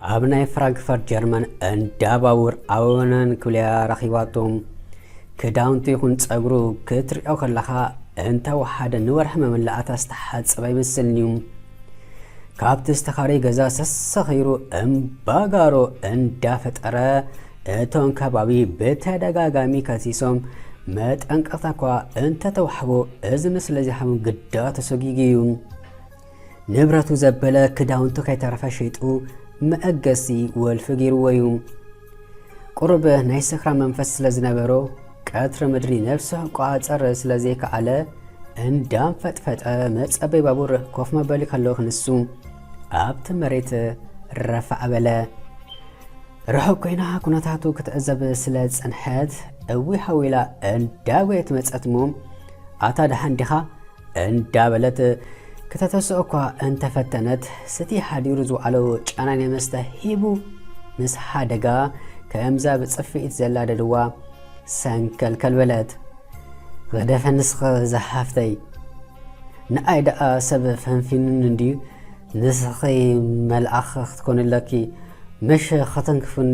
ኣብ ናይ ፍራንክፈርት ጀርመን እንዳ ባቡር ኣወነን ክብልያ ረኺባቶም። ክዳውንቱ ይኹን ጸጉሩ ክትሪኦ ከለኻ እንተወሓደ ንወርሒ መመላእታ ዝተሓጸበ ኣይመስልን እዩ። ካብቲ ዝተኻረየ ገዛ ሰሰኺሩ እምባጋሮ እንዳፈጠረ እቶም ከባቢ ብተደጋጋሚ ከሲሶም መጠንቀቕታ እኳ እንተተዋሕቦ፣ እዚ ንስለ ዘይሓሙ ግዳ ተሰጊጉ እዩ። ንብረቱ ዘበለ ክዳውንቱ ከይተረፈ ሸይጡ መእገሲ ወልፊ ገይርዎ እዩ። ቁሩብ ናይ ሰክራ መንፈስ ስለ ዝነበሮ፣ ቀትሪ ምድሪ ነብሱ ክቆጻጸር ስለ ዘይከኣለ፣ እንዳንፈጥፈጠ መጸበይ ባቡር ኮፍ መበሊ ከሎ ክንሱ ኣብቲ መሬት ረፋዕ በለ። ርሑቕ ኮይና ኩነታቱ ክትዕዘብ ስለ ዝጸንሐት፣ እዊ ሓዊላ እንዳጎየት መጸት እሞ፣ "ኣታ ደሓን ዲኻ?" እንዳበለት ክተተስኦ እኳ እንተፈተነት፣ ስቲ ሓዲሩ ዝወዓሎ ጨናኒ መስተ ሂቡ ምስ ሓደጋ፣ ከምዛ ብጽፍኢት ዘላ ደድዋ ሰንከልከል በለት። "ግደፈ ንስኺ ዝሓፍተይ፣ ንኣይ ደኣ ሰብ ፈንፊኑኒ እንድዩ፣ ንስኺ መልኣኽ ክትኮኒ ኣለኪ፣ ምሽ ከተንክፉኒ፣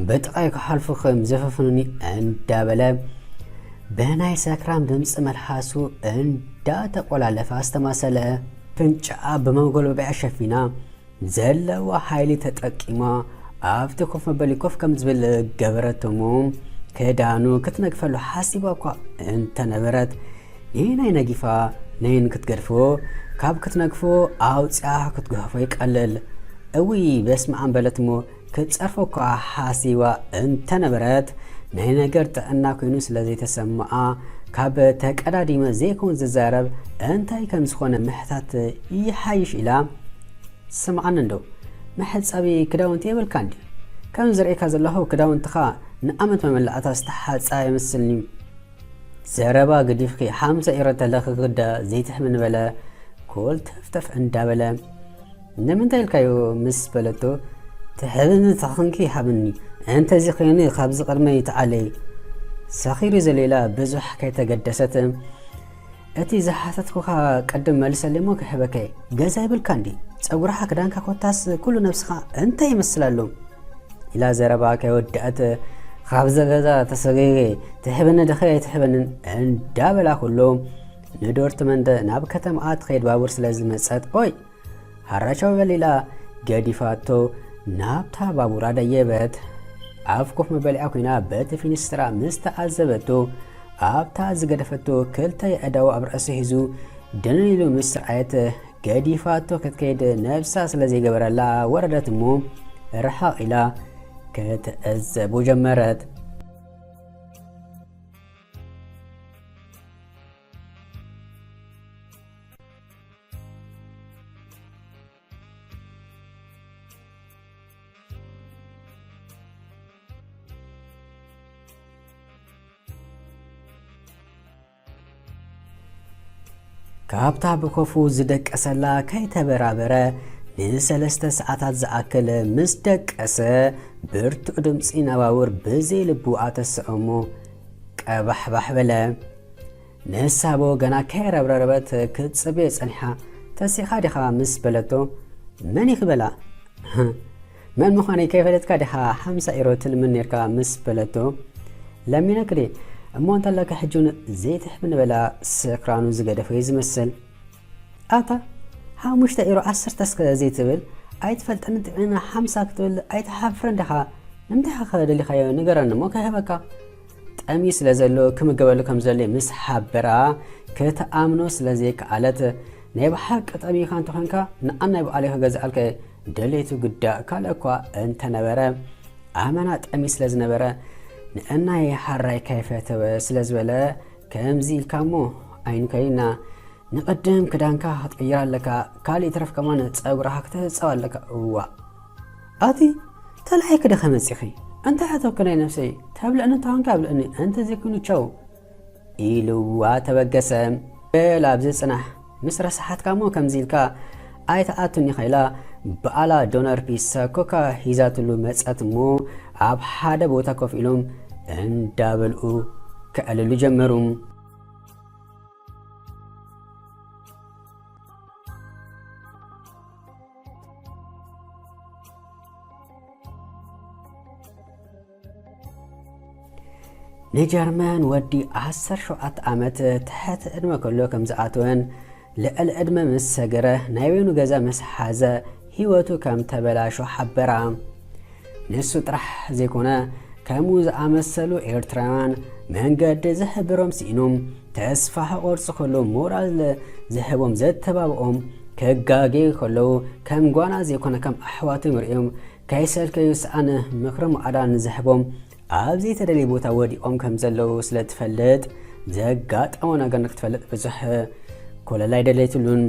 ብጥቓይ ክሓልፉ ከም ዘፈፍኑኒ" እንዳበለ ብናይ ሰክራም ድምፂ መልሓሱ እንዳተቆላለፈ ኣስተማሰለ። ፍንጭኣ ብመጎልበቢያ ሸፊና ዘለዋ ሓይሊ ተጠቂማ ኣብቲ ኮፍ መበሊ ኮፍ ከም ዝብል ገበረቶ እሞ፣ ክዳኑ ክትነግፈሉ ሓሲባ እኳ እንተነበረት፣ ነየናይ ነጊፋ ነየን ክትገድፎ፣ ካብ ክትነግፎ ኣውፅኣ ክትገህፎ ይቀልል። እውይ በስመ ኣብ በለት እሞ፣ ክትፀርፎ እኳ ሓሲባ እንተነበረት፣ ናይ ነገር ጥዕና ኮይኑ ስለ ዘይተሰምዓ፣ ካብ ተቀዳዲመ ዘይከውን ዝዛረብ እንታይ ከም ዝኾነ ምሕታት ይሓይሽ ኢላ፣ "ስምዓኒ እንዶ፣ መሕጸቢ ክዳውንቲ የብልካን ድዩ? ከም ዝርእየካ ዘለኹ ክዳውንትኻ ንዓመት መመላእታ ዝተሓጸ ኣይመስልን'ዩ። ዘረባ ገዲፍኪ ሓምሳ ኢሮ ተለኺ ግዳ ዘይትሕምኒ" በለ ኮልተፍተፍ እንዳበለ። "ንምንታይ ኢልካዮ?" ምስ በለቶ፣ "ትሕብኒ ተኾንኪ ሃብኒ፣ እንተዚ ኮይኑ ካብዚ ቅድመይ ተዓለይ" ሰኺሩ ዘሎ ኢላ ብዙሕ ከይተገደሰት፣ "እቲ ዝሓተትኩኻ ቅድም መልሰለይ እሞ ክህበከ። ገዛ ይብልካ እንዲ? ጸጉርኻ ክዳንካ ኮታስ ኩሉ ነብስኻ እንታይ ይመስል ኣሎ?" ኢላ ዘረባ ከይወደአት፣ "ካብዚ ገዛ ተሰገገ፣ ትህበኒ ድኸ ኣይትህበንን?" እንዳበላ ኩሉ ንዶርትመንድ ናብ ከተማኣ ትኸይድ ባቡር ስለ ዝመጸት፣ "ኦይ! ሃራቻው በል" ኢላ ገዲፋቶ ናብታ ባቡራ ደየበት። ኣብ ኮፍ መበሊኣ ኮይና በቲ ፊኒስትራ ምስ ተዓዘበቶ፣ ኣብታ ዝገደፈቶ ክልተ የእዳው ኣብ ርእሲ ሒዙ ደንን ኢሉ ምስ ረኣየት፣ ገዲፋቶ ክትከይድ ነብሳ ስለ ዘይገበረላ ወረደት እሞ ርሕቕ ኢላ ክትዕዘቦ ጀመረት። ካብታ ብኮፉ ዝደቀሰላ ከይተበራበረ ንሰለስተ ሰዓታት ዝኣክል ምስ ደቀሰ፣ ብርቱዕ ድምጺ ነባውር ብዘይ ልቡ ኣተስኦ እሞ ቀባሕባሕ በለ። ንሳ ብወገና ከይረብረበት ክትጽበዮ ጸኒሓ፣ "ተሲእኻ ዲኻ?" ምስ በለቶ፣ "መን ኢኺ?" በላ። "መን ምዃነይ ከይፈለጥካ ዲኻ ሓምሳ ኢሮ ትልምን ኔርካ?" ምስ በለቶ፣ "ለሚነኪ ድየ? እሞ እንተለካ ሕጂ እውን ዘይትሕብኒ" በላ፣ ስክራኑ ዝገደፎ እዩ ዝመስል። "ኣታ ሓሙሽተ ኢሮ ዓሰርተ እስከ ዘይትብል? ኣይትፈልጠኒ ጥዒና ሓምሳ ክትብል ኣይትሓፍርን ዲኻ? ንምንታይ ኢኻ ደሊኻዮ ንገረኒ እሞ ክህበካ?" ጠምዩ ስለ ዘሎ ክምገበሉ ከም ዘድልዮ ምስ ሓበራ፣ ክትኣምኖ ስለ ዘይከኣለት፣ "ናይ ብሓቂ ጠሚኻ እንተኾንካ ንኣናይ ባዕለይ ክገዝኣልካ እየ፣ ድሌቱ ግዳ ካልእ እኳ እንተነበረ፣ ኣመና ጠምዩ ስለ ዝነበረ ንእናይ ሓራይ ከይፈተወ ስለ ዝበለ፣ ከምዚ ኢልካ እሞ ኣይንከይድና፣ ንቐደም ክዳንካ ክትቕይር ኣለካ፣ ካልእ ይትረፍ ከማን ጸጉርኻ ክትሕጸብ ኣለካ." "እዋእ! ኣቲ ተላዒኺ ዶ ከመጺኺ? እንታይ ኣተውኪ ናይ ነብሰይ? ተብልዕኒ እንተኾንኪ ኣብልዕኒ፣ እንተዘይኮይኑ ቻው" ኢልዋ ተበገሰ። "በል ኣብዚ ጽናሕ፣ ምስ ረሳሓትካ እሞ ከምዚ ኢልካ ኣይትኣቱኒ" ኢላ ብኣላ ዶነር ፒሳ ኮካ ሂዛትሉ መጸት እሞ ኣብ ሓደ ቦታ ኮፍ ኢሎም እንዳበልዑ ከዕልሉ ጀመሩ። ንጀርመን ወዲ ዓሰርተ ሸውዓተ ዓመት ትሕቲ ዕድመ ከሎ ከም ዝኣተወን ልዕሊ ዕድመ ምስ ሰገረ ናይ በይኑ ገዛ ምስ ሓዘ ህይወቱ ከም ተበላሾ ሓበራ። ንሱ ጥራሕ ዘይኮነ ከምኡ ዝኣመሰሉ ኤርትራውያን መንገዲ ዝሕብሮም ስኢኖም ተስፋ ክቆርጹ ከለዉ ሞራል ዝህቦም ዘተባብኦም ከጋግዩ ከለዉ ከም ጓና ዘይኮነ ከም ኣሕዋቶም ርእዮም ከይሰልከዩ ሰኣን ምኽሪ ማዕዳን ዝህቦም ኣብ ዘይተደልየ ቦታ ወዲቖም ከም ዘለዉ ስለ ትፈልጥ ዘጋጠሞ ነገር ንክትፈልጥ ብዙሕ ኮለል ኣይደለየትሉን።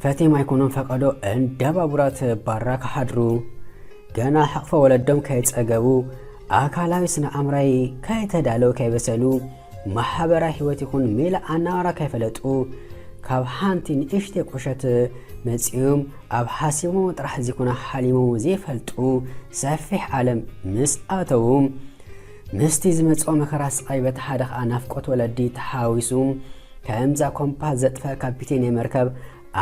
ፈትዮም ኣይኮኑን ፈቐዶ እንዳ ባቡራት ባራ ክሓድሩ ገና ሕቕፎ ወለዶም ከይጸገቡ ኣካላዊ ስነ ኣምራይ ከይተዳለዉ ከይበሰሉ ማሕበራዊ ህይወት ይኹን ሜላ ኣናባራ ከይፈለጡ ካብ ሓንቲ ንእሽተይ ቁሸት መጺኦም ኣብ ሓሲቦም ጥራሕ ዘይኮነ ሓሊሞም ዘይፈልጡ ሰፊሕ ዓለም ምስ ኣተዉ ምስቲ ዝመጽኦ መከራ ስቓይ በቲ ሓደ ኸኣ ናፍቆት ወለዲ ተሓዊሱ ከምዛ ኮምፓስ ዘጥፈ ካፒቴን ናይ መርከብ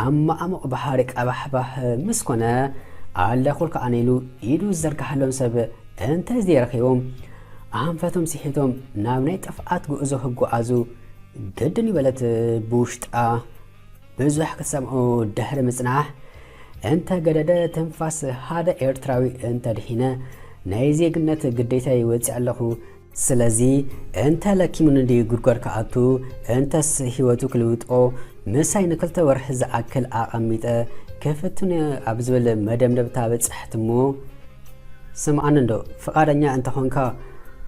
ኣብ ማዕሙቕ ባሕሪ ቀባሕባሕ ምስ ኮነ ኣለኹልካ ኣነ ኢሉ ኢዱ ዝዘርግሓሎም ሰብ እንተዘይረኺቦም ኣንፈቶም ስሒቶም ናብ ናይ ጥፍኣት ጉዕዞ ክጓዓዙ ግድን ይበለት። ብውሽጣ ብዙሕ ክትሰምዖ ድሕሪ ምጽናሕ እንተ ገደደ ትንፋስ ሓደ ኤርትራዊ እንተ ድሒነ ናይ ዜግነት ግዴታ ይወጽእ ኣለኹ። ስለዚ እንተ ለኪሙኒ ድዩ ጉድጓድ ክኣቱ እንተስ ህይወቱ ክልውጦ ምሳይ ንክልተ ወርሒ ዝኣክል ኣቐሚጠ ክፍትን ኣብ ዝብል መደምደብታ በጻሕት እሞ ስምዓኒ እንዶ ፍቓደኛ እንተኾንካ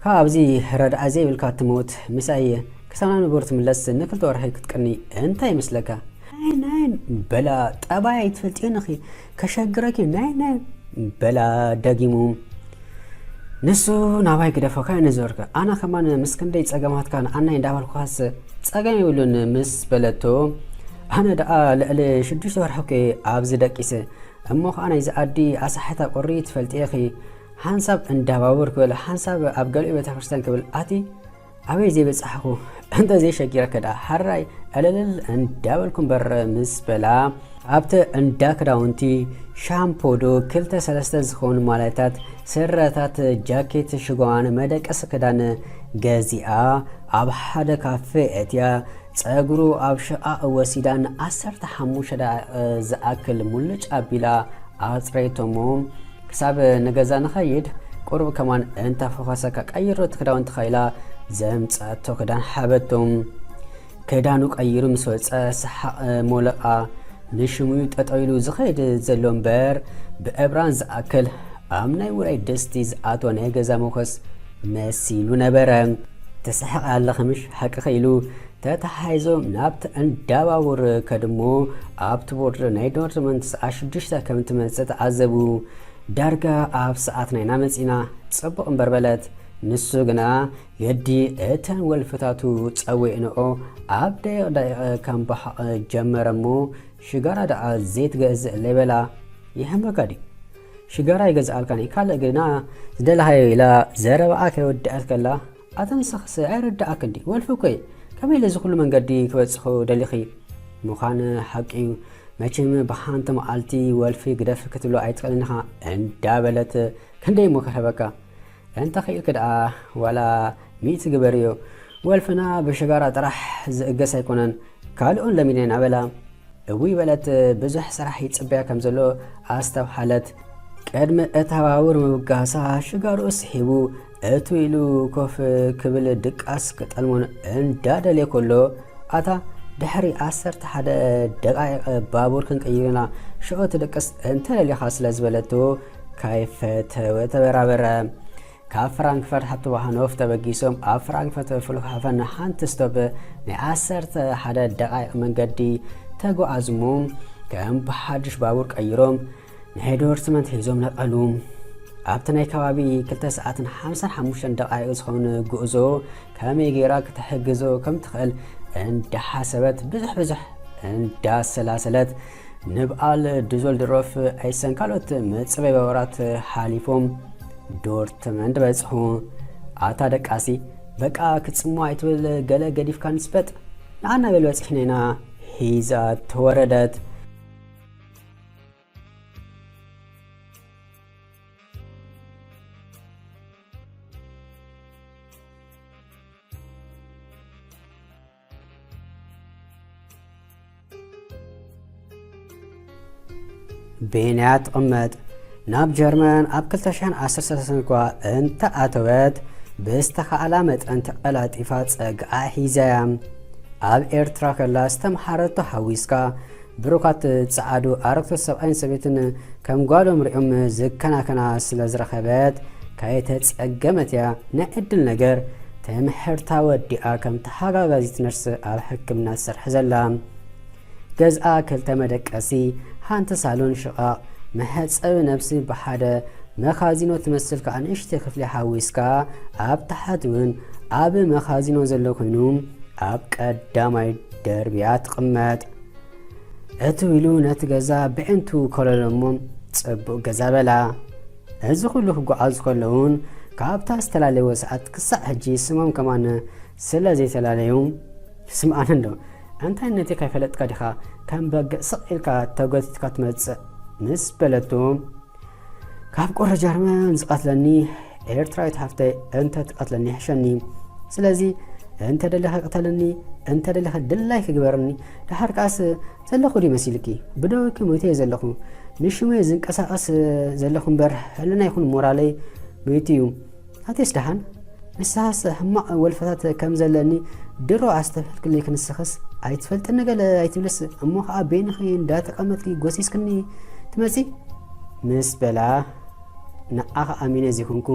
ካብ ኣብዚ ረድኣ ዘይብልካ ትሞት ምሳይ ክሳብ ናብ ንቡር ትምለስ ንክልተ ወርሒ ክትቅኒ እንታይ ይመስለካ? ናይ ናይ በላ ጠባይ ኣይትፈልጥዮን ኢኺ ከሸግረኪ ናይ ናይ በላ ደጊሙ ንሱ ናባይ ግደፎ ካይ ንዞርክ ኣነ ከማን ምስ ክንደይ ጸገማትካ ንኣናይ እንዳበልኩኻስ ጸገም የብሉን ምስ በለቶ ኣነ ደኣ ልዕሊ ሽዱሽተ ወርሒ እኮ ኣብዚ ደቂሰ እሞ ኸዓ ናይዚ ኣዲ ኣሳሕታ ቁሪ ትፈልጥዮ ኢኺ ሓንሳብ እንዳባቡር ክብል ሓንሳብ ኣብ ገሊኡ ቤተክርስትያን ክብል ኣቲ ኣበይ ዘይበጻሕኹ እንተ ዘይሸጊረካ ደኣ ሓራይ ዕልልል እንዳበልኩ እምበር ምስ በላ ኣብቲ እንዳ ክዳውንቲ ሻምፖ ዶ ክልተ ሰለስተ ዝኾኑ ማልያታት ስረታት ጃኬት ሽጓን መደቀሲ ክዳን ገዚኣ ኣብ ሓደ ካፌ ኣእትያ ጸጉሩ ኣብ ሽቓቕ ወሲዳ ንዓሰርተ ሓሙሽተ ደቂቕ ዝኣክል ሙልጭ ኣቢላ ኣጽረየቶሞ ክሳብ ንገዛ ንኸይድ ቁሩብ ከማን እንተ ፈኾሰካ ቀይሮ እቲ ክዳውንትኻ ኢላ ዘምጻቶ ክዳን ሓበቶ። ክዳኑ ቀይሩ ምስ ወጸ ሰሓቕ ሞለቓ ንሽሙ እዩ ጠጠው ኢሉ ዝኸይድ ዘሎ እምበር ብእብራን ዝኣክል ኣብ ናይ ውራይ ድስቲ ዝኣትወ ናይ ገዛ መኾስ መሲሉ ነበረ። ትስሕቕ ኣለኺ ምሽ ሓቅኺ ኢሉ ተተሓሒዞም ናብቲ እንዳ ባቡር ከድሞ ኣብቲ ቦርድ ናይ ዶርትመንድ ሰዓት ሽዱሽተ ከም ትመጽእ ተዓዘቡ። ዳርጋ ኣብ ሰዓትና ኢና መጺና ጽቡቕ እምበር በለት። ንሱ ግና የዲ እተን ወልፍታቱ ጸዊዕንኦ ኣብ ደቂቕ ደቂቕ ከም በሓቕ ጀመረ እሞ ሽጋራ ደኣ ዘይትገዝእ ለይበላ ይሕመካ ድዩ? ሽጋራ ይገዝኣልካን እዩ ካልእ ግና ዝደለኻዮ ኢላ ዘረባኣ ከይወድኣት ከላ ኣታ ንስኽስ ኣይርድኣክን ድዩ ወልፊ እኮ እዩ ከመይ ኢለ እዚ ኩሉ መንገዲ ክበጽሑ ደሊኺ ምዃን ሓቂ እዩ መቸም ብሓንቲ መዓልቲ ወልፊ ግደፍ ክትብሎ ኣይትኽእልን ኢኻ እንዳበለት ክንደይ እሞ ክረበካ እንተ ኽኢልኪ ደኣ ዋላ ሚእቲ ግበርዮ ወልፍና ብሽጋራ ጥራሕ ዝእገስ ኣይኮነን ካልኦን ለሚደን ኣበላ እውይ በለት ብዙሕ ስራሕ ይጽበያ ከም ዘሎ ኣስተብሃለት። ቅድሚ እታ ባቡር ምብጋሳ ሽጋርኡ ስሒቡ እቱ ኢሉ ኮፍ ክብል ድቃስ ክጠልሞን እንዳደልየ ከሎ ኣታ ድሕሪ ዓሰርተ ሓደ ደቃይቕ ባቡር ክንቅይር ኢና ሽዑ ትድቅስ እንተደሊኻ ስለ ዝበለቶ ካይፈተወ ተበራበረ። ካብ ፍራንክፈርት ሃብቲ ባሃኖፍ ተበጊሶም ኣብ ፍራንክፈርት ፍሉክሃፈን ሓንቲ ስቶፕ ናይ ዓሰርተ ሓደ ደቓይቕ መንገዲ ተጓዓዙ እሞ ከም ብሓድሽ ባቡር ቀይሮም ናይ ዶርትመንት ሒዞም ነቐሉ። ኣብቲ ናይ ከባቢ ክልተ ሰዓትን ሓምሳን ሓሙሽተን ደቓይቕ ዝኸውን ጉዕዞ ከመይ ገይራ ክትሕግዞ ከም ትኽእል እንዳሓሰበት ብዙሕ ብዙሕ እንዳሰላሰለት ንብዓል ዱዞልድሮፍ ኣይሰን ካልኦት መጽበቢ ባቡራት ሓሊፎም ዶርትመንድ በጽሑ። ኣታ ደቃሲ በቃ ክትጽሞ ኣይትብል ገለ ገዲፍካ ንስበጥ ንዓና በል በጺሕና ኢና ሒዛ ተወረደት። ቤንያ ትቕመጥ። ናብ ጀርመን ኣብ ክልተ ሽሕን ዓሰርተ ሰለስተን እኳ እንተ ኣተወት፣ ብዝተኻእላ መጠን ተቐላጢፋ ጸግዓ ሒዛ እያ። ኣብ ኤርትራ ከላ ዝተምሓረቶ ሓዊስካ፣ ብሩኻት ጸዓዱ ኣረግቶት ሰብኣይን ሰበይትን ከም ጓሎም ሪኦም ዝከናኸና ስለ ዝረኸበት፣ ከይተጸገመት እያ ናይ ዕድል ነገር ትምህርታ ወዲኣ ከም ተሓጋጋዚት ነርስ ኣብ ሕክምና ትሰርሕ ዘላ። ገዝኣ ክልተ መደቀሲ፣ ሓንቲ ሳሎን ሽቓቕ፣ መሕጸቢ ነብሲ ብሓደ፣ መኻዚኖ ትመስል ከኣ ንእሽተይ ክፍሊ ሓዊስካ፣ ኣብ ታሕቲ እውን ኣብ መኻዚኖ ዘሎ ኮይኑ፣ ኣብ ቀዳማይ ደርቢያ ትቕመጥ። እቲ ኢሉ ነቲ ገዛ ብዕንቱ ኮለሎ እሞ፣ ጽቡቕ ገዛ በላ። እዚ ኩሉ ክጓዓዙ ከለውን፣ ካብታ ዝተላለይዎ ሰዓት ክሳዕ ሕጂ ስሞም ከማን ስለ ዘይተላለዩ፣ ስምዓኒ እንዶ፣ እንታይ ነቲ ከይፈለጥካ ዲኻ ከም በግዕ ስቕ ኢልካ ተጎቲትካ ትመጽእ? ምስ በለቱ፣ ካብ ቁሪ ጀርመን ዝቐትለኒ ኤርትራዊት ሓፍተይ እንተ ትቐትለኒ ይሕሸኒ። ስለዚ እንተ ደሊኻ ቅተልኒ፣ እንተ ደሊኻ ድላይኪ ግበርኒ። ደሓር ከኣስ ዘለኹ ድዩ መሲልኪ? ብደወኪ ሞይተ እየ ዘለኹ። ንሽመይ ዝንቀሳቐስ ዘለኹ እምበር፣ ሕልና ይኹን ሞራለይ ሞይቱ እዩ። ኣቴስ ደሓን? ንስኻስ ሕማቕ ወልፈታት ከም ዘለኒ ድሮ ኣስተብህልክለይ፣ ክንስኽስ ኣይትፈልጥኒ ገለ ኣይትብልስ፣ እሞ ኸኣ በይንኺ እንዳተቐመጥኪ ጎሲስክኒ ትመጺ? ምስ በላ፣ ንዓኻ ኣሚነ ዘይኮንኩ፣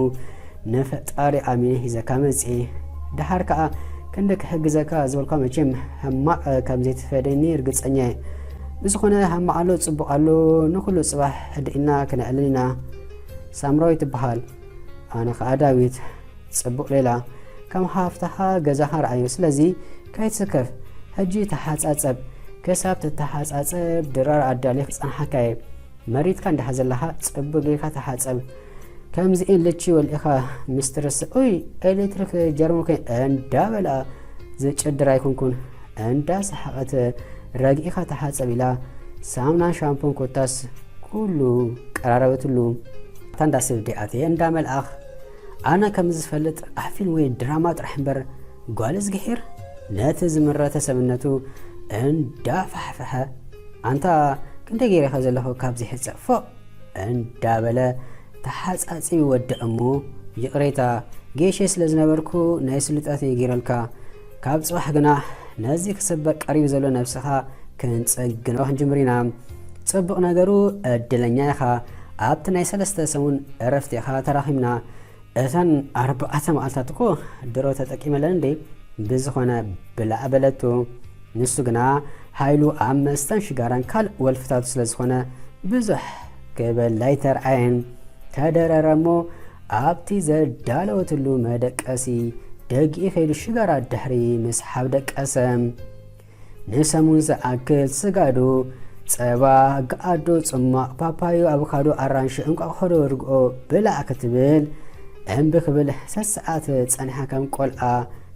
ንፈጣሪ ኣሚነ ሒዘካ መጺኤ። ደሓር ከኣ ክንዲ ክሕግዘካ ዝበልኳ መቸም ሕማቕ ከም ዘይትፈደኒ ርግጸኛ እየ። ብዝኾነ፣ ሕማቕ ኣሎ ጽቡቕ ኣሎ፣ ንኹሉ ጽባሕ ሕድእ ኢልና ክነዕልል ኢና። ሳምራዊት ትበሃል። ኣነ ኸኣ ዳዊት። ጽቡቕ ሌላ፣ ከም ሃፍታኻ ገዛኻ ረኣዮ። ስለዚ ከይትስከፍ፣ ሕጂ ተሓጻጸብ። ክሳብ ትተሓጻጸብ ድራር ኣዳልየ ክጸንሓካ እየ። መሪትካ እንድሕር ዘለኻ ጽቡቕ ጌርካ ተሓጸብ። ከምዚኤን ልቺ ወልኢኻ ምስ ትርስዕ፣ ኡይ፣ ኤሌክትሪክ ጀርሙከ እንዳበላ ዝጭድር ኣይኮንኩን። እንዳሰሓቐት ረጊእኻ ተሓጸብ ኢላ ሳሙናን ሻምፖን ኮታስ ኩሉ ቀራረበትሉ። እታ እንዳ ስብ ደኣ ኣትየ እንዳ መልኣኽ፣ ኣነ ከም ዝፈልጥ ኣሕፊን ወይ ድራማ ጥራሕ እምበር ጓል እዝግሒር፣ ነቲ ዝምረተ ሰብነቱ እንዳፋሕፈሐ፣ ኣንታ ክንደይ ገይረ ኢኻ ዘለኹ ካብዚ ሕጸ ፎእ እንዳበለ ተሓጻጺቡ ይወድእ እሞ፣ ይቕሬታ ጌሼ ስለ ዝነበርኩ ናይ ስሉጣት እየ ገይረልካ። ካብ ጽባሕ ግና ነዚ ክስበር ቀሪቡ ዘሎ ነብስኻ ክንጽግኖ ክንጅምር ኢና። ጽቡቕ ነገሩ ዕድለኛ ኢኻ። ኣብቲ ናይ ሰለስተ ሰሙን ዕረፍቲ ኢኻ ተራኺብና። እተን ኣርባዕተ መዓልታት እኮ ድሮ ተጠቂመለን እንዴ? ብዝኾነ ብላዕ በለቶ። ንሱ ግና ሓይሉ ኣብ መስተን ሽጋራን ካልእ ወልፍታቱ ስለ ዝኾነ ብዙሕ ክብል ኣይተርኣየን። ተደረረ እሞ ኣብቲ ዘዳለወትሉ መደቀሲ ደጊኡ ከይዱ ሽጋራ ድሕሪ ምስሓብ ደቀሰ። ንሰሙን ዝኣክል ስጋዶ፣ ጸባ፣ ገኣዶ፣ ጽማቕ፣ ፓፓዮ፣ ኣቮካዶ፣ ኣራንሺ፣ እንቋቑሖዶ፣ ርግኦ ብላዕ ክትብል እምቢ ክብል ሰሰዓት ጸኒሓ ከም ቆልዓ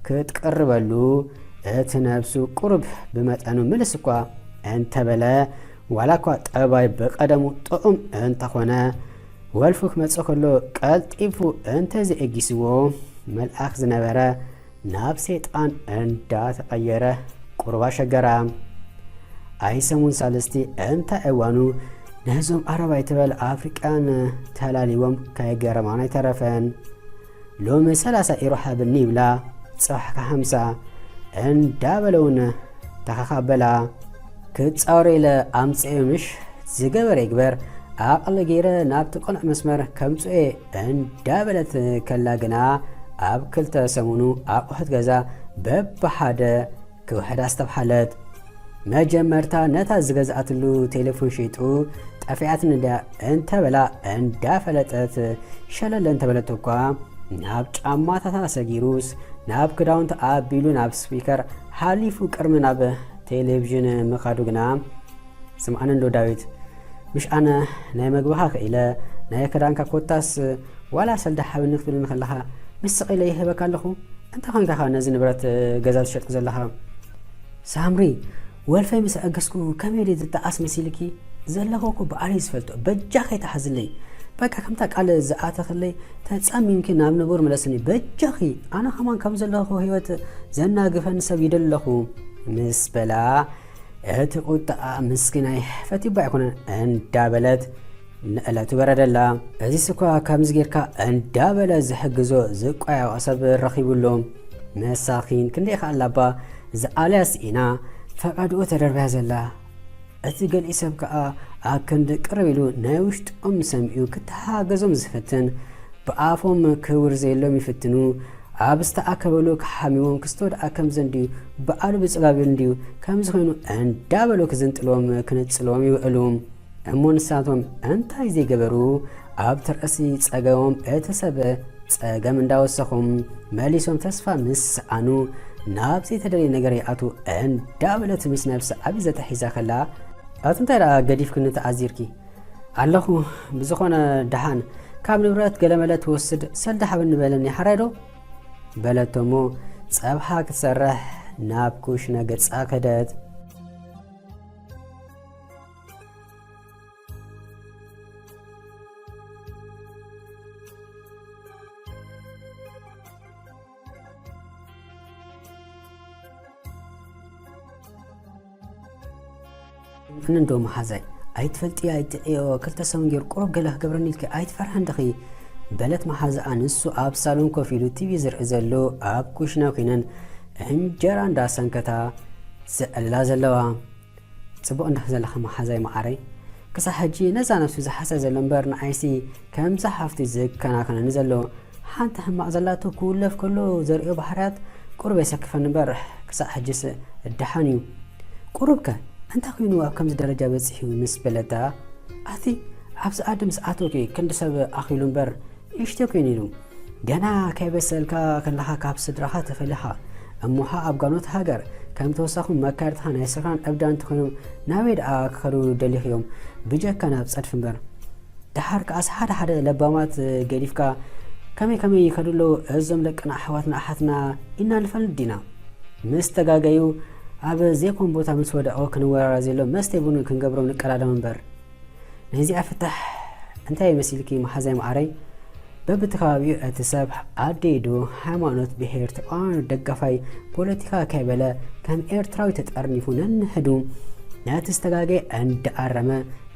ክትቅርበሉ እቲ ነብሱ ቁሩብ ብመጠኑ ምልስ እኳ እንተበለ፣ ዋላ እኳ ጠባይ ብቐደሙ ጥዑም እንተኾነ፣ ወልፉ ክመጽእ ከሎ ቀልጢፉ እንተዘየጊስዎ፣ መልኣኽ ዝነበረ ናብ ሰይጣን እንዳተቐየረ ቁሩብ ኣሸገራ። ኣይ ሰሙን ሳልስቲ እንታይ እዋኑ ነዞም ዓረብ ኣይትበል ኣፍሪቃን ተላሊዎም ከይገረማን ኣይተረፈን። ሎሚ ሰላሳ ኢሮ ሃብኒ ይብላ፣ ጽባሕ ከ ሓምሳ እንዳበለ እውን ተኸኻበላ። ክጻወር ኢለ ኣምጽኤ ምሽ ዝገበረ ይግበር፣ ዓቕሊ ገይረ ናብቲ ቅኑዕ መስመር ከምጽኤ እንዳበለት ከላ ግና፣ ኣብ ክልተ ሰሙኑ ኣቑሑት ገዛ በብሓደ ክውሕዳ ኣስተብሓለት። መጀመርታ ነታ ዝገዝኣትሉ ቴሌፎን ሸይጡ ጠፊኣትኒ ድያ እንተበላ እንዳፈለጠት ሸለል እንተበለት እኳ፣ ናብ ጫማታታ ሰጊሩስ ናብ ክዳውንቲ ኣቢሉ ናብ ስፒከር ሓሊፉ ቅድሚ ናብ ቴሌቪዥን ምኻዱ ግና፣ ስምዓኒ እንዶ ዳዊት፣ ምሽ ኣነ ናይ መግብኻ ክኢለ፣ ናይ ክዳንካ ኮታስ ዋላ ሰልዲ ሓብኒ ክትብልኒ ከለኻ ምስ ስቕ ኢለ ይህበካ ኣለኹ። እንታይ ኾንካ ኸ ነዚ ንብረት ገዛ ትሸጦ ዘለኻ? ሳምሪ፣ ወልፈይ ምስ ኣገስኩ ከመይ ድየ ዝጠዓስ መሲልኪ? ዘለኹ እኮ ባዕለይ ዝፈልጦ፣ በጃኺ ኣይትሓዝለይ። በቃ ከምታ ቃል ዝኣተኽለይ ተጸሚምኪ ናብ ንቡር ምለስኒ በጃኺ። ኣነ ኸማን ከም ዘለኹ ህይወት ዘናግፈኒ ሰብ ይደሊ ኣለኹ ምስ በላ፣ እቲ ቁጣኣ ምስኪናይ ፈቲባ ኣይኮነን እንዳበለት ንዕለቱ በረደላ። እዚስ እኳ ከምዚ ጌርካ እንዳበለ ዝሕግዞ ዝቋየቖ ሰብ ረኺቡሉ። መሳኺን ክንደይ ከኣላ እባ ዝኣልያ ስኢና ፈቓድኡ ተደርብያ ዘላ። እቲ ገሊኡ ሰብ ከኣ ኣብ ክንዲ ቅርብ ኢሉ ናይ ውሽጦም ሰሚዑ ክተሓገዞም ዝፍትን፣ ብኣፎም ክውር ዘየሎም ይፍትኑ፣ ኣብ ዝተኣከበሉ ክሓሚዎም ክስቶ ደኣ ከምዚ እንድዩ፣ በዓሉ ብጽጋብ እንድዩ፣ ከምዚ ኮይኑ እንዳበሉ ክዝንጥልዎም ክነጽልዎም ይውዕሉ። እሞ ንሳቶም እንታይ ዘይገበሩ? ኣብ ትርእሲ ጸገሞም እቲ ሰብ ጸገም እንዳወሰኹም መሊሶም ተስፋ ምስ ሰኣኑ ናብ ዘይተደልየ ነገር ይኣትዉ እንዳበለት ምስ ነብሲ ዓቢ ዘተ ሒዛ ከላ፣ ኣቲ እንታይ ደኣ ገዲፍክኒ ተኣዚርኪ? ኣለኹ፣ ብዝኾነ ደሓን ካብ ንብረት ገለመለ ትወስድ ሰልዲ ሓበኒ በለኒ ሓራይ ዶ? በለቶ እሞ ጸብሓ ክትሰርሕ ናብ ኩሽነ ገጻ ከደት። እንዶ መሓዛይ፣ ኣይትፈልጥዮ ኣይትዕዮ፣ ክልተ ሰሙን ገይሩ ቁሩብ ገለ ክገብረኒ ኢልኪ ኣይትፈርሕን ዲኺ? በለት መሓዛኣ ንሱ ኣብ ሳሎን ኮፍ ኢሉ ቲቪ ዝርኢ ዘሎ ኣብ ኩሽና ኮይነን እንጀራ እንዳሰንከታ ዘዕልላ ዘለዋ። ጽቡቕ እንዲኺ ዘለኺ መሓዛይ መዓረይ። ክሳዕ ሕጂ ነዛ ነብሱ ዝሓሰ ዘሎ እምበር ንዓይሲ ከምዛ ሓፍቱ ዝከናኸነኒ ዘሎ። ሓንቲ ሕማቕ ዘላቶ ክውለፍ ከሎ ዘርእዮ ባህርያት ቁሩብ የሰክፈኒ እምበር ክሳዕ ሕጅስ ደሓን እዩ። ቁሩብከ እንታይ ኮይኑ ኣብ ከምዚ ደረጃ በጺሑ ምስ በለታ፣ ኣቲ ኣብዚ ዓዲ ምስ ኣተውኪ ክንዲ ሰብ ኣኺሉ እምበር ንእሽቶ ኮይኑ ኢሉ። ገና ከይበሰልካ ከለኻ ካብ ስድራኻ ተፈሊኻ እሞኻ ኣብ ጋኖት ሃገር ከም ተወሳኹ መካርትኻ ናይ ሰኽራን እብዳ እንተኾይኖም ናበይ ደኣ ክኸዱ ደሊኽዮም ብጀካ ናብ ጸድፊ እምበር። ደሓር ከኣስ ሓደ ሓደ ለባማት ገዲፍካ ከመይ ከመይ ይኸዱ ኣለዉ እዞም ደቅና ኣሕዋትና ኣሓትና ኢልና ንፈልጥ ዲና? ምስ ተጋገዩ ኣብ ዘይኮን ቦታ ምስ ወደቑ ክንወራረዝ የሎም፣ መስተይ ቡን ክንገብሮም ንቀዳደም እምበር። ናይዚኣ ፍታሕ እንታይ ይመስልኪ መሓዛይ መዓረይ? በብቲ ከባቢኡ እቲ ሰብ ዓዲ ዶ ሃይማኖት፣ ብሄር፣ ተቃዋሚ ደጋፋይ ፖለቲካ ከይበለ ከም ኤርትራዊ ተጠርኒፉ ነንሕዱ ነቲ ዝተጋገየ እንዳኣረመ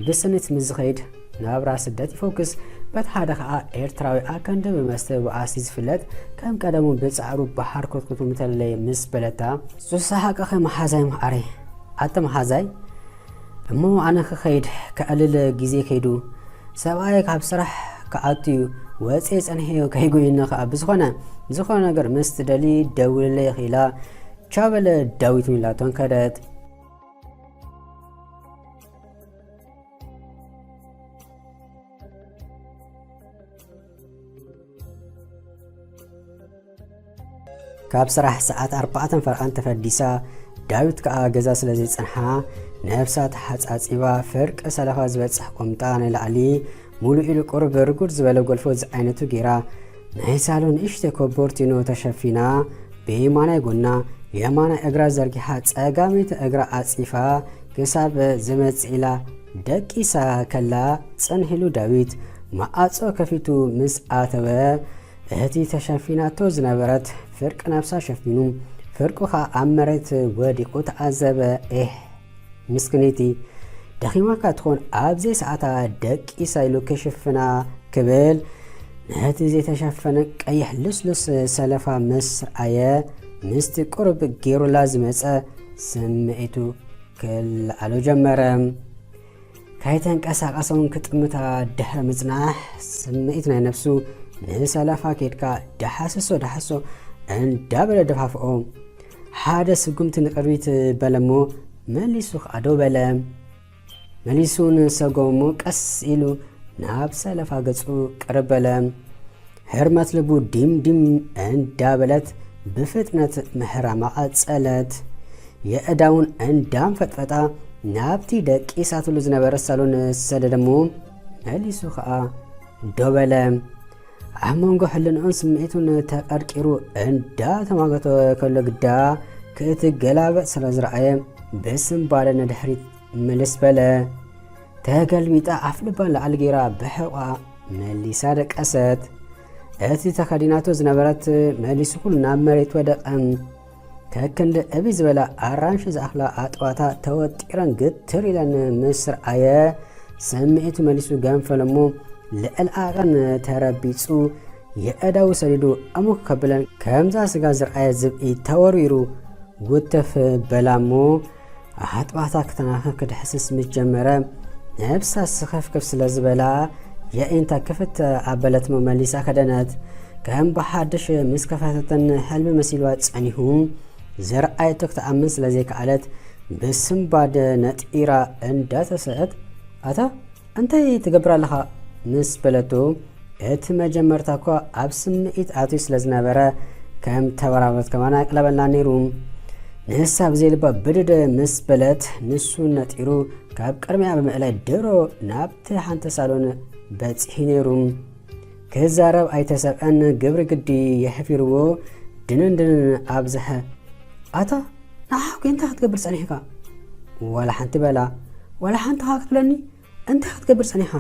ብስኒት ምስ ዝኸይድ ናብራ ስደት ይፎክስ። በቲ ሓደ ኸኣ ኤርትራዊ ኣከንዲ ብመስተ ብኣሲ ዝፍለጥ ከም ቀደሙ ብጻዕሩ ብሓርኮትኮቱ ምተለየ ምስ በለታ፣ ሱሳ ሓቅኺ መሓዛይ መዓረይ። ኣተ መሓዛይ፣ እሞ ኣነ ክኸይድ ከዕልል ግዜ ከይዱ፣ ሰብኣየ ካብ ስራሕ ክኣቱ እዩ፣ ወጽየ ጸኒሐዮ ከይጎየኒ ከኣ። ብዝኾነ፣ ዝኾነ ነገር ምስ ትደሊ ደውልለይ ኢላ ቻው በለ ዳዊት ሚላቶን ከደት። ካብ ስራሕ ሰዓት ኣርባዕተን ፈርቓን ተፈዲሳ፣ ዳዊት ከኣ ገዛ ስለ ዘይጸንሓ፣ ነብሳ ተሓጻጺባ፣ ፍርቂ ሰለፋ ዝበጽሕ ቁምጣ ንላዕሊ ሙሉእ ኢሉ ቁሩብ ርጉድ ዝበለ ጎልፎ ዝዓይነቱ ጌራ፣ ናይ ሳሎን ንእሽተይ ኮቦርቲኖ ተሸፊና፣ ብየማናይ ጎና የማናይ እግራ ዘርጊሓ፣ ጸጋመይቲ እግራ ዓጺፋ ክሳብ ዝመጽእ ኢላ ደቂሳ ከላ፣ ጽንሕ ኢሉ ዳዊት መዓጾ ከፊቱ ምስ ኣተወ፣ እቲ ተሸፊናቶ ዝነበረት ፍርቂ ነብሳ ሸፊኑ፣ ፍርቁ ኸኣ ኣብ መሬት ወዲቑ ተዓዘበ። ኤህ፣ ምስክነይቲ፣ ደኺማካ ትኾን፣ ኣብ ዘይሰዓታ ደቂሳ ኢሉ ክሽፍና ክብል፣ ነቲ ዘይተሸፈነ ቀይሕ ልስሉስ ሰለፋ ምስ ረኣየ፣ ምስቲ ቁሩብ ጌሩላ ዝመጸ ስምዒቱ ክለዓሎ ጀመረ። ከይተንቀሳቐሰ እውን ክጥምታ ድሕሪ ምጽናሕ፣ ስምዒት ናይ ነብሱ ንሰለፋ ኬድካ ዳሕስሶ ዳሕስሶ እንዳበለ ደፋፍኦ። ሓደ ስጉምቲ ንቕድሚት በለ እሞ መሊሱ ከኣ ደው በለ። መሊሱ ንሰጎም እሞ ቀስ ኢሉ ናብ ሰለፋ ገጹ ቅርብ በለ። ህርመት ልቡ ዲም ዲም እንዳበለት ብፍጥነት ምሕራማ ቀጸለት። የእዳውን እንዳንፈጥፈጣ ናብቲ ደቂሳትሉ ዝነበረ ሳሎን ሰደደ እሞ መሊሱ ኸኣ ደው በለ። ኣብ መንጎ ሕልንኡን ስምዒቱን ተቐርቂሩ እንዳተማገተ ከሎ ግዳ ክትገላበጥ ስለ ዝረኣየ ብስንባደ ንድሕሪት ምልስ በለ። ተገልቢጣ ኣፍልባ ንላዕሊ ገይራ ብሕቖኣ መሊሳ ደቀሰት። እቲ ተኸዲናቶ ዝነበረት መሊሱ ኩሉ ናብ መሬት ወደቐ። ከክንዲ ዕብይ ዝበላ ኣራንሺ ዝኣኽላ ኣጥዋታ ተወጢረን ግትር ኢለን ምስ ረኣየ፣ ስምዒቱ መሊሱ ገንፈለሞ። ልዕል ዓቐን ተረቢጹ፣ የእዳዉ ሰዲዱ ዕሙኽ ከብለን፣ ከምዛ ስጋ ዝረኣየ ዝብኢ ተወርዊሩ ውትፍ በላሞ። ኣጥባታ ክተናኽፍ ክድሕስስ ምስ ጀመረ፣ ነብሳ ስኸፍክፍ ስለ ዝበላ፣ የዒንታ ክፍት ኣበለትሞ መሊሳ ከደነት። ከም ብሓድሽ ምስ ከፈተተን፣ ሕልሚ መሲልዋ ጸኒሑ። ዝረኣየቶ ክትኣምን ስለ ዘይከኣለት፣ ብስንባድ ነጢራ እንዳተሰአት፣ "ኣታ እንታይ ትገብር ኣለኻ?" ምስ በለቶ፣ እቲ መጀመርታ እኳ ኣብ ስምዒት ኣትዩ ስለ ዝነበረ፣ ከም ተበራበረት ከማን ኣይቅለበላን ነይሩ። ንሳ ብዘይ ልባ ብድድ ምስ በለት፣ ንሱ ነጢሩ ካብ ቅድሚኣ ብምእላይ ድሮ ናብቲ ሓንቲ ሳሎን በጺሑ ነይሩ። ክዛረብ ኣይተሰብአን፣ ግብሪ ግዲ የሕፊርዎ፣ ድንን ድንን ኣብዝሐ። "ኣታ፣ ንዓኻ እንታይ ክትገብር ጸኒሕካ?" "ዋላ ሓንቲ በላ፣ ዋላ ሓንቲ ኸኣ ክትብለኒ?" "እንታይ ክትገብር ጸኒኻ?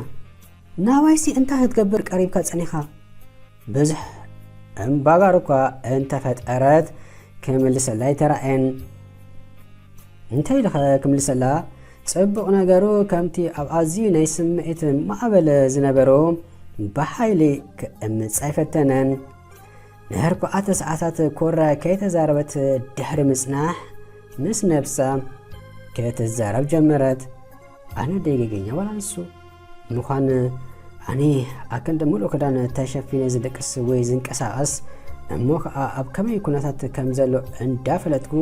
ናባይሲ እንታይ ክትገብር ቀሪብካ ጸኒኻ?" ብዙሕ እምባጋር እኳ እንተፈጠረት፣ ክምልሰላ ኣይተራእየን። እንታይ ኢልኸ ክምልሰላ? ጽቡቕ ነገሩ፣ ከምቲ ኣብ ኣዝዩ ናይ ስምዒት ማዕበል ዝነበሮ፣ ብሓይሊ ክእምጽ ኣይፈተነን። ንኣርባዕተ ሰዓታት ኮራ ከይተዛረበት ድሕሪ ምጽናሕ፣ ምስ ነብሳ ክትዛረብ ጀመረት። ኣነ ደይ ገገኛ ዋላ ንሱ ምዃን፣ ኣነ ኣክንዲ ሙሉእ ክዳን ተሸፊነ ዝድቅስ ወይ ዝንቀሳቐስ፣ እሞ ኸኣ ኣብ ከመይ ኩነታት ከም ዘሎ እንዳፈለጥኩ፣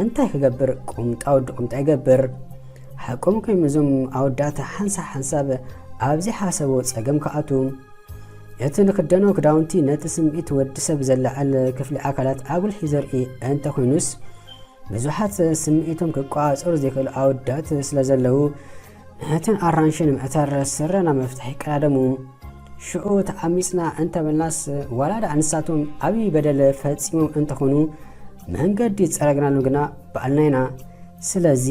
እንታይ ክገብር? ቁምጣ ወዲ ቁምጣ ይገብር። ሓቆም ኮይም፣ እዞም ኣወዳት ሓንሳብ ሓንሳብ ኣብ ዘይሓሰቦ ጸገም ክኣትዉ። እቲ ንክደኖ ክዳውንቲ ነቲ ስምዒት ወዲ ሰብ ዘለዓል ክፍሊ ኣካላት ኣጉልሒ ዘርኢ እንተኾይኑስ፣ ብዙሓት ስምዒቶም ክቆጻጸሩ ዘይክእሉ ኣወዳት ስለ ዘለዉ፣ ነተን ኣራንሺ ንምዕታር ስረና መፍትሒ ቀዳደሙ። ሽዑ ተዓሚጽና እንተበልናስ፣ ዋላ ደኣ ንሳቶም ዓብዪ በደል ፈጺሞም እንተኾኑ፣ መንገዲ ዝጸረግናሉ ግና ባዕልና ኢና። ስለዚ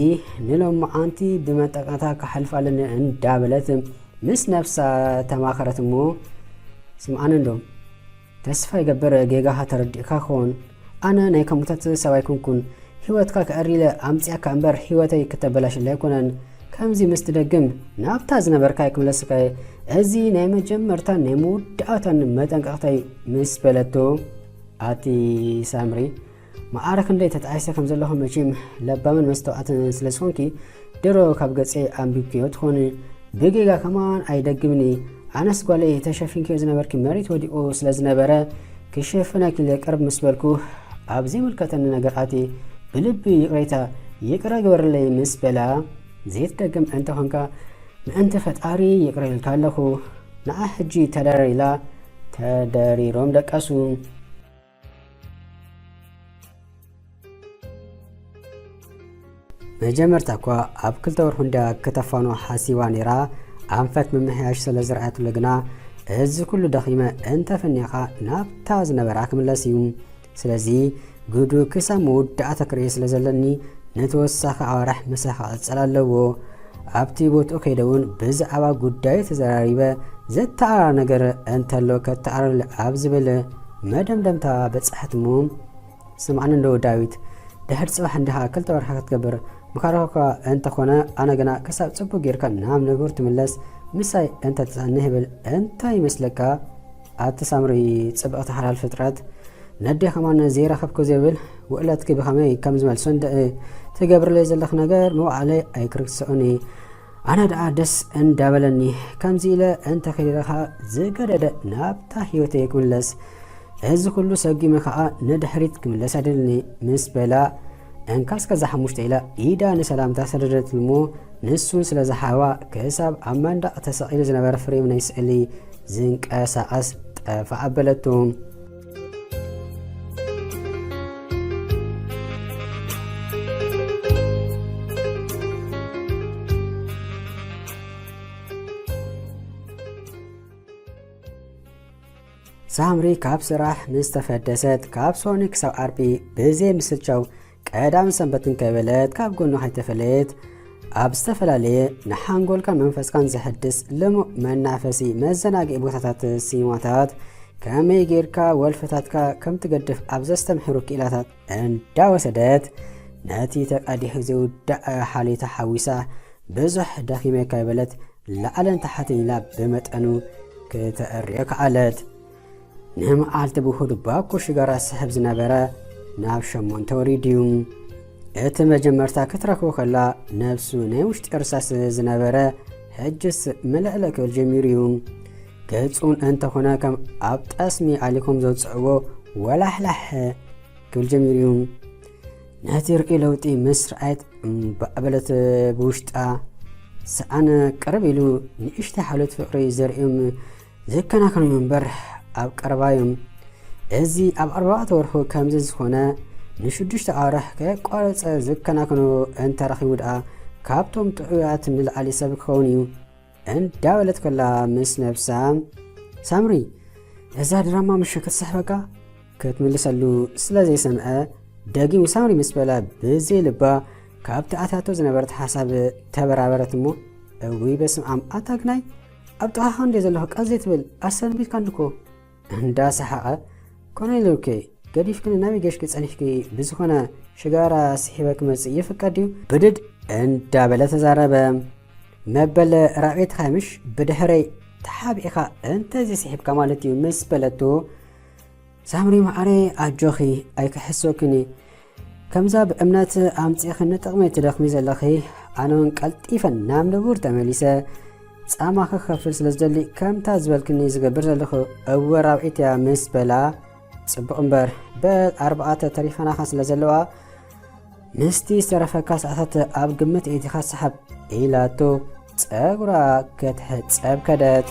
ንሎማዓንቲ ብመጠንቀቕታ ክሓልፋ ኣለኒ እንዳበለት ምስ ነብሳ ተማኸረት እሞ፣ ስምዓኒ እንዶ፣ ተስፋ ይገብር ጌጋኻ ተረዲእካ ክኸውን። ኣነ ናይ ከምኡታት ሰብ ኣይኮንኩን። ህይወትካ ከዕሪ ኢለ ኣምጽኣካ እምበር ህይወተይ ክተበላሽለይ ኣይኮነን። ከምዚ ምስ ትደግም ናብታ ዝነበርካዮ ክምለስካየ። እዚ ናይ መጀመርታን ናይ መወዳእታን መጠንቀቕታይ ምስ በለቶ፣ ኣቲ ሳምሪ፣ ማዕረ ክንደይ ተጣዒሰ ከም ዘለኹ መቸም ለባምን መስተውዓትን ስለ ዝኾንኪ፣ ድሮ ካብ ገጸይ ኣንቢብክዮ ትኾኒ። ብጌጋ ከማን ኣይደግምኒ። ኣነስ ጓለይ ተሸፊንክዮ ዝነበርኪ መሬት ወዲቑ ስለ ዝነበረ፣ ክሸፍነኪ ኢለ ቅርብ ምስ በልኩ፣ ኣብ ዘይምልከተኒ ነገር ኣትየ። ብልቢ ይቕሬታ፣ ይቕረ ግበርለይ ምስ በላ፣ ዘይትደግም እንተኾንካ፣ ምእንቲ ፈጣሪ ይቕረ ኢልካ ኣለኹ። ንዓ ሕጂ ተዳረር ኢላ፣ ተደሪሮም ደቀሱ። መጀመርታ እኳ ኣብ ክልተ ወርሑ እንድያ ክተፋንዎ ሓሲባ ነይራ። ኣንፈት ምምሕያሽ ስለ ዝረኣየትሉ ግና፣ እዚ ኩሉ ደኺመ እንተፈኒኻ ናብታ ዝነበራ ክምለስ እዩ። ስለዚ ግዱ ክሳብ መወዳእታ ክርኢ ስለ ዘለኒ፣ ንተወሳኺ ኣዋርሕ ምሳኻ ክቕጽል ኣለዎ። ኣብቲ ቦትኡ ከይደ እውን ብዛዕባ ጉዳዩ ተዘራሪበ፣ ዘተኣራረ ነገር እንተሎ ከተኣራርለ ኣብ ዝብል መደምደምታ በጻሕት እሞ፣ ስምዓኒ እንዶ ዳዊት፣ ድሕሪ ጽባሕ እንዲኻ ክልተ ወርሒ ክትገብር ምካርካ እኳ እንተኾነ፣ ኣነ ግና ክሳብ ጽቡቕ ጌርካ ናብ ንቡር ትምለስ ምሳይ እንተትጸንሕ ይብል። እንታይ ይመስለካ ኣቲ ሳምሪ ጽብቕቲ ሓላል ፍጥረት? ነዴ ከማን ዘይረኸብኩ ዘይብል ውዕለትኪ ብኸመይ ከም ዝመልሶ እንድዒ ትገብርለይ ዘለኺ ነገር መዋዕለይ ኣይክርስዖን እየ። ኣነ ደኣ ደስ እንዳበለኒ፣ ከምዚ ኢለ እንተ ከይደ ደኣ ዝገደደ ናብታ ህይወተይ ክምለስ፣ እዚ ኩሉ ሰጒመ ከኣ ንድሕሪት ክምለስ ኣይደልን ምስ በላ፣ እንካ እስከ እዛ ሓሙሽተ ኢላ ኢዳ ንሰላምታ ሰደደትሉ እሞ፣ ንሱን ስለ ዝሓባ ክሳብ ኣብ መንደቕ ተሰቒሉ ዝነበረ ፍሬም ናይ ስእሊ ዝንቀሳቐስ ጠፋእ ኣበለቶ። ሳምሪ ካብ ስራሕ ምስ ተፈደሰት፣ ካብ ሶኒ ክሳብ ዓርቢ ብዘይ ምስልቻው ቀዳምን ሰንበትን ከይበለት ካብ ጎኑ ከይተፈለየት፣ ኣብ ዝተፈላለየ ንሓንጎልካን መንፈስካን ዘሐድስ ልሙዕ መናፈሲ መዘናግዒ ቦታታት፣ ሲኒማታት፣ ከመይ ጌርካ ወልፍታትካ ከም ትገድፍ ኣብ ዘስተምሕሩ ክኢላታት እንዳወሰደት፣ ነቲ ተቃዲሑ ዘይውዳእ ሓልዮታ ሓዊሳ፣ ብዙሕ ደኺመ ካይበለት፣ ላዕልን ታሕትን ኢላ ብመጠኑ ክተእርዮ ከኣለት። ንመዓልቲ ብውሑዱ ባኮ ሽጋራ ስሕብ ዝነበረ ናብ ሸሞንተ ወሪዱ እዩ። እቲ መጀመርታ ክትረክቦ ከላ ነብሱ ናይ ውሽጢ እርሳስ ዝነበረ፣ ሕጅስ ምልዕልዕ ክብል ጀሚሩ እዩ። ገጹን እንተኾነ ከም ኣብ ጠስሚ ኣሊኮም ዘውጽዕዎ ወላሕላሕ ክብል ጀሚሩ እዩ። ነቲ ርእዩ ለውጢ ምስ ረኣየት እምባእ በለት ብውሽጣ። ሰኣን ቅርብ ኢሉ ንእሽተይ ሓልዮት ፍቕሪ ዘርእዮም ዝከናኸኑ እምበር ኣብ ቀረባ እዮም። እዚ ኣብ ኣርባዕተ ወርሑ ከምዚ ዝኾነ ንሽዱሽተ ኣዋርሕ ከየቋረጸ ዝከናኸኖ እንተረኺቡ ደኣ ካብቶም ጥዑያት ንላዕሊ ሰብ ክኸውን እዩ እንዳበለት ከላ ምስ ነብሳ፣ ሳምሪ፣ እዛ ድራማ ምሽ ክትስሕበካ ክትምልሰሉ ስለ ዘይሰምዐ፣ ደጊሙ ሳምሪ ምስ በለ ብዘይ ልባ ካብቲ ኣትያቶ ዝነበረት ሓሳብ ተበራበረት እሞ፣ እውይ በስመ ኣብ፣ ኣታ ግናይ ኣብ ጥቓኻ እንደ ዘለኹ ቀስ ዘይትብል ኣሰንቢትካኒ እኮ። እንዳሰሓቐ፣ ኮነ ኢሉኪ ገዲፍክኒ ናበይ ገሽኪ ጸኒሕኪ? ብዝኾነ ሽጋራ ስሒበ ክመጽእ ይፍቀድ ድዩ? ብድድ እንዳበለ ተዛረበ። መበል ራብዒትኻ ምሽ ብድሕረይ ተሓቢእኻ እንተዘይስሒብካ ማለት እዩ ምስ በለቶ፣ ሳምሪ መዓረይ ኣጆኺ ኣይክሕሰክኒ፣ ከምዛ ብእምነት ኣምጺእኺ ንጥቕመይ ትደኽሚ ዘለኺ፣ ኣነ እውን ቀልጢፈ ናብ ንቡር ተመሊሰ ጻማ ክኸፍል ስለ ዝደሊ ከምታ ዝበልክኒ ዝገብር ዘለኹ። እወ ራብዒት እያ ምስ በላ፣ ጽቡቕ እምበር በል ኣርባዕተ ተሪፋናኻ ስለ ዘለዋ ምስቲ ዝተረፈካ ሰዓታት ኣብ ግምት እቲኻ ሰሓብ ኢላቶ ጸጉራ ክትሕጸብ ከደት።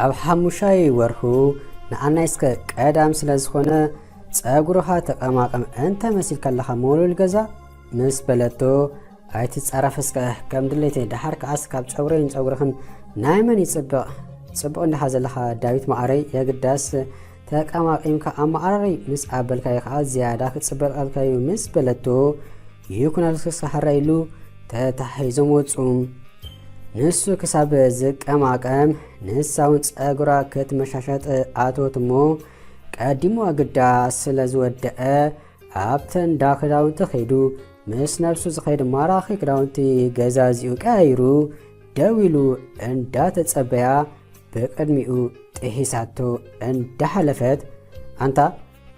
ኣብ ሓሙሻይ ወርሑ ንኣናይ እስከ ቀዳም ስለ ዝኾነ ጸጉርኻ ተቐማቐም እንተ መሲልካ ኣለኻ መወልወል ገዛ ምስ በለቶ፣ ኣይትጻረፍ እስከ ከም ድሌተይ፣ ደሓር ከኣስ ካብ ጸጉረይን ጸጉርኽን ናይ መን ይጽብቕ? ጽቡቕ እንዲኻ ዘለኻ ዳዊት መዓረይ፣ የግዳስ ተቀማቂምካ ኣመዓራሪ ምስ ኣበልካዮ ከኣ ዝያዳ ክጽበቀልካዩ ምስ በለቶ፣ ይኩን ኣልክስካ ሕራይ ኢሉ ተታሒዞም ወጹ። ንሱ ክሳብ ዝቀማቀም ንሳ እውን ጸጉራ ክትመሻሸጥ ኣተወት እሞ ቀዲምዋ ግዳ ስለ ዝወደአ ኣብተን እንዳ ክዳውንቲ ከይዱ ምስ ነብሱ ዝኸይድ ማራኺ ክዳውንቲ ገዛዚኡ ቀያይሩ ደው ኢሉ እንዳተጸበያ ብቕድሚኡ ጥሒሳቶ እንዳሓለፈት፣ ኣንታ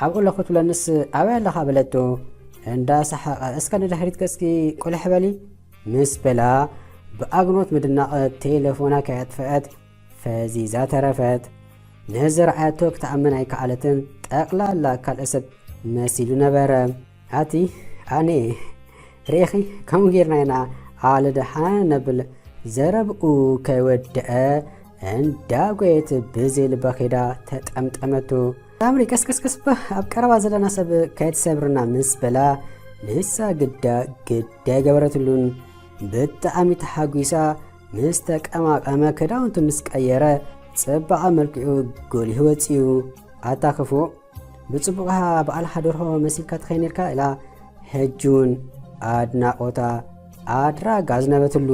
ኣብኡ ኣለኹ ትብለንስ ኣበይ ኣለኻ በለቶ እንዳሰሓቐ። እስከ ንድሕሪት ገጽኪ ቁልሕ በሊ ምስ በላ ብኣግኖት ምድናቕ ቴሌፎና ከየጥፈአት ፈዚዛ ተረፈት። ንዝረኣየቶ ክትኣምን ኣይከኣለትን። ጠቕላላ ካልእ ሰብ መሲሉ ነበረ። ኣቲ ኣነ ርኢኺ ከምኡ ጌርና ኢና ኣለ ደሓን ነብል ዘረብኡ ከይወደአ እንዳጎየት ብዘይ ልባ ከይዳ ተጠምጠመቱ። ሳምሪ ቀስቀስቀስ ባ ኣብ ቀረባ ዘለና ሰብ ከይትሰብርና ምስ በላ ንሳ ግዳ ግዳ ኣይገበረትሉን። ብጣዕሚ ተሓጒሳ ምስ ተቀማቀመ ክዳውንቱ ምስ ቀየረ ጽባቐ መልክዑ ጎሊሁ ወጺኡ። ኣታ ክፉእ ብጽቡቕኻ በዓልኻ ደርሆ መሲልካ ትኸይ ነርካ ኢላ ሕጂ እውን ኣድናቖታ ኣድራጋ ኣዝነበትሉ።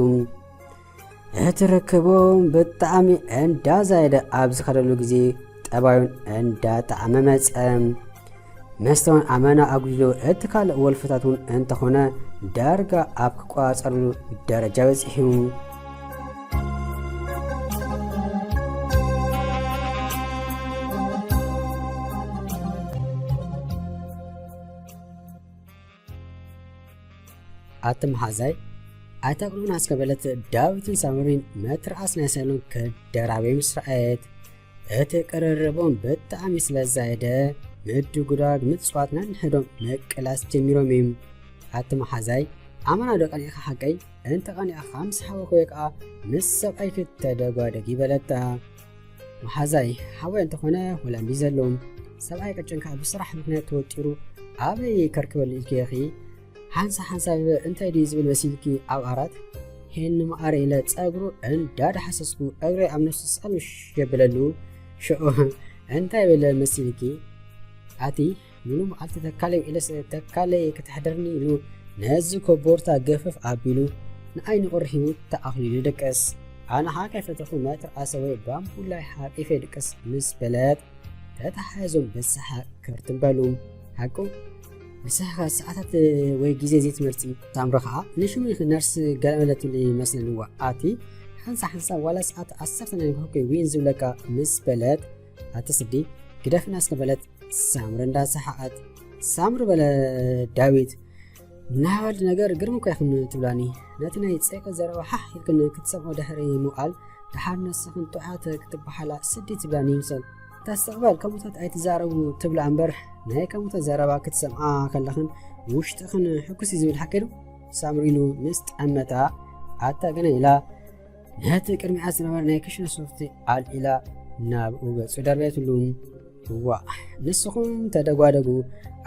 እቲ ርክቦም ብጣዕሚ እንዳዛየደ ኣብ ዝኸደሉ ግዜ ጠባዩን እንዳጣዕመ መጸ። መስተ እውን ኣመና ኣጉዲሉ እቲ ካልእ ወልፍታት እውን እንተኾነ ዳርጋ ኣብ ክቆጻጸርሉ ደረጃ በጺሑ። ኣቲ መሓዛይ ኣይተቕንኡና እስከ በለት ዳዊትን ሳምሪን መትርኣስ ናይ ሳሎን ክደራበዩ ምስ ረኣየት፣ እቲ ቅርርቦም ብጣዕሚ ስለ ዝዛየደ ምድጉዳግ ምጽዋት ነንሕዶም ምቅላስ ጀሚሮም እዮም። ኣቲ መሓዛይ ኣመና ዶ ቀኒዕካ ሓቀይ? እንተ ቀኒዕካ ምስ ሓወክ ወይ ከኣ ምስ ሰብኣይክ ተደጓደጊ በለታ። መሓዛይ ሓወይ እንተኾነ ሆላንዲ ዘሎ ሰብኣይ ቅጭንካ ብስራሕ ምክንያት ተወጢሩ ኣበይ ከርክበሉ ኢልኪ ኢኺ? ሓንሳ ሓንሳብ እንታይ ድዩ ዝብል መሲልኪ ኣብ ዓራት ሄኒ መዓረ ኢለ ጸጉሩ እንዳዳሓሰስኩ እግረይ ኣብ ነፍሱ ጸልምሽ የብለሉ። ሽዑ እንታይ በለ መሲልኪ? ኣቲ ሙሉ መዓልቲ ተካለይ ኢለስ፣ ተካለይ ክተሕድርኒ ኢሉ ነዚ ኮቦርታ ገፍፍ ኣቢሉ ንዓይኒ ቁሪ ሂቡ ተኣኽሊሉ ይድቅስ። ኣነ ኸኣ ከይፈተኹ መትርኣሰ ወይ ባምቡላይ ሓቂፈ ይድቅስ ምስ በለት፣ ተተሓሒዞም ብሰሓቕ ክርትም በሉ። ሓቁ ንስኻ ሰዓታት ወይ ግዜ ዘይትመርጺ። ሳምሪ ኸኣ ንሽሙ ነርስ ገለመለትሉ ይመስለኒ። እዋ ኣቲ ሓንሳ ሓንሳ ዋላ ሰዓት ዓሰርተ ናይ ንግሆ ዊን ዝብለካ ምስ በለት፣ ኣቲ ስዲ ግደፍና እስከ በለት ሳምሪ እንዳሰሓቐት። ሳምሪ በለ ዳዊት፣ ምናልባት ነገር ግርም እኮ ኢኽን ትብላኒ። ነቲ ናይ ጸይቂ ዘረባ ሓሕ ኢልክን ክትሰምዖ ድሕሪ ምውዓል፣ ደሓር ነስኽን ጥዑያት ክትበሓላ ስዲ ትብላኒ ይምሰል። ተስቕ በል፣ ከምኡታት ኣይትዛረቡ ትብላ እምበር፣ ናይ ከምኡታት ዘረባ ክትሰምዓ ከለኽን ውሽጥኽን ሕጉስ እዩ ዝብል፣ ሓቂ ዶ? ሳምሪ ኢሉ ምስ ጠመታ፣ ኣታ ገና ኢላ፣ ነቲ ቅድሚኣ ዝነበረ ናይ ክሽነ ሶፍቲ ኣልዒላ ናብኡ ገጹ ደርበየትሉ። እዋእ፣ ንስኹም ተደጓደጉ፣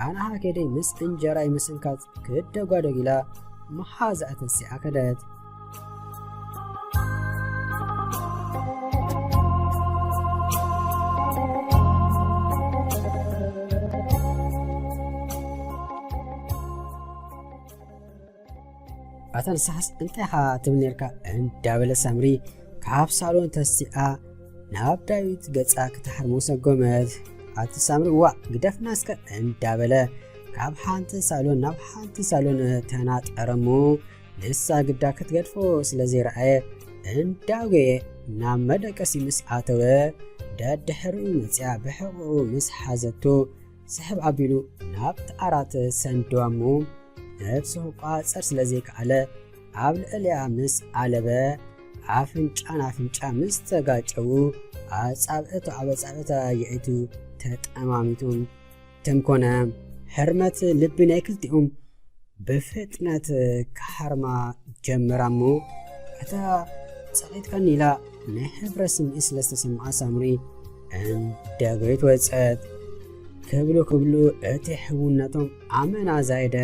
ኣነ ኸኣ ከይደ ምስ እንጀራይ ምስንካት ክደጓደግ ኢላ መሓዛኣ ተሲኣ ከደት። ኣታ ንስኻስ እንታይ ኢኻ ትብል ነርካ? እንዳበለ ሳምሪ ካብ ሳሎን ተሲኣ ናብ ዳዊት ገጻ ክትሃርሞ ሰጎመት። ኣቲ ሳምሪ፣ እዋእ፣ ግደፍና እስከ እንዳበለ ካብ ሓንቲ ሳሎን ናብ ሓንቲ ሳሎን ተናጠረ እሞ፣ ንሳ ግዳ ክትገድፎ ስለ ዘይረኣየ፣ እንዳውገየ ናብ መደቀሲ ምስ ኣተወ፣ ደድሕሪኡ መጺኣ ብሕቖኡ ምስ ሓዘቶ፣ ስሕብ ኣቢሉ ናብቲ ዓራት ሰንደዋ እሞ፣ ነብሱ ክቋጸር ስለ ዘይከኣለ፣ ኣብ ልዕሊኣ ምስ ዓለበ፣ ኣፍንጫ ንኣፍንጫ ምስ ተጋጨዉ፣ ኣጻብዕቱ ኣብ ኣጻብዕታ የእቱ ተጠማሚቶም። ትም ኮነ፣ ህርመት ልቢ ናይ ክልቲኦም ብፍጥነት ክሃርማ ጀመራ እሞ፣ እታ ጸቒጥካኒ ኢላ ናይ ሕብረት ስምዒት ስለ ዝተሰምዓ ሳምሪ እንዳጎየት ወጸት። ክብሉ ክብሉ እቲ ሕውነቶም ኣመና ዛየደ።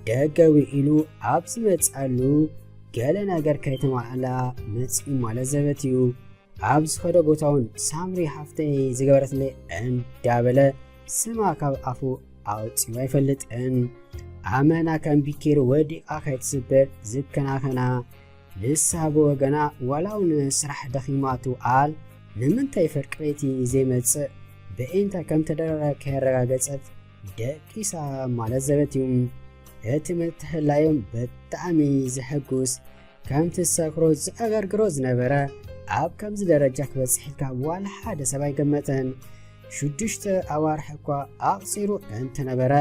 ደገ ውዒሉ ኣብ ዝመጽኣሉ ገለ ነገር ከይተማልኣላ መጺኡ ማለት ዘበት እዩ። ኣብ ዝኸዶ ቦታ እውን ሳምሪ ሓፍተይ ዝገበረትለይ እንዳበለ ስማ ካብ ኣፉ ኣውጺኡ ኣይፈልጥን። ኣመና ከም ቢኬር ወዲቓ ከይትስበር ዝከናኸና፣ ንሳ ብወገና ዋላ እውን ስራሕ ደኺማ ትውዓል፣ ንምንታይ ፍርቂ ለይቲ ዘይመጽእ ብእንታ ከም ተደረረ ከየረጋገጸት ደቂሳ ማለት ዘበት እዩ። እቲ ምትሕልላዮም ብጣዕሚ ዘሐጉስ፣ ከምቲ ሰክሮ ዘዕገርግሮ ዝነበረ ኣብ ከምዚ ደረጃ ክበጽሕ ኢልካ ዋላ ሓደ ሰብ ኣይገመተን። ሽዱሽተ ኣዋርሕ እኳ ኣቕጺሩ እንተነበረ፣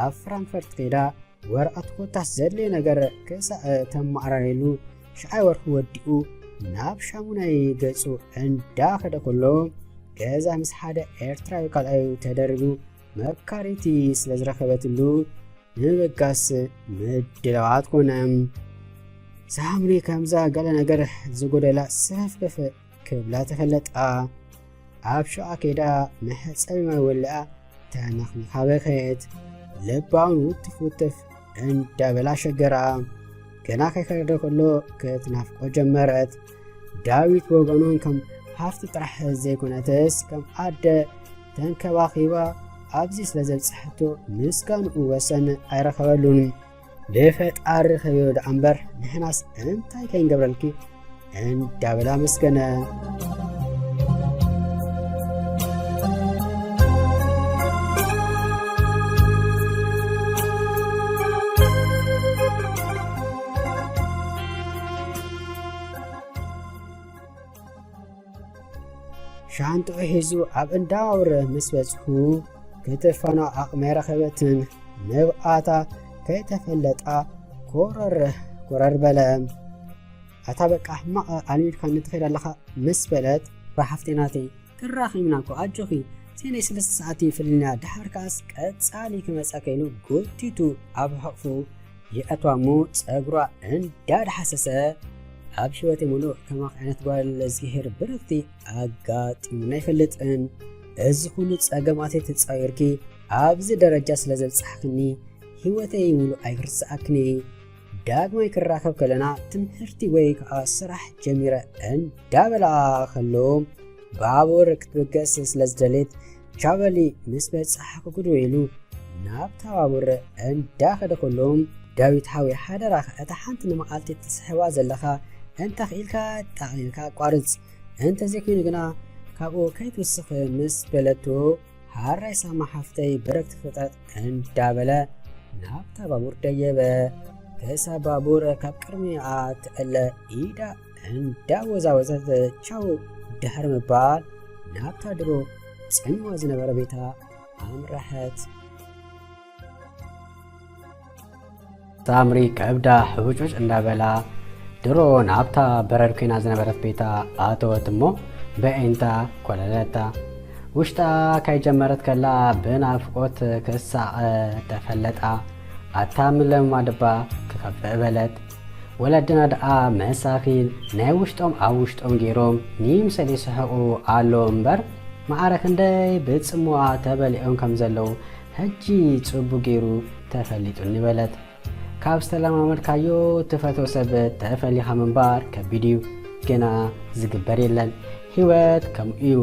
ኣብ ፍራንክፈርት ከይዳ ወረቐት ኮታስ ዘድልዮ ነገር ክሳዕ ተመዓራረየሉ፣ ሻዓይ ወርሒ ወዲኡ ናብ ሻሙናይ ገጹ እንዳኸደ ከሎ፣ ገዛ ምስ ሓደ ኤርትራዊ ካልኣዩ ተደሪቡ መካሪቲ ስለ ዝረኸበትሉ፣ ንምብጋስ ምድላዋት ኮነ። ሳምሪ ከምዛ ገለ ነገር ዝጎደላ ስፍፍፍ ክብላ ተፈለጣ። ኣብ ሸውዓ ከይዳ መሕጸቢ ማይ ወሊኣ ተነኽኒኻ በኸየት። ልባ እውን ውትፍ ውትፍ እንዳበላ ሸገራ። ገና ከይከደ ከሎ ክትናፍቆ ጀመረት። ዳዊት ብወገኑ ከም ሃፍቲ ጥራሕ ዘይኮነትስ ከም ኣደ ተንከባኺባ ኣብዚ ስለ ዘብጽሐቶ ምስጋንኡ ወሰን ኣይረኸበሉን። ብፈጣሪ ርኸብዮ ደኣ እምበር ንሕናስ እንታይ ከይንገብረልኪ እንዳበላ ኣመስገነ። ሻንጥኡ ሒዙ ኣብ እንዳ ባቡር ምስ በጽሑ፣ ክትፋኖ ዓቕሚ ኣይረኸበትን። ንብዓታ ከይተፈለጣ ኮረር ኮረር በለ። ኣታ በቃ ሕማቕ ኣልሚድካኒ ትኸይድ ኣለኻ ምስ በለት፣ ሓፍተይ ናተይ፣ ተራኺብና እኮ፣ ኣጆኺ፣ እቲ ናይ ሰለስተ ሰዓት እዩ ፍልልያ፣ ደሓር ከኣስ ቀጻሊ ክመጻ ከይሉ ጎቲቱ ኣብ ሕቕፉ የእትዋ እሞ ጸጉራ እንዳዳሓሰሰ፣ ኣብ ህይወተይ ሙሉእ ከማኺ ዓይነት ጓል እግዚኣብሄር ብርኽቲ ኣጋጢሙኒ ኣይፈልጥን። እዚ ኩሉ ጸገማተይ ተጻዊርኪ ኣብዚ ደረጃ ስለ ዘብጻሕክኒ ህይወተይ ሙሉእ ኣይክርስኣክን እየ። ዳግማይ ክራኸብ ከለና ትምህርቲ ወይ ከኣ ስራሕ ጀሚረ እንዳበላ ከሎ፣ ባቡር ክትብገስ ስለ ዝደልየት ቻበሊ ምስ በጻሕ ክጉድወ ኢሉ ናብታ ባቡር እንዳኸደ ከሎ፣ "ዳዊት ሓወይ፣ ሓደራኻ፣ እታ ሓንቲ ንመዓልቲ ትስሕባ ዘለኻ እንተኽኢልካ ጠቕሊልካ ኣቋርጽ፣ እንተዘይኮይኑ ግና ካብኡ ከይትውስኽ" ምስ በለቶ፣ "ሓራይ ሳማ ሓፍተይ፣ ብርክቲ ፍጥረት" እንዳበለ ናብታ ባቡር ደየበ። ክሳብ ባቡር ካብ ቅድሚኣ ትዕለ፣ ኢዳ እንዳወዛወዘት ቻው ድሕሪ ምባል፣ ናብታ ድሮ ጸሚዋ ዝነበረ ቤታ ኣምረሐት። ሳምሪ ከብዳ ሕውጭውጭ እንዳበላ ድሮ ናብታ በረድ ኮይና ዝነበረት ቤታ ኣተወት እሞ፣ በዒንታ ኮለለታ። ውሽጣ ካይጀመረት ከላ ብናፍቆት ክሳቐ ተፈለጣ። ኣታ ምለማ ድባ ክኸፍእ በለት። ወለድና ደኣ መሳኺን ናይ ውሽጦም ኣብ ውሽጦም ገይሮም ንይምሰል ይስሕቑ ኣሎ እምበር፣ ማዕረ ክንደይ ብጽምዋ ተበሊዖም ከም ዘለዉ ሕጂ ጽቡቕ ገይሩ ተፈሊጡኒ በለት። ካብ ዝተለማመድካዮ ትፈትዎ ሰብ ተፈሊኻ ምንባር ከቢድ እዩ። ግና ዝግበር የለን። ህይወት ከምኡ እዩ።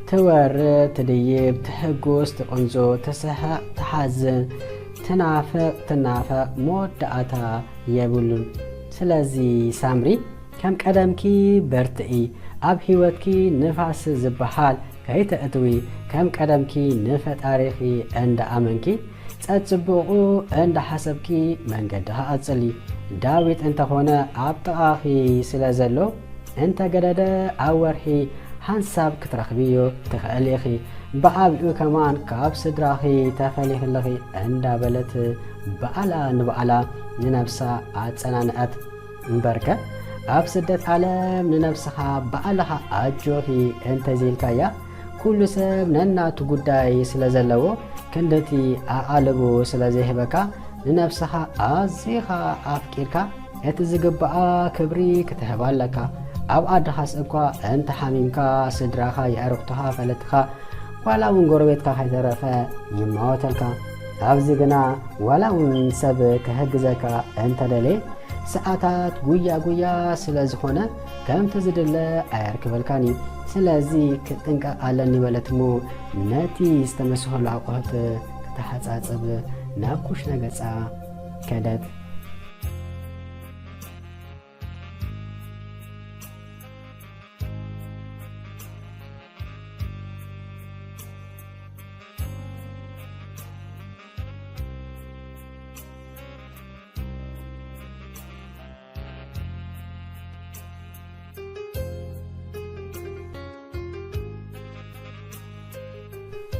ትወርድ፣ ትድይብ፣ ትሕጎስ፣ ትቕንዞ፣ ትስሕቕ፣ ትሓዝን፣ ትናፍቕ፣ ትናፈቕ፣ መወዳእታ የብሉን። ስለዚ ሳምሪ፣ ከም ቀደምኪ በርትዒ፣ ኣብ ህይወትኪ ንፋስ ዝበሃል ከይተእትዊ፣ ከም ቀደምኪ ንፈጣሪኺ እንዳኣመንኪ፣ ጸጽቡቑ እንዳሓሰብኪ መንገድኻ ቀጽሊ። ዳዊት እንተኾነ ኣብ ጥቓኺ ስለ ዘሎ፣ እንተገደደ ኣብ ወርሒ ሓንሳብ ክትረኽብዮ ትኽእሊ ኢኺ። ብዓቢኡ ከማን ካብ ስድራኺ ተፈሊኺ ኣለኺ እንዳበለት ባዕላ ንባዕላ ንነብሳ ኣጸናንዐት። እምበርከ ኣብ ስደት ዓለም ንነብስኻ ባዕልኻ ኣጆኺ እንተዘይልካያ፣ ኩሉ ሰብ ነናቱ ጉዳይ ስለ ዘለዎ፣ ክንድቲ ኣቓልቦ ስለ ዘይህበካ፣ ንነብስኻ ኣዚኻ ኣፍቂርካ እቲ ዝግብኣ ክብሪ ክትህባ ኣለካ። ኣብ ዓድኻስ እኳ እንተ ሓሚምካ ስድራኻ የዕሩኽትኻ ፈለጥኻ ዋላ እውን ጎረቤትካ ከይተረፈ ይማወተልካ። ኣብዚ ግና ዋላ እውን ሰብ ክሕግዘካ እንተደለየ፣ ሰዓታት ጉያ ጉያ ስለ ዝኾነ፣ ከምቲ ዝድለ ኣየርክበልካን እዩ። ስለዚ ክጥንቀቕ ኣለኒ በለት እሞ፣ ነቲ ዝተመስኸሉ ኣቑሑት ክተሓጻጽብ ናብ ኩሽና ገጻ ከደት።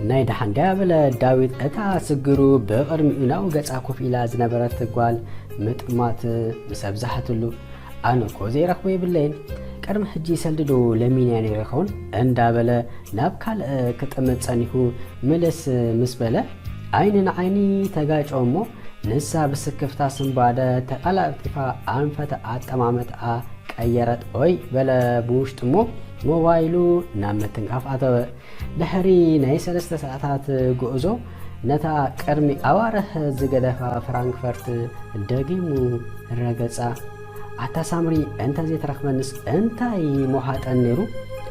ናይ ደሓን ድያ በለ ዳዊት፣ እታ ስግሩ ብቕድሚኡ ናብኡ ገጻ ኮፍ ኢላ ዝነበረት ጓል ምጥማት ምስ ኣብዝሓትሉ። ኣነ እኮ ዘይረኽቦ የብለይን። ቅድሚ ሕጂ ሰልዲ ዶ ለሚንያ ነይረ ይኸውን? እንዳበለ ናብ ካልእ ክጥምት ጸኒሑ ምልስ ምስ በለ፣ ዓይኒ ንዓይኒ ተጋጨው እሞ፣ ንሳ ብስክፍታ ስንባደ ተቐላጢፋ ኣንፈት ኣጠማምትኣ ቀየረት። ኦይ በለ ብውሽጡ እሞ፣ ሞባይሉ ናብ ምትንካፍ ኣተወ። ድሕሪ ናይ ሰለስተ ሰዓታት ጉዕዞ፣ ነታ ቅድሚ ኣዋርሕ ዝገደፋ ፍራንክፈርት ደጊሙ ረገጻ። ኣታ ሳምሪ፣ እንተ ዘይተረኽበንስ እንታይ ምውሓጠን ነይሩ?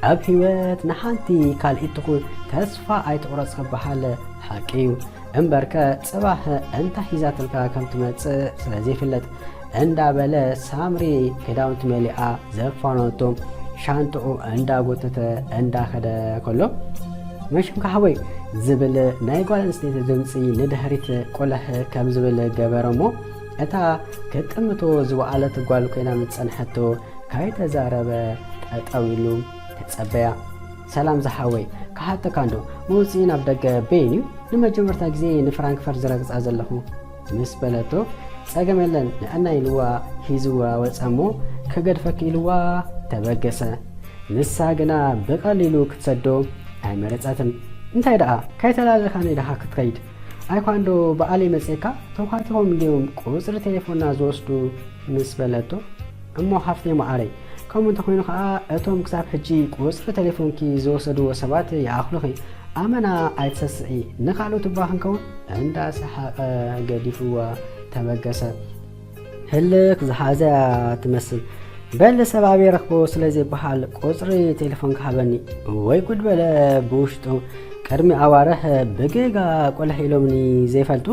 ኣብ ህይወት ንሓንቲ ካልኢት ትኹን ተስፋ ኣይትቑረጽ ክበሃል ሓቂ እዩ። እምበርከ፣ ጽባሕ እንታይ ሒዛትልካ ከም ትመጽእ ስለ ዘይፍለጥ፣ እንዳበለ ሳምሪ ክዳውንቲ መሊኣ ዘፋነወቶ ሻንጥኡ እንዳጎተተ እንዳኸደ ከሎ፣ "መን ሽምካ ሓወይ?" ዝብል ናይ ጓል ኣንስተይቲ ድምጺ ንድሕሪት ቁልሕ ከም ዝብል ገበረ እሞ፣ እታ ክትጥምቶ ዝወዓለት ጓል ኮይና ምስ ጸንሐቶ፣ ካይተዛረበ ጠጠው ኢሉ ተጸበያ። "ሰላም ዝሓወይ፣ ክሓተካ እንዶ፣ መውጽኢ ናብ ደገ በይን እዩ? ንመጀመርታ ግዜ ንፍራንክፈርት ዝረግጻ ዘለኹ" ምስ በለቶ፣ "ጸገም የለን፣ ንዕና" ኢልዋ ሒዝዋ ወጸ እሞ፣ "ክገድፈኪ" ኢልዋ ተበገሰ። ንሳ ግና ብቐሊሉ ክትሰዶ ኣይመረጸትን። "እንታይ ደኣ፣ ካይተላለኻኒ ደኻ ክትኸይድ? ኣይኳ እንዶ በዓለይ መጺኤካ፣ ተዃቲኾም እንድዮም ቁጽሪ ቴሌፎንና ዝወስዱ" ምስ በለቶ፣ "እሞ ሓፍተይ መዓረይ፣ ከምኡ እንተኾይኑ ኸኣ፣ እቶም ክሳብ ሕጂ ቁጽሪ ቴሌፎንኪ ዝወሰድዎ ሰባት ይኣኽሉኺ። ኣመና ኣይትሰስዒ፣ ንኻልኦት እባ ክንከውን?" እንዳሰሓቐ ገዲፍዋ ተበገሰ። ህልኽ ዝሓዘ ትመስል። "በል ሰብ ኣበይ ረኽቦ ስለ ዘይበሃል ቁጽሪ ቴሌፎንካ ሃበኒ?" ወይ ጉድ በለ ብውሽጡ። ቅድሚ ኣዋርሕ ብጌጋ ቆልሕ ኢሎምኒ ዘይፈልጡ፣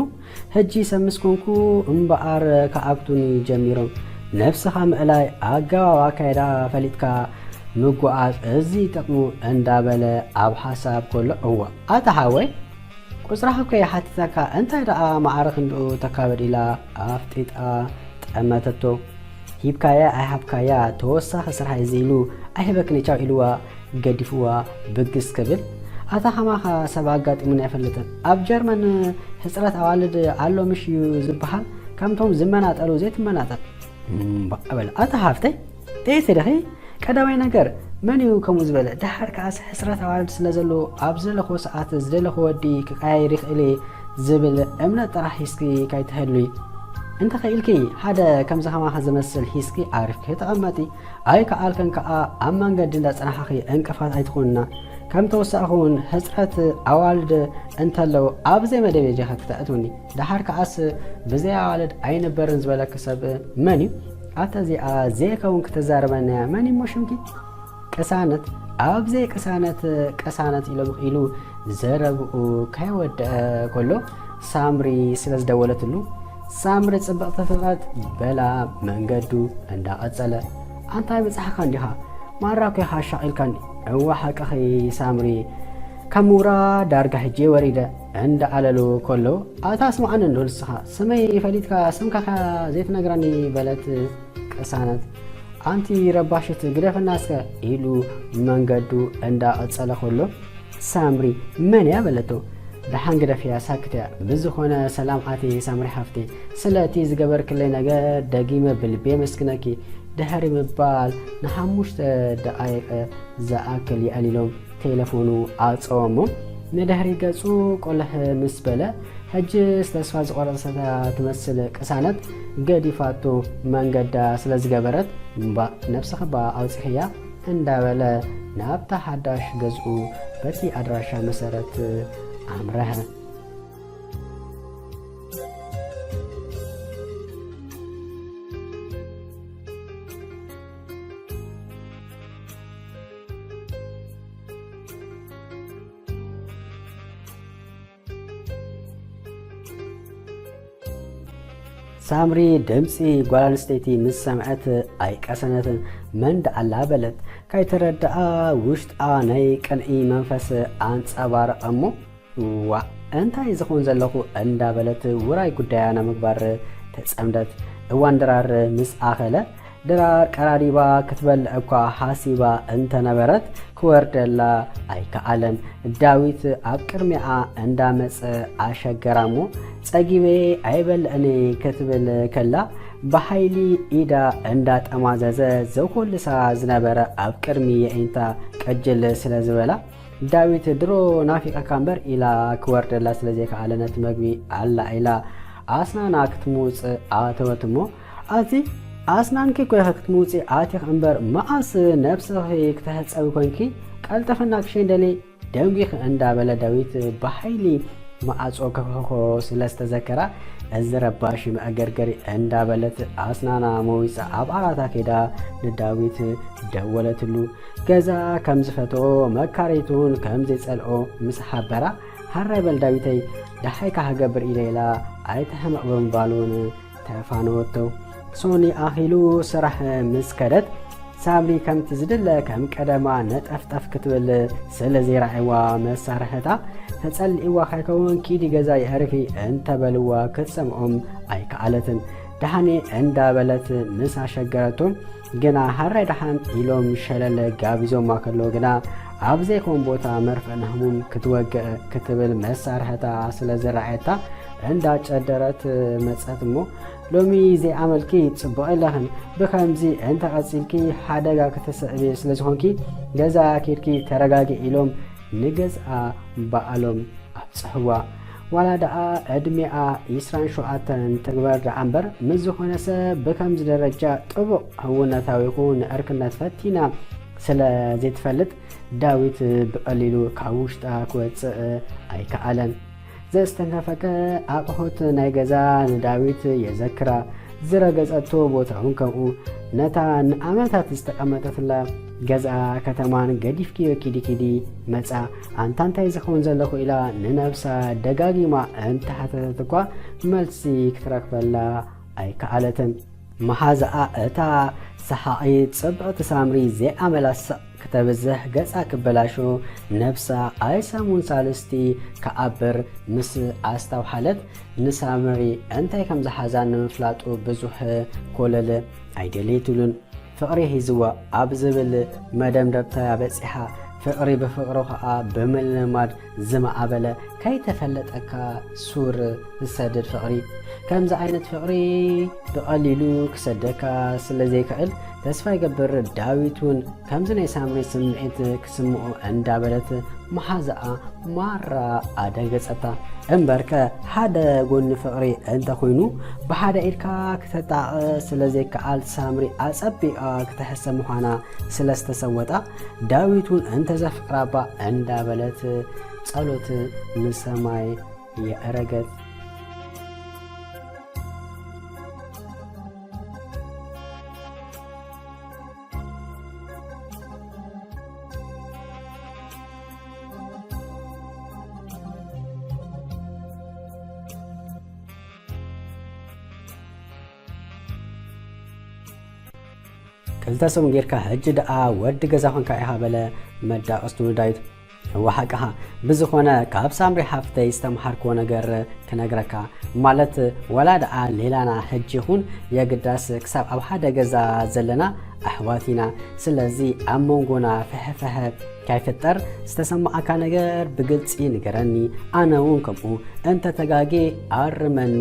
ሕጂ ሰብ ምስ ኮንኩ እምበኣር ክኣግቱኒ ጀሚሮም። ነብስኻ ምእላይ ኣገባብ ኣካይዳ ፈሊጥካ ምጉዓዝ እዚ ጥቕሙ እንዳበለ ኣብ ሓሳብ ከሎ፣ እዋ ኣታ ሓወይ፣ ቁጽራ ሃብከ ሓቲታካ እንታይ ደኣ ማዕረ ክንድኡ ተካበድ ኢላ ኣፍጢጣ ጠመተቶ። ሂብካያ ኣይሃብካያ ተወሳኺ ስራሕ እዚ ኢሉ ኣይህበክን ቻው ኢልዋ ገዲፍዋ ብግስ ክብል፣ ኣታ ከማኻ ሰብ ኣጋጢሙኒ ኣይፈልጥን። ኣብ ጀርመን ሕጽረት ኣዋልድ ኣሎ ምሽ እዩ ዝበሃል፣ ከምቶም ዝመናጠሉ ዘይትመናጠል። እምባእ በል ኣታ ሃፍተይ፣ ደይተ ደኺ ቀዳማይ ነገር መን እዩ ከምኡ ዝበለ? ደሓር ከኣስ ሕጽረት ኣዋልድ ስለ ዘሎ ኣብ ዝደለኽዎ ሰዓት ዝደለኽዎ ወዲ ክቀያይር ይኽእል እየ ዝብል እምነት ጥራሕ ሒዝኪ ካይትህሉይ። እንተኸኢልኪ ሓደ ከምዚ ከማኻ ዝመስል ሒዝኪ ዓሪፍኪ ተቐመጢ። ኣይከኣልክን ከኣ ኣብ መንገዲ እንዳጸናሕኺ ዕንቅፋት ኣይትኹንና። ከም ተወሳእኺ እውን ሕጽረት ኣዋልድ እንተለዉ ኣብ ዘይመደብ ዲኻ ክተእትውኒ? ደሓር ከኣስ ብዘይ ኣዋልድ ኣይንበርን ዝበለኪ ሰብ መን እዩ? ኣታ እዚኣ ዘይከውን ክትዛረበና እያ። መን እሞ ሽምኪ? ቅሳነት ኣብ ዘይቅሳነት ቀሳነት ኢሎም ኢሉ ዘረብኡ ከይወደአ ከሎ ሳምሪ ስለ ዝደወለትሉ፣ ሳምሪ ጽብቕቲ ፍጥረት በላ መንገዱ እንዳቐጸለ፣ ኣንታይ በጻሕካ እንዲኻ? ማራ እኮ ኢኻ ኣሻቒልካኒ። እዋ ሓቅኺ ሳምሪ፣ ካብ ምውራድ ዳርጋ ሕጂ ወሪደ እንዳኣለሉ ከሎ፣ ኣታ ስምዓኒ እንዶ ንስኻ፣ ስመይ ፈሊጥካ ስምካ ከ ዘይትነግረኒ በለት ቅሳነት። ኣንቲ ረባሽት ግደፈና እስከ ኢሉ መንገዱ እንዳቐጸለ ከሎ፣ ሳምሪ መን እያ በለቶ። ደሓን ግደፍያ ሳክት እያ። ብዝኾነ ሰላም ኣቲ ሳምሪ ሓፍቲ፣ ስለ እቲ ዝገበርክለይ ነገር ደጊመ ብልቢ የመስግነኪ። ድሕሪ ምባል ንሓሙሽተ ደቓይቕ ዝኣክል የዕሊሎም ቴለፎኑ ኣጸወ እሞ ንድሕሪ ገጹ ቆልሕ ምስ በለ፣ ሕጅስ ተስፋ ዝቖረጸት ትመስል ቅሳነት ገዲፋቶ መንገዳ ስለ ዝገበረት፣ እምባእ ነብስኺ እባ ኣውጺኽያ እንዳበለ ናብታ ሓዳሽ ገዝኡ በቲ ኣድራሻ መሰረት ኣምረሐ። ሳምሪ ድምጺ ጓል ኣንስተይቲ ምስ ሰምዐት ኣይቀሰነትን። መን ደኣላ በለት። ካይተረድኣ ውሽጣ ናይ ቅንኢ መንፈስ ኣንጸባረቐ እሞ፣ ዋእ እንታይ ዝኸውን ዘለኹ እንዳበለት ውራይ ጉዳያ ንምግባር ተጸምደት። እዋን ድራር ምስ ኣኸለ፣ ድራር ቀራሪባ ክትበልዕ እኳ ሓሲባ እንተነበረት፣ ክወርደላ ኣይከኣለን። ዳዊት ኣብ ቅድሚኣ እንዳመጸ ኣሸገራ እሞ፣ ጸጊበ ኣይበልዕን ክትብል ከላ፣ ብሓይሊ ኢዳ እንዳጠማዘዘ ዘኮልሳ ዝነበረ ኣብ ቅድሚ የዒንታ ቅጅል ስለ ዝበላ፣ ዳዊት ድሮ ናፊቐካ እምበር ኢላ ክወርደላ ስለ ዘይከኣለ፣ ነቲ መግቢ ኣላ ኢላ ኣስናና ክትምውጽእ ኣተወት እሞ፣ ኣቲ ኣስናንኪ እኮ ኢኺ ክትምውጺ ኣቲኺ እምበር፣ መዓስ ነብስኺ ክተሕጸቢ ኮንኪ? ቀልጥፍና ክሸንደሊ ደንጒኺ እንዳበለ ዳዊት ብሓይሊ መዓጾ ከኹሕኮ ስለ ዝተዘከራ፣ እዚ ረባሺ መእገርገሪ እንዳበለት ኣስናና መዊጻ ኣብ ዓራታ ከይዳ ንዳዊት ደወለትሉ። ገዛ ከም ዝፈትኦ መካረይቱን ከም ዘይጸልኦ ምስ ሓበራ፣ ሃራይ በል ዳዊተይ፣ ደሓይካ ክገብር ኢለ ኢላ ኣይትሕመቕ ብምባል እውን ተፋነወቶ። ሶኒ ኣኺሉ ስራሕ ምስ ከደት፣ ሳምሪ ከምቲ ዝድለ ከም ቀደማ ነጠፍጠፍ ክትብል ስለ ዘይረኣይዋ መሳርሕታ፣ ተጸሊእዋ ከይከውን ኪዲ ገዛ የዕርፊ እንተበልዋ ክትሰምዖም ኣይከኣለትን። ደሓኔ እንዳበለት ምስ ኣሸገረቶም፣ ግና ሃራይ ደሓን ኢሎም ሸለል ጋቢዞማ ከለዉ ግና፣ ኣብ ዘይኮን ቦታ መርፍእ ንህሙም ክትወግእ ክትብል መሳርሕታ ስለ ዝረኣየታ፣ እንዳጨደረት መጸት እሞ፣ ሎሚ ዘይኣመልኪ ጽቡቕ የለኽን፣ ብኸምዚ እንተቐጺልኪ ሓደጋ ክትስዕቢ ስለ ዝኾንኪ፣ ገዛ ኬድኪ ተረጋጊ ኢሎም ንገዝኣ በኣሎም ኣብጽሕዋ። ዋላ ደኣ ዕድሜኣ ዒስራን ሸውዓተን ትግበር ደኣ እምበር፣ ምስ ዝኾነ ሰብ ብከምዚ ደረጃ ጥቡቕ ህውነታዊ ይኹን ንዕርክነት ፈቲና ስለ ዘይትፈልጥ፣ ዳዊት ብቐሊሉ ካብ ውሽጣ ክወጽእ ኣይከኣለን። ዘስተንከፈከ ኣቕሑት ናይ ገዛ ንዳዊት የዘክራ። ዝረገጸቶ ቦታ እውን ከምኡ። ነታ ንዓመታት ዝተቐመጠትላ ገዛ ከተማን ገዲፍክዮ ኪዲ ኪዲ መጻ። ኣንታ እንታይ ዝኸውን ዘለኹ ኢላ ንነብሳ ደጋጊማ እንተሓተተት እኳ መልሲ ክትረክበላ ኣይከኣለትን። መሓዛኣ እታ ሰሓቒት ጽብቕቲ ሳምሪ ዘይኣመላ ስቕ ክተብዝሕ ገጻ ክበላሾ ነብሳ ኣይሰሙን ሳልስቲ ክዓብር ምስ ኣስተውሓለት ንሳምሪ እንታይ ከም ዝሓዛ ንምፍላጡ ብዙሕ ኮለል ኣይደለየትሉን። ፍቕሪ ሒዝዋ ኣብ ዝብል መደምደምታ በጺሓ። ፍቕሪ ብፍቕሪ ኸኣ ብምልማድ ዝማዕበለ ከይተፈለጠካ ሱር ዝሰድድ ፍቕሪ። ከምዚ ዓይነት ፍቕሪ ብቐሊሉ ክሰደካ ስለ ዘይክእል ተስፋ ይገብር። ዳዊት እውን ከምዚ ናይ ሳምሪ ስምዒት ክስምዖ እንዳበለት መሓዛኣ ማራ ኣደንገጸታ። እምበርከ ሓደ ጎኒ ፍቕሪ እንተኾይኑ ብሓደ ኢድካ ክተጣቕዕ ስለ ዘይከኣል ሳምሪ ኣጸቢቓ ክትሕሰብ ምዃና ስለ ዝተሰወጣ ዳዊት እውን እንተዘፍቅራባ እንዳበለት ጸሎት ንሰማይ የዕረገት። ክልተ ሰሙን ጌርካ ሕጂ ደኣ ወዲ ገዛ ኾንካ ኢኻ በለ መዳቕስቱ ንዳዊት። እወ ሓቅኻ። ብዝኾነ ካብ ሳምሪ ሓፍተይ ዝተምሃርክዎ ነገር ክነግረካ። ማለት ወላ ደኣ ሌላና ሕጂ ይኹን የግዳስ ክሳብ ኣብ ሓደ ገዛ ዘለና ኣሕዋት ኢና። ስለዚ ኣብ መንጎና ፍሕፍሐ ካይፍጠር ዝተሰማዓካ ነገር ብግልጺ ንገረኒ። ኣነ እውን ከምኡ እንተ ተጋጌ ኣርመኒ።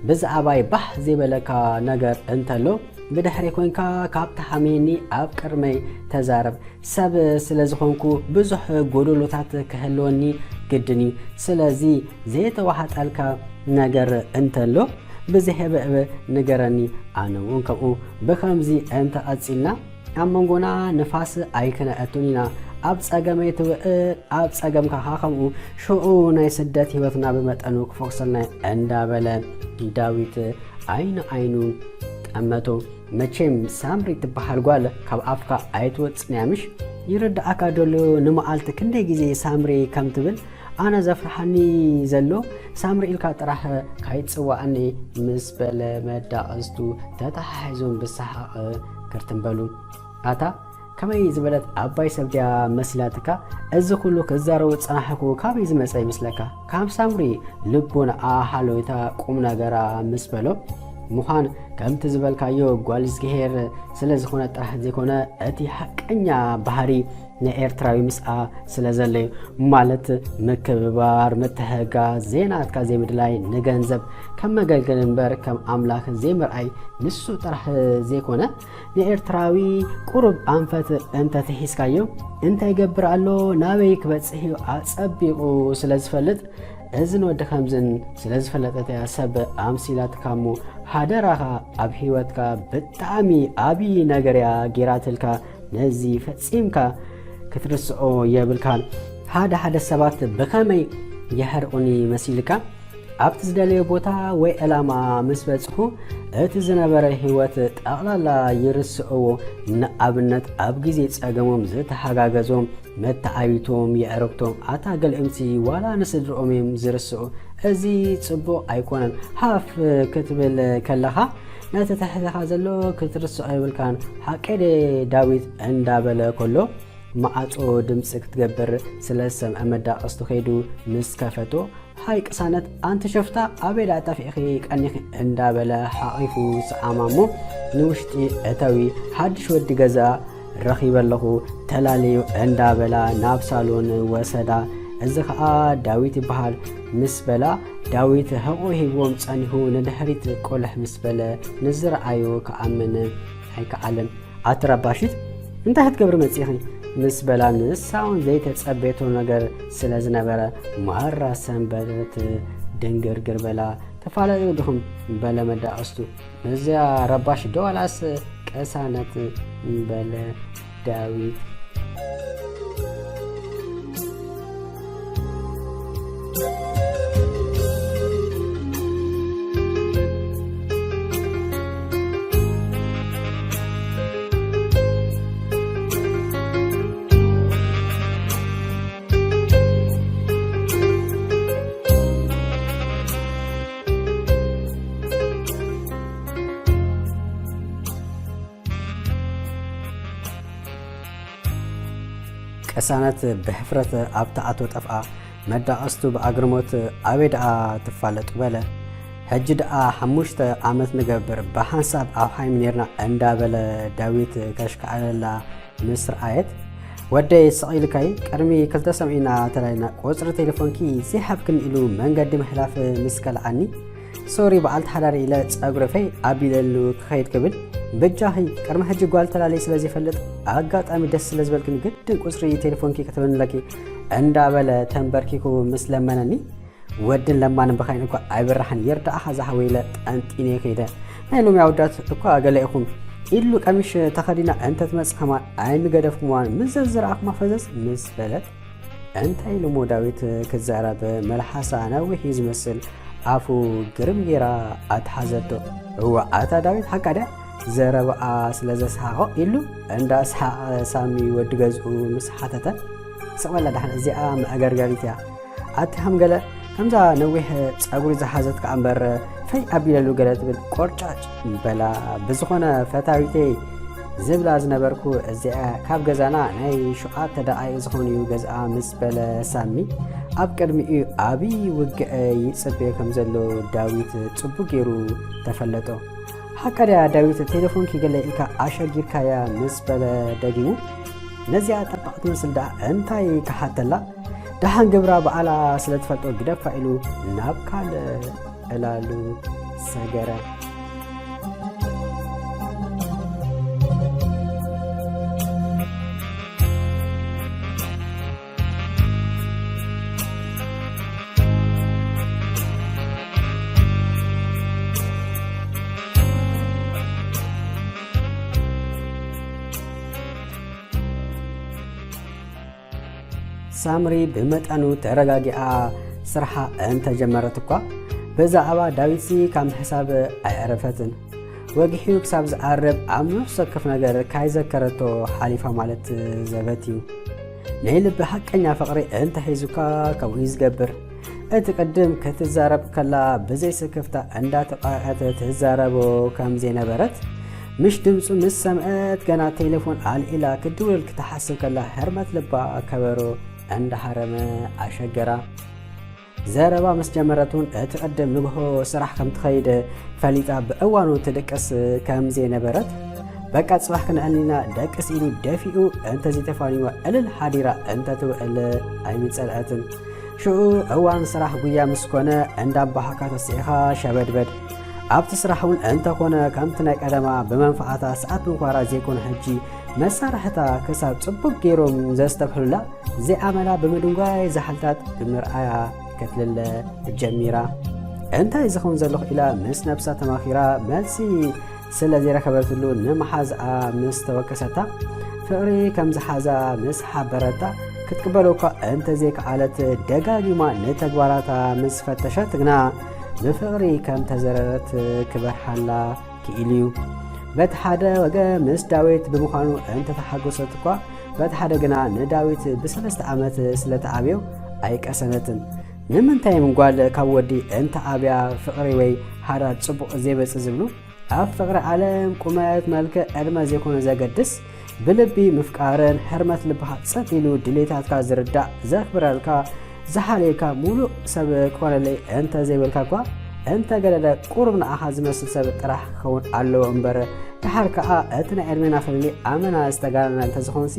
ብዛዕባይ ባህ ዘይበለካ ነገር እንተሎ ብድሕሪ ኮንካ ካብ ተሓምየኒ ኣብ ቅድመይ ተዛረብ። ሰብ ስለ ዝኾንኩ ብዙሕ ጎደሎታት ክህልወኒ ግድን እዩ። ስለዚ ዘይተዋሓጠልካ ነገር እንተሎ ብዝህብእብ ንገረኒ። ኣነ እውን ከምኡ። ብኸምዚ እንተቐጺልና ኣብ መንጎና ንፋስ ኣይክነእቱን ኢና። ኣብ ጸገመይ ትውዕል፣ ኣብ ጸገምካ ኸኣ ከምኡ። ሽዑ ናይ ስደት ህይወትና ብመጠኑ ክፈኹሰልና እንዳበለ ዳዊት ዓይኒ ዓይኑ ጠመቶ። መቸም ሳምሪ ትበሃል ጓል ካብ ኣፍካ ኣይትወጽን እያ ምሽ? ይርድኣካ ደሎ ንመዓልቲ ክንደይ ግዜ ሳምሪ ከም ትብል? ኣነ ዘፍርሓኒ ዘሎ ሳምሪ ኢልካ ጥራሕ ካይትጽዋዕኒ ምስ በለ መዳቕስቱ ተተሓሒዞም ብሰሓቕ ክርትም በሉ። ኣታ ከመይ ዝበለት ዓባይ ሰብ ድያ መሲላትካ? እዚ ኩሉ ክዛረቡ ዝጸናሕኩ ካበይ ዝመጸ ይመስለካ? ካብ ሳምሪ ልቦናኣ ሓለዊታ ቁም ነገራ ምስ በሎ ምዃን ከምቲ ዝበልካዮ ጓል እግዚኣብሔር ስለ ዝኾነት ጥራሕ ዘይኮነ እቲ ሓቀኛ ባህሪ ናይ ኤርትራዊ ምስኣ ስለ ዘሎ እዩ። ማለት ምክብባር፣ ምትሕግጋዝ፣ ዘይናትካ ዘይምድላይ፣ ንገንዘብ ከም መገልገሊ እምበር ከም ኣምላኽ ዘይምርኣይ ንሱ ጥራሕ ዘይኮነ ንኤርትራዊ ቁሩብ ኣንፈት እንተትሒዝካዮ እንታይ ይገብር ኣሎ ናበይ ክበጽሕ እዩ ኣጸቢቑ ስለ ዝፈልጥ እዝን ወዲ ከምዝን ስለ ዝፈለጠት እያ ሰብ ኣምሲላትካ እሞ፣ ሓደራኻ ኣብ ህይወትካ ብጣዕሚ ዓብዪ ነገር እያ ጌራትልካ፣ ነዚ ፈጺምካ ክትርስዖ የብልካን። ሓደ ሓደ ሰባት ብኸመይ የሕርቑኒ መሲልካ? ኣብቲ ዝደለዮ ቦታ ወይ ዕላማ ምስ በጽሑ፣ እቲ ዝነበረ ህይወት ጠቕላላ ይርስዕዎ። ንኣብነት ኣብ ግዜ ጸገሞም ዝተሓጋገዞም መተዓቢቶም የዕርክቶም ኣታ ገሊኦምሲ ዋላ ንስድርኦም እዮም ዝርስዑ። እዚ ጽቡቕ ኣይኮነን። ሃፍ ክትብል ከለኻ ነቲ ትሕተኻ ዘሎ ክትርስዖ የብልካን። ሓቀይ ድየ ዳዊት እንዳበለ ከሎ ማዕጾ ድምጺ ክትገብር ስለ ዝሰምዐ መዳቕስቱ ከይዱ ምስ ከፈቶ ሃይ ቅሳነት ኣንቲ ሸፍታ ኣበይ ደኣ ጠፊእኺ ቀኒኺ እንዳበለ ሓቒፉ ሰዓማ እሞ ንውሽጢ እተዊ ሓድሽ ወዲ ገዛ ረኺበ ኣለኹ ተላለዩ እንዳበላ ናብ ሳሎን ወሰዳ። እዚ ኸኣ ዳዊት ይበሃል ምስ በላ ዳዊት ሕቖ ሂብዎም ጸኒሑ ንድሕሪት ቆልሕ ምስ በለ ንዝረኣዮ ክኣምን ኣይከኣለን። ኣቲ ረባሺት እንታይ ክትገብሪ መጺኺ? ምስ በላ ንሳ እውን ዘይተጸበየቶ ነገር ስለ ዝነበረ ማራ ሰንበደት ድንግርግር በላ። ተፋለጡ ዲኹም በለ መዳቕስቱ። እዚኣ ረባሽ ዶ ዋላስ ቅሳነት በለ ዳዊት። ቅሳነት ብሕፍረት ኣብ ተኣትዎ ጠፍኣ፣ መዳቐስቱ ብኣግርሞት ኣበይ ደኣ ትፋለጡ በለ። ሕጂ ደኣ ሓሙሽተ ዓመት ንገብር፣ ብሓንሳብ ኣብ ሓይም ኔርና እንዳበለ ዳዊት ከሽካዕለላ ምስ ረኣየት፣ ወደይ ስቕ ኢልካይ፣ ቅድሚ ክልተ ሰሙን ኢና ተላሊና፣ ቁጽሪ ቴሌፎንኪ ዘይሃብክኒ ኢሉ መንገዲ ምሕላፍ ምስ ከልኣኒ፣ ሶሪ በዓልቲ ሓዳር ኢለ ጸጉሪ ፈይ ኣቢለሉ ክኸይድ ክብል፣ በጃኺ ቅድሚ ሕጂ ጓል ተላልየ ስለ ዘይፈልጥ ኣጋጣሚ ደስ ስለ ዝበልክኒ ግድን ቁጽሪ ቴሌፎንኪ ክትህብኒ ኣለኪ እንዳበለ ተንበርኪኩ ምስ ለመነኒ፣ ወድን ለማንን ብኻይን እኳ ኣይብራሕን፣ ይርዳእኻ ዝሓወይ ኢለ ጠንጢነ ከይደ። ናይ ሎሚ ኣወዳት እኳ ገለ ኢኹም ኢሉ ቀሚሽ ተኸዲና እንተትመጽእ ከማን ኣይምገደፍኩምዋን፣ ምስ ዘዝረኣኹማ ፈዘዝ ምስ በለት፣ እንታይ ኢሉ እሞ ዳዊት ክዛረብ፣ መልሓሳ ነዊሕ እዩ ዝመስል፣ ኣፉ ግርም ጌራ ኣትሓዘቶ። እዋ ኣታ ዳዊት ሓቃ ድያ? ዘረባኣ ስለ ዘስሓቖ ኢሉ እንዳ ሰሓቐ ሳሚ ወዲ ገዝኡ ምስ ሓተተ፣ ስቕ በላ ደሓን፣ እዚኣ መኣገርገሪት እያ። ኣቲ ከም ገለ ከምዛ ነዊሕ ጸጉሪ ዝሓዘት ከኣ እምበር ፈይ ኣቢለሉ ገለ ትብል ቆርጫጭ በላ። ብዝኾነ ፈታዊተይ ዝብላ ዝነበርኩ እዚኣ ካብ ገዛና ናይ ሸውዓተ ደቓይቕ ዝኾን እዩ ገዝኣ ምስ በለ ሳሚ፣ ኣብ ቅድሚኡ ዓቢ ውግእ ይጽበዮ ከም ዘሎ ዳዊት ጽቡቕ ገይሩ ተፈለጦ። ሓቃ ድያ ዳዊት፣ ቴሌፎንኪ ገለ ኢልካ ኣሸጊርካያ ምስ በለ ደጊሙ፣ ነዚኣ ጠባቕ ትመስል ደኣ እንታይ ክሓተላ? ደሓን ግብራ በዓላ ስለ ትፈልጦ ግደፋ ኢሉ ናብ ካልእ ዕላሉ ሰገረ። ሳምሪ ብመጠኑ ተረጋጊኣ ስርሓ እንተጀመረት እኳ፣ ብዛዕባ ዳዊትሲ ካብ ምሕሳብ ኣየዕረፈትን። ወጊሑ ክሳብ ዝዓርብ ኣብ ነፍሲ ወከፍ ነገር ካይዘከረቶ ሓሊፋ ማለት ዘበት እዩ። ናይ ልቢ ሓቀኛ ፍቕሪ እንተሒዙካ ከምኡ እዩ ዝገብር። እቲ ቅድም ክትዛረብ ከላ ብዘይ ስክፍታ እንዳተቋዐት ትዛረቦ ከም ዘይነበረት፣ ምሽ ድምፁ ምስ ሰምዐት ገና ቴሌፎን ኣልዒላ ክድውል ክትሓስብ ከላ ህርመት ልባ ከበሮ እንዳሃረመ ኣሸገራ። ዘረባ ምስ ጀመረት እውን እቲ ቅድም ንግሆ ስራሕ ከም ትኸይድ ፈሊጣ ብእዋኑ ትድቅስ ከም ዘይነበረት፣ በቃ ጽባሕ ክንዕልልና ደቅስ ኢሉ ደፊኡ እንተዘይተፋንይዋ ዕልል ሓዲራ እንተትውዕል ኣይምጸልአትን። ሽዑ እዋን ስራሕ ጉያ ምስ ኮነ እንዳባሃካ ተስዒኻ ሸበድበድ። ኣብቲ ስራሕ እውን እንተኾነ ከምቲ ናይ ቀደማ ብመንፈዓታ ሰዓት ምንኳራ ዘይኮነ ሕጂ መሳርሕታ ክሳብ ጽቡቅ ገይሮም ዘስተብሕሉላ ዘይኣመላ ብምድንጓይ ዛሕልታት ብምርኣያ ክትልለ ጀሚራ። እንታይ ዝኸውን ዘለኹ ኢላ ምስ ነብሳ ተማኺራ መልሲ ስለ ዘይረኸበትሉ ንመሓዝኣ ምስ ተወከሰታ፣ ፍቕሪ ከም ዝሓዛ ምስ ሓበረታ፣ ክትቅበሎ እኳ እንተዘይከኣለት ደጋጊማ ንተግባራታ ምስ ፈተሸት ግና ብፍቕሪ ከም ተዘረረት ክበርሃላ ክኢሉ እዩ። በቲ ሓደ ወገን ምስ ዳዊት ብምዃኑ እንተተሓጎሰት እኳ፣ በቲ ሓደ ግና ንዳዊት ብሰለስተ ዓመት ስለ ተኣብዮ ኣይቀሰነትን። ንምንታይ እም ጓል ካብ ወዲ እንተ ኣብያ ፍቕሪ ወይ ሓዳር ጽቡቕ ዘይመጽእ ዝብሉ? ኣብ ፍቕሪ ዓለም ቁመት፣ መልክዕ፣ ዕድመ ዘይኮነ ዘገድስ፣ ብልቢ ምፍቃርን ሕርመት ልብኻ ጸጥ ኢሉ ድሌታትካ ዝርዳእ፣ ዘኽብረልካ፣ ዝሓልየካ፣ ሙሉእ ሰብ ክኾነለይ እንተ ዘይበልካ እኳ፣ እንተ ገደደ ቁሩብ ንዓኻ ዝመስል ሰብ ጥራሕ ክኸውን ኣለዎ እምበር፣ ደሓር ከኣ እቲ ናይ ዕድሜና ፍልልይ ኣመና ዝተጋነነ እንተዝኾንሲ፣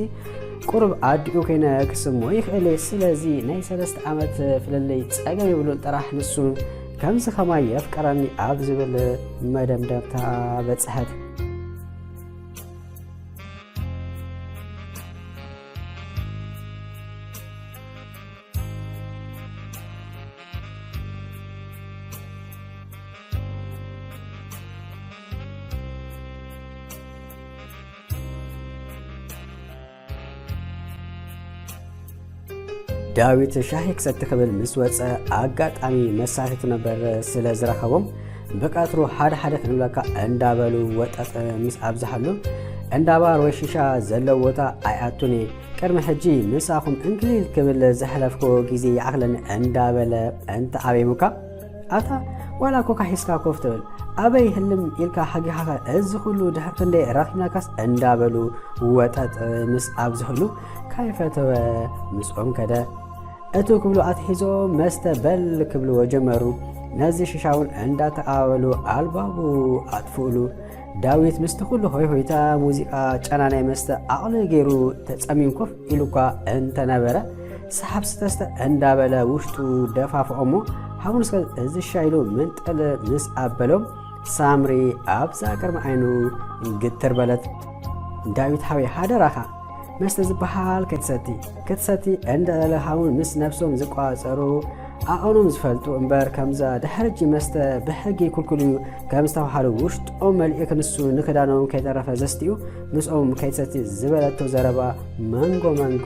ቁሩብ ኣዲኡ ኮይነ ክስምዖ ይኽእል እየ። ስለዚ ናይ ሰለስተ ዓመት ፍልልይ ጸገም የብሉን፣ ጥራሕ ንሱ ከምዚ ከማይ የፍቅረኒ ኣብ ዝብል መደምደምታ በጽሐት። ዳዊት ሻሂ ክሰቲ ክብል ምስ ወጸ፣ ኣጋጣሚ መሳርሕቱ ነበር ስለ ዝረኸቦም፣ ብቀትሩ ሓደ ሓደ ክንብለካ እንዳበሉ ወጠጥ ምስ ኣብዝሓሉ፣ እንዳ ባር ወይ ሺሻ ዘለዎ ቦታ ኣይኣቱን እየ። ቅድሚ ሕጂ ምሳኹም እንክሊል ክብል ዘሕለፍኩዎ ግዜ ይኣኽለኒ እንዳበለ እንተ ኣበይሙካ፣ ኣታ ዋላ ኮካ ሒዝካ ኮፍ ትብል፣ ኣበይ ህልም ኢልካ ሓጊኻኸ፣ እዚ ኩሉ ድሕሪ ክንደይ ረኺብናካስ እንዳበሉ ወጠጥ ምስ ኣብዝሕሉ፣ ከይፈተወ ምስኦም ከደ። እቱ ክብሉ ኣትሒዞም መስተ በል ክብልዎ ጀመሩ። ነዚ ሽሻውን እንዳተቓበሉ ኣልባቡ ኣጥፍኡሉ። ዳዊት ምስቲ ኩሉ ሆይ ሆይታ ሙዚቃ ጨና ናይ መስተ ኣቕልል ገይሩ ተጸሚም ኮፍ ኢሉ እኳ እንተነበረ፣ ሰሓብ ስተስተ እንዳበለ ውሽጡ ደፋፍኦ እሞ፣ "ሃቡን እስከ እዚ ሻይ" ኢሉ ምንጥል ምስ ኣበሎም፣ ሳምሪ ኣብዛ ቅድሚ ዓይኑ ግትር በለት። "ዳዊት ሓወይ፣ ሃደራኻ፣ መስተ ዝበሃል ከይትሰቲ፣ ክትሰቲ እንዳ ዘለኻ እውን ምስ ነብሶም ዝቋጸሩ፣ ዓቐኖም ዝፈልጡ እምበር፣ ከምዛ ድሕሪ ሕጂ መስተ ብሕጊ ክልኩል እዩ ከም ዝተባህሉ ውሽጦም መሊኡ ክንሱ ንክዳኖም ከይተረፈ ዘስቲኡ ምስኦም ከይትሰቲ" ዝበለቶ ዘረባ መንጎ መንጎ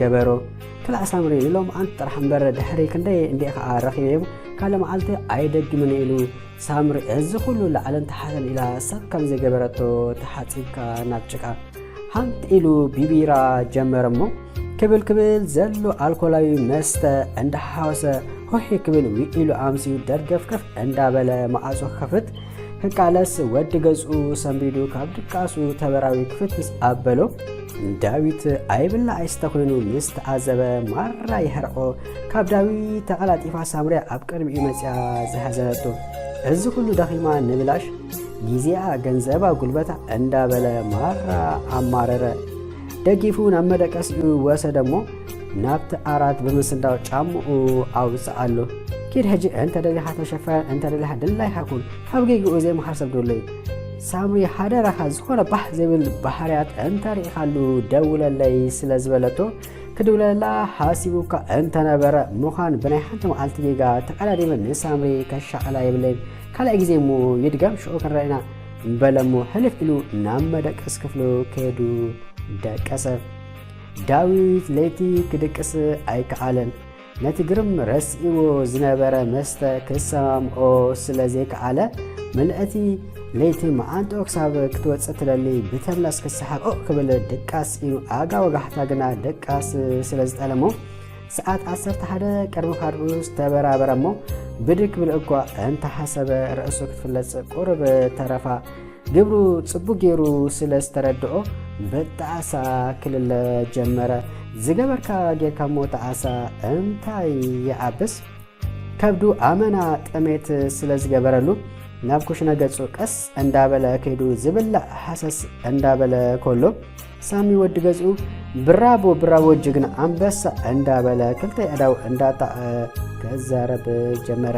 ገበሮ። "ክላእ ሳምሪ፣ ንሎምዓንቲ ጥራሕ እምበር ድሕሪ ክንደይ እንዲየ ከኣ ረኺበዮም፣ ካልእ መዓልቲ ኣይደግምን" ኢሉ ሳምሪ እዚ ኩሉ ላዕልን ታሕትን ኢላ ሰብ ከም ዘይገበረቶ ተሓጺብካ ናብ ጭቃ ሃንጥ ኢሉ ቢቢራ ጀመረ እሞ፣ ክብል ክብል ዘሎ ኣልኮላዊ መስተ እንዳሓወሰ ሆሄ ክብል ውዒሉ ኣምስዩ ደርገፍገፍ እንዳበለ መዓጾ ክኸፍት ክቃለስ፣ ወዲ ገዝኡ ሰንቢዱ ካብ ድቃሱ ተበራዊ ክፍት ምስ ኣበሎ፣ ዳዊት ኣይብላ ኣይስተ ኮይኑ ምስ ተዓዘበ፣ ማራ የሕርቆ። ካብ ዳዊት ተቐላጢፋ ሳምርያ ኣብ ቅድሚኡ መጽያ ዝሓዘለቶ፣ "እዚ ኩሉ ደኺማ ንብላሽ፣ ግዜኣ፣ ገንዘባ፣ ጉልበታ" እንዳበለ ማራ ኣማረረ። ደጊፉ ናብ መደቀሲኡ ወሰደ እሞ፣ ናብቲ ዓራት ብምስንዳው ጫምኡ ኣውጽኣሉ። "ኪድ ሕጂ፣ እንተ ደሊኻ ተሸፈን፣ እንተ ደሊኻ ድላይካ ኩን፣ ካብ ጌግኡ ዘይምሃር ሰብ ዶ ኣሎ እዩ?" ሳምሪ፣ "ሓደራኻ፣ ዝኾነ ባህ ዘይብል ባህርያት እንተ ርኢኻሉ ደውለለይ" ስለ ዝበለቶ፣ ክድውለላ ሓሲቡ እኳ እንተነበረ፣ ምዃን ብናይ ሓንቲ መዓልቲ ጌጋ ተቐዳዲመ ንሳምሪ ከሻቕላ የብለይን። ካልኣይ ግዜ እሞ ይድገም፣ ሽዑ ክንረኣና በለ እሞ፣ ሕልፍ ኢሉ ናብ መደቀሲ ክፍሉ ከይዱ ደቀሰ። ዳዊት ለይቲ ክድቅስ ኣይከኣለን። ነቲ ግርም ረሲእዎ ዝነበረ መስተ ክሰማምዖ ስለ ዘይከኣለ፣ ምልእቲ ለይቲ መዓንጥኦ ክሳብ ክትወጽእ ትደሊ ብተምላስ ክሰሓቕ ኦእ ክብል ድቃስ ኢኑ፣ ኣጋ ወጋሕታ ግና ድቃስ ስለ ዝጠለሞ፣ ሰዓት ዓሰርተ ሓደ ቅድሚ ካድኡ ዝተበራበረ እሞ፣ ብድግ ክብል እኳ እንተሓሰበ፣ ርእሱ ክትፍለጽ ቁሩብ ተረፋ። ግብሩ ጽቡቕ ገይሩ ስለ ዝተረድኦ፣ ብጣዕሳ ክልለ ጀመረ። ዝገበርካ ጌርካ እሞ ጣዕሳ እንታይ ይዓብስ? ከብዱ ኣመና ጥሜት ስለ ዝገበረሉ፣ ናብ ኩሽና ገጹ ቀስ እንዳበለ ከይዱ ዝብላዕ ሃሰስ እንዳበለ ከሎ፣ ሳሚ ወዲ ገዝኡ፣ "ብራቦ፣ ብራቦ፣ ጅግና ኣንበሳ" እንዳበለ ክልተ ኣእዳው እንዳጣቐ ከዛረብ ጀመረ።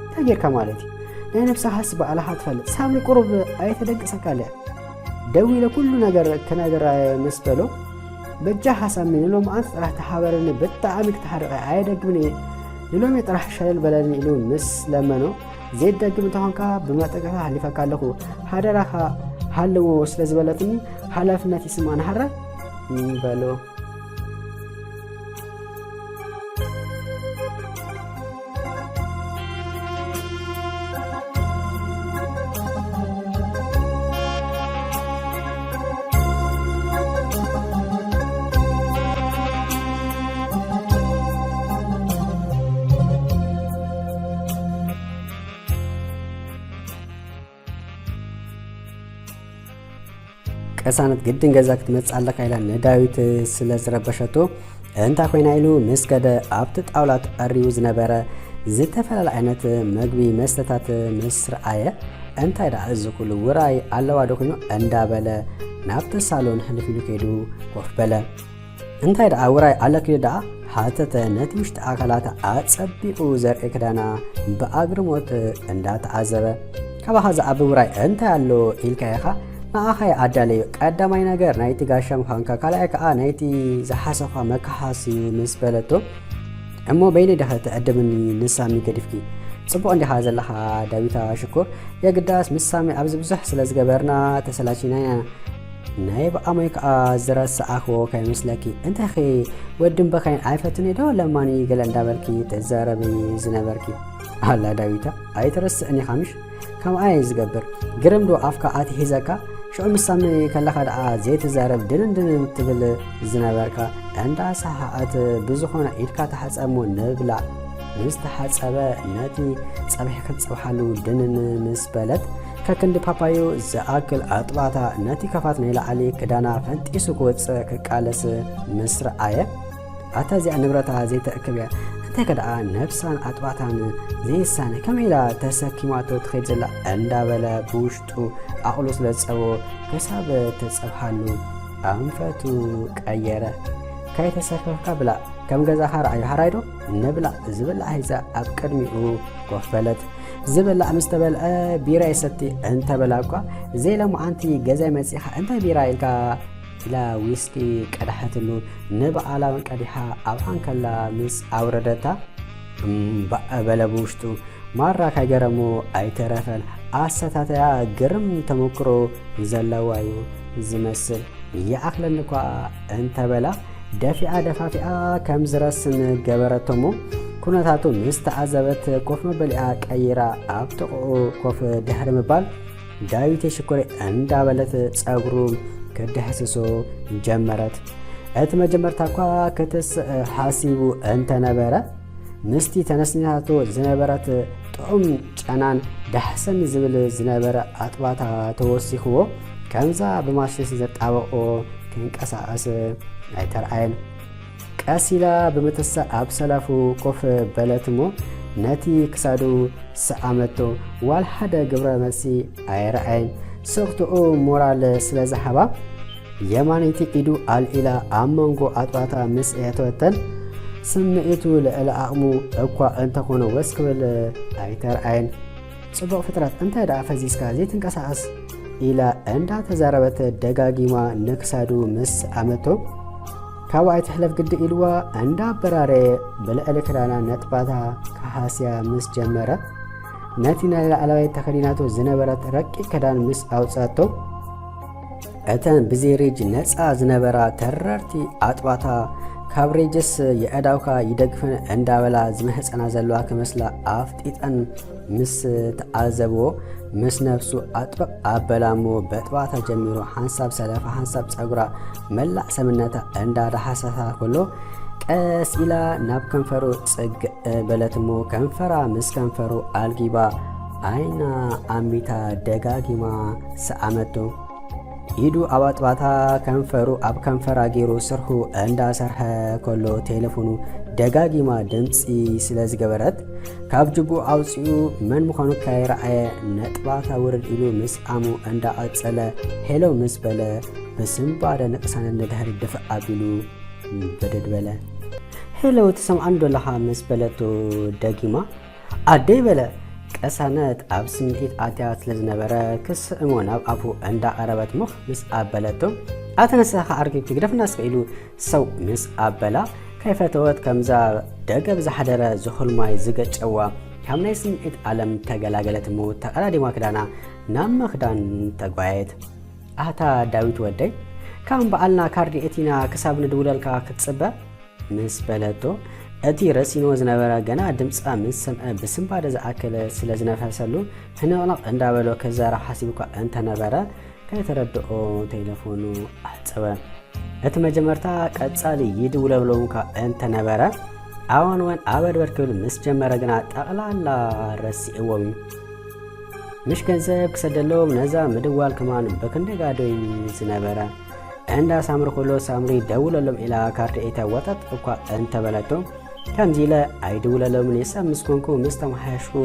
"እንታይ ጌርካ ማለት እዩ? ናይ ነብስኻስ ባዕልኻ ትፈልጥ። ሳሚ ቁሩብ ኣይተደንቅሰካን እያ። ደዊለ ኩሉ ነገር ክነግራ እየ" ምስ በሎ፣ "በጃኻ ሳሚ፣ ንሎምዓንቲ ጥራሕ ተሓበረኒ፣ ብጣዕሚ ክተሓርቕ እየ፣ ኣየደግምን እየ። ንሎሚ ጥራሕ ሸለል በለኒ" ኢሉ ምስ ለመኖ፣ "ዘይትደግም እንተኾንካ ብመጠንቀቕታ ኣሕሊፈካ ኣለኹ። ሓደራኻ ሃልዎ" ስለ ዝበለትኒ፣ "ሓላፍነት ይስማዕኒ ሓራ" በሎ። ቅሳነት፣ "ግድን ገዛ ክትመጽእ ኣለካ" ኢላ ንዳዊት ስለ ዝረበሸቶ፣ "እንታይ ኮይና?" ኢሉ ምስ ከደ፣ ኣብቲ ጣውላ ተቐሪቡ ዝነበረ ዝተፈላለየ ዓይነት መግቢ መስተታት ምስ ረኣየ፣ "እንታይ ደኣ እዚ ኩሉ ውራይ ኣለዋ ዶ ኮይኑ?" እንዳበለ ናብቲ ሳሎን ሕልፍ ኢሉ ከይዱ ኮፍ በለ። "እንታይ ደኣ ውራይ ኣለኪ ደኣ?" ሓተተ፣ ነቲ ውሽጢ ኣካላታ ኣጸቢቑ ዘርኢ ክዳና ብኣግርሞት እንዳተዓዘበ። "ካባኻ ዝዓቢ ውራይ እንታይ ኣሎ ኢልካ ኢኻ? ንዓኻ እየ ኣዳለዮ። ቀዳማይ ነገር ናይቲ ጋሻ ምዃንካ፣ ካልኣይ ከኣ ናይቲ ዝሓሰኻ መከሓስ እዩ" ምስ በለቶ፣ "እሞ በይነይ ዲኺ ትዕድምኒ ንሳሚ ገዲፍኪ? ጽቡቕ እንዲኻ ዘለኻ ዳዊታ ሽኮር? የግዳስ ምስ ሳሚ ኣብዚ ብዙሕ ስለ ዝገበርና ተሰላቺና ኢና። ናይ ብኣሞይ ከኣ ዝረሳዕኽዎ ከይመስለኪ። እንታይኺ ወድን በኻይን ኣይፈቱን ዶ ለማኒ?" ገለ እንዳበልኪ ትዛረቢ ዝነበርኪ። ኣላ ዳዊታ፣ ኣይትረስዕን ኢኻ ምሽ? ከምኣ እየ ዝገብር። ግርም ዶ ኣፍካ ኣትሒዘካ? ሽዑ ምስ ሳሚ ከለኻ ደኣ ዘይትዛረብ ድንን ድንን ትብል ዝነበርካ። እንዳሰሓቐት፣ "ብዝኾነ ኢድካ ተሓጸብ እሞ ንብላዕ። ምስ ተሓጸበ ነቲ ጸብሒ ክትጸብሓሉ" ድንን ምስ በለት፣ ከክንዲ ፓፓዩ ዝኣክል ኣጥባታ ነቲ ከፋት ናይ ላዕሊ ክዳና ፈንጢሱ ክወጽእ ክቃለስ ምስ ረኣየ፣ ኣታ እዚኣ ንብረታ ዘይተእክብ እያ፣ እንታይ ከደኣ ነብሳን ኣጥባታን ዘይሳነ ከመይ ኢላ ተሰኪማቶ ትኸይድ ዘላ እንዳበለ ብውሽጡ ዓቕሉ ስለ ዝጸበቦ ክሳብ ተጸብሃሉ ኣንፈቱ ቀየረ። ከይተሰከፍካ ብላዕ፣ ከም ገዛኻ ረኣዮ ሓራይ ዶ? ንብላዕ። ዝብላዕ ሒዛ ኣብ ቅድሚኡ ኮፍ በለት። ዝብላዕ ምስ ተበልዐ ቢራ ይሰቲ እንተበላ እኳ ዘይሎማዓንቲ ገዛይ መጺኻ እንታይ ቢራ ኢልካ ኢላ ዊስኪ ቀድሐትሉ። ንባዕላ እውን ቀዲሓ ኣብ ዓንከላ ምስ ኣውረደታ እምባእ በለ ብውሽጡ። ማራ ካይገረሞ ኣይተረፈን። ኣሰታተያ ግርም ተመክሮ ዘለዋ እዩ ዝመስል። ይኣኽለኒ እኳ እንተበላ ደፊኣ ደፋፊኣ ከም ዝረስን ገበረቶሞ ኩነታቱ ምስ ተዓዘበት ኮፍ መበሊኣ ቀይራ ኣብ ጥቕኡ ኮፍ ድሕሪ ምባል ዳዊት የሽኮሬ እንዳበለት ጸጉሩ ክድሕስሶ ጀመረት። እቲ መጀመርታ እኳ ክትስእ ሓሲቡ እንተነበረ ምስቲ ተነስኒታቶ ዝነበረት ጥዑም ጨናን ዳሕሰን ዝብል ዝነበረ ኣጥባታ ተወሲኽዎ ከምዛ ብማሽን ዘጣበቆ ክንቀሳቐስ ኣይተርኣየን። ቀስ ኢላ ብምትሳእ ኣብ ሰለፉ ኮፍ በለት እሞ ነቲ ክሳዱ ሰኣመቶ። ዋላ ሓደ ግብረ መልሲ ኣይረኣየን። ስቕትኡ ሞራል ስለ ዝሃባ የማነይቲ ኢዱ ኣልዒላ ኣብ መንጎ ኣጥባታ ምስ ኣእተወተን ስምዒቱ ልዕሊ ዓቕሙ እኳ እንተኾነ ወስ ክብል ኣይተርኣየን። ጽቡቕ ፍጥረት እንታይ ደኣ ፈዚዝካ ዘይትንቀሳቐስ ኢላ እንዳተዛረበት ደጋጊማ ንክሳዱ ምስ ኣመቶ ካብኡ ኣይትሕለፍ ግዲ ኢልዋ እንዳበራረየ ብልዕሊ ክዳና ነጥባታ ክሃስያ ምስ ጀመረ ነቲ ናይ ላዕለዋይ ተኸዲናቶ ዝነበረት ረቂቕ ክዳን ምስ ኣውጻቶ እተን ብዘይ ሬጅ ነጻ ዝነበራ ተረርቲ ኣጥባታ ካብ ሬጅስ የእዳውካ ይደግፈን እንዳበላ ዝምህጸና ዘለዋ ክመስላ ኣፍጢጠን ምስ ተዓዘብዎ ምስ ነብሱ ኣጥበቕ ኣበላ እሞ በጥባታ ጀሚሩ ሓንሳብ ሰለፋ ሓንሳብ ጸጉራ መላእ ሰምነታ እንዳዳሓሰሳ ከሎ ቀስ ኢላ ናብ ከንፈሩ ጽግዕ በለት እሞ ከንፈራ ምስ ከንፈሩ ኣልጊባ ዓይና ኣሚታ ደጋጊማ ሰኣመቶ። ኢዱ ኣብ ኣጥባታ ከንፈሩ ኣብ ከንፈራ ገይሩ ስርሑ እንዳሰርሐ ከሎ ቴሌፎኑ ደጋጊማ ድምፂ ስለ ዝገበረት ካብ ጅቡ ኣውፂኡ መን ምዃኑ ከይረኣየ ነጥባታ ውርድ ኢሉ ምስ ኣሙ እንዳቐፀለ ሄሎ ምስ በለ ብስንባደ ንቅሳነት ንድሕሪ ድፍእ ኣቢሉ ብድድ በለ። ሄሎ ትሰምዓኒ ዶ ኣለኻ ምስ በለቶ ደጊማ ኣደይ በለ። ቀሳነት ኣብ ስምዒት ኣትያ ስለ ዝነበረ ክስእሞ ናብ ኣፉ እንዳቐረበት ሙኽ ምስ ኣበለቶ ኣተ ንስኻ ኣርጊብኪ ግደፍና እስከ ኢሉ ሰው ምስ ኣበላ ከይፈተወት ከምዛ ደገብ ዝሓደረ ዝኹል ማይ ዝገጨዋ ካብ ናይ ስምዒት ዓለም ተገላገለት እሞ ተቐዳዲማ ክዳና ናብ ምኽዳን ተጓየት። ኣታ ዳዊት ወደይ ካብ በዓልና ካርዲ እቲና ክሳብ ንድውለልካ ክትጽበ ምስ በለቶ እቲ ረሲንዎ ዝነበረ ገና ድምጻ ምስ ሰምዐ ብስንባደ ዝኣከለ ስለ ዝነፈሰሉ ህንቕንቕ እንዳበሎ ክዛረብ ሓሲቡ እኳ እንተነበረ ከይተረድኦ ቴለፎኑ ኣሕጸበ። እቲ መጀመርታ ቀጻሊ ይድውለሎም እኳ እንተነበረ ኣወንወን ኣበድበድ ክብል ምስ ጀመረ ግና ጠቕላላ ረሲእዎም እዩ። ምሽ ገንዘብ ክሰደሎም ነዛ ምድዋል ከማን ብክንደይ ጋዶ እዩ ዝነበረ። እንዳ ሳምሪ ከሎ ሳምሪ ደውለሎም ኢላ ካርድ ኤተ ወጠጥ እኳ እንተበለቶ ከምዚ ኢለ ኣይድውለሎምን እየ ሰብ ምስ ኮንኩ ምስ ተመሓየሽኩ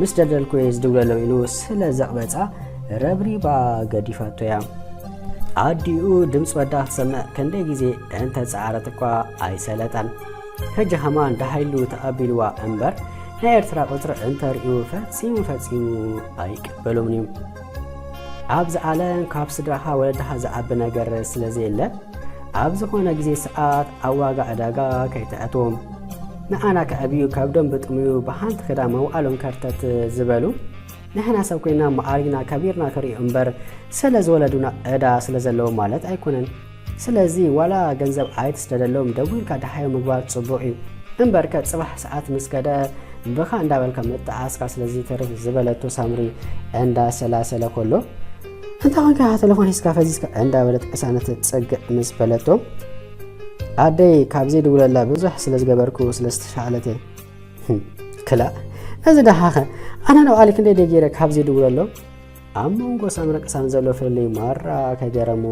ምስ ደልደልኩ እየ ዝድውለሎም ኢሉ ስለ ዘቕበጻ ረብሪባ ገዲፋቶ እያ። ኣዲኡ ድምፂ ወዳ ክትሰምዕ ክንደይ ግዜ እንተፀዓረት እኳ ኣይሰለጠን። ሕጂ ከማን ደሃይሉ ተቐቢልዋ እምበር ናይ ኤርትራ ቁፅሪ እንተርእዩ ፈፂሙ ፈፂሙ ኣይቅበሎምን እዩ። ኣብዚ ዓለም ካብ ስድራኻ ወለድኻ ዝዓቢ ነገር ስለ ዘየለ ኣብ ዝኾነ ግዜ ሰዓት ኣብ ዋጋ ዕዳጋ ከይተእትዎም። ንዓና ከዕብዩ ከብዶም ብጥሙዩ ብሓንቲ ክዳ መውዓሎም ከርተት ዝበሉ ንሕና ሰብ ኮይና መዓሪግና ከቢርና ክርእዩ እምበር ስለ ዝወለዱና ዕዳ ስለ ዘለዎ ማለት ኣይኮነን። ስለዚ ዋላ ገንዘብ ኣይትስደደሎም ደዊልካ ደሃዮም ምግባር ጽቡቕ እዩ። እምበርከ ጽባሕ ሰዓት ምስ ከደ ብኻ እንዳበልካ ምጥዓስካ ስለ ዝተርፍ ዝበለቶ ሳምሪ እንዳሰላሰለ ከሎ እንታ ኾንካ ተለፎን ሒዝካ ፈዚዝካ እንዳበለት ቅሳነት ጽግዕ ምስ በለቶ ኣደይ ካብ ዘይድውለላ ብዙሕ ስለ ዝገበርኩ ስለ ዝተሻዕለተ ክላእ ነዚ ደሃኸ ኣነ ንባዕሊ ክንደይ ደይ ገይረ ካብ ዘይድውለሎም ኣብ መንጎ ሳምረ ቅሳን ዘሎ ፍልልይ ማራ ከገረሞ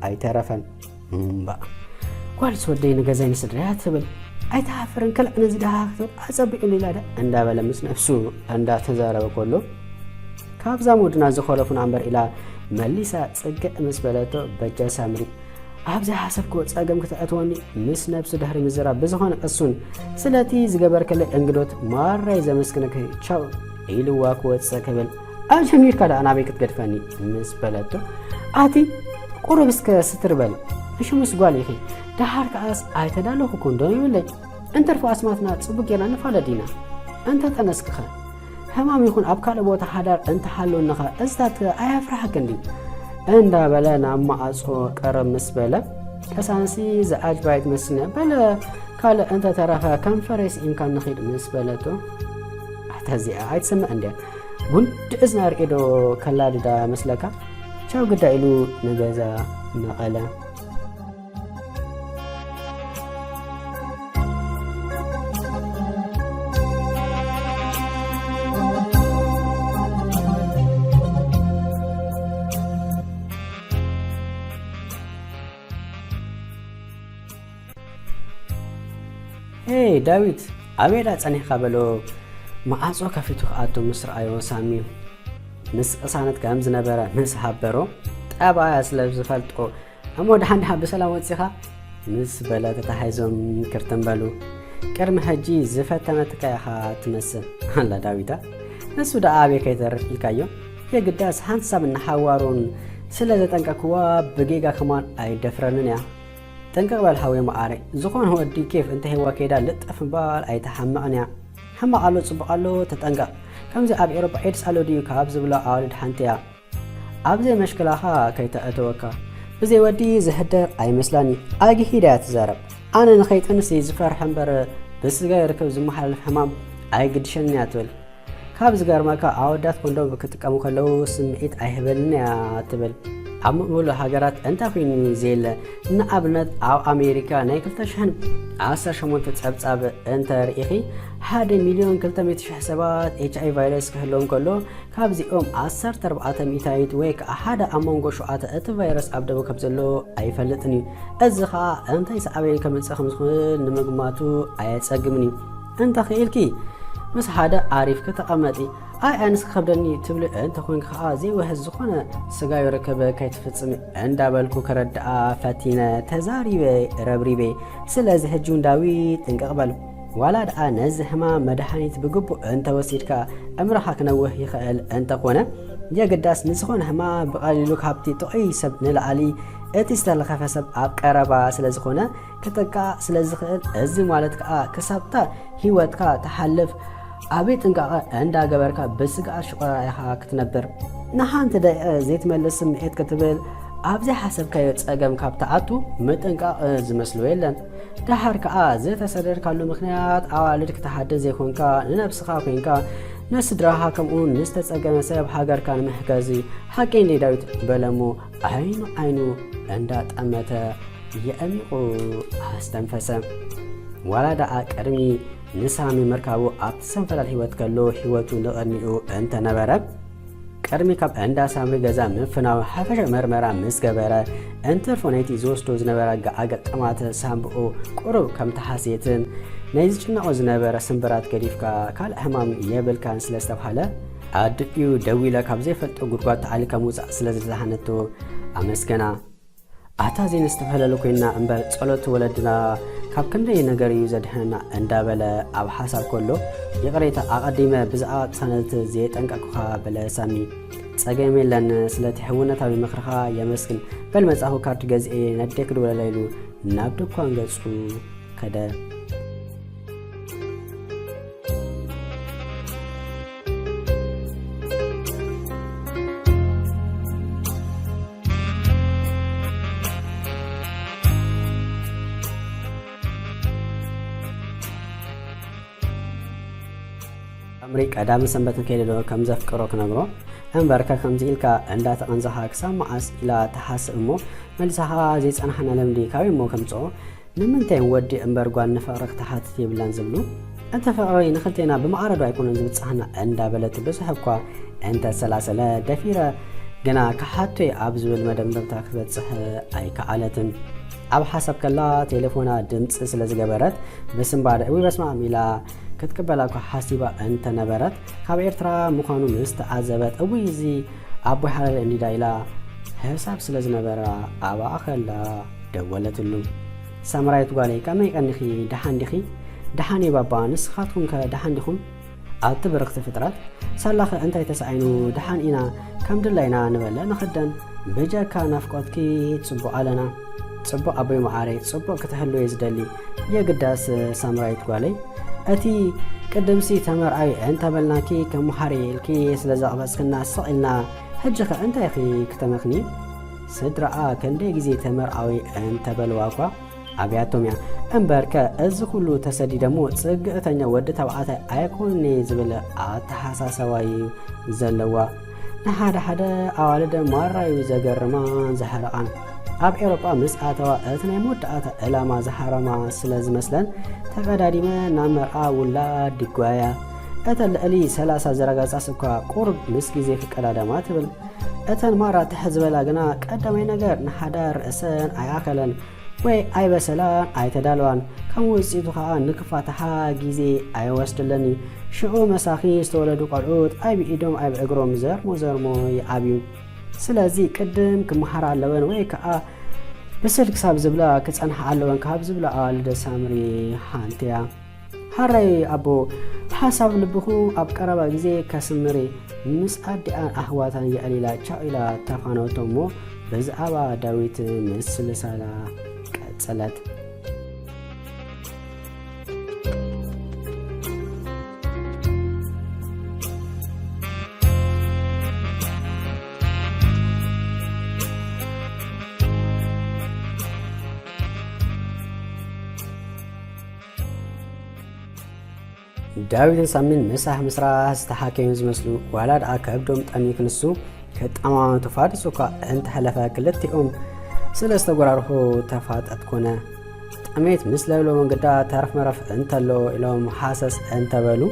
ኣይተረፈን። እምባ፣ ጓልስ ወደይ ንገዛይ ንስድራያ ትብል ኣይትሓፍርን፣ ከልዕ ነዚ ድሃ ክትብል ኣጸቢቑ ኢላ ዳ እንዳበለ ምስ ነፍሱ እንዳተዛረበ ከሎ፣ ካብዛ ሙድና ዝኾለፉና እምበር ኢላ መሊሳ ጽግዕ ምስ በለቶ፣ በጃ ሳምሪ፣ ኣብ ዘይሓሰብክዎ ጸገም ክተእትወኒ ምስ ነብሱ ድሕሪ ምዝራብ ብዝኾነ እሱን ስለቲ ዝገበርክለይ እንግዶት ማራይ ዘመስግነኪ ቻው ኢልዋ ክወጽእ ክብል፣ ኣጀሚርካ ደኣ ናበይ ክትገድፈኒ ምስ በለቶ፣ ኣቲ ቁሩብ እስከ ስትር በል፣ ንሽሙስ ጓል ኢኺ፣ ደሓር ከኣስ ኣይተዳለኹኩን ዶ ይብለይ? እንተርፎ ኣስማትና ጽቡቅ ጌርና ንፋለጥ ዲና? እንተ ጠነስክኸ? ሕማም ይኹን ኣብ ካልእ ቦታ ሓዳር እንተሃለወንኸ እዝታት ኣየፍርሓክን ድዩ? እንዳበለ ናብ መዓጾ ቀረብ ምስ በለ፣ ቀሳንሲ ዝኣጅባይት መስነ በለ፣ ካልእ እንተተረፈ ከንፈረይ ስኢምካ ንኺድ ምስ በለቶ፣ ኣታ እዚኣ ኣይትሰምዕን ድያ? ጉንዲ እዝና ርእየ ዶ ከላድዳ መስለካ? ቻው ግዳ ኢሉ ንገዛ መቐለ። ሄይ ዳዊት፣ ኣበይ ደኣ ጸኒሕካ? በሎ መዓጾ ከፊቱ ክኣቱ ምስ ረኣዮ ሳሚ። ምስ ቅሳነት ከም ዝነበረ ምስ ሃበሮ፣ ጠባያ ስለ ዝፈልጦ፣ እሞ ደሓን ደሓን ብሰላም ወጺኻ? ምስ በለ ተታሒዞም ክርትም በሉ። ቅድሚ ሕጂ ዝፈተነትካ ኢኻ ትመስል ኣላ ዳዊታ። ንሱ ደኣ ኣበይ ከይተርፍ ኢልካዮ? የግዳስ ሓንሳብ ንሓዋሩን ስለ ዘጠንቀቅክዋ ብጌጋ ከማን ኣይደፍረንን እያ። ጥንቅቕ በል ሓወይ መዓረይ፣ ዝኾነ ወዲ ኬፍ እንተሂዋ ከይዳ ልጥፍ ምባል ኣይትሓምቕን እያ። ሕማቕ ኣሎ ጽቡቕ ኣሎ ተጠንቀቕ። ከምዚ ኣብ ኤውሮጳ ኤድስ ኣሎ ድዩ ካብ ዝብሎ ኣዋልድ ሓንቲ እያ። ኣብ ዘይመሽክላኻ ከይተእተወካ። ብዘይ ወዲ ዝሕደር ኣይመስላኒ። ኣግሂዳ እያ ትዛረብ። ኣነ ንኸይጥንሲ ዝፈርሕ እምበር ብስጋ ይርከብ ዝመሓላለፍ ሕማም ኣይግድሸንን እያ ትብል። ካብ ዝገርመካ ኣወዳት ኮንዶም ክጥቀሙ ከለዉ ስምዒት ኣይህበንን እያ ትብል። ኣብ ምዕቡል ሃገራት እንታይ ኮይኑ ዘየለ? ንኣብነት ኣብ ኣሜሪካ ናይ ክልተ ሽሕን ዓሰርተ ሸሞንተ ጸብጻብ እንተ ርኢኺ ሓደ ሚልዮን ክልተ ሚእቲ ሽሕ ሰባት ኤች ኣይ ቫይረስ ክህልዎም ከሎ ካብዚኦም ዓሰርተ ኣርባዕተ ሚእታዊት ወይ ከዓ ሓደ ኣብ መንጎ ሸውዓተ እቲ ቫይረስ ኣብ ደቡብ ከም ዘሎ ኣይፈልጥን እዩ። እዚ ከዓ እንታይ ሳዕቤን ከምፅእ ከም ዝኽእል ንምግማቱ ኣየፀግምን እዩ። እንተኽኢልኪ ምስ ሓደ ኣሪፍ ከተቐመጢ፣ ኣይ ኣነስ ክኸብደኒ ትብሊ እንተኾይንኪ ከዓ ዘይውሕዝ ዝኾነ ስጋዊ ርክብ ከይትፍፅሚ እንዳበልኩ ከረድኣ ፈቲነ ተዛሪበ ረብሪበ። ስለዚ ሕጂ እውን ዳዊት ጥንቅቕ በል። ዋላ ደኣ ነዚ ሕማም መድሃኒት ብግቡእ እንተወሲድካ ዕምርኻ ክነውህ ይኽእል እንተኾነ የግዳስ ንዝኾነ ሕማም ብቐሊሉ ካብቲ ጥዑይ ሰብ ንላዕሊ እቲ ዝተለኸፈ ሰብ ኣብ ቀረባ ስለዝኾነ ክጥቃዕ ስለዝኽእል፣ እዚ ማለት ከኣ ክሳብታ ህይወትካ ትሓልፍ ዓቢ ጥንቃቐ እንዳገበርካ ብስግኣት ሽቆራ ኢኻ ክትነብር። ንሓንቲ ደቂቐ ዘይትመልስ ስምዒት ክትብል ኣብ ዘይሓሰብካዮ ጸገም ካብ ትኣቱ ምጥንቃቕ ዝመስሎ የለን። ደሓር ከኣ ዝተሰደድካሉ ምኽንያት ኣዋልድ ክትሓድግ ዘይኮንካ ንነብስኻ ኮንካ ንስድራኻ ከምኡውን ንዝተጸገመ ሰብ ሃገርካ ንምሕጋዝ እዩ። ሓቂ እንድዩ ዳዊት በለሞ ዓይኑ ዓይኑ እንዳጠመተ የዕሚቑ ኣስተንፈሰ። ዋላ ደኣ ቅድሚ ንሳሚ ምርካቡ ኣብቲ ሰንፈላል ህይወት ከሎ ህይወቱ ንቕድሚኡ እንተነበረ፣ ቅድሚ ካብ እንዳ ሳምሪ ገዛ ምፍናው ሓፈሻዊ መርመራ ምስ ገበረ፣ እንትርፎ ነይቲ ዝወስዶ ዝነበረ ኣገጣማት ሳምብኡ ቁሩብ ከም ተሓስየትን ናይ ዝጭነቖ ዝነበረ ስምብራት ገዲፍካ ካልእ ሕማም የብልካን ስለ ዝተብሃለ፣ ኣድኡ ደዊለ ካብ ዘይፈልጦ ጉድጓድ ተዓሊካ ምውጻእ ስለ ዝደሓነቶ ኣመስገና። ኣታ ዘይንስተፈላለ ኮይንና እምበር ጸሎት ወለድና ካብ ክንደይ ነገር እዩ ዘድሕነና እንዳበለ ኣብ ሓሳብ ከሎ፣ ይቕሬታ ኣቐዲመ ብዛዕባ ቅሳነት ዘየጠንቀቕኩኻ በለ ሳሚ። ጸገም የለን፣ ስለቲ ሕውነታዊ ምኽርኻ የመስግን። በል መጻኹ ካርድ ገዚኤ ነዴ ክድውለላ ኢሉ ናብ ድኳን ገጹ ከደ። ኣምሪ ቀዳምን ሰንበትን ከይደ ዶ ከም ዘፍቅሮ ክነግሮ እምበርከ ከምዚ ኢልካ እንዳተቐንዘኻ ክሳብ መዓስ ኢላ ትሓስብ እሞ መልሳኻ ዘይጸናሕና ለምዲ ካበይ እሞ ከምጽኦ? ንምንታይ ወዲ እምበር ጓል ንፍቕሪ ክትሓትት የብላን ዝብሉ? እቲ ፍቕሪ ንኽልቴና ብማዕረ ዶ ኣይኮነን ዝብጽሓና? እንዳበለት ብዙሕ እኳ እንተሰላሰለ ደፊረ ግና ክሓቶይ ኣብ ዝብል መደምደምታ ክትበጽሕ ኣይከኣለትን። ኣብ ሓሳብ ከላ ቴሌፎና ድምጺ ስለ ዝገበረት ብስንባደ እዊ በስማም ኢላ ክትቅበላ እኳ ሓሲባ እንተነበረት ካብ ኤርትራ ምዃኑ ምስ ተዓዘበት እዊ እዚ ኣቦይ ሓላለ እንዲዳ ኢላ ሕሳብ ስለ ዝነበራ ኣብኣ ከላ ደወለትሉ። ሳምራይት ጓለይ ከመይ ቀኒኺ ደሓን ዲኺ? ደሓን እየ ባባ ንስኻትኩም ከ ደሓን ዲኹም? ኣቲ ብርኽቲ ፍጥረት ሳላኸ እንታይ ተሳኢኑ ደሓን ኢና ከም ድላይና ንበለ ንኽደን ብጀካ ናፍቆትኪ ጽቡቕ ኣለና ጽቡቕ ኣቦይ መዓረይ ጽቡቕ ክትህሉ እየ ዝደሊ የግዳስ ሳምራይት ጓለይ እቲ ቅድምሲ ተመርዓዊ እንተበልናኪ ከመሃሪ ኢልኪ ስለ ዘቕበጽክና ስቕ ኢልና ሕጂ ኸ እንታይ ኢኺ ክተመኽኒ ስድራኣ ክንደይ ግዜ ተመርዓዊ እንተበልዋ እኳ ኣብያቶም እያ እምበርከ እዚ ኩሉ ተሰዲደሞ ጽግዕተኛ ወዲ ተባዕታይ ኣይኮንኒ ዝብል ኣተሓሳሰባ እዩ ዘለዋ ንሓደ ሓደ ኣዋልደ ማራ እዩ ዘገርማን ዘሕርቓን ኣብ ኤሮጳ ምስ ኣተዋ እቲ ናይ መወዳእታ ዕላማ ዝሃረማ ስለ ዝመስለን ተቐዳዲመ ናብ መርዓ ውላድ ድጓያ እተን ልዕሊ ሰላሳ ዝረገጻስ እኳ ቁሩብ ምስ ግዜ ክቀዳደማ ትብል እተን ማራ ትሕ ዝበላ ግና ቀዳማይ ነገር ንሓዳር ርእሰን ኣይኣኸለን ወይ ኣይበሰላን ኣይተዳለዋን ከም ውፅኢቱ ከዓ ንክፋትሓ ግዜ ኣይወስድለኒ ሽዑ መሳኺ ዝተወለዱ ቆልዑት ኣይብኢዶም ኣይብእግሮም ዘርሞ ዘርሞ ይዓብዩ ስለዚ ቅድም ክመሃራ ኣለወን ወይ ከዓ ብስል ክሳብ ዝብላ ክፀንሓ ኣለወን ካብ ዝብላ ኣዋልደ ሳምሪ ሓንቲ እያ ሓራይ ኣቦ ሓሳብ ልብኹ ኣብ ቀረባ ግዜ ከስምር ምስ ኣዲኣን ኣሕዋታን የዕሊላ ቻው ኢላ ተፋነወቶ እሞ ብዛዕባ ዳዊት ምስልሳላ ቀጸለት። ዳዊትን ሳሚን ምሳሕ ምስራሕ ዝተሓከዩ ዝመስሉ ዋላ ደኣ ከብዶም ጠሚዩ ክንሱ ክጠማመቱ ፋድስ እኳ እንተሓለፈ ክልቲኦም ስለ ዝተጎራርሑ ተፋጠጥ ኮነ። ጥሜት ምስ ለብለዎም ግዳ ተረፍ መረፍ እንተሎ ኢሎም ሃሰስ እንተበሉ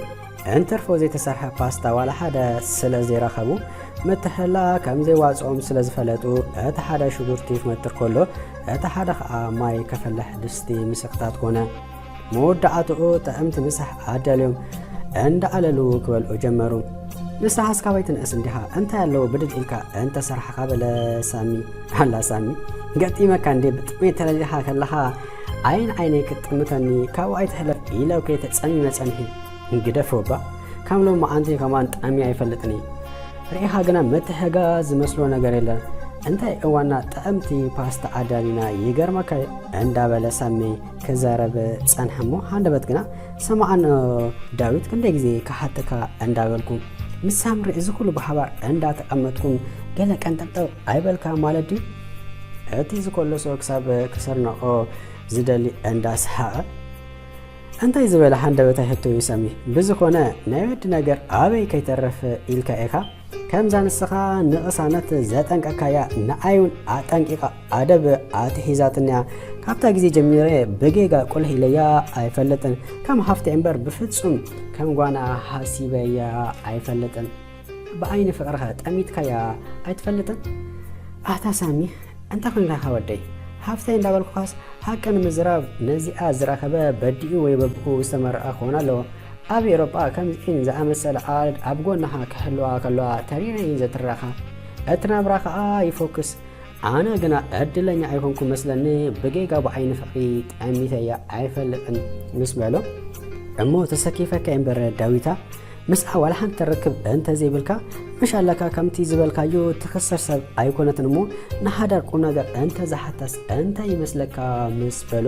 እንትርፎ ዘይተሰርሐ ፓስታ ዋላ ሓደ ስለ ዘይረኸቡ ምትሕላ ከም ዘይዋፅኦም ስለ ዝፈለጡ እቲ ሓደ ሽጉርቲ ክመትር ከሎ እቲ ሓደ ከዓ ማይ ከፈልሕ ድስቲ ምስክታት ኮነ። መወዳእትኡ ጥዕምቲ ምሳሕ ኣዳልዮም እንዳኣለሉ ክበልዑ ጀመሩ። ንስኻስ ካበይ ትንእስ እንዲኻ እንታይ ኣለዎ ብድድ ኢልካ እንተሰራሕኻ በለ ሳሚ። ኣላ ሳሚ ገጢመካ እንዴ ብጥሜት ተለሊኻ ከለኻ ዓይን ዓይነይ ክትጥምተኒ ካብኡ ኣይትሕለፍ ኢለውከ ተጸሚመ ጸኒሒ። ግደፎ እባ ከም ሎሚ ኣንቲ ከማን ጠምየ ኣይፈልጥን እየ። ርኢኻ ግና ምትሕጋዝ ዝመስሎ ነገር የለን። እንታይ እዋና ጥዕምቲ ፓስታ ኣዳሊና ይገርመካ እንዳበለ ሳሚ ክዛረብ ጸንሐ እሞ ሃንደበት ግና ሰማዓን ዳዊት ክንደይ ግዜ ክሓተካ እንዳበልኩ ምስ ሳምሪ እዚ ኩሉ ብሓባር እንዳተቐመጥኩም ገለ ቀንጠብጠብ ኣይበልካ ማለት ድዩ? እቲ ዝኮለሶ ክሳብ ክሰርነቆ ዝደሊ እንዳሰሓቐ እንታይ ዝበለ ሃንደበታይ ሕቶ እዩ ሳሚ? ብዝኾነ ናይ ወዲ ነገር ኣበይ ከይተርፍ ኢልካ ኢኻ? ከምዛ ንስኻ ንቕሳነት ዘጠንቀካያ ንኣይ እውን ኣጠንቂቓ ኣደብ ኣትሒዛትንያ። ካብታ ግዜ ጀሚረ ብጌጋ ቁልሕ ኢለያ ኣይፈልጥን። ከም ሃፍተይ እምበር ብፍጹም ከም ጓና ሃሲበያ ኣይፈልጥን። ብዓይኒ ፍቕርኸ ጠሚትካያ ኣይትፈልጥን? ኣታ ሳሚ እንታይ ኮንካ ኢኻ ወደይ? ሃፍተይ እንዳበልኩኻስ ሓቂ ንምዝራብ ነዚኣ ዝረኸበ በዲኡ ወይ በብኡ ዝተመረቐ ክኾን ኣለዎ። ኣብ ኤውሮጳ ከምዚኤን ዝኣመሰላ ኣዋልድ ኣብ ጎንኻ ክህልዋ ከለዋ ተሪረን እየን ዘትርራኻ። እቲ ናብራ ኸኣ ይፎክስ። ኣነ ግና ዕድለኛ ኣይኮንኩ መስለኒ ብጌጋ ብዓይኒ ፍቕሪ ጠሚተያ ኣይፈልጥን ምስ በሎ እሞ ተሰኪፈካ እምበር ዳዊታ ምስኣ ዋላ ሓንቲ ርክብ እንተዘይብልካ ምሽ ኣለካ ከምቲ ዝበልካዮ ትኽሰር ሰብ ኣይኮነትን እሞ ንሓዳር ቁም ነገር እንተዝሓታስ እንታይ ይመስለካ ምስ በሎ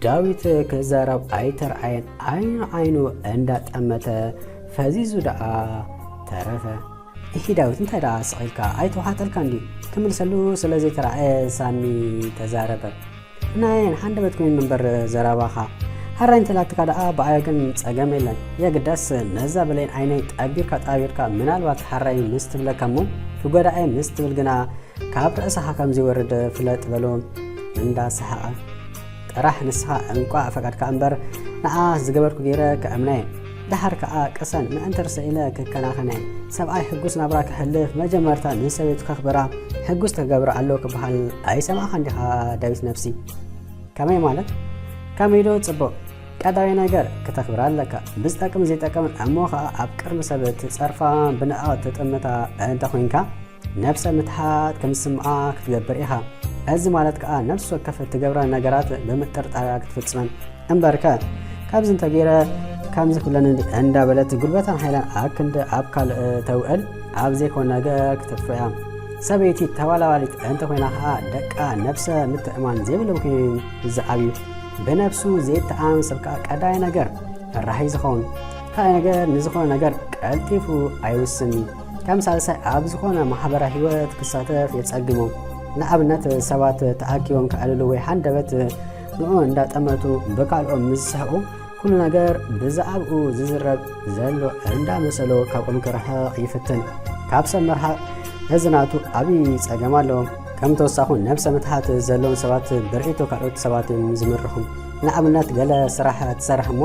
ዳዊት ክዛረብ ኣይተርኣየን ዓይኑ ዓይኑ እንዳጠመተ ፈዚዙ ደኣ ተረፈ። እሂ ዳዊት እንታይ ደኣ ስቕ ኢልካ ኣይተዋሓጠልካን ድዩ? ክምልሰሉ ስለ ዘይተራእየ ሳሚ ተዛረበ። ናየን ሓንደበት ኮይኑ እምበር ዘረባኻ ሓራይ እንተላትካ ደኣ ብኣየ ግን ጸገም የለን። የግዳስ ነዛ ብሌን ዓይነይ ጠቢርካ ጣቢርካ ምናልባት ሓራይ ምስ ትብለካ እሞ ትጎዳኣየ ምስ ትብል ግና ካብ ርእስኻ ከም ዘይወርድ ፍለጥ በሎ እንዳሰሓቐ። ጥራሕ ንስኻ እንቋዕ ፈቀድካ እምበር ንዓ ዝገበርኩ ገይረ ከእምናየ። ደሓር ከኣ ቅሰን ምእንቲ ርእሰይ ኢለ ክከናኸነ። ሰብኣይ ሕጉስ ናብራ ከሕልፍ መጀመርታ ንሰበይቱ ከኽብራ ሕጉስ ተገብር ኣሎ ክበሃል ኣይሰማዕኻን ዲኻ ዳዊት ነፍሲ? ከመይ ማለት? ከመይ ዶ ጽቡቕ? ቀዳማይ ነገር ክተኽብራ ኣለካ። ብዝጠቅም ዘይጠቅምን እሞ ኸኣ ኣብ ቅድሚ ሰብ ትጸርፋ ብንዕቐት ትጥምታ እንተ ኾይንካ፣ ነብሰ ምትሓት ከም ዝስምዓ ክትገብር ኢኻ። እዚ ማለት ከኣ ነፍሲ ወከፍ እትገብራ ነገራት ብምጥርጣር ክትፍጽመን። እምበርከ፣ ካብዚ እንተገይረ ከምዚ ክብለኒ እንዲ እንዳበለት ጉልበታን ሓይላን ኣብ ክንዲ ኣብ ካልእ ተውዕል ኣብ ዘይኮነ ነገር ክትጥፍኦ እያ። ሰበይቲ ተዋላዋሊት እንተኾይና ከኣ ደቃ ነብሰ ምትእማን ዘይብሎም ኮይኑ ዝዓብዩ። ብነብሱ ዘይተኣማመን ሰብ ከኣ ቀዳማይ ነገር ፈራሂ ዝኸውን። ካልኣይ ነገር ንዝኾነ ነገር ቀልጢፉ ኣይውስን እዩ። ከም ሳልሳይ ኣብ ዝኾነ ማሕበራዊ ህይወት ክሳተፍ የጸግሞ። ንኣብነት ሰባት ተኣኪቦም ከዕልሉ ወይ ሃንደበት ንኡ እንዳጠመቱ ብካልኦም ምስ ዝስሕቑ ኩሉ ነገር ብዛዕባኡ ዝዝረብ ዘሎ እንዳመሰሎ ካብኦም ክርሕቕ ይፍትን። ካብ ሰብ ምርሓቕ እዚ ናቱ ዓብዪ ጸገም ኣለዎ። ከም ተወሳኹ ነብሰ ምትሓት ዘለዎም ሰባት ብርዒቶ ካልኦት ሰባት እዮም ዝምርኹም። ንኣብነት ገለ ስራሕ ትሰርሕ እሞ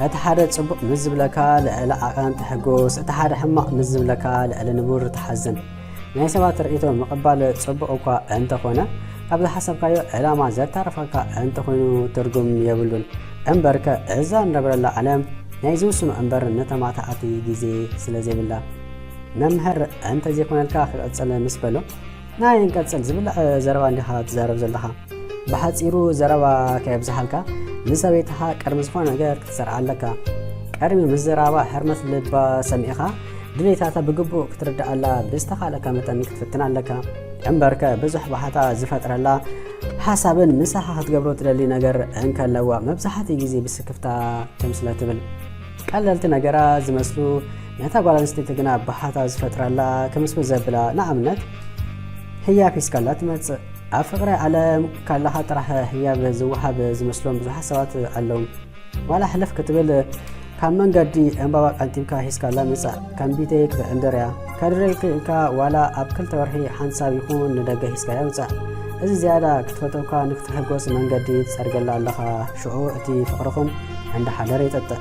እቲ ሓደ ጽቡቕ ምስ ዝብለካ ልዕሊ ዓቐን ትሕጎስ፣ እቲ ሓደ ሕማቕ ምስ ዝብለካ ልዕሊ ንቡር ትሓዝን። ናይ ሰባት ርእይቶ ምቕባል ጽቡቕ እኳ እንተኾነ፣ ካብ ዝሓሰብካዮ ዕላማ ዘታርፈካ እንተኾይኑ ትርጉም የብሉን። እምበርከ እዛ ንነብረላ ዓለም ናይ ዝውስኖ እምበር ንተማታኣቲ ግዜ ስለ ዘይብላ። መምህር እንተዘይኮነልካ ክቕጽል ምስ በሎ፣ ናይ እንቀጽል ዝብላዕ ዘረባ እንዲኻ ትዛረብ ዘለኻ። ብሓጺሩ ዘረባ ከየብዝሓልካ ንሰበይትኻ ቅድሚ ዝኾነ ነገር ክትሰርዓ ኣለካ። ቅድሚ ምዝራባ ሕርመት ልባ ሰሚዕኻ ድሌታታ ብግቡእ ክትርድኣላ ብዝተኻእለካ መጠን ክትፍትን ኣለካ። እምበርከ ብዙሕ ባሕታ ዝፈጥረላ ሓሳብን ምሳኻ ክትገብሮ ትደሊ ነገር እንከለዋ መብዛሕትኡ ግዜ ብስክፍታ ትም ስለ ትብል። ቀለልቲ ነገራት ዝመስሉ ነታ ጓል ኣንስተይቲ ግና ባሕታ ዝፈጥረላ ክምስምስ ዘብላ። ንኣብነት ህያብ ሒዝካላ ትመጽእ። ኣብ ፍቕሪ ዓለም ካላኻ ጥራሕ ህያብ ዝወሃብ ዝመስሎም ብዙሓት ሰባት ኣለዉ። ዋላ ሕልፍ ክትብል ካብ መንገዲ ዕምባባ ቀንጢብካ ሒዝካላ ምጻእ ከም ቢተይ ክትዕንድር እያ። ከድረልክ ኢልካ ዋላ ኣብ ክልተ ወርሒ ሓንሳብ ይኹን ንደገ ሒዝካያ ምጻእ። እዚ ዝያዳ ክትፈትወካ ንክትሕጎስ መንገዲ ትጸርገላ ኣለኻ። ሽዑ እቲ ፍቕርኹም እንዳሓደረ ይጠጥዕ።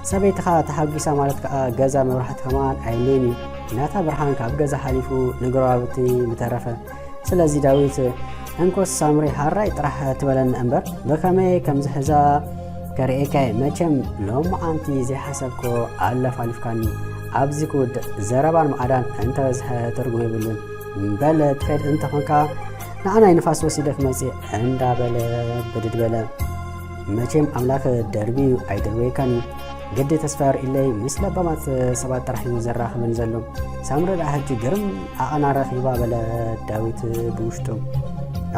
ሰበይትኻ ተሓጒሳ ማለት ከኣ ገዛ መብራህቲ ከማን ኣየድልየን እዩ። ናታ ብርሃን ካብ ገዛ ሓሊፉ ንጎረባብቲ ምተረፈ። ስለዚ ዳዊት፣ እንኮስ ሳምሪ ሃራይ ጥራሕ ትበለኒ እምበር፣ ብኸመይ ከም ዝሕዛ ከርእየካ እየ። መቸም ሎማዓንቲ ዘይሓሰብኮ ኣለፋሊፍካኒ። ኣብዚ ክውድእ ዘረባን ማዕዳን እንተበዝሐ ትርጉም የብሉን። በል ትኸይድ እንተኾንካ ንዓ ናይ ንፋስ ወሲደ ክመጽእ እንዳበለ ብድድ በለ። መቸም ኣምላኽ ደርብዩ ኣይደርበየካን እዩ። ግዲ ተስፋ የርእለይ ምስ ለባማት ሰባት ጥራሕ እዩ ዘራኽበን ዘሎ። ሳምሪ ደኣ ሕጂ ግርም ዓቐና ረኺባ በለ ዳዊት ብውሽጡ።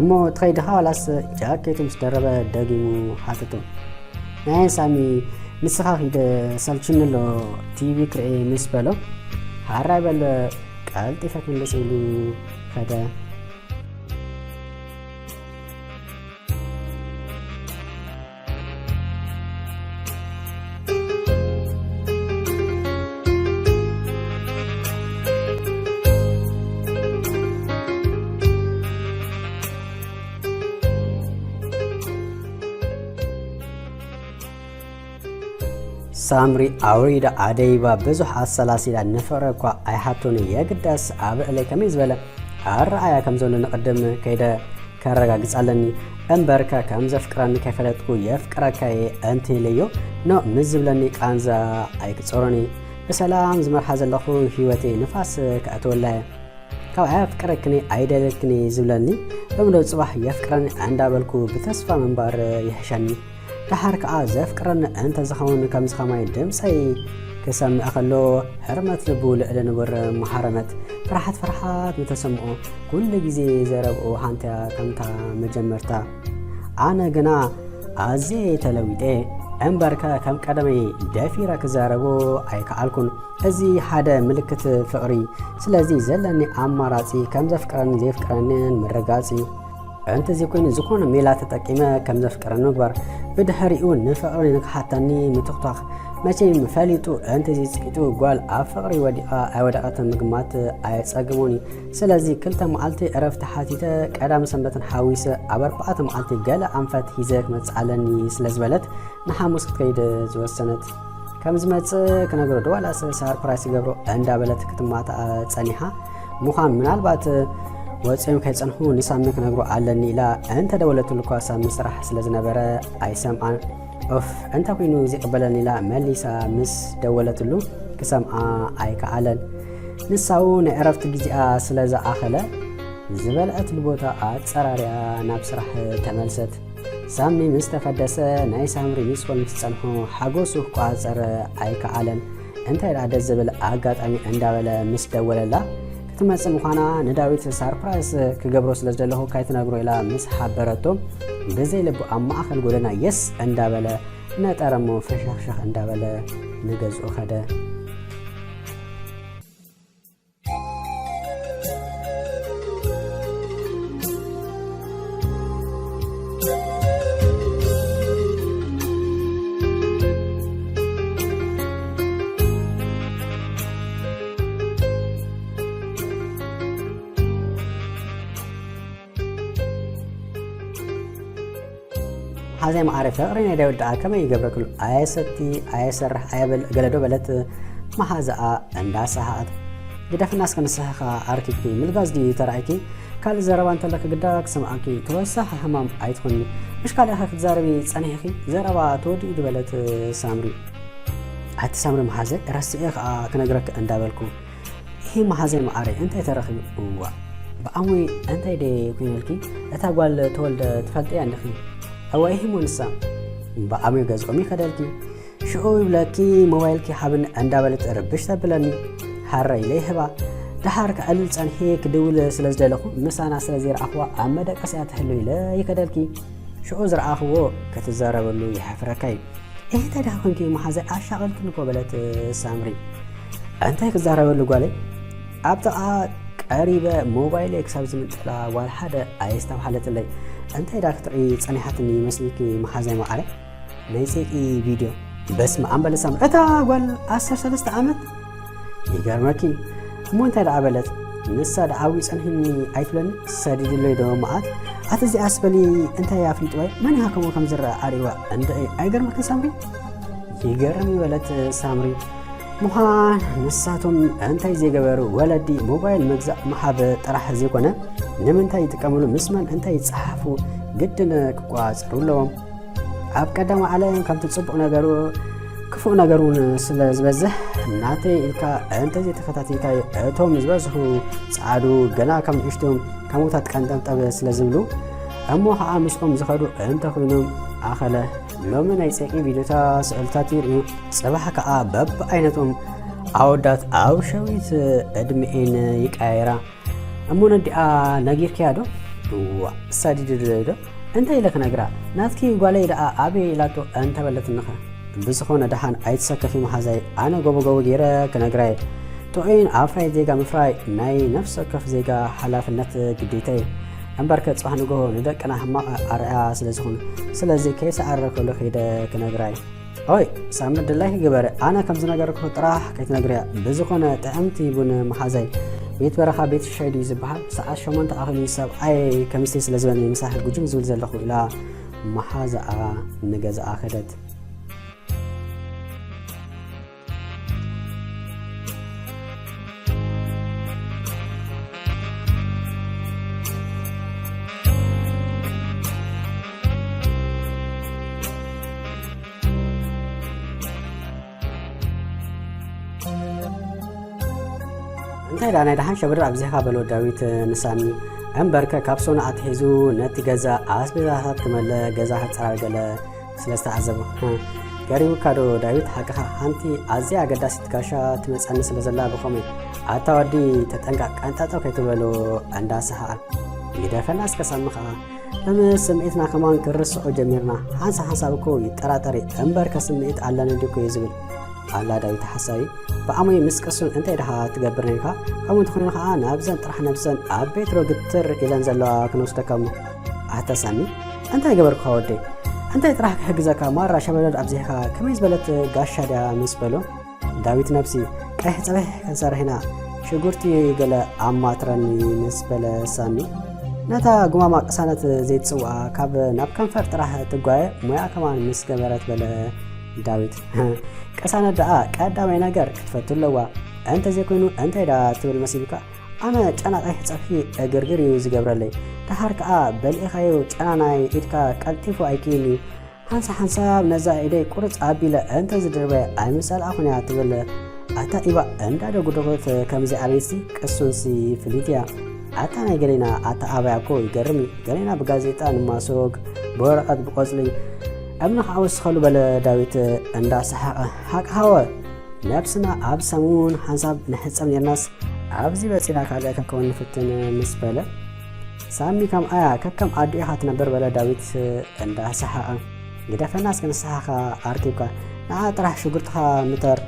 እሞ ትኸይድ ዲኻ ዋላስ ጃኬቱ ምስ ደረበ ደጊሙ ሓተቶ። ናይ ሳሚ ንስኻ ኺድ ሰልችኒ ኣሎ ቲቪ ክርኢ ምስ በሎ ሃራይ በለ ቀልጢፈ ክንደስ ኢሉ ኸደ። ሳምሪ ኣውሪዳ ኣደይባ ብዙሕ ኣሰላሲላ፣ ንፍቕሪ እኳ ኣይሓቶን፣ የግዳስ ኣብ ልዕለይ ከመይ ዝበለ ኣረኣእያ ከም ዘሎ ንቕድም ከይደ ከረጋግጽ ኣለኒ። እምበርከ ከም ዘፍቅረኒ ከይፈለጥኩ የፍቅረካ እየ እንተ ኢለዮ ኖእ ምስ ዝብለኒ ቃንዛ ኣይክጾሮን እየ። ብሰላም ዝመርሓ ዘለኹ ህይወተይ ንፋስ ከእትወላ እየ። ካብ ኣየፍቅረክን ኣይደልየክን ዝብለኒ ሎሚ ዶ ጽባሕ የፍቅረኒ እንዳበልኩ ብተስፋ ምንባር ይሕሸኒ። ደሓር ከኣ ዘፍቅረኒ እንተ ዝኸውን ከምዚ ከማይ ድምጸይ ክሰምዕ ከሎ ሕርመት ልቡ ልዕሊ ንቡር መሃረመት። ፍርሓት ፍርሓት ምተሰምዖ ኩሉ ግዜ ዘረብኡ ሃንትያ ከምታ መጀመርታ። ኣነ ግና ኣዝየ ተለዊጠ። እምበርከ ከም ቀደመይ ደፊረ ክዛረቦ ኣይከኣልኩን። እዚ ሓደ ምልክት ፍቕሪ። ስለዚ ዘለኒ ኣማራጺ ከም ዘፍቅረንን ዘየፍቅረንን ምርጋጽ እዩ። እንተዘይኮይኑ ዝኾነ ሜላ ተጠቂመ ከም ዘፍቅረኒ ምግባር። ብድሕሪኡ ንፍቕሪ ንክሓተኒ ምትኽቷኽ። መቸም ፈሊጡ እንተዘይጽቂጡ ጓል ኣብ ፍቕሪ ወዲቓ ኣይወደቐትን ምግማት ኣየጸግሞን እዩ። ስለዚ ክልተ መዓልቲ ዕረፍቲ ሓቲተ ቀዳም ሰንበትን ሓዊሰ ኣብ ኣርባዕተ መዓልቲ ገለ ኣንፈት ሂዘ ክመጽእ ኣለኒ ስለ ዝበለት ንሓሙስ ክትከይድ ዝወሰነት። ከም ዝመጽእ ክነግሮ ድዋላስ ሳርፕራይስ ይገብሮ እንዳበለት ክትማታ ጸኒሓ ምዃን ምናልባት ወፂኦም ከይፀንሑ ንሳሚ ክነግሮ ኣለኒ ኢላ እንተደወለትሉ እኳ ሳሚ ስራሕ ስለ ዝነበረ ኣይሰምዓን። ኦፍ እንተ ኮይኑ ዘይቅበለኒ ኢላ መሊሳ ምስ ደወለትሉ ክሰምዓ ኣይከኣለን። ንሳው ናይ ዕረፍቲ ግዜኣ ስለ ዝኣኸለ ዝበልዐትሉ ቦታ ኣፀራርያ ናብ ስራሕ ተመልሰት። ሳሚ ምስ ተፈደሰ ናይ ሳምሪ ሚስኮል ምስ ጸንሑ ሓጎሱ ክቋጸር ኣይከኣለን። እንታይ ደኣ ደስ ዝብል ኣጋጣሚ እንዳበለ ምስ ደወለላ ክትመጽእ ምዃና ንዳዊት ሳርፕራይዝ ክገብሮ ስለ ዝደለኹ ካይትነግሮ ኢላ ምስ ሓበረቶ ብዘይ ልቡ ኣብ ማእኸል ጎደና የስ እንዳበለ ነጠረሞ ፈሻኽሻኽ እንዳበለ ንገዝኡ ኸደ። ሓዘይ መዓረ ፍቕሪ ናይ ዳዊት ደኣ ከመይ ይገብረክሉ? ኣየሰቲ ኣየሰርሕ ኣየብል ገለዶ በለት መሓዛኣ እንዳሰሃኣት። ግደፍና እስከ ንስኻ ኣርኪብኪ ምልጋስ ድዩ ተራእይኪ? ካልእ ዘረባ እንተለኪ ግዳ ክሰምዓኪ ተወሳኺ ሕማም ኣይትኾኒ። ምሽ ካልእ ኢኺ ክትዛረቢ ጸኒሕኺ? ዘረባ ተወዲኡ ድበለት ሳምሪ። ኣቲ ሳምሪ መሓዘይ ረሲኤ ከኣ ክነግረኪ እንዳበልኩ። ይህ መሓዘይ መዓረይ እንታይ ተረኺቡ? እዋ ብኣሙይ እንታይ ደ ኮይነልኪ? እታ ጓል ተወልደ ትፈልጥያ እንዲኺ? እዋ ይህ ሞንሳ ብኣሙይ ገዝኦም ይኸደልኪ። ሽዑ ይብለኪ ሞባይልኪ ሃብኒ እንዳበለት ርብሽ ተብለኒ። ሃረይ ለይህባ ደሓር ክዕልል ጸንሒ ክድውል ስለ ዝደለኹ ምሳና ስለ ዘይረኣኽዋ ኣብ መደቀስያ ትህሉ ኢለ ይከደልኪ። ሽዑ ዝረኣኽዎ ክትዛረበሉ ይሓፍረካይ። እህ እንታይ ደኣ ኮንኪ መሓዘይ ኣሻቐልክን እኮ በለት ሳምሪ። እንታይ ክዛረበሉ ጓለይ? ኣብ ጥቓ ቀሪበ ሞባይለይ ክሳብ ዝምንጥላ ዋላ ሓደ ኣየስተብሃለትለይ። እንታይ ደኣ ክትርኢ ጸኒሓትኒ ይመስልኪ መሓዘይ መዓረ? ናይ ጸቂ ቪድዮ። በስመ ኣብ በለ ሳምሪ። እታ ጓል ዓሰርተ ሰለስተ ዓመት ይገርመኪ እሞ እንታይ ደኣ በለት ንሳ ደኣ ዓብዩ ጸንሕኒ ኣይትብለኒ ሰዲድለይ ዶ መዓት ኣቲ እዚኣስ በሊ እንታይ ኣፍሊጥዋይ መን ኢኻ ከምኡ ከም ዝረኣ ኣርእዋ እንደ ኣይገርመክን ሳምሪ ይገርም ይበለት ሳምሪ ምዃን ንሳቶም እንታይ ዘይገበሩ ወለዲ ሞባይል መግዛእ መሓብ ጥራሕ ዘይኮነ ንምንታይ ይጥቀምሉ ምስ መን እንታይ ይጸሓፉ ግድን ክቋጽሩ ኣለዎም ኣብ ቀዳማይ ዓለም ከምቲ ጽቡቕ ነገሩ ክፉእ ነገር እውን ስለ ዝበዝሕ ናተይ ኢልካ እንተዘይተኸታቲልካዮ እቶም ዝበዝሑ ጸዓዱ ገና ካብ ንእሽቶም ካብ ምውታት ቀንጠብጠብ ስለ ዝብሉ እሞ ከዓ ምስኦም ዝኸዱ እንተኾይኖም ኣኸለ ሎሚ ናይ ጸቂ ቪድዮታት ስእልታት ይርእዩ ጽባሕ ከዓ በብዓይነቶም ኣወዳት ኣብ ሸዊት ዕድሚኤን ይቀያየራ እሞ ነዲኣ ነጊርክያ ዶ? እዋ ሳዲድለይ ዶ? እንታይ ኢለ ክነግራ? ናትኪ ጓለይ ደኣ ኣበይ ኢላቶ እንተበለትንኸ? ብዝኾነ ደሓን ኣይትሰከፊ መሓዛይ ኣነ ጎቦ ጎቦ ገይረ ክነግራየ። ጥዑይን ኣፍራይ ዜጋ ምፍራይ ናይ ነፍሲ ወከፍ ዜጋ ሓላፍነት ግዴታ እዩ። እምበርከ ጽባሕ ንግሆ ንደቅና ሕማቕ ኣርኣያ ስለ ዝኾኑ ስለዚ ከይሰዓረ ከሎ ከይደ ክነግራየ። ኦይ ሳምሪ ድላይኪ ግበሪ ኣነ ከም ዝነገርኩኺ ጥራሕ ከይትነግርያ ብዝኾነ ጥዕምቲ ቡን መሓዛይ ቤት በረኻ ቤት ሽሻይ ድዩ ዝበሃል ሰዓት ሸሞንተ ኣኺሉ ሰብኣይ ከሚስቲ ስለ ዝበለኒ ምሳኺ ጉጅም ዝብል ዘለኹ ኢላ መሓዛኣ ንገዛኣ ከደት። እንታይ ደኣ ናይ ደሓን ሸብር ኣብዚሕካ በሎ ዳዊት ንሳሚ እምበርከ ካብ ሶና ኣትሒዙ ነቲ ገዛ ኣስቤዛታት ክመለ ገዛ ክጸራርገለ ስለ ዝተዓዘቦ ገሪቡካ ዶ ዳዊት ሓቅኻ ሓንቲ ኣዝያ ኣገዳሲት ጋሻ ትመጸኒ ስለ ዘላ ብኸመይ ኣታ ወዲ ተጠንቀቕ ቀንጠጠው ከይትበሎ እንዳሰሓቐ ግደፈና እስከ ሳሚ ኸኣ ሎሚ ስምዒትና ከማን ክርስዖ ጀሚርና ሓንሳብ ሓንሳብ እኮ ይጠራጠር እየ እምበርከ ስምዒት ኣለኒ ድዩ እኮ እየ ዝብል ኣላ ዳዊት ሓሳዊ ብኣሞይ ምስ ቅሱን እንታይ ድኻ ትገብር ነርካ ከምኡ እንተኾይኑ ኸዓ ናብዘን ጥራሕ ነብሰን ኣብ ቤትሮ ግትር ኢለን ዘለዋ ክንወስደካ እሞ ኣታ ሳሚ እንታይ ገበርኩኻ ወደይ እንታይ ጥራሕ ክሕግዘካ ማራ ሸበለል ኣብዚሕካ ከመይ ዝበለት ጋሻ ድያ ምስ በሎ ዳዊት ነብሲ ቀይሕ ጸብሒ ክንሰርሕ ኢና ሽጉርቲ ገለ ኣማትረኒ ምስ በለ ሳሚ ነታ ጉማማ ቅሳነት ዘይትጽውዓ ካብ ናብ ከንፈር ጥራሕ ትጓየ ሞያ ከማን ምስ ገበረት በለ ዳዊት፣ ቅሳነት ደኣ ቀዳማይ ነገር ክትፈቱ ኣለዋ። እንተዘይኮይኑ እንታይ ደኣ ትብል መሲልካ? ኣነ ጨናቒሕ ጸፍሒ እግርግር እዩ ዝገብረለይ። ደሓር ከኣ በሊዕኻዮ ጨናናይ ኢድካ ቀልጢፉ ኣይክእልን እዩ። ሓንሳብ ሓንሳብ ነዛ ኢደይ ቁርጽ ኣቢለ እንተዝድርበያ ኣይምጸላእኹን እያ ትብል። ኣታ ኢባ እንዳደጉደጎት ከምዚኣ ኣንስቲ ቅሱንሲ ፍልይቲ እያ። ኣታ ናይ ገሌና ኣተኣባያ እኮ ይገርም እዩ። ገሌና ብጋዜጣ ንማሶግ፣ ብወረቐት ብቆጽሊ እምኒ ክዓውስኸሉ በለ ዳዊት እንዳሰሓቐ። ሓቂ ሃወ ነብስና ኣብ ሰሙን ሓንሳብ ንሕጸብ ኔርናስ ኣብዚ በጺና ካልእ ከከውን ንፍትን ምስ በለ ሳሚ ከምኣያ ከከም ኣዱ ኢኻ ትነብር በለ ዳዊት እንዳሰሓቐ። ግደፈና እስከ ንስሓኻ ኣርኪብካ ንዓ ጥራሕ ሽጉርትኻ ምተር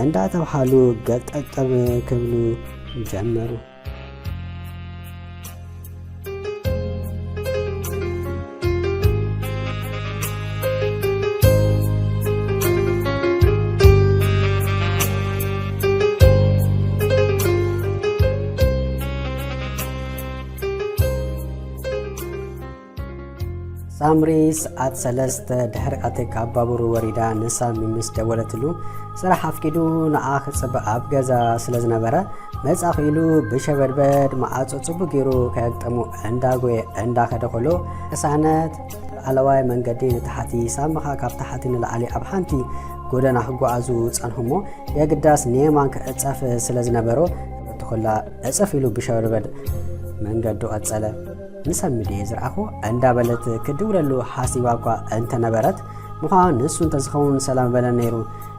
እንዳተብሃሉ ገልጠጠብ ክብሉ ጀመሩ። ሳምሪ ሰዓት ሰለስተ ድሕሪ ቀትሪ ካብ ባቡር ወሪዳ ንሳሚ ምስ ደወለትሉ፣ ስራሕ ኣፍቂዱ ንዓ ክጽበ ኣብ ገዛ ስለ ዝነበረ፣ መጻኹ ኢሉ ብሸበድበድ መዓጾ ጽቡቕ ገይሩ ከየግጠሞ እንዳጎየ እንዳኸደ ከሎ፣ ቅሳነት ላዕለዋይ መንገዲ ንታሕቲ፣ ሳሚ ኸኣ ካብ ታሕቲ ንላዕሊ ኣብ ሓንቲ ጎደና ክጓዓዙ ጸንሑ እሞ፣ የግዳስ ንየማን ክዕጸፍ ስለ ዝነበሮ፣ እቲ ኹላ ዕጽፍ ኢሉ ብሸበድበድ መንገዱ ቀጸለ። ንሳሚ ድየ ዝረኣኹ እንዳበለት ክድውለሉ ሓሲባ እኳ እንተነበረት፣ ምዃኑ ንሱ እንተዝኸውን ሰላም በለን ነይሩ።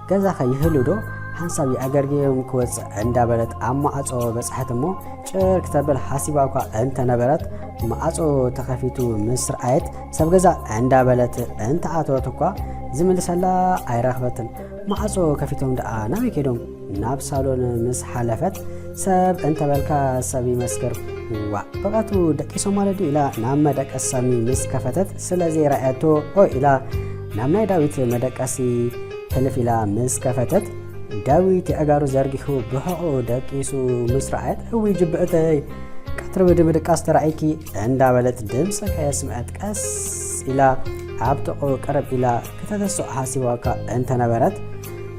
ገዛኸ ይህሉ ዶ? ሓንሳብ የኣገርግዮም ክወጽእ እንዳበለት ኣብ ማዕጾ በጽሐት እሞ፣ ጭር ክተብል ሓሲባ እኳ እንተነበረት፣ ማዕጾ ተኸፊቱ ምስ ረኣየት፣ ሰብ ገዛ እንዳበለት እንተኣተወት እኳ ዝምልሰላ ኣይረኽበትን። ማዕጾ ከፊቶም ደኣ ናበይ ከይዶም? ናብ ሳሎን ምስ ሓለፈት፣ ሰብ እንተበልካ ሰብ ይመስክር። ዋእ፣ ብቐትሩ ደቂሶም ማለት ድዩ? ኢላ ናብ መደቀሲ ሳሚ ምስ ከፈተት፣ ስለ ዘይረኣየቶ ኦይ ኢላ ናብ ናይ ዳዊት መደቀሲ ሕልፍ ኢላ ምስ ከፈተት፣ ዳዊት የእጋሩ ዘርጊሑ ብሕቖኡ ደቂሱ ምስ ረኣየት፣ እውይ ጅብዕተይ፣ ቀትሪ ብድምድቃስ ተራእይኪ እንዳበለት ድምፂ ከየስምዐት ቀስ ኢላ ኣብ ጥቕኡ ቅርብ ኢላ ክተተስኦ ሓሲባ እኳ እንተነበረት፣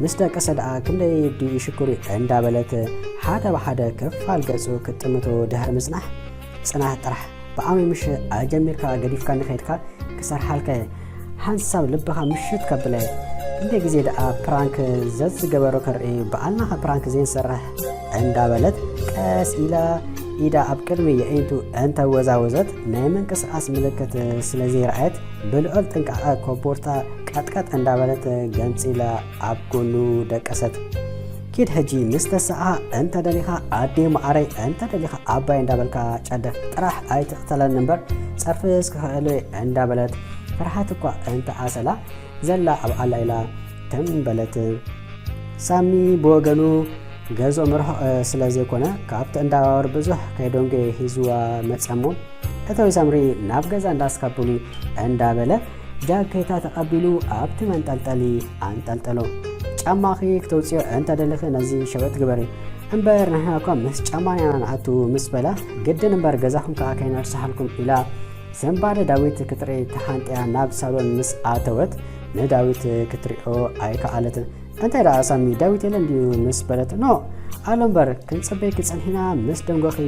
ምስ ደቀሰ ደኣ ክንደይ ድዩ ሽኩር እዩ እንዳበለት ሓደ ብሓደ ክፋል ገጹ ክትጥምቶ ድሕሪ ምጽናሕ፣ ጽናሕ ጥራሕ ብኣመይ ምሽ ኣጀሚርካ ገዲፍካኒ ከይድካ ክሰርሓልካ እየ። ሓንሳብ ልብኻ ምሽት ከብለ። ክንደይ ግዜ ደኣ ፕራንክ ዘዝገበሮ ከርኢ በዓልናኸ ፕራንክ ዘይንሰርሕ እንዳበለት ቀስ ኢላ ኢዳ ኣብ ቅድሚ የዒንቱ እንተወዛወዘት ናይ ምንቅስቓስ ምልክት ስለ ዘይረኣየት ብልዑል ጥንቃቐ ኮቦርታ ቀጥቀጥ እንዳበለት ገንጺላ ኣብ ጎኑ ደቀሰት። ኪድ ሕጂ ምስ ተሰኣ እንተ ደሊኻ ኣዴ መዓረይ እንተ ደሊኻ ኣባይ እንዳበልካ ጨደፍ ጥራሕ ኣይትቕተለኒ እምበር ጸርፍስ ክኽእል እንዳበለት ፍርሓት እኳ እንተ ኣሰላ ዘላ ኣብ ዓላ ኢላ ትም በለት። ሳሚ ብወገኑ ገዝኦም ርሑቕ ስለ ዘይኮነ ካብቲ እንዳባወር ብዙሕ ከይደንጎየ ሒዝዋ መጸ እሞ እተዊ ሳምሪ ናብ ገዛ እንዳስካቡሊ እንዳበለ ጃኬታ ተቐቢሉ ኣብቲ መንጠልጠሊ ኣንጠልጠሎ። ጫማኺ ክተውፅዮ እንተ ደለኺ ነዚ ሸበጥ ግበሪ እምበር ንሕና እኳ ምስ ጫማና ኢና ንኣቱ ምስ በላ ግድን እምበር ገዛኹም ከዓ ከይነርሰሓልኩም ኢላ ስንባደ ዳዊት ክትርኢ ተሓንጥያ ናብ ሳሎን ምስ ኣተወት ንዳዊት ክትሪኦ ኣይከኣለትን። እንታይ ደኣ ሳሚ ዳዊት የለን ድዩ ምስ በለት ኖ ኣሎ እምበር ክንጽበይኪ ጸኒሕና ምስ ደንጎኺ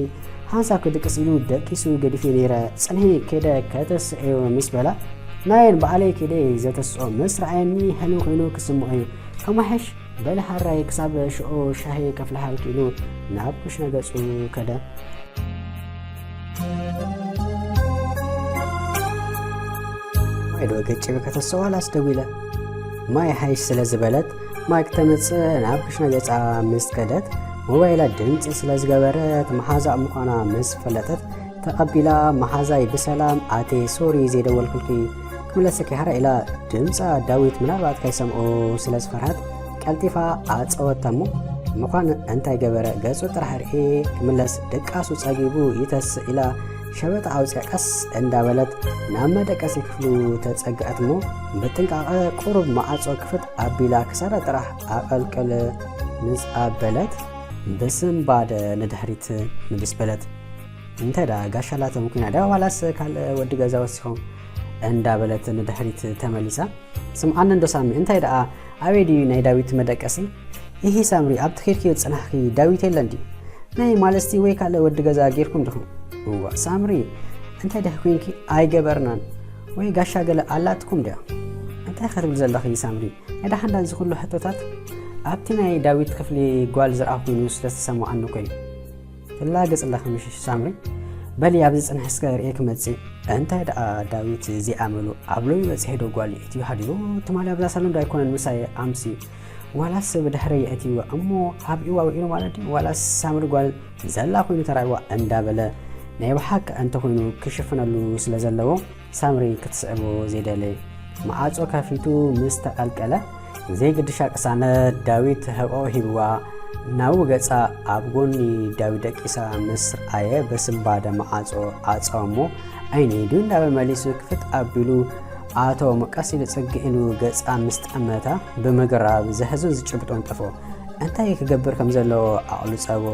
ሓንሳብ ክድቅስ ኢሉ ደቂሱ ገዲፊ ነይረ ጽንሒ ከይደ ከተስዕዮ ምስ በላ ናየን ባዕለይ ከይደ ዘተስኦ ምስ ረኣየኒ ሕልሚ ኮይኑ ክስምዖ እዩ ከማሕሽ በሊ ሓራይ ክሳብ ሽዑ ሻሂ ከፍልሓልኪ ኢሉ ናብ ኩሽነ ገጹ ከደ። ማይ ዶ ገጭበ ከተስኦ ዋላስ ደዊለ? ማይ ሃይሽ ስለ ዝበለት ማይ ክተምጽእ ናብ ክሽነ ገጻ ምስ ከደት ሞባይላ ድምጺ ስለ ዝገበረት መሓዛኣ ምዃና ምስ ፈለጠት ተቐቢላ መሓዛይ ብሰላም ኣትየ ሶሪ ዘይደወልኩልኪ ክምለሰኪ ሓራ ኢላ ድምጻ ዳዊት ምናልባት ከይሰምዖ ስለ ዝፈርሃት ቀልጢፋ ኣጸወታ እሞ ምዃን እንታይ ገበረ ገጹ ጥራሕ ርኤ ክምለስ ድቃሱ ጸጊቡ ይተስእ ኢላ ሸበጥ ኣውፅያ ቀስ እንዳበለት ናብ መደቀሲ ክፍሉ ተፀግዐት እሞ ብጥንቃቐ ቁሩብ ማዕፆ ክፍት ኣቢላ ክሳዳ ጥራሕ ኣቐልቅል ምስ ኣበለት ብስንባደ ንድሕሪት ምልስ በለት። እንታይ ደኣ ጋሻላቶም ኩና ድያ ዋላስ ካልእ ወዲ ገዛ ወሲኾም? እንዳበለት ንድሕሪት ተመሊሳ። ስምዓኒ እንዶ ሳሚ፣ እንታይ ደኣ ኣበይ ድዩ ናይ ዳዊት መደቀሲ? ኢሂ ሳምሪ፣ ኣብቲ ኬድክዮ ዝጸናሕኪ ዳዊት የለን ድዩ? ናይ ማለስቲ ወይ ካልእ ወዲ ገዛ ጌርኩም ዲኹም? እዋ ሳምሪ፣ እንታይ ዲኺ ኮንኪ? ኣይገበርናን። ወይ ጋሻ ገለ ኣላትኩም ድያ? እንታይ ኢኺ ትብሊ ዘለኺ ሳምሪ? ናይ ደሓን እዚ ኩሉ ሕቶታት ኣብቲ ናይ ዳዊት ክፍሊ ጓል ዝረኣኹ ኮይኑ ስለ ዝተሰማዓኒ እኮ እዩ። ትላገጽ ኣለኺ ምሽ ሳምሪ? በሊ ኣብዚ ጽንሒ እስከ ርእየ ክመጽእ። እንታይ ደኣ ዳዊት እዚኣ መሉ ኣብ ሎሚ በጺሑ ዶ ጓል የእትዩ ሃዲሩ? ትማሊ ኣብዛ ሳሎን ዶ ኣይኮነን ምሳይ ኣምስዩ? ዋላስ ብድሕረይ የእትይዋ እሞ ኣብይዋ ውዒሉ ማለት ድዩ? ዋላስ ሳምሪ ጓል ዘላ ኮይኑ ተራእይዋ እንዳበለ ናይ ብሓቂ እንተኾይኑ ክሽፍነሉ ስለ ዘለዎ ሳምሪ ክትስዕቦ ዘይደለየ። መዓጾ ከፊቱ ምስ ተቐልቀለ፣ ዘይግድሻ ቅሳነት ዳዊት ህቕኦ ሂብዋ ናብኡ ገጻ ኣብ ጎኒ ዳዊት ደቂሳ ምስ ረኣየ ብስንባደ መዓጾ ዓጸወ እሞ፣ "ዓይኒ ኢዱ" እንዳበለ መሊሱ ክፍት ኣቢሉ ኣተወ እሞ ቀስ ኢሉ ጽግዕ ኢሉ ገጻ ምስ ጠመታ ብምግራብ ዘሕዝን ዝጭብጦን ጠፍኦ። እንታይ ክገብር ከም ዘለዎ ዓቕሉ ጸቦ።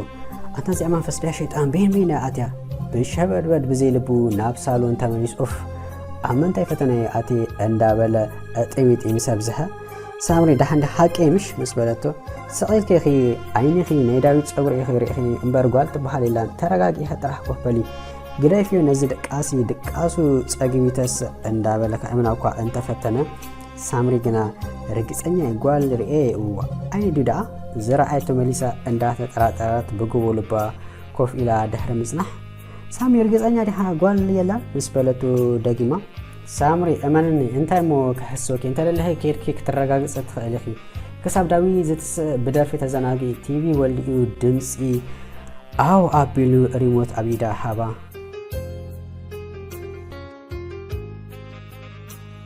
ኣታ እዚኣ መንፈስ ድያ ሸይጣን በየን በየን እያ ኣትያ? ብሸበድበድ ብዘይ ልቡ ናብ ሳሎን ተመሊሱ። ኡፍ፣ ኣብ ምንታይ ፈተነ እየ ኣትየ እንዳበለ ኣጠሚጢ ምስ ኣብዝሐ፣ ሳምሪ ደሓን ዲኻ ሓቂ ምሽ? ምስ በለቶ፣ ስቕ ኢልኪ ኢኺ ዓይንኺ ናይ ዳዊት ጸጉሪ ኢኺ ርኢኺ እምበር ጓል ትበሃል የላን። ተረጋጊእኺ ጥራሕ ኮፍ በሊ። ግደፍዮ ነዚ ድቃሲ፣ ድቃሱ ጸግቢ ተስእ እንዳበለ ከእምና እኳ እንተፈተነ፣ ሳምሪ ግና ርግጸኛ እየ ጓል ርእየ እየ። እዋ፣ ዓይኒ ድዩ ደኣ? ዝረኣየቶ መሊሳ እንዳተጠራጠረት ብግቡእ ልባ ኮፍ ኢላ ድሕሪ ምጽናሕ፣ ሳሚ ርግጸኛ ዲኻ ጓል የላን? ምስ በለቱ ደጊማ፣ ሳምሪ እመንኒ፣ እንታይ እሞ ክሕስወኪ፣ እንተደለኺ ኬድኪ ክትረጋግጺ ትኽእሊ ኢኺ። ክሳብ ዳዊት ዝትስእ ብደርፊ ተዘናጊ፣ ቲቪ ወሊኡ ድምጺ ኣው ኣቢሉ ሪሞት ኣብ ኢዳ ሃባ።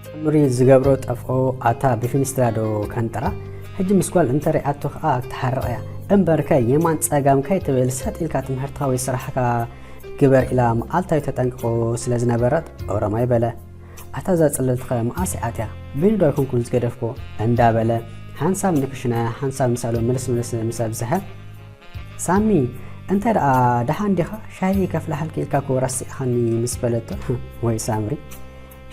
ሳምሪ ዝገብሮ ጠፍኦ ኣታ ብፊኒስትራ ዶ ከንጥራ? ሕጂ ምስ ጓል እንተሪኣቶ ኸኣ ክትሓርቕ እያ። እምበርከ የማን ጸጋም ከይትብል ሰጥ ኢልካ ትምህርትኻ ወይ ስራሕካ ግበር ኢላ መዓልታዊ ተጠንቅቖ ስለ ዝነበረት ኦሮማይ በለ። ኣታ እዛ ጽልልትኸ መኣስ እያ ኣትያ? በይኑ ዶ ኣይኮንኩን ዝገደፍኮ? እንዳበለ ሓንሳብ ንክሽነ ሓንሳብ ንሳሎን ምልስ ምልስ ምስ ኣብዝሐ፣ ሳሚ፣ እንታይ ደኣ ደሓን ዲኻ? ሻሂ ከፍልሓልኪ ኢልካ እኮ ረሲዕኻኒ ምስ በለቶ፣ ወይ ሳምሪ፣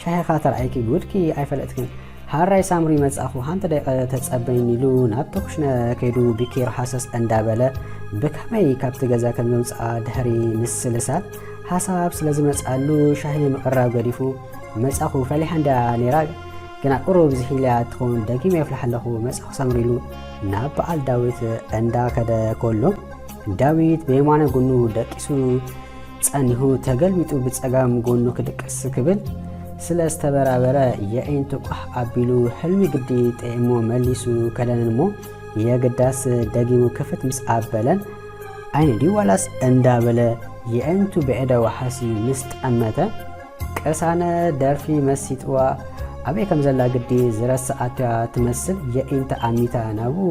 ሻሂኻ ተራእይኪ ጉድኪ ኣይፈለጥክን። ሃራይ ሳምሪ መጻእኹ፣ ሓንቲ ደቂቐ ተጸበይኒ ኢሉ ናብቲ ኩሽነ ከይዱ ቢኬሩ ሃሰስ እንዳበለ ብከመይ ካብቲ ገዛ ከም ዘምጽኣ ድሕሪ ምስልሳል ሓሳብ ስለ ዝመጽኣሉ ሻሂ ምቕራብ ገዲፉ፣ መጻኹ ፈሊሓ እንድያ ነይራ፣ ግና ቁሩብ ዝሒለያ ትኸውን፣ ደጊመ የፍልሓ ኣለኹ፣ መጻኹ ሳምሪ ኢሉ ናብ በዓል ዳዊት እንዳከደ ከሎ፣ ዳዊት ብየማነ ጎኑ ደቂሱ ጸኒሑ፣ ተገልቢጡ ብጸጋም ጎኑ ክድቅስ ክብል ስለ ዝተበራበረ፣ የዒንቱ ቋሕ ኣቢሉ፣ ሕልሚ ግዲ ጥዒሞ መሊሱ ከደነን እሞ፣ የግዳስ ደጊሙ ክፍት ምስ ኣበለን፣ ዓይኒ ድዩ ዋላስ እንዳበለ የዒንቱ ብዕደ ወሓሲ ምስ ጠመተ፣ ቅሳነ ደርፊ መሲጥዋ ኣበይ ከም ዘላ ግዲ ዝረስዓትያ ትመስል የዒንታ ኣሚታ ናብኡ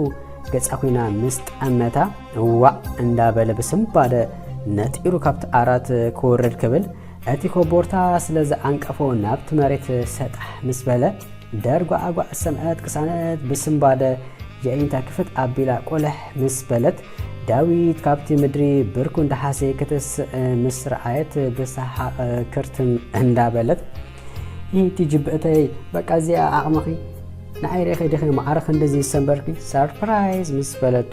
ገጻ ኮይና ምስ ጠመታ፣ ዋዕ እንዳበለ ብስንባደ ነጢሩ ካብቲ ዓራት ክወርድ ክብል፣ እቲ ኮቦርታ ስለ ዝዓንቀፎ ናብቲ መሬት ሰጣሕ ምስ በለ፣ ደርጓዓጓዕ ዝሰምዐት ቅሳነት ብስንባደ የዒንታ ክፍት ኣቢላ ቆለሕ ምስ በለት፣ ዳዊት ካብቲ ምድሪ ብርኩ እንዳሓሰየ ክትስእ ምስ ረኣየት ብሰሓቕ ክርትም እንዳበለት፣ "ኢቲ ጅብእተይ፣ በቃ እዚኣ ዓቕምኺ? ንዓይ ርኢኺ ዲኺ ማዕረ ክንድዚ ዝሰንበርኪ? ሰርፕራይዝ!" ምስ በለቶ፣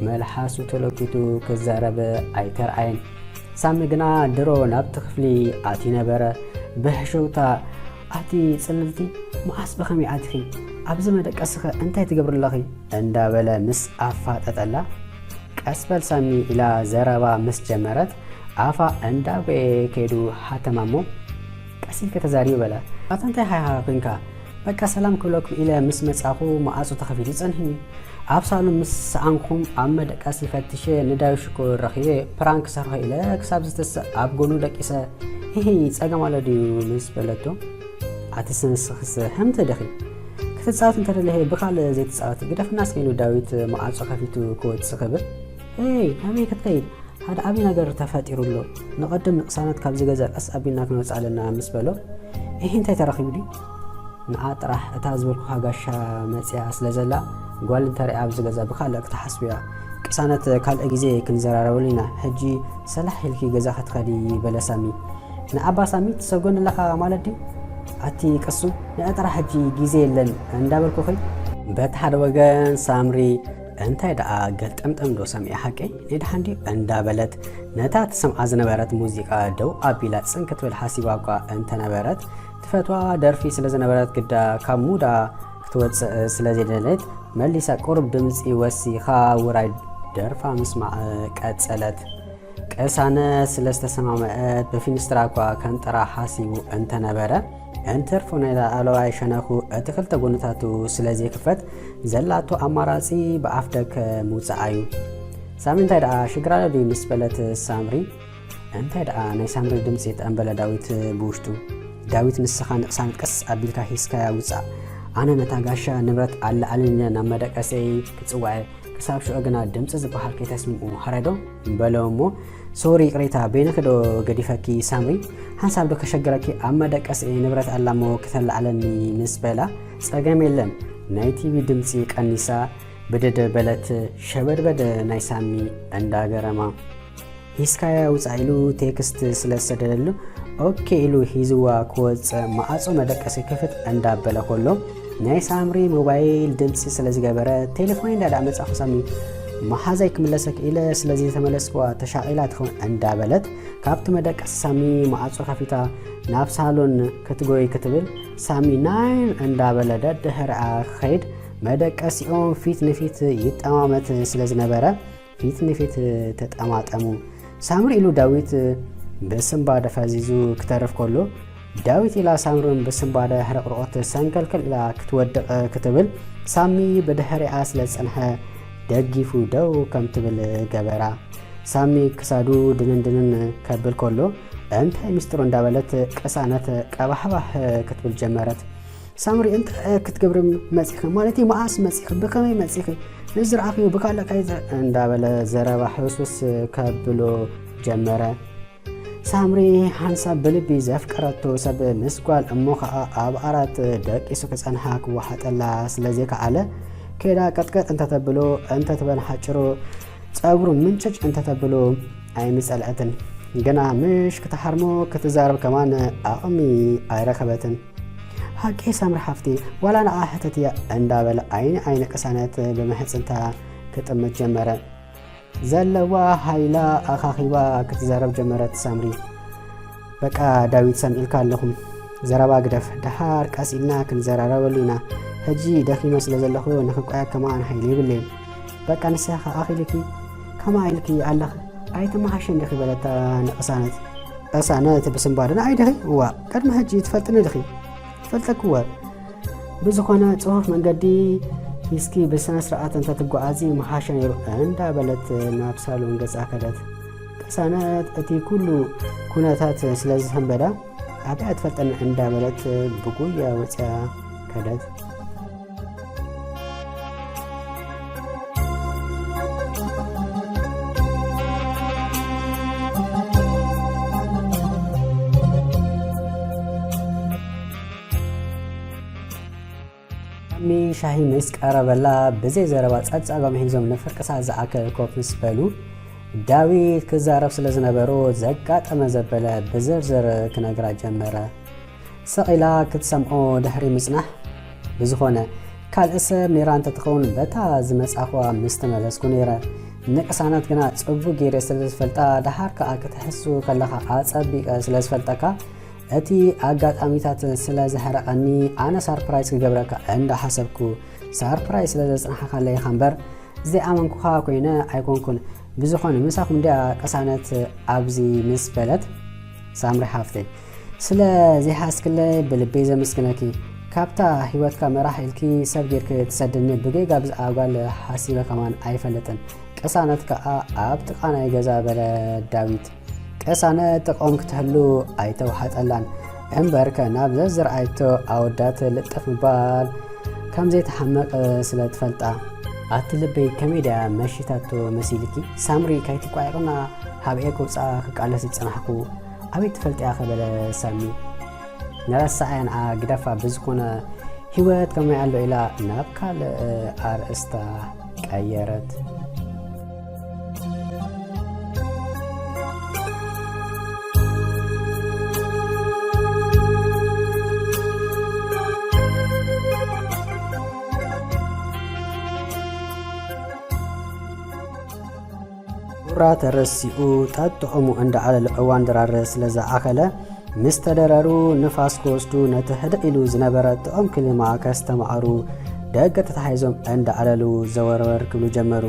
መልሓሱ ተለኪቱ ክዛረብ ኣይተርኣየን። ሳሚ ግና ድሮ ናብቲ ክፍሊ ኣትዩ ነበረ። ብሕሸውታ፣ "ኣቲ ጽልልቲ፣ መዓስ ብኸመይ ኣቲኺ? ኣብዚ መደቀሲኸ እንታይ ትገብሪ ኣለኺ?" እንዳበለ ምስ ኣፋጠጠላ፣ "ቀስ በል ሳሚ" ኢላ ዘረባ ምስ ጀመረት፣ ኣፋ እንዳጎየ ከይዱ ሃተማ እሞ፣ "ቀስ ኢልከ ተዛሪቢ" በለ። "ኣታ እንታይ ሃይሃ ኮንካ? በቃ ሰላም ክብለኩም ኢለ ምስ መጻኹ መዓጹ ተኸፊቱ ጸኒሕኒ። ኣብ ሳሎን ምስ ሰኣንኩም ኣብ መደቀሲ ፈትሸ ንዳዊት ሽኮር ረኺበ፣ ፕራንክ ሰርሖ ኢለ ክሳብ ዝትስእ ኣብ ጎኑ ደቂሰ፣ ሂሂ፣ ጸገም ኣሎ ድዩ?" ምስ በለቶ፣ "ኣቲ ስንስኽስ ሕምቲ ዲኺ? ክትጻወት እንተደለየ ብኻልእ ዘይትጻወቲ ግደፍና እስከ" ኢሉ ዳዊት መዓጹ ከፊቱ ክወጽእ ክብል፣ "ሄይ፣ ናበይ ክትከይድ? ሓደ ዓቢ ነገር ተፈጢሩ ኣሎ። ንቐድም ንቅሳነት ካብዚ ገዛ ቀስ ኣቢልና ክንወጽእ ኣለና" ምስ በሎ፣ "ኢሂ፣ እንታይ ተረኺቡ ድዩ?" "ንዓ ጥራሕ እታ ዝበልኩኻ ጋሻ መጽያ ስለ ዘላ፣ ጓል እንተሪኣ ኣብዚ ገዛ ብኻልእ ክትሓስብ እያ። ቅሳነት ካልእ ግዜ ክንዘራረበሉ ኢና። ሕጂ ሰላሕ ኢልኪ ገዛ ክትኸዲ" በለ ሳሚ። "ንዓባ ሳሚ ትሰጎኒ ኣለኻ ማለት ድዩ?" ኣቲ ቅሱ፣ ንዕጥራ ሕጂ ግዜ የለን እንዳበልኩኺ። በቲ ሓደ ወገን ሳምሪ እንታይ ደኣ ገልጠምጠም ዶ ሰሚዐ ሓቀይ ንድሓን ድዩ እንዳበለት ነታ ትሰምዓ ዝነበረት ሙዚቃ ደው ኣቢላ ጽን ክትብል ሓሲባ እኳ እንተነበረት፣ ትፈትዋ ደርፊ ስለ ዝነበረት ግዳ ካብ ሙዳ ክትወጽእ ስለ ዘይደለየት መሊሳ ቁሩብ ድምጺ ወሲኻ ውራይ ደርፋ ምስማዕ ቀጸለት። ቅሳነት ስለ ዝተሰማምዐት ብፊንስትራ እኳ ከንጥራ ሓሲቡ እንተነበረ፣ እንትርፎ ናይ ላዕለዋይ ሸነኹ እቲ ክልተ ጎንታቱ ስለ ዘይክፈት ዘላቶ ኣማራጺ ብኣፍ ደገ ምውጻእ እዩ። ሳሚ እንታይ ደኣ ሽግር ኣሎ ድዩ ምስ በለት ሳምሪ፣ እንታይ ደኣ ናይ ሳምሪ ድምጺ ጠንበለ ዳዊት ብውሽጡ። ዳዊት ንስኻ ንቅሳነት ቀስ ኣቢልካ ሂዝካያ ውጻእ። ኣነ ነታ ጋሻ ንብረት ኣለዓልን ኢለ ናብ መደቀሰይ ክጽውዐ ክሳብ ሽዑ ግና ድምጺ ዝበሃል ከይተስምዑ ሃረዶ በሎ እሞ፣ ሶሪ ይቕሬታ በይንኺ ዶ ገዲፈኪ ሳምሪ? ሓንሳብ ዶ ከሸግረኪ ኣብ መደቀሲ ንብረት ኣላ እሞ ክተላዕለኒ ምስ በላ፣ ጸገም የለን ናይ ቲቪ ድምጺ ቀኒሳ ብድድ በለት ሸበድበድ ናይ ሳሚ እንዳገረማ። ሂስካያ ውጻእ ኢሉ ቴክስት ስለ ዝሰደደሉ ኦኬ ኢሉ ሂዝዋ ክወጽእ ማዕጾ መደቀሲ ክፍት እንዳበለ ከሎ ናይ ሳምሪ ሞባይል ድምጺ ስለ ዝገበረ ቴሌፎን እንዳዳ መጻኹ ሳሚ መሓዛይ ክምለሰክ ኢለ ስለ ዝተመለስክዋ ተሻቒላ ትኸውን እንዳበለት ካብቲ መደቀሲ ሳሚ ማዕጾ ከፊታ ናብ ሳሎን ክትጎይ ክትብል ሳሚ ናይን እንዳበለ ደድሕሪኣ ክኸይድ መደቀሲኦም ፊት ንፊት ይጠማመት ስለ ዝነበረ ፊት ንፊት ተጠማጠሙ። ሳምሪ ኢሉ ዳዊት ብስንባደ ፈዚዙ ክተርፍ ከሎ ዳዊት ኢላ ሳምርን ብስንባደ ሕርቕርቖት ሰንከልከል ኢላ ክትወድቕ ክትብል ሳሚ ብድሕሪኣ ስለ ዝጸንሐ ደጊፉ ደው ከም ትብል ገበራ። ሳሚ ክሳዱ ድንን ድንን ከብል ከሎ እንታይ ሚስጥሩ እንዳበለት ቅሳነት ቀባሕባሕ ክትብል ጀመረት። ሳምሪ እንታይ ክትገብሪ መጺኺ ማለት እዩ? መዓስ መጺኺ? ብኸመይ መጺኺ? ንዝረኣኽዮ ብካልእ ከይዘ እንዳበለ ዘረባ ሕውስውስ ከብሎ ጀመረ። ሳምሪ ሓንሳብ ብልቢ ዘፍቀረቶ ሰብ ምስ ጓል እሞ ኸኣ ኣብ ኣራት ደቂሱ ክጸንሓ ክወሓጠላ ስለ ዘይከኣለ ከይዳ ቀጥቀጥ እንተተብሎ እንተትበል ሓጭሩ ጸጉሩ ምንጭጭ እንተተብሎ ኣይምጸልዐትን። ግና ምሽ ክትሓርሞ ክትዛረብ ከማን ኣቕሚ ኣይረኸበትን። ሓቂ ሳምሪ ሓፍቲ ዋላ ንዓ ሕተትያ እንዳበለ ዓይኒ ዓይኒ ቅሳነት ብምሕጽንታ ክጥምት ጀመረ። ዘለዋ ሃይላ ኣኻኺባ ክትዛረብ ጀመረት ሳምሪ። በቃ ዳዊት ሰሚዕልካ ኣለኹ። ዘረባ ግደፍ፣ ደሓር ቀስ ኢልና ክንዘራረበሉ ኢና። ሕጂ ደኺመ ስለ ዘለኹ ንኽቋያ ከማን ሃይሊ የብለይን። በቃ ንስኻ ኣኺልኪ ከማ ኢልኪ ኣለኽ ኣይተመሓሸን ዲኺ በለታ ንቕሳነት። ቅሳነት ብስንባደ ንዓይ ዲኺ? እዋ ቅድሚ ሕጂ ትፈልጥኒ ዲኺ? ትፈልጠኪ እወ። ብዝኾነ ጽፉፍ መንገዲ ሒዝኪ ብስነ ስርዓት እንተትጓዓዚ ምሓሸ ነይሩ እንዳበለት ናብ ሳሎን ገጻ ከደት። ቅሳነት እቲ ኩሉ ኩነታት ስለ ዝሰንበዳ ኣብያ ትፈልጠኒ እንዳበለት ብጉያ ወጽያ ከደት። ሳሚ ሻሂ ምስ ቀረበላ ብዘይ ዘረባ ጸብጻቦም ሒዞም ንፍርቂ ሰዓት ዝኣክል ኮፍ ምስ በሉ ዳዊት ክዛረብ ስለ ዝነበሮ ዘጋጠመ ዘበለ ብዝርዝር ክነግራ ጀመረ። ስቕ ኢላ ክትሰምዖ ድሕሪ ምጽናሕ ብዝኾነ ካልእ ሰብ ነይራ እንተትኸውን በታ ዝመጻእኽዋ ምስ ተመለስኩ ነይረ። ንቅሳነት ግና ጽቡቕ ገይረ ስለ ዝፈልጣ ደሓር ከኣ ክትሕሱ ከለኻ ኣጸቢቐ ስለ ዝፈልጠካ እቲ ኣጋጣሚታት ስለ ዘሕረቐኒ ኣነ ሳርፕራይዝ ክገብረካ እንዳሓሰብኩ ሳርፕራይዝ ስለ ዘጽናሕኻለይ ኢኻ እምበር ዘይኣመንኩኻ ኮይነ ኣይኮንኩን። ብዝኾነ ምሳኹም እንድያ ቅሳነት ኣብዚ ምስ በለት ሳምሪ ሓፍተይ ስለ ዘይሓዝክለይ ብልበይ ዘመስግነኪ። ካብታ ህይወትካ መራሕ ኢልኪ ሰብ ጌርኪ ትሰድኒ ብጌጋ ብዛዕባ ጓል ሓሲበ ከማን ኣይፈልጥን። ቅሳነት ከኣ ኣብ ጥቓ ናይ ገዛ በለ ዳዊት። ቅሳነት ጥቕኦም ክትህሉ ኣይተዋሕጠላን። እምበርከ ናብ ዘዝረኣይቶ ኣወዳት ልጥፍ ምባል ከም ዘይትሓምቕ ስለ ትፈልጣ። ኣቲ ልበይ ከመይ ድያ መሺታቶ መሲልኪ? ሳምሪ ከይትቋየቕና ሃብኤ ክውፅኣ ክቃለስ ዝጸናሕኩ ኣበይ ትፈልጥያ? ከበለ ሳሚ። ንረሳዓያ ንዓ ግደፋ ብዝኾነ ህይወት ከመይ ኣሎ ኢላ ናብ ካልእ ኣርእስታ ቀየረት። ቁራ ተረሲኡ ጠጥዑሙ እንዳዓለለ እዋን ድራር ስለ ዝኣኸለ፣ ምስ ተደረሩ ንፋስ ክወስዱ ነቲ ህድእ ኢሉ ዝነበረ ጥዑም ክሊማ ከስተማዕሩ ደገ ተታሒዞም እንዳዓለሉ ዘወርወር ክብሉ ጀመሩ።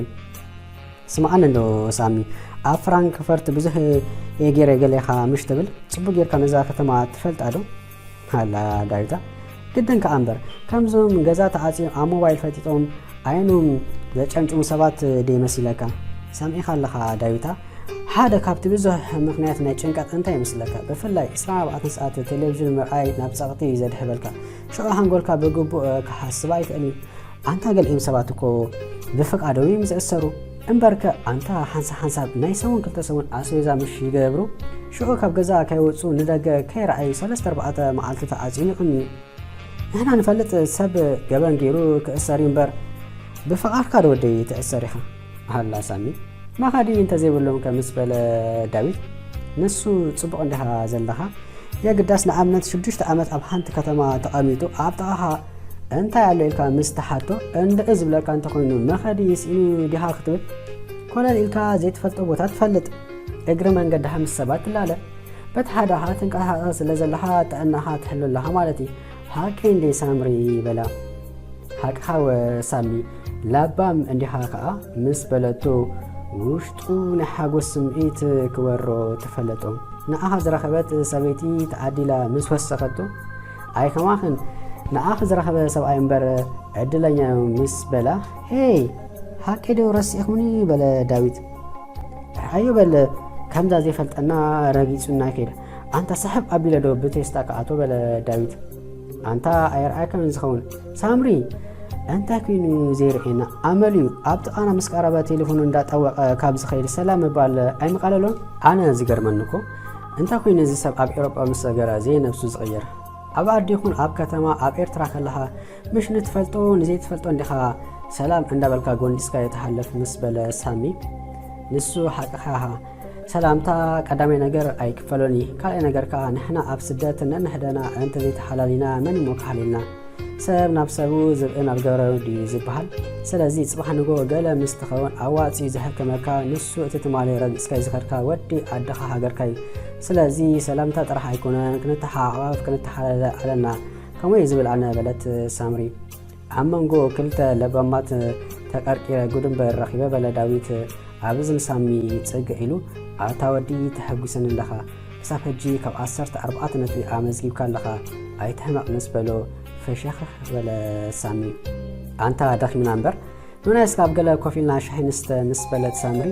ስምዓኒ እንዶ ሳሚ፣ ኣብ ፍራንክፈርት ብዙሕ እየ ገይረ ገሌኻ ምሽ ትብል፣ ጽቡቕ ጌርካ ነዛ ከተማ ትፈልጣ ዶ? ኣላ ዳዊታ፣ ግድን ከኣ እምበር፣ ከምዞም ገዛ ተዓጽዮም ኣብ ሞባይል ፈጢጦም ኣየኖም ዘጨምጭሙ ሰባት ደይመሲለካ? ሰሚዕኻ ኣለኻ ዳዊታ፣ ሓደ ካብቲ ብዙሕ ምኽንያት ናይ ጭንቀት እንታይ ይመስለካ? ብፍላይ ዕስራን ኣርባዕተን ሰዓት ቴሌቪዥን ምርኣይ ናብ ጸቕጢ እዩ ዘድሕበልካ። ሽዑ ሓንጎልካ ብግቡእ ክሓስብ ኣይክእልን እዩ። ኣንታ ገሊኦም ሰባት እኮ ብፍቓዶም እዮም ዝእሰሩ። እምበርከ ኣንታ ሓንሳብ ሓንሳብ ናይ ሰሙን ክልተ ሰሙን ኣስቤዛ ምሽ ይገብሩ። ሽዑ ካብ ገዛ ከይወጹ ንደገ ከይረኣዩ ሰለስተ ኣርባዕተ መዓልቲ ተዓጽዮም ይቕንዩ። ንሕና ንፈልጥ ሰብ ገበን ገይሩ ክእሰር እዩ እምበር ብፍቓድካ ዶ ወደይ ትእሰር ኢኻ? ኣላ ሳሚ፣ መኻዲ እንተዘይብሎም ከ ምስ በለ ዳዊት፣ ንሱ ጽቡቕ እንዲኻ ዘለኻ፣ የግዳስ ንኣብነት ሽዱሽተ ዓመት ኣብ ሓንቲ ከተማ ተቐሚጡ ኣብ ጥቓኻ እንታይ ኣሎ ኢልካ ምስ ተሓቶ እንድዒ ዝብለካ እንተኾይኑ መኸዲ ስኢኑ ዲኻ ክትብል? ኮለል ኢልካ ዘይትፈልጦ ቦታ ትፈልጥ፣ እግሪ መንገድኻ ምስ ሰባት ትላለ፣ በቲ ሓዳኻ ትንቀሳቐስ ስለ ዘለኻ ጥዕናኻ ትሕሉ ኣለኻ ማለት እዩ። ሓቀይ እንዴ ሳምሪ? በላ። ሓቅኻ ወ ሳሚ፣ ለባም እንዲኻ ከኣ ምስ በለቶ ውሽጡ ናይ ሓጎስ ስምዒት ክወሮ ተፈለጦ። ንዓኻ ዝረኸበት ሰበይቲ ተዓዲላ ምስ ወሰኸቶ፣ ኣይ ከማኽን ንዓኺ ዝረኸበ ሰብኣይ እምበር ዕድለኛ እዩ ምስ በላ፣ ሄይ ሓቂ ዶ ረሲእኹምኒ? በለ ዳዊት። ኣዮ በል ከምዛ ዘይፈልጠና ረጊጹና ከይደ። ኣንታ ስሕብ ኣቢለ ዶ ብቴስታ ክኣቶ በለ ዳዊት። ኣንታ ኣይረኣየካን ዝኸውን። ሳምሪ እንታይ ኮይኑ ዘይርእየና? ኣመል እዩ። ኣብ ጥቓና ምስ ቀረበ ቴሌፎኑ እንዳጠወቐ ካብ ዝኸይድ ሰላም ምባል ኣይምቐለሎን? ኣነ ዝገርመኒ እኮ እንታይ ኮይኑ እዚ ሰብ ኣብ ኤውሮጳ ምስ ሰገረ ዘይነብሱ ዝቕየር? ኣብ ዓዲ ይኹን ኣብ ከተማ ኣብ ኤርትራ ከለኻ ምሽ ንትፈልጦ ንዘይትፈልጦ እንዲኻ ሰላም እንዳበልካ ጎንዲስካ የተሓለፍ ምስ በለ ሳሚ፣ ንሱ ሓቅኻ ኢኻ። ሰላምታ ቀዳማይ ነገር ኣይክፈሎን እዩ። ካልኣይ ነገር ከኣ ንሕና ኣብ ስደት ነንሕደና እንተዘይተሓላሊና መን እሞ ክሓልየልና? ሰብ ናብ ሰቡ ዝብኢ ናብ ገረቡ ድዩ ዝበሃል? ስለዚ ጽባሕ ንግሆ ገለ ምስ ትኸውን ኣዋጺኡ ዘሕክመካ ንሱ እቲ ትማሊ ረጊጽካዮ ዝኸድካ ወዲ ዓድኻ ሃገርካ እዩ። ስለዚ ሰላምታ ጥራሕ ኣይኮነን፣ ክንተሓቓቐፍ ክንተሓላለ ኣለና። ከምኡ እየ ዝብል ኣነ በለት ሳምሪ። ኣብ መንጎ ክልተ ለባማት ተቐርቂረ ጉድ እምበር ረኺበ በለ ዳዊት ኣብ እዝኒ ሳሚ ጽግዕ ኢሉ። ኣታ ወዲ ተሐጒሰኒ ኣለኻ። ክሳብ ሕጂ ካብ ዓሰርተ ኣርባዕተ ነጥቢ ኣመዝጊብካ ኣለኻ። ኣይትሕመቕ ምስ በሎ ፈሸኽኽ በለ ሳሚ። ኣንታ ደኺምና እምበር ኑና እስካብ ገለ ኮፍ ኢልና ሻሂ ንስተ ምስ በለት ሳምሪ፣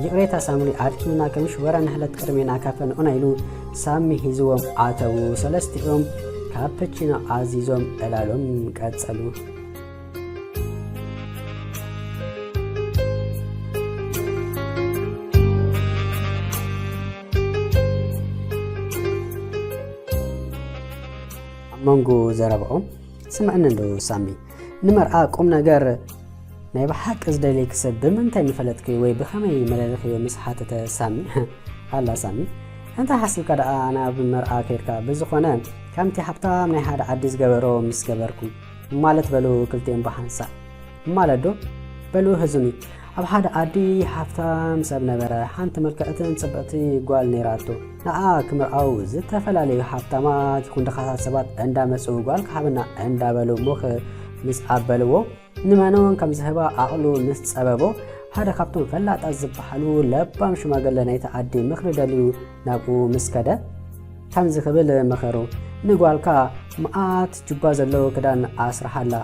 ይቕሬታ ሳምሪ ኣድኪምና ከምሽ ወረ ንሕለት ቅድሜና ካፈ ንዑና ኢሉ ሳሚ ሒዝዎም ኣተዉ። ሰለስቲኦም ካፐቺኖ ኣዚዞም ዕላሎም ቀጸሉ። ኣብ መንጎ ዘረባኦም ስምዕኒ እንዶ ሳሚ ንመርዓ ቁም ነገር ናይ ብሓቂ ዝደልየኪ ሰብ ብምንታይ ምፈለጥክዮ ወይ ብኸመይ መለለኽዮ ምስ ሓተተ ሳሚ፣ ኣላ ሳሚ እንታይ ሓሲብካ ደኣ ናብ መርዓ ከይድካ? ብዝኾነ ከምቲ ሃብታም ናይ ሓደ ዓዲ ዝገበሮ ምስ ገበርኩ ማለት በሉ ክልቲኦም ብሓንሳእ። ማለት ዶ? በሉ ህዙኒ። ኣብ ሓደ ዓዲ ሃብታም ሰብ ነበረ። ሓንቲ ምልክዕትን ጽብቕቲ ጓል ነይራቶ። ንዓ ክምርዓው ዝተፈላለዩ ሃብታማት ይኹን ድኻታት ሰባት እንዳመጹ ጓል ክሃብና እንዳበሉ ምኽ ምስ ኣበልዎ ንመኖን ከም ዝህባ ኣቕሉ ምስ ጸበቦ ሓደ ካብቶም ፈላጣት ዝበሃሉ ለባም ሽማግለ ናይቲ ዓዲ ምኽሪ ደልዩ ናብኡ ምስ ከደ ከምዚ ክብል መኸሮ፣ ንጓልካ መኣት ጁባ ዘለዎ ክዳን ኣስርሓላ።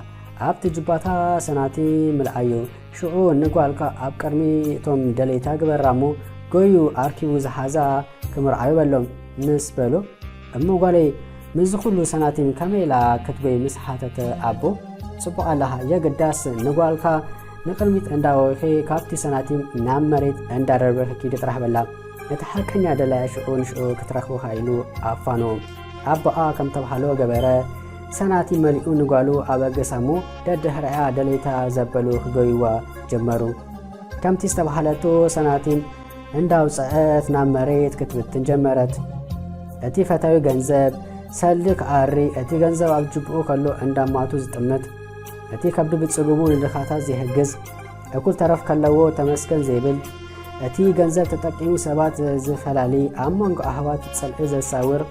ኣብቲ ጁባታ ሰናቲም ምልኣዮ። ሽዑ ንጓልካ ኣብ ቅድሚ እቶም ደለይታ ግበራ እሞ ጎዩ ኣርኪቡ ዝሓዛ ክምርዓዩ በሎም ምስ በሎ፣ እሞ ጓለይ ምስዚ ኩሉ ሰናቲም ከመይ ኢላ ክትጎይ ምስ ሓተተ ኣቦ፣ ጽቡቕ ኣለኻ፣ የግዳስ ንጓልካ ንቕድሚት እንዳወኺ ካብቲ ሰናቲም ናብ መሬት እንዳደርበኺ ኪዲ ጥራሕ በላ። እቲ ሓቀኛ ደላያ ሽዑ ንሽዑ ክትረኽብኻ ኢሉ ኣፋኖ። ኣቦኣ ከም ተባህሎ ገበረ። ሰናቲም መሊኡ ንጓሉ ኣበገሳ እሞ ደድሕሪኣ ደለይታ ዘበሉ ክጎይዋ ጀመሩ። ከምቲ ዝተባህለቶ ሰናቲም እንዳውፅዐት ናብ መሬት ክትብትን ጀመረት። እቲ ፈታዊ ገንዘብ ሰልዲ ክኣሪ፣ እቲ ገንዘብ ኣብ ጅብኡ ከሎ እንዳማቱ ዝጥምት፣ እቲ ከብዱ ብፅግቡ ንድኻታት ዘይሕግዝ፣ እኩል ተረፍ ከለዎ ተመስገን ዘይብል፣ እቲ ገንዘብ ተጠቂሙ ሰባት ዝፈላሊ፣ ኣብ መንጎ ኣህዋት ጽልኢ ዘሳውር፣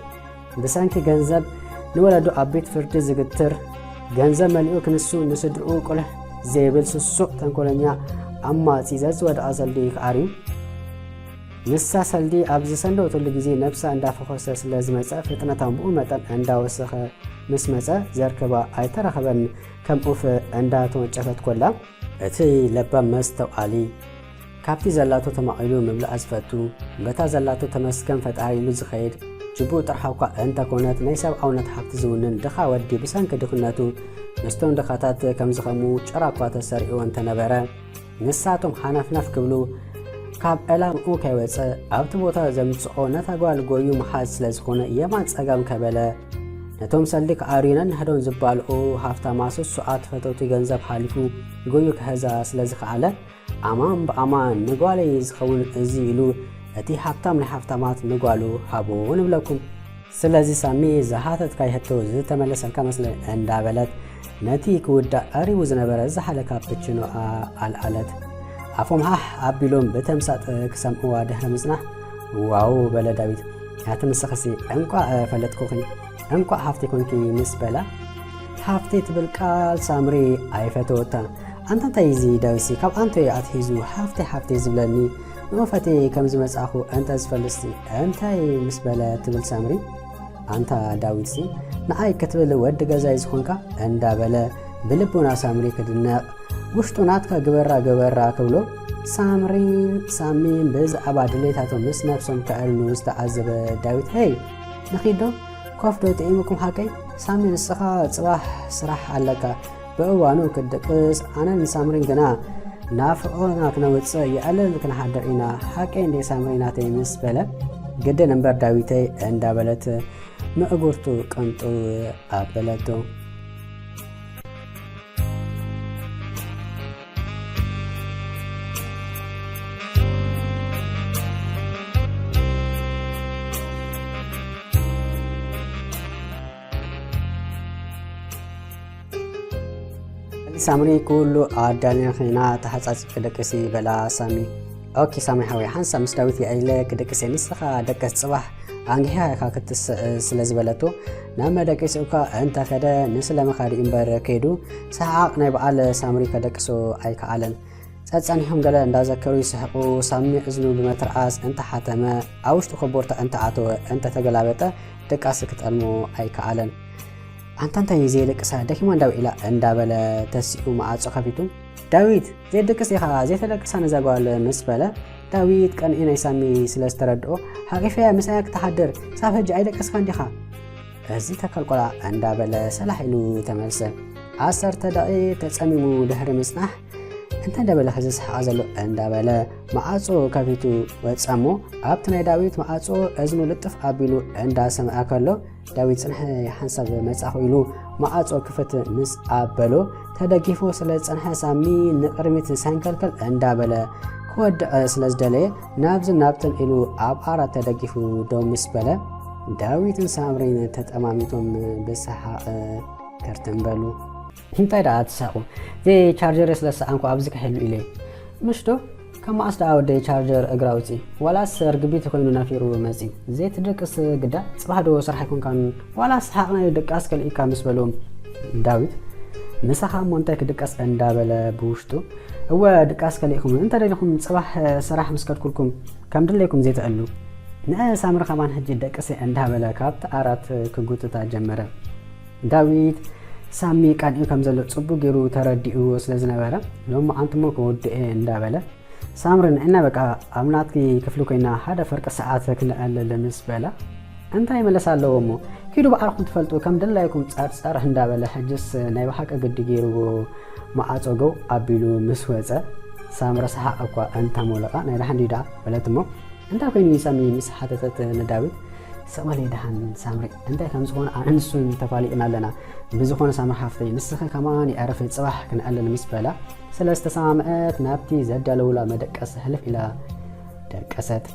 ብሰንኪ ገንዘብ ንወለዱ ኣብ ቤት ፍርዲ ዝግትር፣ ገንዘብ መሊኡ ክንሱ ንስድርኡ ቁልሕ ዘይብል ስሱዕ ተንኮለኛ ኣማጺ ዘዝወደቐ ሰልዲ ክዓርዩ። ንሳ ሰልዲ ኣብ ዝሰንደወትሉ ግዜ ነብሳ እንዳፈኾሰ ስለ ዝመጸ ፍጥነታን ብኡ መጠን እንዳወሰኸ ምስ መጸ ዘርክባ ኣይተረኸበን። ከም ኡፍ እንዳተወንጨፈት ኮላ እቲ ለባም መስተውዓሊ ካብቲ ዘላቶ ተማቒሉ ምብላዕ ዝፈቱ፣ በታ ዘላቶ ተመስገን ፈጣሪ ኢሉ ዝኸይድ፣ ጅቡእ ጥርሓ እኳ እንተኾነት ናይ ሰብኣውነት ሃብቲ ዝውንን ድኻ ወዲ ብሰንኪ ድኽነቱ ምስቶም ድኻታት ከም ዝኸሙ ጭራ እኳ ተሰሪዑ እንተነበረ፣ ንሳቶም ሓነፍነፍ ክብሉ ካብ ዕላምኡ ከይወፀ ኣብቲ ቦታ ዘምፅኦ ነታ ጓል ጎዩ ምሓዝ ስለ ዝኾነ የማን ፀጋም ከበለ ነቶም ሰልዲ ክኣርዩ ነንሕዶም ዝባልዑ ሃፍታማ ስሱዓት ፈተውቲ ገንዘብ ሓሊፉ ጎዩ ክሕዛ ስለ ዝኸኣለ ኣማን ብኣማን ንጓለይ ዝኸውን እዚ ኢሉ እቲ ሃብታም ናይ ሃፍታማት ንጓሉ ሃቦ ንብለኩም። ስለዚ ሳሚ ዝሃተትካይ ሕቶ ዝተመለሰልካ መስለ እንዳበለት ነቲ ክውዳእ ቀሪቡ ዝነበረ ዝሓለ ካፕችኖኣ ኣልዓለት። ኣፎም ሃሕ ኣቢሎም ብተምሳጥ ክሰምዕዋ ድሕሪ ምጽናሕ ዋው በለ ዳዊት። ኣቲ ንስኽሲ እንቋዕ ፈለጥኩኺ እንቋዕ ሃፍቲ ኮንኪ ምስ በላ ሃፍቲ ትብል ቃል ሳምሪ ኣይፈተወታን። ኣንታ እንታይ እዚ ዳዊትሲ ካብ ኣንቶይ ኣትሒዙ ሃፍቲ ሃፍቲ ዝብለኒ ንኡ ፈትየ ከም ዝመጻኹ እንተ ዝፈልጥሲ እንታይ ምስ በለ ትብል ሳምሪ ኣንታ ዳዊትሲ ንዓይ ክትብል ወዲ ገዛይ ዝኾንካ እንዳበለ ብልቡና ሳምሪ ክድነቕ ውሽጡ ናትካ ግበራ ግበራ ክብሎ ሳምሪን ሳሚን ብዛዕባ ድሌታቶም ምስ ነብሶም ከዕልሉ ዝተዓዘበ ዳዊት ሄይ ንኺዶ ኮፍ ዶ ጥዒሙኩም ሓቀይ ሳሚ ንስኻ ጽባሕ ስራሕ ኣለካ ብእዋኑ ክትድቅስ ኣነን ሳምሪን ግና ናፍቖና ክነውጽእ የዕልል ክንሓድር ኢና ሓቀይ እንዴ ሳምሪ ናተይ ምስ በለ ግድን እምበር ዳዊተይ እንዳበለት ምእጉርቱ ቅንጥው ኣበለቶ። ሳምሪ ኩሉ ኣዳሊና ኺና ተሓጻጺብ ክደቅሲ በላ ሳሚ። ኦኬ ሳሚ ሓወይ ሓንሳብ ምስ ዳዊት የዕሊለ ክደቅስ እየ ንስኻ ደቀስ ጽባሕ ኣንጊሕኻ ኢኻ ክትስእ ስለ ዝበለቶ ናብ መደቀሲኡ እኳ እንተ ኸደ ንስለ መኻድኡ እምበር ከይዱ ሰሓቕ ናይ በዓል ሳምሪ ከደቅሶ ኣይከኣለን። ጸጸኒሖም ገለ እንዳዘከሩ ይስሕቑ ሳሚ እዝኑ ብመትርዓስ እንተ ሓተመ ኣብ ውሽጡ ኮቦርታ እንተ ኣተወ እንተ ተገላበጠ ድቃስ ክጠልሞ ኣይከኣለን። ኣንታ እንታይ እዩ ዘየደቅሳ ደኪማ እንዳውዒላ እንዳበለ ተሲኡ መዓጾ ከፊቱ ዳዊት ዘይደቅስ ኢኻ ዘይተደቅሳ ነዛ ጓል ምስ በለ ዳዊት ቀንኢ ናይ ሳሚ ስለ ዝተረድኦ ሓቂፈያ ምስኣያ ክትሓድር ክሳብ ሕጂ ኣይደቀስካን ዲኻ እዚ ተካል ቆልዓ እንዳበለ ሰላሕ ኢሉ ተመልሰ ዓሰርተ ደቂ ተጸሚሙ ድሕሪ ምጽናሕ እንታይ እንዳበለ ዝስሕቓ ዘሎ እንዳበለ መዓጾ ከፊቱ ወጸ እሞ ኣብቲ ናይ ዳዊት መዓጾ እዝኑ ልጥፍ ኣቢሉ እንዳሰምዐ ከሎ ዳዊት ጽንሐ ሓንሳብ መጻኹ ኢሉ መዓጾ ክፈት ምስ ኣበሎ ተደጊፉ ስለ ዝጸንሐ ሳሚ ንቕድሚት ሰንከልከል እንዳበለ ክወድዕ ስለ ዝደለየ ናብዚ ናብትን ኢሉ ኣብ ዓራት ተደጊፉ ደው ምስ በለ ዳዊትን ሳምሪን ተጠማሚቶም ብሰሓቕ ክርትም በሉ። እንታይ ደኣ ትስሕቑ? ዘይ ቻርጀር ስለ ዝሰኣንኩ ኣብዚ ከሕሉ ኢለ። ምሽ ዶ? ካብ መዓስ ደኣ ወደይ ቻርጀር እግራ ኣውጺ? ዋላስ ርግቢት ኮይኑ ናፊሩ መጺ? ዘይትደቅስ ግዳ ጽባሕ ዶ ስራሕ ኣይኮንካን? ዋላስ ሰሓቕ ናይ ድቃስ ከልኢካ ምስ በሎም ዳዊት ምሳኻ እሞ እንታይ ክድቀስ እንዳበለ ብውሽጡ እወ ድቃስ ከሊእኩም እንተ ደሊኹም ጽባሕ ስራሕ ምስ ከድኩልኩም ከም ድለይኩም ዘይትዕሉ ንአ ሳምሪ ከማን ሕጂ ደቅሰ እንዳበለ ካብቲ ዓራት ክጉትታ ጀመረ። ዳዊት ሳሚ ቀንዒ ከም ዘሎ ጽቡቕ ገይሩ ተረዲእዎ ስለ ዝነበረ ሎሚ መዓንትሞ ከወድኦ እየ እንዳበለ ሳምሪ ንዕና በቃ ኣብ ናትኪ ክፍሊ ኮይና ሓደ ፈርቂ ሰዓት ክነዕልል ምስ በላ እንታይ መለሳ ኣለዎ እሞ ኪዱ ባዕልኩም ትፈልጡ ከም ድላይኩም ጸርጸር እንዳበለ ሕጅስ ናይ ብሓቂ ግዲ ገይርዎ መዓጾ ገው ኣቢሉ ምስ ወጸ ሳምሪ ሰሓቕ እኳ እንተሞለቓ ናይ ደሓን ድዩ ደኣ በለት እሞ እንታይ ኮይኑ እዩ ሳሚ ምስ ሓተተት ንዳዊት ስቕ በል ደሓን ሳምሪ እንታይ ከም ዝኾነ ኣነ ንሱን ተፋሊጥና ኣለና ብዝኾነ ሳምሪ ሓፍተይ ንስኺ ከማን ይዕርፊ ጽባሕ ክንዕልል ምስ በላ ስለ ዝተሰማምዐት ናብቲ ዘዳለውላ መደቀሲ ሕልፍ ኢላ ደቀሰት።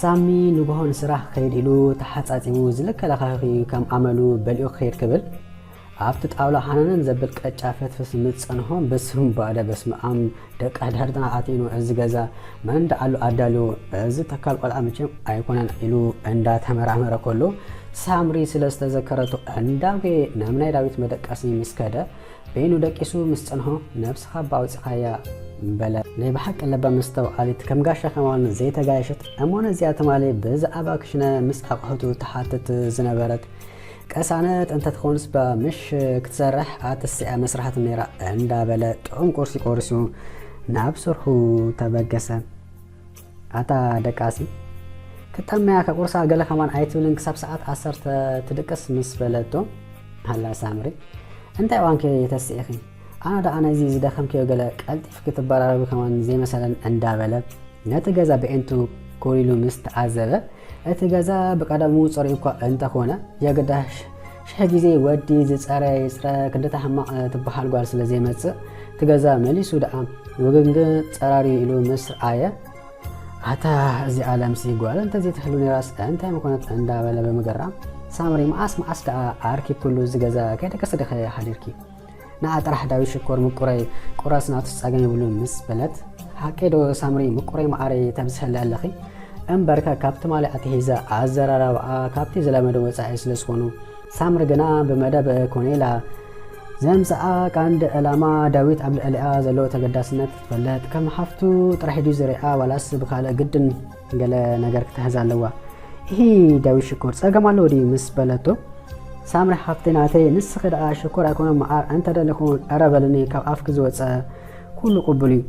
ሳሚ ንግሆ ንስራሕ ክኸይድ ኢሉ ተሓጻጺቡ ዝለከ ለኻኺ ከም ኣመሉ በሊዑ ክኸይድ ክብል ኣብቲ ጣውላ ሃነነን ዘብል ቀጫ ፍትፍስ ምስ ጸንሖ፣ በስም ባደ በስመ ኣም ደቂ ኣዳርትና ኣትኢኑ እዚ ገዛ መን ደኣሉ ኣዳልዎ፣ እዚ ተካል ቆልዓ መቸም ኣይኮነን ኢሉ እንዳተመራመረ ከሎ፣ ሳምሪ ስለ ዝተዘከረቶ እንዳጎየ ናብ ናይ ዳዊት መደቀሲ ምስ ከደ፣ በይኑ ደቂሱ ምስ ጸንሖ፣ ነብስኻ እባ ኣውጺኻያ በለ። ናይ ብሓቂ ለባም መስተውዓሊት፣ ከም ጋሻ ከማን ዘይተጋየሸት፣ እሞ ነዚኣ ትማሊ ብዛዕባ ክሽነ ምስ ኣቕሑቱ ትሓትት ዝነበረት ቀሳነት እንተትኾንስ እባ ምሽ ክትሰርሕ ኣትስኣ መስራሕቲ ነይራ እንዳበለ ጥዑም ቁርሲ ቆሪሱ ናብ ስርሑ ተበገሰ። ኣታ ደቃሲ፣ ክጠምያ ከቁርሳ ገለ ከማን ኣይትብልን ክሳብ ሰዓት ዓሰርተ ትድቅስ ምስ በለቶ፣ ሃላ ሳምሪ፣ እንታይ እዋንከ ተስኢኺ? ኣነ ደኣ ነዚ ዝደኸምክዮ ገለ ቀልጢፍኪ ትበራረቢ ከማን ዘይመሰለን እንዳበለ ነቲ ገዛ ብዒንቱ ኮሊሉ ምስ ተዓዘበ፣ እቲ ገዛ ብቀደሙ ጽሩይ እኳ እንተኾነ፣ የግዳሽ ሽሕ ግዜ ወዲ ዝጸረ ይጽረ ክንድታ ሕማቕ ትበሃል ጓል ስለ ዘይመጽእ፣ እቲ ገዛ መሊሱ ደኣ ውግንግን ጸራርዩ ኢሉ ምስ ረኣየ፣ ኣታ እዚ ዓለምሲ ጓል እንተዘይትህሉ ነይራስ እንታይ ምኾነት እንዳበለ ብምግራም፣ ሳምሪ መዓስ መዓስ ደኣ ኣርኪብክሉ እዚ ገዛ ከይደቀሰ ዲኸ ሓዲርኪ? ንዓ ጥራሕ ዳዊት ሽኮር ምቁረይ ቁረስ ናቱስ ጸገም የብሉን ምስ በለት፣ ሓቀይ ዶ ሳምሪ ምቁረይ መዓረይ ተብዝሐለ ኣለኺ? እምበርከ ካብ ትማሊ ኣትሒዘ ኣዘራርባኣ ካብቲ ዝለመደ ወጻኢ ስለ ዝኾኑ፣ ሳምሪ ግና ብመደብ ኮነ ኢላ ዘምጽኣ ቀንዲ ዕላማ ዳዊት ኣብ ልዕሊኣ ዘለዎ ተገዳስነት ትፈልጥ፣ ከም ሓፍቱ ጥራሕ ድዩ ዝሪኣ ዋላስ ብኻልእ ግድን ገለ ነገር ክትሕዝ ኣለዋ? ኢሂ ዳዊት ሽኮር ጸገም ኣለዎ ድዩ? ምስ በለቶ፣ ሳምሪ ሓፍተይ ናተይ፣ ንስኺ ደኣ ሽኮር ኣይኮነን መዓር፣ እንተ ደሊኹ ዕረ በልኒ፣ ካብ ኣፍኪ ዝወጸ ኩሉ ቅቡል እዩ።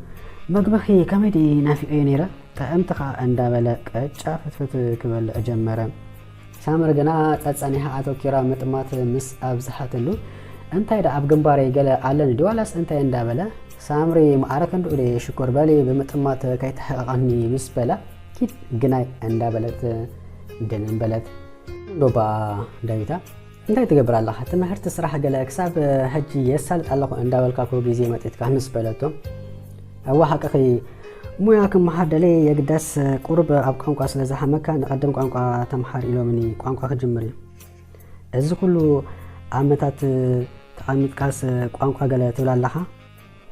መግብኺ ከመይ ድዩ ናፊቐዮ ነይረ? ጥዕምቲ ኸኣ እንዳበለ ቅጫ ፍትፍት ክበልዕ ጀመረ። ሳምሪ ግና ጸጸኒሓ ኣተኪራ ምጥማት ምስ ኣብዝሓትሉ፣ እንታይ ደኣ ኣብ ግንባረይ ገለ ኣለኒ ድዩ ዋላስ እንታይ እንዳበለ፣ ሳምሪ መዓረ ክንድኡ ድየ ሽኮር በሊ ብምጥማት ከይትሕቕቐኒ ምስ በላ፣ ኪድ ግናይ እንዳበለት ድንን በለት። ዶባ ዳዊታ፣ እንታይ ትገብር ኣለኻ? ትምህርቲ፣ ስራሕ ገለ ክሳብ ሕጂ የሳልጥ ኣለኹ እንዳበልካ እኮ ግዜ መጢጥካ ምስ በለቶ፣ እወ ሓቅኺ፣ ሞያ ክመሃር ደልየ፣ የግዳስ ቁሩብ ኣብ ቋንቋ ስለ ዝሓመካ ንቐድም ቋንቋ ተምሃር ኢሎምኒ ቋንቋ ክጅምር እዩ። እዚ ኩሉ ዓመታት ተቐሚጥካስ ቋንቋ ገለ ትብል ኣለኻ?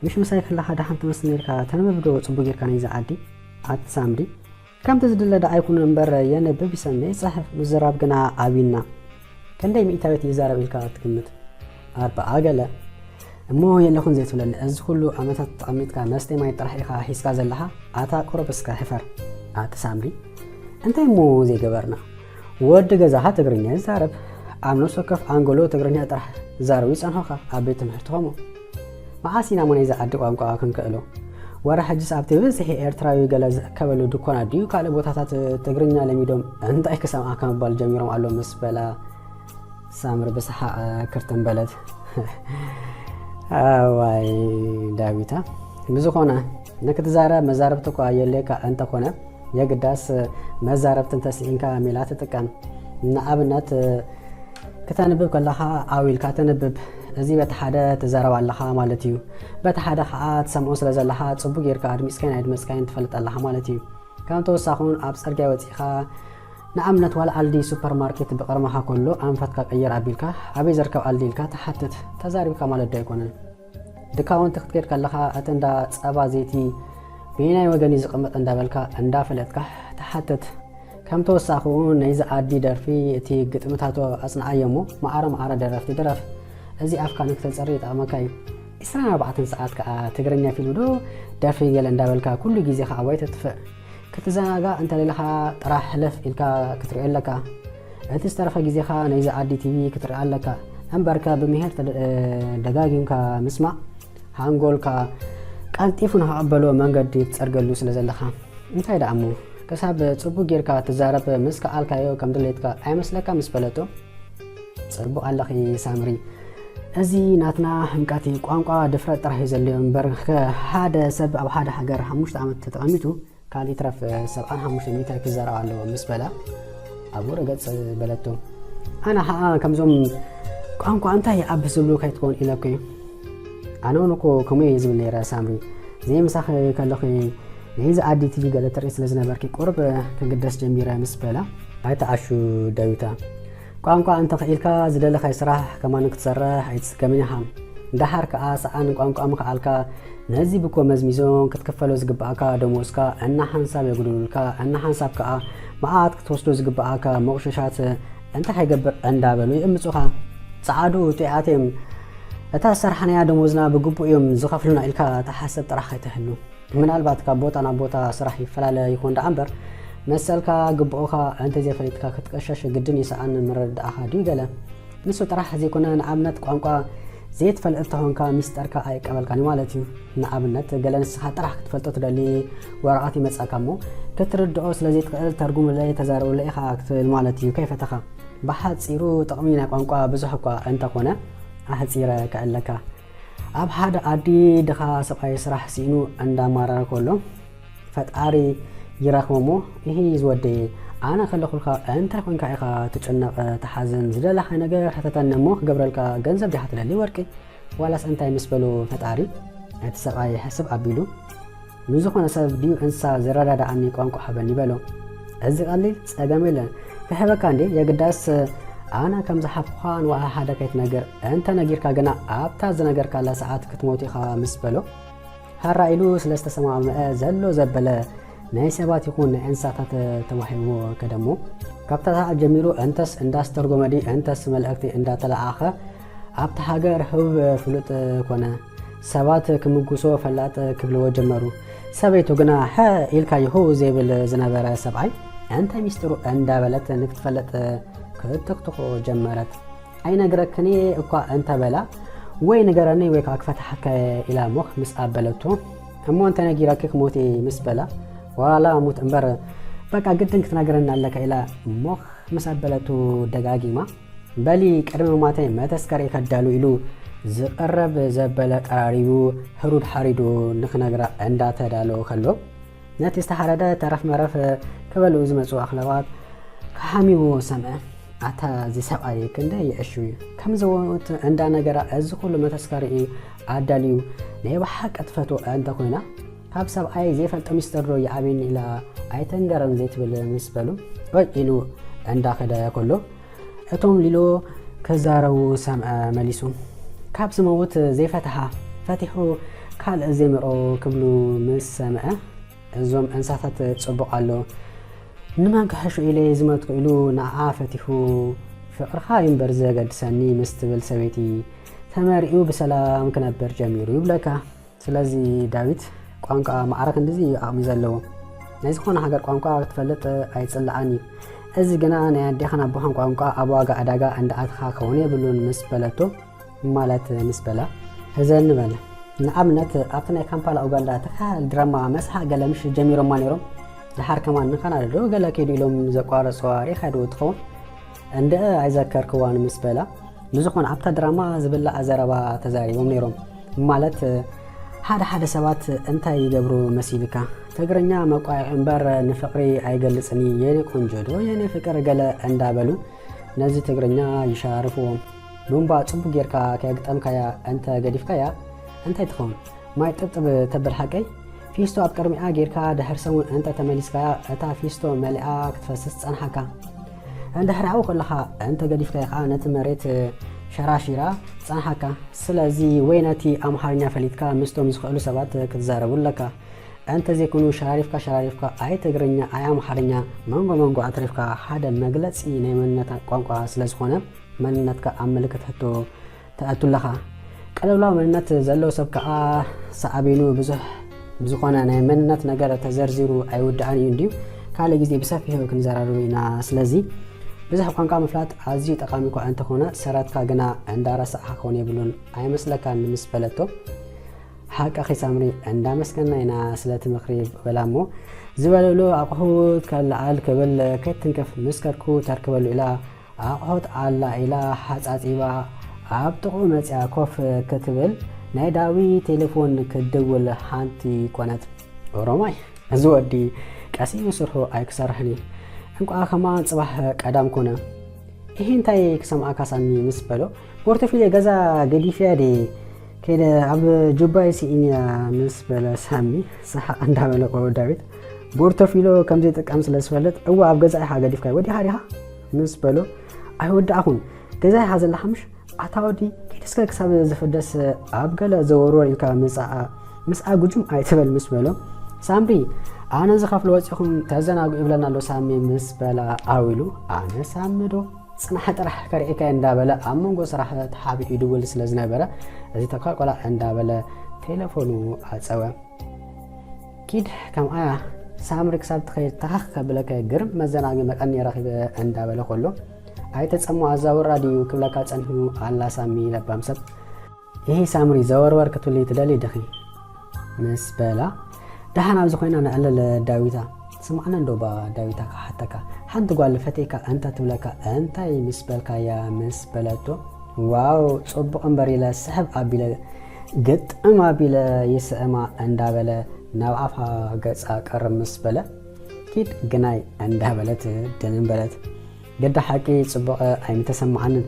ምሽ ምሳይ ከለኻ ደሓን ትመስል ነርካ፣ ተንብብ ዶ ጽቡቅ ጌርካ ናይዛ ዓዲ? ኣቲ ሳምሪ፣ ከምቲ ዝድለ ደኣ ኣይኩን እምበር የንብብ ይሰምዕ ይጽሕፍ፣ ምዝራብ ግና ኣብዩና። ክንደይ ሚእታዊት ይዛረብ ኢልካ ትግምት? ኣርብዓ ገለ። እሞ የለኹን ዘይትብለኒ፣ እዚ ኩሉ ዓመታት ተቐሚጥካ መስተይ ማይ ጥራሕ ኢኻ ሒዝካ ዘለኻ? ኣታ ቁሩብ እስከ ሕፈር። ኣቲ ሳምሪ፣ እንታይ እሞ ዘይገበርና? ወዲ ገዛኻ ትግርኛ ይዛረብ፣ ኣብ ነፍሲ ወከፍ ኣንጎሎ ትግርኛ ጥራሕ ዝዛረቡ ይጸንሑኻ፣ ኣብ ቤት ትምህርቲ ከምኡ። መዓስ ኢና እሞ ናይዚ ዓዲ ቋንቋ ክንክእሎ? ወረ ሕጅስ ኣብቲ ብዝሒ ኤርትራዊ ገለ ዝእከበሉ ድኳናት ድዩ ካልእ ቦታታት ትግርኛ ለሚዶም እንታይ ክሰምዓካ ምባል ጀሚሮም ኣሎ ምስ በላ ሳምሪ ብሰሓቕ ክርትም በለት። ኣዋይ ዳዊታ፣ ብዝኾነ ንክትዛረብ መዛርብቲ እኳ የድልየካ እንተኾነ የግዳስ መዛርብቲ እንተስኢንካ ሜላ ትጥቀም። ንኣብነት ክተንብብ ከለኻ ኣው ኢልካ ተንብብ። እዚ በቲ ሓደ ትዛረብ ኣለኻ ማለት እዩ። በቲ ሓደ ኸኣ ትሰምዖ ስለ ዘለኻ ጽቡቕ ጌርካ ኣድሚጽካዮን ኣየድመጽካዮን ትፈልጥ ኣለኻ ማለት እዩ። ከም ተወሳኺ እውን ኣብ ጽርግያ ወጺእኻ ንኣብነት ዋላ ኣልዲ ሱፐር ማርኬት ብቕርማኻ ከሎ ኣንፈትካ ቀይር ኣቢልካ ኣበይ ዝርከብ ኣልዲ ኢልካ ትሓትት። ተዛሪብካ ማለት ዶ ኣይኮነን? ድካውንቲ ክትከድ ከለኻ እቲ እንዳ ጸባ ዘይቲ በየናይ ወገን እዩ ዝቕመጥ እንዳበልካ እንዳፈለጥካ ትሓትት። ከም ተወሳኺ እውን ናይዚ ዓዲ ደርፊ እቲ ግጥምታቶ ኣጽንዓዮ እሞ መዓረ መዓረ ደረፍቲ ድረፍ። እዚ ኣፍካ ንክተጽሪ ይጠቕመካ እዩ። ዕስራን ኣርባዕተን ሰዓት ከኣ ትግርኛ ፊልም ዶ ደርፊ ገለ እንዳበልካ ኩሉ ግዜኻ ኣባይ ተጥፍእ። ክትዘናጋዕ እንተደሊኻ ጥራሕ ሕልፍ ኢልካ ክትሪኦ ኣለካ። እቲ ዝተረፈ ግዜኻ ናይዚ ዓዲ ቲቪ ክትርኢ ኣለካ። እምበርከ ብምሄር ተደ-፣ ደጋጊምካ ምስማዕ ሓንጎልካ ቀልጢፉ ንኽቕበሎ መንገዲ ትጸርገሉ ስለ ዘለኻ። እንታይ ደኣ እሞ፣ ክሳብ ጽቡቕ ጌርካ ትዛረብ ምስ ከኣልካዮ ከም ድሌትካ ኣይመስለካ ምስ በለቶ፣ ጽቡቕ ኣለኺ ሳምሪ። እዚ ናትና ህምቀት እዩ። ቋንቋ ድፍረት ጥራሕ እዩ ዘድልዮ እምበር፣ ከ-፣ ሓደ ሰብ ኣብ ሓደ ሃገር ሓሙሽተ ዓመት ተቐሚጡ፣ ካልእ ይትረፍ ሰብዓን ሓሙሽተ ሚእታዊት ክዛረብ ኣለዎ ምስ በላ፣ ኣብኡ ረገጽ በለቶ። ኣነ ኸኣ ከምዞም ቋንቋ እንታይ ይዓቢ ዝብሉ ከይትኮን ኢለኪ። ኣነ እውን እኮ ከምኡ እየ ዝብል ነይረ ሳምሪ። ዘይምሳኺ ከለኺ ናይዚ ኣዲ ቲቪ ገለ ትርኢ ስለ ዝነበርኪ ቁርብ ክግደስ ጀሚረ ምስ በላ፣ ኣይትዓሹ ዳዊታ። ቋንቋ እንተኽኢልካ ዝደለኻይ ስራሕ ከማን ክትሰርሕ ኣይትስከምን ኢኻ። ደሓር ከኣ ሰኣን ቋንቋ ምኽኣልካ ነዚ ብኮ መዝሚዞም ክትክፈሎ ዝግብኣካ ደሞዝካ እና ሓንሳብ የጉድሉልካ፣ እና ሓንሳብ ከኣ መዓት ክትወስዶ ዝግብኣካ መቑሸሻት እንታይ ከይገብር እንዳበሉ ይእምጹኻ። ጸዓዱ ጢዓት እዮም። እታ ዝሰርሓናያ ደሞዝና ብግቡእ እዮም ዝኸፍሉና ኢልካ ተሓሰብ ጥራሕ ከይትህሉ። ምናልባት ካብ ቦታ ናብ ቦታ ስራሕ ይፈላለ ይኹን ደኣ እምበር፣ መሰልካ ግቡእኻ እንተዘይፈሊጥካ ክትቀሸሽ ግድን እዩ። ሰኣን ምርድኣኻ ድዩ ገለ? ንሱ ጥራሕ ዘይኮነ፣ ንኣብነት ቋንቋ ዘይትፈልጥ እንተኾንካ ሚስጠርካ ኣይቀበልካን እዩ ማለት እዩ። ንኣብነት ገለ ንስኻ ጥራሕ ክትፈልጦ ትደሊ ወረቐት ይመጻካ እሞ ክትርድኦ ስለ ዘይትኽእል ተርጉምለይ ተዛረበለይ ኢኻ ክትብል ማለት እዩ ከይፈተኻ። ብሓጺሩ ጥቕሚ ናይ ቋንቋ ብዙሕ እኳ እንተኾነ ኣሕጺረ ከእለካ። ኣብ ሓደ ኣዲ ድኻ ሰብኣይ ስራሕ ስኢኑ እንዳማረረ ከሎ ፈጣሪ ይረኽቦ እሞ፣ "እሂ ዝወደየ፣ ኣነ ከለኹልካ እንታይ ኮንካ ኢኻ ትጭነቕ ትሓዝን? ዝደለኻ ነገር ሕተተኒ እሞ ክገብረልካ ገንዘብ ዲኻ ትደሊ ወርቂ ዋላስ እንታይ?" ምስ በሎ ፈጣሪ እቲ ሰብኣይ ሕስብ ኣቢሉ፣ "ንዝኾነ ሰብ ድዩ እንስሳ ዝረዳድኣኒ ቋንቋ ሃበኒ?" በሎ። "እዚ ቀሊል ጸገም የለን፣ ክህበካ እንዴ? የግዳስ ኣነ ከም ዝሃብኩኻ ንውሃ ሓደ ከይትነግር፣ እንተ ነጊርካ ግና ኣብታ ዝነገርካላ ሰዓት ክትሞት ኢኻ" ምስ በሎ፣ ሃራ ኢሉ ስለ ዝተሰማምዐ ዘሎ ዘበለ ናይ ሰባት ይኹን ናይ እንስሳታት ተዋሂብዎ ከደሞ። ካብታ ሰዓት ጀሚሩ እንተስ እንዳስተርጎመ ድዩ እንተስ መልእኽቲ እንዳተለኣኸ ኣብቲ ሃገር ህቡብ ፍሉጥ ኮነ። ሰባት ክምጉሶ ፈላጥ ክብልዎ ጀመሩ። ሰበይቱ ግና "ሀ ኢልካ ይኹ" ዘይብል ዝነበረ ሰብኣይ እንታይ ሚስጥሩ እንዳበለት ንክትፈልጥ ክትትኽትኾ ጀመረት። "ኣይነግረክን እየ እኳ" እንተበላ፣ "ወይ ንገረኒ ወይ ከዓ ክፈትሓካ እየ" ኢላ ሞኽ ምስ ኣበለቶ፣ "እሞ እንተነጊረኪ ክሞት እየ" ምስ በላ፣ "ዋላ ሙት እምበር በቃ ግድን ክትነግረኒ ኣለካ" ኢላ ሞኽ ምስ ኣበለቱ ደጋጊማ፣ "በሊ ቅድሚ ሞተይ መተስከሪ ከዳሉ" ኢሉ ዝቐረብ ዘበለ ቀራሪቡ ህሩድ ሓሪዱ ንክነግራ እንዳተዳለወ ከሎ፣ ነቲ ዝተሓረደ ተረፍ መረፍ ክበልኡ ዝመጹ ኣኽለባት ክሓሚዎ ሰምዐ። ኣታ እዚ ሰብኣይ ክንደይ ይዕሹ እዩ። ከምዚ ወት እንዳነገራ እዚ ኩሉ መተስከሪኡ ኣዳልዩ ናይ ብሓቂ ትፈትዎ እንተኾይና፣ ካብ ሰብኣይ ዘይፈልጦ ሚስጥር ዶ ይኣብየኒ ኢላ ኣይተንገረን ዘይትብል ምስ በሉ፣ ኦይ ኢሉ እንዳኸደ ከሎ፣ እቶም ሊሎ ክዛረቡ ሰምዐ መሊሱ። ካብ ዝመውት ዘይፈትሓ ፈቲሑ ካልእ ዘይምርኦ ክብሉ ምስ ሰምዐ፣ እዞም እንስሳታት ጽቡቕ ኣሎ። ንመን ክሕሹ ኢለ ዝመትኩ ኢሉ ንዓኣ ፈቲሑ፣ ፍቕርኻ እዩ እምበር ዘገድሰኒ ምስ ትብል ሰበይቲ ተመሪኡ ብሰላም ክነብር ጀሚሩ ይብለካ። ስለዚ ዳዊት ቋንቋ ማዕረ ክንድዚ እዩ ዓቕሚ ዘለዎ። ናይ ዝኾነ ሃገር ቋንቋ ክትፈልጥ ኣይጽላኣን እዩ። እዚ ግና ናይ ኣዴኻን ኣቦኻን ቋንቋ ኣብ ዋጋ ዕዳጋ እንዳኣትኻ ክኸውን የብሉን ምስ በለቶ፣ ማለት ምስ በላ፣ ህዘኒ በለ። ንኣብነት ኣብቲ ናይ ካምፓላ ኡጋንዳ ተካል ድራማ መስሓቕ ገለ ምሽ ጀሚሮማ ነይሮም። ድሓር ከማን ንካናዳ ዶ ገለ ከይዱ ኢሎም ዘቋረጽዋ ሪኻ ዶ ትኸውን? እንድዒ ኣይዘከርክዋን ምስ በላ፣ ንዝኾነ ኣብታ ድራማ ዝብላዕ ዘረባ ተዛሪቦም ነይሮም። ማለት ሓደ ሓደ ሰባት እንታይ ይገብሩ መሲልካ? ትግርኛ መቋይዒ እምበር ንፍቕሪ ኣይገልጽን እዩ የኔ ቆንጆ ዶ የኔ ፍቅር ገለ እንዳበሉ ነዚ ትግርኛ ይሻርፍዎም። ቡምባ ጽቡቅ ጌርካ ከየግጠምካያ እንተ ገዲፍካያ እንታይ ትኸውን? ማይ ጥብጥብ ተብል ሓቀይ? ፊስቶ ኣብ ቅድሚኣ ጌርካ ድሕር ሰሙን እንተ ተመሊስካያ እታ ፊስቶ መሊኣ ክትፈስስ ጸንሓካ። እንድሕር ኣብኡ ከለኻ እንተ ገዲፍካያ ከኣ ነቲ መሬት ሸራሺራ ጸንሓካ። ስለዚ ወይ ነቲ ኣምሓርኛ ፈሊጥካ ምስቶም ዝኽእሉ ሰባት ክትዛረቡ ኣለካ። እንተዘይኮኑ ሸራሪፍካ ሸራሪፍካ ኣይ ትግርኛ ኣይ ኣምሓርኛ መንጎ መንጎ ኣትሪፍካ ሓደ መግለጺ ናይ መንነታ ቋንቋ ስለዝኾነ መንነትካ ኣብ ምልክት ሕቶ ተእቱ ኣለኻ። ቅልውላው መንነት ዘለዎ ሰብ ከኣ ሳዕቤኑ ብዙሕ ብዝኾነ ናይ መንነት ነገር ተዘርዚሩ ኣይውዳእን እዩ እንድዩ። ካልእ ግዜ ብሰፊሑ ክንዘራረብ ኢና። ስለዚ ብዙሕ ቋንቋ ምፍላጥ ኣዝዩ ጠቓሚ እኳ እንተኾነ ሰረትካ ግና እንዳረሳዕካ ክኾን የብሉን ኣይመስለካን ምስ በለቶ፣ ሓቅኺ ሳምሪ እንዳመስገና ኢና ስለቲ ምኽሪ በላ እሞ ዝበለሉ ኣቑሑት ከለዓል ክብል ከይትትንክፍ ምስ ከድኩ ተርክበሉ ኢላ ኣቑሑት ኣላ ኢላ ሓጻጺባ ኣብ ጥቕኡ መጺኣ ኮፍ ክትብል ናይ ዳዊት ቴሌፎን ክትድውል ሓንቲ ኮነት። ኦሮማይ እዚ ወዲ ቀሲኑ ስርሑ ኣይክሰርሕን እዩ። እንቋዕ ከማን ጽባሕ ቀዳም ኮነ። እሂ እንታይ ክሰምዓካ ሳሚ ምስ በሎ ፖርቶፊልዮ ገዛ ገዲፍያ ድየ ከይደ ኣብ ጁባይ ስኢንያ ምስ በለ ሳሚ ሰሓቕ እንዳበለ ቆ ዳዊት ቦርቶፊሎ ከም ዘይጥቀም ስለ ዝፈልጥ፣ እወ ኣብ ገዛ ኢኻ ገዲፍካዮ ወዲኻ ዲኻ ምስ በሎ፣ ኣይወዳእኹን፣ ገዛ ኢኻ ዘለኻ ምሽ ኣታ ወዲ፣ ከይደ እስከ ክሳብ ዝፍደስ ኣብ ገለ ዘወርወር ኢልካ ምጻኣ ምስኣ ጉጅም ኣይትበል ምስ በሎ፣ ሳምሪ ኣነ ዝኸፍሎ ወጺኹም ተዘናጉ ይብለና ኣሎ ሳሚ ምስ በላ ኣው ኢሉ ኣነ ሳሚ ዶ ጽናሕ ጥራሕ ከርእየካ እንዳበለ ኣብ መንጎ ስራሕ ተሓቢኡ ይድውል ስለ ዝነበረ እዚ ተካል ቆላ እንዳበለ ቴሌፎኑ ኣጸወ። ኪድ ከምኣ ሳምሪ ክሳብ ትኸይድ ተኻኽ ከብለከ ግርም መዘናጊ መቀኒ ረኺበ እንዳበለ ከሎ ኣይተጸሞ ኣዛውራ ድዩ ክብለካ ጸኒሑ ኣላ ሳሚ ለባም ሰብ። ይሄ ሳምሪ ዘወርወር ክትብሊ ትደሊ ድኺ? ምስ በላ ደሓን ኣብዚ ኮይና ነዕልል ዳዊታ። ስምዓና እንዶ ባ ዳዊታ ክሓተካ፣ ሓንቲ ጓል ፈቴካ እንተ ትብለካ እንታይ ምስ በልካያ? ምስ በለቶ ዋው ጽቡቕ እምበር ኢለ ስሕብ ኣቢለ ግጥም ኣቢለ ይስእማ እንዳበለ ናብ ኣፋ ገጻ ቅርብ ምስ በለ ኪድ ግናይ እንዳበለት ድንን በለት። ግዳ ሓቂ ጽቡቕ ኣይምተሰማዓንን።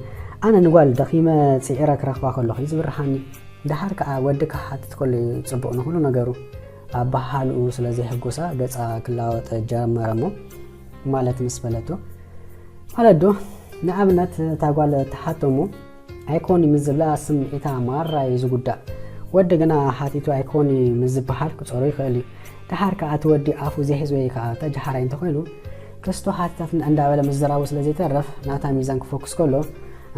ኣነ ንጓል ደኺመ ጽዒረ ክረኽባ ከለኹ እዩ ዝብርሃኒ። ደሓር ከኣ ወዲ ክሓትት ከሎ እዩ ጽቡቕ ንኹሉ ነገሩ። ኣበሃህልኡ ስለ ዘየሕጎሳ ገጻ ክለዋወጥ ጀመረ እሞ ማለት ምስ በለቶ ማለት ዶ ንኣብነት እታ ጓል ትሓቶ እሞ ኣይኮኒ ምስ ዝብላ ስምዒታ ማራ እዩ ዝጉዳእ። ወዲ ግና ሓቲቱ ኣይኮኒ ምስ ዝበሃል ክጸሮ ይኽእል እዩ። ደሓር ከኣ እቲ ወዲ ኣፉ ዘይሕዝ ወይ ከኣ ተጀሓራይ እንተኾይኑ ክስቶ ሓቲታትና እንዳበለ ምዝራቡ ስለ ዘይተርፍ ናታ ሚዛን ክፎክስ ከሎ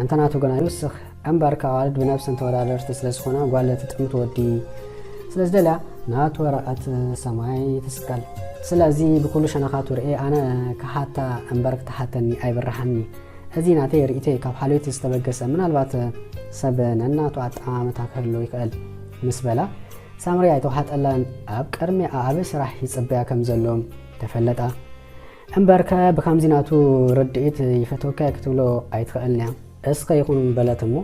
እንተ ናቱ ግና ይውስኽ። እምበርካ ኣዋልድ ብነብሰን ተወዳደርቲ ስለ ዝኾና ጓል ትጥምት ወዲ ስለ ዝደልያ ናቱ ወረቐት ሰማይ ትስቀል። ስለዚ ብኩሉ ሸነኻቱ ርእየ ኣነ ክሓታ እምበር ክትሓተኒ ኣይብርሃኒ። እዚ ናተይ ርእይቶይ ካብ ሓልዮት ዝተበገሰ ምናልባት ሰብ ነናቱ ኣጠማምታ ክህሉ ይኽእል ምስ በላ ሳምሪ ኣይተዋሓጠላን ኣብ ቅድሚ ኣኣበ ስራሕ ይጽበያ ከም ዘሎ ተፈለጣ። እምበርከ ብከምዚ ናቱ ርድኢት ይፈትወካ ክትብሎ ኣይትኽእልን እያ። እስኸ ይኹን በለት እሞ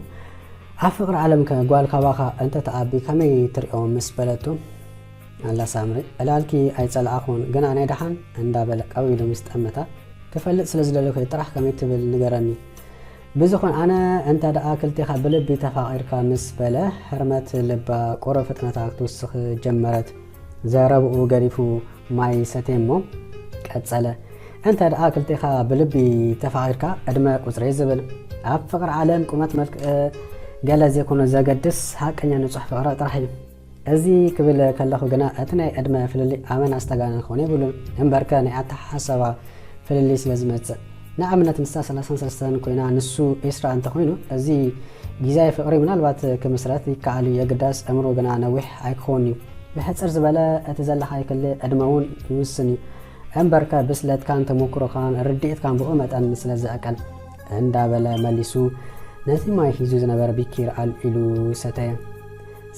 ኣብ ፍቕሪ ዓለምከ ጓል ካባኻ እንተ ተኣቢ ከመይ ትሪኦ ምስ በለቶ ኣላ ሳምሪ ዕላልኪ ኣይጸላእኹን ግና ናይ ደሓን እንዳበለ ቀው ኢሉ ምስ ጠመታ ክፈልጥ ስለ ዝደለኹ ጥራሕ ከመይ ትብል ንገረኒ። ብዝኾን ኣነ እንተ ደኣ ክልቴኻ ብልቢ ተፋቒርካ ምስ በለ ሕርመት ልባ ቁሩብ ፍጥነታ ክትውስኽ ጀመረት። ዘረብኡ ገዲፉ ማይ ሰትየ እሞ ቀጸለ። እንተ ደኣ ክልቴኻ ብልቢ ተፋቒርካ ዕድመ ቁጽሪ ዝብል ኣብ ፍቕሪ ዓለም ቁመት መልክዕ ገለ ዘይኮነ ዘገድስ ሓቀኛ ንጹሕ ፍቕሪ ጥራሕ እዩ። እዚ ክብል ከለኹ ግና እቲ ናይ ዕድመ ፍልልይ ኣመና ዝተጋነነ ክኾን የብሉን። እምበርከ ናይ ኣተሓሳስባ ፍልልይ ስለ ዝመጽእ። ንኣብነት ንሳ ሰላሳን ሰለስተን ኮይና ንሱ ዒስራ እንተኾይኑ እዚ ግዝያዊ ፍቕሪ ምናልባት ክምስረት ይከኣል እዩ፣ የግዳስ ዕምሩ ግና ነዊሕ ኣይክኸውን እዩ። ብሕጽር ዝበለ እቲ ዘለኻዮ ክሊ ዕድመ እውን ይውስን እዩ። እምበርከ ብስለትካን ተመኩሮኻን ርድኢትካን ብኡ መጠን ስለ ዝዕቀን እንዳበለ መሊሱ ነቲ ማይ ሒዙ ዝነበረ ቢኪር ኣልዒሉ ሰተየ።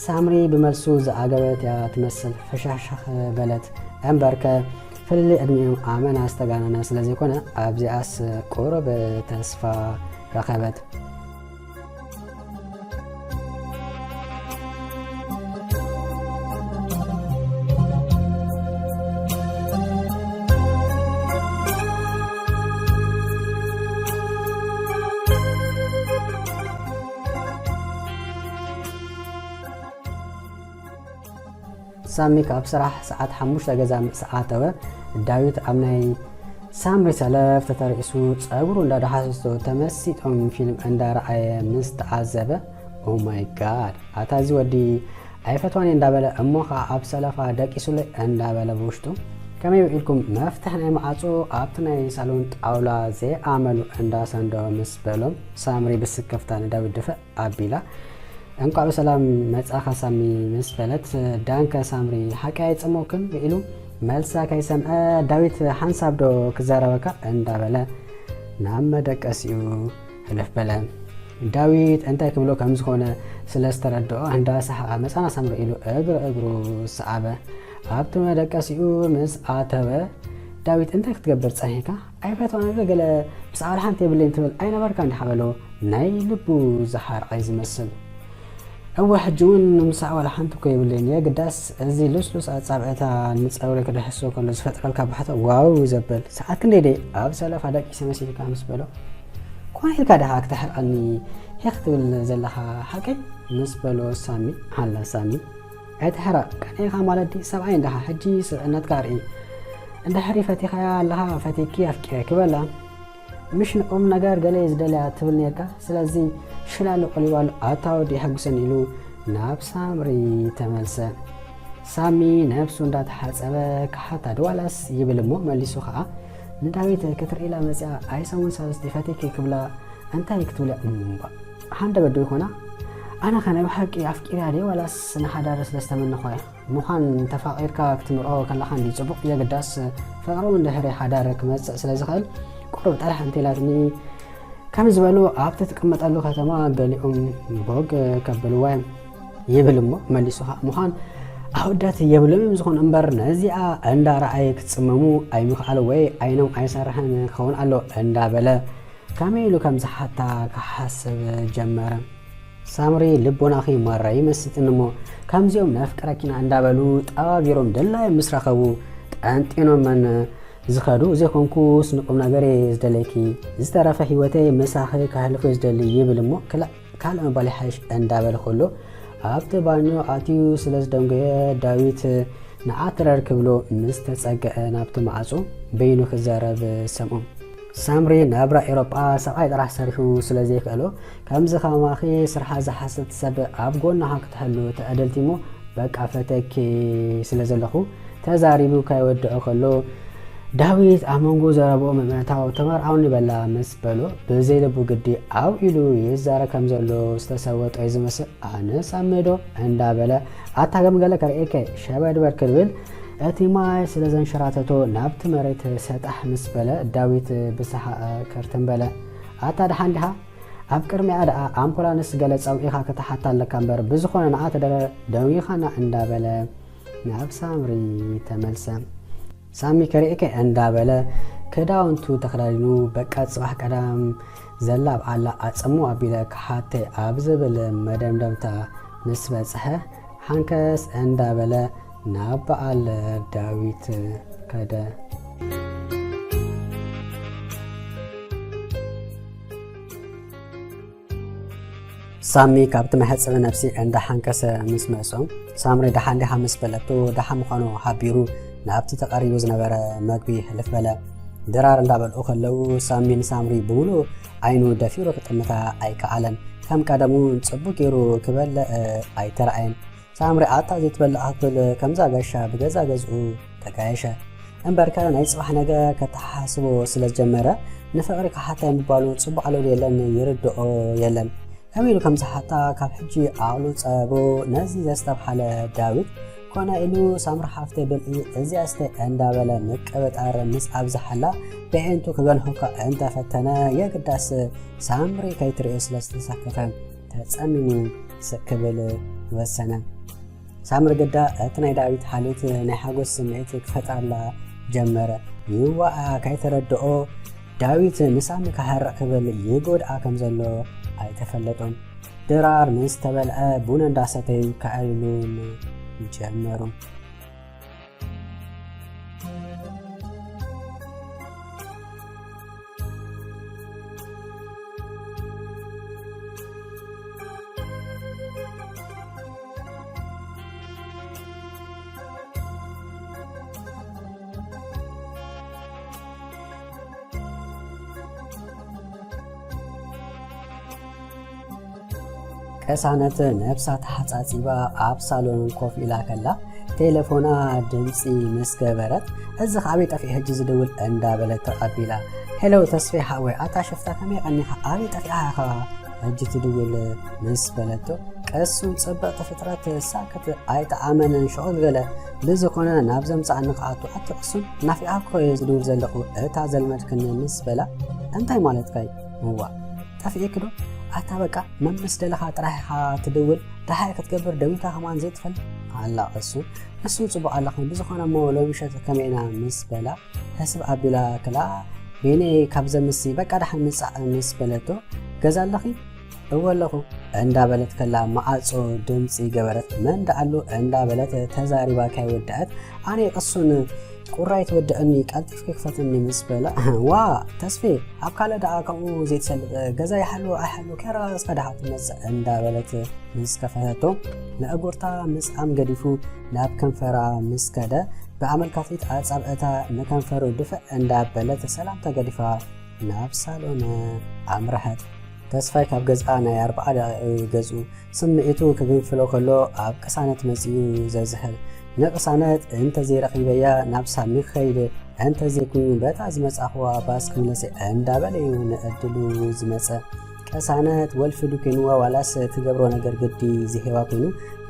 ሳምሪ ብመልሱ ዝዓገበት እያ ትመስል፣ ፈሻሻኽ በለት። እምበርከ ፍልልይ ዕድሚኦም ኣመና ዝተጋነነ ስለ ዘይኮነ ኣብዚኣስ ቁሩብ ተስፋ ረኸበት። ሳሚ ካብ ስራሕ ሰዓት ሓሙሽተ ገዛ ምስ ኣተወ ዳዊት ኣብ ናይ ሳምሪ ሰለፍ ተተርኢሱ ጸጉሩ እንዳዳሓሰሶ ተመሲጦም ፊልም እንዳረኣየ ምስ ተዓዘበ ኦ ማይ ጋድ ኣታ እዚ ወዲ ኣይፈትዋን እንዳበለ እሞ ኸዓ ኣብ ሰለፋ ደቂሱለይ እንዳበለ ብውሽጡ ከመይ ውዒልኩም መፍትሕ ናይ መዓጾ ኣብቲ ናይ ሳሎን ጣውላ ዘይኣመሉ እንዳሰንዶ ምስ በሎም ሳምሪ ብስክፍታ ንዳዊት ድፍእ ኣቢላ እንቋዕ ብሰላም መጻኻ ሳሚ ምስ በለት ዳንከ ሳምሪ ሓቂ ኣይጸመውክን ኢሉ መልሳ ከይሰምዐ ዳዊት ሓንሳብ ዶ ክዛረበካ እንዳበለ ናብ መደቀሲኡ ሕልፍ በለ። ዳዊት እንታይ ክብሎ ከም ዝኾነ ስለ ዝተረድኦ እንዳሰሓቐ መጻና ሳምሪ ኢሉ እግሪ እግሩ ሰዓበ። ኣብቲ መደቀሲኡ ምስ ኣተወ ዳዊት እንታይ ክትገብር ጸኒሕካ? ኣይፈትዋን ገለ ምስ ኣባል ሓንቲ የብለይን ትብል ኣይነበርካን ዲኻ በሎ ናይ ልቡ ዝሓርቐ ዝመስል። እወ ሕጂ እውን ምሳዕ ዋላ ሓንቲ እኮ የብለይን የግዳስ እዚ ልስሉስ ኣጻብዕታ ንጸጉሪ ክድሕሶ ከሎ ዝፈጥረልካ ባሕታ ዋው ዘብል ሰዓት ክንደይ ደይ ኣብ ሰለፋ ደቂሰ መሲልካ ምስ በሎ ኮነ ኢልካ ዲኻ ክተሕርቐኒ ሄኽ ትብል ዘለኻ ሓቀይ ምስ በሎ ሳሚ፣ ኣላ ሳሚ፣ ኣይትሕረቕ፣ ቀኒኻ ማለት ድዩ? ሰብኣይ እንዲኻ፣ ሕጂ ስብእነትካ ርኢ። እንድሕሪ ፈቲኻያ ኣለኻ፣ ፈቲኪ ኣፍቂረኪ በላ። ምሽ ንቁም ነገር ገለ እየ ዝደልያ ትብል ነርካ፣ ስለዚ ሽላሉ ቀሊባሉ ኣታ ወዲ የሐጉሰን ኢሉ ናብ ሳምሪ ተመልሰ። ሳሚ ነብሱ እንዳተሓጸበ ክሓታ ድዋላስ ይብል እሞ መሊሱ ኸኣ ንዳዊት ክትርኢ ኢላ መጺኣ ኣይሰሙን ሳልስቲ ፈቲኪ ክብላ እንታይ ክትብል እያ እምባ። ሃንደበት ዶ ይኾና? ኣነ ኸ ናይ ብሓቂ ኣፍቂርያ ድየ ዋላስ ንሓዳር ስለ ዝተመነኹ እያ? ምዃን ተፋቒርካ ክትምርዖ ከለኻ እንዲ ጽቡቕ የግዳስ ፍቕሪ እውን ድሕሪ ሓዳር ክመጽእ ስለ ዝኽእል ቁሩብ ጠርሕ እንተ ኢላትኒ ከም ዝበሉ ኣብቲ ትቅመጠሉ ከተማ ገሊኦም ቦግ ከብልዋ እዮም ይብል እሞ መሊሱ ኸኣ ምዃን ኣወዳት የብሎም እዮም ዝኾኑ እምበር ነዚኣ እንዳ ረኣየ ክትጽመሙ ኣይምኽኣሉ ወይ ዓይኖም ኣይሰርሕን ክኸውን ኣሎ እንዳበለ ከመይ ኢሉ ከም ዝሓታ ክሓስብ ጀመረ። ሳምሪ ልቦናኺ ማራ ይመስጥን እሞ ከምዚኦም ነፍቅረኪና እንዳበሉ ጠባቢሮም ድላዮም ምስ ረኸቡ ጠንጢኖመን ዝኸዱ ዘይኮንኩስ ንቁም ነገር እየ ዝደለኪ ዝተረፈ ህይወተይ ምሳኺ ከሕልፎ እየ ዝደሊ ይብል እሞ ክላእ ካልእ ምባል ይሓይሽ እንዳበለ ከሎ ኣብቲ ባኞ ኣትዩ ስለ ዝደንጎየ ዳዊት ንዓ ትረር ክብሎ ምስ ተጸግዐ ናብቲ ማዕጾ በይኑ ክዛረብ ሰምዖ። ሳምሪ ናብራ ኤውሮጳ ሰብኣይ ጥራሕ ሰሪሑ ስለ ዘይክእሎ ከምዚ ከማኺ ስርሓ ዝሓስብ ሰብ ኣብ ጎንኻ ክትሕሉ ትዕድልቲ እሞ በቃ ፈተኪ ስለ ዘለኹ ተዛሪቡ ከይወድዖ ከሎ ዳዊት ኣብ መንጎ ዘረብኦም ምእታው ተመርዓውኒ በላ ምስ በሎ ብዘይ ልቡ ግዲ ዓው ኢሉ ይዛረብ ከም ዘሎ ዝተሰወጦ እዩ ዝመስል። ኣነስ ኣብ መዶ እንዳበለ ኣታ ገምገለ ከርእየከ ሸበድበድ ክብል እቲ ማይ ስለ ዘንሸራተቶ ናብቲ መሬት ሰጣሕ ምስ በለ ዳዊት ብሰሓቐ ክርትም በለ። ኣታ ደሓን ዲኻ? ኣብ ቅድሚኣ ደኣ ኣምቡላንስ ገለ ጸውዒኻ ክትሓታ ኣለካ እምበር ብዝኾነ ንዓ ተደረ ደንጊኻና እንዳበለ ናብ ሳምሪ ተመልሰ። ሳሚ ከርእየከ እንዳበለ ክዳውንቱ ተኸዳዲኑ በቃ ጽባሕ ቀዳም ዘላ ኣብዓላ ኣጸሙ ኣቢለ ክሓተይ ኣብ ዝብል መደምደምታ ምስ በጽሐ ሓንከስ እንዳበለ ናብ በዓል ዳዊት ከደ። ሳሚ ካብቲ መሕጸቢ ነብሲ እንዳሓንከሰ ምስ መጾ ሳምሪ ደሓን ዲኻ ምስ በለቶ ደሓን ምዃኑ ሓቢሩ ናብቲ ተቐሪቡ ዝነበረ መግቢ ህልፍ በለ። ድራር እንዳበልዑ ከለዉ ሳሚ ንሳምሪ ብምሉእ ዓይኑ ደፊሩ ክጥምታ ኣይከኣለን። ከም ቀደሙ ጽቡቅ ገይሩ ክበልዕ ኣይተራእየን። ሳምሪ ኣታ ዘይትበልዕ ክትብል ከምዛ ጋሻ ብገዛ ገዝኡ ተጋየሸ። እምበርከ ናይ ጽባሕ ነገር ከተሓሳስቦ ስለ ዝጀመረ ንፍቕሪ ክሓታይ ምባሉ ጽቡቕ ኣለሉ የለን ይርድኦ የለን። ከመይ ኢሉ ከም ዝሓታ ካብ ሕጂ ዓቕሉ ጸቦ ነዚ ዘስተብሓለ ዳዊት ኮነ ኢሉ ሳምሪ ሓፍተይ ብልዒ እዚኣ ስተይ እንዳበለ ምቅብጣር ምስ ኣብዝሓላ ብዒንቱ ክገንሖ እኳ እንተፈተነ የግዳስ ሳምሪ ከይትርእዮ ስለ ዝተሰከፈ ተጸሚሙ ስቅ ክብል ወሰነ። ሳምሪ ግዳ እቲ ናይ ዳዊት ሓልዮት ናይ ሓጎስ ስምዒት ክፈጥረላ ጀመረ። ይዋኣ ከይተረድኦ ዳዊት ንሳሚ ክሃርቕ ክብል ይጎድኣ ከም ዘሎ ኣይተፈለጦን። ድራር ምስ ተበልዐ ቡን እንዳሰተዩ ከዕልሉን ጀመሩ። ቅሳነት ነብሳ ተሓጻጺባ ኣብ ሳሎን ኮፍ ኢላ ከላ ቴሌፎና ድምጺ ምስ ገበረት፣ እዚ ከ ኣበይ ጠፊኡ ሕጂ ዝድውል እንዳበለት ተቐቢላ፣ ሄሎ ተስፌ ሓወይ፣ ኣታ ሽፍታ ከመይ ቀኒኻ? ኣበይ ጠፊእኻ ኢኻ ሕጂ ትድውል? ምስ በለቶ፣ ቅሱን ጽብቕቲ ፍጥረት ሳክት ኣይጠዓመንን ሽቕል ገለ። ብዝኾነ ናብ ዘምጽኣኒ ክኣቱ ኣቲ ቅሱን ናፊቓ እኮ እየ ዝድውል ዘለኹ እታ ዘልመድክኒ ምስ በላ፣ እንታይ ማለትካ እዩ? እዋ ጠፊእኪ ዶ? ኣታ በቃ መምስ ደለኻ ጥራሕ ኢኻ ትድውል፣ ደሓይ ክትገብር ደዊልካ ከማን ዘይትፈልጥ ኣላ ቅሱን። ቅሱን ጽቡቕ ኣለኽን ብዝኾነ እሞ ሎሚ ምሸት ከመይ ኢና ምስ በላ ተስብ ኣቢላ ክላ ቤኔ ካብ ዘምሲ በቃ ደሓን ምጻእ ምስ በለቶ ገዛ ኣለኺ እወ ኣለኹ እንዳበለት ከላ ማዕጾ ድምጺ ገበረት። መን ደኣሉ እንዳበለት ተዛሪባ ከይወደኣት፣ ኣነ ቅሱን ቁራይ ትወድአኒ፣ ቀልጢፍኪ ክፈትኒ ምስ በላ፣ ዋ ተስፌ፣ ኣብ ካልእ ደኣ ከምኡ ዘይትሰልጥ፣ ገዛ ይሓሉ ኣይሓሉ ከይረጋገጽካ ደኣ ትመጽእ እንዳበለት ምስ ከፈተቶ፣ ንእጉርታ ምስኣም ገዲፉ ናብ ከንፈራ ምስ ከደ፣ ብኣመልካቲት ኣጻብዕታ ንከንፈሩ ድፍእ እንዳበለት ሰላምታ ገዲፋ ናብ ሳሎን ኣምርሐት። ተስፋይ ካብ ገዝኣ ናይ ኣርብዓ ደቂቕ ገዝኡ ስምዒቱ ክግንፍሎ ከሎ ኣብ ቅሳነት መጺኡ ዘዝሕል። ንቅሳነት እንተዘይረኺበያ ናብ ሳሚ ክኸይድ፣ እንተዘይኩይኑ በታ ዝመጻኽዋ ባስ ክምለስ እየ እንዳበለ እዩ ንዕድሉ ዝመጸ። ቅሳነት ወልፊ ዱ ኮይንዋ ዋላስ ትገብሮ ነገር ግዲ ዝሄባ ኮይኑ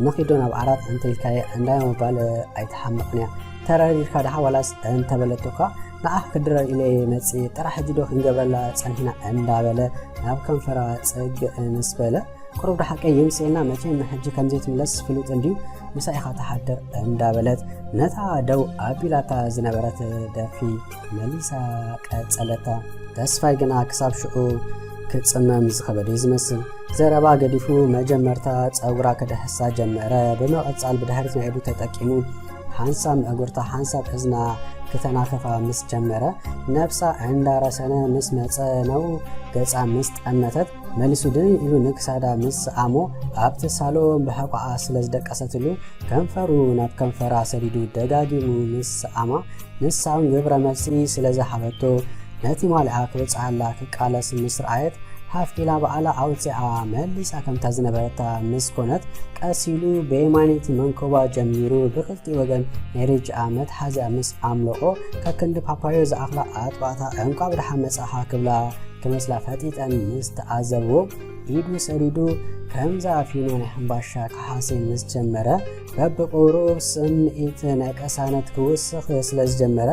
ንኺዶ ናብ ዓራት እንተልካየ እንዳይ ምባል ኣይትሓምቕን እያ። ተረዲድካ ደሓ ዋላስ እንተበለቶካ ንዓኽ ክድረር ኢለ እየ መጺእ፣ ጥራሕ ሕጂ ዶ ክንገብረላ ጸኒሕና እንዳበለ ናብ ከንፈራ ጽግዕ ምስ በለ፣ ቁሩብ ደሓቀይ ይምስልና መቸም ሕጂ ከምዘይትምለስ ፍሉጥ እንድዩ፣ ምሳይ ኢኻ ትሓድር እንዳበለት ነታ ደው ኣቢላታ ዝነበረት ደርፊ መሊሳ ቀጸለታ። ተስፋይ ግና ክሳብ ሽዑ ክጽመም ዝኸበደ እዩ ዝመስል። ዘረባ ገዲፉ መጀመርታ ጸጉራ ክድሕሳ ጀመረ። ብምቕጻል ብድሕሪት ናይ ኢዱ ተጠቂሙ ሓንሳብ ምዕጉርታ ሓንሳብ እዝና ክተናኽፋ ምስ ጀመረ፣ ነብሳ እንዳረሰነ ምስ መጸ፣ ናብኡ ገጻ ምስ ጠመተት፣ መሊሱ ድን ኢሉ ንክሳዳ ምስ ሰኣሞ፣ ኣብቲ ሳሎን ብሕቋኣ ስለ ዝደቀሰትሉ፣ ከንፈሩ ናብ ከንፈራ ሰዲዱ ደጋጊሙ ምስ ሰኣማ፣ ንሳ እውን ግብረ መልሲ ስለ ዝሃበቶ፣ ነቲ ማልያ ክወጽኣላ ክቃለስ ምስ ረኣየት፣ ሃፍ ኢላ ባዕላ ኣውጺኣ መሊሳ ከምታ ዝነበረታ ምስ ኮነት፣ ቀስ ኢሉ ብየማነይቲ መንኮባ ጀሚሩ ብክልቲኡ ወገን ናይ ርጅኣ መትሓዚኣ ምስ ኣምለቖ፣ ከክንዲ ፓፓዮ ዝኣኽላ ኣጥባዕታ እንቋዕ ብደሓን መጻኻ ክብላ ክመስላ ፈጢጠን ምስ ተዓዘብዎ፣ ኢዱ ሰዲዱ ከምዛ ፊኖ ናይ ሕምባሻ ክሓስይ ምስ ጀመረ፣ በብቁሩብ ስምዒት ናይ ቅሳነት ክውስኽ ስለ ዝጀመረ፣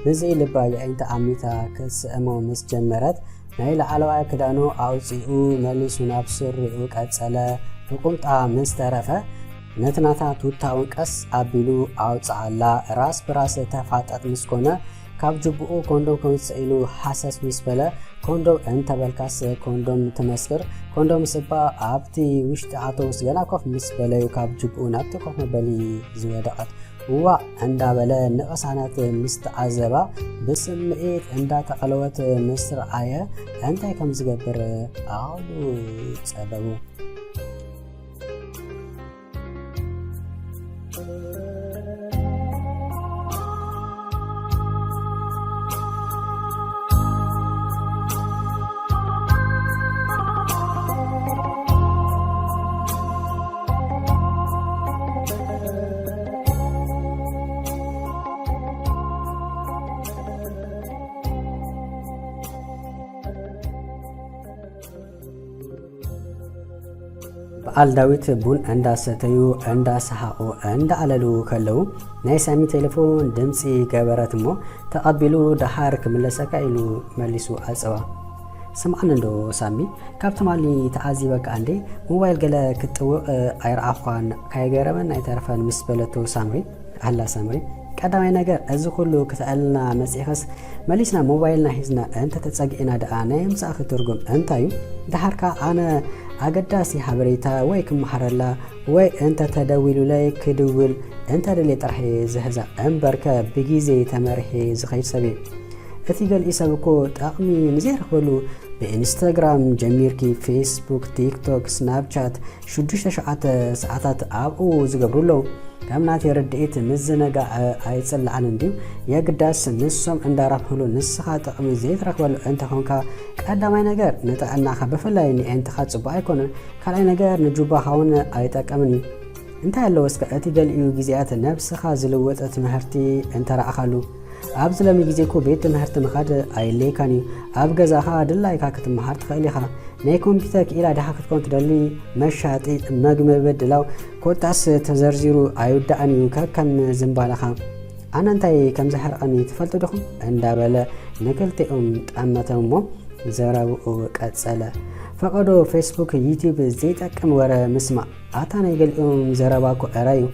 ብዘይ ልባ የዒንታ ኣሚታ ክትስእሞ ምስ ጀመረት፣ ናይ ላዕለዋይ ክዳኑ ኣውጺኡ መሊሱ ናብ ስሪኡ ቀጸለ። ብቁምጣ ምስ ተረፈ፣ ነቲ ናታ ቱታ እውን ቀስ ኣቢሉ ኣውጽኣላ። ራስ ብራስ ተፋጠጥ ምስ ኮነ፣ ካብ ጅብኡ ኮንዶም ከምጽእ ኢሉ ሃሰስ ምስ በለ፣ ኮንዶም እንተበልካስ ኮንዶም ትመስክር፣ ኮንዶምስ እባ ኣብቲ ውሽጢ ኣውቶቡስ ገና ኮፍ ምስ በለዩ ካብ ጅብኡ ናብቲ ኮፍ መበሊ ዝወደቐት። ዋእ እንዳበለ ንቕሳነት ምስ ተዓዘባ፣ ብስምዒት እንዳተቐለወት ምስ ረኣየ፣ እንታይ ከም ዝገብር ኣእሉ ጸበቡ። በዓል ዳዊት ቡን እንዳሰተዩ፣ እንዳሰሓቑ፣ እንዳኣለሉ ከለዉ፣ ናይ ሳሚ ቴሌፎን ድምጺ ገበረት እሞ፣ ተቐቢሉ፣ ደሓር ክምለሰካ ኢሉ መሊሱ ኣጸዋ። ስምዓኒ እንዶ ሳሚ፣ ካብ ትማሊ ተዓዚበካ እንዴ፣ ሞባይል ገለ ክትጥውቕ ኣይረኣኹኻን፣ ካይገረመን ኣይተረፈን ምስ በለቶ ሳምሪ፣ ኣላ ሳምሪ፣ ቀዳማይ ነገር፣ እዚ ኩሉ ክተዕልና መጺእኽስ፣ መሊስና ሞባይልና ሒዝና እንተ ተጸጊዕና ደኣ ናይ ምጻእኺ ትርጉም እንታይ እዩ? ደሓር ከኣ ኣነ ኣገዳሲ ሓበሬታ ወይ ክመሃረላ ወይ እንተ ተደዊሉለይ ክድውል እንተ ደልየ ጥራሕ እየ ዝሕዛ እምበርከ ብግዜ ተመሪሐ ዝኸይድ ሰብ እየ። እቲ ገሊኡ ሰብ እኮ ጠቕሚ ንዘይረኽበሉ ብኢንስታግራም ጀሚርኪ ፌስቡክ፣ ቲክቶክ፣ ስናፕቻት ሽዱሽተ ሸውዓተ ሰዓታት ኣብኡ ዝገብሩ ኣለዉ። ከም ናተይ ርድኢት ምዝንጋዕ ኣይጽላእን እንድዩ። የግዳስ ንሶም እንዳረብሕሉ ንስኻ ጥቕሚ ዘይትረኽበሉ እንተኾንካ ቀዳማይ ነገር ንጥዕናኻ ብፍላይ ንኤንትኻ ጽቡቕ ኣይኮነን። ካልኣይ ነገር ንጁባኻ እውን ኣይጠቅምን እዩ። እንታይ ኣለዎ እስከ እቲ ገሊኡ ግዜያት ነብስኻ ዝልውጥ ትምህርቲ እንተረኣኻሉ? ኣብዚ ሎሚ ግዜ እኮ ቤት ትምህርቲ ምኻድ ኣየድልየካን እዩ። ኣብ ገዛኻ ድላይካ ክትመሃር ትኽእል ኢኻ። ናይ ኮምፒተር ክኢላ ድኻ ክትኮን ትደሊ? መሻጢ፣ መግቢ ምድላው፣ ኮታስ ተዘርዚሩ ኣይውዳእን እዩ ከከም ዝንባለኻ። ኣነ እንታይ ከም ዘሕርቐኒ ትፈልጡ ዲኹም? እንዳበለ ንክልቲኦም ጠመቶም እሞ ዘረብኡ ቀጸለ። ፈቐዶ ፌስቡክ፣ ዩትዩብ ዘይጠቅም ወረ ምስማዕ። ኣታ ናይ ገሊኦም ዘረባ እኮ ዕረ እዩ።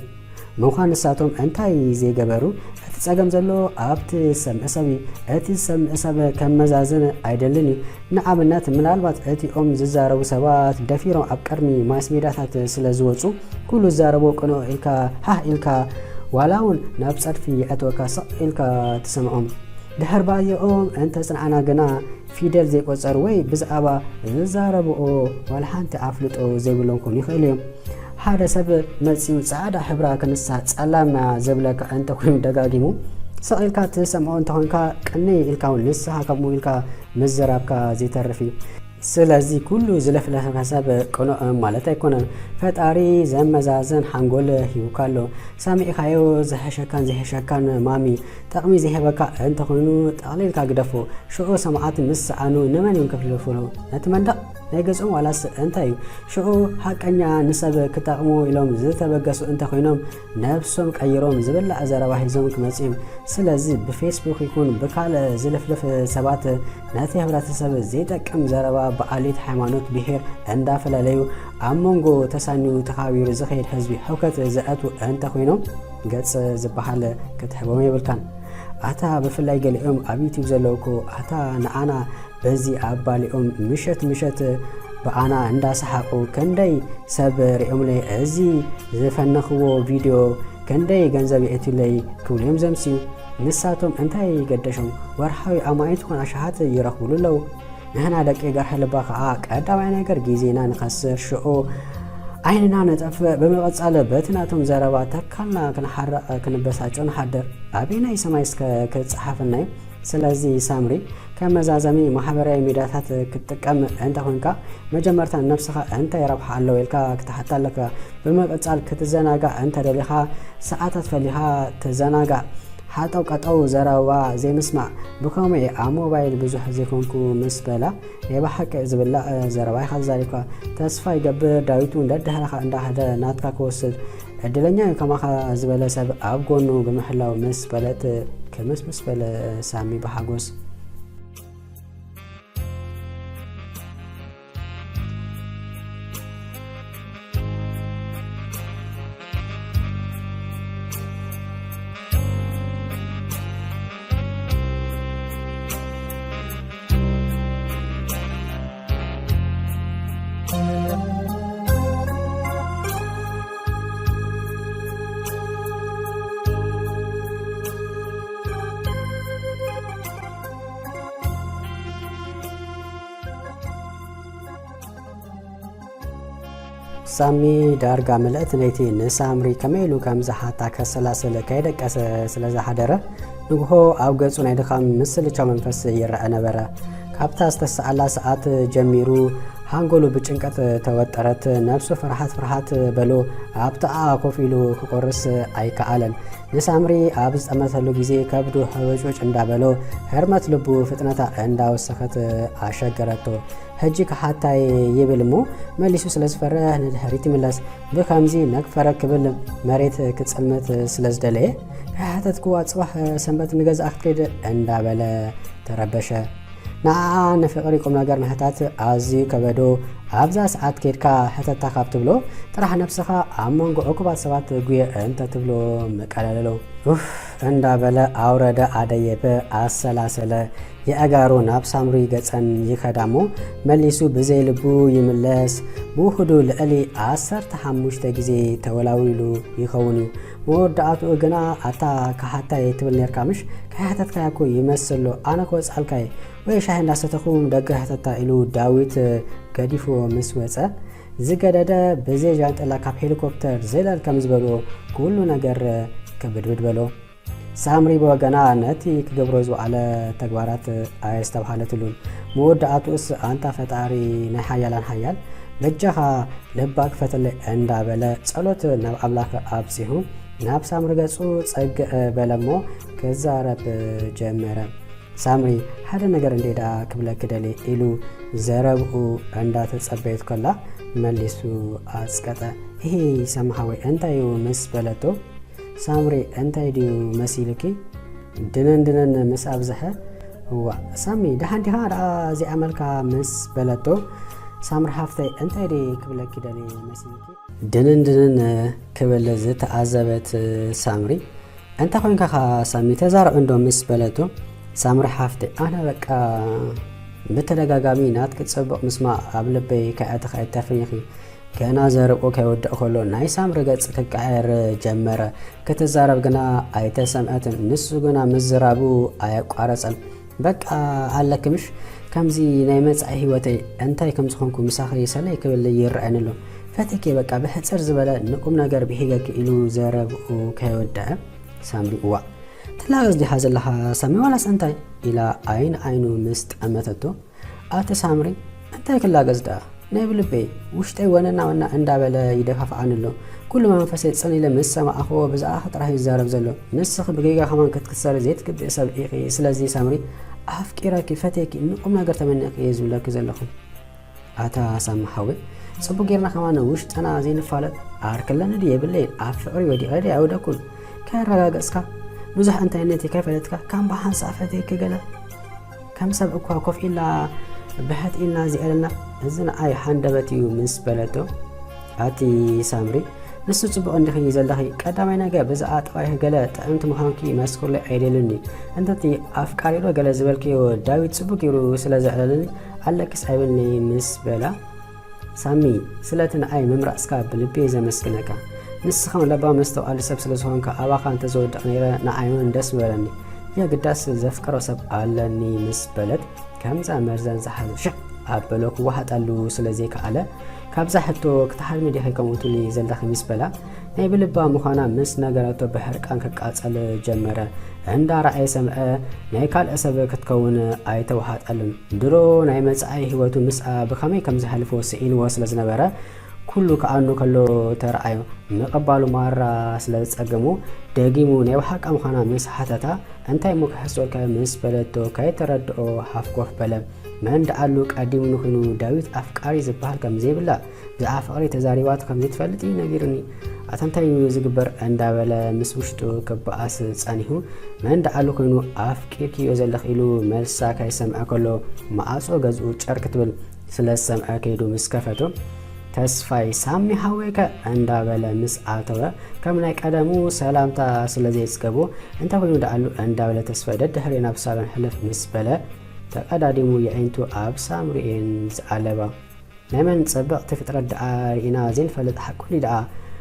ምዃን ንሳቶም እንታይ ዘይገበሩ? እቲ እቲ ጸገም ዘሎ ኣብቲ ዝሰምዕ ሰብ እዩ። እቲ ዝሰምዕ ሰብ ከመዛዝን ኣይደልን እዩ። ንኣብነት፣ ምናልባት እቲኦም ዝዛረቡ ሰባት ደፊሮም ኣብ ቅድሚ ማስ ሜዳታት ስለ ዝወጹ፣ ኩሉ ዝዛረቦ ቅኑዕ ኢልካ ሃህ ኢልካ፣ ዋላ እውን ናብ ጸድፊ የእትወካ ስቕ ኢልካ ትሰምዖም። ድሕር ባይኦም እንተ ጽንዓና ግና፣ ፊደል ዘይቆጸሩ ወይ ብዛዕባ ዝዛረብኦ ዋላ ሓንቲ ኣፍልጦ ዘይብሎም ክኾኑ ይኽእሉ እዮም። ሓደ ሰብ መጺኡ ጻዕዳ ሕብራ ክንሳ ጸላም እያ ዘብለካ እንተ ኮይኑ ደጋጊሙ ስቕ ኢልካ ትሰምዖ እንተ ኮንካ፣ ቅንይ ኢልካ እውን ንስኻ ከምኡ ኢልካ ምዝራብካ ዘይተርፍ እዩ። ስለዚ ኩሉ ዝለፍለፈካ ሰብ ቅኑዕ ማለት ኣይኮነን። ፈጣሪ ዘመዛዝን ሓንጎል ሂቡካ ኣሎ። ሰሚዕካዮ ዝሕሸካን ዘይሕሸካን ማሚ ጠቕሚ ዘይህበካ እንተ ኮይኑ ጠቕሊልካ ግደፎ። ሽዑ ሰማዕት ምስ ሰኣኑ ንመን እዮም ከፍልፍሉ? ነቲ መንደቕ ናይ ገዝኦም ዋላስ እንታይ እዩ? ሽዑ ሓቀኛ ንሰብ ክጠቕሙ ኢሎም ዝተበገሱ እንተ ኮይኖም ነብሶም ቀይሮም ዝብላዕ ዘረባ ሒዞም ክመጹ እዮም። ስለዚ ብፌስቡክ ይኹን ብካልእ ዝልፍልፍ ሰባት ነቲ ሕብረተሰብ ዘይጠቅም ዘረባ ብኣሌት፣ ሃይማኖት፣ ብሄር እንዳፈላለዩ ኣብ መንጎ ተሳንዩ ተኻቢሩ ዝኸይድ ህዝቢ ሕውከት ዘእትዉ እንተ ኮይኖም ገጽ ዝበሃል ክትህቦም የብልካን። ኣታ ብፍላይ ገሊኦም ኣብ ዩቲዩብ ዘለዉ እኮ ኣታ ንዓና በዚ ኣባሊኦም ምሸት ምሸት ብኣና እንዳሰሓቑ ክንደይ ሰብ ሪኦምለይ፣ እዚ ዝፈነኽዎ ቪድዮ ክንደይ ገንዘብ የእትዩለይ ክብሉ እዮም ዘምስዩ። ንሳቶም እንታይ ገደሾም? ወርሓዊ ኣማኢት ይኹን ኣሽሓት ይረኽብሉ ኣለዉ። ንሕና ደቂ ገርሀ ልባ ኸዓ ቀዳማይ ነገር ግዜና ንኸስር፣ ሽዑ ዓይንና ነጠፍእ፣ ብምቕጻል በቲ ናቶም ዘረባ ተካልና ክንሓርቕ ክንበሳጮ ንሓድር። ኣበየናይ ሰማይ እስከ ክጸሓፈና እዩ? ስለዚ ሳምሪ፣ ከም መዛዘሚ ማሕበራዊ ሚድያታት ክትጥቀም እንተ ኾንካ፣ መጀመርታ ንነብስኻ እንታይ ረብሓ ኣለዎ ኢልካ ክትሓታ ኣለካ። ብምቕጻል ክትዘናጋዕ እንተ ደሊኻ፣ ሰዓታት ፈሊኻ ተዘናጋዕ። ሃጠው ቀጠው ዘረባ ዘይምስማዕ። ብኸመይ ኣብ ሞባይል ብዙሕ ዘይኮንኩ ምስ በላ፣ ናይ ብሓቂ ዝብላዕ ዘረባ ኢኻ ተዛሪብካ። ተስፋ ይገብር ዳዊት እውን ደድሕረኻ እንዳኸደ ናትካ ክወስድ። ዕድለኛ እዩ ከማኻ ዝበለ ሰብ ኣብ ጎኑ ብምሕላው ምስ በለት ክምስምስ በለ ሳሚ ብሓጎስ። ሳሚ ዳርጋ ምልእቲ ለይቲ ንሳምሪ ከመይ ኢሉ ከም ዝሓታ ከሰላስል ከይደቀሰ ስለ ዝሓደረ፣ ንግሆ ኣብ ገጹ ናይ ድኻም ምስልቻው መንፈስ ይረኣ ነበረ። ካብታ ዝተሰኣላ ሰዓት ጀሚሩ፣ ሓንጎሉ ብጭንቀት ተወጠረት። ነብሱ ፍርሃት ፍርሃት በሎ፣ ኣብ ጥቓኣ ኮፍ ኢሉ ክቆርስ ኣይከኣለን። ንሳምሪ ኣብ ዝጠመተሉ ግዜ፣ ከብዱ ሕውጭውጭ እንዳበሎ፣ ህርመት ልቡ ፍጥነታ እንዳወሰኸት ኣሸገረቶ። ሕጂ ክሓታይ ይብል እሞ፣ መሊሱ ስለ ዝፈርህ ንድሕሪት ይምለስ። ብኸምዚ ነክፈረክ ክብል መሬት ክጽልምት ስለ ዝደለየ፣ ከይሓተትክዋ ጽባሕ ሰንበት ንገዛኣ ክትከይድ እንዳበለ ተረበሸ። ንዓኣ ንፍቕሪ ቁም ነገር ምሕታት ኣዝዩ ከበዶ። ኣብዛ ሰዓት ኬድካ ሕተታ ካብ ትብሎ፣ ጥራሕ ነብስኻ ኣብ መንጎ ዕኩባት ሰባት ጉየ እንተ ትብሎ ምቀለለሎ። ኡፍ እንዳበለ ኣውረደ ኣደየበ ኣሰላሰለ። የኣጋሩ ናብ ሳምሪ ገጸን ይኸዳ እሞ መሊሱ ብዘይ ልቡ ይምለስ። ብውሑዱ ልዕሊ ዓሰርተ ሓሙሽተ ግዜ ተወላዊሉ ይኸውን እዩ። መወዳእትኡ ግና ኣታ ከሓታይ ትብል ኔርካ ምሽ? ከይሓተትካያ እኮ ይመስል ኣሎ። ኣነ ክወጽኣልካ እየ። ወይ ሻሂ እንዳሰተኹም ደገ ሕተታ ኢሉ ዳዊት ገዲፍዎ ምስ ወጸ፣ ዝገደደ ብዘይ ጃንጥላ ካብ ሄሊኮፕተር ዝለል ከም ዝበልዎ ኩሉ ነገር ክብድብድ በሎ። ሳምሪ ብወገና ነቲ ክገብሮ ዝወዓለ ተግባራት ኣየስተብሃለትሉን። መወዳእትኡስ ኣንታ ፈጣሪ ናይ ሓያላን ሓያል በጃኻ ልባ ክፈተለይ እንዳበለ ጸሎት ናብ ኣምላኽ ኣብጺሑ ናብ ሳምሪ ገጹ ጸግዕ በለ እሞ ክዛረብ ጀመረ። ሳምሪ፣ ሓደ ነገር እንድየ ደኣ ክብለኪ ደልየ ኢሉ ዘረብኡ እንዳተጸበየት ከላ መሊሱ ኣጽቀጠ። እሂ ሳሚ ሓወይ እንታይ እዩ ምስ በለቶ፣ ሳምሪ እንታይ ድዩ መሲሉኪ? ድንን ድንን ምስ ኣብዝሐ፣ እዋእ ሳሚ ደሓን ዲኻ ደኣ እዚኣ መልካ ምስ በለቶ፣ ሳምሪ ሓፍተይ እንታይ ድየ ክብለኪ ደልየ መሲሉኪ? ድንን ድንን ክብል ዝተዓዘበት ሳምሪ፣ "እንተ ኾይንካ ኸዓ ሳሚ ተዛረብ እንዶ?" ምስ በለቶ፣ "ሳምሪ ሓፍተይ፣ ኣነ በቃ ብተደጋጋሚ ናትኪ ጽቡቕ ምስማዕ ኣብ ልበይ ከየእተኺ ኣይተርፍን ኢኺ። ገና ዘረብኡ ከይወድእ ከሎ ናይ ሳምሪ ገጽ ክቀያየር ጀመረ። ክትዛረብ ግና ኣይተሰምዐትን። ንሱ ግና ምዝራቡ ኣየቋረጸን። በቃ ኣለኪ ምሽ ከምዚ ናይ መጻኢ ህይወተይ እንታይ ከም ዝኾንኩ ምሳኺ ሰለይ ክብል ይረኣየኒ ኣሎ። ፈትየኪ በቃ ብሕጽር ዝበለ ንቁም ነገር ብሂገኪ" ኢሉ ዘረብኡ ከይወደአ ሳምሪ "እዋእ ትላገጽ ዲኻ ዘለኻ ሳሚ ዋላስ እንታይ?" ኢላ ዓይኒ ዓይኑ ምስ ጠመተቶ፣ "ኣቲ ሳምሪ እንታይ ክላገጽ ደኣ? ናይ ብልበይ ውሽጠይ ወነና ወና እንዳበለ ይደፋፍኣኒ ኣሎ። ኩሉ መንፈሰይ ጽን ኢለ ምስ ሰማዕኽዎ ብዛዕባኺ ጥራሕ እዩ ዝዛረብ ዘሎ። ንስኺ ብጌጋ ከማን ክትክሰሪ ዘይትግብኢ ሰብ ኢኺ። ስለዚ ሳምሪ ኣፍቂረኪ ፈትየኪ ንቁም ነገር ተመኒኺ እየ ዝብለኪ ዘለኹ።" ኣታ ሳሚ ሓወይ ጽቡቅ ጌርና ከማን ውሽጥና ዘይንፋለጥ ኣርክለኒ ድየ የብለይን። ኣብ ፍቅሪ ወዲቐ ድየ ኣይወደኩን። ከየረጋገጽካ ብዙሕ እንታይ ነቲ ከይፈለጥካ ከም ብሓንሳእ ፈትየኪ ገለ ከም ሰብ እኳ ኮፍ ኢልና ብሕት ኢልና ዝያለና እዚ ንኣይ ሓንደበት እዩ ምስ በለቶ፣ ኣቲ ሳምሪ ንሱ ጽቡቅ እንዲኺ ዘለኺ ቀዳማይ ነገር ብዛዕባ ጠባይኺ ገለ ጥዕምቲ ምዃንኪ መስክርለይ ኣይደልን እዩ። እንተቲ ኣፍቃሪ ዶ ገለ ዝበልክዮ ዳዊት ጽቡቅ ገይሩ ስለ ዘዕለለኒ ኣለኪስ ኣይበልኒ ምስ በላ፣ ሳሚ ስለቲ ንኣይ ምምራጽካ ብልቢ እየ ዘመስግነካ። ንስኻን ለባም መስተውዓሊ ሰብ ስለ ዝኾንካ ኣባኻ እንተዝወድቕ ነይረ ንኣይ እውን ደስ ምበለኒ። የግዳስ ዘፍቅሮ ሰብ ኣለኒ ምስ በለት ከምዛ መርዘን ዝሓዘ ሽዕ ኣበሎ ክወሓጠሉ ስለ ዘይከኣለ ካብዛ ሕቶ ክትሓልሚ ዲኺ ከምኡ ትብሊ ዘለኺ ምስ በላ ናይ ብልባ ምዃና ምስ ነገረቶ ብሕርቃን ክቃጸል ጀመረ። እንዳ ረኣየ ሰምዐ ናይ ካልእ ሰብ ክትከውን ኣይተወሓጠሉን። ድሮ ናይ መጻኢ ህይወቱ ምስኣ ብኸመይ ከም ዘሕልፎ ስኢንዎ ስለ ዝነበረ ኩሉ ክኣኑ ከሎ ተረኣዮ። ምቕባሉ ማራ ስለ ዝጸገሞ ደጊሙ ናይ ብሓቃ ምዃና ምስ ሓተታ እንታይ እሞ ክሕስወልካ ምስ በለቶ ከይተረድኦ ሓፍ ኮፍ በለ። መን ደኣሉ ቀዲሙኒ ኮይኑ ዳዊት ኣፍቃሪ ዝበሃል ከም ዘይብላ ብዛዕባ ፍቕሪ ተዛሪባቶ ከም ዘይትፈልጥ እዩ ነጊሩኒ። ኣታ እንታይ እዩ ዝግበር እንዳበለ ምስ ውሽጡ ክበኣስ ጸኒሑ መን ደኣሉ ኮይኑ ኣፍቂርክዮ ዘለኺ ኢሉ መልሳ ከይሰምዐ ከሎ ማዕጾ ገዝኡ ጨር ክትብል ስለ ዝሰምዐ ከይዱ ምስ ከፈቶ ተስፋይ ሳሚ ሓወይከ እንዳበለ ምስ ኣተወ ከም ናይ ቀደሙ ሰላምታ ስለ ዘይጽገቦ እንታይ ኮይኑ ደኣሉ እንዳበለ ተስፋይ ደድሕሪ ናብ ሳሎን ሕልፍ ምስ በለ ተቐዳዲሙ የዒንቱ ኣብ ሳምሪኤን ዝኣለባ። ናይ መን ጸበቕቲ ፍጥረት ደኣ ርኢና ዘይንፈልጥ ሓቁኒ ደኣ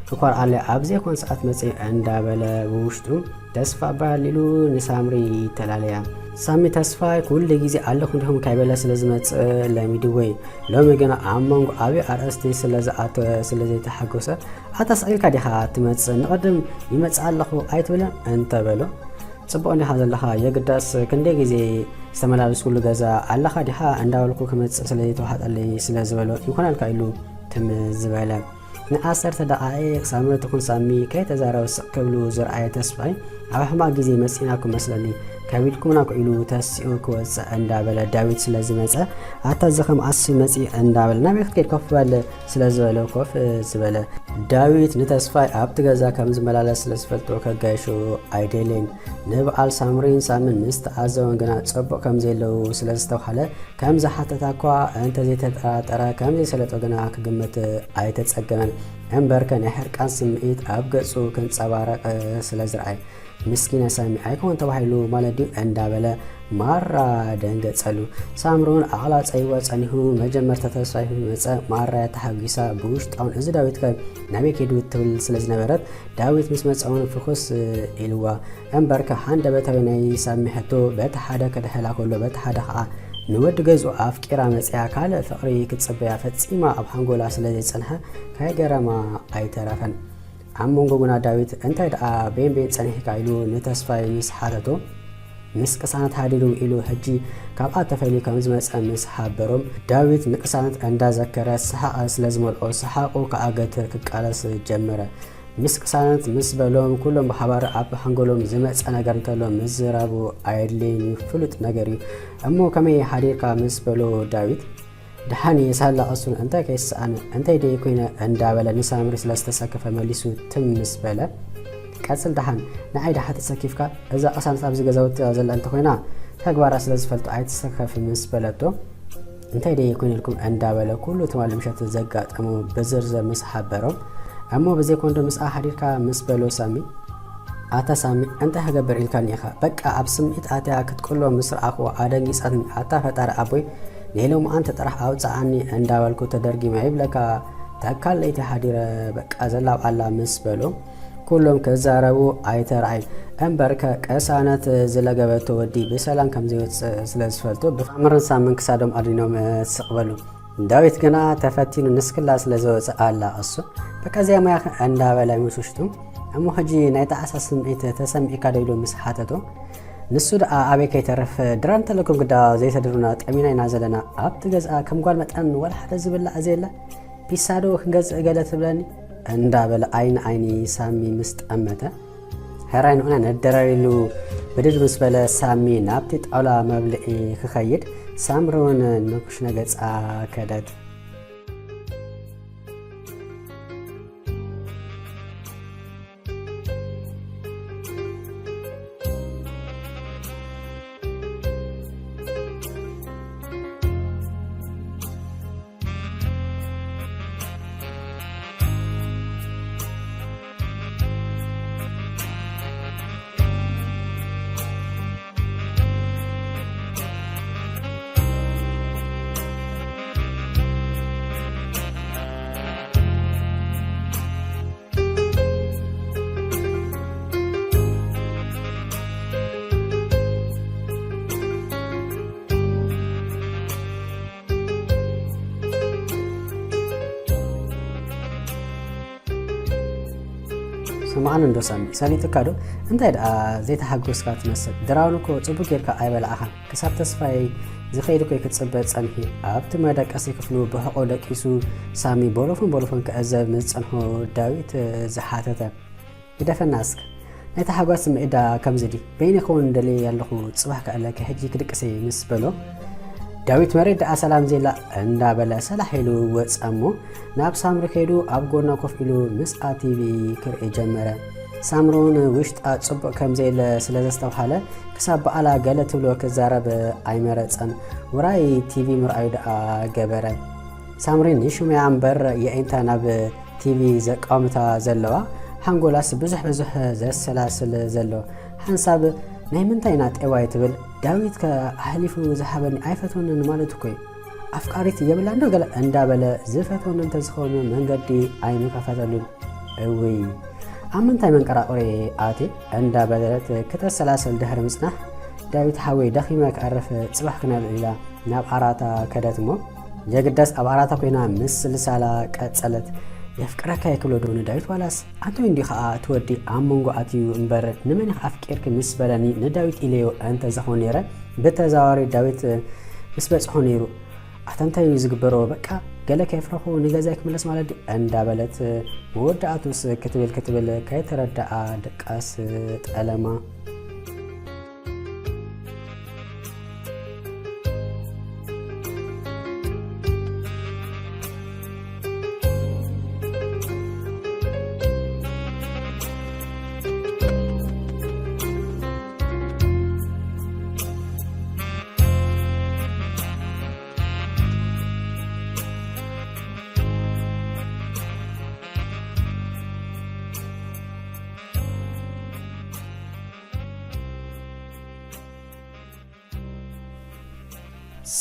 ክኮርዓለ ኣብ ዘይኮን ሰዓት መጽእ እንዳበለ ብውሽጡ ተስፋ ባል ኢሉ ንሳምሪ ተላለያ። ሳሚ ተስፋይ ኩሉ ግዜ ኣለኹ እንዲኹም ካይበለ ስለ ዝመጽእ ለሚድወይ ሎሚ ግና ኣብ መንጎ ኣብይ ኣርእስቲ ስለ ዝኣተወ ስለ ዘይተሓጎሰ ኣታ ስቕ ኢልካ ዲኻ ትመጽእ ንቐድም ይመጽእ ኣለኹ ኣይትብልን እንተበሎ ጽቡቕ እንዲኻ ዘለኻ የግዳስ ክንደይ ግዜ ዝተመላለስኩሉ ገዛ ኣለኻ ዲኻ እንዳበልኩ ክመጽእ ስለ ዘይተዋሓጠለይ ስለ ዝበሎ ይኾነልካ ኢሉ ትም ዝበለ ንዓሰርተ ደቓይቕ ሳምሪ ትኹን ሳሚ ከይተዛረበ ስቕ ክብሉ ዝረኣየ ተስፋይ ኣብ ሕማቕ ግዜ መጺእናኩም መስለኒ ከቢድኩምና እኮ ኢሉ ተሲኡ ክወጽእ እንዳበለ ዳዊት ስለ ዝመጸ ኣታ እዚ ከም ኣሲ መጺ እንዳበለ ናበይ ክትከይድ ኮፍ በል ስለ ዝበለ ኮፍ ዝበለ ዳዊት ንተስፋይ ኣብቲ ገዛ ከም ዝመላለስ ስለ ዝፈልጦ ከጋይሾ ኣይደልን። ንበዓል ሳምሪን ሳምን ምስ ተኣዘቦም ግና ጽቡቕ ከም ዘየለዉ ስለ ዝተብሃለ ከም ዝሓተታ እኳ እንተዘይተጠራጠረ ከም ዘይሰለጦ ግና ክግምት ኣይተጸገመን። እምበርከ ናይ ሕርቃን ስምዒት ኣብ ገጹ ክንጸባረቕ ስለ ዝረኣየ ምስኪነ ሳሚ ኣይከውን ተባሂሉ ማለት ድዩ እንዳበለ ማራ ደንገጸሉ። ሳምሪ እውን ኣቕላጸይዋ ጸኒሑ መጀመርታ ተስፋይ ምስ መጸ ማራ እያ ተሓጒሳ ብውሽጣ እውን እዚ ዳዊት ከ ናበይ ከይዱ ትብል ስለ ዝነበረት ዳዊት ምስ መጸ እውን ፍኹስ ኢልዋ። እምበርከ ሃንደበታዊ ናይ ሳሚ ሕቶ በቲ ሓደ ከድሕላ ከሎ በቲ ሓደ ኸኣ ንወዲ ገዝኡ ኣፍቂራ መጺኣ ካልእ ፍቕሪ ክትጽበያ ፈጺማ ኣብ ሓንጎላ ስለ ዘይጸንሐ ከይገረማ ኣይተረፈን። ኣብ መንጎ ግና ዳዊት እንታይ ደኣ ቤንቤን ጸኒሕካ ኢሉ ንተስፋይ ምስ ሓተቶ ምስ ቅሳነት ሃዲሩ ውዒሉ ሕጂ ካብኣ ተፈልዩ ከም ዝመጸ ምስ ሓበሮም ዳዊት ንቅሳነት እንዳዘከረ ሰሓቐ ስለ ዝመልኦ ሰሓቑ ከኣ ገትር ክቃለስ ጀመረ። ምስ ቅሳነት ምስ በሎም ኩሎም ብሓባር ኣብ ሓንጎሎም ዝመጸ ነገር እንተሎ ምዝራቡ ኣየድልይን እዩ ፍሉጥ ነገር እዩ እሞ ከመይ ሓዲርካ ምስ በሎ ዳዊት ደሓን እየ ሳላ ቅሱን እንታይ ከይስኣነ እንታይ ደይ ኮይነ እንዳበለ ንሳምሪ ስለ ዝተሰከፈ መሊሱ ትም ምስ በለ ቀጽል ደሓን ንዓይ ደሓ ተሰኪፍካ እዛ ቅሳነት ኣብዚ ገዛውቲ ዘላ እንተኮይና ተግባራ ስለ ዝፈልጦ ኣይትሰከፍ ምስ በለቶ እንታይ ደይ ኮይነ ኢልኩም እንዳበለ ኩሉ ትማሊ ምሸት ዘጋጠሙ ብዝርዝር ምስ ሓበሮም እሞ ብዘይ ኮንዶ ምስኣ ሓዲርካ ምስ በሎ ሳሚ ኣታ ሳሚ፣ እንታይ ክገብር ኢልካኒ ኢኻ? በቃ ኣብ ስምዒት ኣትያ ክትቅሎ ምስ ረኣኽዋ ኣደንጊጻትኒ። ኣታ ፈጣሪ ኣቦይ፣ ንሄለምኣንቲ ጥራሕ ኣውጽኣኒ እንዳበልኩ ተደርጊመ ይብለካ። ተካል ለይቲ ሓዲረ በቃ ዘላብዓላ ምስ በሉ፣ ኩሎም ክዛረቡ ኣይተረኣይ። እምበርከ ቅሳነት ዝለገበቶ ወዲ ብሰላም ከም ዘይወጽእ ስለ ዝፈልጡ፣ ብሳምርን ሳምን ክሳዶም ኣድኒኖም ስቕ በሉ። ዳዊት ግና ተፈቲኑ ንስክላ ስለ ዝወጽእ ኣላቐሱ። በቃ እዚኣ ሞያኸ እንዳበለ ምስ ውሽጡ፣ እሞ ሕጂ ናይ ጣዕሳ ስምዒት ተሰሚዕካ ዶ ኢሉ ምስ ሓተቶ፣ ንሱ ደኣ ኣበይ ከይተርፍ፣ ድራር እንተለኩም ግዳ ዘይተድሩና ጠሚና ኢና ዘለና። ኣብቲ ገዝኣ ከም ጓል መጠን ወላ ሓደ ዝብላዕ ዘየለ። ፒሳ ዶ ክንገዝእ ገለ ትብለኒ? እንዳበለ ዓይኒ ዓይኒ ሳሚ ምስ ጠመተ፣ ሕራይ ንዑና ነደራር ኢሉ ብድድ ምስ በለ ሳሚ ናብቲ ጣውላ መብልዒ ክኸይድ፣ ሳምሪ እውን ንኩሽነ ገጻ ከደት። ስምዓኒ እንዶ ሳሚ፣ ሰሊጡካ ዶ? እንታይ ደኣ ዘይተሓጎስካ ትመስል? ድራውን እኮ ጽቡቅ ጌርካ ኣይበላዕኻን። ክሳብ ተስፋይ ዝኸይድ እኮ ክትጽበ ጸንሒ። ኣብቲ መደቀሲ ክፍሉ ብሕቆ ደቂሱ ሳሚ ቦሎፎን ቦሎፎን ክዕዘብ ምስ ጸንሖ ዳዊት ዝሓተተ። ግደፈና እስከ። ናይ ታሕጓስ ስምዒት ደኣ ከምዚ ድዩ? በይነይ ክኸውን ደልየ ኣለኹ፣ ጽባሕ ክዕለኪ፣ ሕጂ ክድቅስ እየ ምስ በሎ፣ ዳዊት መሬት ደኣ ሰላም ዜላ እንዳበለ ሰላሕ ኢሉ ወጸ እሞ፣ ናብ ሳምሪ ከይዱ ኣብ ጎና ኮፍ ኢሉ ምስኣ ቲቪ ክርኢ ጀመረ። ሳምሪ እውን ውሽጣ ጽቡቕ ከም ዘየለ ስለ ዘስተብሃለ፣ ክሳብ በኣላ ገለ ትብሎ ክዛረብ ኣይመረጸን። ውራይ ቲቪ ምርኣዩ ደኣ ገበረ። ሳምሪ ንሽሙያ እምበር የዒንታ ናብ ቲቪ ዘቃውምታ ዘለዋ፣ ሓንጎላስ ብዙሕ ብዙሕ ዘሰላስል ዘሎ ሓንሳብ፣ ናይ ምንታይ ኢና ጤዋይ ትብል? ዳዊት ከ ኣሕሊፉ ዝሃበኒ ኣይፈትወንን ማለት እኮ እዩ። ኣፍቃሪት የብላን ዶ ገለ እንዳበለ፣ ዝፈትወኒ እንተዝኸውን መንገዲ ኣይምከፈተሉን። እውይ፣ ኣብ ምንታይ መንቀራቕሮ ኣትየ እንዳበለት ክተሰላስል ድሕሪ ምጽናሕ፣ ዳዊት ሓወይ ደኺመ ክኣርፍ ጽባሕ ክነብዕል ኢላ ናብ ዓራታ ከደት እሞ፣ የግዳስ ኣብ ዓራታ ኮይና ምስልሳላ ቀጸለት። የፍቅረካ እየ ክብሎ ዶ ንዳዊት ዋላስ ኣንቶኒ እንዲዩ ከኣ እቲ ወዲ ኣብ መንጎ ኣትዩ እምበር ንመን ኢኺ ኣፍቂርኪ ምስ በለኒ ንዳዊት ኢለዮ እንተዝኸውን ነይረ ብተዘዋዋሪ ዳዊት ምስ በጽሖ ነይሩ። ኣታ እንታይ እዩ ዝግበሮ? በቃ ገለ ከየፍረኹ ንገዛይ ክምለስ ማለት ድዩ? እንዳበለት መወዳእቱስ ክትብል ክትብል ከይተረድኣ ድቃስ ጠለማ።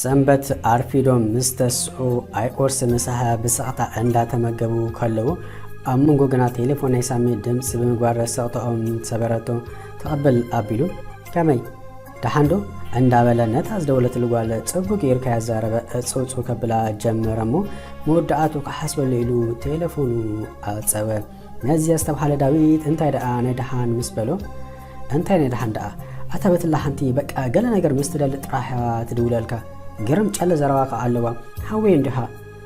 ሰንበት ኣርፊዶም ምስ ተስዑ፣ ኣይ ቁርሲ ምሳሕ ብስቕታ እንዳተመገቡ ከለዉ፣ ኣብ መንጎ ግና ቴሌፎን ናይ ሳሚ ድምጺ ብምግባር ስቕታኦም ሰበረቶ። ተቐብል ኣቢሉ፣ "ከመይ? ደሓን ዶ?" እንዳበለ ነታ ዝደወለትሉ ጓል ጽቡቕ ጌሩ ከያዛረበ እጽውጽው ከብላ ጀመረ እሞ፣ መወዳእቱ ክሓስበሉ ኢሉ ቴሌፎኑ ኣጸወ። ነዚ ዝተብሃለ ዳዊት እንታይ ደኣ ናይ ደሓን ምስ በሎ፣ "እንታይ ናይ ደሓን ደኣ? ኣታ በትላ ሓንቲ በቃ ገለ ነገር ምስ ትደሊ ጥራሕ እያ ትድውለልካ። ግርም ጨለ ዘረባ ከኣ ኣለዋ። ሓወይ እንዲኻ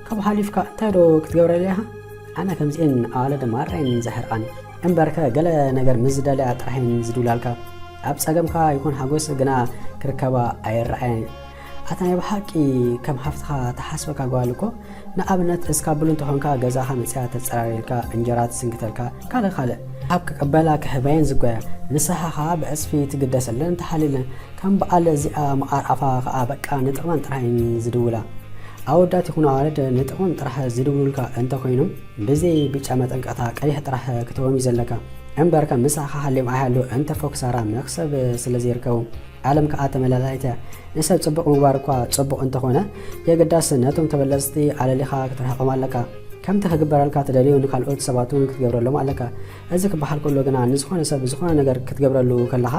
ካብኡ ሓሊፍካ እንታይ ዶ ክትገብረለይ ኢኻ?" ኣነ ከምዚኤን ኣዋልድ ማራ እየን ዘሕርቓኒ። እምበርከ ገለ ነገር ምስ ዝደልያ ጥራሕ እየን ዝድውላልካ። ኣብ ጸገምካ ይኹን ሓጎስ ግና ክርከባ ኣይረኣያን። ኣታ ናይ ብሓቂ ከም ሃፍትኻ ትሓስበካ ጓል እኮ፣ ንኣብነት እስካብ ብሉ እንተኾንካ ገዛኻ መጽያ ተጸራርየልካ እንጀራ ትስንክተልካ ካልእ ካልእ። ኣብ ክቅበላ ክህባየን ዝጓያ፣ ንስኻ ኸኣ ብዕጽፊ ትግደሰለን ተሓልለን። ከም በዓል እዚኣ መዓር ኣፋ ኸኣ በቃ ንጥቕመን ጥራሕ እየን ዝድውላ። ኣወዳት ይኹኑ ኣዋልድ ንጥቕሞም ጥራሕ ዝድውሉልካ እንተኾይኖም፣ ብዘይ ብጫ መጠንቀቕታ ቀይሕ ጥራሕ ክትህቦም እዩ ዘለካ። እምበርከ ምሳኻ ሃልዮም ኣይሃልዩ እንተ ፎክሳራ መኽሰብ ስለ ዘይርከቡ። ዓለም ከኣ ተመላላይት እያ። ንሰብ ጽቡቕ ምግባር እኳ ጽቡቕ እንተኾነ፣ የግዳስ ነቶም ተበለጽቲ ኣለሊኻ ክትርሕቖም ኣለካ። ከምቲ ክግበረልካ ትደልዩ ንካልኦት ሰባት እውን ክትገብረሎም ኣለካ። እዚ ክበሃል ከሎ ግና ንዝኾነ ሰብ ዝኾነ ነገር ክትገብረሉ ከለኻ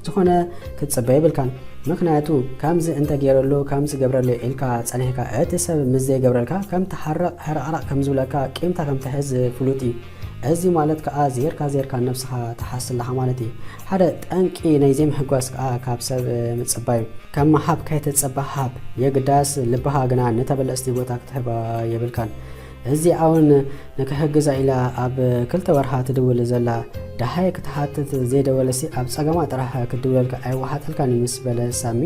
ዝኾነ ክትጽበ የብልካን። ምኽንያቱ ከምዚ እንተገይረሉ ከምዚ ገብረሉ ኢልካ ጸኒሕካ እቲ ሰብ ምስ ዘይገብረልካ ከም ትሓርቕ ሕርቕራቕ ከም ዝብለካ ቂምታ ከም ትሕዝ ፍሉጥ እዩ። እዚ ማለት ከኣ ዜርካ ዜርካ ነብስኻ ትሓስ ኣለኻ ማለት እዩ። ሓደ ጠንቂ ናይ ዘይምህጓስ ከኣ ካብ ሰብ ምጽባይ እዩ። ካብ ምሃብ ከይትጽበ ሃብ። የግዳስ ልብኻ ግና ንተበለጽቲ ቦታ ክትህባ የብልካን። እዚኣ እውን ንክሕግዛ ኢላ ኣብ ክልተ ወርሓ ትድውል ዘላ ደሃይ ክትሓትት ዘይደወለሲ ኣብ ጸገማ ጥራሕ ክትድውለልካ ኣይወሓጠልካን ምስ በለ ሳሚ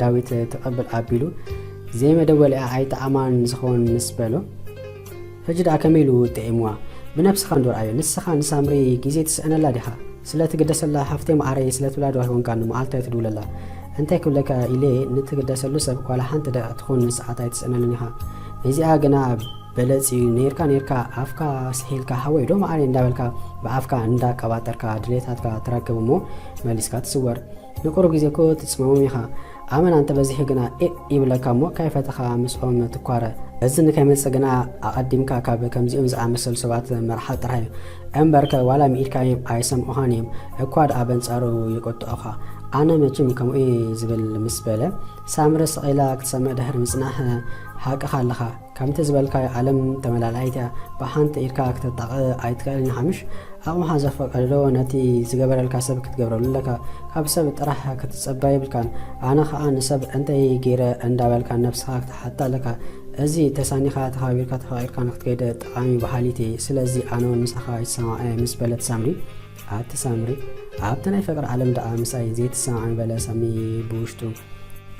ዳዊት ትቐብል ኣቢሉ ዘይመደወሊኣ ኣይጠዓማን ዝኸውን ምስ በሎ ሕጂ ደኣ ከመይ ኢሉ ጥዒምዋ? ብነብስኻ እንዶ ረኣዮ። ንስኻ ንሳምሪ ግዜ ትስእነላ ዲኻ? ስለ ትግደሰላ ሃፍተይ መዓረይ ስለ ትብላ ዶ ኣይኮንካን ንመዓልቲ ኣይትድውለላ? እንታይ ክብለካ ኢለ ንትግደሰሉ ሰብ ዋላ ሓንቲ ደቂቕ ትኹን ሰዓት ኣይትስእነሉን ኢኻ። እዚኣ ግና በለጽ እዩ። ነይርካ ነይርካ ኣፍካ ስሒልካ ሃወይ ዶ መዓረይ እንዳበልካ ብኣፍካ እንዳቀባጠርካ ድሌታትካ ትረክብ እሞ መሊስካ ትስወር። ንቁሩብ ግዜ እኮ ትጽመሞም ኢኻ። ኣመና እንተበዚሑ ግና ኤእ ይብለካ እሞ ካይፈተኻ ምስኦም ትኳረ። እዚ ንከይመጽእ ግና ኣቐዲምካ ካብ ከምዚኦም ዝኣመሰሉ ሰባት ምርሓቕ ጥራሕ እዩ። እምበርከ ዋላ ምኢድካዮም ኣይሰምዑኻን እዮም። እኳ ደኣ በንጻሩ ይቁጥዑኻ። ኣነ መቸም ከምኡ እዩ ዝብል ምስ በለ ሳምሪ ስቕ ኢላ ክትሰምዕ ድሕሪ ምጽናሕ ሓቅኻ ኣለኻ። ከምቲ ዝበልካዮ ዓለም ተመላላኢት እያ። ብሓንቲ ኢድካ ክትጣቕ ኣይትኽእልን ኢኻ ምሽ? ኣቕምኻ ዘፈቀዶ ነቲ ዝገበረልካ ሰብ ክትገብረሉ ኣለካ። ካብ ሰብ ጥራሕ ክትጸበ የብልካን። ኣነ ኸኣ ንሰብ እንተይ ገይረ እንዳበልካ ነብስኻ ክትሓታ ኣለካ። እዚ ተሳኒኻ ተኸባቢርካ ተፋቒርካ ንክትከይድ ጠቓሚ በሃሊት እየ። ስለዚ ኣነ እውን ምሳኻ ይሰማማዕ እየ ምስ በለት ሳምሪ። ኣቲ ሳምሪ ኣብቲ ናይ ፍቅሪ ዓለም ደኣ ምሳይ ዘይትሰማማዕ በለ ሳሚ ብውሽጡ።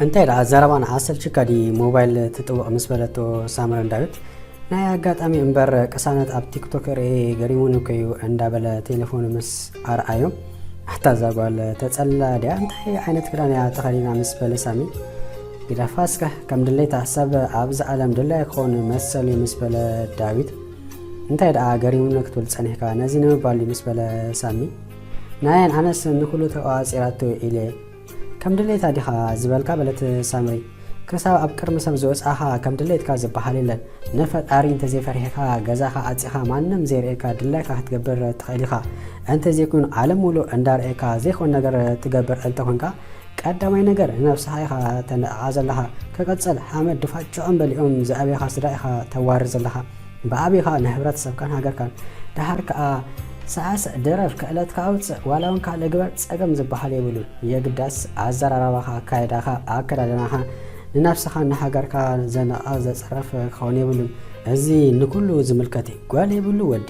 እንታይ ደኣ ዘረባና ኣሰልችካ ድዩ ሞባይል ትጥውቕ ምስ በለቶ ሳምሪ ንዳዊት ናይ ኣጋጣሚ እምበር ቅሳነት ኣብ ቲክቶክ ርእየ ገሪሙኒ እኮ እዩ እንዳበለ ቴሌፎኑ ምስ ኣርኣዮ ኣታ እዛ ጓል ተጸላ ድያ እንታይ ዓይነት ክዳን እያ ተኸዲና ምስ በለ ሳሚ ግደፋ እስከ ከም ድሌታ ሰብ ኣብዚ ዓለም ድላይ ክኸውን መሰሉ እዩ ምስ በለ ዳዊት እንታይ ደኣ ገሪሙኒ ክትብል ጸኒሕካ ነዚ ንምባል እዩ ምስ በለ ሳሚ ናየን ኣነስ ንኹሉ ተቋጺራቶ ኢለ ከም ድሌታ ዲኻ ዝበልካ በለት ሳምሪ ክሳብ ኣብ ቅድሚ ሰብ ዝወጻኻ ከም ድሌትካ ዝበሃል የለን ንፈጣሪ እንተዘይፈሪሕካ ገዛኻ ኣጺኻ ማንም ዘይርእየካ ድላይካ ክትገብር ትኽእል ኢኻ እንተዘይኮይኑ ዓለም ሙሉእ እንዳርእየካ ዘይኮን ነገር ትገብር እንተኾንካ ቀዳማይ ነገር ንነብስኻ ኢኻ ተነዕቓ ዘለኻ ክቕጽል ሓመድ ድፋጭዖም በሊዖም ዝኣበኻ ስድራ ኢኻ ተዋርድ ዘለኻ ብኣብኻ ንሕብረተሰብካን ሃገርካን ደሓር ከኣ ሳዕስዕ ድረፍ ክእለትካ ኣውጽእ ዋላ እውን ካልእ ግበር ጸገም ዝበሃል የብሉን የግዳስ ኣዘራርባኻ ኣካይዳኻ ኣከዳድናኻ ንነብስኻን ንሃገርካ ዘንቕቕ ዘጽርፍ ክኸውን የብሉን እዚ ንኩሉ ዝምልከት እዩ ጓል የብሉ ወዲ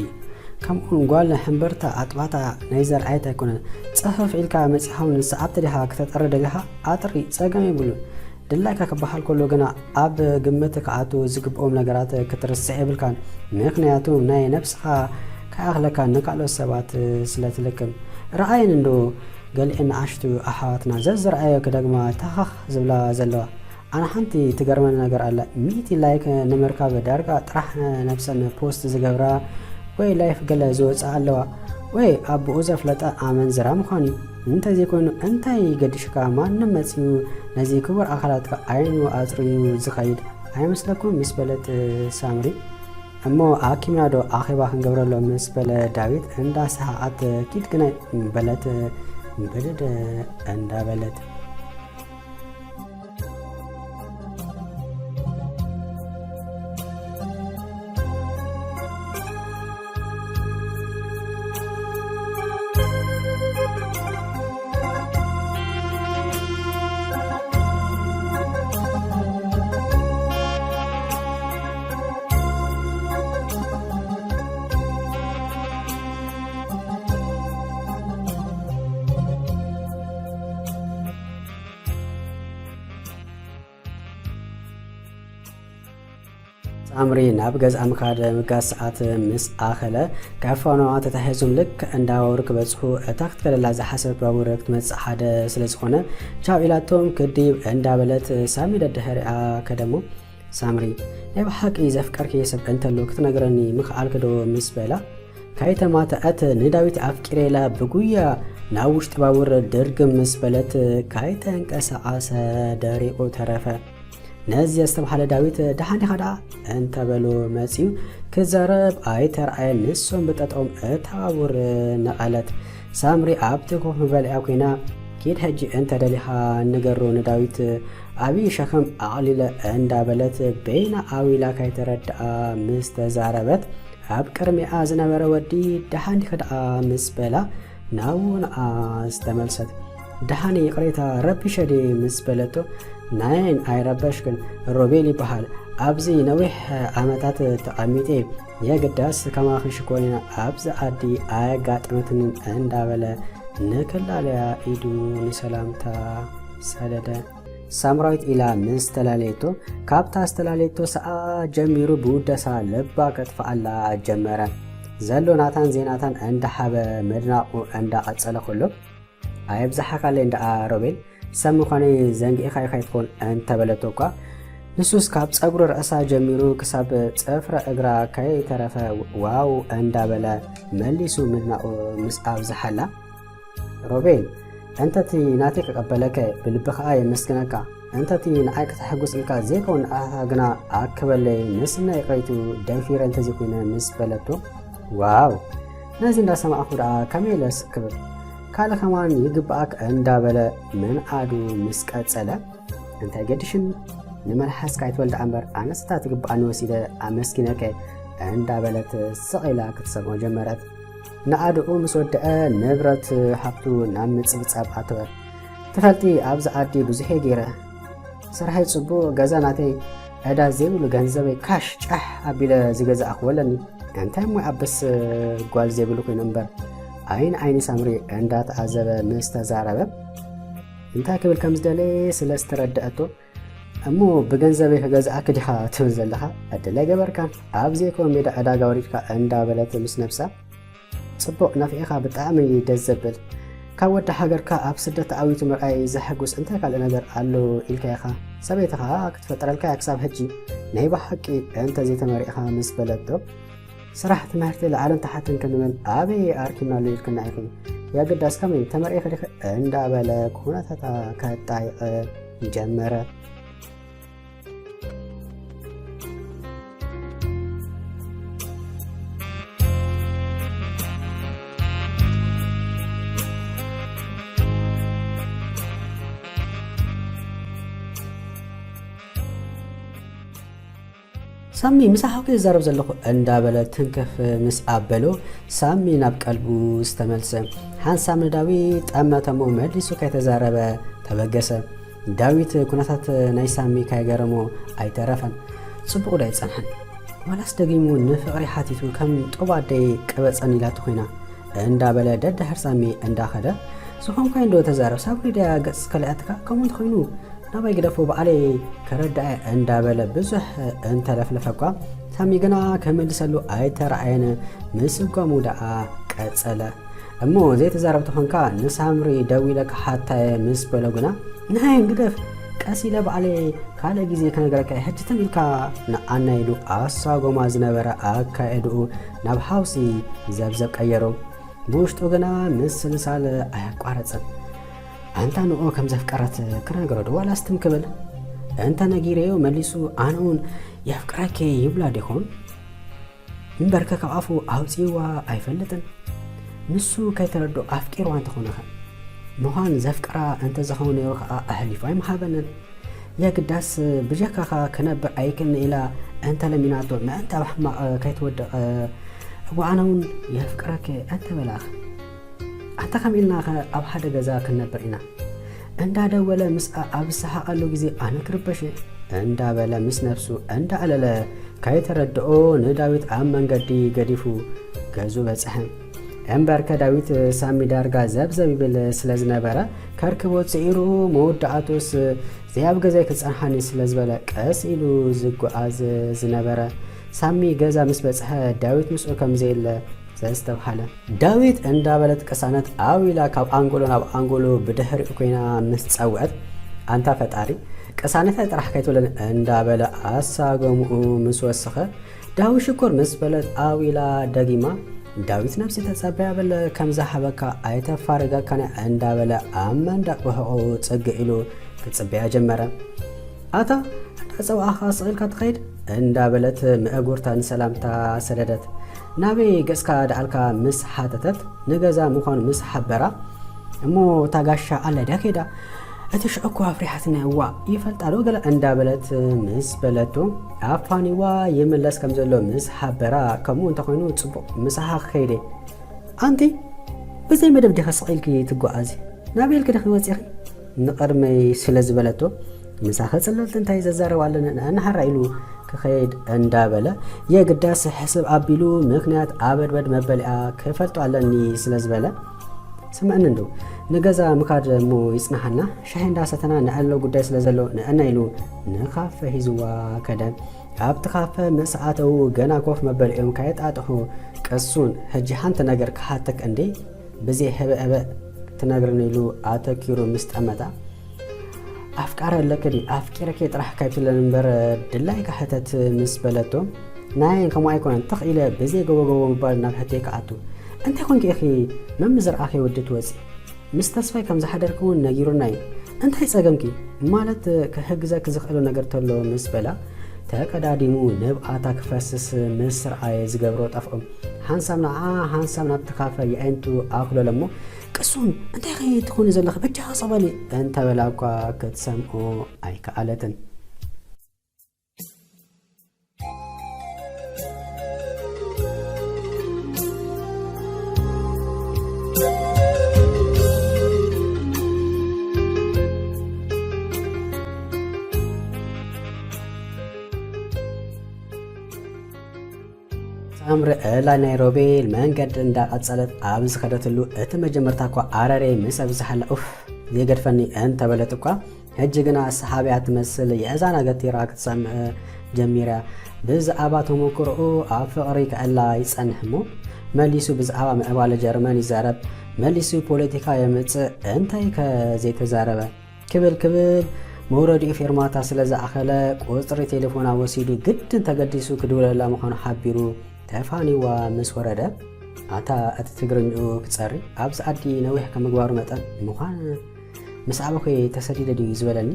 ከምኡውን ጓል ሕምብርታ ኣጥባታ ናይ ዘርኣየት ኣይኮነን ጽፍፍ ኢልካ መጺኻ እውን ሰዓብቲ ዲኻ ክተጥሪ ደሊኻ ኣጥሪ ጸገም የብሉን ድላይካ ክበሃል ከሎ ግና ኣብ ግምት ክኣትዉ ዝግብኦም ነገራት ክትርስዕ የብልካን። ምኽንያቱ ናይ ነብስኻ ከይኣኽለካ ንካልኦት ሰባት ስለ ትልክም። ረኣየን እንዶ ገሊኤን ንኣሽቱ ኣሕዋትና ዘዝረኣዮ ክደግማ ታኻኽ ዝብላ ዘለዋ። ኣነ ሓንቲ ትገርመኒ ነገር ኣላ። ሚእቲ ላይክ ንምርካብ ዳርጋ ጥራሕ ነብሰን ፖስት ዝገብራ ወይ ላይፍ ገለ ዝወፅኣ ኣለዋ። ወይ ኣቦኡ ዘፍለጠ ኣመንዝራ ምዃን እዩ። እንተዘይኮይኑ እንታይ ገዲሽካ ማንም መጺኡ ነዚ ክቡር ኣካላትካ ዓይኑ ኣጽርዩ ዝኸይድ ኣይመስለኩም ምስ በለት ሳምሪ እሞ ኣኪምና ዶ ኣኼባ ክንገብረሎም ምስ በለ ዳዊት እንዳ ሰሓቐት ኪድ ግናይ በለት ብድድ እንዳ በለት ሳምሪ ናብ ገዝኣ ምኻድ ምጋስ ሰዓት ምስ ኣኸለ ካብ ፋኖኣ ተታሒዞም ልክዕ እንዳ ባቡር ክበጽሑ እታ ክትከደላ ዝሓሰበት ባቡር ክትመጽእ ሓደ ስለ ዝኾነ ቻው ኢላቶም ክድይብ እንዳበለት ሳሚ ደድሕሪኣ ከደሞ ሳምሪ ናይ ብሓቂ ዘፍቀርክዮ ሰብ እንተሎ ክትነግረኒ ምኽኣልኪ ዶ ምስ በላ ካይተማተኣት ንዳዊት ኣፍቂረ ኢላ ብጉያ ናብ ውሽጢ ባቡር ድርግም ምስ በለት ካይተንቀሳቐሰ ደሪቑ ተረፈ። ነዚ ዘስተብሃለ ዳዊት ደሓን ዲኻ ደኣ እንተበሎ መጺኡ ክዛረብ ኣይተረኣየን። ንሶም ብጠጠዎም እታ ባቡር ነቐለት። ሳምሪ ኣብቲ ኮፍ መበሊኣ ኮይና ኪድ ሕጂ እንተደሊኻ ንገሮ ንዳዊት ዓብዪ ሸኸም ኣቕሊለ እንዳበለት በይና ኣዊላ ካይተረድኣ ምስ ተዛረበት ኣብ ቅድሚኣ ዝነበረ ወዲ ደሓን ዲኺ ደኣ ምስ በላ ናብኡ ንኣ ዝተመልሰት። ደሓን ይቕሬታ ረቢሸ ድየ ምስ በለቶ ናይን ኣይረበሽክን ሮቤል ይበሃል ኣብዚ ነዊሕ ዓመታት ተቐሚጠ የግዳስ ከማኺ ሽኮሪና ኣብዚ ዓዲ ኣየጋጠመትንን እንዳበለ ንክላለያ ኢዱ ንሰላምታ ሰደደ። ሳምራዊት ኢላ ምስ ተላለየቶ ካብታ ዝተላለየቶ ሰኣ ጀሚሩ ብውደሳ ልባ ከጥፍኣላ ጀመረ። ዘሎ ናታን ዜናታን እንዳሓበ ምድናቑ እንዳቐጸለ ከሎ ኣየብዛሓካለይ እንዳኣ ሮቤል ሰብ ምዃነይ ዘንጊእኻዮ ከይትኾን እንተበለቶ እኳ ንሱስ ካብ ጸጉሪ ርእሳ ጀሚሩ ክሳብ ጽፍረ እግራ ከይተረፈ ዋው እንዳበለ መሊሱ ምድናቑ ምስ ኣብዝሓላ ሮቤል፣ እንተቲ ናተይ ክቐበለከ ብልቢ ከኣ የመስግነካ፣ እንተቲ ንዓይ ክተሐጉስ ኢልካ ዘይከውን ንኣኻ ግና ኣክበለይ፣ ንስና ይቕረይቱ ደፊረ እንተዘይኮይነ ምስ በለቶ፣ ዋው ነዚ እንዳሰማዕኹ ደኣ ከመይ ኢለ ስቕ ክብል፣ ካልእ ከማን ይግብኣክ እንዳበለ ምንኣዱ ምስ ቀጸለ፣ እንታይ ገዲሽን ንመልሓስካ ኣይትበል ደኣ እምበር ኣነስ እታ ትግብኣኒ ወሲደ ኣመስጊነከ እንዳበለት ስቕ ኢላ ክትሰምዖ ጀመረት። ንኣድኡ ምስ ወደአ ንብረት ሃብቱ ናብ ምጽብጻብ ኣተወ። ትፈልጢ ኣብዚ ዓዲ ብዙሕ እየ ገይረ። ስርሐይ ጽቡቕ፣ ገዛ ናተይ፣ ዕዳ ዘይብሉ ገንዘበይ ካሽ ጫሕ ኣቢለ ዝገዛእኽዎ ኣለኒ። እንታይ እሞ ይኣብስ ጓል ዘይብሉ ኮይኑ እምበር። ዓይኒ ዓይኒ ሳምሪ እንዳተዓዘበ ምስ ተዛረበ እንታይ ክብል ከም ዝደለየ ስለ ዝተረደአቶ እሞ ብገንዘበይ ክገዝኣኪ ዲኻ ትብል ዘለኻ? ዕድል ኣይገበርካን። ኣብ ዘይኮን ሜዳ ዕዳጋ ወሪድካ እንዳበለት ምስ ነብሳ ጽቡቕ ነፊዕኻ ብጣዕሚ ደስ ዘብል። ካብ ወዲ ሃገርካ ኣብ ስደት ኣዊቱ ምርኣይ ዘሐጉስ እንታይ ካልእ ነገር ኣሎ ኢልካ ኢኻ? ሰበይቲ ኸኣ ክትፈጥረልካ እያ ክሳብ ሕጂ። ናይ ብሓቂ እንተ ዘይተመሪዕኻ ምስ በለቶ ስራሕ ትምህርቲ ላዕልን ታሕትን ክንብል ኣበይ ኣርኪብናሉ ኢልክና ኢኺ? የግዳስ ከመይ ተመሪዕኺ ዲኺ? እንዳበለ ኩነታታ ከጣይቕ ጀመረ። ሳሚ ምሳኻ እኮ ይዛረብ ዘለኹ እንዳበለ ትንክፍ ምስ ኣበሎ ሳሚ ናብ ቀልቡ ዝተመልሰ ሓንሳብ ንዳዊት ጠመተሞ መሊሱ ከይተዛረበ ተበገሰ። ዳዊት ኩነታት ናይ ሳሚ ካይገረሞ ኣይተረፈን። ጽቡቕ ዶ ኣይጸንሐን? ዋላስ ደጊሙ ንፍቕሪ ሓቲቱ ከም ጡብ ኣደይ ቅበጸኒ ኢላቶ ኮይና እንዳበለ ደድሕር ሳሚ እንዳኸደ ዝኾንኳይ እንዶ ተዛረብ ሳሚ ድያ ገጽ ከልኣትካ ከምኡ እንተኾይኑ ናባይ ግደፎ ባዕለይ ከረድኣ እንዳበለ ብዙሕ እንተለፍለፈ እኳ ሳሚ ግና ክምልሰሉ ኣይተረኣየን። ምስጓሙ ደኣ ቀጸለ። እሞ ዘይተዛረብ ተኾንካ ንሳምሪ ደዊለ ክሓታየ ምስ በሎ ግና ንሃይ ግደፍ ቀስ ኢለ ባዕለይ ካልእ ግዜ ክነግረካ እየ፣ ሕጂ ትም ኢልካ ንዓና ኢሉ ኣሳጎማ ዝነበረ ኣካየድኡ ናብ ሓውሲ ዘብዘብ ቀየሮ። ብውሽጡ ግና ምስልሳል ኣየቋረጸን። ኣንታ ንኡ ከም ዘፍቀረት ክነግሮ ዶ ዋላስ ትም ክብል? እንተ ነጊረዮ መሊሱ ኣነ እውን የፍቅረኪ ይብላ ዲኹን? እምበርከ ካብ ኣፉ ኣውጺእዋ ኣይፈልጥን። ንሱ ከይተረድኦ ኣፍቂርዋ እንተኾነ ኸ? ምዃን ዘፍቅራ እንተዝኸውን ነይሩ ኸኣ ኣሕሊፉ ኣይምሃበንን። የግዳስ ብጀካኻ ክነብር ኣይክእልን ኢላ እንተለሚናቶ ምእንቲ ኣብ ሕማቕ ከይትወድቕ እሞ ኣነ እውን የፍቅረኪ እንተበላኸ? ኣንታ ከምኡ ኢልናኸ ኣብ ሓደ ገዛ ክንነብር ኢና? እንዳደወለ ምስኣ ኣብ ዝሰሓቐሉ ግዜ ኣነ ክርበሽ እየ እንዳበለ ምስ ነብሱ እንዳኣለለ ከይተረድኦ ንዳዊት ኣብ መንገዲ ገዲፉ ገዝኡ በጽሐ። እምበርከ ዳዊት ሳሚ ዳርጋ ዘብዘብ ይብል ስለ ዝነበረ ከርክቦ ጽዒሩ መወዳእቱስ ዘይኣብ ገዛይ ክጸንሓኒ ስለ ዝበለ ቀስ ኢሉ ዝጓዓዝ ዝነበረ። ሳሚ ገዛ ምስ በጽሐ ዳዊት ምስኡ ከም ዘየለ ዘስተብሃለ። ዳዊት እንዳበለት ቅሳነት ኣው ኢላ ካብ ኣንጎሎ ናብ ኣንጎሎ ብድሕሪኡ ኮይና ምስ ጸውዐት ኣንታ ፈጣሪ ቅሳነታይ ጥራሕ ከይትብለኒ እንዳበለ ኣሳጎምኡ ምስ ወሰኸ ዳዊ ሽኮር ምስ በለት ኣው ኢላ ደጊማ ዳዊት ነብሲ ተጸበያ በለ፣ ከም ዝሃበካ ኣይተፋርገካን እንዳበለ ኣብ መንደቕ ብሕቑኡ ጽግዕ ኢሉ ክጽበያ ጀመረ። ኣታ እንዳ ጸውዓኻ ስቕ ኢልካ ትኸይድ እንዳበለት ምእጉርታ ንሰላምታ ሰደደት። ናበይ ገጽካ ደኣልካ ምስ ሓተተት፣ ንገዛ ምዃኑ ምስ ሓበራ፣ እሞ እታ ጋሻ ኣላ ድያ ከይዳ? እቲ ሽዑ እኮ ኣፍሪሓትኒ፣ እዋእ ይፈልጣ ዶ ገለ እንዳበለት ምስ በለቶ፣ ኣፋኒዋ ይምለስ ከም ዘሎ ምስ ሓበራ፣ ከምኡ እንተኾይኑ ጽቡቕ፣ ምሳኻ ክኸይድ እየ። ኣንቲ ብዘይ መደብ ዲኻ ስቕ ኢልኪ ትጓዓዚ? ናበይ ኢልኪ ዲኺ ወፂኺ? ንቕድመይ ስለ ዝበለቶ፣ ምሳኺ ጽልልቲ እንታይ ዘዛረብ ኣለኒ ንሓራ ኢሉ ክኸይድ እንዳበለ፣ የግዳስ ሕስብ ኣቢሉ ምኽንያት ኣበድበድ መበሊኣ ክፈልጦ ኣለኒ ስለ ዝበለ፣ ስምዕኒ እንዶ ንገዛ ምኻድ እሞ ይጽናሓና፣ ሻሂ እንዳሰተና ንዕለሎ ጉዳይ ስለ ዘሎ ንዕና ኢሉ ንካፈ ሂዝዋ ከደ። ኣብቲ ካፈ ምስ ኣተዉ ገና ኮፍ መበሊኦም ከየጣጥሑ ቅሱን፣ ሕጂ ሓንቲ ነገር ክሓተክ እንዴ ብዘይ ህበ ህበ ትነግርኒ ኢሉ ኣተኪሩ ምስ ጠመታ፣ ኣፍቃሪ ኣለኪ ድዩ? ኣፍቂረኪ ጥራሕ ካይትብለኒ እምበር ድላይካ ሕተት ምስ በለቶ፣ ናየን ከምኡ ኣይኮነን፣ ትኽ ኢለ ብዘይ ገቦ ገቦ ምባል ናብ ሕቶይ ክኣቱ። እንታይ ኮንኪ ኢኺ መምዝርኣኺ ወዲ ትወጺ? ምስ ተስፋይ ከም ዝሓደርኪ እውን ነጊሩና እዩ። እንታይ ጸገምኪ? ማለት ክሕግዘኪ ዝኽእሎ ነገር ተሎ ምስ በላ፣ ተቀዳዲሙ ንብኣታ ክፈስስ ምስ ረኣየ ዝገብሮ ጠፍኦም። ሓንሳብ ንዓ ሓንሳብ ናብቲ ካፈ የዒንቱ ኣኹለለ እሞ፣ ቅሱን እንታይ ኸ ትኾኒ ዘለኺ? በጃኻ ጸበሊ እንተበላ እኳ ክትሰምዖ ኣይከኣለትን። ሳምሪ እላ ናይ ሮቤል መንገዲ እንዳቐጸለት ኣብ ዝኸደትሉ፣ እቲ መጀመርታ እኳ ኣረሬ ምስ ኣብዝሓላ፣ ኡፍ፣ ዘይገድፈኒ እንተበለት እኳ፣ ሕጂ ግና ሰሓቢያ ትመስል የእዛና ገቲራ ክትሰምዕ ጀሚራ። ብዛዕባ ተመክሮኡ ኣብ ፍቕሪ ክእላ ይጸንሕ እሞ፣ መሊሱ ብዛዕባ ምዕባለ ጀርመን ይዛረብ፣ መሊሱ ፖለቲካ የምጽእ፣ እንታይ ከ ዘይተዛረበ? ክብል ክብል መውረዲኡ ፌርማታ ስለ ዝኣኸለ፣ ቁጽሪ ቴሌፎና ወሲዱ ግድን ተገዲሱ ክድውለላ ምዃኑ ሓቢሩ ተፋኒዋ ምስ ወረደ፣ ኣታ እቲ ትግርኝኡ ክጸሪ ኣብዚ ዓዲ ነዊሕ ከም ምግባሩ መጠን፣ ምዃን ምስ ኣበኹ ተሰዲደ ድዩ ዝበለኒ?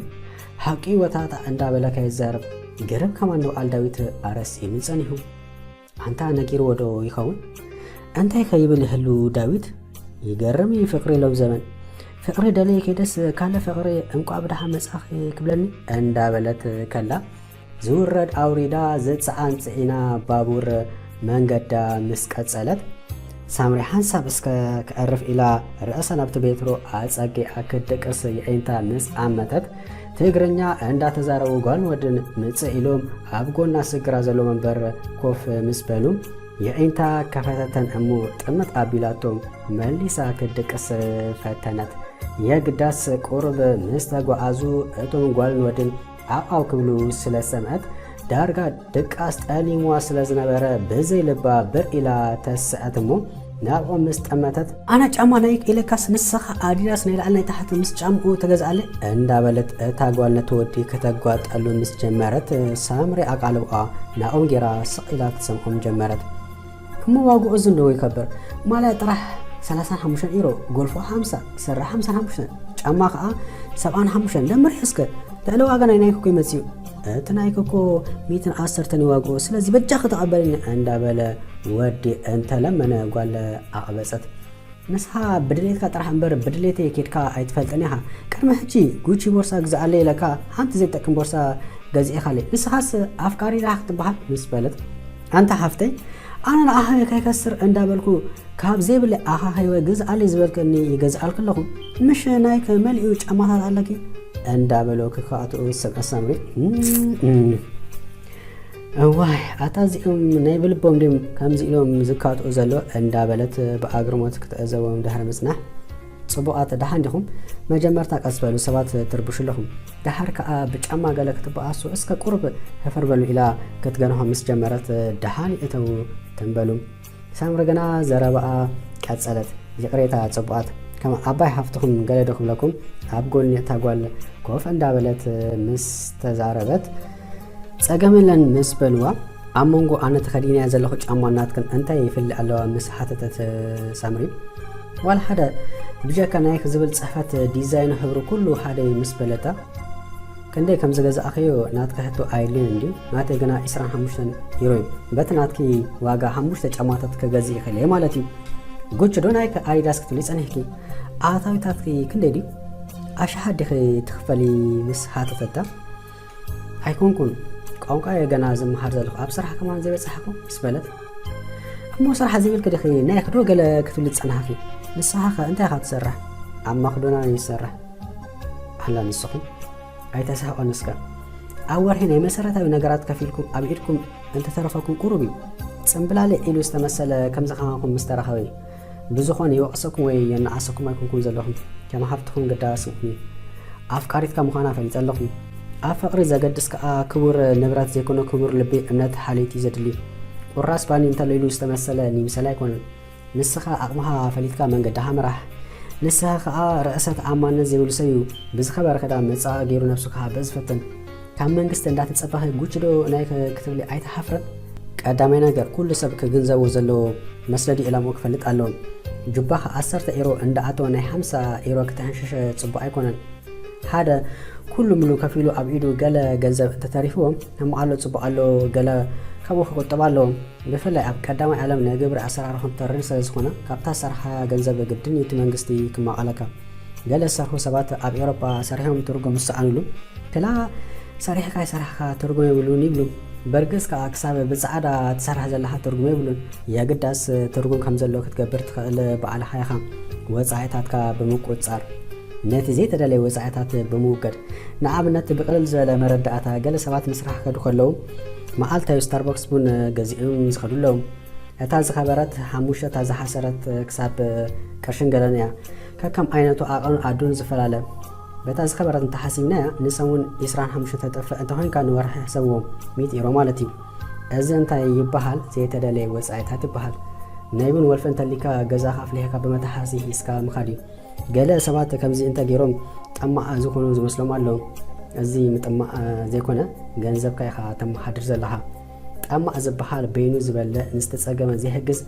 ሓቂ ወታታ እንዳበለ ከይዛረብ ገረብ ከማን ንበዓል ዳዊት ኣረሲኑ ጸኒሑ። ኣንታ ነጊርዎ ዶ ይኸውን? እንታይ ከይብል ይህሉ ዳዊት? ይገርም እዩ ፍቅሪ ሎም ዘመን። ፍቅሪ ደለየ ከይደስ ካልእ ፍቅሪ እንቋዕ ብደሓን መጻኺ ክብለኒ እንዳበለት ከላ፣ ዝውረድ ኣውሪዳ ዝጸዓን ጽዒና ባቡር መንገዳ ምስ ቀጸለት፣ ሳምሪ ሓንሳብ እስከ ከዕርፍ ኢላ ርእሳ ናብቲ ቤትሮ ኣጸጊዓ ክትድቅስ የዒንታ ምስ ኣመተት፣ ትግርኛ እንዳተዛረቡ ጓልን ወድን ምጽእ ኢሎም ኣብ ጎና ስግራ ዘሎ መንበር ኮፍ ምስ በሉ፣ የዒንታ ከፈተተን እሞ ጥምት ኣቢላቶም መሊሳ ክትድቅስ ፈተነት። የግዳስ ቁሩብ ምስ ተጓዓዙ እቶም ጓልን ወድን ዓው ክብሉ ስለ ሰምዐት፣ ዳርጋ ድቃስ ጠሊምዋ ስለ ዝነበረ፣ ብዘይ ልባ ብር ኢላ ተስዐት እሞ፣ ናብኦም ምስ ጠመተት፣ ኣነ ጫማ ናይክ ኢለካስ ንስኻ ኣዲዳስ ናይ ላዕሊ ናይ ታሕቲ ምስ ጫምኡ ትገዝኣለይ እንዳበለት፣ እታ ጓል ነቲ ወዲ ከተጓጠሉ ምስ ጀመረት፣ ሳምሪ ኣቓልብኣ ናብኦም ጌራ ስቕ ኢላ ክትሰምዖም ጀመረት። እሞ ዋግኡ እዚ እንዶ ይከብር? ማልያ ጥራሕ ሰላሳን ሓሙሽተን ኢሮ፣ ጎልፎ ሓምሳ፣ ስረ ሓምሳን ሓሙሽተን፣ ጫማ ኸኣ ሰብዓን ሓሙሽተን። ደምሪ እስከ፣ ልዕሊ ዋጋ ናይ ናይክ እኮ ይመጽእ እዩ። እቲ ናይክ እኮ ሚእትን ዓሰርተን እዩ ዋግኡ፣ ስለዚ በጃኺ ተቐበልኒ እንዳበለ ወዲ እንተለመነ ጓል ኣቕበጸት። ንስኻ ብድሌትካ ጥራሕ እምበር ብድሌተይ ኬድካ ኣይትፈልጥን ኢኻ። ቅድሚ ሕጂ ጉቺ ቦርሳ ግዝኣለይ ኢለካ ሓንቲ ዘይጠቅም ቦርሳ ገዚእኻለይ። ንስኻስ ኣፍቃሪ ዲኻ ክትበሃል ምስ በለት፣ ኣንታ ሓፍተይ፣ ኣነ ንኣኻ ከይከስር እንዳበልኩ ካብ ዘይብለይ ኣኻኺበ ግዝኣለይ ዝበልክኒ ይገዝኣልኪ ኣለኹ። ምሽ ናይክ መሊኡ ጫማታት ኣለኪ እንዳበሎ ክካትኡ ዝሰምዐ ሳምሪ፣ እም፣ እም። እዋይ፣ ኣታ እዚኦም ናይ ብልቦም ድዮም ከምዚ ኢሎም ዝካትኡ ዘሎ እንዳበለት ብኣግርሞት ክትዕዘቦም ድሕሪ ምጽናሕ፣ ጽቡቓት ደሓን ዲኹም? መጀመርታ ቀስ በሉ፣ ሰባት ትርብሹ ኣለኹም። ደሓር ከኣ ብጫማ ገለ ክትበኣሱ እስከ ቁሩብ ሕፍር በሉ ኢላ ክትገንሖም ምስ ጀመረት፣ ደሓን ይእተዉ ትንበሉ። ሳምሪ ግና ዘረባኣ ቀጸለት። ይቕሬታ ጽቡቓት፣ ከም ዓባይ ሓፍትኹም ገለ ዶ ክብለኩም? ኣብ ጎኒ እታ ጓል ኮፍ እንዳበለት ምስ ተዛረበት፣ ጸገም የለን ምስ በልዋ፣ ኣብ መንጎ ኣነ ተኸዲነያ ዘለኹ ጫማ ናትክን እንታይ ይፍለ ኣለዋ ምስ ሓተተት ሳምሪ፣ ዋላ ሓደ ብጀካ ናይክ ዝብል ጽሕፈት ዲዛይኑ ሕብሩ ኩሉ ሓደ ምስ በለታ፣ ክንደይ ከም ዝገዛእኽዮ ናትኪ ሕቶ ኣይድልዮን እንድዩ። ናተይ ግና ዕስራን ሓሙሽተን ዩሮ እዩ። በቲ ናትኪ ዋጋ ሓሙሽተ ጫማታት ክገዝእ ይኽእል እየ ማለት እዩ። ጉቺ ዶ ናይክ ኣዲዳስ ክትብሊ ጸኒሕኪ? ኣታዊታትኪ ክንደይ ድዩ? ኣሽሓት ዲኺ ትኽፈሊ ምስ ሓተተታ፣ ኣይኮንኩን፣ ቋንቋ እየ ገና ዝመሃር ዘለኹ፣ ኣብ ስራሕ ከማን ዘይበጻሕኩ ምስ በለት፣ እሞ ስራሕ ዘይብልኪ ዲኺ ናይክ ዶ ገለ ክትብሊ ዝጸናሕኪ? ንስኻ ኸ እንታይ ኢኻ ትሰርሕ? ኣብ ማክዶናልድ ይሰርሕ። ኣላ ንስኹም ኣይተስሕቑን እስከ። ኣብ ወርሒ ናይ መሰረታዊ ነገራት ከፊልኩም ኣብ ኢድኩም እንተተረፈኩም ቁሩብ እዩ። ጽምብላሊዕ ኢሉ ዝተመሰለ ከምዚ ከማኹም ምስ ተረኸበ እዩ። ብዝኾነ ይወቕሰኩም ወይ የነኣሰኩም ኣይኮንኩም ዘለኹም። ከም ሃብትኹም ግዳ ስምዑኒ። ኣፍቃሪትካ ምዃና ፈሊጠ ኣለኹ። ኣብ ፍቕሪ ዘገድስ ከኣ ክቡር ንብረት ዘይኮነ ክቡር ልቢ፣ እምነት፣ ሓልዮት እዩ ዘድሊ። ቁራስ ባኒ እንተሎ ኢሉ ዝተመሰለ ንይምሰል ኣይኮነን። ንስኻ ዓቕምኻ ፈሊጥካ መንገድኻ ምራሕ። ንስኻ ከኣ ርእሰ ተኣማንነት ዘይብሉ ሰብ እዩ። ብዝኸበረ ክዳን መጻኢ ገይሩ ነብሱ ክሃብእ ዝፍትን። ካብ መንግስቲ እንዳተጸበኺ ጉቺ ዶ ናይ ክ-፣ ክትብሊ ኣይትሓፍርን? ቀዳማይ ነገር፣ ኩሉ ሰብ ክግንዘቦ ዘለዎ፣ መስደዲ ዕላምኡ ክፈልጥ ኣለዎ። ጁባኻ ዓሰርተ ኤሮ እንዳኣተወ ናይ ሓምሳ ኤሮ ክትሕንሽሽ ጽቡቕ ኣይኮነን። ሓደ ኩሉ ምሉ ከፊሉ ኣብ ኢዱ ገለ ገንዘብ እንተተሪፍዎ፣ ሕማቕ ኣሎ ጽቡቕ ኣሎ፣ ገለ ካብኡ ክቁጠብ ኣለዎ። ብፍላይ ኣብ ቀዳማይ ዓለም ናይ ግብሪ ኣሰራርሖም ተሪር ስለ ዝኾነ፣ ካብታ ዝሰርሓያ ገንዘብ ግድን እዩ እቲ መንግስቲ ክማቐለካ። ገለ ዝሰርሑ ሰባት ኣብ ኤውሮጳ ሰሪሖም ትርጉም ዝሰኣኑሉ፣ ክላ ሰሪሕካ ኣይሰራሕካ ትርጉም የብሉን ይብሉ። በርግስ ከኣ ክሳብ ብጻዕዳ ትሰርሕ ዘለኻ ትርጉም የብሉን። የግዳስ ትርጉም ከም ዘሎ ክትገብር ትኽእል ባዕልኻ ኢኻ። ወጻኢታትካ ብምቁጽጻር፣ ነቲ ዘይተደለየ ወጻኢታት ብምውጋድ። ንኣብነት ብቕልል ዝበለ መረዳእታ፣ ገለ ሰባት ንስራሕ ክኸዱ ከለዉ መዓልታዊ ስታርባክስ ቡን ገዚኦም ዝኸዱ ኣለዉ። እታ ዝኸበረት ሓሙሽተ፣ እታ ዝሓሰረት ክሳብ ቅርሽን ገለን እያ። ከከም ዓይነቱ ዓቐኑን ኣዱን ዝፈላለ። በታ ዝኸበረት እንተሓሲብናያ፣ ንሰሙን ዕስራን ሓሙሽተን ተጥፍእ እንተኾይንካ፣ ንወርሒ ሕሰብዎ፣ ሚእቲ ዩሮ ማለት እዩ። እዚ እንታይ ይበሃል? ዘይተደለየ ወጻኢታት ይበሃል። ናይ ቡን ወልፊ እንተሊካ፣ ገዛኻ ኣፍሊሕካ ብመተሓዚ ሒዝካ ምኻድ እዩ። ገለ ሰባት ከምዚ እንተ ገይሮም ጠማዕ ዝኾኑ ዝመስሎም ኣለዉ። እዚ ምጥማዕ ዘይኮነ፣ ገንዘብካ ኢኻ ተመሓድር ዘለኻ። ጠማዕ ዝበሃል በይኑ ዝበልዕ፣ ንዝተጸገመ ዘይሕግዝ፣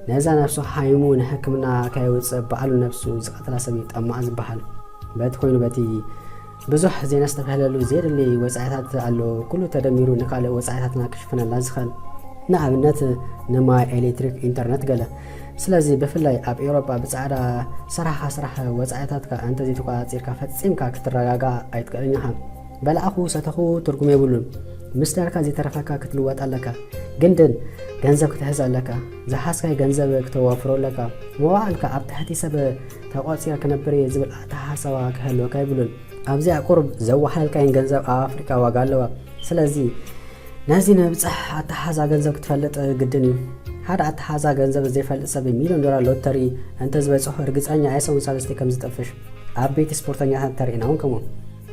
ነዛ ነብሱ ሓሚሙ ንሕክምና ከየውጽእ ባዕሉ ነብሱ ዝቐትላ ሰብ እዩ ጠማዕ ዝበሃል። በቲ ኮይኑ በቲ ብዙሕ ዘይነስተብህለሉ ዘየድሊ ወጻኢታት ኣሎ። ኩሉ ተደሚሩ ንኻልእ ወጻኢታትና ክሽፍነልና ዝኽእል፣ ንኣብነት ንማይ፣ ኤሌክትሪክ፣ ኢንተርነት ገለ። ስለዚ ብፍላይ ኣብ ኤውሮጳ ብጻዕዳ ስራሕኻ ስራሕ ወጻኢታትካ እንተዘይተቋጻጺርካ ፈጺምካ ክትረጋጋእ ኣይትኽእልን ኢኻ። በላዕኹ ሰተኹ ትርጉም የብሉን። ምስ ደርካ ዘይተረፈካ ክትልወጥ ኣለካ። ግድን ገንዘብ ክትሕዝ ኣለካ። ዝሓዝካዮ ገንዘብ ክተዋፍሮ ኣለካ። መዋዕልካ ኣብ ትሕቲ ሰብ ተቖጺረ ክነብር እየ ዝብል ኣተሓሳስባ ክህልወካ የብሉን። ኣብዚኣ ቁሩብ ዘዋሕለልካየን ገንዘብ ኣብ ኣፍሪቃ ዋጋ ኣለዋ። ስለዚ ነዚ ንብጻሕ ኣተሓዛ ገንዘብ ክትፈልጥ ግድን እዩ። ሓደ ኣተሓዛ ገንዘብ ዘይፈልጥ ሰብ ሚልዮን ዶላር ሎተሪ እንተዝበጽሖ ርግጸኛ እየ ሰሙን ሳልስቲ ከም ዝጠፍሽ። ዓበይቲ ስፖርተኛታት እንተርኢና እውን ከምኡ።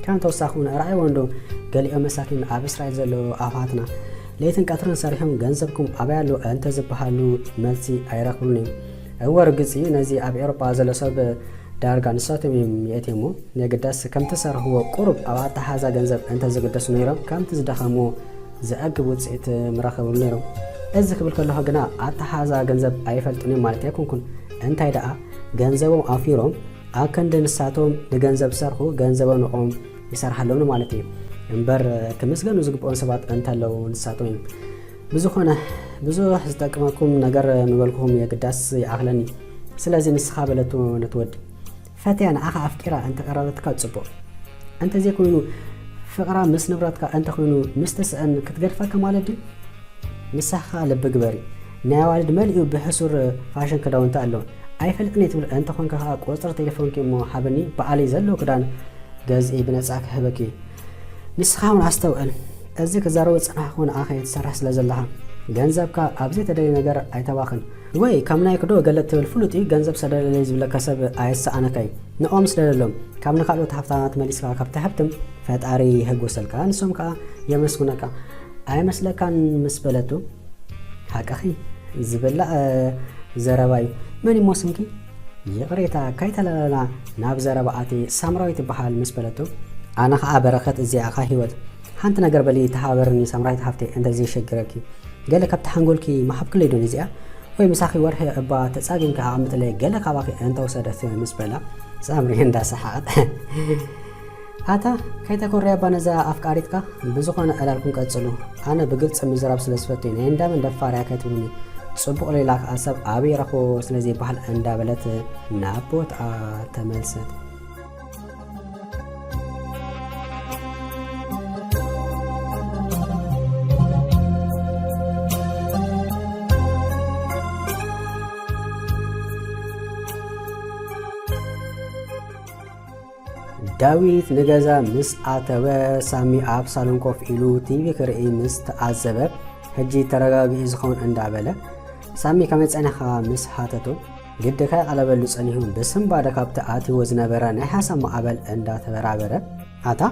ከም ተወሳኺ እውን ረኣይዎ እንዶ ገሊኦም መሳኪን ኣብ እስራኤል ዘለዉ ኣሕዋትና ለይትን ቀትርን ሰሪሖም ገንዘብኩም ኣበይ ኣሎ እንተዝበሃሉ መልሲ ኣይረኽብሉን እዮም። እወ ርግጽ እዩ፣ ነዚ ኣብ ኤውሮጳ ዘሎ ሰብ ዳርጋ ንሳቶም እዮም የእትየሞ። የግዳስ ከምቲ ዝሰርሕዎ ቁሩብ ኣብ ኣተሓዛ ገንዘብ እንተዝግደሱ ነይሮም ከምቲ ዝደኸምዎ ዘዕግብ ውጽኢት ምረኸብሉ ነይሮም። እዚ ክብል ከለኹ ግና ኣተሓዛ ገንዘብ ኣይፈልጡን እዮም ማለት ኣይኮንኩን። እንታይ ደኣ ገንዘቦም ኣውፊሮም ኣብ ክንዲ ንሳቶም ንገንዘብ ዝሰርሑ ገንዘቦም ንኦም ይሰርሓሎም ማለት እዩ። እምበር ክምስገኑ ዝግብኦም ሰባት እንተለዉ ንሳቶም እዮም። ብዝኾነ ብዙሕ ዝጠቅመኩም ነገር ምበልኩኹም የግዳስ ይኣኽለኒ። ስለዚ ንስኻ በለቶ ነቲ ወዲ። ፈትያ ንዓኻ ኣፍቂራ እንተቐረበትካ ጽቡቕ። እንተዘይኮይኑ ፍቕራ ምስ ንብረትካ እንተኾይኑ ምስ ትስእን ክትገድፈካ ማለት ድዩ? ንስኻ ልቢ ግበሪ። ናይ ኣዋልድ መሊኡ ብሕሱር ፋሽን ክዳውንቲ ኣሎ። ኣይፈልጥን እየ ትብል እንተኾንካ ከኣ ቁጽሪ ቴሌፎንኪ እሞ ሃብኒ፣ ባዕለይ ዘሎ ክዳን ገዝኢ ብነጻ ክህበኪ። ንስኻ እውን ኣስተውዕል። እዚ ክዛረቦ ዝጸናሕኩ ንዓኻ እየ ትሰርሕ ስለ ዘለኻ። ገንዘብካ ኣብ ዘይተደልየ ነገር ኣይተባኽን። ወይ ከም ናይክ ዶ ገለ ትብል ፍሉጥ እዩ፣ ገንዘብ ሰደለለይ ዝብለካ ሰብ ኣየሰኣነካ እዩ። ንኦም ስደደሎም። ካብ ንኻልኦት ሃብታማት መሊስካ ካብ ትሃብትም ፈጣሪ ይሕጎሰልካ፣ ንሶም ከኣ የመስግነካ። ኣይመስለካን ምስ በለቱ፣ ሓቅኺ፣ ዝብላዕ ዘረባ እዩ። መን እሞ ስምኪ? ይቕሬታ፣ ካይተላለና ናብ ዘረባ ኣትየ፣ ሳምራዊት እበሃል ምስ በለቶ፣ ኣነ ኸኣ በረኸት፣ እዚኣ ኢኻ ህይወት። ሓንቲ ነገር በሊ፣ ተሓባበርኒ ሳምራዊት ሓፍተይ፣ እንተዘይሸግረኪ። ገለ ካብቲ ሓንጎልኪ መሓብክለይ ዶ ነዚኣ? ወይ ምሳኺ ወርሒ እባ ተጻጊምካ ኣቐምጥለይ፣ ገለ ካባኺ እንተወሰደት ምስ በላ፣ ሳምሪ እንዳሰሓቐት፣ ኣታ ከይተኮርያ እባ ነዛ ኣፍቃሪትካ። ብዝኾነ ዕላልኩም ቀጽሉ። ኣነ ብግልጺ ምዝራብ ስለ ዝፈቱ ናይ እንዳመን ደፋር እያ ከይትብሉኒ። ጽቡቕ ሌላ ከኣ ሰብ ኣበይ ረኽቦ ስለ ዘይበሃል እንዳበለት ናብ ቦትኣ ተመልሰት። ዳዊት ንገዛ ምስ ኣተወ፣ ሳሚ ኣብ ሳሎን ኮፍ ኢሉ ቲቪ ክርኢ ምስ ተዓዘበ፣ ሕጂ ተረጋጊኡ ዝኸውን እንዳበለ፣ ሳሚ ከመይ ጸኒሕካ ምስ ሃተቶ፣ ግዲ ከይቐለበሉ ጸኒሑ ብስንባደ ካብቲ ኣትይዎ ዝነበረ ናይ ሓሳብ ማዕበል እንዳተበራበረ፣ ኣታ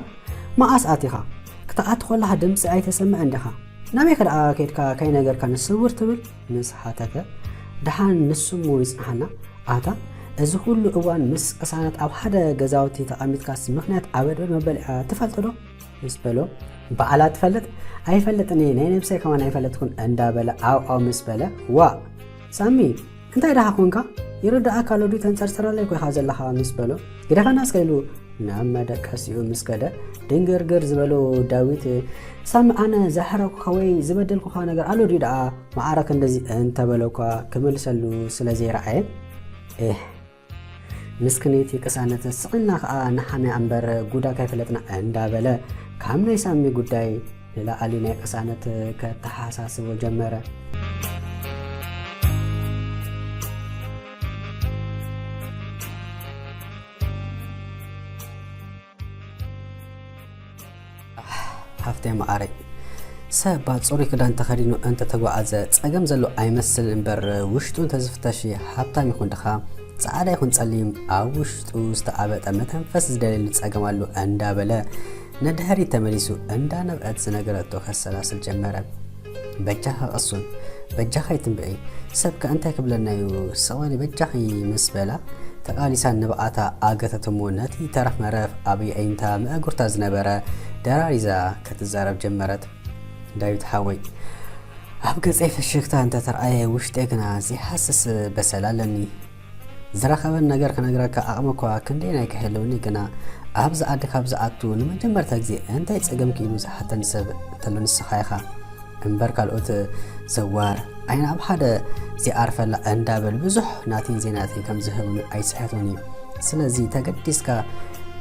መዓስ ኣቲኻ? ክትኣቲ ከለኻ ድምጺ ኣይተሰምዕን ዲኻ? ናበይከ ደኣ ከይድካ ከይነገርካኒ ስውር ትብል? ምስ ሓተተ፣ ደሓን ንሱ እሞ ይጽንሓና። ኣታ እዚ ኩሉ እዋን ምስ ቅሳነት ኣብ ሓደ ገዛውቲ ተቐሚጥካስ ምኽንያት ኣበድበድ መበሊዓ ትፈልጥ ዶ? ምስ በሎ፣ በዓላ ትፈልጥ? ኣይፈልጥን እየ፣ ናይ ነብሰይ ከማን ኣይፈለጥኩን እንዳበለ ዓው ዓው ምስ በለ፣ ዋእ ሳሚ እንታይ ደኣ ኮንካ? ይርድኣካ ኣሎ ድዩ? ተንጸርጸረለይ እኮ ኢኻ ዘለኻ ምስ በሎ፣ ግደፈና እስከ ኢሉ ናብ መደቀሲኡ ምስ ከደ፣ ድንግርግር ዝበሎ ዳዊት፣ ሳሚ ኣነ ዘሕረኩኻ ወይ ዝበደልኩኻ ነገር ኣሎ ድዩ ደኣ? ማዕረ ክንድዚ እንተበለኳ ክምልሰሉ ስለ ዘይረኣየ፣ ኤህ ምስክነይቲ ቅሳነት ስቕና ከኣ ንሓምያ እምበር ጉዳ ከይፈለጥና እንዳበለ ካብ ናይ ሳሚ ጉዳይ ንላዕሊ ናይ ቅሳነት ከተሓሳስቦ ጀመረ። ሃፍተይ መዓረይ፣ ሰብ እባ ጽሩይ ክዳን ተኸዲኑ እንተተጓዓዘ ጸገም ዘሎ ኣይመስልን እምበር፣ ውሽጡ እንተዝፍተሽ ሃብታም ይኹን ድኻ፣ ጻዕዳ ይኹን ጸሊም፣ ኣብ ውሽጡ ዝተዓበጠ መተንፈስ ዝደልየሉ ጸገም ኣሎ እንዳበለ ንድሕሪት ተመሊሱ እንዳነብዐት ዝነገረቶ ከሰላስል ጀመረ። በጃኻ ቅሱን፣ በጃኻ ኣይትንብዒ፣ ሰብ ከ እንታይ ክብለና እዩ? ስቕ በሊ በጃኺ ምስ በላ፣ ተቓሊሳ ንብዓታ ኣገተትሞ ነቲ ተረፍ መረፍ ኣብ የዒንታ መእጉርታ ዝነበረ ደራሪዛ ክትዛረብ ጀመረት። ዳዊት ሓወይ፣ ኣብ ገጸይ ፍሽኽታ እንተተርኣየ ውሽጠይ ግና ዘይሃስስ በሰላ ኣለኒ። ዝረኸበን ነገር ክነግረካ ዓቕሚ እኳ ክንደየናይ ክህልውኒ ግና ኣብዚ ዓዲ ካብ ዝኣቱ ንመጀመርታ ግዜ እንታይ ጸገምኪ ኢሉ ዝሓተኒ ሰብ እንተሎ ንስኻ ኢኻ። እምበር ካልኦት ዘዋር ዓይና ኣብ ሓደ ዘይዓርፈላ እንዳበል ብዙሕ ናተይን ዘይናተይን ከም ዝህብኒ ኣይስሕቱን እዩ። ስለዚ ተገዲስካ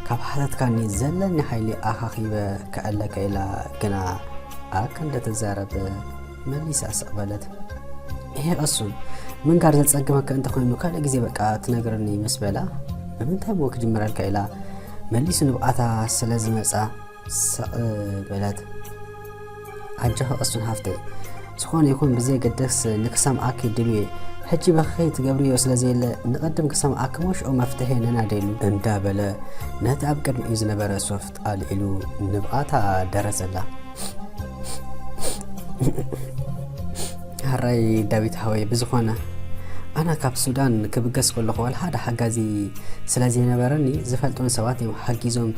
ካብ ሓተትካኒ ዘለኒ ሓይሊ ኣኻኺበ ከዕለካ ኢላ ግና ኣካ እንዳተዛረበ መሊሳ ስቕ በለት። እሄ ቀሱን፣ ምንጋር ዘጸግመካ እንተኾይኑ ካልእ ግዜ በቃ ትነግረኒ ምስ በላ፣ ብምንታይ እሞ ክጅምረልካ ኢላ መሊሱ ንብዓታ ስለ ዝመጻ ስቕ በለት። ኣጆኺ ቀሱን ሃፍተይ፣ ዝኾነ ይኹን ብዘየገድስ ንክሰምዓኪ ድልዊ እየ። ሕጂ በኺ ትገብርዮ ስለ ዘየለ ንቐድም ክሰምዓኪ እሞ ሽዑ መፍትሒ ነናደየሉ እንዳበለ ነቲ ኣብ ቅድሚኡ ዝነበረ ሶፍት ኣልዒሉ ንብዓታ ደረዘላ። ሕራይ ዳዊት ሓወይ፣ ብዝኾነ ኣነ ካብ ሱዳን ክብገስ ከለኹ ዋላ ሓደ ሓጋዚ ስለ ዘይነበረኒ ዝፈልጡኒ ሰባት እዮም ሓጊዞም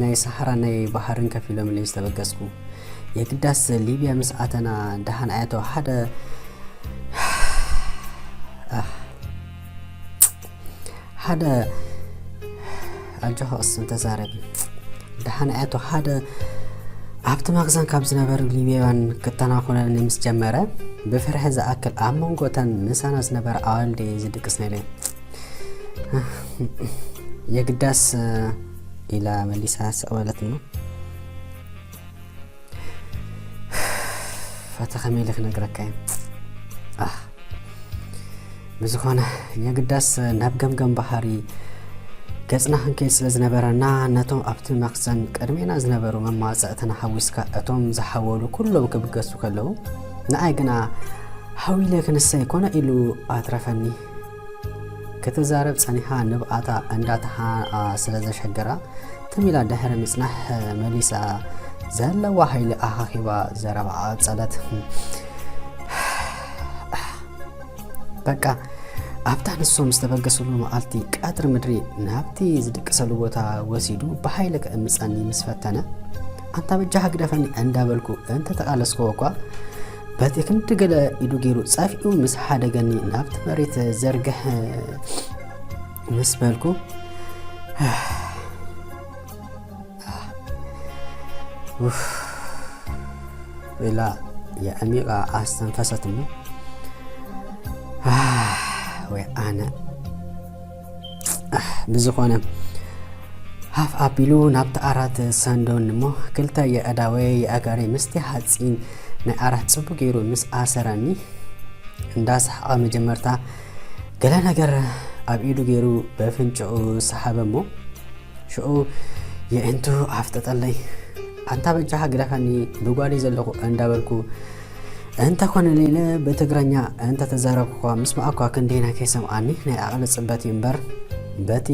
ናይ ሰሓራን ናይ ባሕርን ከፊሎምለይ ዝተበገስኩ። የግዳስ ሊብያ ምስ ኣተና ደሓን ኣያቶ ሓደ ኣህ፣ ሓደ ኣጆኻ ቅስን ተዛረቢ። ደሓን ኣያቶ ሓደ ኣብቲ መኽዘን ካብ ዝነበሩ ሊብያውያን ክተናኾለኒ ምስ ጀመረ ብፍርሒ ዝኣክል ኣብ መንጎ እተን ምሳና ዝነበራ ኣዋልድ እየ ዝድቅስ ነይረ። የግዳስ ኢላ መሊሳ ስቕ በለት እሞ፣ ፈተ ከመይ ኢለ ክነግረካ እየ? ኣህ፣ ብዝኾነ የግዳስ ናብ ገምገም ባሕሪ ገጽና ክንከይድ ስለ ዝነበረና፣ ነቶም ኣብቲ መኽዘን ቅድሜና ዝነበሩ መማጽእትና ሓዊስካ እቶም ዝሓወሉ ኩሎም ክብገሱ ከለዉ፣ ንኣይ ግና ሓው ኢለ ክንሰይ ኮነ ኢሉ ኣትረፈኒ። ክትዛረብ ጸኒሓ ንብዓታ እንዳተሓንኣ ስለ ዘሸገራ፣ ትም ኢላ ድሕሪ ምጽናሕ መሊሳ ዘለዋ ሓይሊ ኣኻኺባ ዘረባኣ ቀጸለት። በቃ ኣብታ ንሶም ዝተበገስሉ መዓልቲ ቀትሪ ምድሪ ናብቲ ዝድቅሰሉ ቦታ ወሲዱ ብሓይሊ ክእምጸኒ ምስ ፈተነ፣ ኣንታ በጃኻ ግደፈኒ እንዳበልኩ እንተተቓለስክዎ እኳ፣ በቲ ክንዲ ገለ ኢዱ ገይሩ ጸፊኡ ምስ ሓደገኒ ናብቲ መሬት ዘርግሕ ምስ በልኩ፣ ኡፍ ኢላ የዕሚቓ ኣስተንፈሰት እሞ፣ ወይ ኣነ፣ ብዝኾነ፣ ሃፍ ኣቢሉ ናብቲ ዓራት ሰንዶን እሞ፣ ክልተ የእዳወይ የኣጋረይ ምስቲ ሓፂን ናይ ዓራት ፅቡ ገይሩ ምስ ኣሰረኒ፣ እንዳሰሓቐ መጀመርታ ገለ ነገር ኣብ ኢዱ ገይሩ በፍንጭኡ ሰሓበ እሞ፣ ሽኡ የእንቱ ኣፍጠጠለይ። ኣንታ በጃኻ ግደፈኒ፣ ብጓደይ ዘለኹ እንዳበልኩ እንተ ኮነ ኢለ ብትግርኛ እንተ ተዛረብኩ እኳ ምስ መኣኳ ክንደይና ከይሰምዓኒ ናይ ዓቕሊ ጽበት እዩ እምበር፣ በቲ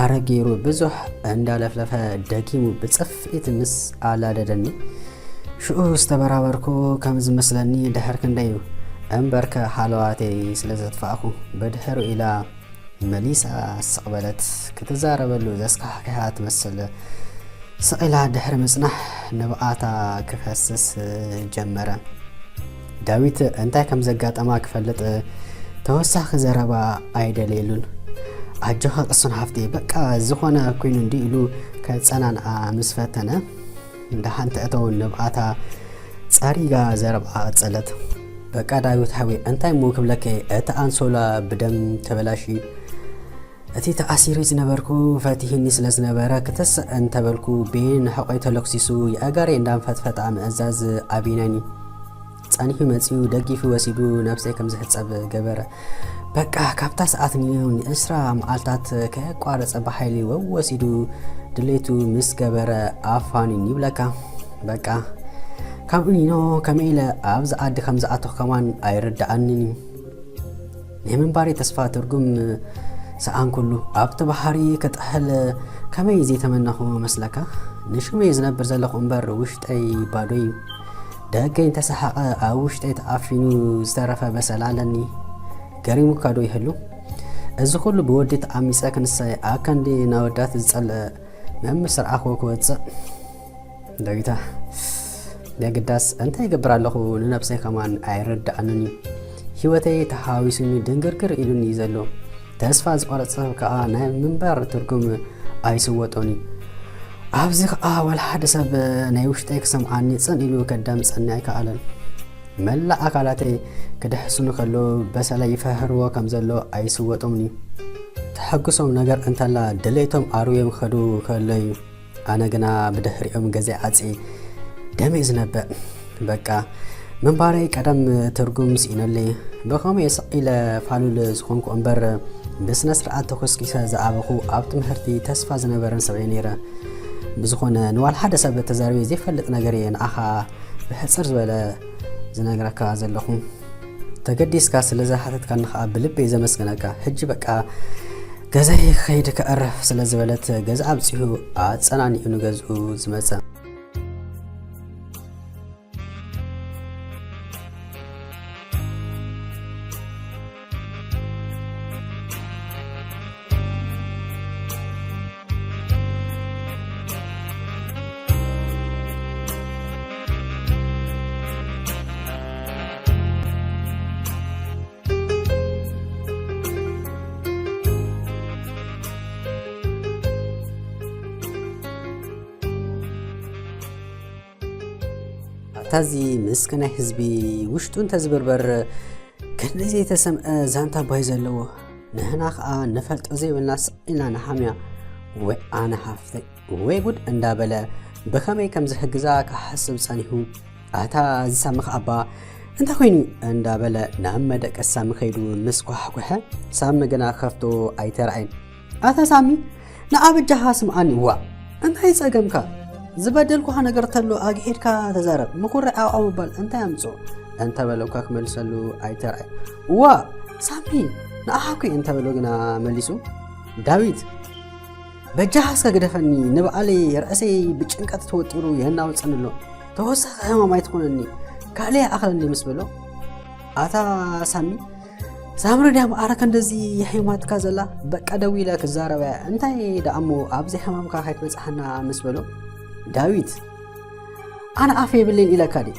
ኣረግ ገይሩ ብዙሕ እንዳለፍለፈ ደጊሙ ብጽፍዒት ምስ ኣላደደኒ፣ ሽኡ ዝተበራበርኩ ከም ዝመስለኒ ድሕር ክንደይ እዩ እምበርከ ሃለዋተይ ስለ ዘጥፋእኩ፣ ብድሕሩ ኢላ መሊሳ ስቕ በለት። ክትዛረበሉ ዘስካሕክሓ ትመስል። ስቕ ኢላ ድሕሪ ምጽናሕ ንብዓታ ክፈስስ ጀመረ። ዳዊት እንታይ ከም ዘጋጠማ ክፈልጥ ተወሳኺ ዘረባ ኣይደልየሉን። ኣጆኻ ቅሱን ሓፍተይ፣ በቃ ዝኾነ ኮይኑ እንዲ ኢሉ ከጸናንዓ ምስ ፈተነ፣ ደሓን ተእተው ንብዓታ ጸሪጋ ዘረብኣ ቀጸለት። በቃ ዳዊት ሓወይ፣ እንታይ እሞ ክብለከ፣ እቲ ኣንሶላ ብደም ተበላሽዩ፣ እቲ ተኣሲሩ ዝነበርኩ ፈቲሂኒ ስለ ዝነበረ፣ ክትስእ እንተበልኩ፣ ቤን ንሕቖይ ተለኩሲሱ፣ የእጋረይ እንዳንፈጥፈጣ ምእዛዝ ኣቢነኒ። ጸኒሑ መጺኡ፣ ደጊፉ ወሲዱ፣ ነብሰይ ከም ዝሕጸብ ገበረ። በቃ፣ ካብታ ሰዓት ንየው ንዕስራ መዓልታት ከየቋረጸ ብሓይሊ ወወሲዱ ድሌቱ ምስ ገበረ ኣፋኒኒ ይብለካ። በቃ፣ ካብ እኒኖ ከመይ ኢለ ኣብዚ ዓዲ ከም ዝኣተኹ ከማን ኣይርድኣንን እዩ። ናይ ምንባረይ ተስፋ ትርጉም ሰኣንኩሉ። ኣብቲ ባሕሪ ክጥሕል ከመይ ዘይተመነኹ መስለካ? ንሽመይ ዝነብር ዘለኹ እምበር ውሽጠይ ባዶ እዩ። ደገይ እንተሰሓቐ ኣብ ውሽጠይ ተዓፊኑ ዝተረፈ በሰላ ኣለኒ። ገሪሙካ ዶ ይህሉ? እዚ ኩሉ ብወዲ ተዓሚጸ ክንሰ ኣከንዲ ናወዳት ዝጸልእ መምስ ረኣኽዎ ክወጽእ። ዳዊታ፣ የግዳስ እንታይ ይገብር ኣለኹ ንነብሰይ ከማን ኣይርድኣንን እዩ። ህይወተይ ተሓዋዊሱኒ ድንግርግር ኢሉኒ እዩ ዘሎ። ተስፋ ዝቆረጸ ሰብ ከኣ ናይ ምንባር ትርጉም ኣይስወጦን እዩ። ኣብዚ ከኣ ዋላ ሓደ ሰብ ናይ ውሽጠይ ክሰምዓኒ ጽን ኢሉ ከዳምጸኒ ኣይከኣለን። መላእ ኣካላተይ ክድሕሱኒ ከሎ በሰላ ይፈህርዎ ከም ዘሎ ኣይስወጦምን እዩ። ተሐጉሶም ነገር እንተላ ድሌቶም ኣርውዮም ክኸዱ ከሎ እዩ። ኣነ ግና ብድሕሪኦም ገዛይ ዓጽየ ደም እዩ ዝነብዕ። በቃ ምንባረይ ቀደም ትርጉም ስኢነለይ። ብኸመይ ስቕ ኢለ ፋሉል ዝኾንኩ እምበር ብስነ ስርዓት ተኾስኪሰ ዝዓበኹ ኣብ ትምህርቲ ተስፋ ዝነበረን ሰብ እየ ነይረ። ብዝኾነ ንዋላ ሓደ ሰብ ተዛሪበ ዘይፈልጥ ነገር እየ ንዓኻ ብሕጽር ዝበለ ዝነግረካ ዘለኹ። ተገዲስካ ስለ ዝሓተትካኒ ከኣ ብልበይ ዘመስግነካ። ሕጂ በቃ ገዛይ ክኸይድ ከዕርፍ ስለ ዝበለት ገዛ ኣብጺሑ ኣጸናኒዑ ንገዝኡ ዝመጸ። ኣታ እዚ ምስክናይ ህዝቢ ውሽጡ እንተዝብርበር ክንደይ ዘይተሰምዐ ዛንታ ባይ ዘለዎ። ንሕና ኸኣ ንፈልጦ ዘይብልና ስቕ ኢልና ንሓምያ። ወይ ኣነ ሃፍተይ ወይ ጉድ እንዳበለ ብኸመይ ከም ዝሕግዛ ክሓስብ ጸኒሑ። ኣታ እዚ ሳሚ ኸኣ እባ እንታይ ኮይኑ እንዳበለ ናብ መደቀሲ ሳሚ ከይዱ ምስ ኳሕኩሐ ሳሚ ግና ከፍቶ ኣይተራእየን። ኣታ ሳሚ ንዓ በጃኻ ስምዓኒ። ዋ እንታይ ጸገምካ? ዝበደልኩኻ ነገር ተሎ ኣግሒድካ ተዛረብ። ምኩርዕ ዓውዓው ምባል እንታይ ኣምጽኦ? እንተበለ እኳ ክመልሰሉ ኣይተራእየ። ዋ ሳሚ ንዓኻ እኮ እየ እንተበሎ ግና መሊሱ ዳዊት በጃኻ እስከ ግደፈኒ፣ ንባዕለይ ርእሰይ ብጭንቀት ተወጢሩ የናውጸኒ ኣሎ። ተወሳኺ ሕማም ኣይትኹነኒ፣ ካልእ ይኣኽለኒ ምስ በሎ ኣታ ሳሚ ሳምሪ ድያ መዓረ ክንድዚ የሕይማትካ ዘላ? በቃ ደዊለ ክዛረበ እንታይ ደኣሞ ኣብዚ ሕማምካ ከይትበጽሓና ምስ በሎ ዳዊት ኣነ ኣፍ የብለይን ኢለካ ድየ?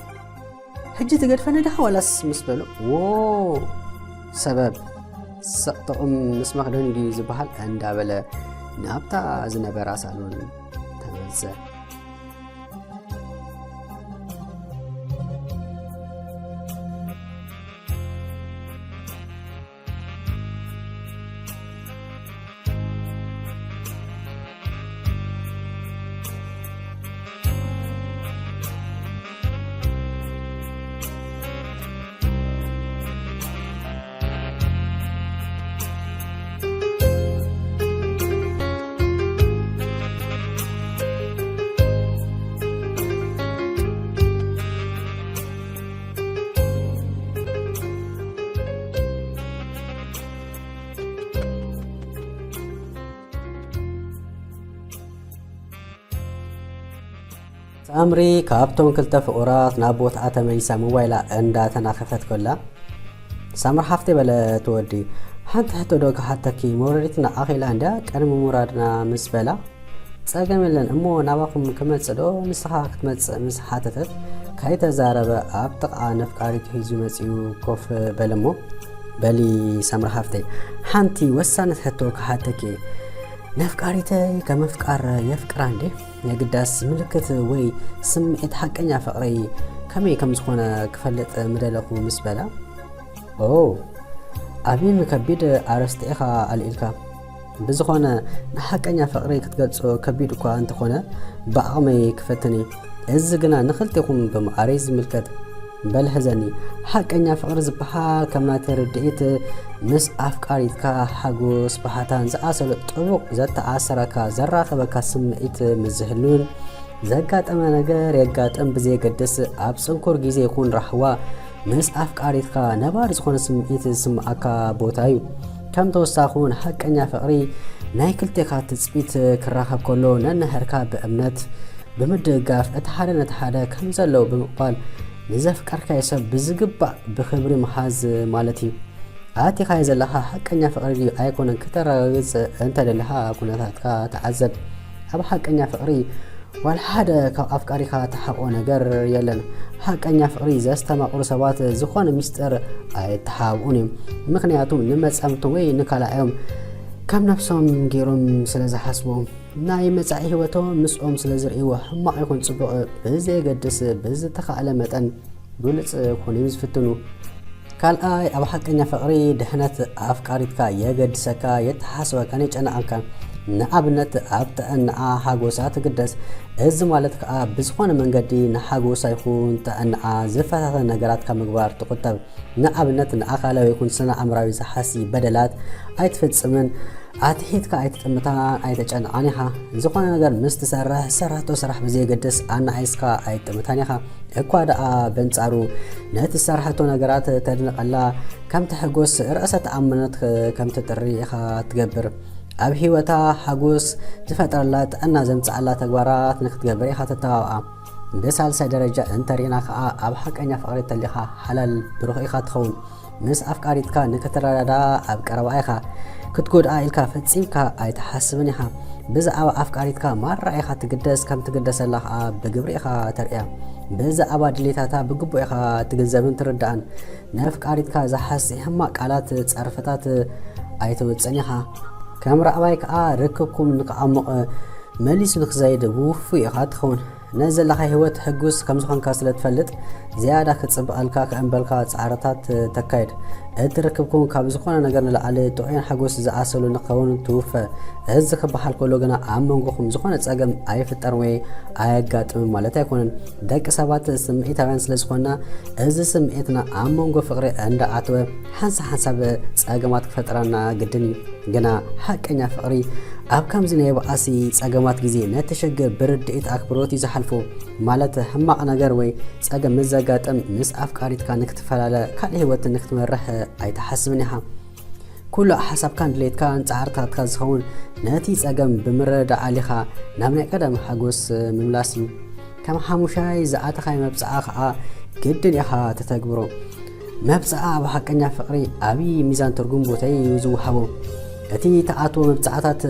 ሕጂ ትገድፈኒ ዲኻ ዋላስ ምስ በሎ፣ ዎ፣ ሰበብ ስቕ ጥቕም ምስ መኽደኒ ድዩ ዝበሃል እንዳበለ ናብታ ዝነበራ ሳሎን ተመልሰ። ሳምሪ ካብቶም ክልተ ፍቑራት ናብ ቦትኣ ተመሊሳ ሞባይላ እንዳተናኸፈት ከላ፣ ሳምሪ ሓፍተይ፣ በለት ወዲ፣ ሓንቲ ሕቶ ዶ ክሓተኪ? መውረዲት ንዓኺ ኢላ እንድያ ቅድሚ ምውራድና፣ ምስ በላ፣ ጸገም የለን እሞ ናባኹም ክመጽእ ዶ ንስኻ ክትመጽእ? ምስ ሓተተት፣ ከይተዛረበ ኣብ ጥቓ ነፍቃሪቱ ሒዙ መጺኡ ኮፍ በለ እሞ፣ በሊ ሳምሪ ሓፍተይ፣ ሓንቲ ወሳነት ሕቶ ክሓተኪ። ነፍቃሪተይ ከምፍቃር የፍቅራ እንዴ? የግዳስ ምልክት ወይ ስምዒት ሓቀኛ ፍቕሪ ከመይ ከም ዝኾነ ክፈልጥ ምደለኹ፣ ምስ በላ፣ ኦ፣ ዓቢን ከቢድ ኣርእስቲ ኢኻ ኣልዒልካ። ብዝኾነ፣ ንሓቀኛ ፍቕሪ ክትገልጾ ከቢድ እኳ እንተኾነ፣ ብዓቕመይ ክፈትን እየ። እዚ ግና ንኽልቴኹም ብማዕረይ ዝምልከት። በል ሕዘኒ፣ ሓቀኛ ፍቕሪ ዝበሃል ከም ናተይ ርድኢት፣ ምስ ኣፍቃሪትካ ሓጎስ፣ ባህታን ዝኣሰሉ ጥቡቕ ዘተኣሳስረካ፣ ዘራኽበካ ስምዒት ምስ ዝህሉን፣ ዘጋጠመ ነገር የጋጥም ብዘየገድስ፣ ኣብ ጽንኩር ግዜ ይኹን ራህዋ፣ ምስ ኣፍቃሪትካ ነባሪ ዝኾነ ስምዒት ዝስምዓካ ቦታ እዩ። ከም ተወሳኺ እውን፣ ሓቀኛ ፍቕሪ ናይ ክልቴኻ ትጽቢት ክራኸብ ከሎ፣ ነንሕድሕድካ ብእምነት ብምድግጋፍ፣ እቲ ሓደ ነቲ ሓደ ከም ዘሎ ብምቕባል፣ ንዘፍቀርካዮ ሰብ ብዝግባእ ብኽብሪ ምሓዝ ማለት እዩ። ኣቲኻዮ ዘለኻ ሓቀኛ ፍቕሪ ድዩ ኣይኮነን ክተረጋግጽ እንተ ደለኻ፣ ኩነታትካ ተዓዘብ። ኣብ ሓቀኛ ፍቕሪ ዋላ ሓደ ካብ ኣፍቃሪኻ ትሓብኦ ነገር የለን። ሓቀኛ ፍቕሪ ዘስተማቕሩ ሰባት ዝኾነ ሚስጥር ኣይተሓብኡን እዮም። ምኽንያቱም ንመጻምቶም ወይ ንካልኣዮም ከም ነብሶም ገይሮም ስለ ዝሓስቡ። ናይ መጻኢ ህይወቶም ምስኦም ስለ ዝርእይዎ፣ ሕማቕ ይኹን ጽቡቕ ብዘየገድስ፣ ብዝተኻእለ መጠን ግሉጽ ክኾኑ እዮም ዝፍትኑ። ካልኣይ፣ ኣብ ሓቀኛ ፍቕሪ ድሕነት ኣፍቃሪትካ የገድሰካ፣ የተሓስበካን የጨንቐካን። ንኣብነት፣ ኣብ ጥዕናኣ ሓጎሳ ትግደስ። እዚ ማለት ከኣ፣ ብዝኾነ መንገዲ ንሓጎሳ ይኹን ጥዕናኣ ዝፈታተን ነገራት ካብ ምግባር ትቑጠብ። ንኣብነት፣ ንኣካላዊ ይኹን ስነ ኣእምራዊ ዝሓሲ በደላት ኣይትፍጽምን። ኣትሒትካ ኣይትጥምታን ኣይተጨንቓን ኢኻ። ዝኾነ ነገር ምስ ትሰርሕ፣ ዝሰርሐቶ ስራሕ ብዘየገድስ ኣናኢስካ ኣይትጥምታን ኢኻ። እኳ ደኣ በንጻሩ ነቲ ዝሰርሐቶ ነገራት ተድንቐላ፣ ከም ትሕጎስ፣ ርእሰ ተኣማንነት ከም ትጥሪ ኢኻ ትገብር። ኣብ ህይወታ ሓጎስ ዝፈጥረላ፣ ጥዕና ዘምጽኣላ ተግባራት ንክትገብር ኢኻ ተተባብዓ። ብሳልሳይ ደረጃ እንተሪእና ከኣ፣ ኣብ ሓቀኛ ፍቕሪ ተሊኻ ሓላል ብሩኽ ኢኻ ትኸውን። ምስ ኣፍቃሪትካ ንክትረዳዳ ኣብ ቀረባ ኢኻ። ክትጎድኣ ኢልካ ፈጺምካ ኣይትሓስብን ኢኻ። ብዛዕባ ኣፍቃሪትካ ማራ ኢኻ ትግደስ፣ ከም ትግደሰላ ከኣ ብግብሪ ኢኻ ተርእያ። ብዛዕባ ድሌታታ ብግቡእ ኢኻ ትግንዘብን ትርዳእን። ነፍቃሪትካ ዝሓሲ ሕማቕ ቃላት፣ ጸርፍታት ኣይተውጽእን ኢኻ። ከም ራእባይ ከኣ ርክብኩም ንክዓሙቕ መሊሱ ንክዘይድ ውፉይ ኢኻ ትኸውን። ነዚ ዘለኻ ህይወት ሕጉስ ከም ዝኾንካ ስለ ትፈልጥ፣ ዝያዳ ክጽብቐልካ ክእምበልካ ጻዕርታት ተካይድ። እቲ ርክብኩም ካብ ዝኾነ ነገር ንላዕሊ ጥዑይን ሓጎስ ዝኣሰሉ ንክኸውን ትውፈ። እዚ ክበሃል ከሎ ግና ኣብ መንጎኹም ዝኾነ ጸገም ኣይፍጠርን ወይ ኣየጋጥምን ማለት ኣይኮነን። ደቂ ሰባት ስምዒታውያን ስለ ዝኾንና፣ እዚ ስምዒትና ኣብ መንጎ ፍቕሪ እንዳኣተወ ሓንሳብ ሓንሳብ ጸገማት ክፈጥረና ግድን እዩ። ግና ሓቀኛ ፍቕሪ ኣብ ከምዚ ናይ ባእሲ ጸገማት ግዜ ነቲ ሽግር ብርድኢት ኣክብሮት እዩ ዝሓልፎ። ማለት ሕማቕ ነገር ወይ ጸገም ምስ ዘጋጥም ምስ ኣፍቃሪትካ ንክትፈላለ ካልእ ህይወት ንክትመርሕ ኣይትሓስብን ኢኻ። ኩሉ ሓሳብካን ድሌትካን ጻዕርታትካ ዝኸውን ነቲ ጸገም ብምርድዳእ ኣሊኻ ናብ ናይ ቀደም ሓጎስ ምምላስ እዩ። ከም ሓሙሻይ ዝኣተኻዮ መብጽዓ ኸኣ ግድን ኢኻ ተተግብሮ። መብጽዓ ኣብ ሓቀኛ ፍቕሪ ዓብዪ ሚዛን ትርጉም ቦታ እዩ ዝወሃቦ። እቲ ትኣትዎ መብጽዓታት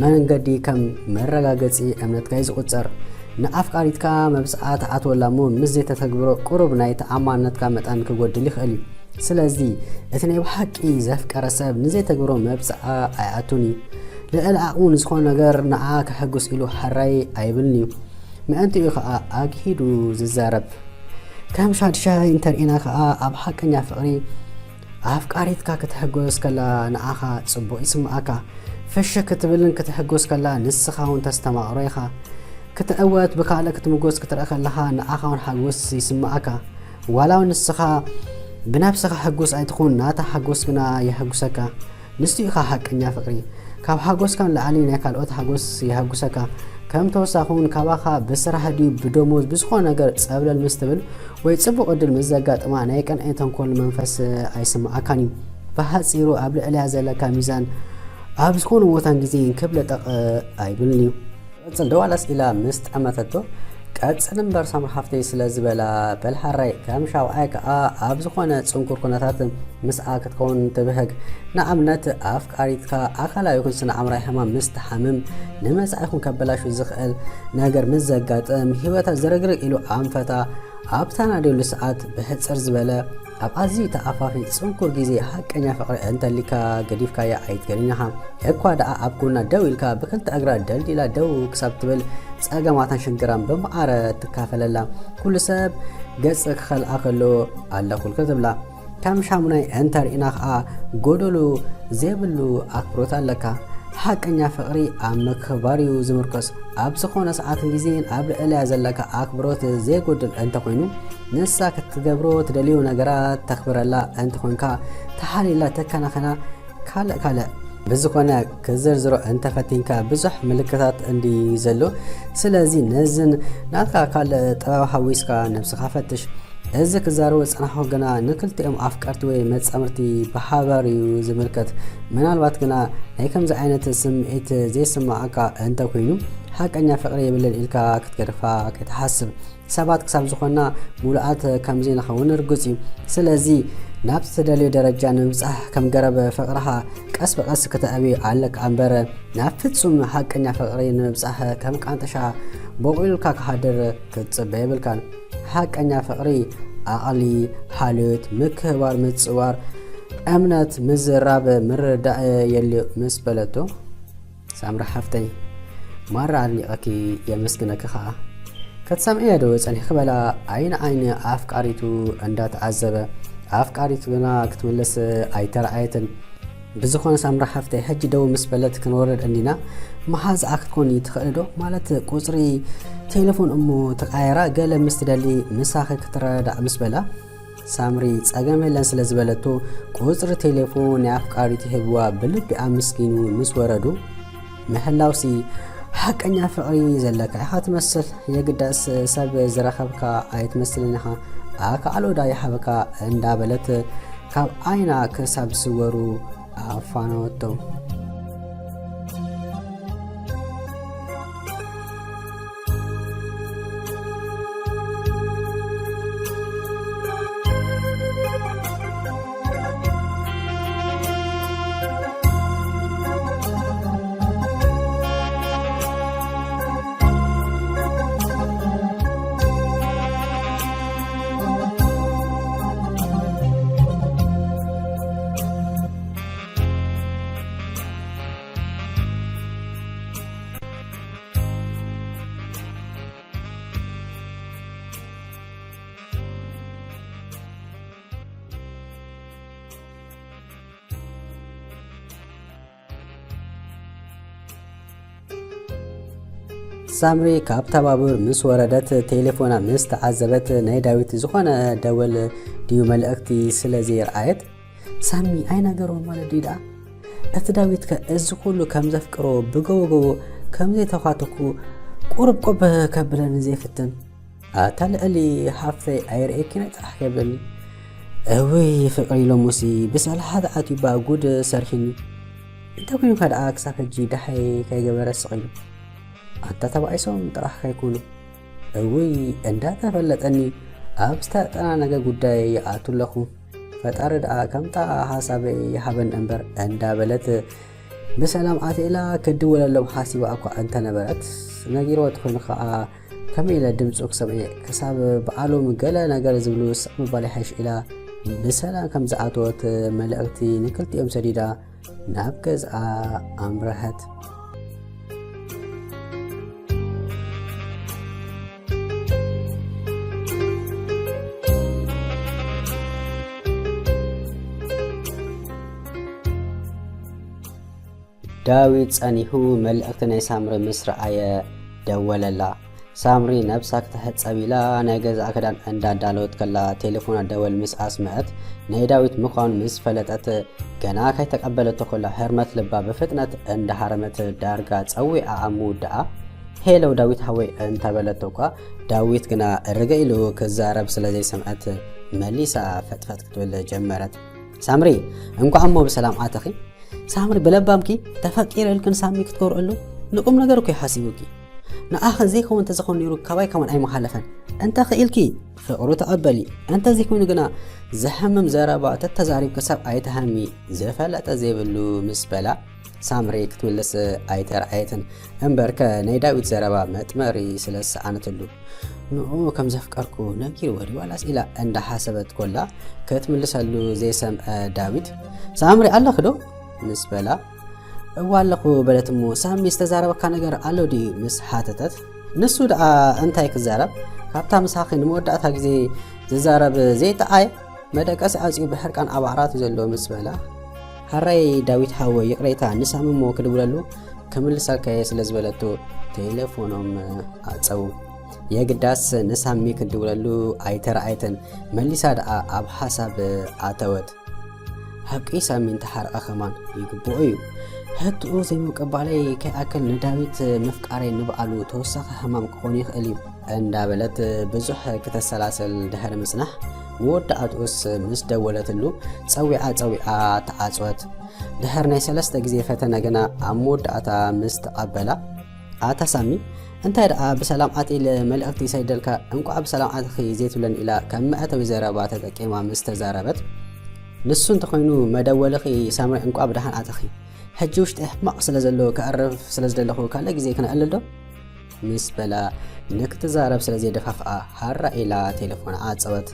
መንገዲ ከም መረጋገጺ እምነትካ እዩ ዝቑጸር። ንኣፍቃሪትካ መብጽዓ ትኣትወላ እሞ ምስ ዘይተተግብሮ ቁሩብ ናይ ተኣማንነትካ መጠን ክጎድል ይኽእል እዩ። ስለዚ እቲ ናይ ብሓቂ ዘፍቀረ ሰብ ንዘይተግብሮ መብጽዓ ኣይኣቱን እዩ። ልዕሊ ዓቕሙ ንዝኾነ ነገር ንዓ ከሐጉስ ኢሉ ሕራይ ኣይብልን እዩ። ምእንትኡ ኸኣ ኣግሂዱ ዝዛረብ። ከም ሻድሻይ እንተርኢና ኸኣ ኣብ ሓቀኛ ፍቕሪ ኣፍቃሪትካ ክትሕጎስ ከላ ንዓኻ ጽቡቕ ይስምዓካ። ፍሽኽ ክትብልን ክትሕጎስ ከላ ንስኻ እውን ተስተማቕሮ ኢኻ። ክትዕወት ብካልእ ክትምጎስ ክትርኢ ከለኻ ንዓኻ እውን ሓጎስ ይስምዓካ። ዋላ እውን ንስኻ ብነብስኻ ሕጉስ ኣይትኹን፣ ናታ ሓጎስ ግና የሐጉሰካ። ንሱ ኢኻ ሓቀኛ ፍቕሪ። ካብ ሓጎስካ ንላዕሊ ናይ ካልኦት ሓጎስ የሐጉሰካ። ከም ተወሳኺ እውን ካባኻ ብስራሕ ድዩ ብደሞዝ ብዝኾነ ነገር ጸብለል ምስ ትብል ወይ ጽቡቕ ዕድል ምስ ዘጋጥማ ናይ ቅንኢ ተንኮል መንፈስ ኣይስምዓካን እዩ። ብሓጺሩ ኣብ ልዕሊያ ዘለካ ሚዛን ኣብ ዝኾነ ቦታን ግዜን ክብለጠቕ ኣይብልን እዩ። ቅጽል ደዋል ኣስኢላ ምስ ጠመተቶ፣ ቀጽል እምበር ሳምሪ ሓፍተይ ስለ ዝበላ፣ በል ሓራይ ከም ሻውዓይ ከኣ ኣብ ዝኾነ ጽንኩር ኩነታት ምስኣ ክትከውን ትብህግ። ንኣብነት ኣፍቃሪትካ ኣካላዊ ይኹን ስነ ኣእምራዊ ሕማም ምስ ትሓምም፣ ንመጻኢኹም ከበላሹ ዝኽእል ነገር ምስ ዘጋጥም፣ ህይወታ ዝርግርግ ኢሉ ኣንፈታ ኣብታ ናደሉ ሰዓት ብሕጽር ዝበለ ኣብ ኣዝዩ ተኣፋፊ ጽንኩር ግዜ ሓቀኛ ፍቕሪ እንተሊካ ገዲፍካያ ኣይትገድን ኢኻ። እኳ ደኣ ኣብ ጎና ደው ኢልካ ብክልተ እግራ ደልዲላ ደው ክሳብ ትብል ጸገማታን ሽግራን ብማዕረ ትካፈለላ። ኩሉ ሰብ ገጽ ክኸልኣ ከሎ ኣለኹልኪ ትብላ። ከም ሻሙናይ እንተርኢና ኸኣ ጎደሎ ዘይብሉ ኣክብሮት ኣለካ። ሓቀኛ ፍቕሪ ኣብ ምክብባር እዩ ዝምርኮስ። ኣብ ዝኾነ ሰዓትን ግዜን ኣብ ልዕሊያ ዘለካ ኣክብሮት ዘይጎድል እንተኾይኑ፣ ንሳ ክትገብሮ ትደልዮ ነገራት ተኽብረላ እንተኾንካ፣ ተሓልየላ ተከናኸና ካልእ ካልእ። ብዝኾነ ክዝርዝሮ እንተፈቲንካ ብዙሕ ምልክታት እንዲ ዘሎ። ስለዚ ነዝን ናትካ ካልእ ጥበብ ሓዊስካ ነብስኻ ፈትሽ። እዚ ክዛረቦ ዝጸናሕኩ ግና ንክልቲኦም ኣፍቀርቲ ወይ መጻምድቲ ብሓባር እዩ ዝምልከት። ምናልባት ግና ናይ ከምዚ ዓይነት ስምዒት ዘይስምዓካ እንተኮይኑ፣ ሓቀኛ ፍቕሪ የብለን ኢልካ ክትገድፋ ከይትሓስብ። ሰባት ክሳብ ዝኾንና ምሉኣት ከም ዘይንኸውን ርጉጽ እዩ። ስለዚ ናብቲ ትደልዮ ደረጃ ንምብጻሕ ከም ገረብ ፍቕርኻ ቀስ ብቐስ ክተዕብዮ ኣለካ እምበር፣ ናብ ፍጹም ሓቀኛ ፍቕሪ ንምብጻሕ ከም ቃንጥሻ ቦቒሉልካ ክሓድር ክትጽበ የብልካን። ሓቀኛ ፍቕሪ ዓቕሊ፣ ሓልዮት፣ ምክብባር፣ ምጽዋር፣ እምነት፣ ምዝራብ፣ ምርድዳእ የድልዮ ምስ በለቶ፣ ሳምሪ ሓፍተይ፣ ማራ ኣድኒቐኪ የመስግነኪ ኸኣ። ክትሰምዕዮ ዶ ጸኒሕኪ በላ፣ ዓይኒ ዓይኒ ኣፍቃሪቱ እንዳተዓዘበ። ኣፍቃሪቱ ግና ክትምልስ ኣይተራእየትን። ብዝኾነ ሳምሪ ሓፍተይ፣ ሕጂ ደው ምስ በለት ክንወርድ እንዲና። መሓዝኣ ክትኮኒ ትኽእሊ ዶ? ማለት ቁጽሪ ቴሌፎን እሞ ተቓየራ፣ ገለ ምስ ትደሊ ምሳኺ ክትረዳዳእ ምስ በላ፣ ሳምሪ ጸገም የለን ስለ ዝበለቶ፣ ቁጽሪ ቴሌፎን ናይ ኣፍቃሪቱ ሂብዋ ብልቢ ኣመስጊኑ ምስ ወረዱ፣ ምህላውሲ ሓቀኛ ፍቕሪ ዘለካ ኢኻ ትመስል። የግዳስ ሰብ ዝረኸብካ ኣይትመስልን ኢኻ። ኣካዕሎ ዳ ይሃበካ እንዳበለት ካብ ዓይና ክሳብ ዝስወሩ ኣፋነወቶ። ሳምሪ ካብታ ባቡር ምስ ወረደት፣ ቴሌፎና ምስ ተዓዘበት፣ ናይ ዳዊት ዝኾነ ደወል ድዩ መልእኽቲ ስለ ዘይረኣየት፣ ሳሚ ኣይነገሮን ማለት ድዩ ደኣ? እቲ ዳዊትከ እዚ ኩሉ ከም ዘፍቅሮ፣ ብጎቦ ጎቦ ከም ዘይተዃተኩ ቁሩብ ቆብ ከብለኒ ዘይፍትን? ኣታ ልዕሊ ሓፍተይ ኣይርእየኪን ኣይጥራሕ ከይብለኒ። እውይ ፍቅሪ ሎሙሲ ብሰላሓ ተዓትዩባ ጉድ ሰሪሕኒ። እንተ ኮይኑካ ደኣ ክሳብ ሕጂ ደሓይ ከይገበረ ስቕ ኢሉ። ኣንታ ተባኢሶም ጥራሕ ከይኮኑ። እውይ እንዳተፈለጠኒ ኣብ ዝተጠናነገ ጉዳይ ይኣቱ ኣለኹ። ፈጣሪ ደኣ ከምታ ሓሳበይ ይሃበኒ እምበር እንዳበለት ብሰላም ኣትኢላ ክድውለሎም ሓሲባ እኳ እንተነበረት፣ ነጊርዎ ተኾይኑ ከኣ ከመይ ኢለ ድምፁ ክሰምዕ፣ ክሳብ በዓሎም ገለ ነገር ዝብሉ ስቕ ምባል ይሓይሽ ኢላ ብሰላም ከም ዝኣተወት መልእኽቲ ንክልቲኦም ሰዲዳ ናብ ገዝኣ ኣምረሐት። ዳዊት ጸኒሑ መልእኽቲ ናይ ሳምሪ ምስ ረኣየ ደወለላ። ሳምሪ ነብሳ ክትሕጸብ ኢላ ናይ ገዛኣ ክዳን እንዳዳለወት ከላ ቴሌፎና ደወል ምስ ኣስምዐት ናይ ዳዊት ምዃኑ ምስ ፈለጠት፣ ገና ከይተቐበለቶ ከላ ህርመት ልባ ብፍጥነት እንዳሃረመት ዳርጋ ጸዊዓ ኣብ ምውዳኣ፣ "ሄሎ ዳዊት ሃወይ" እንተበለቶ እኳ ዳዊት ግና ርግእ ኢሉ ክዛረብ ስለ ዘይሰምዐት መሊሳ ፈጥፈጥ ክትብል ጀመረት። ሳምሪ፣ እንኳዕ እሞ ብሰላም ኣተኺ። ሳምሪ፣ ብለባምኪ ተፈቂረ ኢልክን ሳሚ ክትኮርዕሉ ንቁም ነገር እኮ ይሓሲቡኪ። ንኣኸ ዘይከውን እንተዝኾን ነይሩ ካባይ ከማን ኣይመሓለፈን። እንተ ኽኢልኪ ፍቕሩ ተቐበሊ፣ እንተ ዘይኮይኑ ግና ዘሕምም ዘረባ ተተዛሪብኪ ሰብ ኣይትሃሚ፣ ዝፈለጠ ዘይብሉ ምስ በላ፣ ሳምሪ ክትምልስ ኣይተርኣየትን። እምበርከ ናይ ዳዊት ዘረባ መጥመሪ ስለ ዝሰኣነትሉ፣ ንኡ ከም ዘፍቀርኩ ነጊርዎ ድዩ ዋላስ ኢላ እንዳሓሰበት ኮላ ክትምልሰሉ ዘይሰምዐ ዳዊት፣ "ሳምሪ ኣለኺ ዶ?" ምስ በላ፣ "እዋ ኣለኹ" በለት። እሞ ሳሚ ዝተዛረበካ ነገር ኣሎ ድዩ ምስ ሓተተት፣ ንሱ ደኣ እንታይ ክዛረብ? ካብታ ምሳኺ ንመወዳእታ ግዜ ዝዛረብ ዘይጠዓየ መደቀሲ ኣጽዩ ብሕርቃን ኣብ ዓራቱ ዘሎ ምስ በላ፣ "ሓራይ ዳዊት ሓወይ ይቕሬታ ንሳሚ እሞ ክድውለሉ ክምልሰልካየ" ስለ ዝበለቶ ቴሌፎኖም ኣጸው። የግዳስ ንሳሚ ክድውለሉ ኣይተረኣየትን። መሊሳ ደኣ ኣብ ሓሳብ ኣተወት። "ሓቂ ሳሚ እንተሓረቐ ከማን ይግብኦ እዩ። ሕትኡ ዘይምቅባለይ ከይኣክል ንዳዊት ምፍቃረይ ንባዕሉ ተወሳኺ ሕማም ክኾን ይኽእል እዩ" እንዳበለት ብዙሕ ክተሰላስል ድሕሪ ምጽናሕ፣ መወዳእትኡስ ምስ ደወለትሉ ጸዊዓ ጸዊዓ ተዓጽወት። ድሕሪ ናይ ሰለስተ ግዜ ፈተነ ግና ኣብ መወዳእታ ምስ ተቐበላ፣ "ኣታ ሳሚ፣ እንታይ ደኣ ብሰላም ኣት ኢለ መልእኽቲ ይሰደልካ፣ እንቋዕ ብሰላም ኣተኺ ዘይትብለኒ?" ኢላ ከም መእተዊ ዘረባ ተጠቂማ ምስ ተዛረበት፣ "ንሱ እንተኾይኑ መደወልኺ ሳምሪ፣ እንቋዕ ብደሓን ኣተኺ። ሕጂ ውሽጢ ሕማቕ ስለ ዘሎ ከዕርፍ ስለ ዝደለኹ ካልእ ግዜ ክነዕልል ዶ?" ምስ በላ ንክትዛረብ ስለ ዘየደፋፍኣ ሃራ ኢላ ቴሌፎን ዓጸወት።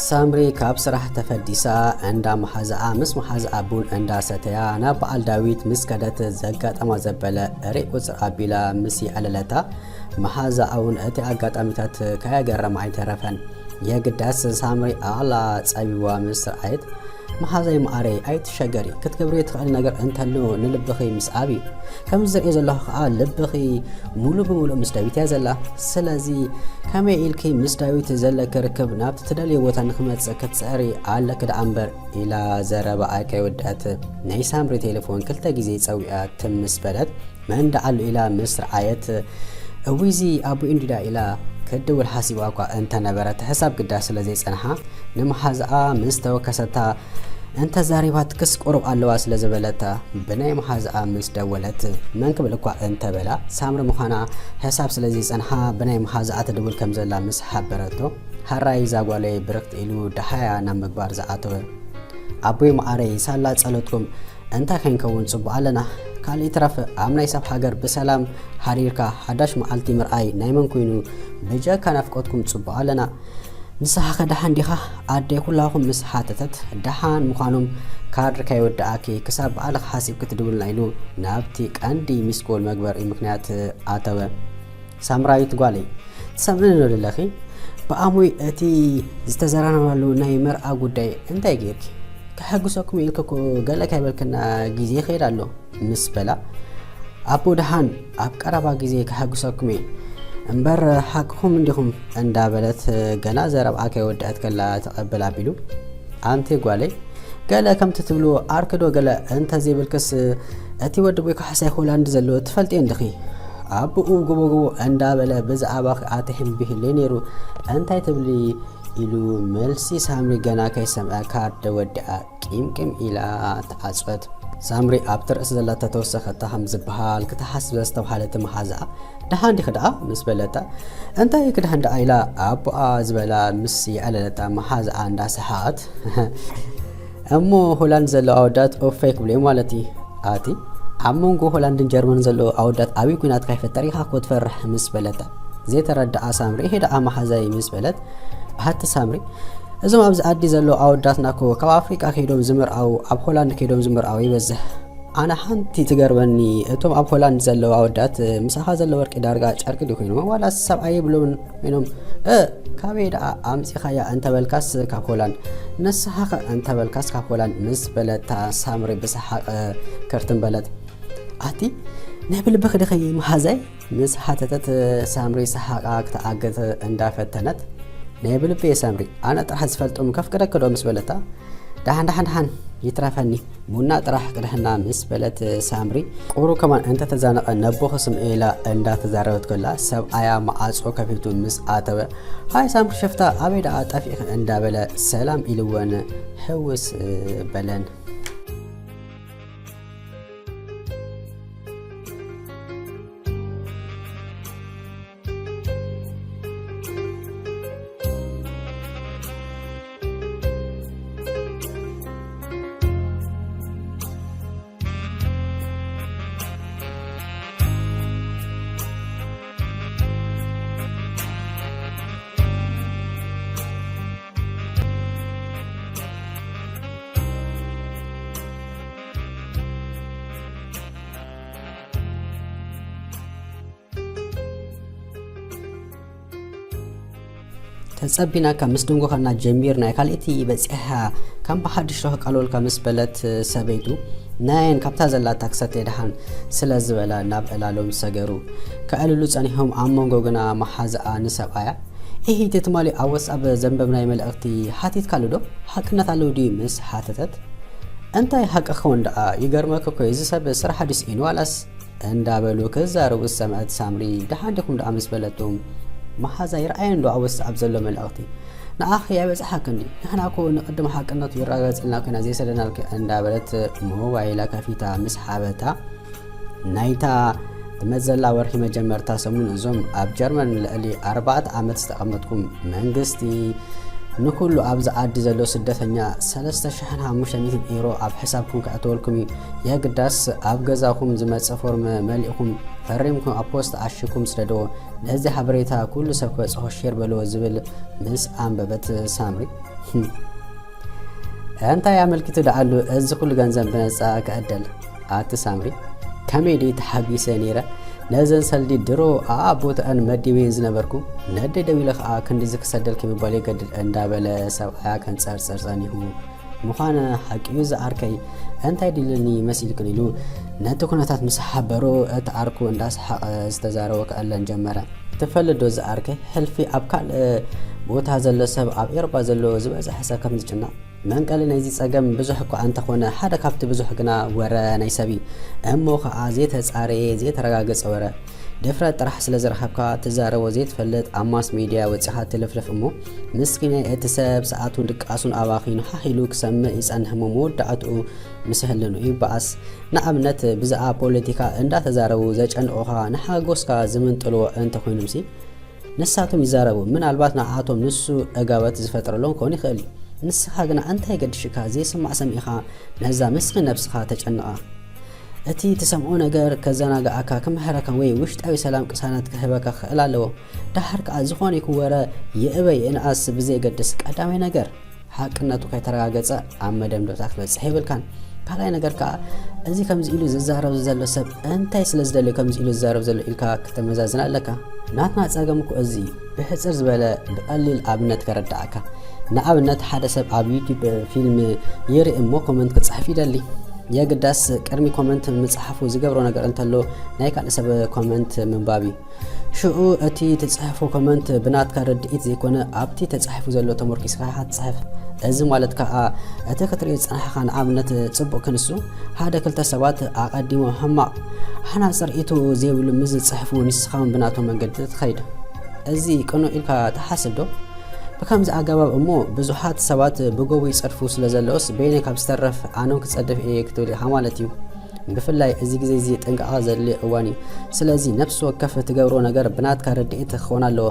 ሳምሪ ካብ ስራሕ ተፈዲሳ እንዳ መሓዛኣ ምስ መሓዛኣ ቡን እንዳሰተያ ናብ በዓል ዳዊት ምስ ከደት ዘጋጠማ ዘበለ ርእ ቁጽር ኣቢላ ምስ የዕለለታ፣ መሓዛኣ እውን እቲ ኣጋጣሚታት ከየገረማ ኣይተረፈን። የግዳስ ሳምሪ ኣላ ጸቢባ ምስ ረኣየት፣ "መሓዛይ መዓረይ ኣይትሸገሪ፣ ክትገብርዮ ትኽእል ነገር እንተሎ ንልብኺ ምስዓብ እዩ። ከምዚ ዝርእዮ ዘለኹ ከኣ ልብኺ ሙሉእ ብምሉእ ምስ ዳዊት እያ ዘላ። ስለዚ ከመይ ኢልኪ ምስ ዳዊት ዘለኪ ርክብ ናብቲ ትደልዮ ቦታ ንክመጽእ ክትጽዕሪ ኣለኪ ደኣ እምበር" ኢላ ዘረባኣ ከይወደአት ናይ ሳምሪ ቴሌፎን ክልተ ግዜ ጸዊዓ ትም ምስ በለት፣ መን ደኣ ኣሎ ኢላ ምስ ረኣየት፣ "እውይ እዚ ኣቦይ እንዲዳ" ኢላ ክትድውል ሓሲባ እኳ እንተነበረት፣ ሕሳብ ግዳ ስለ ዘይጸንሓ ንመሓዛኣ ምስ ተወከሰታ፣ እንተዛሪባትክስ ቁሩብ ኣለዋ ስለ ዝበለታ፣ ብናይ መሓዛኣ ምስ ደወለት፣ መን ክብል እኳ እንተበላ፣ ሳምሪ ምዃና ሕሳብ ስለ ዘይጸንሓ ብናይ መሓዛኣ ትድውል ከም ዘላ ምስ ሓበረቶ፣ "ሓራይ እዛ ጓለይ ብርኽቲ" ኢሉ ደሃያ ናብ ምግባር ዝኣተወ። "ኣቦይ መዓረይ፣ ሳላ ጸሎትኩም እንታይ ከይንከውን ጽቡቕ ኣለና። ካልእ ይትረፍ ኣብ ናይ ሰብ ሃገር ብሰላም ሓዲርካ ሓዳሽ መዓልቲ ምርኣይ ናይ መን ኮይኑ፣ ብጀካ ናፍቆትኩም ጽቡቕ ኣለና። ንስኻ ከ ደሓን ዲኻ ኣደይ?" ኩላኹም ምስ ሓተተት፣ ደሓን ምዃኖም ካርድ ከይወድኣኪ ክሳብ ባዕልኺ ሓሲብኪ ትድውልና ኢሉ ናብቲ ቀንዲ ሚስኮል መግበሪ ምኽንያት ኣተወ። ሳምራዊት ጓለይ፣ ትሰምዕኒ ዶ ዘለኺ? ብኣሙይ እቲ ዝተዘራረብናሉ ናይ መርዓ ጉዳይ እንታይ ጌርኪ? ክሕግሰኩም ኢልክኩ ገለ ከይበልክና ግዜ ይኸይድ ኣሎ ምስ በላ፣ ኣቦ ደሓን ኣብ ቀረባ ግዜ ክሕግሰኩም እየ እምበር ሓቅኹም እንዲኹም እንዳበለት ገና ዘረብኣ ከይወደአት ከላ ተቐብል ኣቢሉ፣ ኣንቲ ጓለይ፣ ገለ ከምቲ ትብሉ ኣርክዶ ገለ እንተዘይብልክስ፣ እቲ ወዲ ቦይ ካሕሳይ ሆላንድ ዘሎ ትፈልጥዮ እንዲኺ? ኣቦኡ ጎቦ ጎቦ እንዳበለ ብዛዕባኺ ኣትሒም ብሂለይ ነይሩ፣ እንታይ ትብሊ? ኢሉ መልሲ ሳምሪ ገና ከይሰምዐ ካርድ ወዲኣ ቂምቂም ኢላ ተዓጽወት። ሳምሪ ኣብቲ ርእሲ ዘላ ተተወሰኸታ ከም ዝበሃል ክትሓስብ ዘስተብሃለት መሓዛኣ፣ ደሓን ዲኺ ደኣ? ምስ በለታ፣ እንታይ ክድሕን ደኣ? ኢላ ኣቦኣ ዝበላ ምስ የዕለለታ መሓዛኣ እንዳሰሓቐት፣ እሞ ሆላንድ ዘለዉ ኣወዳት ኦፈይ ክብሉ እዮም ማለት እዩ። ኣቲ ኣብ መንጎ ሆላንድን ጀርመንን ዘለዉ ኣወዳት ዓብዪ ኲናት ከይፈጠር ኢኻ እኮ ትፈርሕ ምስ በለታ፣ ዘይተረድኣ ሳምሪ፣ ይሄ ደኣ መሓዛይ ምስ በለት፣ ኣቲ ሳምሪ፣ እዞም ኣብዚ ዓዲ ዘለዉ ኣወዳትና እኮ ካብ ኣፍሪቃ ከይዶም ዝምርዓው፣ ኣብ ሆላንድ ከይዶም ዝምርዓው ይበዝሕ። ኣነ ሓንቲ ትገርመኒ፣ እቶም ኣብ ሆላንድ ዘለዉ ኣወዳት ምሳኻ ዘሎ ወርቂ ዳርጋ ጨርቂ ድዩ ኮይኖም? ዋላስ ሰብኣይ የብሎምን ኮይኖም? እ፣ ካበይ ደኣ ኣምጺኻያ እንተበልካስ ካብ ሆላንድ፣ ንስኻ ኸ እንተበልካስ ካብ ሆላንድ ምስ በለታ ሳምሪ ብሰሓቕ ክርትም በለት። ኣቲ ናይ ብልብኺ ዲኺ መሓዛይ? ምስ ሓተተት ሳምሪ ሰሓቓ ክትኣግት እንዳፈተነት፣ ናይ ብልበይ ሳምሪ፣ ኣነ ጥራሕ ዝፈልጦም ከፍቅደኪ ዶ? ምስ በለታ፣ ደሓን ደሓን ደሓን ይትረፈኒ፣ ቡና ጥራሕ ቅድሕና ምስ በለት ሳምሪ፣ ቁሩብ ከማን እንተተዛነቐ ነቦኺ ስምዒ ኢላ እንዳተዛረበት ከላ ሰብኣያ መዓጾ ከፊቱ ምስ ኣተወ፣ ሃይ ሳምሪ ሽፍታ ኣበይ ደኣ ጠፊእኺ? እንዳበለ ሰላም ኢልወን ሕውስ በለን። ተጸቢናካ ምስ ድንጎኻና ጀሚርና ካልእቲ በጺሓ ከም ብሓድሽ ተኽቀልወልካ ምስ በለት ሰበይቱ ናየን ካብታ ዘላታ ክሰተይ ደሓን ስለ ዝበላ ናብ ዕላሎም ሰገሩ። ከዕልሉ ጸኒሖም ኣብ መንጎ ግና መሓዛኣ ንሰብኣያ ኢሂ እቲ ትማሊ ኣብ ወትስኣፕ ዘንበብናዮ መልእኽቲ ሓቲትካሉ ዶ? ሓቅነት ኣለዎ ድዩ? ምስ ሓተተት እንታይ ሓቂ ክኸውን ደኣ ይገርመኪ እኮ እዚ ሰብ ስራሕ ድዩ ስኢኑ ዋላስ እንዳበሉ ክዛረቡ ዝሰምዐት ሳምሪ፣ ደሓን ዲኹም ደኣ ምስ በለቶም፣ መሓዛ ይርኣየን ዶ ኣብ ወትስኣፕ ዘሎ መልእኽቲ? ንዓኺ ኣይበጽሓክን ድዩ? ንሕና እኮ ንቕድሚ ሓቅነቱ ይረጋገጽ ኢልና እኮ ኢና ዘይሰደናልኪ እንዳበለት ሞባይላ ከፊታ ምስ ሓበታ፣ ናይታ ትመጽእ ዘላ ወርሒ መጀመርታ ሰሙን እዞም ኣብ ጀርመን ንልዕሊ ኣርባዕተ ዓመት ዝተቐመጥኩም መንግስቲ ንኹሉ ኣብዚ ዓዲ ዘሎ ስደተኛ ሰለስተ ሽሕን ሓሙሽተ ሚእትን ኤሮ ኣብ ሕሳብኩም ከእተወልኩም እዩ። የግዳስ ኣብ ገዛኹም ዝመጽእ ፎርም መሊእኹም ፈሪምኩም ኣብ ፖስት ዓሺግኩም ስደድዎ። ነዚ ሓበሬታ ኩሉ ሰብ ክበጽሖ ሼር በልዎ ዝብል ምስ ኣንበበት ሳምሪ፣ እንታይ ኣመልኪቱ ደኣሉ እዚ ኩሉ ገንዘብ ብነጻ ክዕደል? ኣቲ ሳምሪ፣ ከመይ ድዩ ተሓጒሰ ነይረ። ነዘን ሰልዲ ድሮ ኣኣ ቦታኣን መዲበየን ዝነበርኩ። ነደይ ደዊለ ከኣ ክንድዚ ክሰደልኪ ምባል የገድድ እንዳበለ ሰብኣያ ከንጸርጽር ጸኒሑ። ምዃነ ሓቂ እዩ ዝዓርከይ፣ እንታይ ድልኒ መሲልክን ኢሉ ነቲ ኩነታት ምስ ሓበሮ እቲ ዓርኩ እንዳሰሓቐ ዝተዛረቦ ክዕለን ጀመረ። ትፈልጥ ዶ ዝዓርከይ፣ ሕልፊ ኣብ ካልእ ቦታ ዘሎ ሰብ ኣብ ኤውሮጳ ዘሎ ዝበዝሐ ሰብ ከም ዝጭነቕ መንቀሊ ናይዚ ጸገም ብዙሕ እኳ እንተኾነ፣ ሓደ ካብቲ ብዙሕ ግና ወረ ናይ ሰብ እዩ። እሞ ኸኣ ዘይተጻረየ፣ ዘይተረጋገጸ ወረ። ድፍረት ጥራሕ ስለ ዝረኸብካ፣ ትዛረቦ ዘይትፈልጥ ኣብ ማስ ሚድያ ወጺኻ ትልፍልፍ እሞ፣ ምስኪናይ እቲ ሰብ ሰዓቱን ድቃሱን ኣባኺኑ ሓሂሉ ክሰምዕ ይጸንሕ እሞ መወዳእትኡ ምስ ህልኑ ይበኣስ። ንኣብነት፣ ብዛዕባ ፖለቲካ እንዳተዛረቡ ዘጨንቑኻ፣ ንሓጎስካ ዝምንጥልዎ እንተኾይኑምሲ፣ ንሳቶም ይዛረቡ፣ ምናልባት ንዓኣቶም ንሱ ዕጋበት ዝፈጥረሎም ክኸውን ይኽእል እዩ። ንስኻ ግና እንታይ ገድሽካ? ዘይስማዕ ሰሚዕኻ ነዛ ምስኪን ነብስኻ ተጨንቓ። እቲ ትሰምዖ ነገር ከዘናግዓካ፣ ክምሕረካ ወይ ውሽጣዊ ሰላም ቅሳነት ክህበካ ክኽእል ኣለዎ። ደሓር ከኣ ዝኾነ ይኹን ወረ ይእበ ይንኣስ ብዘየገድስ፣ ቀዳማይ ነገር ሓቅነቱ ከይተረጋገጸ ኣብ መደምደምታ ክትበጽሕ የብልካን። ካልኣይ ነገር ከኣ፣ እዚ ከምዚ ኢሉ ዝዛረብ ዘሎ ሰብ እንታይ ስለ ዝደልዮ ከምዚ ኢሉ ዝዛረብ ዘሎ ኢልካ ክተመዛዝን ኣለካ። ናትና ጸገም እኮ እዚ እዩ። ብሕጽር ዝበለ ብቐሊል ኣብነት ከረድኣካ። ንኣብነት ሓደ ሰብ ኣብ ዩቲዩብ ፊልም ይርኢ እሞ ኮመንት ክጽሕፍ ይደሊ። የግዳስ ቅድሚ ኮመንት ምጽሓፉ ዝገብሮ ነገር እንተሎ ናይ ካልእ ሰብ ኮመንት ምንባብ እዩ። ሽዑ እቲ ትጽሕፎ ኮመንት ብናትካ ርድኢት ዘይኮነ ኣብቲ ተጻሒፉ ዘሎ ተመርኪስካ ኢኻ ትጽሕፍ። እዚ ማለት ከኣ እቲ ክትርእዮ ዝጸናሕካ ንኣብነት ጽቡቕ ክንሱ ሓደ ክልተ ሰባት ኣቐዲሞም ሕማቕ ሓናጽ ርእይቶ ዘይብሉ ምስ ዝጽሕፉ ንስኻ እውን ብናቶም መንገዲ ትኸይድ። እዚ ቅኑዕ ኢልካ ትሓስብ ዶ? ብከምዚ ኣገባብ እሞ ብዙሓት ሰባት ብጎቦ ይጸድፉ ስለ ዘለውስ በይነይ ካብ ዝተረፍ ኣነም ክጸድፍ እየ ክትብል ኢኻ ማለት እዩ። ብፍላይ እዚ ግዜ እዚ ጥንቃቐ ዘድልዮ እዋን እዩ። ስለዚ ነፍሲ ወከፍ ትገብሮ ነገር ብናትካ ርድኢት ክኸውን ኣለዎ።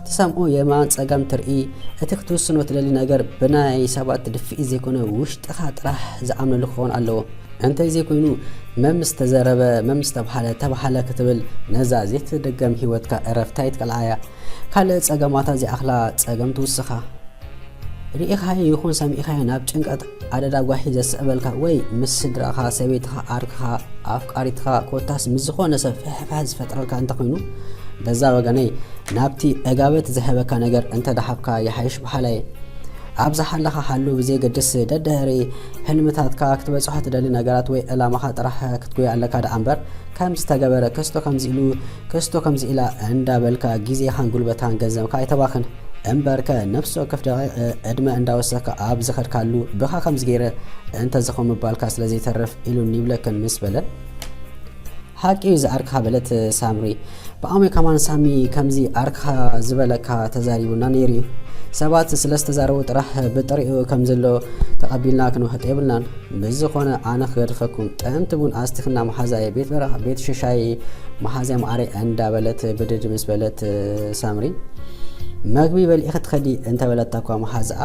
ትሰምዖ የማን ጸጋም ትርኢ፣ እቲ ክትውስኖ ትደሊ ነገር ብናይ ሰባት ድፍኢት ዘይኮነ ውሽጥኻ ጥራሕ ዝኣምነሉ ክኸውን ኣለዎ። እንተዘይኮይኑ መምስ ተዘረበ፣ መምስ ተባሃለ፣ ተባሃለ ክትብል ነዛ ዘይትደገም ህይወትካ ዕረፍታ ይትከልኣያ። ካልእ ጸገማታ እዚኣኽላ ጸገም ትውስኻ። ርኢኻዮ ይኹን ሰሚዕኻዮ ናብ ጭንቀት ኣደዳ ጓሂ ዘስዕበልካ ወይ ምስ ስድራኻ፣ ሰበይትኻ፣ ዓርክኻ፣ ኣፍቃሪትኻ ኮታስ ምስ ዝኾነ ሰብ ፍሕፍሕ ዝፈጥረልካ እንተኾይኑ በዛ ወገነይ ናብቲ ዕጋበት ዝህበካ ነገር እንተደሓፍካ ይሓይሽ በሃላይ። ኣብ ዝሓለኻ ሓሉ ብዘየገድስ ደድሕሪ ሕልምታትካ ክትበጽሖ ትደሊ ነገራት ወይ ዕላማኻ ጥራሕ ክትጎዮ ኣለካ ደኣ እምበር ከም ዝተገበረ ክስቶ ከምዚ ኢሉ ክስቶ ከምዚ ኢላ እንዳበልካ ግዜኻን ጉልበታን ገንዘብካ ኣይተባኽን። እምበርከ ነፍሲ ወከፍ ደቂቕ ዕድመ እንዳወሰኽካ ኣብ ዝኸድካሉ ብኻ ከምዚ ገይረ እንተዝኾ ምባልካ ስለ ዘይተርፍ ኢሉኒ ይብለክን ምስ በለ ሓቂ እዩ ዝዓርክኻ በለት ሳምሪ። ብኣመይ ከማን ሳሚ ከምዚ ዓርክኻ ዝበለካ ተዛሪቡና ነይሩ እዩ። ሰባት ስለ ዝተዛረቡ ጥራሕ ብጥሪኡ ከም ዘሎ ተቐቢልና ክንውሕጦ የብልናን። ብዝኾነ ኣነ ክገድፈኩም ጥዕምቲ ቡን ኣስቲኽና መሓዛየ ቤት በረኻ ቤት ሽሻይ መሓዛየ መዓረይ እንዳበለት ብድድ ምስ በለት ሳምሪ መግቢ በሊዒ ክትኸዲ እንተበለታ እኳ መሓዛኣ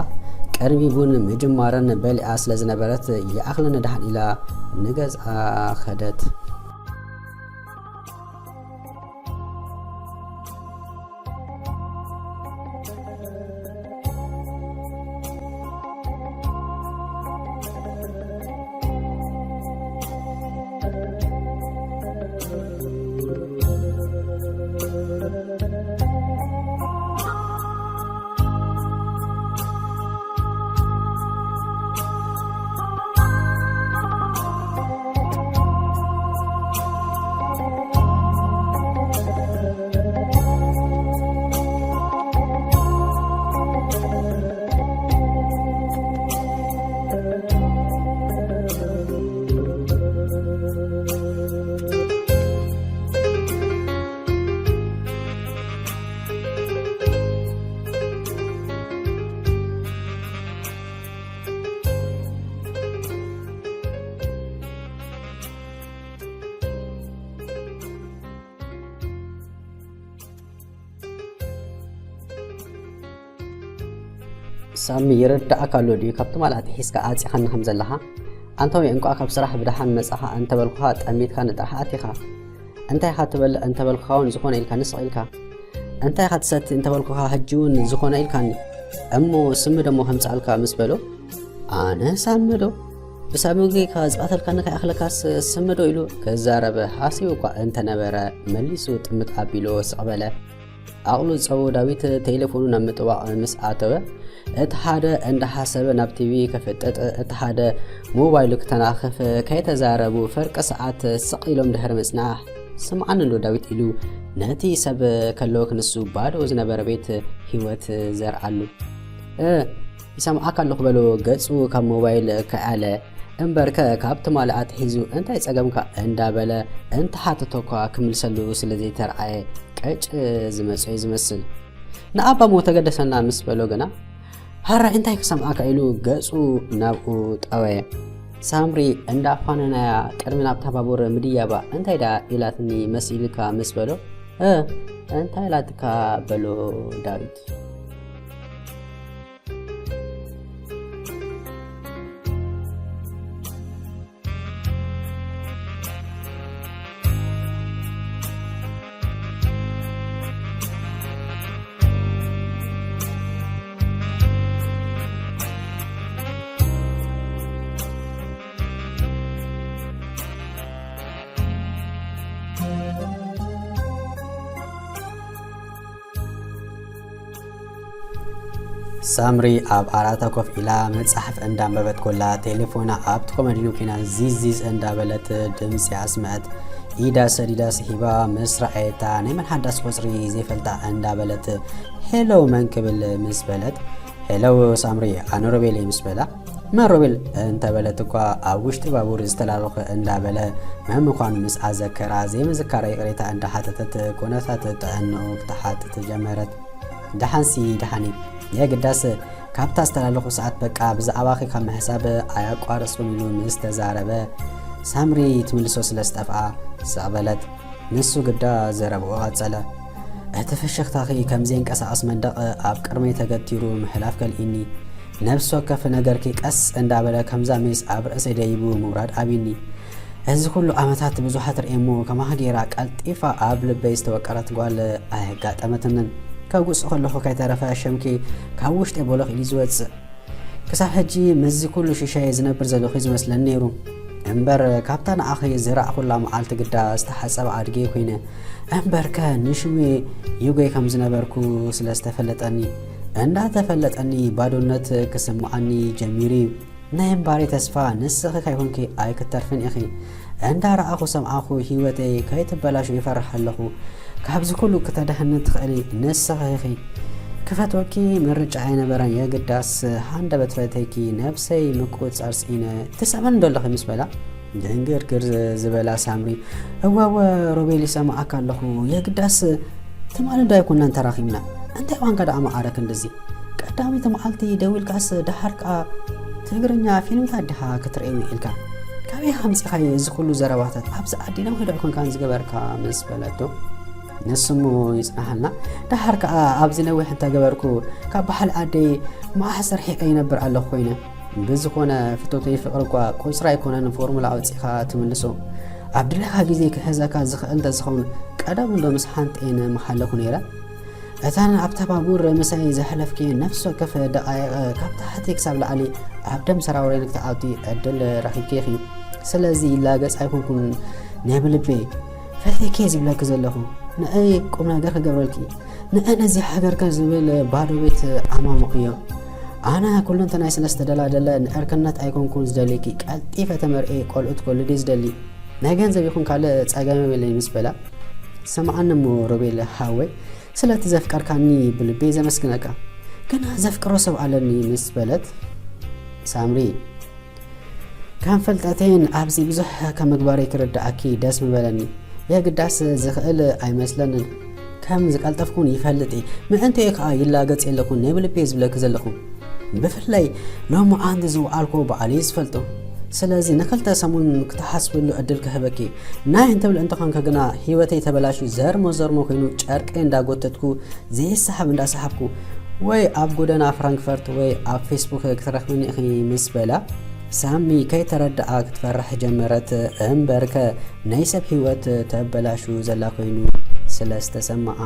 ቅድሚ ቡን ምጅማረን በሊዓ ስለ ዝነበረት ይኣኽለኒ ደሓን ኢላ ንገዝኣ ኸደት። ሳሚ ይርዳእካ ኣሎ ድዩ? ካብ ትማል ኣትሒዝካ ኣጺኻኒ ከም ዘለኻ። ኣንታ ወይ እንቋዕ ካብ ስራሕ ብደሓን መጻኻ እንተበልኩኻ ጠሚትካኒ ጥራሕ ኣቲኻ። እንታይ ኢኻ ትበልዕ እንተበልኩኻ እውን ዝኾነ ኢልካኒ ስቕ ኢልካ። እንታይ ኢኻ ትሰቲ እንተበልኩኻ ሕጂ እውን ዝኾነ ኢልካኒ። እሞ ስሚ ደሞ ከምጽኣልካ ምስ በሎ ኣነ ሳሚ ዶ? ብሳሚ ጌርካ ዝቐተልካኒ ከይኣኽለካስ ስሚ ዶ ኢሉ ክዛረብ ሓሲቡ እኳ እንተነበረ መሊሱ ጥምት ኣቢሉ ስቕ በለ። ዓቕሉ ዝጸበቦ ዳዊት ቴሌፎኑ ናብ ምጥዋቕ ምስ ኣተወ፣ እቲ ሓደ እንዳሓሰበ ናብ ቲቪ ክፍጥጥ፣ እቲ ሓደ ሞባይሉ ክተናኽፍ ከይተዛረቡ ፍርቂ ሰዓት ስቕ ኢሎም ድሕሪ ምጽናሕ፣ ስምዓኒ እንዶ ዳዊት ኢሉ ነቲ ሰብ ከለወ ክንሱ ባዶ ዝነበረ ቤት ህይወት ዘርኣሉ። እ፣ ይሰምዓካ ኣለኹ በሎ ገጹ ካብ ሞባይል ከኣለ። እምበርከ ካብ ትማሊ ኣትሒዙ እንታይ ጸገምካ እንዳበለ እንተሓተቶ እኳ ክምልሰሉ ስለ ዘይተርኣየ ቀጭ ዝመጾ እዩ ዝመስል። ንኣባሞ ተገደሰና ምስ በሎ ግና፣ "ሃራይ እንታይ ክሰምዓካ?" ኢሉ ገጹ ናብኡ ጠወየ። ሳምሪ እንዳፋነናያ ቅድሚ ናብታ ባቡር ምድያባ እንታይ ደኣ ኢላትኒ መሲልካ ምስ በሎ፣ "እ፣ እንታይ ኢላትካ?" በሎ ዳዊት። ሳምሪ ኣብ ዓራታ ኮፍ ኢላ መጽሓፍ እንዳንበበት ኮላ፣ ቴሌፎና ኣብቲ ኮመዲኖ ኮይና ዚዝ ዚዝ እንዳበለት ድምጺ ኣስምዐት። ኢዳ ሰዲዳ ስሒባ ምስ ረኣየታ፣ ናይ መን ሓዳስ ቁጽሪ ዘይፈልጣ እንዳበለት፣ "ሄሎ፣ መን?" ክብል ምስ በለት፣ "ሄሎ ሳምሪ፣ ኣነ ሮቤል እየ" ምስ በላ፣ "መን ሮቤል?" እንተበለት እኳ፣ ኣብ ውሽጢ ባቡር ዝተላለኹ እንዳበለ መን ምዃኑ ምስ ኣዘከራ፣ ዘይምዝካራ ይቕሬታ እንዳሓተተት፣ ኩነታት ጥዕንኡ ክትሓትት ጀመረት። "ደሓንሲ ደሓን እዩ። የግዳስ ካብታ ዝተላለኹ ሰዓት በቃ ብዛዕባኺ ካብ ምሕሳብ ኣያቋረጽኩን" ኢሉ ምስ ተዛረበ፣ ሳምሪ ትምልሶ ስለ ዝጠፍኣ ስቕ በለት። ንሱ ግዳ ዘረብኡ ቀጸለ። "እቲ ፍሽኽታኺ ከም ዘይንቀሳቐስ መንደቕ ኣብ ቅድመይ ተገቲሩ ምሕላፍ ከልኢኒ። ነፍሲ ወከፍ ነገርኪ ቀስ እንዳበለ ከምዛ ሜስ ኣብ ርእሰይ ደይቡ ምውራድ ኣብዩኒ። እዚ ኩሉ ዓመታት ብዙሓት ርእየ እሞ ከማኺ ገይራ ቀልጢፋ ኣብ ልበይ ዝተወቀረት ጓል ኣየጋጠመትንን። ከጉጽ ከለኹ ከይተረፈ ሽምኪ ካብ ውሽጠይ ቦሎኽ ኢሉ ዝወጽእ። ክሳብ ሕጂ ምስዚ ኩሉ ሽሻየ ዝነብር ዘለኹ እዩ ዝመስለኒ ነይሩ። እምበር ካብታ ንዓኺ ዝረኣኹላ መዓልቲ ግዳ ዝተሓጸበ ኣድጊ ኮይነ። እምበርከ ንሽሙ ዩጎይ ከም ዝነበርኩ ስለ ዝተፈለጠኒ፣ እንዳተፈለጠኒ ባዶነት ክስምዓኒ ጀሚሩ እዩ። ናይ እምባረይ ተስፋ ንስኺ ከይኮንኪ ኣይክተርፍን ኢኺ። እንዳረኣኹ ሰምዓኹ ህይወተይ ከይትበላሾ ይፈርሕ ኣለኹ። ካብዚ ኩሉ ክተድሕኒ ትኽእሊ ንስኺ ኢኺ። ክፈትወኪ ምርጫ ኣይነበረን፣ የግዳስ ሃንደበት ፈተይኪ ነብሰይ ምቁጽጻር ስኢነ። ትሰምዕኒ ዶ ኣለኺ?" ምስ በላ ድንግርግር ዝበላ ሳምሪ፣ "እወ፣ እወ ሮቤል፣ ይሰምዓካ ኣለኹ። የግዳስ ትማሊ ዶ ኣይኮናን ተራኺብና? እንታይ ቋንቋ ደኣ መዓረ ክንድዚ? ቀዳመይቲ መዓልቲ ደዊልካስ ደሓር ከኣ ትግርኛ ፊልምታት ዲኻ ክትርእየኒ ኢልካ? ካበይ ኣምጺኻዮ እዚ ኩሉ ዘረባታት? ኣብዚ ዓዲ ነዊሕ ዶ ኣይኮንካን ዝገበርካ?" ምስ በለቶ፣ ንሱ እሞ ይጽናሓልና፣ "ደሓር ከኣ ኣብዚ ነዊሕ እንተገበርኩ ካብ በዓል ዓደይ መዓስ ርሒቐ ይነብር ኣለኹ ኮይነ። ብዝኾነ ፍቶተይ ፍቕሪ እኳ ቁጽሪ ኣይኮነን ፎርሙላ ኣውጺእኻ ትምልሶ። ኣብ ድሌኻ ግዜ ክሕዘካ ዝኽእል እንተዝኸውን ቀደም እንዶ ምስ ሓንተይን ምሓለኹ ነይረ። እተን ኣብታ ባቡር ምሳይ ዘሕለፍክየን ነፍሲ ወከፍ ደቓይቕ ካብ ታሕቲ ክሳብ ላዕሊ ኣብ ደም ሰራውረን ክትኣትዊ ዕድል ረኺብኪ ኢኺ። ስለዚ ይላገጽ ኣይኮንኩን ናይ ብልበይ ፈትየኪ ዝብለኪ ዘለኹ። ንኣይ ቁም ነገር ክገብረልኪ፣ ንኣይ ነዚ ሃገርከ ዝብል ባዶ ቤት ኣማሙቕዮ። ኣነ ኩለንተናይ ስለ ዝተደላደለ ንዕርክነት ኣይኮንኩን ዝደልየኪ፣ ቀልጢፈ ተመርዕየ ቆልዑ ትኮልድ እየ ዝደሊ። ናይ ገንዘብ ይኹን ካልእ ጸገም የብለይ" ምስ በላ፣ "ስምዓኒ እሞ ሮቤል ሃወይ፣ ስለቲ ዘፍቀርካኒ ብልበይ ዘመስግነካ። ግና ዘፍቅሮ ሰብ ኣለኒ" ምስ በለት፣ ሳምሪ፣ "ከም ፍልጠተይን ኣብዚ ብዙሕ ከም ምግባረይ ክርድኣኪ ደስ ምበለኒ። የግዳስ ዝኽእል ኣይመስለንን። ከም ዝቀልጠፍኩን ይፈልጥ እየ። ምእንተይ ከኣ ይላገጽ የለኹን፣ ናይ ብልበይ ዝብለኪ ዘለኹ። ብፍላይ ሎሚ ኣንቲ ዝወዓልኩ በዓል እየ ዝፈልጦ። ስለዚ ንክልተ ሰሙን ክትሓስብሉ ዕድል ክህበኪ። ናይ እንትብል እንተኾንኪ ግና ህይወተይ ተበላሽዩ ዘርሞ ዘርሞ ኮይኑ ጨርቀይ እንዳጎተትኩ ዘይሰሓብ እንዳሰሓብኩ ወይ ኣብ ጎደና ፍራንክፈርት ወይ ኣብ ፌስቡክ ክትረኽብኒ ኢኺ" ምስ በላ፣ ሳሚ ከይተረድኣ ክትፈርሕ ጀመረት። እምበርከ ናይ ሰብ ህይወት ተበላሹ ዘላ ኮይኑ ስለ ዝተሰምዓ።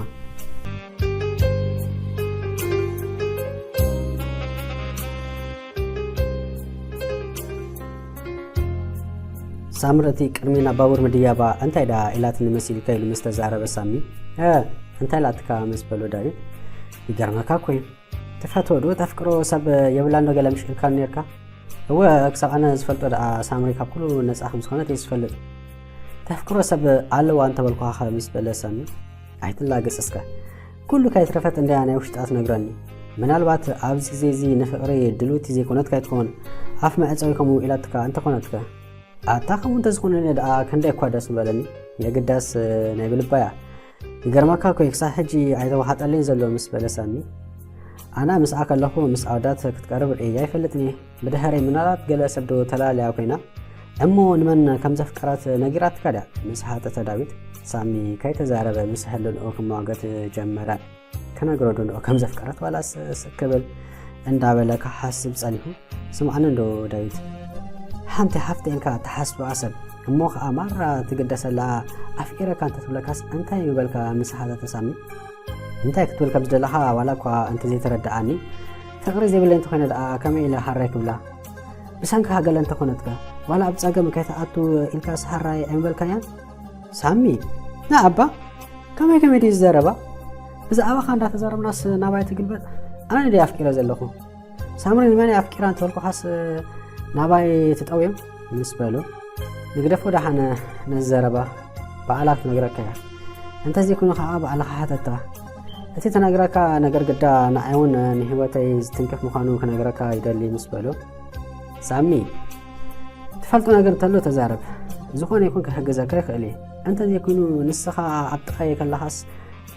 ሳምሪ እቲ ቅድሚ ናብ ባቡር ምድያባ እንታይ ደኣ ኢላትኒ መሲልካ ኢሉ ምስ ተዛረበ ሳሚ፣ "እ፣ እንታይ ኢላትካ?" ምስ በሎ ዳዊት፣ "ይገርመካ እኮ እዩ። ትፈትዎ ዶ ተፍቅሮ ሰብ የብላን ዶ ገለ ምሽ ኢልካ ነርካ? እወ፣ ክሳብ ኣነ ዝፈልጦ ደኣ ሳምሪ ካብ ኩሉ ነጻ ከም ዝኾነት እየ ዝፈልጥ። ተፍቅሮ ሰብ ኣለዋ እንተበልኩኻ ከ?" ምስ በለ ሳሚ፣ "ኣይትላገጽ እስከ። ኩሉ ከይትረፈት እንድያ ናይ ውሽጣ ትነግረኒ። ምናልባት ኣብዚ ግዜ እዚ ንፍቕሪ ድልውቲ ዘይኮነት ከይትኸውን ኣፍ መዕጸዊ ከምኡ ኢላትካ እንተኾነትከ?" ኣታ ከምኡ እንተዝኾነኒ ደኣ ክንደይ እኳ ደስ ምበለኒ። የግዳስ ናይ ብልባያ። ይገርመካ እኮ እዩ፣ ክሳብ ሕጂ ኣይተዋሓጠለይን ዘሎ ምስ በለ ሳሚ፣ ኣና ምስኣ ከለኹ ምስ ኣወዳት ክትቀርብ ርእየ ኣይፈልጥን እየ። ብድሕረይ ምናልባት ገለ ሰብ ዶ ተላለያ ኮይና እሞ ንመን ከም ዘፍቀረት ነጊራትካ ድያ? ምስ ሓተተ ዳዊት፣ ሳሚ ከይተዛረበ ምስ ህልንኡ ክሟገት ጀመረ። ክነግሮ ዶ ንኦ ከም ዘፍቀረት ዋላስ ስቅ ክብል እንዳበለ ክሓስብ ጸኒሑ፣ ስምዓኒ እንዶ ዳዊት፣ ሓንቲ ሓፍተ ኢልካ ትሓስባ ሰብ እሞ ኸኣ ማራ ትግደሰላ ኣፍቂረካ እንተትብለካስ እንታይ ምበልካ? ምስ ሓተተ ሳሚ፣ እንታይ ክትብል ከም ዝደለኻ ዋላ እኳ እንተዘይተረድኣኒ፣ ፍቕሪ ዘይብለይ እንተኾይነ ደኣ ከመይ ኢለ ሃራይ ክብላ? ብሰንክኻ ገለ እንተኾነትከ ዋላ ኣብ ጸገም ከይትኣቱ ኢልካስ ሃራይ ኣይምበልካያን? ሳሚ፣ ንኣባ፣ ከመይ ከመይ ድዩ ዝዘረባ? ብዛዕባኻ እንዳተዛረብናስ ናባይ ትግልበጥ? ኣነ ድየ ኣፍቂረ ዘለኹ? ሳምሪ ንመን ኣፍቂራ እንተበልኩኻስ ናባይ ትጠውዮም ምስ በሉ፣ ንግደፎ ደሓነ ነዚ ዘረባ ባዕላ ክትነግረካ እያ። እንተዘይኮይኑ ከዓ ባዕልኻ ሓተታ። እቲ ትነግረካ ነገር ግዳ ንዓይ እውን ንህይወተይ ዝትንክፍ ምዃኑ ክነግረካ ይደሊ ምስ በሉ፣ ሳሚ ትፈልጦ ነገር እንተሎ ተዛረብ፣ ዝኾነ ይኹን ክሕግዘካ ይኽእል እየ። እንተዘይኮይኑ ንስኻ ኣብ ጥቓየ ከለኻስ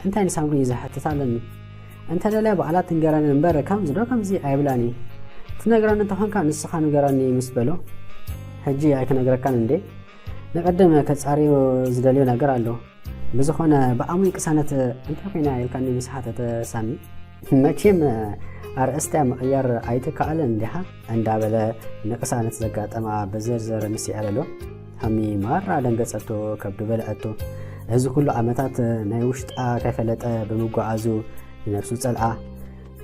እንታይ ንሳምሪ ዝሕትት ኣለኒ? እንተደልያ ባዕላ ትንገረኒ እምበር ከምዚ ዶ ከምዚ ኣይብላኒ። ትነግረኒ እንተኾንካ ንስኻ ንገረኒ ምስ በሎ፣ ሕጂ ኣይክነግረካን እንዴ? ንቐደም ከጻርዮ ዝደልዮ ነገር ኣሎ። ብዝኾነ ብኣሙይ ቅሳነት እንታይ ኮይና ኢልካኒ ምስ ሓተተ ሳሚ፣ መቼም ኣርእስታ ምቕያር ኣይትከኣልን እንዲኻ እንዳበለ ንቅሳነት ዘጋጠማ ብዝርዝር ምስ የዕለሎ፣ ሳሚ ማራ ደንገጸቶ፣ ከብዱ በልዐቶ። እዚ ኩሉ ዓመታት ናይ ውሽጣ ከይፈለጠ ብምጓዓዙ ንነብሱ ጸልኣ።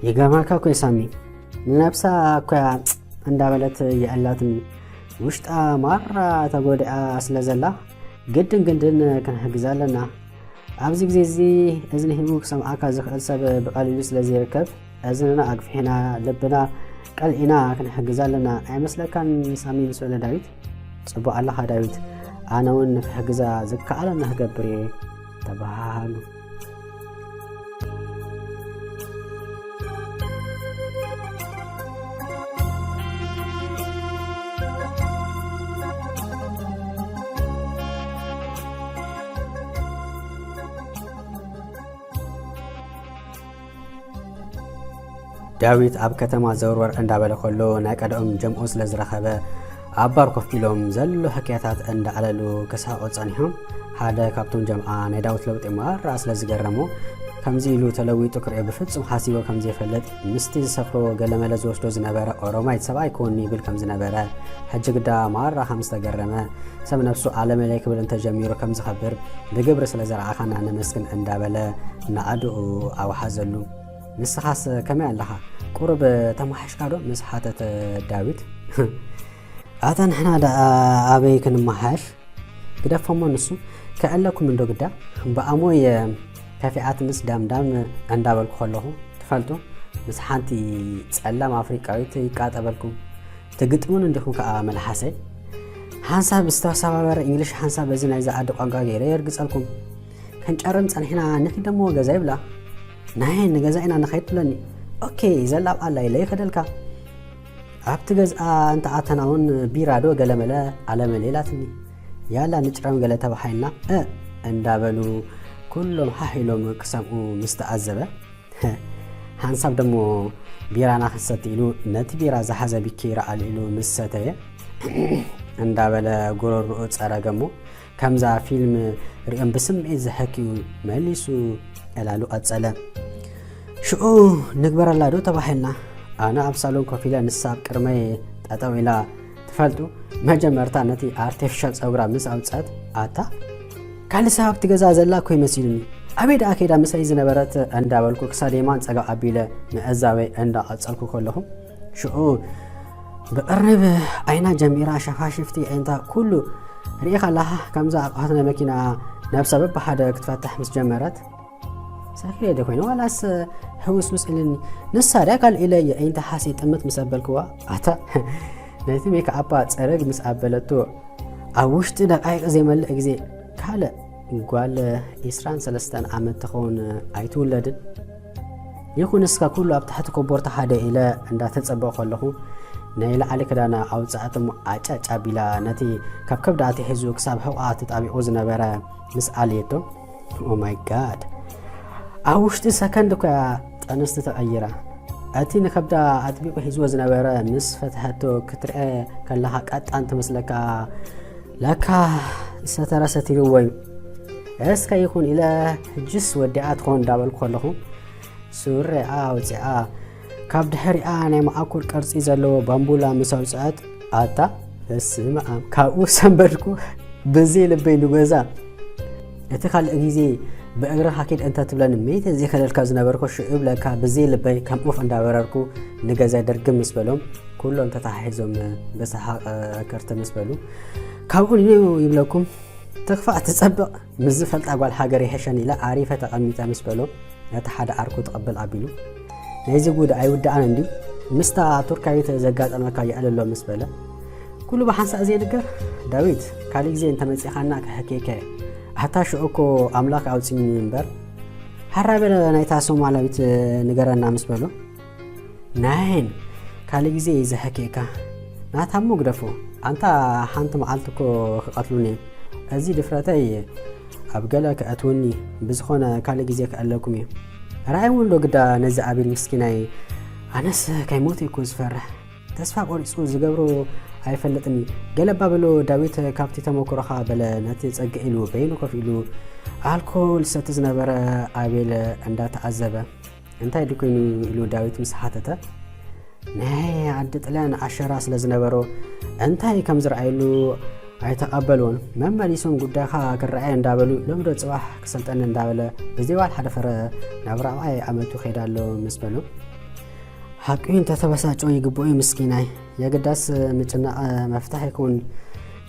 ይገርመካ እኮ እዩ ሳሚ፣ ንነብሳ እኮ እያ እንዳበለት የዕላትኒ። ውሽጣ ማራ ተጎዲኣ ስለ ዘላ ግድን ግድን ክንሕግዛ ኣለና። ኣብዚ ግዜ እዚ እዝኒ ሂቡ ክሰምዓካ ዝኽእል ሰብ ብቐሊሉ ስለ ዘይርከብ፣ እዝንና ኣግፊሕና፣ ልብና ቀልዒና ክንሕግዛ ኣለና። ኣይመስለካን ሳሚ? ምስ በለ ዳዊት። ጽቡቕ ኣለኻ ዳዊት፣ ኣነ እውን ክሕግዛ ዝከኣለኒ ክገብር እየ። ተበሃሃሉ። ዳዊት ኣብ ከተማ ዘውርወር እንዳበለ ከሎ ናይ ቀደኦም ጀምኡ ስለ ዝረኸበ ኣብ ባር ኮፍ ኢሎም ዘሎ ሕክያታት እንዳኣለሉ ክስሕቑ ጸኒሖም። ሓደ ካብቶም ጀምዓ ናይ ዳዊት ለውጢ ማራ ስለ ዝገረሞ ከምዚ ኢሉ ተለዊጡ ክርእዮ ብፍጹም ሓሲቦ ከም ዘይፈልጥ ምስቲ ዝሰፍሮ ገለመለ ዝወስዶ ዝነበረ ኦሮማይት ሰብኣይ ክውኒ ይብል ከም ዝነበረ ሕጂ ግዳ ማራ ከም ዝተገረመ ሰብ ነብሱ ኣለመለይ ክብል እንተጀሚሩ ከም ዝኸብር ብግብሪ ስለ ዘርኣኻና ነመስግን እንዳበለ ንኣድኡ ኣውሓዘሉ። ንስኻስ ከመይ ኣለኻ? ቁሩብ ተማሒሽካ ዶ? ምስ ሓተተ ዳዊት። ኣታ ንሕና ደኣ ኣበይ ክንመሓሽ? ግደፎሞ ንሱ ከዕለኩም እንዶ ግዳ። ብኣሞይ ከፊኣት ምስ ዳምዳም እንዳበልኩ ከለኹ ትፈልጡ ምስ ሓንቲ ጸላም ኣፍሪቃዊት ይቃጠበልኩም። ትግጥሙን እንዲኹም ከኣ መልሓሰይ። ሓንሳብ ዝተሰባበረ እንግሊሽ ሓንሳብ በዚ ናይዛ ዓዲ ቋንቋ ገይረ የርግጸልኩም። ከንጨርም ጸኒሕና ንኺድ ደሞ ገዛ ይብላ። ናይ ንገዛ ኢና ንኸይድ ትብለኒ። ኦኬ፣ ዘላብ ኣላ ኢለ ይኸደልካ። ኣብቲ ገዝኣ እንተ ኣተና እውን ቢራ ዶ ገለመለ ኣለመለ ኢላትኒ። ያላ ንጭረም ገለ ተባሃይልና እ እንዳበሉ ኩሎም ሓሕ ኢሎም ክሰምኡ ምስ ተኣዘበ፣ ሓንሳብ ደሞ ቢራና ክንሰቲ ኢሉ ነቲ ቢራ ዝሓዘ ቢኬራ ኣልዒሉ ምስ ሰተየ እንዳበለ ጎረርኡ ጸረገ እሞ ከምዛ ፊልም ሪኦም ብስምዒት ዝሐክዩ መሊሱ ዕላሉ ቀጸለ። ሽዑ ንግበረላ ዶ ተባሂልና፣ ኣነ ኣብ ሳሎን ኮፍ ኢለ ንሳ ኣብ ቅድመይ ጠጠው ኢላ ትፈልጡ፣ መጀመርታ ነቲ ኣርቲፊሻል ጸጉራ ምስ ኣውጸት፣ ኣታ ካልእ ሰብ ኣብቲ ገዛ ዘላ እኮ ይመሲሉኒ፣ ኣበይ ደኣ ከይዳ ምሳይ ዝነበረት እንዳበልኩ ክሳደይ ማን ጸጋ ኣቢለ ምዕዛበይ እንዳቐጸልኩ ከለኹ፣ ሽዑ ብቕርብ ዓይና ጀሚራ ሸፋሽፍቲ ኣዒንታ ኩሉ ርኢኻ ኣለኻ፣ ከምዛ ኣቕሑት ናይ መኪና ነብሳ በብሓደ ክትፈትሕ ምስ ጀመረት፣ ሳኪረየ ዶ ኮይነ ዋላስ ህውስውስ ኢሉኒ? ንሳ ድያ ካልእ ኢለ ኣዒንታ ሓሲየ ጥምት ምስ ኣበልክዋ፣ ኣታ ነቲ ሜክኣፓ ጸረግ ምስ ኣበለቶ፣ ኣብ ውሽጢ ደቃይቕ ዘይመልእ ግዜ ካልእ ጓል ዒስራን ሰለስተን ዓመት ትኸውን ኣይትውለድን። ይኹን እስከ ኩሉ ኣብ ትሕቲ ኮቦርታ ሓደ ኢለ እንዳተጸበኹ ከለኹ ናይ ላዕሊ ክዳና ኣውጽኣት እሞ ኣጫጭ ኣቢላ ነቲ ካብ ከብዳ ኣትሒዙ ክሳብ ሕቖኣ ተጣቢቑ ዝነበረ ምስ ኣልየቶ፣ ኦ ማይ ጋድ፣ ኣብ ውሽጢ ሰከንድ እኮ እያ ጠንስቲ ተቐይራ። እቲ ንከብዳ ኣጥቢቑ ሒዝዎ ዝነበረ ምስ ፈትሐቶ ክትርኤ ከለኻ ቀጣን ትመስለካ። ለካ ሰተረ ሰቲርዎ እዩ። እስከ ይኹን ኢለ ሕጅስ ወዲኣ ትኾን እንዳበልኩ ከለኹ ሱሪኣ ኣውፂኣ ካብ ድሕሪኣ ናይ መዓኮር ቅርፂ ዘለዎ ባምቡላ ምስ ኣውፅኣት ኣታ በስመ ኣብ ካብኡ ሰንበድኩ ብዘይ ልበይ ንገዛ። እቲ ካልእ ግዜ ብእግርኻ ኪድ እንተ ትብለኒ መይተ ዘይከደልካ ዝነበርኩ ሽዑ ብለካ ብዘይ ልበይ ከም ኡፍ እንዳበረርኩ ንገዛይ ድርግም ምስ በሎም ኩሎም ተተሓሒዞም ብሰሓቕ ክርት ምስ በሉ ካብኡ ንዩ ይብለኩም ትኽፋእ ትጸብቕ ምስ ዝፈልጣ ጓል ሃገር ይሕሸን ኢለ ኣሪፈ ተቐሚጠ ምስ በሎ ነቲ ሓደ ዓርኩ ትቕብል ኣቢሉ ናይዚ ጉድ ኣይውዳእን እንድዩ። ምስታ ቱርካዊት ዘጋጠመካ የዕልሎ ምስ በለ፣ ኩሉ ብሓንሳእ ዘይንገር፣ ዳዊት፣ ካልእ ግዜ እንተመጺኻና ከሕክየካ እየ። ኣታ ሽዑ እኮ ኣምላኽ ኣውጺኒ እምበር። ሓራይ በለ ናይታ ሶማላዊት ንገረና ምስ በሎ፣ ናይን ካልእ ግዜ እየ ዘሕክየካ። ናታ እሞ ግደፎ። ኣንታ ሓንቲ መዓልቲ እኮ ክቐትሉኒ እዮም። እዚ ድፍረተይ ኣብ ገለ ከእትውኒ፣ ብዝኾነ ካልእ ግዜ ክዕለኩም እየ። ርኣይዎ እንዶ ግዳ ነዚ ኣቤል ምስኪናይ። ኣነስ ከይሞተ እኮ ዝፈርሕ። ተስፋ ቆሪጹ ዝገብሮ ኣይፈልጥን እዩ። ገለ እባ በሎ ዳዊት፣ ካብቲ ተመክሮኻ በለ ነቲ ጸግዕ ኢሉ በይኑ ኮፍ ኢሉ ኣልኮል ዝሰቲ ዝነበረ ኣቤል እንዳተዓዘበ። እንታይ ድዩ ኮይኑ ኢሉ ዳዊት ምስ ሓተተ፣ ናይ ዓዲ ጥልያን ዓሸራ ስለ ዝነበሮ እንታይ ከም ዝረኣየሉ ኣይተቐበልዎን። መመሊሶም ጉዳይኻ ክረኣየ እንዳበሉ ሎምዶ ጽባሕ ክሰልጠኒ እንዳበለ ብዘይዋል ሓደ ፍረ ናብ ራብዓይ ዓመቱ ከይዳ ኣሎ ምስ በሉ፣ ሓቂ እንተተበሳጮ ይግብኦ እዩ ምስኪናይ። የግዳስ ምጭናቕ መፍትሒ ኣይኮን።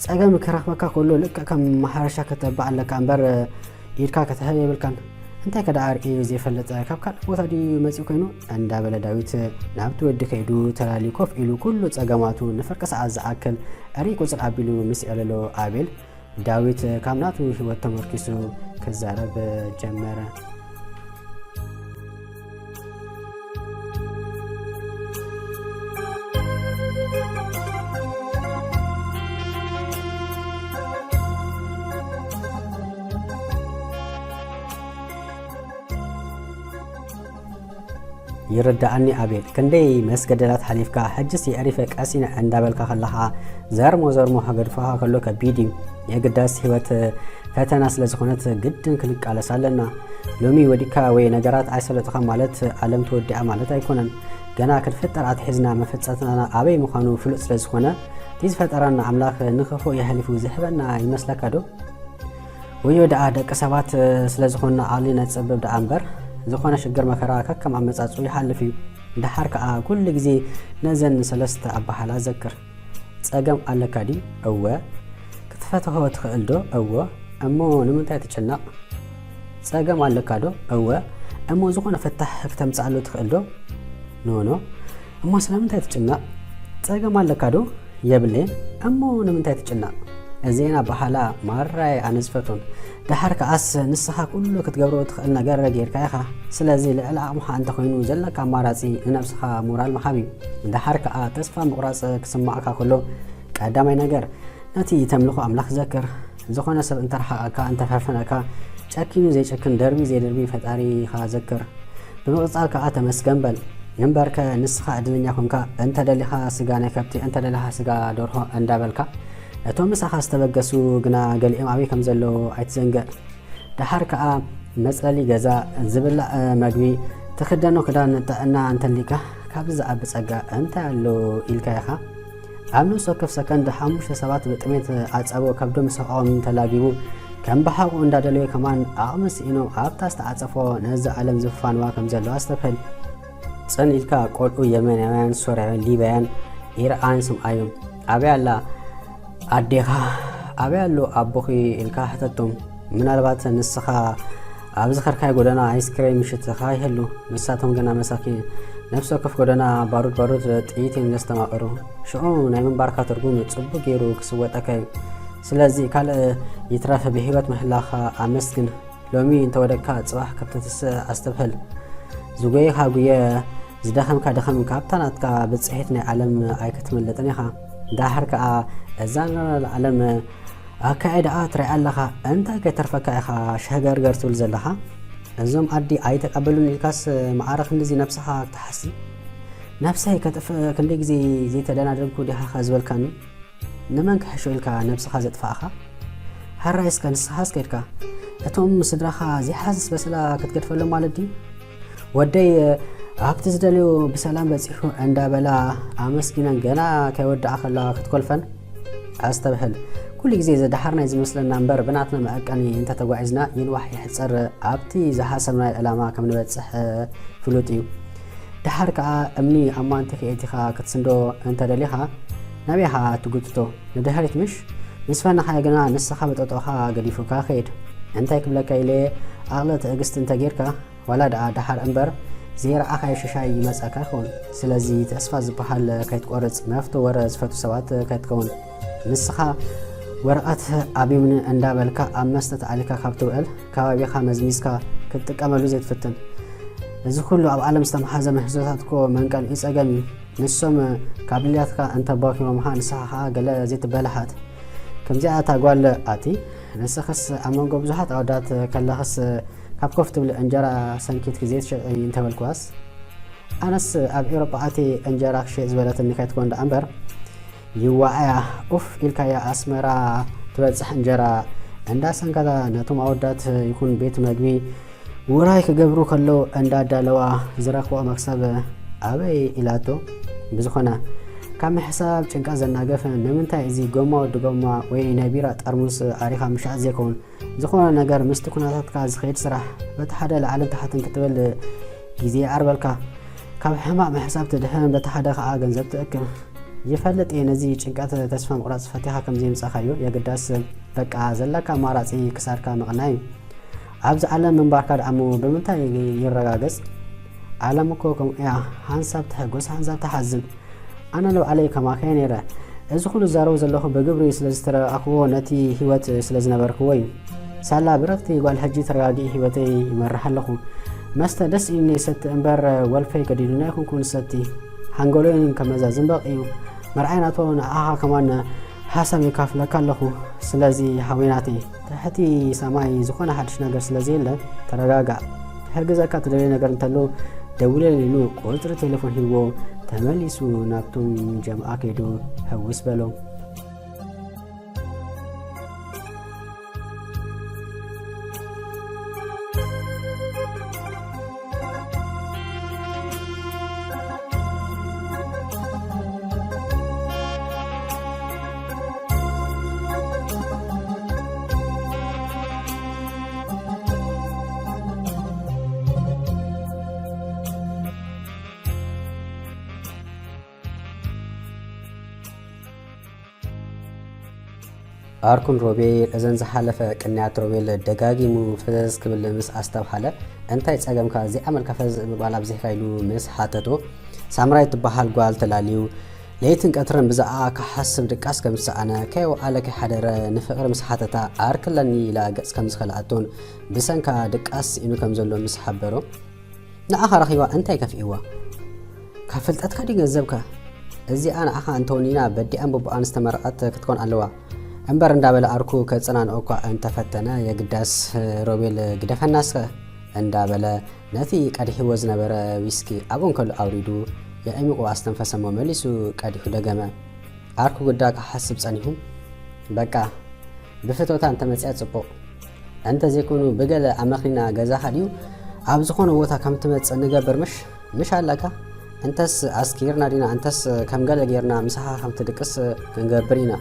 ጸገም ክረኽበካ ከሎ ልክዕ ከም ማሕረሻ ከተባዕ ኣለካ እምበር ኢድካ ክትህብ የብልካን። እንታይ ከ ደኣ ርእዩ ዘይፈልጥ፣ ካብ ካልእ ቦታ ድዩ መጺኡ ኮይኑ? እንዳበለ ዳዊት ናብቲ ወዲ ከይዱ ተላልዩ ኮፍ ኢሉ ኩሉ ጸገማቱ ንፍርቂ ሰዓት ዝኣክል ርይ ቁጽር ኣቢሉ ምስ የዕለሎ ኣቤል፣ ዳዊት ካብ ናቱ ህይወት ተመርኪሱ ክዛረብ ጀመረ። ይርዳኣኒ ኣቤል፣ ክንደይ መስገደላት ሓሊፍካ፣ ሕጅስ የዕሪፈ ቀሲነ እንዳበልካ ከለኻ፣ ዘርሞ ዘርሞ ክገድፈኻ ከሎ ከቢድ እዩ። የግዳስ ህይወት ፈተና ስለ ዝኾነት ግድን ክንቃለስ ኣለና። ሎሚ ወዲካ ወይ ነገራት ኣይሰለጡኻ ማለት ዓለም ተወዲኣ ማለት ኣይኮነን። ገና ክንፍጠር ኣትሒዝና መፈጸምታና ኣበይ ምዃኑ ፍሉጥ ስለ ዝኾነ፣ እቲ ዝፈጠረና ኣምላኽ ንኽፉእ የሕሊፉ ዝህበና ይመስለካ ዶ? ወዮ ደኣ ደቂ ሰባት ስለ ዝኾንና ዓቕሊ ነጸብብ ደኣ እምበር፣ ዝኾነ ሽግር መከራ ከከም ኣመጻጽኡ ይሓልፍ እዩ። ደሓር ከኣ ኩሉ ግዜ ነዘን ሰለስተ ኣበሃህላ ዘክር። ጸገም ኣለካ ድዩ? እወ። ክትፈትሖ ትኽእል ዶ? እወ። እሞ ንምንታይ ትጭነቕ? ጸገም ኣለካ ዶ? እወ። እሞ ዝኾነ ፍታሕ ክተምጽኣሉ ትኽእል ዶ? ኖኖ። እሞ ስለምንታይ ትጭነቕ? ጸገም ኣለካ ዶ? የብለይን። እሞ ንምንታይ ትጭነቕ? እዘን ኣበሃህላ ማራይ ኣነ ዝፈትወን። ደሓር ከኣስ ንስኻ ኩሉ ክትገብሮ ትኽእል ነገር ጌርካ ኢኻ። ስለዚ ልዕሊ ዓቕምኻ እንተኾይኑ ዘለካ ኣማራጺ ንነብስኻ ሞራል ምሃብ እዩ። ደሓር ከኣ ተስፋ ምቑራጽ ክስማዓካ ከሎ ቀዳማይ ነገር ነቲ ተምልኾ ኣምላኽ ዘክር። ዝኾነ ሰብ እንተረሓቐካ፣ እንተፈፈነካ፣ ጨኪኑ ዘይጨክን ደርቢ ዘይደርቢ ፈጣሪኻ ዘክር። ብምቕጻል ከኣ ተመስገን በል። እምበርከ ንስኻ ዕድለኛ ኮንካ፣ እንተ ደሊኻ ስጋ ናይ ከብቲ፣ እንተ ደሊኻ ስጋ ደርሆ እንዳበልካ፣ እቶም ምሳኻ ዝተበገሱ ግና ገሊኦም ኣበይ ከም ዘለዉ ኣይትዘንግዕ። ደሓር ከኣ መጽለሊ ገዛ፣ ዝብላዕ መግቢ፣ ትኽደኖ ክዳን፣ ጥዕና እንተሊካ፣ ካብዚ ዝዓቢ ጸጋ እንታይ ኣሎ ኢልካ ኢኻ? ኣብ ነፍሲ ወከፍ ሰከንድ ሓሙሽተ ሰባት ብጥሜት ዓጸቦ ከብዶም ሰቆም ተላጊቡ፣ ከም ብሓቑ እንዳደለዩ ከማን ዓቕሚ ስኢኖም ኣብታ ዝተዓጸፎ ነዛ ዓለም ዝፋንዋ ከም ዘለዋ ኣስተብህል። ጽን ኢልካ ቆልዑ የመናውያን፣ ሶርያውያን፣ ሊብያውያን፣ ኢራን ስምዓዮም። ኣበይ ኣላ ኣዴኻ? ኣበይ ኣሎ ኣቦኺ? ኢልካ ሕተቶም። ምናልባት ንስኻ ኣብ ዝኸድካዮ ጎደና ኣይስክሬም ይሽትኻ ይህሉ። ንሳቶም ግና መሳኪን ነፍሲ ወከፍ ጎደና ባሩድ ባሩድ ጥይት እዮም ዘስተማቕሩ። ሽዑ ናይ ምንባርካ ትርጉም ጽቡቕ ገይሩ ክስወጠካ እዩ። ስለዚ ካልእ ይትረፍ ብህይወት ምህላኻ ኣመስግን። ሎሚ እንተወደቅካ ጽባሕ ከም ትትስእ ኣስተብህል። ዝጎየኻ ጉየ፣ ዝደኸምካ ድኸም፣ ካብታ ናትካ ብጽሒት ናይ ዓለም ኣይክትምልጥን ኢኻ። ደሓር ከኣ እዛ ንነብረላ ዓለም ኣካይዳኣ ትሪኣ ኣለኻ። እንታይ ከይተርፈካ ኢኻ ሸገርገር ትብል ዘለኻ? እዞም ዓዲ ኣይተቀበሉን ኢልካስ ማዕረ ክንድዚ ነብስኻ ክትሓሲ? ነብሰይ ከጥፍእ ክንደይ ግዜ ዘይተደናደንኩ ዲኻ ዝበልካኒ? ንመን ክሕሾ ኢልካ ነብስኻ ዘጥፋእኻ? ሕራይ እስከ ንስኻስ ከድካ እቶም ስድራኻ ዘይሓስስ በሰላ ክትገድፈሎም ማለት ድዩ? ወደይ ኣብቲ ዝደልዮ ብሰላም በጺሑ እንዳበላ ኣመስጊነን ገና ከይወድኣ ከለዋ ክትኮልፈን? ኣስተብህል። ኩሉ ግዜ ዘድሓርና እዩ ዝመስለና እምበር ብናትና መዐቀኒ እንተተጓዒዝና ይንዋሕ ይሕጸር ኣብቲ ዝሓሰብናዮ ዕላማ ከም ንበጽሕ ፍሉጥ እዩ። ደሓር ከኣ እምኒ ኣብ ማንቲኺ ኣእቲኻ ክትስንዶ እንተደሊኻ ናበይ ኢኻ ትጉትቶ? ንድሕሪት ምሽ? ምስ ፈነኻዮ ግና ንስኻ ብጠጠውኻ ገዲፉካ ይኸይድ። እንታይ ክብለካ ኢለ እየ፣ ዓቕሊ ትዕግስቲ እንተጌርካ ዋላ ደኣ ደሓር እምበር ዘይረኣኻዮ ሽሻይ ይመጸካ ይኸውን። ስለዚ ተስፋ ዝበሃል ከይትቆርጽ፣ መፍቶ ወረ ዝፈቱ ሰባት ከይትከውን። ንስኻ ወረቐት ኣቢምኒ እንዳበልካ ኣብ መስተ ተኣሊካ ካብ ትውዕል፣ ከባቢኻ መዝሚዝካ ክትጥቀመሉ ዘይትፍትን። እዚ ኩሉ ኣብ ዓለም ዝተመሓዘ ምህዞታት እኮ መንቀሊኡ ጸገም እዩ። ንሶም ካብ ድልያትካ እንተባኪሮምኻ ንስኻ ኸኣ ገለ ዘይትበላሓት። ከምዚኣ እታ ጓል ኣቲ ንስኽስ ኣብ መንጎ ብዙሓት ኣወዳት ከለኽስ ካብ ኮፍ ትብሊ እንጀራ ሰንኪትኪ ዘይትሸጢ እንተበልክዋስ? ኣነስ ኣብ ኤውሮጳ ኣቲ እንጀራ ክሸጥ ዝበለትኒ ከይትኮን ደኣ እምበር ይዋዓያ ኡፍ ኢልካያ ኣስመራ ትበጽሕ እንጀራ እንዳ ሰንከታ ነቶም ኣወዳት ይኹን ቤት መግቢ ውራይ ክገብሩ ከለዉ እንዳዳለዋ ዝረኽብኦ መክሰብ ኣበይ ኢላቶ። ብዝኾነ ካብ ምሕሳብ ጭንቀት ዘናገፍ ንምንታይ እዚ ጎማ ወዲ ጎማ ወይ ናይ ቢራ ጠርሙስ ኣሪኻ ምሻጥ ዘይከውን ዝኾነ ነገር ምስቲ ኩነታትካ ዝኸይድ ስራሕ በቲ ሓደ ላዕልን ታሕትን ክትብል ግዜ ይዓርበልካ። ካብ ሕማቕ ምሕሳብ ትድሕን በቲ ሓደ ኸኣ ገንዘብ ትእክብ። ይፈልጥ እየ ነዚ ጭንቀት ተስፋ ምቑራጽ ፈቲኻ ከም ዘይምጻኻዮ የግዳስ በቃ ዘለካ ኣማራጺ ክሳድካ ምቕናይ እዩ። ኣብዚ ዓለም ምንባርካ ደኣሞ ብምንታይ ይረጋገጽ? ዓለም እኮ ከምኡ እያ፣ ሓንሳብ ትሕጎስ ሓንሳብ ትሓዝን። ኣነ ንባዕለይ ከማኻ እየ ነይረ። እዚ ኩሉ ዝዛረቦ ዘለኹ ብግብሪ ስለ ዝተረኣኽዎ ነቲ ህይወት ስለ ዝነበርክዎ እዩ። ሳላ ብርኽቲ ጓል ሕጂ ተረጋጊእ ህይወተይ ይመርሕ ኣለኹ። መስተ ደስ ኢሉኒ ይሰቲ እምበር ወልፈይ ገዲዱኒ ኣይኮንኩን ዝሰቲ። ሓንጎለይን ከመዛዝን በቒዩ። መርዓይ ናቶ ንዓኻ ከማን ሓሳብ የካፍለካ ኣለኹ። ስለዚ ሓወይ ናተይ ትሕቲ ሰማይ ዝኾነ ሓድሽ ነገር ስለ ዘየለ ተረጋጋእ። ክሕግዘካ ትደልዮ ነገር እንተሎ ደውለለይ ኢሉ ቁጽሪ ቴሌፎን ሂብዎ ተመሊሱ ናብቶም ጀምዓ ከይዱ ሕውስ በሎ። ኣርኩን ሮቤል እዘን ዝሓለፈ ቅንያት ሮቤል ደጋጊሙ ፈዘዝ ክብል ምስ ኣስተብሃለ፣ እንታይ ጸገምካ? ዘይኣመልካ ፈዘዝ ምባል ኣብዚሕካ ኢሉ ምስ ሓተቶ፣ ሳምራይ ትበሃል ጓል ተላልዩ ለይትን ቀትርን ብዛዕባ ክሓስብ ድቃስ ከም ዝሰኣነ፣ ከይወዓለ ከይሓደረ ንፍቕሪ ምስ ሓተታ፣ ኣርክለኒ ኢላ ገጽ ከም ዝኸልኣቶን ብሰንካ ድቃስ ስኢኑ ከም ዘሎ ምስ ሓበሮ፣ ንዓኻ ረኺባ እንታይ ከፍእዋ? ካብ ፍልጠትካ ድዩ ገንዘብካ? እዚኣ ንዓኻ እንተወኒና በዲኣን በቦኣን ዝተመረቐት ክትኮን ኣለዋ። እምበር እንዳበለ ኣርኩ ከጸናንኦ እኳ እንተፈተነ፣ የግዳስ ሮቤል ግደፈናስከ እንዳበለ ነቲ ቀዲሕዎ ዝነበረ ዊስኪ ኣብ እንከሉ ኣውሪዱ የዕሚቑ ኣስተንፈሰሞ መሊሱ ቀዲሑ ደገመ። ኣርኩ ጉዳ ክሓስብ ጸኒሑ፣ በቃ ብፍቶታ እንተመጽያ ጽቡቕ፣ እንተዘይኮኑ ብገለ ኣመኽኒና ገዛኻ ድዩ ኣብ ዝኾነ ቦታ ከም ትመጽእ ንገብር ምሽ ምሽ ኣለካ? እንተስ ኣስኪርና ዲና እንተስ ከም ገለ ጌርና ምሳኻ ከም ትድቅስ ክንገብር ኢና።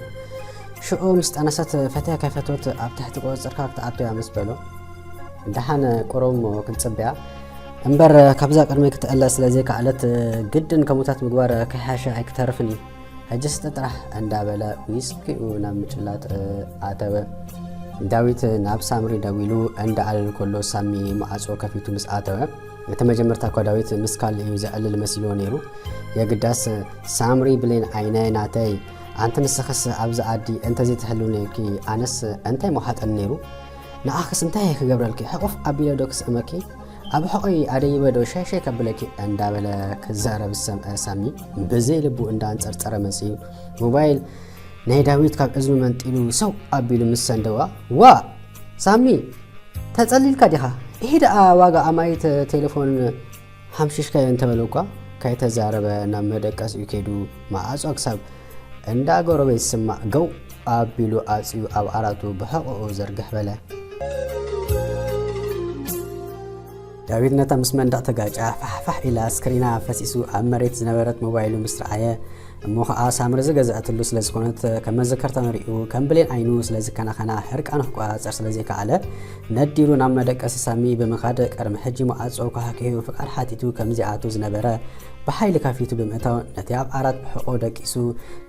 ሽዑ ምስ ጠነሰት ፈትያ ከይፈተወት ኣብ ትሕቲ ቁጽጽርካ ክትኣቱ እያ ምስ በሎ፣ ደሓን ቁሩብ እሞ ክንጽበያ እምበር ካብዛ ቅድመይ ክትእለ ስለ ዘይከኣለት ግድን ከሙታት ምግባር ከይሓሸ ኣይክተርፍን እዩ። ሕጂ ስተ ጥራሕ እንዳበለ ዊስኪኡ ናብ ምጭላጥ ኣተወ። ዳዊት ናብ ሳምሪ ደዊሉ እንዳኣለለ ከሎ ሳሚ ማዕጾ ከፊቱ ምስ ኣተወ፣ እቲ መጀመርታ እኳ ዳዊት ምስ ካልእ እዩ ዘዕልል መሲልዎ ነይሩ። የግዳስ ሳምሪ ብሌን ዓይነይ ናተይ፣ ኣንቲ ንስኽስ ኣብዚ ዓዲ እንተዘይትህልው ነይርኪ ኣነስ እንታይ ምውሓጠኒ ነይሩ? ንዓኽስ እንታይ እየ ክገብረልኪ? ሕቑፍ ኣቢለ ዶ ክስእመኪ? ኣብ ሕቖይ ኣደይበ ዶ ሸይ ሸይ ከብለኪ? እንዳበለ ክዛረብ ዝሰምዐ ሳሚ ብዘይ ልቡ እንዳንጸርጸረ መጺኡ ሞባይል ናይ ዳዊት ካብ እዝኑ መንጢሉ ሰው ኣቢሉ ምስ ሰንደዋ፣ ዋእ! ሳሚ! ተጸሊልካ ዲኻ? ይሄ ደኣ ዋጋ ኣማኢት ቴሌፎን ሓምሺሽካዮ እንተበለ እኳ ከይተዛረበ ናብ መደቀሲኡ ከይዱ መዓጾ ክሳብ እንዳ ጎረቤት ዝስማዕ ገው ኣቢሉ ኣጽዩ ኣብ ዓራቱ ብሕቖኡ ዝርግሕ በለ። ዳዊት ነታ ምስ መንደቕ ተጋጭያ ፋሕፋሕ ኢላ ስክሪና ፈሲሱ ኣብ መሬት ዝነበረት ሞባይሉ ምስ ረኣየ፣ እሞ ኸኣ ሳምሪ ዝገዝኣትሉ ስለ ዝኾነት ከም መዘከርታ ንሪኡ ከም ብሌን ዓይኑ ስለ ዝከናኸና ሕርቃኑ ክቆጻጸር ስለ ዘይከኣለ ነዲሩ ናብ መደቀሲ ሳሚ ብምኻድ ቅድሚ ሕጂ መዓጾ ኳሕኪሑ ፍቓድ ሓቲቱ ከም ዝኣቱ ዝነበረ ብሓይሊ ከፊቱ ብምእታው ነቲ ኣብ ዓራት ብሕቖ ደቂሱ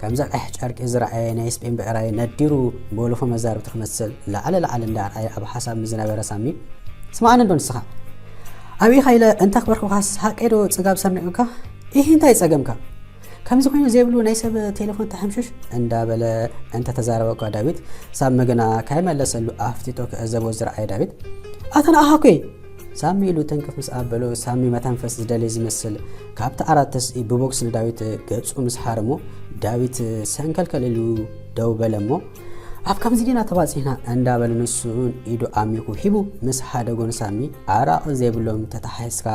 ከም ዘቕሕ ጨርቂ ዝረኣየ ናይ ስፔን ብዕራይ ነዲሩ ቦሎፎ መዛርብቲ ክመስል ላዕሊ ላዕሊ እንዳርኣየ ኣብ ሓሳብ ምስ ዝነበረ ሳሚ፣ ስማዕኒ እንዶ ንስኻ ኣበይ ኢኻ ኢለ እንተኽበርኩኻስ፣ ሓቀይ ዶ ጽጋብ ሰሚዑካ? ኢሂ፣ እንታይ ጸገምካ? ከምዚ ኮይኑ ዘይብሉ ናይ ሰብ ቴሌፎን ተሐምሽሽ እንዳበለ እንተተዛረበ እኳ ዳዊት፣ ሳሚ ግና ካይመለሰሉ ኣፍጢጦ ክዕዘቦ ዝረኣየ ዳዊት፣ ኣታ ንኣኻ እኮ እየ! ሳሚ ኢሉ ትንክፍ ምስ ኣበሎ፣ ሳሚ መተንፈስ ዝደሊ ዝመስል ካብቲ ዓራት ተስኢ ብቦክስ ንዳዊት ገጹ ምስ ሃረሞ፣ ዳዊት ሰንከልከል ኢሉ ደው በለ እሞ፣ ኣብ ከምዚ ዲና ተባጺሕና እንዳበለ ንሱን ኢዱ ኣሚኹ ሂቡ ምስ ሓደጎ ንሳሚ ኣራቒ ዘይብሎም ተተሓሒዝካ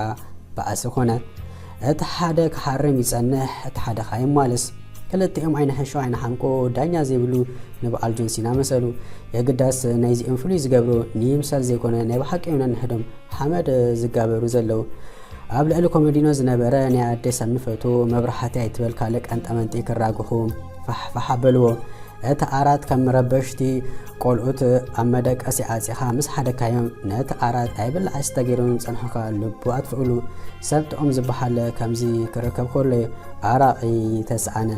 ባእሲ ኮነ። እቲ ሓደ ክሃርም ይጸንሕ፣ እቲ ሓደ ከኣ ይማለስ። ክልቲኦም ኣይንሕሾ ኣይንሓምቆ ዳኛ ዘይብሉ ንበዓል ጆን ሲና መሰሉ። የግዳስ ናይዚኦም ፍሉይ ዝገብሮ ንይምሰል ዘይኮነ ናይ ብሓቂ እዮም ነንሕዶም ሓመድ ዝጋበሩ ዘለዉ። ኣብ ልዕሊ ኮመዲኖ ዝነበረ ናይ ኣደይ ሳሚ ፈቶ መብራህቲ ኣይትበል ካልእ ቀንጠመንጢ ክራግኹ ፋሕፋሕ ኣበልዎ። እቲ ዓራት ከም ረበሽቲ ቆልዑት ኣብ መደቀሲ ዓጺኻ ምስ ሓደካዮም ነቲ ዓራት ኣይብላዕ ኣይስተ ገይሮም ዝጸንሑኻ ልቡ ኣጥፍእሉ። ሰብ ጥዑም ዝበሃል ከምዚ ክርከብ ከሎ እዩ። ኣራቒ ተስኣነ።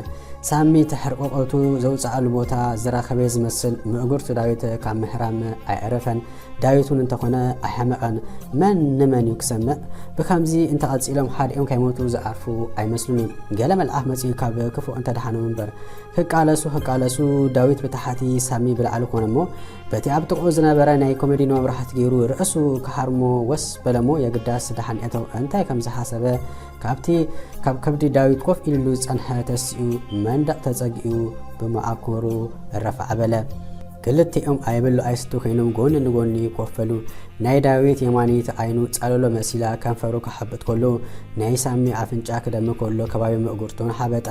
ሳሚ እቲ ሕርቆቆቱ ዘውጽኣሉ ቦታ ዝረኸበ ዝመስል ምእጉርቱ ዳዊት ካብ ምሕራም ኣየዕረፈን። ዳዊት እውን እንተኾነ ኣይሓመቐን። መን ንመን እዩ ክሰምዕ? ብከምዚ እንተቐጺሎም ሓዲኦም ከይሞቱ ዝዓርፉ ኣይመስሉን እዮም። ገለ መልኣኽ መጺኡ ካብ ክፉእ እንተድሓኖም እምበር። ክቃለሱ ክቃለሱ ዳዊት ብታሕቲ ሳሚ ብላዕሊ ኮነ እሞ በቲ ኣብ ጥቕኡ ዝነበረ ናይ ኮመዲኖ መብራህቲ ገይሩ ርእሱ ክሃርሞ ወስ በለ እሞ የግዳስ ደሓን እተው እንታይ ከም ዝሓሰበ ካብቲ ካብ ከብዲ ዳዊት ኮፍ ኢልሉ ዝጸንሐ ተሲኡ መንደቕ ተጸጊኡ ብመዓኮሩ ረፋዕ በለ። ክልቲኦም ኣይብሉ ኣይስቱ ኮይኖም ጎኒ ንጎኒ ኮፍ በሉ። ናይ ዳዊት የማነይቲ ዓይኑ ጸለሎ መሲላ ከንፈሩ ክሓብጥ ከሎ ናይ ሳሚ ኣፍንጫ ክደሚ ከሎ ከባቢ ምእጉርቱን ሓበጠ።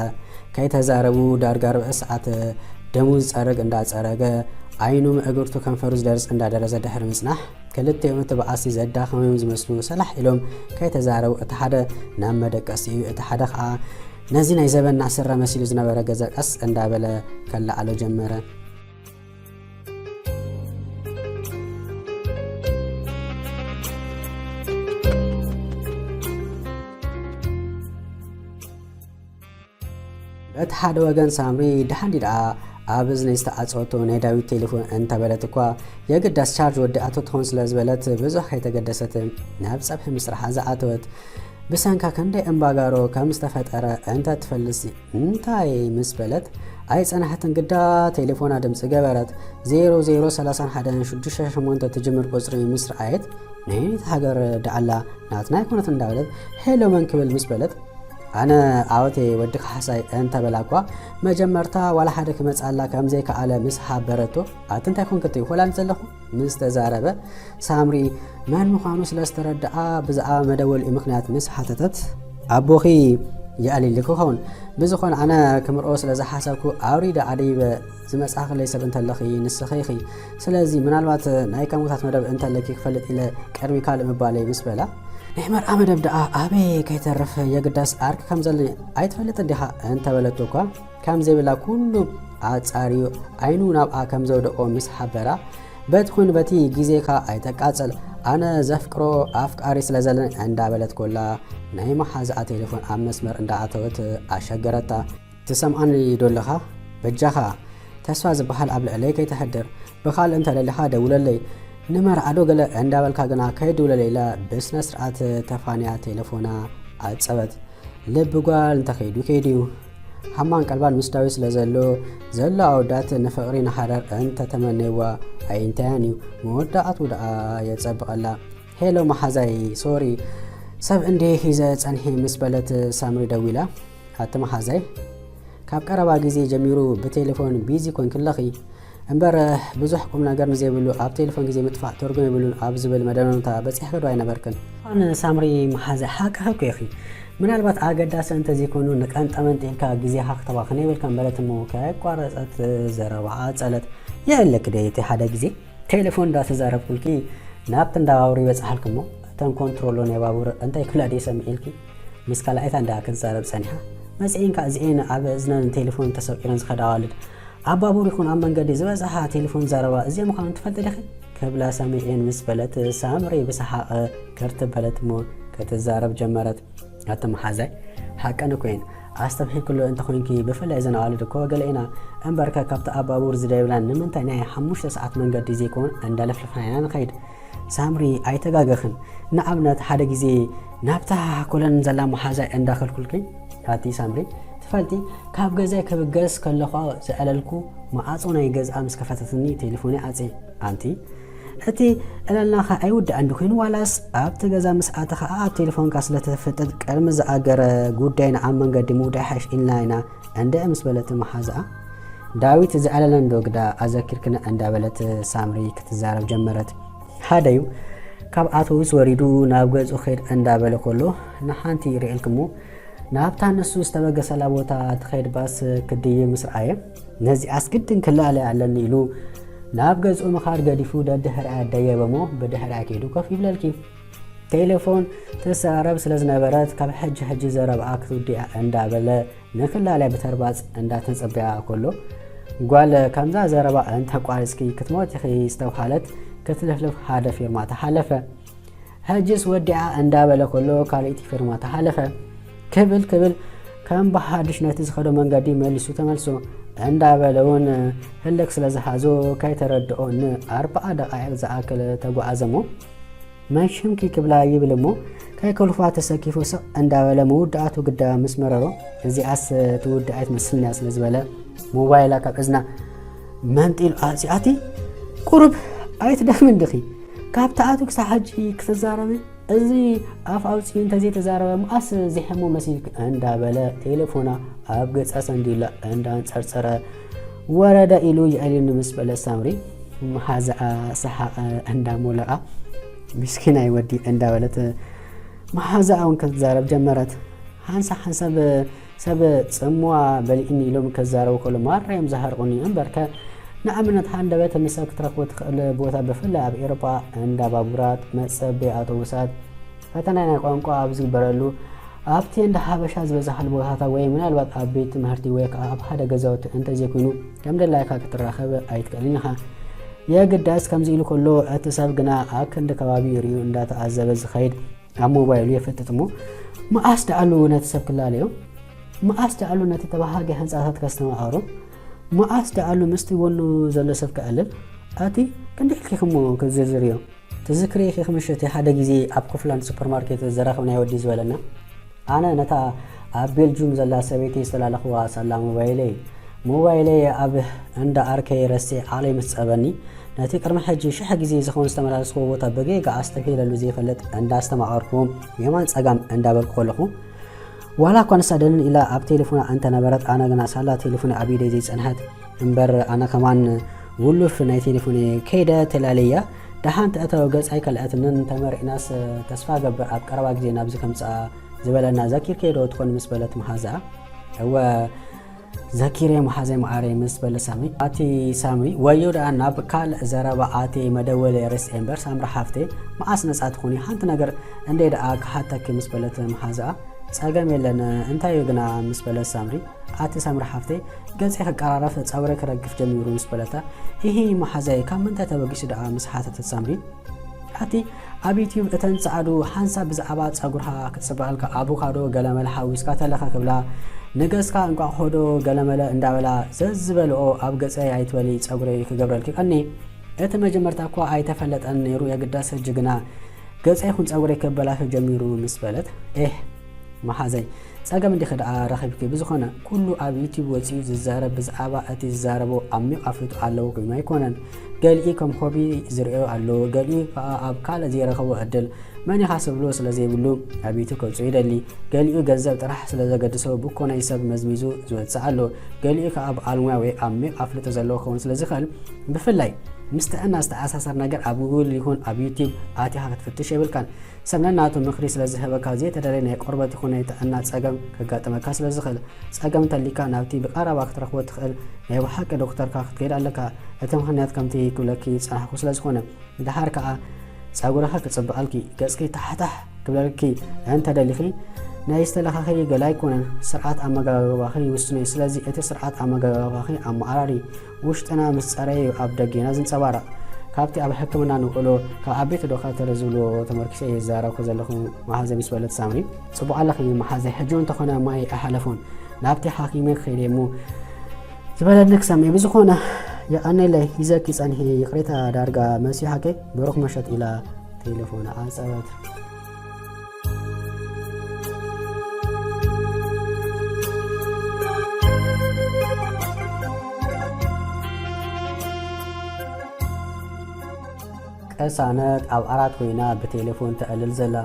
ከይተዛረቡ ዳርጋ ርብዒ ሰዓት ደሙ ዝጸርግ እንዳጸረገ ዓይኑ ምእግርቱ ከንፈሩ ዝደርዝ እንዳደረዘ ድሕሪ ምጽናሕ ክልቲኦም እቲ ባእሲ ዘዳኸሞም ዝመስሉ ሰላሕ ኢሎም ከይተዛረቡ እቲ ሓደ ናብ መደቀሲ እዩ፣ እቲ ሓደ ኸኣ ነዚ ናይ ዘበና ስረ መሲሉ ዝነበረ ገዘ ቀስ እንዳበለ ከለዓሎ ጀመረ። በቲ ሓደ ወገን ሳምሪ ደሓን ድዩ ደኣ ኣብ እዝነይ ዝተዓጸወቶ ናይ ዳዊት ቴሌፎን እንተበለት እኳ የግዳስ ቻርጅ ወዲኣቶ ትኾን ስለ ዝበለት ብዙሕ ከይተገደሰት ናብ ጸብሒ ምስራሓ ዝኣተወት። ብሰንካ ክንደይ እምባጋሮ ከም ዝተፈጠረ እንተ ትፈልጥሲ እንታይ ምስ በለት ኣይጸናሕትን ግዳ ቴሌፎና ድምጺ ገበረት። ዜሮ ዜሮ ሰላሳን ሓደን ሽዱሽተ ሸሞንተ ትጅምር ቁጽሪ ምስ ረኣየት ነየነይቲ ሃገር ደኣላ ናትና ኣይኮነትን እንዳበለት ሄሎ መን ክብል ምስ በለት ኣነ ዓወቴ ወዲ ካሕሳይ እንተበላ እኳ መጀመርታ ዋላ ሓደ ክመጽኣላ ከም ዘይከኣለ ምስ ሓበረቶ ኣቲ እንታይ ኮንክቲ ሆላንድ ዘለኹ ምስ ተዛረበ ሳምሪ መን ምዃኑ ስለ ዝተረድኣ ብዛዕባ መደወሊኡ ምኽንያት ምስ ሓተተት ኣቦኺ ይኣልይልኪ ክኸውን ብዝኾነ ኣነ ክምርኦ ስለ ዝሓሰብኩ ኣውሪደ ኣደይበ ዝመጻኽለይ ሰብ እንተለኺ ንስኺ ኢኺ። ስለዚ ምናልባት ናይ ከምኡታት መደብ እንተለኪ ክፈልጥ ኢለ ቅድሚ ካልእ ምባለይ ምስ በላ ናይ መርዓ መደብ ደኣ ኣበይ ከይተርፍ የግዳስ ዓርኪ ከም ዘለኒ ኣይትፈልጥን ዲኻ እንተበለቶ እኳ ከም ዘይብላ ኩሉ ኣጻርዩ ዓይኑ ናብኣ ከም ዘውደቆ ምስ ሓበራ በቲ ኹን በቲ ግዜኻ ኣይተቃጽል ኣነ ዘፍቅሮ ኣፍቃሪ ስለ ዘለኒ እንዳበለት ኮላ ናይ መሓዛኣ ቴሌፎን ኣብ መስመር እንዳኣተወት ኣሸገረታ። ትሰምዓኒ ዶ ኣለኻ? በጃኻ ተስፋ ዝበሃል ኣብ ልዕለይ ከይተሕድር፣ ብኻልእ እንተ ደሊኻ ደውለለይ፣ ንመርዓ ዶ ገለ እንዳበልካ ግና ከይድውለለይ ኢላ ብስነ ስርዓት ተፋንያ ቴለፎና ዓጸወት። ልቢ ጓል እንተኸይዱ ከይዱ እዩ። ሃማን ቀልባን ምስ ዳዊት ስለ ዘሎ፣ ዘሎ ኣወዳት ንፍቕሪ ንሓዳር እንተተመነይዋ ኣይእንታያን እዩ፣ መወዳእቱ ደኣ የጸብቐላ። ሄሎ መሓዛይ፣ ሶሪ ሰብ እንድየ ሒዘ ጸንሒ ምስ በለት ሳምሪ ደዊላ፣ ኣቲ መሓዛይ፣ ካብ ቀረባ ግዜ ጀሚሩ ብቴሌፎን ቢዚ ኮንኪ ኣለኺ እምበር ብዙሕ ቁም ነገር ንዘይብሉ ኣብ ቴሌፎን ግዜ ምጥፋእ ትርጉም የብሉን ኣብ ዝብል መደምደምታ በጺሕኪ ዶ ኣይነበርክን? እዋን ሳምሪ መሓዛይ ሓቅኺ እኮ ኢኺ። ምናልባት ኣገዳሲ እንተዘይኮይኑ ንቀንጠመንጢ ኢልካ ግዜኻ ክተባኽን የብልካን በለት እሞ ከየቋረጸት ዘረባኣ ቀጸለት። የዕለኪ ደየተይ ሓደ ግዜ ቴሌፎን እንዳተዛረብኩልኪ ናብቲ እንዳ ባቡር ይበጽሓልኪ እሞ እተን ኮንትሮሎ ናይ ባቡር እንታይ ክብላ ድየ ሰሚዐ ኢልኪ ምስ ካልኣይታ እንዳ ክትዛረብ ጸኒሓ መጺኤን ከኣ እዚኤን ኣብ እዝነን ቴሌፎን ተሰቂለን ዝኸዳ ኣዋልድ ኣብ ባቡር ይኹን ኣብ መንገዲ ዝበዝሓ ቴሌፎን ዝዛረባ እዚኤን ምዃነን ትፈልጢ ዲኺ ክብላ ሰሚዐን ምስ በለት ሳምሪ ብሰሓቕ ክርትም በለት እሞ ክትዛረብ ጀመረት። ኣቲ መሓዛይ ሓቀን እኮ እየን ኣስተብሂልክሎ እንተኾይንኪ ብፍላይ እዘን ኣዋልድ እኮ ገለ ኢና እምበርከ ካብቲ ኣብ ባቡር ዝደብላን ንምንታይ ናይ ሓሙሽተ ሰዓት መንገዲ ዘይኮን እንዳለፍለፍና ኢና ንኸይድ ሳምሪ ኣይተጋገኽን። ንኣብነት ሓደ ግዜ ናብታ ኮለን ዘላ መሓዛይ እንዳኸድኩልኪ፣ ኣቲ ሳምሪ ትፈልጢ፣ ካብ ገዛይ ክብገስ ከለኹ ዝዕለልኩ፣ መዓጾ ናይ ገዝኣ ምስ ከፈተትኒ ቴሌፎነይ ኣጽየ። ኣንቲ እቲ ዕለልናኻ ኣይውዳእን ዶ ኮይኑ፣ ዋላስ ኣብቲ ገዛ ምስ ኣተኻ ኣብ ቴሌፎንካ ስለ ተፈጥጥ ቅድሚ ዝኣገረ ጉዳይና ኣብ መንገዲ ምውዳእ ይሓይሽ ኢልና ኢና እንድዒ ምስ በለት መሓዛኣ፣ ዳዊት ዝዕለለን ዶ ግዳ ኣዘኪርክኒ እንዳበለት ሳምሪ ክትዛረብ ጀመረት። ሓደዩ ካብ ኣውቶቡስ ወሪዱ ናብ ገዝኡ ክኸይድ እንዳበለ ከሎ ንሓንቲ ይርእየልክሞ ናብታ ንሱ ዝተበገሰላ ቦታ ትኸይድ ባስ ክድይብ ምስ ረኣየ፣ ነዚኣስ ግድን ክላለ ኣለኒ ኢሉ ናብ ገዝኡ ምኻድ ገዲፉ ደድሕሪኣ ደየበሞ ብድሕሪኣ ከይዱ ኮፍ ይብለልኪ። ቴሌፎን ትሰራረብ ስለ ዝነበረት ካብ ሕጂ ሕጂ ዘረባኣ ክትውድኣ እንዳበለ ንክላለ ብተርባጽ እንዳተጸበያ ከሎ ጓል ከምዛ ዘረባ እንተቋሪጽኪ ክትሞት ኢኺ ዝተብሃለት ክትልፍልፍ ሓደ ፊርማ ተሓለፈ። ሕጅስ ወዲኣ እንዳበለ ከሎ ካልእቲ ፊርማ ተሓለፈ። ክብል ክብል ከም ብሓድሽ ነቲ ዝኸዶ መንገዲ መሊሱ ተመልሶ እንዳበለ እውን ህልክ ስለ ዝሓዞ ከይተረድኦ ንኣርብዓ ደቃይቕ ዝኣክል ተጓዓዘ እሞ መን ሽምኪ ክብላ ይብል እሞ ከይከልፋ ተሰኪፉ ስቕ እንዳበለ መውዳእቱ ግዳ ምስ መረሮ እዚኣስ ትውድእ ኣይትመስልንያ ስለ ዝበለ ሞባይላ ካብ እዝና መንጢሉ ኣጽያቲ ቁሩብ ኣይትደኽምን ድኺ ካብ ተኣቱ ክሳብ ሕጂ ክትዛረቢ እዚ ኣፍ ኣውፅኢ እንተዘይተዛረበ መኣስ ዚሐሞ መሲልክ እንዳበለ ቴሌፎና ኣብ ገፃ ሰንዲላ እንዳንፀርፀረ ወረደ ኢሉ ይዕልኒ ምስ በለ ሳምሪ መሓዛኣ ሰሓቐ እንዳሞለቓ ምስኪናይ ወዲ እንዳበለት መሓዛኣ እውን ክትዛረብ ጀመረት። ሓንሳ ሓንሳብ ሰብ ጽምዋ በሊዕኒ ኢሎም ከዛረቡ ከሎ ማራ እዮም ዝሃርቑኒ እምበርከ ንኣብነት ሃንደበት ንሰብ ክትረኽቦ ትኽእል ቦታ ብፍላይ ኣብ ኤሮጳ እንዳ ባቡራት መጸበይ ኣውቶቡሳት ፈተና ናይ ቋንቋ ኣብ ዝግበረሉ ኣብቲ እንዳ ሓበሻ ዝበዝሓሉ ቦታታት ወይ ምናልባት ኣብ ቤት ትምህርቲ ወይ ከዓ ኣብ ሓደ ገዛውቲ እንተዘይኮይኑ ከም ደላይካ ክትራኸብ ኣይትክእልን ኢኻ። የግዳስ ከምዚ ኢሉ ከሎ እቲ ሰብ ግና ኣብ ክንዲ ከባቢ ርእዩ እንዳተዓዘበ ዝኸይድ ኣብ ሞባይሉ የፈጥጥ እሞ መኣስ ደኣሉ ነቲ ሰብ ክላለዮ? መኣስ ደኣሉ ነቲ ተባሃጊ ህንፃታት ከስተማቕሮ? መኣስ ደኣሉ ምስቲ ጎኑ ዘሎ ሰብ ክዕልል? ኣቲ ክንዲ ኢልኪ ክሞ ክዝርዝር እዮ። ትዝክሪ ኢኺ ምሸት ሓደ ግዜ ኣብ ኮፍላንድ ሱፐርማርኬት ዝራኸብናዮ ወዲ ዝበለና? ኣነ ነታ ኣብ ቤልጁም ዘላ ሰበይቲ ዝተላለኽዋ ሳላ ሞባይለይ ሞባይለይ ኣብ እንዳ ኣርከይ ረሲዐ ዓቕለይ ምስ ጸበኒ፣ ነቲ ቅድሚ ሕጂ ሽሕ ግዜ ዝኸውን ዝተመላለስክዎ ቦታ ብጌጋ ኣስተብሂለሉ ዘይፈልጥ እንዳስተማቐርኩ የማን ጸጋም እንዳበልኩ ከለኹ፣ ዋላ እኳ ንሳ ደንን ኢላ ኣብ ቴሌፎና እንተነበረት፣ ኣነ ግና ሳላ ቴሌፎነይ ኣብ ኢደይ ዘይጸንሐት እምበር፣ ኣነ ከማን ውሉፍ ናይ ቴሌፎነይ ከይደ ተላለያ፣ ደሓን ትእተው ገጻይ ከልኣትንን፣ ተመሪዕናስ ተስፋ እገብር ኣብ ቀረባ ግዜ ናብዚ ከምጽኣ ዝበለና ዘኪርከዮ ዶ ትኾን ምስ በለት መሓዛኣ፣ እወ ዘኪረ መሓዘይ መዓረይ ምስ በለ ሳምሪ። ኣቲ ሳምሪ፣ ወዮ ደኣ ናብ ካልእ ዘረባ ኣትየ መደወሊ ርእሰ እምበር ሳምሪ ሓፍተይ፣ መዓስ ነጻ ትኾኒ? ሓንቲ ነገር እንደ ደኣ ክሓተኪ ምስ በለት መሓዛኣ፣ ጸገም የለን፣ እንታይ እዩ ግና ምስ በለት ሳምሪ፣ ኣቲ ሳምሪ ሓፍተይ፣ ገጸይ ክቀራረፍ ጸጉረይ ክረግፍ ጀሚሩ ምስ በለታ፣ ኢሂ መሓዘይ ካብ ምንታይ ተበጊሱ ደኣ ምስ ሓተተት ሳምሪ፣ ኣቲ ኣብ ዩትዩብ እተን ጸዓዱ ሓንሳብ ብዛዕባ ጸጉርካ ክጽብቐልካ ኣቮካዶ ገለመለ ሓዊስካ ተለኻ ክብላ ንገጽካ እንቋቑሖ ዶ ገለመለ እንዳበላ ዘዝበልኦ ኣብ ገጸይ ኣይትበሊ ጸጉረይ ክገብረልኪ ቀኒ እቲ መጀመርታ እኳ ኣይተፈለጠን ነይሩ የግዳስ ሕጂ ግና ገጸይ ይኹን ጸጉረይ ከበላሾ ጀሚሩ ምስ በለት ኤህ መሓዘይ ጸገም እንዲኺ ደኣ ረኺብኪ ብዝኾነ ኩሉ ኣብ ዩትዩብ ወጺኡ ዝዛረብ ብዛዕባ እቲ ዝዛረቦ ዓሚቕ ኣፍልጦ ኣለዎ ኮይኑ ኣይኮነን ገሊኡ ከም ሆቢ ዝርእዮ ኣሎ ገሊኡ ከኣ ኣብ ካልእ ዘይረኸቦ ዕድል መን ኢኻ ስብሎ ስለ ዘይብሉ ኣብ ዩትዩብ ከውጽኦ ይደሊ ገሊኡ ገንዘብ ጥራሕ ስለ ዘገድሶ ብኮነይ ሰብ መዝሚዙ ዝወጽእ ኣሎ ገሊኡ ከኣ በዓል ሞያ ወይ ዓሚቕ ኣፍልጦ ዘለዎ ክኸውን ስለ ዝኽእል ብፍላይ ምስ ጥዕና ዝተኣሳሰር ነገር ኣብ ጉግል ይኹን ኣብ ዩትዩብ ኣቲኻ ክትፍትሽ የብልካን። ሰብ ነናቱ ምኽሪ ስለ ዝህበካ ዘይተደለየ ናይ ቆርበት ይኹን ናይ ጥዕና ጸገም ከጋጥመካ ስለ ዝኽእል፣ ጸገም እንተሊካ ናብቲ ብቐረባ ክትረኽቦ ትኽእል ናይ ብሓቂ ዶክተርካ ክትከይድ ኣለካ። እቲ ምኽንያት ከምቲ ክብለኪ ዝጸናሕኩ ስለ ዝኾነ፣ ደሓር ከኣ ጸጉርኺ ክጽብቐልኪ፣ ገጽኪ ታሕታሕ ክብለልኪ እንተ ደሊኺ፣ ናይ ዝተለኻኺ ገለ ኣይኮነን፣ ስርዓት ኣመጋግባኺ ይውስኖ እዩ። ስለዚ እቲ ስርዓት ኣመጋግባኺ ኣመዓራሪ። ውሽጥና ምስ ጸረየ እዩ ኣብ ደጌና ዝንጸባረቕ። ካብቲ ኣብ ሕክምና ንውዕሎ ካብ ዓበይቲ ዶካተር ዝብልዎ ተመርኪሰ እየ ዝዛረብኩ ዘለኹ መሓዘይ ምስ በለት ሳምሪ፣ ጽቡቕ ኣለኺ መሓዘይ፣ ሕጂ እውን እንተኾነ ማይ ኣይሓለፎን ናብቲ ሓኪመይ ክኸይድ እየ እሞ ዝበለኒ ክሰምዕ። ብዝኾነ የቐንየለይ፣ ሒዘኪ ጸኒሐ ይቕሬታ ዳርጋ መሲሓኪ፣ ብሩኽ ምሸት ኢላ ቴሌፎን ዓጸወት። ቅሳነት ኣብ ዓራት ኮይና ብቴሌፎን ተዕልል ዘላ።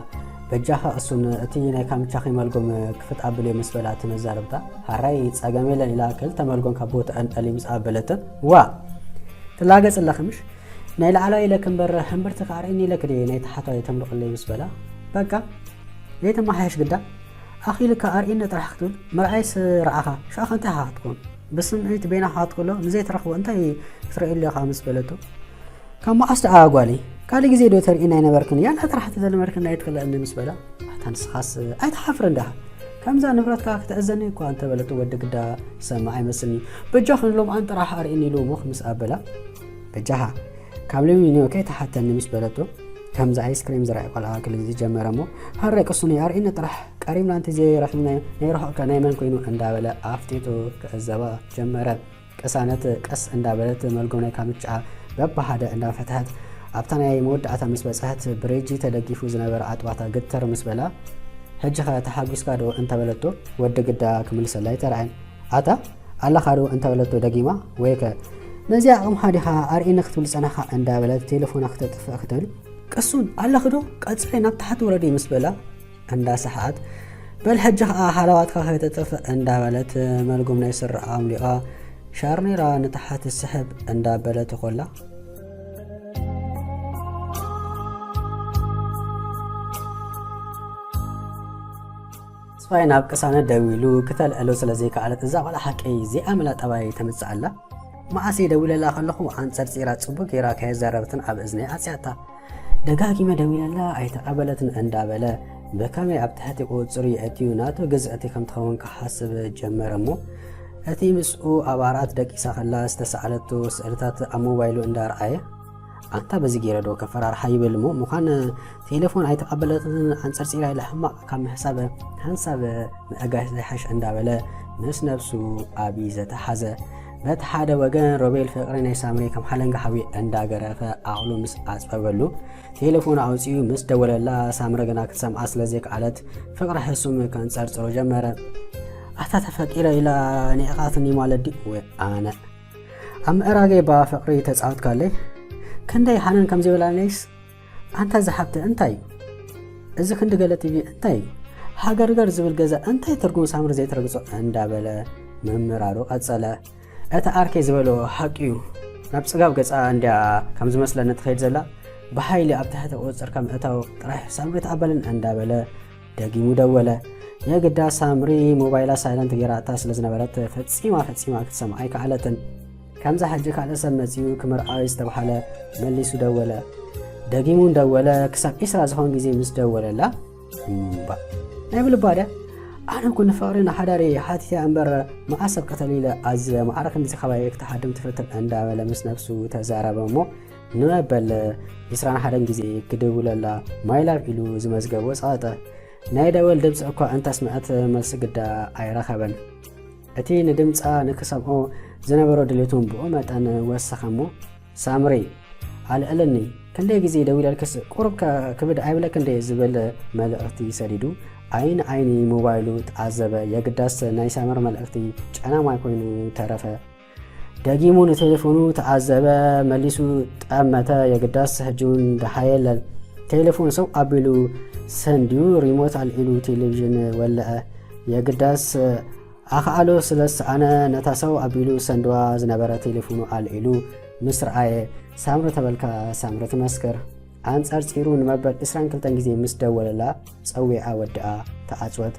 በጃኻ ቅሱን፣ እቲ ናይ ካምቻኺ መልጎም ክፍት ኣብልዮ ምስ በላ እቲ መዛርብታ፣ ሃራይ ጸገም የለን ኢላ ክልተ መልጎም ካብ ቦትኣን ጠሊም ምስ ኣበለተን፣ ዋ! ትላገጽ ኣለኺ ምሽ? ናይ ላዕለዋይ ኢለክ እምበር፣ ሕምብርቲ ከኣ ርእኒ ኢለክ ድየ ናይ ታሕተዋይ ተምርቕለይ ምስ በላ፣ በቃ ዘይተመሓየሽ ግዳ፣ ኣኺልካ ኣርእኒ ጥራሕ ክትብል፣ ምርኣይስ ረኣኻ፣ ሽዑ ከ እንታይ ኢኻ ክትከውን? ብስምዒት በይናኻ ክትከሎ፣ ንዘይትረኽቦ እንታይ ክትርእየሉ ኢኻ ምስ በለቶ፣ ካብ መዓስ ደኣ ጓለይ? ካልእ ግዜ ዶ ተርእይኒ ኣይነበርክን? ያላ ጥራሕ ተተለመድክን ኣይትኽለእኒ ምስ በላ፣ ኣታ ንስኻስ ኣይትሓፍርን ዲኻ? ከምዛ ንብረትካ ክትእዘኒ እኳ እንተበለቶ ወዲ ግዳ ዝሰምዕ ኣይመስልኒ። በጃኽን ሎምዓን ጥራሕ ኣርእይኒ ኢሉ ሙኽ ምስ ኣበላ፣ በጃኻ ካብ ሎሚ ንዮ ከይትሓተኒ ምስ በለቶ፣ ከምዚ ኣይስክሬም ዝረኣየ ቆልዓ ክልል ዝጀመረ እሞ፣ ሃረይ ቅሱኒ ኣርእይኒ ጥራሕ ቀሪምና እንተዘይረኺብናዮ ናይ ርሑቕከ ናይ መን ኮይኑ እንዳበለ ኣፍጢጡ ክዕዘባ ጀመረ። ቅሳነት ቀስ እንዳበለት መልጎም ናይ ካምቻኣ በብሓደ እንዳፈትሐት ኣብታ ናይ መወዳእታ ምስ በጽሐት ብሬጂ ተደጊፉ ዝነበረ ኣጥባታ ግትር ምስ በላ፣ ሕጂኸ ተሓጒስካ ዶ እንተበለቶ ወዲ ግዳ ክምልሰላ ኣይተራእየን። ኣታ ኣለኻ ዶ እንተበለቶ ደጊማ፣ ወይከ ነዚኣ ኣቕምኻ ዲኻ ኣርእየኒ ክትብል ዝጸናሕካ እንዳበለት ቴሌፎና ክተጥፍእ ክትብል፣ ቅሱን ኣለኺ ዶ ቀጽለይ ናብ ታሕቲ ውረዲ ምስ በላ እንዳሰሓኣት፣ በል ሕጂ ኸኣ ሃለዋትካ ከይተጥፍእ እንዳበለት መልጎም ናይ ስረኣ ኣምሊቓ ሻርኔራ ንታሕቲ ስሕብ እንዳበለት ኮላ፣ ተስፋይ ናብ ቅሳነት ደዊሉ ክተልዕሎ ስለ ዘይከኣለት፣ እዛ ቆልዓ ሓቀይ ዘይኣመላ ጠባይ ተምጽእ ኣላ። መዓስ እየ ደዊለላ ከለኹ ኣንጸርጺራ ጽቡቕ ገይራ ከየዛረበትን ኣብ እዝነይ ኣጽያታ። ደጋጊመ ደዊለላ ኣይተቐበለትን እንዳበለ፣ ብኸመይ ኣብ ትሕቲ ቁጽጽሩ የእትዩ ናቱ ግዝእቲ ከም ትኸውን ክሓስብ ጀመረ እሞ፣ እቲ ምስኡ ኣብ ኣርኣት ደቂሳ ከላ ዝተሳእለቶ ስእልታት ኣብ ሞባይሉ እንዳረኣየ፣ ኣንታ በዚ ገይረ ዶ ከፈራርሓ ይብል እሞ፣ ምዃን ቴሌፎን ኣይተቐበለትን ኣንጸርጺራ ኢለ ሕማቕ ካብ ምሕሳብ ሓንሳብ ምእጋይ ዘይሓሽ እንዳበለ ምስ ነብሱ ኣብ ይዘተ ሓዘ። በቲ ሓደ ወገን ሮቤል ፍቕሪ ናይ ሳምሪ ከም ሓለንጋ ሓዊ እንዳገረፈ ዓቕሉ ምስ ኣጽበበሉ፣ ቴሌፎኑ ኣውጺኡ ምስ ደወለላ፣ ሳምሪ ግና ክትሰምዓ ስለ ዘይከኣለት ፍቕሪ ሕሱም ከንጸርጽሮ ጀመረ። ኣታ ተፈቂረ ኢላ ንዒቓትኒ ማለት ድዩ? ወይ ኣነ። ኣብ ምእራገይ ባ ፍቕሪ ተጻወትካለይ? ክንደይ ሓነን ከም ዘይበላነይስ? ኣንታ ዝሓብቲ እንታይ እዩ? እዚ ክንዲ ገለ ቲቪ እንታይ እዩ? ሃገርገር ዝብል ገዛ እንታይ ትርጉም ሳምሪ ዘይትረግጾ? እንዳበለ ምምራሩ ቀጸለ። እቲ ዓርከይ ዝበሎ ሓቂ እዩ። ናብ ጽጋብ ገጻ እንድያ ከም ዝመስለኒ ትኸይድ ዘላ። ብሓይሊ ኣብ ትሕቲ ቁጽጽርካ ምእታው ጥራሕ ሳምሪ ትቐበልን እንዳበለ ደጊሙ ደወለ። የግዳ ሳምሪ ሞባይላ ሳይለንት ገይራታ ስለ ዝነበረት ፈጺማ ፈጺማ ክትሰምዓ ኣይከኣለትን። ከምዛ ሕጂ ካልእ ሰብ መጺኡ ክምርዓዊ ዝተባህለ መሊሱ ደወለ። ደጊሙ ደወለ። ክሳብ ዒስራ ዝኾን ግዜ ምስ ደወለላ፣ እምባ ናይ ብልባ ድያ? ኣነ እኮ ንፍቕሪ ንሓዳሪ ሓቲተ እምበር መዓስ ሰብ ቀተል ኢለ ኣዝበ ማዕረ ክንድዚ ከባቢ ክትሓድም ትፍትን እንዳበለ ምስ ነብሱ ተዛረበ እሞ ንመበል ዒስራን ሓደን ግዜ ክድውለላ ማይ ላቭ ኢሉ ዝመዝገቦ ጸቐጠ። ናይ ደወል ድምጺ እኳ እንተስምዐት መልሲ ግዳ ኣይረኸበን። እቲ ንድምጻ ንክሰምዖ ዝነበሮ ድሌት እውን ብኡ መጠን ወሰኸ እሞ፣ ሳምሪ፣ ኣልዕልኒ፣ ክንደይ ግዜ ደዊለልክስ ቁሩብ ከ ክብድ ኣይብለክን ድየ ዝብል መልእኽቲ ሰዲዱ፣ ዓይኒ ዓይኒ ሞባይሉ ተዓዘበ። የግዳስ ናይ ሳምሪ መልእኽቲ ጨናማይ ኮይኑ ተረፈ። ደጊሙ ንቴሌፎኑ ተዓዘበ፣ መሊሱ ጠመተ። የግዳስ ሕጂ እውን ደሃየ የለን። ቴሌፎን ሰው ኣቢሉ ሰንድዩ ሪሞት ኣልዒሉ ቴሌቪዥን ወለዐ። የግዳስ ኣኽኣሎ ስለ ዝሰኣነ ነታ ሰው ኣቢሉ ሰንድዋ ዝነበረ ቴሌፎኑ ኣልዒሉ ምስ ረኣየ፣ ሳምሪ ተበልካ ሳምሪ ትመስክር። ኣንጸርጺሩ ንመበል ዕስራን ክልተን ግዜ ምስ ደወለላ ጸዊዓ ወዲኣ ተዓጽወት።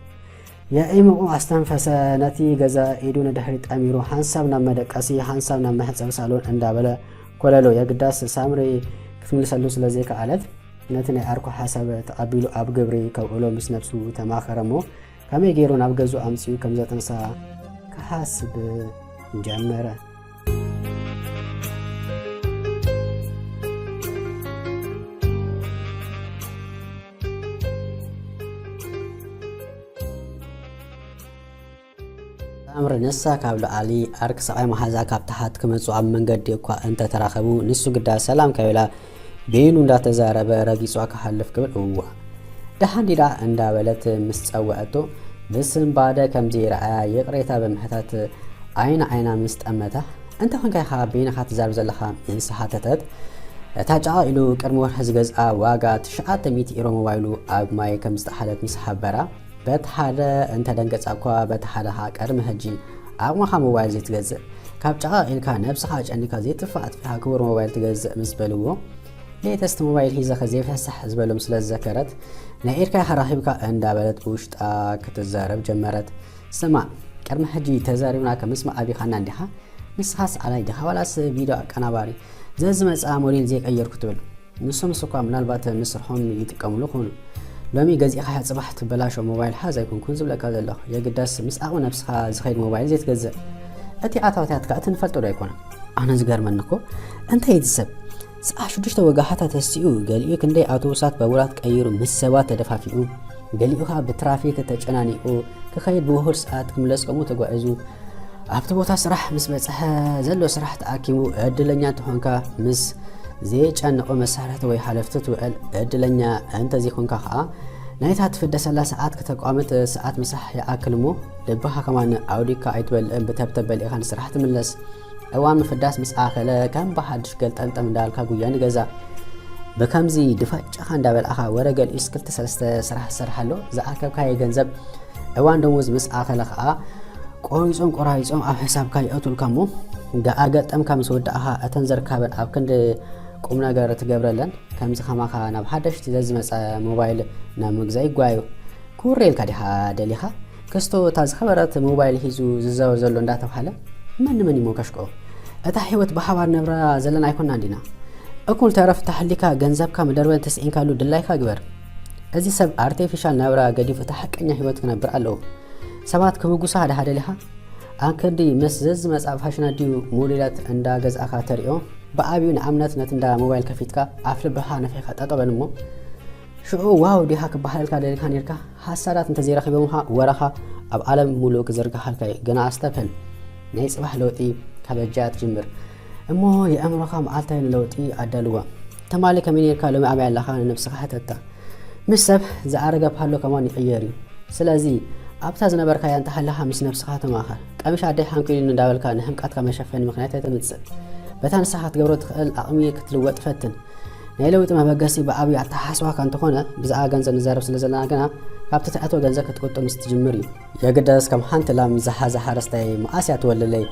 የዒሙቑ ኣስተንፈሰ። ነቲ ገዛ ኢዱ ንድሕሪት ጠሚሩ፣ ሓንሳብ ናብ መደቀሲ፣ ሓንሳብ ናብ መሕጸቢ ሳሎን እንዳበለ ኮለሎ። የግዳስ ሳምሪ ክትምልሰሉ ስለ ዘይከኣለት፣ ነቲ ናይ ዓርኩ ሓሳብ ተቐቢሉ ኣብ ግብሪ ከውዕሎ ምስ ነብሱ ተማኸረ እሞ፣ ከመይ ገይሩ ናብ ገዝኡ ኣምጺኡ ከም ዘጥንሳ ክሓስብ ጀመረ። ሳምሪ ንሳ ካብ ላዕሊ ዓርኪ ሰብኣይ መሓዛ ካብ ታሕቲ ክመጹ ኣብ መንገዲ እኳ እንተተራኸቡ፣ ንሱ ግዳ ሰላም ከይብላ ቤኑ እንዳተዛረበ ረጊጹ ክሓልፍ ክብል፣ እዋ ደሓን ዲዳ እንዳበለት ምስ ጸወዐቶ፣ ብስንባደ ከም ዘይረኣያ ይቕሬታ ብምሕታት ዓይኒ ዓይና ምስ ጠመታ፣ "እንተ ኾንካ ኢኻ በይንኻ ትዛረብ ዘለኻ?" ምስ ሓተተት፣ እታ ጨቓ ኢሉ ቅድሚ ወርሒ ዝገዝኣ ዋጋ ትሽዓተ ሚእቲ ኢሮ ሞባይሉ ኣብ ማይ ከም ዝጠሓለት ምስ ሓበራ፣ በቲ ሓደ እንተ ደንገጻ እኳ፣ በቲ ሓደ ኸኣ ቅድሚ ሕጂ ዓቕምኻ ሞባይል ዘይትገዝእ፣ ካብ ጨቓ ኢልካ ነብስኻ ኣጨኒካ ዘይጥፋእ ኣጥፊእካ ክቡር ሞባይል ትገዝእ ምስ በልዎ፣ ሌተስት ሞባይል ሒዘ ከ ዘይፍሕሳሕ ዝበሎም ስለ ዝዘከረት፣ "ናይ ኢድካ ኢኻ ረኺብካ" እንዳበለት ብውሽጣ ክትዛረብ ጀመረት። "ስማዕ፣ ቅድሚ ሕጂ ተዛሪብና ከምስማዕ ኣቢኻና እንዲኻ? ንስኻስ ኣላይ ዲኻ ዋላስ ቪድዮ ኣቀናባሪ? ዘዝመጽኣ ሞዴል ዘይቀየርኩ ትብል? ንሶምስ እኳ ምናልባት ንስርሖም ይጥቀምሉ ኾኑ። ሎሚ ገዚእኻያ ጽባሕ ትበላሾ ሞባይል ሓዝ ኣይኮንኩን ዝብለካ ዘለኹ። የግዳስ ምስ ዓቕሚ ነብስኻ ዝኸይድ ሞባይል ዘይትገዝእ። እቲ ኣታዊታትካ እቲ ንፈልጦ ዶ ኣይኮነን?" ኣነ ዝገርመኒ እኮ፣ እንታይ እቲ ሰብ? ሰዓት ሽዱሽተ ወጋሕታ ተሲኡ፣ ገሊኡ ክንደይ ኣውቶቡሳት ባቡራት ቀይሩ ምስ ሰባት ተደፋፊኡ፣ ገሊኡ ኸኣ ብትራፊክ ተጨናኒቑ ክኸይድ ብውሑድ ሰዓት ክምለስ ከምኡ ተጓዒዙ፣ ኣብቲ ቦታ ስራሕ ምስ በጽሐ ዘሎ ስራሕ ተኣኪቡ፣ ዕድለኛ እንተኾንካ ምስ ዘየጨንቑ መሳርሕቲ ወይ ሓለፍቲ ትውዕል፣ ዕድለኛ እንተዘይኮንካ ኸኣ ናይታ ትፍደሰላ ሰዓት ከተቋምጥ ሰዓት ምሳሕ ይኣክል እሞ፣ ልብኻ ከማን ኣውዲቕካ ኣይትበልዕን ብተብተብ በሊዕኻ ንስራሕ ትምለስ። እዋን ምፍዳስ ምስ ኣኸለ ከም ብሓድሽ ገልጠምጠም እንዳበልካ ጉያ ንገዛ። ብከምዚ ድፋጫኻ እንዳበላዕኻ ወረ ገሊኡስ ክልተ ሰለስተ ስራሕ ትሰርሕ ኣሎ። ዝኣከብካዮ ገንዘብ እዋን ደሞዝ ምስ ኣኸለ ኸኣ ቆሪጾም ቆራሪጾም ኣብ ሕሳብካ ይኣትውልካ እሞ፣ ደኣ ገልጠምካ ምስ ወዳእኻ እተን ዘርካበን ኣብ ክንዲ ቁም ነገር ትገብረለን ከምዚ ከማኻ ናብ ሓደሽቲ ዘዝመጸ ሞባይል ናብ ምግዛእ ይጓዩ። ክውረየልካ ዲኻ ደሊኻ? ክስቶ እታ ዝኸበረት ሞባይል ሒዙ ዝዛወር ዘሎ እንዳተባህለ መን ንመን ይሞከሽኮ? እታ ህይወት ብሓባር ነብራ ዘለና ኣይኮናን ዲና? እኩል ተረፍ ተሃሊካ ገንዘብካ መደርበን ተስዒንካሉ ድላይካ ግበር። እዚ ሰብ ኣርቲፊሻል ናብራ ገዲፉ እታ ሓቀኛ ህይወት ክነብር ኣለዎ። ሰባት ክብጉሳ ሓደ ሓደ ዲኻ? ኣንከዲ ምስ ዘዝመጽኣ ፋሽናት ድዩ ሞዴላት እንዳገዛእካ ተሪኦ? ብዓቢኡ ንኣብነት ነቲ እንዳ ሞባይል ከፊትካ ኣፍ ልብኻ ነፊሕካ ጠጠው በል እሞ። ሽዑ ዋው ዲኻ ክበሃለልካ ደሊካ ኔርካ? ሓሳዳት እንተዘይረኺቦምኻ ወረኻ ኣብ ዓለም ሙሉእ ክዝርግሓልካ እዩ። ግና ኣስተብህል፣ ናይ ጽባሕ ለውጢ ካብ እጃ ትጅምር። እሞ የኣእምሮኻ መዓልታዊ ንለውጢ ኣዳልዋ። ትማሊ ከመይ ኔርካ ሎሚ ኣበይ ኣለኻ ንነብስኻ ሕተታ። ምስ ሰብ ዝኣረገ ፓሎ ከማን ይቕየር እዩ። ስለዚ ኣብታ ዝነበርካያ እንተሃለኻ ምስ ነብስኻ ተማኸር። ቀምሽ ኣደይ ሓንኪሉኒ እንዳበልካ ንሕምቃትካ መሸፈኒ ምኽንያት ኣይተምጽእ። በታ ንስኻ ክትገብሮ ትኽእል ዓቕሚ ክትልወጥ ፈትን። ናይ ለውጢ መበገሲ ብዓብዩ ኣተሓሳስባኻ እንተኾነ፣ ብዛዕባ ገንዘብ ንዛረብ ስለ ዘለና ግና፣ ካብቲ ትኣትዎ ገንዘብ ክትቁጥብ ምስ ትጅምር እዩ። የግዳስ ከም ሓንቲ ላም ዝሓዘ ሓረስታይ መዓስ እያ ትወልለይ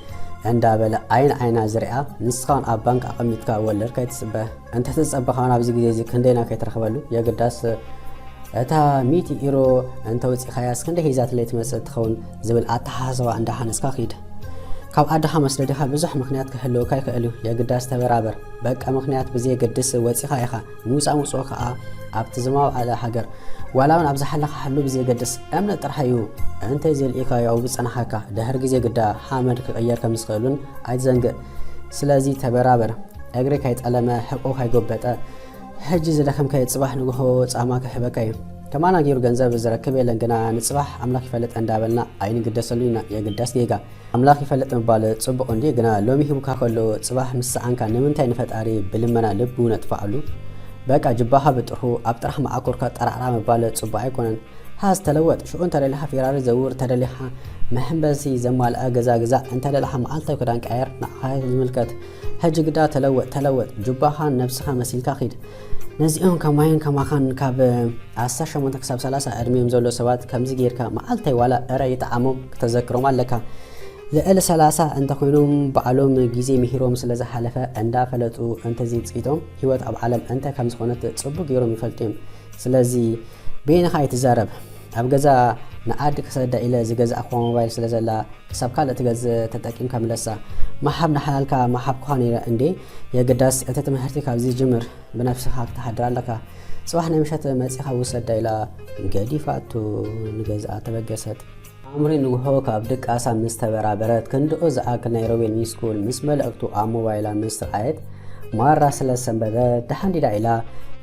እንዳበለ ዓይን ዓይና ዝሪኣ፣ ንስኻን ኣብ ባንክ ኣቐሚጥካ ወለድ ከይትጽበ። እንተትጸበ ከኣ ኣብዚ ግዜ እዚ ክንደይና ከይትረኽበሉ። የግዳስ እታ ሚእቲ ኢሮ እንተውጺእካያስ ክንደይ ሒዛትለይ ትመጽእ ትኸውን ዝብል ኣተሓሳስባ እንዳሓነስካ ኪድ። ካብ ዓድኻ መስደዲኻ ብዙሕ ምኽንያት ክህልወካ ይኽእል እዩ። የግዳስ ተበራበር። በቃ ምኽንያት ብዘየገድስ ወጺኻ ኢኻ። ምውጻእ ምውጽኦ ከኣ ኣብቲ ዝማውዓለ ሃገር፣ ዋላ እውን ኣብ ዝሓለኻሉ ብዘየገድስ እምነት ጥራሕ እዩ። እንተዘይልኢኻዮ ኣብኡ ዝጸናሓካ፣ ድሕሪ ግዜ ግዳ ሓመድ ክቕየር ከም ዝኽእል እውን ኣይትዘንግእ። ስለዚ ተበራበር። እግሪ ካይጠለመ፣ ሕቆ ካይጎበጠ፣ ሕጂ ዝደኸምካዮ ጽባሕ ንግሆ ጻማ ክህበካ እዩ። ከማና ገይሩ ገንዘብ ዝረክብ የለን፣ ግና ንጽባሕ ኣምላኽ ይፈልጥ እንዳበልና ኣይንግደሰሉ ኢና። የግዳስ ጌጋ። ኣምላኽ ይፈልጥ ምባል ጽቡቕ እንድዩ፣ ግና ሎሚ ሂቡካ ከሎ ጽባሕ ምስ ሰኣንካ ንምንታይ ንፈጣሪ ብልመና ልቡ ነጥፍኣሉ? በቃ ጅባኻ ብጥርሑ ኣብ ጥራሕ መዓኮርካ ጠራዕራ ምባል ጽቡቕ ኣይኮነን። ሃዝ ተለወጥ። ሽዑ እንተደሊኻ ፌራሪ ዘውር፣ እንተደሊኻ መሐንበሲ ዘማልኣ ገዛ ግዛእ፣ እንተደሊኻ መዓልታዊ ክዳን ቀያየር፣ ንዓኻ ዝምልከት። ሕጂ ግዳ ተለወጥ፣ ተለወጥ። ጅባኻን ነብስኻ መሲልካ ኺድ። ነዚኦም ከማይን ከማኻን ካብ ኣስታት ሸሞንተ ክሳብ ሰላሳ ዕድሚኦም ዘሎ ሰባት ከምዚ ጌርካ መዓልታይ ዋላ እረ ይጥዓሞም ክተዘክሮም ኣለካ። ልዕሊ ሰላሳ እንተኾይኖም ባዕሎም ግዜ ምሂሮም ስለ ዝሓለፈ እንዳፈለጡ እንተዘይጽቂጦም ህይወት ኣብ ዓለም እንታይ ከም ዝኾነት ጽቡቕ ጌሮም ይፈልጡ እዮም። ስለዚ በይንኻ ኣይትዛረብ። ኣብ ገዛ ንዓዲ ክሰዳ ኢለ ዝገዛእክዋ ሞባይል ስለ ዘላ ክሳብ ካልእ ትገዝእ ተጠቂምካ ምለሳ። መሓብ ንሓላልካ መሓብኩኻ ነይረ እንዴ? የግዳስ እቲ ትምህርቲ ካብዚ ይጅምር። ብነብስኻ ክትሓድር ኣለካ። ጽባሕ ናይ ምሸት መጺኻ ውሰዳ ኢላ ገዲፋቶ ንገዝኣ ተበገሰት። ኣምሪ ንግሆ ካብ ድቃሳ ምስ ተበራበረት ክንድኡ ዝኣክል ናይ ሮቤል ሚስኩል ምስ መልእኽቱ ኣብ ሞባይላ ምስ ረኣየት ማራ ስለ ዝሰንበደ ደሓን ዲዳ ኢላ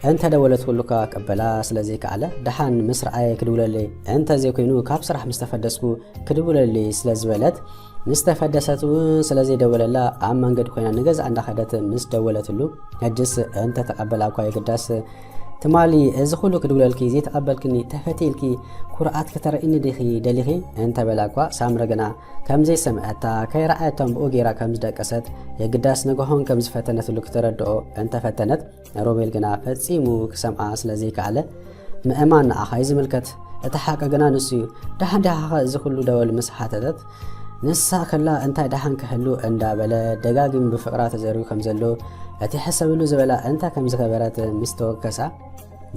እንተደወለት ኩሉ ከቀበላ ስለ ዘይከኣለ፣ ደሓን ምስ ረኣየ ክድውለለይ፣ እንተዘይኮይኑ ካብ ስራሕ ምስ ተፈደስኩ ክድውለለይ ስለ ዝበለት፣ ምስ ተፈደሰት እውን ስለ ዘይደወለላ ኣብ መንገዲ ኮይና ንገዛ እንዳኸደት ምስ ደወለትሉ፣ ሕጅስ እንተተቀበላ እኳ የግዳስ ትማሊ እዚ ኩሉ ክድውለልኪ ዘይተቐበልክኒ ተፈትልኪ ኩርዓት ከተርእኒ ዲኺ ደሊኺ እንተበላ እኳ ሳምረ ግና ከም ዘይሰምዐታ ከይረኣየቶም ብኡ ገይራ ከም ዝደቀሰት የግዳስ ንግሆን ከም ዝፈተነትሉ ክተረድኦ እንተፈተነት ሮቤል ግና ፈጺሙ ክሰምዓ ስለ ዘይከኣለ ምእማን ንዓኻ እዩ ዝምልከት። እቲ ሓቂ ግና ንሱ እዩ። ደሓን ዲኻ እዚ ኩሉ ደወል ምስ ሓተተት ንሳ ከላ እንታይ ደሓን ክህሉ እንዳበለ ደጋጊሙ ብፍቕራ ተዘርዩ ከም ዘሎ እቲ ሕሰብሉ ዝበላ እንታይ ከም ዝገበረት ምስ ተወከሳ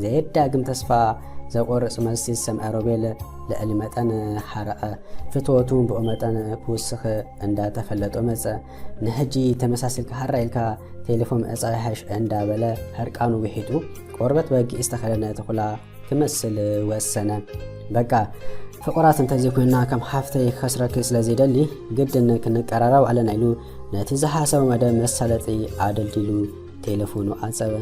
ዘየዳግም ተስፋ ዘቆርጽ መልሲ ዝሰምዐ ሮቤል ልዕሊ መጠን ሓረቐ። ፍትወቱ እውን ብኡ መጠን ክውስኽ እንዳተፈለጦ መጸ። ንሕጂ ተመሳሲልካ ሓራ ኢልካ ቴሌፎን ምዕጻው ይሓይሽ እንዳበለ ሕርቃኑ ውሒጡ ቆርበት በጊዕ ዝተኸደነ ተኹላ ክመስል ወሰነ። በቃ ፍቑራት እንተዘይኮይና ከም ሓፍተይ ክኸስረኪ ስለ ዘይደሊ ግድን ክንቀራረብ ኣለና ኢሉ ነቲ ዝሓሰቦ መደብ መሳለጢ ኣደልዲሉ ቴሌፎኑ ዓጸወ።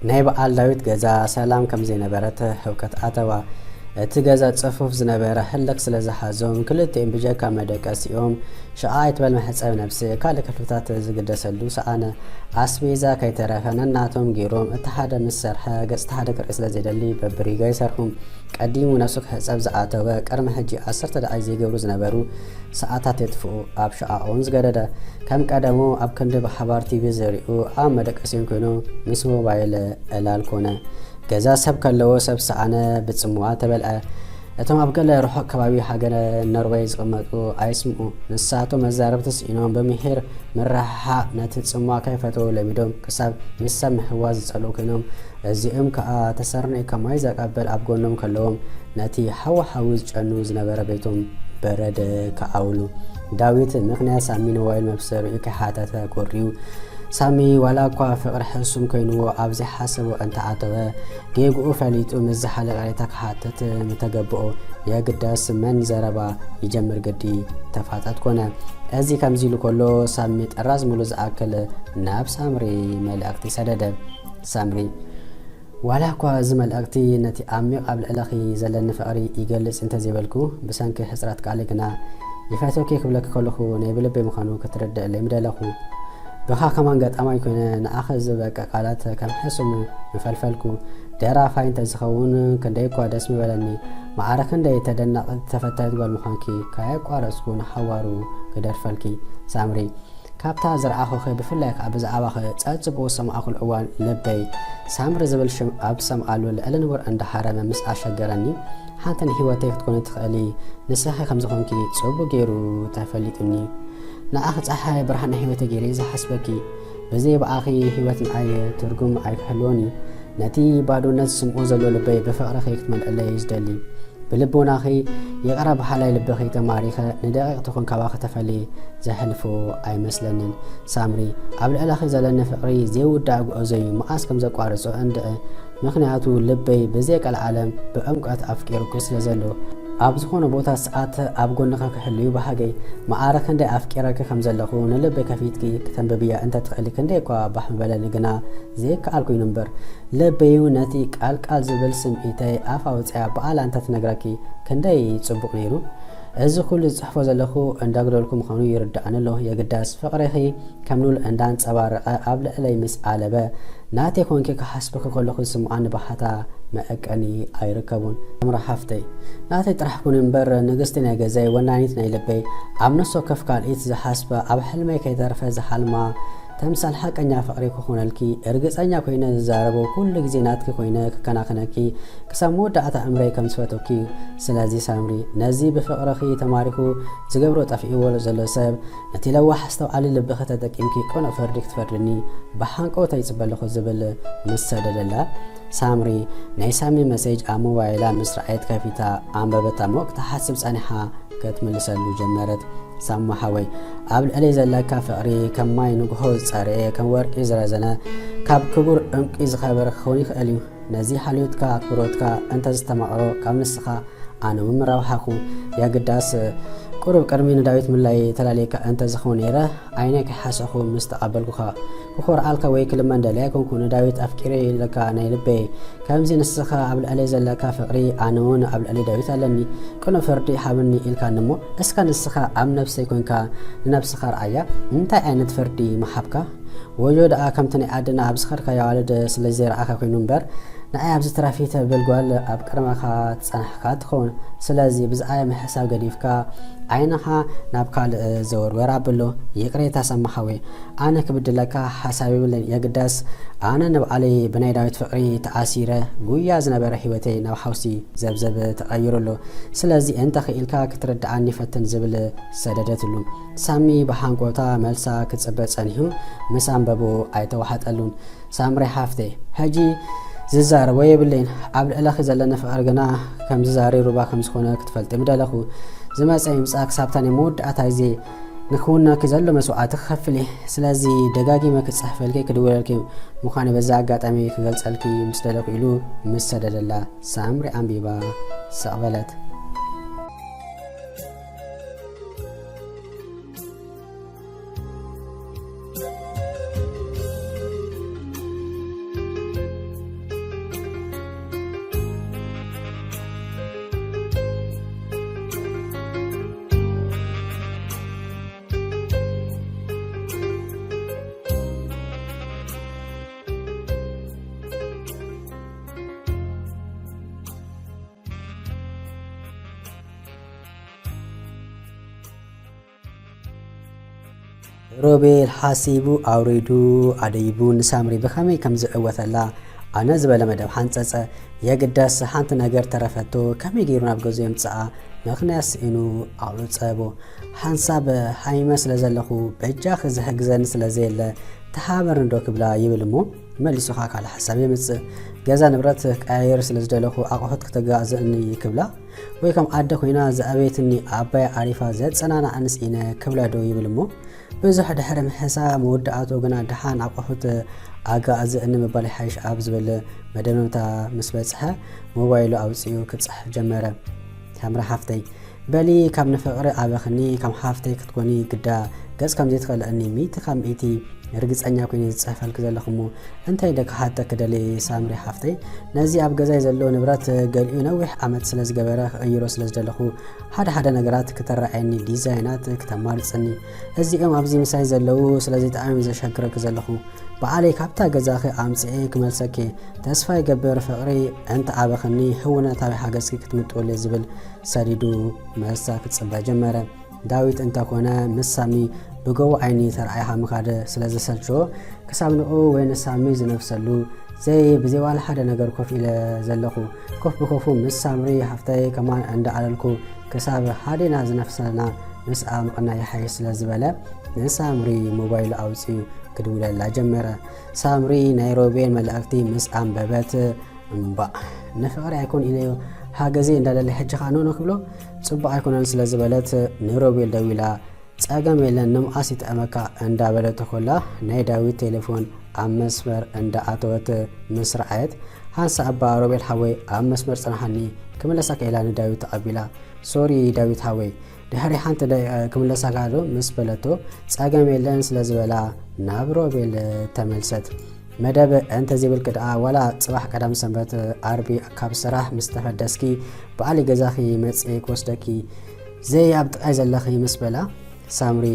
ናይ በዓል ዳዊት ገዛ ሰላም ከም ዘይነበረት ህውከት ኣተዋ። እቲ ገዛ ጽፉፍ ዝነበረ ህልኽ ስለ ዝሓዞም ክልቲኦም ብጀካ መደቀሲኦም ሽዓ ኣይትበል መሕጸቢ ነብሲ ካልእ ክፍልታት ዝግደሰሉ ሰኣነ። ኣስቤዛ ከይተረፈ ነናቶም ገይሮም እቲ ሓደ ምስ ሰርሐ ገጽ እቲ ሓደ ክርኢ ስለ ዘይደሊ በብሪጋ ይሰርሑ። ቀዲሙ ነብሱ ክሕጸብ ዝኣተወ ቅድሚ ሕጂ ዓሰርተ ደቓይ ዘይገብሩ ዝነበሩ ሰዓታት የጥፍኡ ኣብ ሽዓኦም ዝገደደ። ከም ቀደሙ ኣብ ክንዲ ብሓባር ቲቪ ዝሪኡ ኣብ መደቀሲኦም ኮይኖም ምስ ሞባይል ዕላል ኮነ። ገዛ ሰብ ከለዎ ሰብ ሰኣነ ብጽምዋ ተበልዐ። እቶም ኣብ ገለ ርሑቕ ከባቢ ሃገረ ኖርወይ ዝቕመጡ ኣይስምዑ። ንሳቶም መዛረብቲ ስኢኖም ብምሒር ምርሕሓቕ ነቲ ጽምዋ ከይፈተዉ ለሚዶም ክሳብ ምስ ሰብ ምሕዋስ ዝጸልኡ ኮይኖም እዚኦም ከኣ ተሰርኒዑ ከማይ ዘቀብል ኣብ ጎኖም ከለዎም ነቲ ሓዊ-ሓዊ ዝጨኑ ዝነበረ ቤቶም በረድ ከዓውሉ። ዳዊት ምኽንያት ሳሚ ንሞባይል መብሰሪኡ ከይሓተተ ኮርዩ። ሳሚ ዋላ እኳ ፍቕሪ ሕሱም ኮይንዎ ኣብ ዘይሓሰቦ እንተኣተወ፣ ጌግኡ ፈሊጡ ምስ ዝሓለ ይቕሬታ ክሓትት ምተገብኦ። የግዳስ መን ዘረባ ይጀምር ግዲ ተፋጠጥ ኮነ። እዚ ከምዚ ኢሉ ከሎ ሳሚ ጥራዝ ሙሉ ዝኣክል ናብ ሳምሪ መልእኽቲ ሰደደ። ሳምሪ ዋላ እኳ እዚ መልእኽቲ ነቲ ዓሚቕ ኣብ ልዕለኺ ዘለኒ ፍቕሪ ይገልጽ እንተዘይበልኩ፣ ብሰንኪ ሕጽረት ቃለይ ግና ይፈትወኪ ክብለኪ ከለኹ ናይ ብልበይ ምዃኑ ክትርድእለይ ምደለኹ። ብኻ ከማን ገጣማይ ኮይነ ንዓኺ ዝበቅዕ ቃላት ከም ሕሱም ምፈልፈልኩ። ደራፋይ እንተዝኸውን ክንደይ እኳ ደስ ምበለኒ። ማዕረ ክንደይ ተደናቒት ተፈታዊት ጓል ምዃንኪ ከየቋረጽኩ ንሓዋሩ ክደርፈልኪ። ሳምሪ ካብታ ዝረኣኹኺ ብፍላይ ከኣ ብዛዕባኺ ጸጽብኡ ዝሰማዕኩሉ እዋን ልበይ ሳምሪ ዝብል ሽም ኣብ ዝሰምዓሉ ልዕሊ ንቡር እንዳሓረመ ምስ ኣሸገረኒ፣ ሓንቲ ንህይወተይ ክትኮኒ ትኽእሊ ንስኺ ከም ዝኾንኪ ጽቡቕ ገይሩ ተፈሊጡኒ። ንኣኺ ጸሓይ ብርሃን ናይ ህይወተይ ገይረ እየ ዝሓስበኪ። ብዘይ ብኣኺ ህይወት ንዓይ ትርጉም ኣይክህልዎን እዩ። ነቲ ባዶነት ዝስምዖ ዘሎ ልበይ ብፍቕርኺ ክትመልእለይ እየ ዝደሊ። ብልቦናኺ ይቕረ በሃላይ ልብኺ ተማሪኸ ንደቂቕ ትኹን ካባኺ ተፈልየ ዘሕልፎ ኣይመስለንን። ሳምሪ፣ ኣብ ልዕለኺ ዘለኒ ፍቕሪ ዘይውዳእ ጉዕዞ እዩ፣ መዓስ ከም ዘቋርጾ እንድዒ። ምኽንያቱ ልበይ ብዘይ ቀልዓለም ብዕምቆት ኣፍቂሩኪ ስለ ዘሎ። ኣብ ዝኾነ ቦታ ሰዓት ኣብ ጎንኺ ክህሉ እዩ ባህገይ። መዓረ ክንደይ ኣፍቂረኪ ከም ዘለኹ ንልበይ ከፊትኪ ክተንብብያ እንተትኽእሊ ክንደይ እኳ ባህ ምበለኒ፣ ግና ዘይከኣልኩ እዩ እምበር። ልበይ'ዩ ነቲ ቃል ቃል ዝብል ስምዒተይ ኣፍ ኣውጺኣ ብኣላ እንተትነግረኪ ክንደይ ጽቡቕ ነይሩ። እዚ ኩሉ ዝጽሕፎ ዘለኹ እንዳጉደልኩ ምዃኑ ይርድኣኒ ኣሎ። የግዳስ ፍቕርኺ ከም ሉል እንዳንጸባረቐ ኣብ ልዕለይ ምስ ኣለበ፣ ናተይ ኮንኪ ክሓስበኪ ከለኹ ዝስምዓኒ ባህታ መዐቀኒ ኣይርከቡን። ሳምሪ ሓፍተይ፣ ናተይ ጥራሕ ኩኒ እምበር ንግስቲ ናይ ገዛይ፣ ወናኒት ናይ ልበይ፣ ኣብ ነፍሲ ወከፍ ካልኢት ዝሓስባ፣ ኣብ ሕልመይ ከይተረፈ ዝሓልማ፣ ተምሳል ሓቀኛ ፍቕሪ ክኾነልኪ እርግጸኛ ኮይነ ዝዛረቦ፣ ኩሉ ግዜ ናትኪ ኮይነ ክከናኸነኪ፣ ክሳብ መወዳእታ ዕምረይ ከም ዝፈተውኪ። ስለዚ ሳምሪ፣ ነዚ ብፍቕርኺ ተማሪኹ ዝገብሮ ጠፊእዎ ዘሎ ሰብ፣ ነቲ ለዋሕ ኣስተውዓሊ ልብኺ ተጠቂምኪ ቅኑዕ ፍርዲ ክትፈርድኒ ብሃንቀውታ ይጽበ ኣለኹ ዝብል ምስ ሰደደላ፣ ሳምሪ ናይ ሳሚ መሴጅ ኣብ ሞባይላ ምስ ረኣየት ከፊታ ኣንበበታ እሞ ክትሓስብ ጸኒሓ ክትምልሰሉ ጀመረት። ሳሚ ሓወይ፣ ኣብ ልዕለይ ዘለካ ፍቕሪ ከም ማይ ንግሆ ዝጸረየ፣ ከም ወርቂ ዝረዘነ፣ ካብ ክቡር ዕንቂ ዝኸበረ ክኸውን ይኽእል እዩ። ነዚ ሓልዮትካ ኣክብሮትካ እንተ ዝተማቕሮ ካብ ንስኻ ኣነ እውን ምረባሕኹ። የግዳስ ቁሩብ ቅድሚ ንዳዊት ምልላይ ተላልየካ እንተ ዝኸውን ነይረ፣ ዓይነይ ከይሓሰኹ ምስ ተቐበልኩኻ። ክኾርዓልካ ወይ ክልመን ደልየ ኣይኮንኩ፣ ንዳዊት ኣፍቂረ ኢለካ ናይ ልበይ። ከምዚ ንስኻ ኣብ ልዕለይ ዘለካ ፍቕሪ ኣነ እውን ኣብ ልዕለይ ዳዊት ኣለኒ። ቅኑዕ ፍርዲ ሃብኒ ኢልካኒ እሞ እስከ ንስኻ ኣብ ነብሰይ ኮንካ ንነብስኻ ርኣያ። እንታይ ዓይነት ፍርዲ ምሃብካ? ወዮ ደኣ ከምቲ ናይ ዓድና ኣብ ዝኸድካዮ ኣዋልድ ስለ ዘይረኣኻ ኮይኑ እምበር፣ ንዓይ ኣብዚ ትራፊ ተብል ጓል ኣብ ቅድመኻ ትጸናሕካ ትኸውን። ስለዚ ብዝዓየ ምሕሳብ ገዲፍካ ዓይንኻ ናብ ካልእ ዘወርወር ኣብሎ። ይቕሬታ ሳሚ ሓወይ፣ ኣነ ክብድለካ ሓሳብ የብለይን። የግዳስ ኣነ ንባዕለይ ብናይ ዳዊት ፍቕሪ ተኣሲረ፣ ጉያ ዝነበረ ህይወተይ ናብ ሓውሲ ዘብዘብ ተቐይሩ ኣሎ። ስለዚ እንተ ኽኢልካ ክትርድኣኒ ፈትን ዝብል ሰደደትሉ። ሳሚ ብሃንቆታ መልሳ ክጽበ ጸኒሑ፣ ምስ ኣንበቦ ኣይተዋሓጠሉን። ሳምሪ ሓፍተይ፣ ሕጂ ዝዛረቦ የብለይን። ኣብ ልዕለኺ ዘለኒ ፍቕሪ ግና ከም ዝዛሪ ሩባ ከም ዝኾነ ክትፈልጢ ምደለኹ። ዝመጸ ይምጻእ፣ ክሳብታ ናይ መወዳእታ ግዜ ንክውነኪ ዘሎ መስዋዕቲ ክኸፍል እየ። ስለዚ ደጋጊመ ክጽሕፈልኪ፣ ክድውለልኪ ምዃኑ በዚ ኣጋጣሚ ክገልጸልኪ ምስ ደለኹ ኢሉ ምስ ሰደደላ ሳምሪ ኣንቢባ ስቕ በለት። ሮቤል ሓሲቡ ኣውሪዱ ኣደይቡ ንሳምሪ ብኸመይ ከም ዝዕወተላ ኣነ ዝበለ መደብ ሓንጸጸ። የግዳስ ሓንቲ ነገር ተረፈቶ፣ ከመይ ገይሩ ናብ ገዝኡ የምጽኣ ምኽንያት ስኢኑ ኣቑሉ ጸቦ። ሓንሳብ ሃይመ ስለ ዘለኹ በጃኺ ዝሕግዘኒ ስለ ዘየለ ተሓባበርኒ ዶ ክብላ ይብል እሞ መሊሱ ኸኣ ካልእ ሓሳብ የምጽእ። ገዛ ንብረት ክቀያየር ስለ ዝደለኹ ኣቑሑት ክተጋእዝእኒ ክብላ ወይ ከም ኣደ ኮይና ዝኣበየትኒ ኣባይ ዓሪፋ ዘጸናንዓኒ ስኢነ ክብላ ዶ ይብል እሞ ብዙሕ ድሕሪ ምሕሳብ መወዳእትኡ ግና ደሓን ኣቑሑት ኣጋእዝእኒ ምባል ይሓይሽ ኣብ ዝብል መደምደምታ ምስ በጽሐ ሞባይሉ ኣውጺኡ ክጽሕፍ ጀመረ። ሳምሪ ሓፍተይ፣ በሊ ካብ ንፍቕሪ ኣበኽኒ፣ ከም ሓፍተይ ክትኮኒ ግዳ ገጽ ከም ዘይትኸልእኒ ሚእቲ ካብ ሚእቲ ርግጸኛ ኮይነ ዝጽሕፈልኪ ዘለኹ እሞ እንታይ ዶ ክሓተኪ ደልየ ሳምሪ ሓፍተይ? ነዚ ኣብ ገዛይ ዘሎ ንብረት ገሊኡ ነዊሕ ዓመት ስለ ዝገበረ ክቕይሮ ስለ ዝደለኹ ሓደ ሓደ ነገራት ክተረኣየኒ ዲዛይናት ክተማርጽኒ። እዚኦም ኣብዚ ምሳይ ዘለዉ ስለዚ ብጣዕሚ ዘሸግረኪ ዘለኹ። ባዕለይ ካብታ ገዛኺ ኣምጽኤ ክመልሰኪ ተስፋ ይገብር ፍቕሪ እንተ ኣበኽኒ ህውነታዊ ሓገዝኪ ክትምጥውለይ ዝብል ሰዲዱ መልሳ ክጽበ ጀመረ። ዳዊት እንተኾነ ምስ ሳሚ ብጎቦ ዓይኒ ተረኣይኻ ምኻድ ስለ ዘሰልችዎ ክሳብ ንኡ ወይ ንሳሚ ዝነፍሰሉ ዘይ ብዘይ ዋላ ሓደ ነገር ኮፍ ኢለ ዘለኹ። ኮፍ ብኮፉ ምስ ሳምሪ ሓፍተይ ከማን እንዳኣለልኩ ክሳብ ሃዲና ዝነፍሰና ምስኣ ምቕናይ ይሓይሽ ስለ ዝበለ ንሳምሪ ሞባይሉ ኣውጺኡ ክድውለላ ጀመረ። ሳምሪ ናይ ሮቤል መልእኽቲ ምስ ኣንበበት እምባእ ንፍቕሪ ኣይኮን ኢለዮ ሓገዘይ እንዳደለ ሕጂ ኸኣ ኖኖ ክብሎ ጽቡቕ ኣይኮነን ስለ ዝበለት ንሮቤል ደዊላ ጸገም የለን ንምኣስ ይጥዕመካ እንዳበለቶ ኮላ ናይ ዳዊት ቴሌፎን ኣብ መስመር እንዳኣተወት ምስ ረኣየት ሓንሳ እባ ሮቤል ሓወይ ኣብ መስመር ጽናሓኒ ክምለሰካ ኢላ ንዳዊት ተቐቢላ ሶሪ ዳዊት ሓወይ ድሕሪ ሓንቲ ደቂቐ ክምለሰካ ዶ ምስ በለቶ ጸገም የለን ስለ ዝበላ ናብ ሮቤል ተመልሰት። መደብ እንተዘይብልኪ ደኣ ዋላ ጽባሕ ቀዳም ሰንበት ኣርቢ ካብ ስራሕ ምስ ተፈደስኪ ባዕሊ ገዛኺ መጽየ ክወስደኪ ዘይ ኣብ ጥቓይ ዘለኺ ምስ በላ ሳምሪ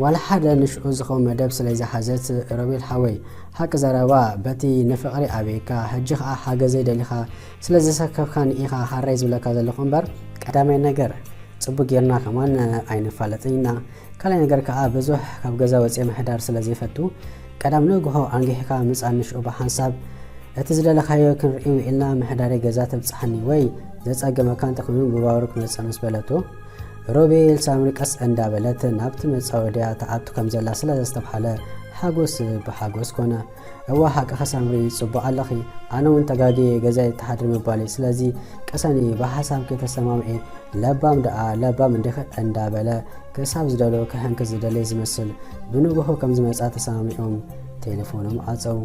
ዋላ ሓደ ንሽዑ ዝኸውን መደብ ስለ ዝሓዘት ሮቤል ሓወይ ሓቂ ዘረባ በቲ ንፍቕሪ ኣበይካ ሕጂ ኸኣ ሓገዘይ ደሊኻ ስለ ዘሰከፍካኒ ኢኻ ሃረይ ዝብለካ ዘለኹ እምበር ቀዳማይ ነገር ጽቡቕ ጌርና ከማን ኣይንፋለጥን ኢና። ካልኣይ ነገር ከኣ ብዙሕ ካብ ገዛ ወጺኤ ምሕዳር ስለ ዘይፈቱ ቀዳም ንግሆ ኣንጊሕካ ምጻን ንሽኡ ብሓንሳብ እቲ ዝደለኻዮ ክንርኢ ውዒልና ምሕዳረይ ገዛ ተብጽሓኒ ወይ ዘጸገመካ እንተኾይኑ ብባቡር ክመጽእ ምስ በለቶ ሮቤል ሳምሪ ቀስ እንዳበለት ናብቲ መጻወድያ ትኣቱ ከም ዘላ ስለ ዘስተብሃለ ሓጎስ ብሓጎስ ኮነ። እዋ ሓቅኺ ሳምሪ፣ ጽቡቕ ኣለኺ። ኣነ እውን ተጋግየ ገዛይ ተሓድሪ ምባለይ፣ ስለዚ ቅሰኒ፣ ብሓሳብ ከይተሰማምዒ። ለባም ደኣ ለባም እንዲኺ እንዳበለ ክሳብ ዝደሎ ክሕንክስ ዝደለየ ዝመስል፣ ብንግሆ ከም ዝመጻ ተሰማሚዖም ቴሌፎኖም ዓጸዉ።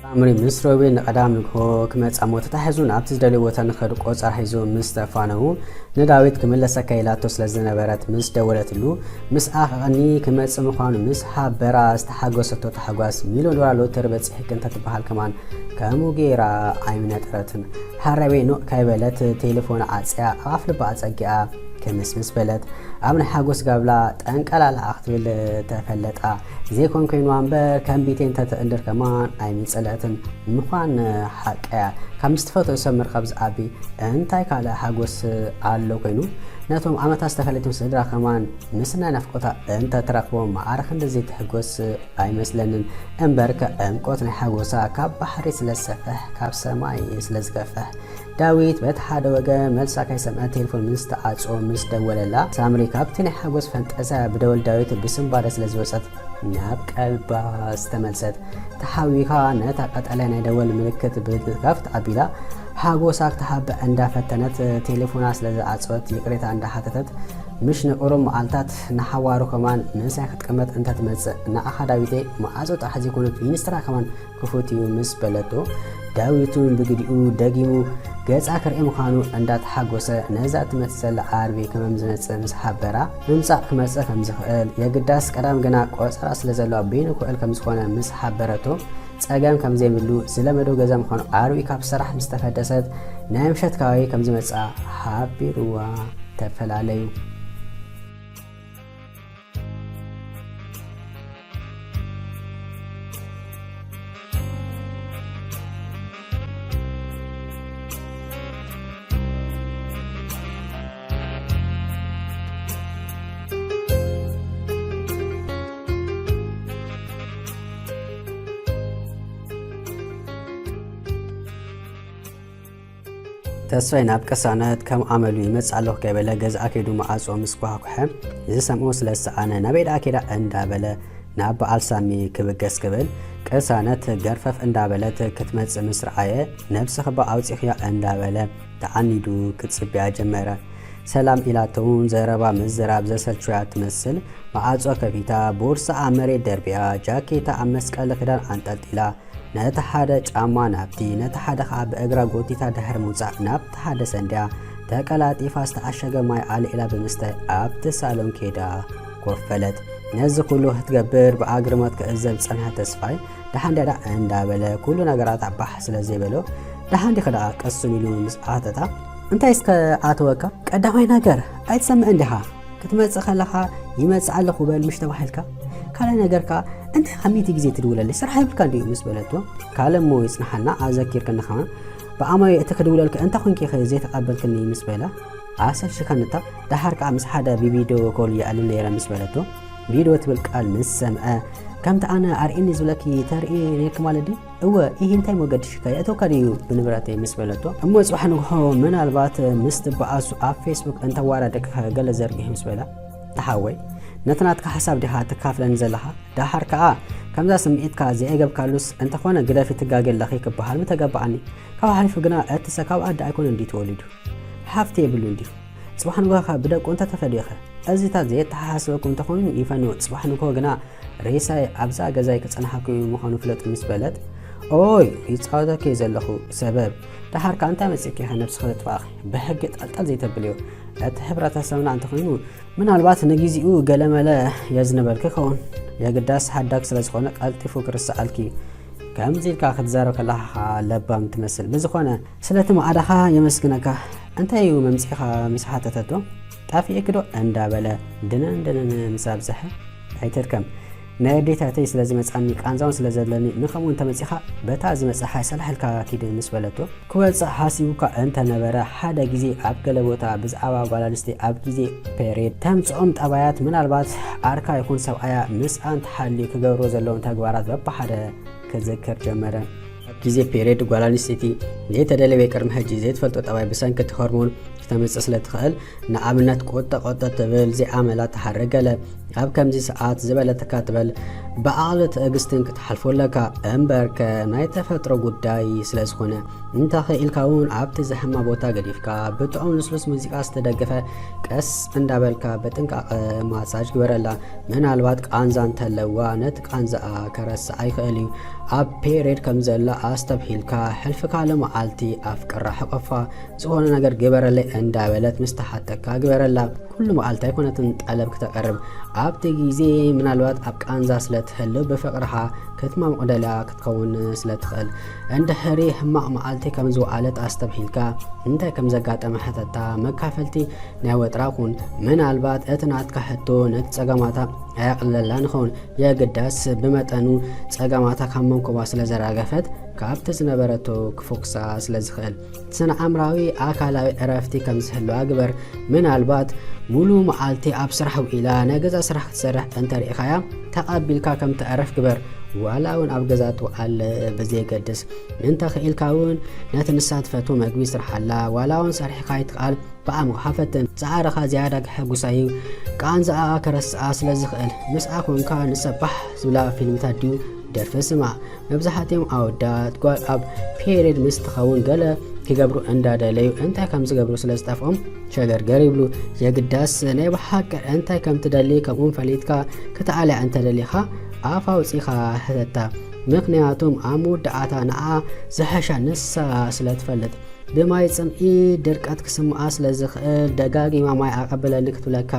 ሳምሪ ምስ ሮቤል ንቐዳም ንግሆ ክመጻ እሞ ተታሒዙ ናብቲ ዝደልዮ ቦታ ንኸዱ ቆጸራ ሒዙ ምስ ተፋነዉ፣ ንዳዊት ክምለሰካ ኢላቶ ስለ ዝነበረት ምስ ደወለትሉ፣ ምስኣ ክቐኒ ክመጽእ ምዃኑ ምስ ሓበራ ዝተሓጎሰቶ ታሕጓስ፣ ሚልዮን ዶላር ሎተሪ በጺሕኪ እንተትበሃል ከማን ከምኡ ገይራ ኣይምነጠረትን። ሃረቤ ኖእ ከይበለት ቴሌፎን ዓጽያ ኣብ ኣፍ ልባ ኣጸጊኣ ክምስምስ በለት። ኣብ ናይ ሓጎስ ጋብላ ጠንቀላላ ክትብል ተፈለጣ። ዘይኮን ኮይንዋ እምበር ከም ቢቴን ተትእንድር ከማን ኣይምጸለትን። ምዃን ሓቀያ። ካብ ምስ ትፈትኦ ሰብ ምርኻብ ዝዓቢ እንታይ ካልእ ሓጎስ ኣሎ ኮይኑ? ነቶም ዓመታት ዝተፈለዩቶም ስድራ ከማን ምስ ናይ ናፍቆታ እንተትረኽቦም ማዕረ ክንድዚ ትሕጎስ ኣይመስለንን። እምበርከ ዕምቆት ናይ ሓጎሳ ካብ ባሕሪ ስለ ዝሰፍሕ፣ ካብ ሰማይ ስለ ዝገፍሕ። ዳዊት በቲ ሓደ ወገን መልሳ ከይሰምዐ ቴሌፎን ምስ ተዓጽዎ ምስ ደወለላ፣ ሳምሪ ካብቲ ናይ ሓጎስ ፈንጠዝያ ብደወል ዳዊት ብስንባደ ስለ ዝወጸት ናብ ቀልባ ዝተመልሰት። ተሓዊኻ ነታ ቀጠልያ ናይ ደወል ምልክት ብድጋፍ ተቐቢላ፣ ሓጎሳ ክትሓብእ እንዳፈተነት ቴሌፎና ስለ ዝዓጸወት ይቕሬታ እንዳሓተተት፣ ምሽ ንቁሩብ መዓልታት ንሓዋሩ ከማን ምሳይ ክትቅመጥ እንተትመጽእ፣ ንዓኻ ዳዊተይ፣ ማዕጾ ጥራሕ ዘይኮነ ፊኒስትራ ከማን ክፉት እዩ ምስ በለቶ፣ ዳዊት እውን ብግዲኡ ደጊሙ ገጻ ክርኢ ምዃኑ እንዳተሓጎሰ፣ ነዛ ትመጽእ ዘላ ዓርቢ ከመም ዝመጽእ ምስ ሓበራ፣ ምምጻእ ክመጽእ ከም ዝኽእል፣ የግዳስ ቀዳም ግና ቆጸራ ስለ ዘለዋ በይኑ ክውዕል ከም ዝኾነ ምስ ሓበረቶ፣ ጸገም ከም ዘይብሉ፣ ዝለመዶ ገዛ ምዃኑ ዓርቢ ካብ ስራሕ ምስ ተፈደሰት፣ ናይ ምሸት ከባቢ ከም ዝመጽኣ ሓቢርዋ ተፈላለዩ። ተስፋይ ናብ ቅሳነት ከም ኣመሉ ይመጽእ ኣለኹ ከይበለ ገዝኣ ከይዱ መዓጾ ምስ ኳሕኩሐ፣ ዝሰምዖ ስለ ዝሰኣነ፣ ናበይ ደኣ ከይዳ እንዳበለ ናብ በዓል ሳሚ ክብገስ ክብል፣ ቅሳነት ገርፈፍ እንዳበለት ክትመጽእ ምስ ረኣየ፣ ነብስኺ እባ ኣውጺኽያ እንዳበለ ተዓኒዱ ክጽብያ ጀመረ። ሰላም ኢላቶ እውን ዘረባ ምዝራብ ዘሰልችያ ትመስል፣ መዓጾ ከፊታ፣ ቦርሳ ኣብ መሬት ደርቢያ፣ ጃኬታ ኣብ መስቀሊ ክዳን ኣንጠልጢላ፣ ነቲ ሓደ ጫማ ናብቲ፣ ነቲ ሓደ ኸኣ ብእግራ ጎቲታ ድሕሪ ምውጻእ፣ ናብቲ ሓደ ሰንድያ ተቀላጢፋ ዝተዓሸገ ማይ ኣልዒላ ብምስታይ ኣብቲ ሳሎን ከይዳ ኮፍ በለት። ነዚ ኩሉ ክትገብር ብኣግርሞት ክዕዘብ ዝጸንሐ ተስፋይ፣ ደሓን ድያ ደኣ እንዳበለ ኩሉ ነገራታ ባሕ ስለ ዘይበሎ፣ ደሓን ዲኺ ደኣ ቅስን ኢሉ ምስ ሓተታ፣ እንታይ እስከ ኣተወካ? ቀዳማይ ነገር ኣይትሰምዕን ዲኻ? ክትመጽእ ከለኻ ይመጽእ ኣለኹ በል ምሽ ተባሂልካ? ካልኣይ ነገር ከኣ እንታይ ኢኻ ሚእቲ ግዜ ትድውለለይ? ስራሕ የብልካ እንድዩ ምስ በለቶ፣ ካልእ እሞ ይጽንሓልና ኣዘኪርክኒ ከማን ብኣማዮ እቲ ክድውለልኪ እንተ ኾንኪ ኢኺ ዘይተቐበልክኒ ምስ በላ ኣሰልችኸኒ እታ ደሓር ከኣ ምስ ሓደ ብቪድዮ ኮል ይኣልን ነይረ ምስ በለቶ፣ ቪድዮ ትብል ቃል ምስ ሰምዐ፣ ከምቲ ኣነ ኣርእየኒ ዝብለኪ ተርኢ ነይርኪ ማለት ድዩ? እወ፣ ኢሂ እንታይ እሞ ገድሽካ የእተውካ ድዩ ብንብረተይ ምስ በለቶ፣ እሞ ጽባሕ ንግሆ ምናልባት ምስ ትበኣሱ ኣብ ፌስቡክ እንተዋዳደቅካ ገለ ዘርግሕ ምስ በላ፣ ተሓወይ፣ ነቲ ናትካ ሓሳብ ዲኻ ትካፍለኒ ዘለኻ? ደሓር ከኣ ከምዛ ስምዒትካ ዘየገብካሉስ እንተኾነ ግደፊ ትጋገ ኣለኺ ክበሃል ምተገበኣኒ። ካብ ሓሊፉ ግና እቲ ሰብ ካብ ኣደ ኣይኮነን ድዩ ተወሊዱ? ሃፍቲ የብሉን ድዩ? ጽባሕ ንግሆ ከ ብደቁ እንተተፈልዩኸ? እዚታት ዘየተሓሳስበኩም እንተኾይኑ ይፈንዎ። ጽባሕ ንግሆ ግና ሬሳይ ኣብዛ ገዛይ ክጸንሓኩም እዩ ምዃኑ ፍለጡ ምስ በለት፣ ኦይ ይጻወተኪ ዘለኹ ሰበብ፣ ደሓር ከኣ እንታይ መጺእኪ ኢኺ ነብስኺ ዘጥፋእኺ? ብሕጊ ጠልጠል ዘይተብልዮ። እቲ ሕብረተሰብና እንተኾይኑ ምናልባት ንግዚኡ ገለመለ የዝንበልኪ ይኸውን። የግዳስ ሓዳግ ስለ ዝኾነ ቀልጢፉ ክርስዓልኪ እዩ። ከምዚ ኢልካ ክትዛረብ ከለኻ ኸኣ ለባም ትመስል። ብዝኾነ ስለቲ ማዕዳኻ የመስግነካ። እንታይ እዩ መምጺእኻ ምስ ሓተተቶ፣ ጠፊእኪ ዶ እንዳበለ ድንን ድንን ምስ ኣብዝሐ፣ ኣይተድከም። ናይ ኣዴታተይ ስለ ዝመጻኒ ቃንዛውን ስለ ዘለኒ ንኸምኡ እንተመጺኻ በታ ዝመጽእ ሓይ ሰላሕ ኢልካ ኪድ ምስ በለቶ፣ ክወጽእ ሓሲቡ እኳ እንተነበረ፣ ሓደ ግዜ ኣብ ገለ ቦታ ብዛዕባ ጓል ኣንስተይቲ ኣብ ግዜ ፔሬድ ተምጽኦም ጠባያት፣ ምናልባት ዓርካ ይኹን ሰብኣያ ምስኣ እንተሓልዩ ክገብርዎ ዘለዎም ተግባራት በብሓደ ክዝክር ጀመረ። ኣብ ግዜ ፔሬድ ጓል ኣንስተይቲ ዘይተደለየ ወይ ቅድሚ ሕጂ ዘይትፈልጦ ጠባይ ብሰንኪ እቲ ሆርሞን ክተምጽእ ስለ ትኽእል፣ ንኣብነት ቆጠ ቆጠ ትብል፣ ዘይኣመላ ትሓርእ ገለ፣ ኣብ ከምዚ ሰዓት ዝበለትካ ትበል፣ ብዓቕሊ ትዕግስትን ክትሓልፎ ኣለካ። እምበርከ ናይ ተፈጥሮ ጉዳይ ስለ ዝኾነ፣ እንተኽኢልካ እውን ኣብቲ ዝሕማ ቦታ ገዲፍካ ብጥዑም ልስሉስ ሙዚቃ ዝተደገፈ ቀስ እንዳበልካ ብጥንቃቐ ማሳጅ ግበረላ። ምናልባት ቃንዛ እንተለዋ ነቲ ቃንዛኣ ከረስዓ ይኽእል እዩ። ኣብ ፔሬድ ከም ዘላ ኣስተብሂልካ ሕልፊ ካልእ መዓልቲ ኣፍቅራ፣ ሕቆፋ፣ ዝኾነ ነገር ግበረለይ እንዳበለት ምስ ተሓተካ ግበረላ። ኩሉ መዓልቲ ኣይኮነትን ጠለብ ክተቕርብ። ኣብቲ ግዜ ምናልባት ኣብ ቃንዛ ስለ ትህሉ ብፍቕርኻ ክትማሙቕ ደልያ ክትኸውን ስለ ትኽእል። እንድሕሪ ሕማቕ መዓልቲ ከም ዝወዓለት ኣስተብሂልካ እንታይ ከም ዘጋጠመ ሕተታ። መካፈልቲ ናይ ወጥራ ኩን። ምናልባት እቲ ናትካ ሕቶ ነቲ ጸገማታ ኣየቕልለላን ይኸውን። የግዳስ ብመጠኑ ጸገማታ ካብ መንኮባ ስለ ዘራገፈት ካብቲ ዝነበረቶ ክፎክሳ ስለ ዝኽእል። ስነ ኣእምራዊ ኣካላዊ ዕረፍቲ ከም ዝህልዋ ግበር። ምናልባት ሙሉ መዓልቲ ኣብ ስራሕ ውዒላ ናይ ገዛ ስራሕ ክትሰርሕ እንተሪኢኻያ ተቐቢልካ ከም ተዕርፍ ግበር። ዋላ እውን ኣብ ገዛ ትውዓል ብዘየገድስ፣ እንተኽኢልካ እውን ነቲ ንሳ ትፈትዎ መግቢ ስርሓላ። ዋላ እውን ሰሪሕካ ኣይትኽኣል ብኣእምሮኻ ፈትን። ጻዕርኻ ዝያዳ ከሐጉሳ እዩ። ቃንዛኣ ከረስዓ ስለ ዝኽእል። ምስኣ ኮንካ ንሰብ ባህ ዝብላ ፊልምታት ድዩ ደርፊ ስማዕ። መብዛሕትኦም ኣወዳት ጓል ኣብ ፔሬድ ምስ ትኸውን ገለ ክገብሩ እንዳደለዩ እንታይ ከም ዝገብሩ ስለ ዝጠፍኦም ሸገርገር ይብሉ። የግዳስ ናይ ብሓቂ እንታይ ከም ትደሊ ከምኡውን ፈሊጥካ ክትኣልያ እንተደሊኻ ኣፍ ኣውጺኻ ሕተታ። ምኽንያቱም ኣብ መወዳእታ ንዓ ዝሐሻ ንሳ ስለ ትፈልጥ። ብማይ ጽምኢ ድርቀት ክስምዓ ስለ ዝኽእል ደጋጊማ ማይ ኣቐብለኒ ክትብለካ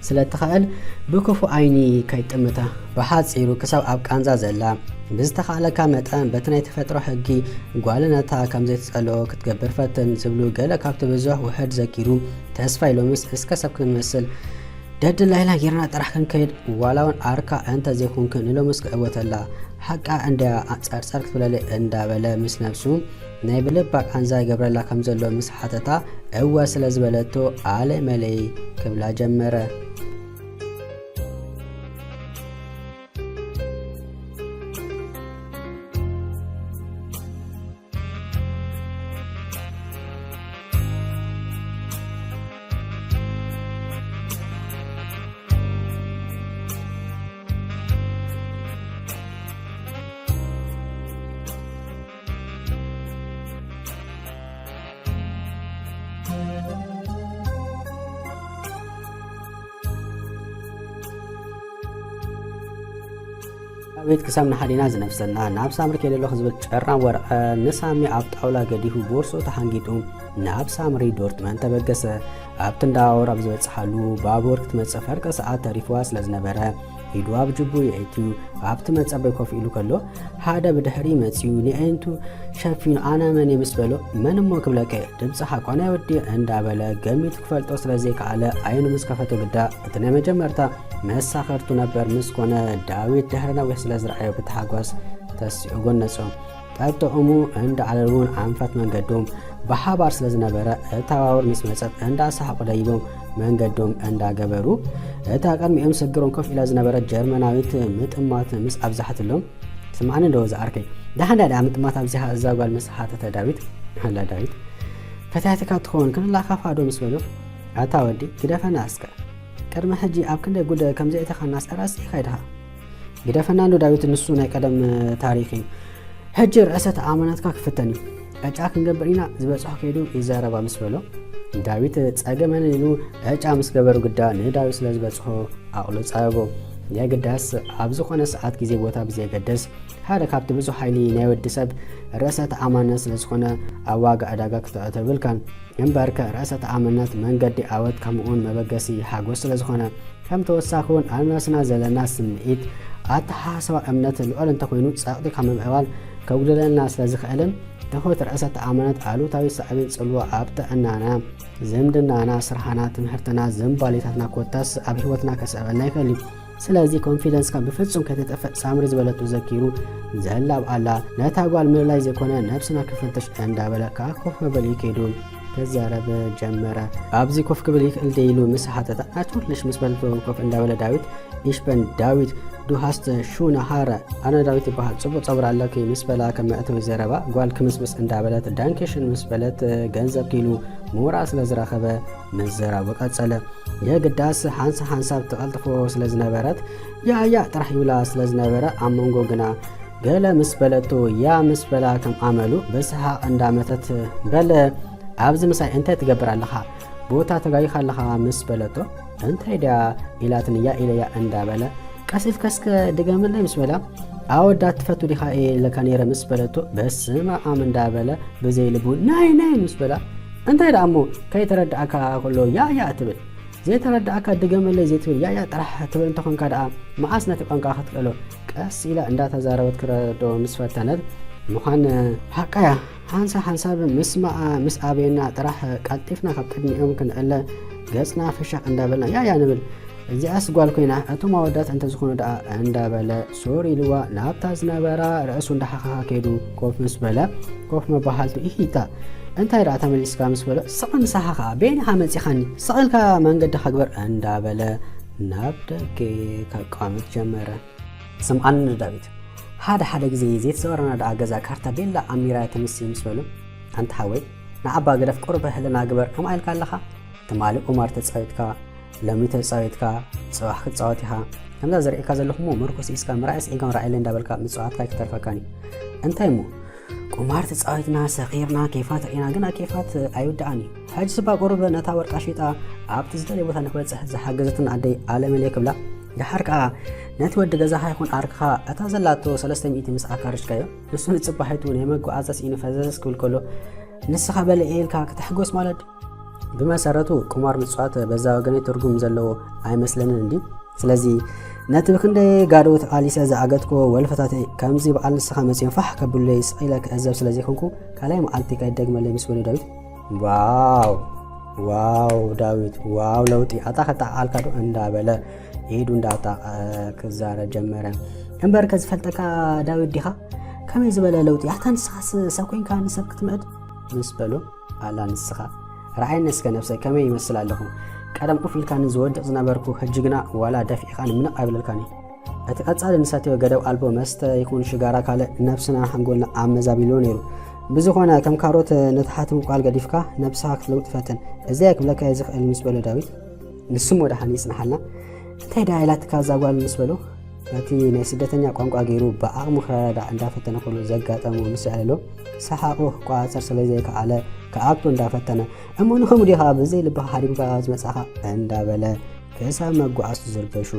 ስለ ትኽእል ብክፉእ ዓይኒ ከይጥምታ። ብሓጺሩ ክሳብ ኣብ ቃንዛ ዘላ ብዝተኻእለካ መጠን በቲ ናይ ተፈጥሮ ሕጊ ጓልነታ ከም ዘይትጸልኦ ክትገብር ፈትን ዝብሉ ገለ ካብቲ ብዙሕ ውሕድ ዘኪሩ ተስፋ ኢሎምስ እስከ ሰብ ክንመስል ደድላይና ጌርና ጥራሕ ክንከይድ ዋላ እውን ኣርካ እንተ ዘይኮንክን ኢሎምስ ክዕወተላ ሓቃ እንድያ ጸርጸር ክትብለለይ እንዳበለ ምስ ነብሱ ናይ ብልባ ቃንዛ ይገብረላ ከም ዘሎ ምስ ሓተታ፣ እወ ስለ ዝበለቶ፣ ኣለ መለይ ክብላ ጀመረ። ዳዊት ክሳብ ንሓዲና ዝነፍሰና ናብ ሳምሪ ከይደ ኣለኹ ዝብል ጨራም ወረቐ ንሳሚ ኣብ ጣውላ ገዲፉ ቦርሶ ተሓንጊጡ ናብ ሳምሪ ዶርትመን ተበገሰ። ኣብቲ እንዳወር ኣብ ዝበጽሓሉ ባቡር ክትመጽእ ፈርቀ ሰዓት ተሪፍዋ ስለ ዝነበረ ኢዱ ኣብ ጅቡ የእትዩ ኣብቲ መጸበይ ኮፍ ኢሉ ከሎ ሓደ ብድሕሪ መጺኡ ንእንቱ ሸፊኑ ኣነ መን ምስ በሎ መን እሞ ክብለከ ድምጽኻ ኮነ ወዲ እንዳበለ ገሚቱ ክፈልጦ ስለ ዘይከኣለ ዓይኑ ምስ ከፈቶ ግዳ እቲ ናይ መጀመርታ መሳኸርቱ ነበር ምስ ኮነ ዳዊት ድሕሪ ነዊሕ ስለ ዝረኣዮ ብተሓጓስ ተሲኡ ጎነጾ። ጠጥዑሙ እንዳ ዓለል እውን ኣንፈት መንገዶም ብሓባር ስለ ዝነበረ እታ ባቡር ምስ መጸት እንዳ ሰሓቑ ደይቦም መንገዶም እንዳ ገበሩ እታ ቅድሚኦም ስግሮም ኮፍ ኢላ ዝነበረት ጀርመናዊት ምጥማት ምስ ኣብዛሕትሎም ስምዓኒ እንዶ ዝኣርከይ ደሓን ዳዳ ምጥማት ኣብዚኻ እዛ ጓል ምስ ሓተተ ዳዊት ሃላ ዳዊት ፈታይትካ ትኸውን ክንላኻፋ ዶ ምስ በሉ ኣታ ወዲ ግደፈና እስከ ቅድሚ ሕጂ ኣብ ክንደይ ጉደ ከም ዘእተኻና ስዕራስ ኢኻ ኢድኻ ግደፈና እንዶ ዳዊት ንሱ ናይ ቀደም ታሪኽ እዩ ሕጂ ርእሰ ተኣማናትካ ክፍተን እዩ ዕጫ ክንገብር ኢና ዝበፅሖ ከይዱ ይዛረባ ምስ በሎ ዳዊት ፀገመን ኢሉ ዕጫ ምስ ገበሩ ግዳ ንዳዊት ስለ ዝበፅሖ ኣቕሉ ጸበቦ። የግዳስ ኣብ ዝኾነ ሰዓት ግዜ ቦታ ብዘየገድስ ሓደ ካብቲ ብዙሕ ሓይሊ ናይ ወዲ ሰብ ርእሰ ተኣማንነት ስለ ዝኾነ ኣብ ዋጋ ዕዳጋ ክተእቶ የብልካን። እምበርከ ርእሰ ተኣማንነት መንገዲ ዓወት ከምኡውን መበገሲ ሓጎስ ስለ ዝኾነ ከም ተወሳኺ እውን ኣብ ነብስና ዘለና ስምዒት ኣተሓሳስባ እምነት ልዑል እንተኾይኑ ጸቕጢ ካብ ምምዕባል ከጉድለልና ስለ ዝኽእልን ትሑት ርእሰ ተኣማንነት ኣሉታዊ ሳዕቤን ጽልዋ ኣብ ጥዕናና ዝምድናና፣ ስራሕና፣ ትምህርትና፣ ዝንባሌታትና ኮታስ ኣብ ህይወትና ከስዕበልና ይኽእል እዩ። ስለዚ ኮንፊደንስካ ብፍጹም ከይተጠፍእ ሳምሪ ዝበለቶ ዘኪሩ ዘላብ ኣላ። ነታ ጓል ምልላይ ዘይኮነ ነብስና ክንፍትሽ እንዳበለ ከኣ ኮፍ መበሊ ከይዱ ክዛረብ ጀመረ። ኣብዚ ኮፍ ክብል ይኽእል ደ ኢሉ ምስ ሓተታ ናቹርልሽ ምስ በለቶ ኮፍ እንዳበለ ዳዊት ኢሽበን ዳዊት Du hast schöne Haare. ኣነ ዳዊት ይበሃል፣ ጽቡቕ ጸጉሪ ኣለኪ ምስ በላ ከም መእተዊ ዘረባ ጓል ክምስምስ እንዳበለት ዳንኬሽን ምስ በለት ገንዘብ ኪሉ ምውራ ስለ ዝረኸበ ምዝራቡ ቀጸለ። የግዳስ ሓንሳ ሓንሳብ ትቐልጥፎ ስለ ዝነበረት ያያ ጥራሕ ይብላ ስለ ዝነበረ ኣብ መንጎ ግና ገለ ምስ በለቶ ያ ምስ በላ ከም ኣመሉ ብሰሓቕ እንዳመተት በለ ኣብዚ ምሳይ እንታይ ትገብር ኣለኻ? ቦታ ተጋይኻ ኣለኻ ምስ በለቶ እንታይ ድያ ኢላትንያ ኢለያ እንዳበለ ቀስ ኢልካ እስከ ድገመለይ ምስ በላ ኣወዳት ትፈቱ ዲኻ ኢለካ ነይረ ምስ በለቶ በስመ ኣብ እንዳበለ ብዘይ ልቡ ናይ ናይ ምስ በላ እንታይ ደኣ እሞ ከይተረድኣካ ከሎ ያያ ትብል ዘይተረድኣካ ድገመለይ ዘይትብል ያያ ጥራሕ ትብል እንተኾንካ ደኣ መዓስ ነቲ ቋንቋ ክትክእሎ ቀስ ኢላ እንዳተዛረበት ክረዶ ምስ ፈተነት ምዃን ሓቃያ ሓንሳ ሓንሳብ ምስማኣ ምስ ኣበየና ጥራሕ ቀልጢፍና ካብ ቅድሚኦም ክንእለ ገጽና ፍሸቕ እንዳበልና ያያ ንብል። እዚኣስ ጓል ኮይና እቶም ኣወዳት እንተዝኾኑ ደኣ እንዳበለ ሱር ኢልዋ ናብታ ዝነበራ ርእሱ እንዳሓኻኻ ከይዱ ኮፍ ምስ በለ ኮፍ መባሃልቱ ኢሂታ እንታይ ደኣ ተመሊስካ ምስ በሎ ስቕ ንስኻ ኸኣ በየኒኻ መጺኻኒ ስቕ ኢልካ መንገዲ ከግበር እንዳበለ ናብ ደገ ከቋምት ጀመረ። ስምዓኒ ዳዊት፣ ሓደ ሓደ ግዜ ዘይተዘወረና ደኣ ገዛ ካርታ ቤላ ኣሚራ ትምሲ ምስ በሉ ኣንታ ሓወይ ንዓባ ግደፍ ቁሩብ ህልና ግበር ከምኣ ኢልካ ኣለኻ ትማሊ ቁማር ተጻዊትካ ሎሚ ተጻዊትካ ጽባሕ ክትጻወት ኢኻ ከምዛ ዝርእየካ ዘለኹ እሞ ምርኩስ ኢስካ ምርኣይ ስዒንካ ምርኣየለይ እንዳበልካ ምጽዋትካ ኣይክተርፈካን እዩ እንታይ እሞ ቁማር ተጻዊትና ሰኺርና ኬፋት ርኢና ግና ኬፋት ኣይውድኣን እዩ ሕጂ ስባ ቁሩብ ነታ ወርቃ ሸይጣ ኣብቲ ዝደልየ ቦታ ንክበጽሕ ዝሓገዘትን ኣደይ ኣለመለይ ክብላ ደሓር ከኣ ነቲ ወዲ ገዛኻ ይኹን ዓርክኻ እታ ዘላቶ ሰለስተ ሚእቲ ምስኣ ካርጅካዮ ንሱ ንጽባሒቱ ናይ መጓዓዝያ ስኢኑ ፈዘዝ ክብል ከሎ ንስኻ በለ ኢልካ ክትሕጎስ ማለት ድዩ? ብመሰረቱ ቁማር ምጽዋት በዛ ወገነይ ትርጉም ዘለዎ ኣይመስለንን እንድዩ። ስለዚ ነቲ ብክንደይ ጋዶ ተቓሊሰ ዝኣገድክዎ ወልፍታተይ ከምዚ በዓል ንስኻ መጺኦም ፋሕ ከብሉለይ ስቕ ኢለ ክዕዘብ ስለ ዘይኮንኩ ካልኣይ መዓልቲ ከይደግመለይ ምስ በሉ ዳዊት ዋው ዋው ዳዊት ዋው ለውጢ ኣታ ከተዓዓልካ ዶ እንዳበለ ኢዱ እንዳጣቐ ክዛረብ ጀመረ። እምበር ከዝፈልጠካ ዳዊት ዲኻ? ከመይ ዝበለ ለውጢ ኣታ ንስኻስ ሰብ ኮይንካ ንሰብ ክትምዕድ ምስ በሎ ኣላ ንስኻ ረኣየኒ እስከ ነብሰይ ከመይ ይመስል ኣለኹ ቀደም ኡፍ ኢልካኒ ዝወድቕ ዝነበርኩ ሕጂ ግና ዋላ ደፊእኻኒ ምንቕ ኣይብለልካን እየ እቲ ቀጻሊ ንሰትዮ ገደብ ኣልቦ መስተ ይኹን ሽጋራ ካልእ ነብስና ሓንጎልና ኣመዛቢልዎ ነይሩ ብዝኾነ ከም ካሮት ንታሕቲ ምብቋል ገዲፍካ ነብስኻ ክትለውጥ ፈትን እዚ እየ ክብለካ እየ ዝኽእል ምስ በሎ ዳዊት ንሱም ወደ ሓኒ ይጽንሓልና እንታይ ደኣ ኢላትካ እዛ ጓል ምስ በሎ ነቲ ናይ ስደተኛ ቋንቋ ገይሩ ብዓቕሙ ክረዳዳእ እንዳፈተነ ከሎ ዘጋጠሞ ምስ ኣዕለሎ ሰሓቑ ክቆጻጸር ስለ ዘይከኣለ ክኣቱ እንዳፈተነ እሞ ንኸምኡ ዲኻ ብዘይ ልብኻ ሃዲምካ ዝመጻኻ እንዳበለ ክሳብ መጓዓዝቱ ዝርበሹ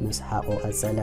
ምስሓቑ ቀጸለ።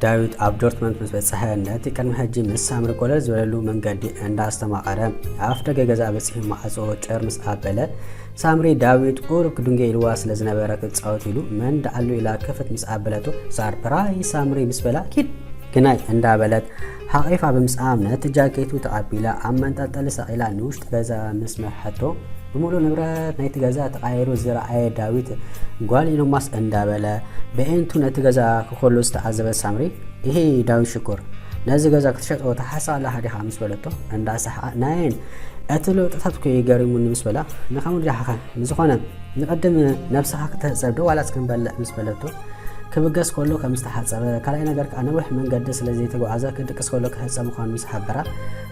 ዳዊት ኣብ ዶርትመንድ ምስ በጽሐ፣ ነቲ ቅድሚ ሕጂ ምስ ሳምሪ ኮለል ዝበለሉ መንገዲ እንዳ ኣስተማቐረ፣ ኣፍ ደገ ገዛ በጺሑ ማዕጾ ጭር ምስ ኣበለ፣ ሳምሪ ዳዊት ቁሩብ ክድንጎ ኢልዋ ስለ ዝነበረ ክጻወት ኢሉ፣ መን ደኣሉ ኢላ ክፍት ምስ ኣበለቶ፣ ሰርፕራይዝ ሳምሪ ምስ በላ፣ ኪድ ግናይ እንዳበለት ሓቒፋ ብምስኣም ነቲ ጃኬቱ ተቐቢላ ኣብ መንጠልጠሊ ሰቒላ ንውሽጢ ገዛ ምስ መርሐቶ፣ ብምሉእ ንብረት ናይቲ ገዛ ተቓይሩ ዝረኣየ ዳዊት፣ ጓል ኢሎማስ እንዳበለ በኤንቱ ነቲ ገዛ ክኸሉ ዝተዓዘበት ሳምሪ፣ ኢሂ ዳዊት ሽኮር፣ ነዚ ገዛ ክትሸጦ ትሓስብ ኣለኻ ዲኻ? ምስ በለቶ እንዳሰሓቐ፣ ናየን እቲ ለውጥታት እኮ እዩ ገሪሙኒ ምስ በላ፣ ንኸምኡ ዲኻ ኸ? ብዝኾነ ንቐድም ነብስኻ ክተህጸብ ዶ ዋላስ ክንበልዕ? ምስ በለቶ፣ ክብገስ ከሎ ከም ዝተሓጸበ፣ ካልኣይ ነገር ከኣ ነዊሕ መንገዲ ስለ ዘይተጓዓዘ ክድቅስ ከሎ ክህጸብ ምዃኑ ምስ ሓበራ፣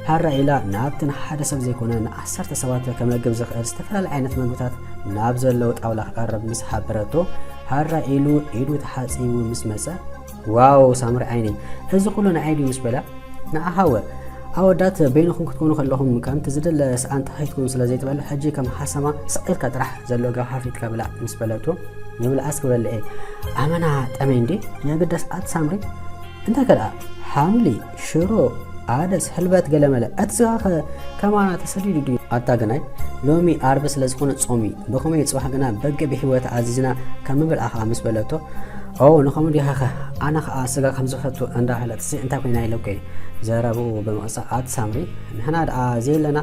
ሃራ ኢላ ናብቲ ንሓደ ሰብ ዘይኮነ ንዓሰርተ ሰባት ከመግብ ዝኽእል ዝተፈላለየ ዓይነት መግብታት ናብ ዘለዎ ጣውላ ክቐርብ ምስ ሓበረቶ፣ ሃራ ኢሉ ኢዱ ተሓጺቡ ምስ መጸ፣ ዋው ሳምሪ ዓይነይ፣ እዚ ኩሉ ንዓይ ድዩ? ምስ በላ፣ ንዓ ሃወ ኣወዳት በይንኹም ክትኮኑ ከለኹም ከምቲ ዝድለ ሰኣን ተኸይትኩም ስለ ዘይትበልዕ ሕጂ ከም ሓሰማ ስቕ ኢልካ ጥራሕ ዘሎ ገፋፊጥካ ብላዕ ምስ በለቶ ምብልዓስ ክበልዕ እየ። ኣመና ጠመይ እንዴ? የግደስ ኣት ሳምሪ። እንታይ ከ ደኣ? ሓምሊ፣ ሽሮ፣ ኣደስ፣ ህልበት ገለመለ። እቲ ስጋኸ ከማና ተሰዲዱ ድዩ? ኣታ ግናይ፣ ሎሚ ዓርቢ ስለ ዝኾነ ጾም እዩ። ብኸመይ ጽባሕ ግና በጊዕ ብህይወት ኣዚዝና ካብ ምብልዓ ኸኣ ምስ በለቶ፣ ኦ፣ ንኸምኡ ዲኻ ኸ? ኣነ ኸኣ ስጋ ከም ዝፈቱ እንዳፈለጥሲ እንታይ ኮይና ኢለኩ እየ። ዘረብኡ ብምቕጻል ኣት ሳምሪ፣ ንሕና ደኣ ዘየለና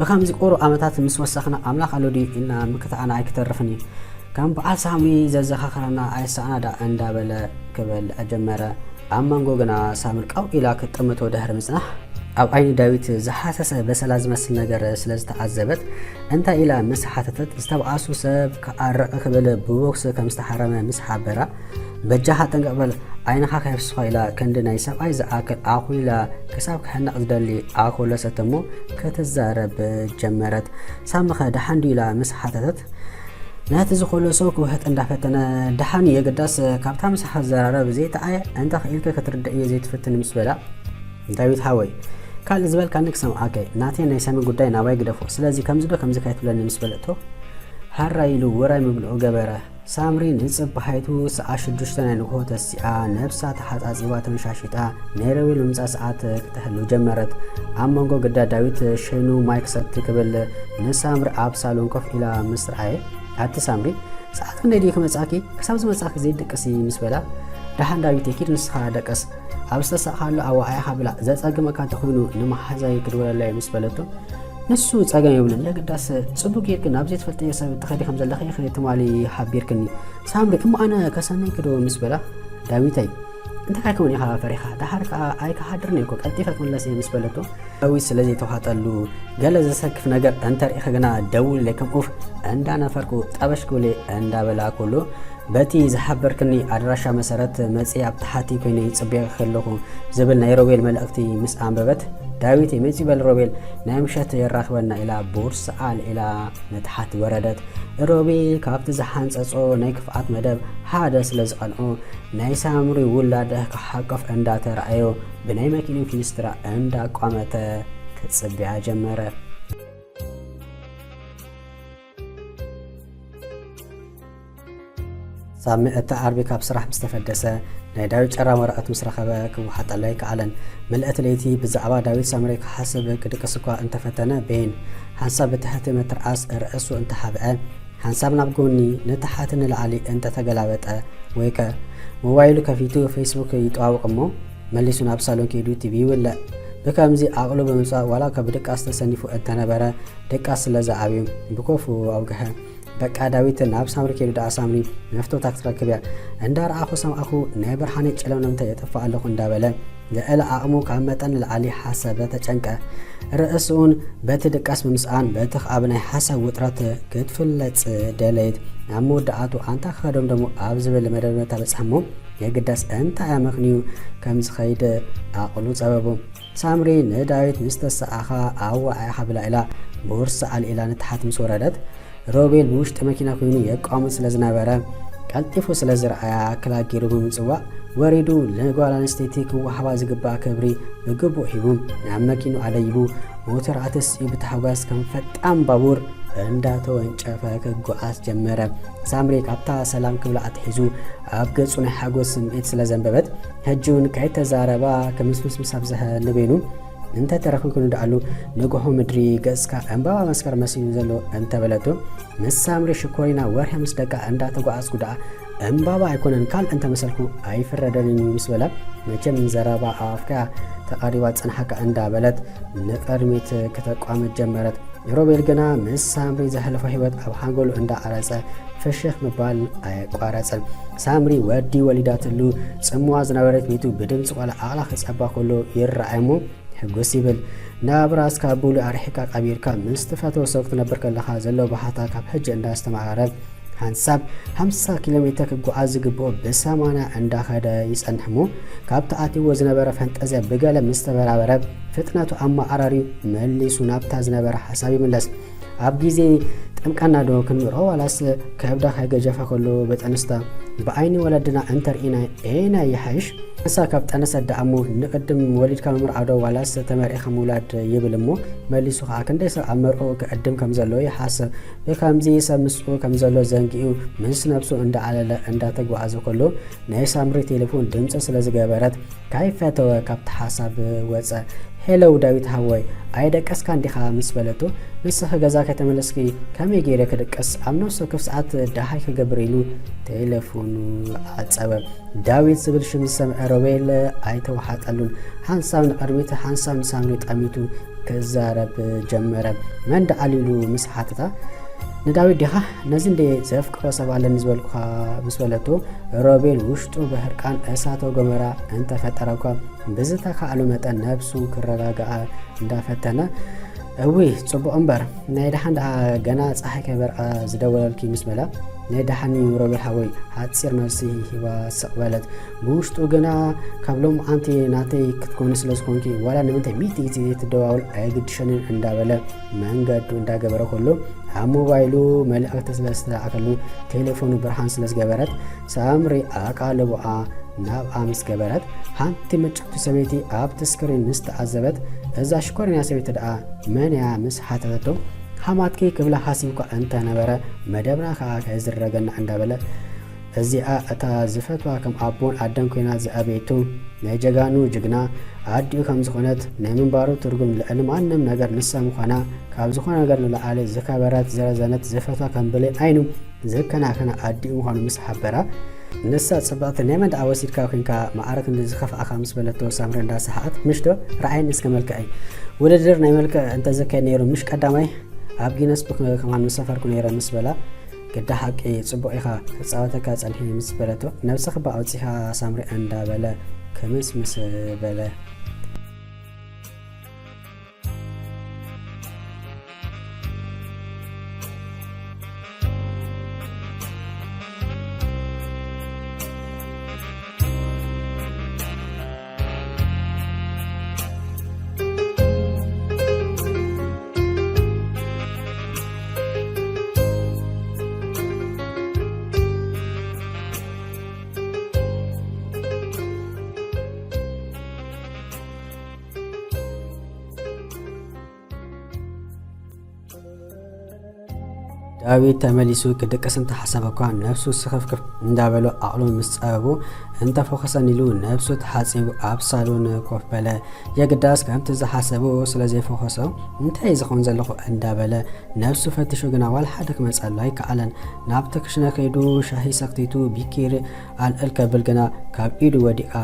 ብኸምዚ ቁሩብ ዓመታት ምስ ወሰኽና ኣምላኽ ኣሎ ድዩ ኢልና ምክትዓና ኣይክተርፍን እዩ። ከም በዓል ሳምሪ ዘዘኻኽረና ኣይሰኣና ደኣ እንዳበለ ክበልዕ ጀመረ። ኣብ መንጎ ግና ሳምሪ ቀው ኢላ ክትጥምቶ ድሕሪ ምጽናሕ፣ ኣብ ዓይኒ ዳዊት ዝሃሰሰ በሰላ ዝመስል ነገር ስለ ዝተዓዘበት፣ እንታይ ኢላ ምስ ሓተተት፣ ዝተብኣሱ ሰብ ክኣርዕ ክብል ብቦክስ ከም ዝተሓረመ ምስ ሓበራ፣ በጃኻ ጥንቅቕ በል፣ ዓይንኻ ከየፍስሖ ኢላ ክንዲ ናይ ሰብኣይ ዝኣክል ኣኹሊላ ክሳብ ክሕነቕ ዝደሊ ኣኾለሰት እሞ ክትዛረብ ጀመረት። ሳምኸ ደሓን ድዩ ኢላ ምስ ሓተተት፣ ነቲ ዝኾለሶ ክውሕጥ እንዳፈተነ፣ ደሓን እዩ የግዳስ ካብታ ምሳኻ ዝዘራረብ ዘይተዓየ እንተ ኽኢልከ ክትርድእዮ ዘይትፍትን ምስ በላ፣ ዳዊት ሓወይ፣ ካልእ ዝበልካኒ ክሰምዓከ፣ ናተይ ናይ ሳሚ ጉዳይ ናባይ ግደፎ፣ ስለዚ ከምዚ ዶ ከምዚ ከይትብለኒ ምስ በለቶ፣ ሃራይ ኢሉ ውራይ ምብልዑ ገበረ። ሳምሪ ንጽባሒቱ ሰዓት ሽዱሽተ ናይ ንግሆ ተሲኣ፣ ነብሳ ተሓጻጺባ ተመሻሺጣ፣ ናይ ሮቤል ምምጻእ ሰዓት ክትሕሉ ጀመረት። ኣብ መንጎ ግዳ ዳዊት ሸይኑ ማይ ክሰቲ ክብል ንሳምሪ ኣብ ሳሎን ኮፍ ኢላ ምስ ረኣየ፣ ኣቲ ሳምሪ፣ ሰዓት ክንደይ ድዩ ክመጽኣኪ? ክሳብ ዝመጽኣኪ ዘይትድቅሲ ምስ በላ፣ ደሓን ዳዊተይ ኪድ ንስኻ ደቅስ። ኣብ ዝተሳእኻሉ ኣዋዓይኻ ብላዕ፣ ዘጸግመካ እንተኾይኑ ንመሓዛይ ክድውለላ እየ ምስ በለቶ፣ ንሱ ጸገም የብሉን፣ የግዳስ ጽቡቅ ጌርኪ ናብ ዘይትፈልጥዮ ሰብ ትኸዲ ከም ዘለኺ ኢኺ ትማሊ ሓቢርክኒ። ሳምሪ፣ እሞ ኣነ ከሰነይኪ ዶ ምስ በላ፣ ዳዊተይ፣ እንታይ ከይከውን ኢኻ ፈሪኻ? ደሓር ከኣ ኣይክሓድርን እየ እኮ፣ ቀልጢፈ ክምለስ እየ ምስ በለቶ፣ ዳዊት ስለ ዘይተዋጠሉ፣ ገለ ዘሰክፍ ነገር እንተርኢኺ ግና ደውልለይ፣ ከም ኡፍ እንዳነፈርኩ ጠበሽ ክብል እየ እንዳበላ ከሎ፣ በቲ ዝሓበርክኒ ኣድራሻ መሰረት መጺኤ ኣብ ታሕቲ ኮይነ ይጽበየኪ ኣለኹ ዝብል ናይ ሮቤል መልእኽቲ ምስ ኣንበበት፣ ዳዊት መጺኡ በል ሮቤል፣ ናይ ምሸት የራኽበና ኢላ ቦርስኣ ኣልዒላ ንታሕቲ ወረደት። ሮቤል ካብቲ ዝሓንጸጾ ናይ ክፍኣት መደብ ሓደ ስለ ዝቐንኦ፣ ናይ ሳምሪ ውላድ ክሓቅፍ እንዳተራእዮ ብናይ መኪንኡ ፊንስትራ እንዳቋመተ ክጽበያ ጀመረ። ሳሚ እቲ ዓርቢ ካብ ስራሕ ምስ ተፈደሰ፣ ናይ ዳዊት ጨራም ወረቐት ምስ ረኸበ ክወሓጠሉ ኣይከኣለን። ምልእቲ ለይቲ ብዛዕባ ዳዊት ሳምሪ ክሓስብ ክድቅስ እኳ እንተፈተነ፣ በይን ሓንሳብ ብትሕቲ ምትርኣስ ርእሱ እንተሓብአ፣ ሓንሳብ ናብ ጎኒ ንታሕቲ ንላዕሊ እንተተገላበጠ፣ ወይከ ሞባይሉ ከፊቱ ፌስቡክ ይጠዋውቕ እሞ፣ መሊሱ ናብ ሳሎን ከይዱ ቲቪ ይውልዕ። ብከምዚ ዓቕሉ ብምጽዋዕ፣ ዋላ እኳ ብድቃስ ተሰኒፉ እንተነበረ፣ ድቃስ ስለ ዝዓብዩ ብኮፉ ኣውግሐ። በቃ ዳዊት ናብ ሳምሪ ከይዱ ደኣ ሳምሪ መፍቶታ ክትረክብ እያ። እንዳረኣኹ ሰምኣኹ ናይ ብርሃነይ ጨለምለምታ የጥፍእ ኣለኹ እንዳበለ ልዕሊ ዓቕሙ ካብ መጠን ንላዕሊ ሓሰበ፣ ተጨንቀ። ርእሱን በቲ ድቃስ ብምስኣን በቲ ከኣ ብናይ ሓሳብ ውጥረት ክትፍለጽ ደለየት። ኣብ መወዳእቱ ኣንታ ክኸደምደሞ ኣብ ዝብል መደምደምታ በጽሐ እሞ የግዳስ እንታይ ኣመኽንዩ ከም ዝኸይድ ዓቕሉ ጸበቡ። ሳምሪ ንዳዊት ምስ ተሰኣኻ ኣዋዓያ ብላ ኢላ ቦርሳ ኣልዒላ ንታሕቲ ምስ ወረደት፣ ሮቤል ብውሽጢ መኪና ኮይኑ የቋምት ስለ ዝነበረ፣ ቀልጢፉ ስለ ዝረኣያ ክላጊሩ ብምጽዋዕ፣ ወሪዱ ንጓል ኣንስተይቲ ክወሃባ ዝግባእ ክብሪ ብግቡእ ሂቡ፣ ናብ መኪኑ ኣደይቡ፣ ሞተር ኣተሲኡ ብታሕጓስ ከም ፈጣን ባቡር እንዳተወንጨፈ ክጓዓዝ ጀመረ። ሳምሪ ካብታ ሰላም ክብላ ኣትሒዙ ኣብ ገጹ ናይ ሓጎስ ስምዒት ስለ ዘንበበት፣ ሕጂ እውን ከይተዛረባ ክምስምስ ምስ ኣብዝሐ ንበይኑ፣ "እንተ ተረኺብኩ ንድኣሉ ንግሆ ምድሪ ገጽካ ዕምባባ መስከረም መሲሉ ዘሎ" እንተበለቶ፣ ምስ ሳምሪ ሽኮሪና ወርሒ ምስ ደቃ እንዳተጓዓዝኩ ደኣ ዕምባባ ኣይኮነን ካልእ እንተመሰልኩ ኣይፍረደንን እዩ ምስ በለ፣ መቸም ዘረባ ኣፍካ ተቐሪባ ዝጸንሓካ እንዳበለት ንቕድሚት ክተቋምት ጀመረት። ሮቤል ግና ምስ ሳምሪ ዘሕለፎ ህይወት ኣብ ሓንጎሉ እንዳቐረጸ ፍሽኽ ምባል ኣየቋረጸን። ሳምሪ ወዲ ወሊዳትሉ ጽምዋ ዝነበረት ቤቱ ብድምጺ ቆልዓ ዓቕላ ክጸባ ከሎ ይረኣይ እሞ ሕጉስ ይብል። ናብራ እስካብ ብሉይ ኣርሒቕካ ቀቢርካ ምስ ትፈትዎ ሰብ ክትነብር ከለኻ ዘሎ ባህታ ካብ ሕጂ እንዳስተማቐረ፣ ሓንሳብ ሓምሳ ኪሎ ሜትር ክጓዓዝ ዝግብኦ ብሰማንያ እንዳኸደ ይጸንሕ እሞ፣ ካብቲ ኣትይዎ ዝነበረ ፈንጠዝያ ብገለ ምስ ተበራበረ፣ ፍጥነቱ ኣመዓራርዩ መሊሱ ናብታ ዝነበረ ሓሳብ ይምለስ። ኣብ ግዜ ጠምቃና ዶ ክንምርዖ ዋላስ ከብዳ ከይገጀፈ ከሎ ብጠንስታ ብዓይኒ ወለድና እንተርኢና ኤና ይሓይሽ? ንሳ ካብ ጠነሰት ደኣ እሞ ንቕድም ወሊድካ ምምርዓዶ ዋላስ ተመርዒኻ ምውላድ ይብል እሞ መሊሱ ኸዓ ክንደይ ሰብ ኣብ መርዕኡ ክዕድም ከም ዘሎ ይሓስብ። ብከምዚ ሰብ ምስኡ ከም ዘሎ ዘንጊኡ ምስ ነብሱ እንዳዓለለ እንዳተጓዓዘ ከሎ ናይ ሳምሪ ቴሌፎን ድምፂ ስለ ዝገበረት ካይፈተወ ካብቲ ሓሳብ ወፀ። ሄለው ዳዊት ሃወይ ኣይደቀስካን ዲኻ ምስ በለቶ ንስኺ ገዛ ከተመለስኪ ከመይ ገይረ ክድቅስ ኣብ ነፍሲ ወከፍ ሰዓት ደሃይ ክገብር ኢሉ ቴሌፎኑ ዓፀወ። ዳዊት ዝብል ሽም ዝሰምዐ ሮቤል ኣይተወሓጠሉን። ሓንሳብ ንቕድሚት ሓንሳብ ንሳምሪ ጠሚቱ ክዛረብ ጀመረ። መን ደኣል ኢሉ ምስ ሓተታ ንዳዊት ዲኻ ነዚ እንደ ዘፍቅሮ ሰብ ኣለኒ ዝበልኩኻ ምስ በለቶ ሮቤል ውሽጡ ብሕርቃን እሳተ ጎመራ እንተፈጠረ እኳ ብዝተኻእሎ መጠን ነብሱ ክረጋግኣ እንዳፈተነ እውይ ጽቡቕ እምበር ናይ ደሓን ደኣ ገና ጸሓይ ከይበርቐ ዝደወለልኪ ምስ በላ ናይ ደሓን እዩ ሮቤል ሓወይ ሓጺር መልሲ ሂባ ስቕ በለት። ብውሽጡ ግና ካብ ሎምዓንቲ ናተይ ክትኮኒ ስለ ዝኾንኪ ዋላ ንምንታይ ሚእቲ ግዜ ትደዋወል ኣይግድሸንን እንዳበለ መንገዱ እንዳገበረ ከሎ ኣብ ሞባይሉ መልእኽቲ ስለ ዝተላእከሉ ቴሌፎኑ ብርሃን ስለ ዝገበረት ሳምሪ ኣቓልቦኣ ናብኣ ምስ ገበረት ሓንቲ ምጭውቲ ሰበይቲ ኣብቲ ስክሪን ምስ ተዓዘበት እዛ ሽኮሪና ሰበይቲ ደኣ መን እያ ምስ ሓተተቶ ሃማትኪ ክብላ ሓሲቡ እኳ እንተነበረ መደብና ከኣ ከይዝረገና እንዳበለ እዚኣ እታ ዝፈትዋ ከም ኣቦን ኣደን ኮይና ዝኣበየቶ ናይ ጀጋኑ ጅግና ኣዲኡ ከም ዝኾነት ናይ ምንባሩ ትርጉም ልዕሊ ማንም ነገር ንሳ ምዃና ካብ ዝኾነ ነገር ንላዕሊ ዝከበረት ዝረዘነት ዝፈትዋ ከም ብሌን ዓይኑ ዝከናኸና ኣዲኡ ምዃኑ ምስ ሓበራ ንሳ ጽብቕቲ ናይ መን ደኣ ወሲድካ ኮንካ መዓረ ክንዲ ዝኸፍኣኻ ምስ በለቶ ሳምሪ እንዳሰሓቐት ምሽ ዶ ረኣየኒ እስከ መልክዐይ ውድድር ናይ መልክዕ እንተዘካየድ ነይሩ ምሽ ቀዳማይ ኣብ ጊነስ ቡክ ከማን ምሰፈርኩ ነይረ ምስ በላ ግዳ ሓቂ ጽቡቕ ኢኻ ክጻወተካ ጸኒሐ ምስ በለቶ ነብስኺ እባ ኣውጺኻ ሳምሪ እንዳበለ ክምስምስ በለ። ዳዊት ተመሊሱ ክድቅስ እንተሓሰበ እኳ ነብሱ ስኽፍክፍ እንዳበሎ ዓቕሉ ምስ ጸበቦ እንተፈኹሰን ኢሉ ነብሱ ተሓጺቡ ኣብ ሳሎን ኮፍ በለ። የግዳስ ከምቲ ዝሓሰቦ ስለ ዘይፈኾሶ እንታይ ዝኸውን ዘለኹ እንዳበለ ነብሱ ፈቲሹ ግና ዋላ ሓደ ክመጸሉ ኣይከኣለን። ናብቲ ክሽነ ከይዱ ሻሂ ሰኽቲቱ ቢኪሪ ኣልዕል ከብል ግና ካብ ኢዱ ወዲቓ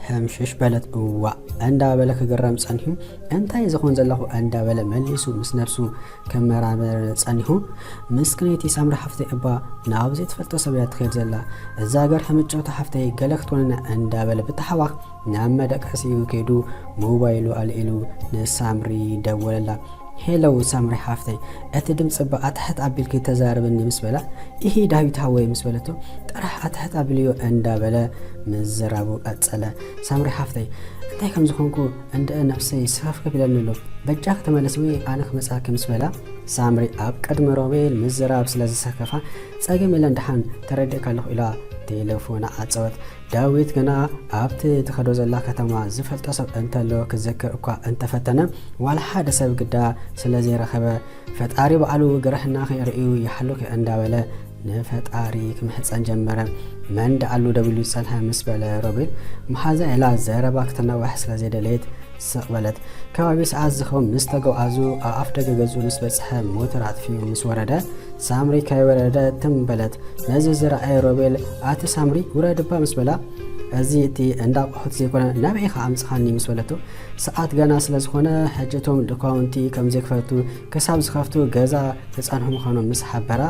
ሕምሽሽ በለት። እዋእ እንዳበለ ክግረም ጸኒሑ እንታይ ዝኹን ዘለኹ እንዳበለ መሊሱ ምስ ነብሱ ክመራመር ጸኒሑ። ምስክነይቲ ሳምሪ ሓፍተይ እባ ናብ ዘይትፈልጦ ሰብ እያ ትኸይድ ዘላ። እዛ ገርሒ ምጭውቲ ሓፍተይ ገለ ክትኮነና እንዳበለ ብተሓዋኽ ናብ መደቀሲኡ ከይዱ ሞባይሉ ኣልዒሉ ንሳምሪ ደወለላ። ሄለው ሳምሪ ሓፍተይ፣ እቲ ድምፂ እባ ኣትሕት ኣቢልኪ ተዛረብኒ ምስ በላ፣ ኢሂ ዳዊት ሃወይ ምስ በለቶ፣ ጥራሕ ኣትሕት ኣቢልዮ እንዳበለ ምዝራቡ ቀጸለ። ሳምሪ ሓፍተይ፣ እንታይ ከም ዝኾንኩ እንድዒ ነብሰይ ስኽፍክፍ ኢለኒ ኣሎ። በጃኺ ተመለሲ ወይ ኣነ ክመጽኣኪ ምስ በላ፣ ሳምሪ ኣብ ቅድሚ ሮቤል ምዝራብ ስለ ዝሰከፋ፣ ጸገም የለን ደሓን ተረዲእካ ኣለኹ ኢላ ቴሌፎና ዓጸወት። ዳዊት ግና ኣብቲ ትኸዶ ዘላ ከተማ ዝፈልጦ ሰብ እንተሎ ክዝክር እኳ እንተፈተነ፣ ዋላ ሓደ ሰብ ግዳ ስለ ዘይረኸበ፣ ፈጣሪ ባዕሉ ግርህና ከይርእዩ ይሓሉኪ እንዳበለ ንፈጣሪ ክምሕጸን ጀመረ። መን ደኣሉ ደዊሉ ዝጸንሐ ምስ በለ ሮቤል፣ መሓዛ ኢላ ዘረባ ክተናውሕ ስለ ዘይደለየት ስቕ በለት። ከባቢ ሰዓት ዝኸውን ምስ ተጓዓዙ ኣብ ኣፍ ደገ ገዝኡ ምስ በጽሐ ሞተር ኣጥፊኡ ምስ ወረደ፣ ሳምሪ ከይወረደ ትም በለት። ነዚ ዝረኣየ ሮቤል፣ ኣቲ ሳምሪ ውረድ እባ ምስ በላ፣ እዚ እቲ እንዳ ኣቑሑት ዘይኮነ ናበይ ኢኻ ኣምጽኻኒ ምስ በለቶ፣ ሰዓት ገና ስለ ዝኾነ ሕጂ እቶም ዱካውንቲ ከም ዘይክፈቱ ክሳብ ዝኸፍቱ ገዛ ክጸንሑ ምዃኖም ምስ ሓበራ፣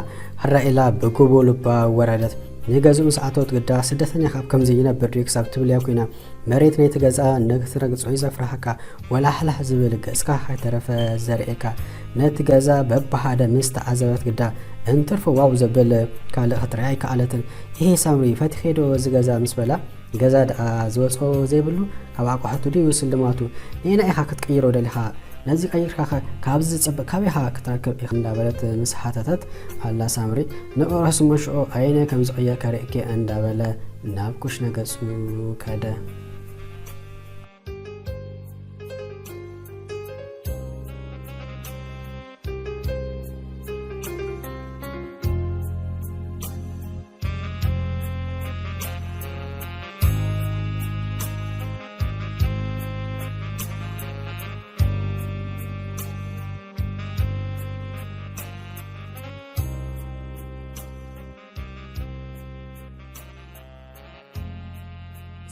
ሕራይ ኢላ ብግቡእ ልባ ወረደት። ንገዝኡ ምስ ኣተወት ግዳ ስደተኛ ካብ ከምዚ ይነብር ድዩ ክሳብ ትብልያ ኮይና። መሬት ናይቲ ገዛ ንክትረግጾ እዩ ዘፍርሃካ። ወላሕላሕ ዝብል ገጽካ ከይተረፈ ዘርእየካ። ነቲ ገዛ በብሓደ ምስ ተዓዘበት ግዳ እንትርፎ ዋው ዘብል ካልእ ክትርኢ ኣይከኣለትን። ኢሂ ሳምሪ፣ ፈቲኸዮ ዶ እዚ ገዛ ምስ በላ፣ ገዛ ደኣ ዝወጾ ዘይብሉ ካብ ኣቑሑቱ ድዩ ስልማቱ? ንየናይ ኢኻ ክትቅይሮ ደሊኻ? ነዚ ቀይርካ ከ ካብዚ ዝጽብቕ ካበይ ኢኻ ክትረክብ ኢኻ እንዳበለት ምስ ሓተተት ኣላ ሳምሪ፣ ንቕረስ እሞ ሽዑ ኣየናይ ከም ዝቕየር ከርእየኪ እንዳበለ ናብ ኩሽነ ገጹ ከደ።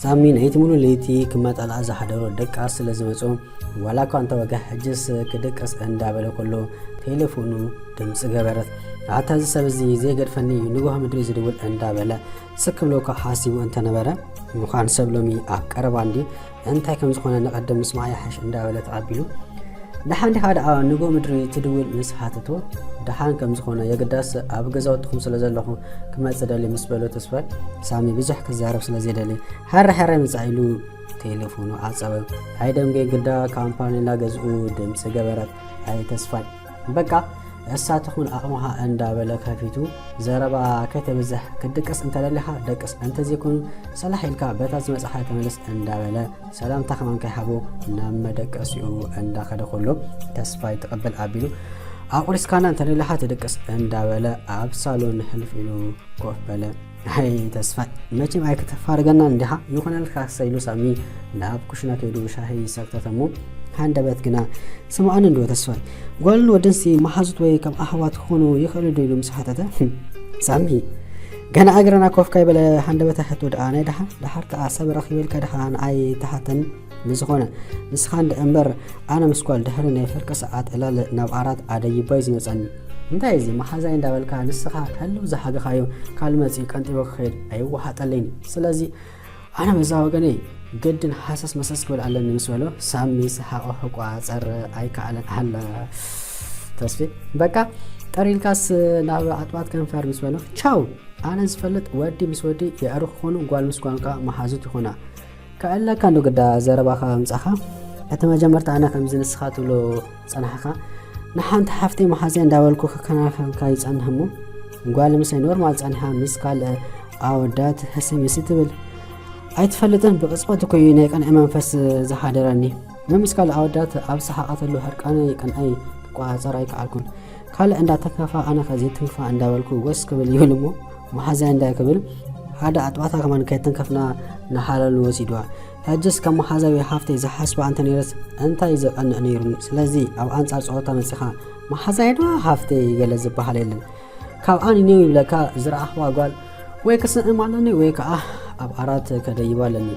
ሳሚ ነይቲ ሙሉ ለይቲ ክመጣልኣ ዝሓደሮ ደቃስ ስለ ዝመጾ፣ ዋላ እኳ እንተወግሐ ሕጅስ ክድቅስ እንዳበለ ከሎ ቴሌፎኑ ድምጺ ገበረት። ኣታ እዚ ሰብ እዚ ዘይገድፈኒ እዩ፣ ንግሆ ምድሪ ዝድውል እንዳበለ ስክ ክብሎ እኳ ሓሲቡ እንተነበረ፣ ምዃን ሰብ ሎሚ ኣብ ቀረባ እንዲ እንታይ ከም ዝኾነ ንቐድም ምስማዕ ይሓሽ እንዳበለ ተቐቢሉ። ደሓን ዲኻ ደኣ ንግሆ ምድሪ ትድውል ምስ ሓተቶ፣ ደሓን ከም ዝኾነ የግዳስ ኣብ ገዛውትኹም ስለ ዘለኹ ክመጽእ ደሊ ምስ በሎ ተስፋይ፣ ሳሚ ብዙሕ ክዛረብ ስለ ዘይደሊ፣ ሃረ ሃረ ምጻእ ኢሉ ቴሌፎኑ ዓጸወ። ኣይ ደምገ ግዳ ካምፓኒ እናገዝኡ ድምጺ ገበረት። ኣይ ተስፋይ፣ በቃ እሳ ትኹን ኣቕምኻ እንዳበለ ከፊቱ፣ ዘረባ ከይተብዝሕ፣ ክድቅስ እንተደሊኻ ደቅስ፣ እንተዘይኮኑ ሰላሕ ኢልካ በታ ዝመጻኻ ተመለስ እንዳበለ ሰላምታ ከማን ከይሃቦ ናብ መደቀሲኡ እንዳኸደ ከሎ ተስፋይ ትቕብል ኣቢሉ፣ ኣቑሪስካና እንተደሊኻ ትድቅስ እንዳበለ ኣብ ሳሎን ህልፍ ኢሉ ኮፍ በለ። ኣይ ተስፋይ፣ መቸም ኣይክተፋርገናን እንዲኻ? ይኹነልካ እሰ ኢሉ ሳሚ ናብ ኩሽና ከይዱ ሻሂ ሰክተተ እሞ፣ ሃንደበት ግና ስምዓኒ እንዶ ተስፋይ፣ ጓልን ወድንሲ መሓዙት ወይ ከም ኣሕዋት ክኾኑ ይኽእሉ ዶ ኢሉ ምስ ሓተተ፣ ሳሚ ገና እግረና ኮፍ ካይበለ ሃንደበታ ሕቶ ደኣ ናይ ደሓር፣ ደሓር ከኣ ሰብ ረኺበልካ ድኻ ንዓይ ተሓተኒ። ብዝኾነ ንስኻ እንደ እምበር ኣነ ምስ ጓል ድሕሪ ናይ ፍርቂ ሰዓት ዕላል ናብ ዓራት ኣደይባይ ዝመጸኒ። እንታይ እዚ መሓዛይ እንዳበልካ ንስኻ ህልው ዝሓገኻዮ ካልእ መጺኡ ቀንጢቦ ክኸይድ ኣይወሓጠለይን። ስለዚ ኣነ በዛ ወገነይ ግድን ሃሰስ መሰስ ክብል ኣለኒ ምስ በሎ ሳሚ ሰሓቑ ክቋጸር ኣይከኣለን። ኣላ ተስፌ በቃ ጠሪልካስ ናብ ኣጥባት ከንፈር ምስ በሎ ቻው። ኣነ ዝፈልጥ ወዲ ምስ ወዲ የዕሩኽ ክኾኑ ጓል ምስ ጓል ከኣ መሓዙት ይኾና። ከዕለካ እንዶ ግዳ ዘረባኻ ምጻኻ። እቲ መጀመርታ ኣነ ከምዚ ንስኻ ትብሎ ጸናሕካ ንሓንቲ ሓፍተይ መሓዘይ እንዳበልኩ ክከናኸንካ ይጸንሕ እሞ ጓል ምሰይ ኖርማል ጸኒሓ ምስ ካልእ ኣወዳት ህስምሲ ትብል። ኣይትፈልጥን ብቕጽበት እኮ እዩ ናይ ቅንኢ መንፈስ ዝሓደረኒ። መምስ ካልእ ኣወዳት ኣብ ሰሓቐተሉ ሕርቃነይ ቅንኣይ ክቆጻጸር ኣይከኣልኩን። ካልእ እንዳተንከፋ ኣነ ከ ዘይትንክፋ እንዳበልኩ ወስ ክብል ይብል እሞ መሓዛይ እንታይ ክብል ሓደ ኣጥባታ ከማን ከይተንከፍና ንሓለሉ ወሲድዋ። ሕጅስ ከም መሓዛዊ ሓፍተይ ዝሓስባ እንተ ነይረስ እንታይ ዘቐንእ ነይሩኒ። ስለዚ ኣብ ኣንጻር ጸወታ መጺኻ መሓዛይ ዶ ሓፍተይ ገለ ዝበሃል የለን። ካብ ኣን ኔው ይብለካ ዝረኣኽዋ ጓል ወይ ክስዕም ኣለኒ ወይ ከዓ ኣብ ዓራት ከደይባ ኣለኒ።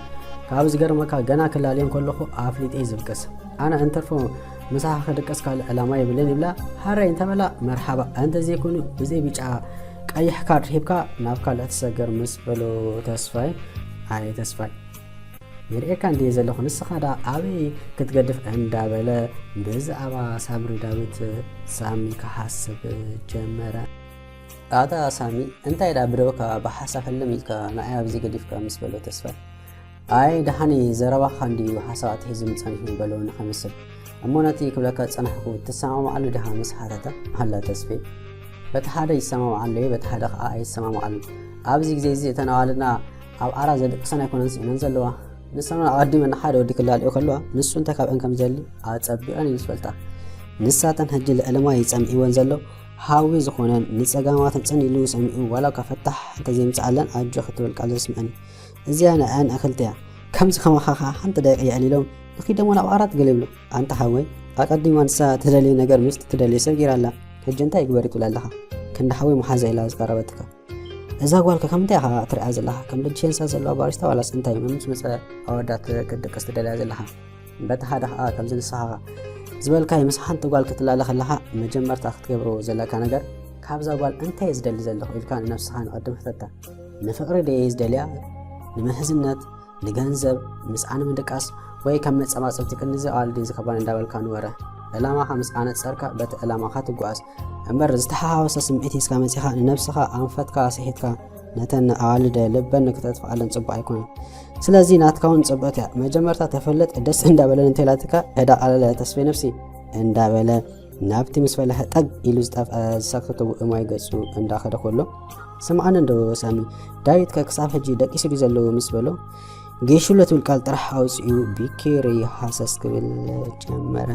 ካብ ዝገርመካ ገና ክላለየን ከለኹ ኣፍሊጠ ዝብቅስ። ኣነ እንተርፎ ምሳኻ ክድቅስ ካልእ ዕላማ የብለን ይብላ። ሃረይ እንተበላ መርሓባ፣ እንተዘይኮኑ ብዘይ ብጫ ቀይሕ ካርድ ሂብካ ናብ ካልእ ትሰገር ምስ በሎ ተስፋይ፣ ኣይ ተስፋይ ይርእየካ እንድየ ዘለኹ ንስኻ ደኣ ኣበይ ክትገድፍ እንዳበለ ብዛዕባ ሳምሪ ዳዊት ሳሚ ክሓስብ ጀመረ። ኣታ ሳሚ እንታይ ደኣ ብደውካ ብሓሳብ ሕልም ኢልካ ንዓይ ኣብዚ ገዲፍካ ምስ በሎ ተስፋይ ኣይ ደሓን እዩ ዘረባኻ እንድዩ ሓሳብ ኣትሒዙኒ ጸኒሑ በሎ ንኸምስል። እሞ ነቲ ክብለካ ዝጸናሕኩ ትሰማምዓሉ ዲኻ ምስ ሓተተ ሃላ ተስፌ በቲ ሓደ ይሰማምዓሉ እየ በቲ ሓደ ኸኣ ኣይሰማምዓሉን። ኣብዚ ግዜ እዚ እተን ኣዋልድና ኣብ ዓራት ዘድቅሰን ኣይኮነን ስኢነን ዘለዋ። ንሰን እውን ኣቐዲመን ንሓደ ወዲ ክላልዮ ከለዋ ንሱ እንታይ ካብአን ከም ዝደሊ ኣጸቢቐን እየን ዝፈልጣ። ንሳተን ሕጂ ልዕሊ ማይ እዩ ጸሚእወን ዘሎ። ሃዊ ዝኾነን ንጸጋማተን ጽን ኢሉ ሰሚዑ ዋላ እኳ ፈታሕ እንተዘይምጽኣለን ኣጆኺ ትብል ቃል ዘስምዐን እዩ። እዚኣ ንኣን ኣኽልቲ እያ። ከምዚ ከማኻ ኸዓ ሓንቲ ደቂቕ የዕሊሎም ንኺደሞ ናብ ዓራት ገለ ይብሉ። ኣንታ ሓወይ ኣቐዲማ ንሳ ትደልዮ ነገር ምስቲ ትደልዮ ሰብ ገይራ ኣላ። ሕጂ እንታይ ይግበር እዩ ትብል ኣለኻ? ክንዲ ሓወይ መሓዛ ኢላ ዝቐረበትካ። እዛ ጓልከ ከምንታይ ኢኻ ትሪኣ ዘለኻ? ከም ልጅ ሸንሳ ዘለዋ ባሪስታ ዋላስ እንታይ? መምስ መጸ ኣወዳት ክትድቅስ ትደልያ ዘለኻ? በቲ ሓደ ኸኣ ከምዚ ንስኻ ዝበልካዮ ምስ ሓንቲ ጓል ክትላለ ከለኻ መጀመርታ ክትገብሮ ዘለካ ነገር ካብዛ ጓል እንታይ እየ ዝደሊ ዘለኹ ኢልካ ንነብስኻ ንቐድም ሕተታ። ንፍቕሪ ድየ ዝደልያ? ንምሕዝነት፣ ንገንዘብ፣ ምስኣ ንምድቃስ ወይ ከም መጸባጸብቲ ክንድዚ ኣዋልድ እየን ዝከባኒ እንዳበልካ ንወረ ዕላማኻ ምስ ኣነጸርካ በቲ ዕላማኻ ትጓዓዝ። እምበር ዝተሓዋወሰ ስምዒት ሒዝካ መጺኻ ንነብስኻ ኣንፈትካ ስሒትካ ነተን ኣዋልድ ልበን ንክተጥፍኣለን ጽቡቕ ኣይኮነን። ስለዚ ናትካ እውን ጽብቕቲ እያ። መጀመርታ ተፈለጥ ደስ እንዳበለን እንተኢላትካ ዕዳ ቀለለ ተስፌ ነብሲ። እንዳበለ ናብቲ ምስ ፈለሐ ጠግ ኢሉ ዝጠፍአ ዝሰክትው እማይ ገጹ እንዳኸደ ከሎ፣ ስምዓኒ እንዶ ሳሚ፣ ዳዊት ከ ክሳብ ሕጂ ደቂሱ ድዩ ዘሎ? ምስ በሎ፣ ጌሹሎ ትብል ቃል ጥራሕ ኣውፂኡ ቢኬሪ ሃሰስ ክብል ጀመረ።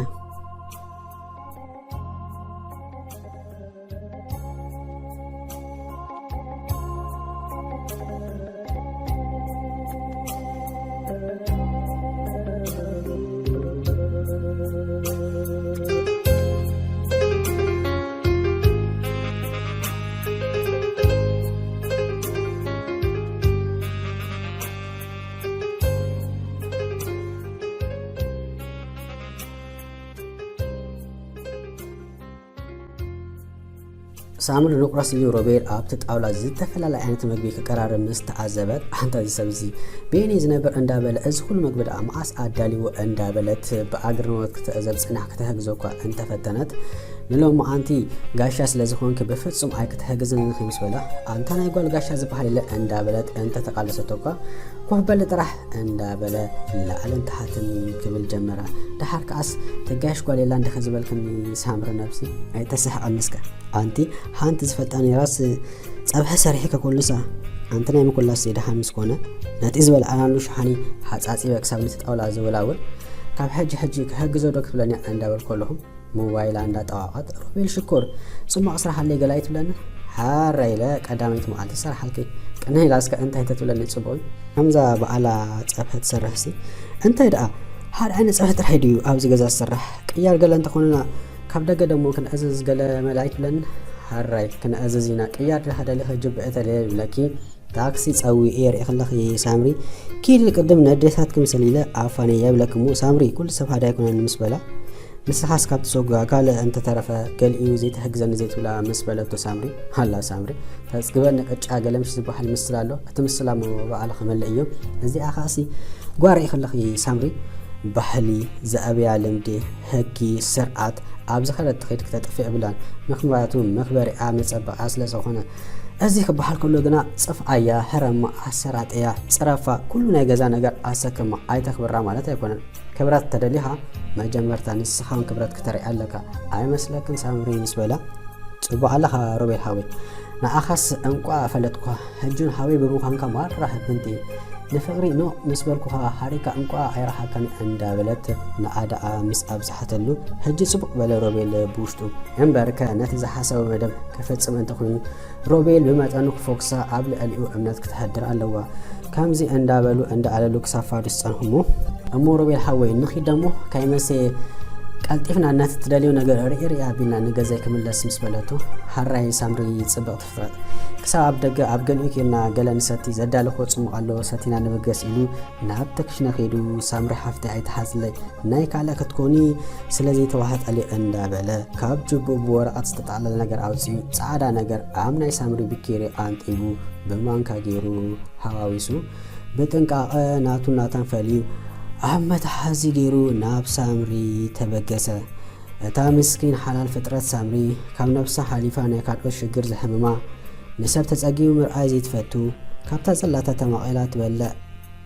ሳምሪ ንቁረስ እዩ። ሮቤል ኣብቲ ጣውላ ዝተፈላለየ ዓይነት መግቢ ክቀራረብ ምስ ተዓዘበት፣ ኣንታ እዚ ሰብ እዚ በየነይ ዝነብር እንዳበለ፣ እዚ ኩሉ መግቢ ደኣ መዓስ ኣዳልዎ እንዳበለት ብኣግርሞት ክትዕዘብ ጽናሕ ክትሕግዞ እኳ እንተፈተነት፣ ንሎሚ ኣንቲ ጋሻ ስለ ዝኾንኪ ብፍጹም ኣይክትሕግዝን ኢኺ ምስ በላ፣ ኣንታ ናይ ጓል ጋሻ ዝበሃል የለ እንዳበለት እንተተቃለሰቶ እኳ፣ ኮፍ በሊ ጥራሕ እንዳበለ ላዕልን ታሕትን ክብል ጀመረ። ደሓር ከኣስ ትጋሽ ጓል የላ እንዲኺ ዝበልክኒ ሳምሪ ነብሲ፣ ኣይተስሕቐኒ እስከ። ኣንቲ ሓንቲ ዝፈልጣ ነይራስ ጸብሒ ሰሪሒ ከኮልሳ። ኣንቲ ናይ ምኩላስ ደሓን ምስ ኮነ፣ ነቲ ዝበልዓናሉ ሸሓኒ ሓጻጺበ ክሳብ ነቲ ጣውላ ዝወላውል፣ ካብ ሕጂ ሕጂ ክሕግዞ ዶ ክትብለኒ እንዳበልኩ ኣለኹ። ሞባይላ እንዳጠዋቐት፣ ሮቤል ሽኮር፣ ጽማቕ ስራሕ ኣለይ ገለ ኣይትብለኒ? ሓራ ኢለ ቀዳመይቲ መዓልቲ ሰራሓልኪ። ቅንሕ ኢላ እስከ እንታይ ተትብለኒ ጽቡቕ እዩ? ከምዛ በዓላ ጸብሒ ትሰርሕሲ። እንታይ ደኣ፣ ሓደ ዓይነት ጸብሒ ጥራሕ ድዩ ኣብዚ ገዛ ዝስራሕ? ቅያር ገለ እንተኾንና ካብ ደገ ደሞ ክንእዝዝ ገለ መለ ኣይትብለኒ? ሓራይ፣ ክንእዝዝ ኢና። ቅያር ድኻ ደሊኺ ጅብዒ ተለየ ይብለኪ። ታክሲ ጸዊኤ የርኢ ከለኺ ሳምሪ፣ ኪዲ ቅድም ነዴታት ክምሰል ኢለ ኣፋነይ የብለኪ እሞ ሳምሪ፣ ኩሉ ሰብ ሓደ ኣይኮነን ምስ በላ፣ ንስኻስ ካብ ትሰጉ ካልእ እንተተረፈ ገሊኡ ዘይትሕግዘኒ ዘይትብላ ምስ በለቶ ሳምሪ፣ ሃላ ሳምሪ፣ ተጽግበኒ ቅጫ ገለምሽ ዝበሃል ምስል ኣሎ፣ እቲ ምስላ እሞ በዓል ክመልእ እዩ። እዚኣ ኸኣሲ ጓር ኢኺ ኣለኺ ሳምሪ፣ ባህሊ፣ ዘዕብያ ልምዲ፣ ሕጊ፣ ስርዓት፣ ኣብ ዝኸደት ትኸይድ ክተጥፍእ የብላን። ምኽንያቱ መኽበሪኣ መጸበቓ ስለ ዝኾነ። እዚ ክበሃል ከሎ ግና ጽፍዓያ፣ ሕረማ፣ ኣሰራጥያ፣ ጽረፋ፣ ኩሉ ናይ ገዛ ነገር ኣሰክማ፣ ኣይተኽብራ ማለት ኣይኮነን። ክብረት ተደሊኻ መጀመርታ ንስኻ እውን ክብረት ክተርኢ ኣለካ። ኣይመስለክን ሳምሪ ምስ በላ፣ ጽቡቕ ኣለኻ ሮቤል ሓወይ። ንዓኻስ እንቋዕ ፈለጥኳ። ሕጂ እውን ሓወይ ብምዃንካ ማራ ሕብንቲ። ንፍቕሪ ኖእ ምስ በልኩኻ ሓሪካ እንቋዕ ኣይረሓካን እንዳበለት ንዓ ደኣ ምስ ኣብዝሓተሉ፣ ሕጂ ጽቡቕ በለ ሮቤል ብውሽጡ። እምበርከ ነቲ ዝሓሰቦ መደብ ክፍጽም እንተኾይኑ፣ ሮቤል ብመጠኑ ክፎክሳ ኣብ ልዕሊኡ እምነት ክተሕድር ኣለዋ። ከምዚ እንዳበሉ እንዳኣለሉ ክሳብ ፋዱስ ጸንሑ እሞ፣ እሞ ሮቤል ሓወይ ንኺድ ደሞ ካይመሴ ቀልጢፍና ነቲ ትደልዮ ነገር ርኢ ርኢ ኣቢልና ንገዛይ ክምለስ ምስ በለቶ፣ ሓራይ ሳምሪ ጽብቕቲ ፍጥረት። ክሳብ ኣብ ደገ ኣብ ገሊኡ ኬድና ገለ ንሰቲ ዘዳለኹዎ ጽሙቕ ኣሎ ሰቲና ንበገስ ኢሉ ናብቲ ክሽነ ከይዱ ሳምሪ ሓፍተይ ኣይትሓዝለይ ናይ ካልእ ክትኮኒ ስለ ዘይተዋሕጠለይ እንዳበለ ካብ ጅብኡ ብወረቐት ዝተጠቕለለ ነገር ኣውጺኡ ጻዕዳ ነገር ኣብ ናይ ሳምሪ ብኬሪ ኣንጢቡ ብማንካ ገይሩ ሓዋዊሱ ብጥንቃቐ ናቱን ናታን ፈልዩ ኣብ መትሓዚ ገይሩ ናብ ሳምሪ ተበገሰ። እታ ምስኪን ሓላል ፍጥረት ሳምሪ ካብ ነብሳ ሓሊፋ ናይ ካልኦት ሽግር ዘሕምማ ንሰብ ተጸጊቡ ምርኣይ ዘይትፈቱ ካብታ ዘላታ ተማቒላ ትበልዕ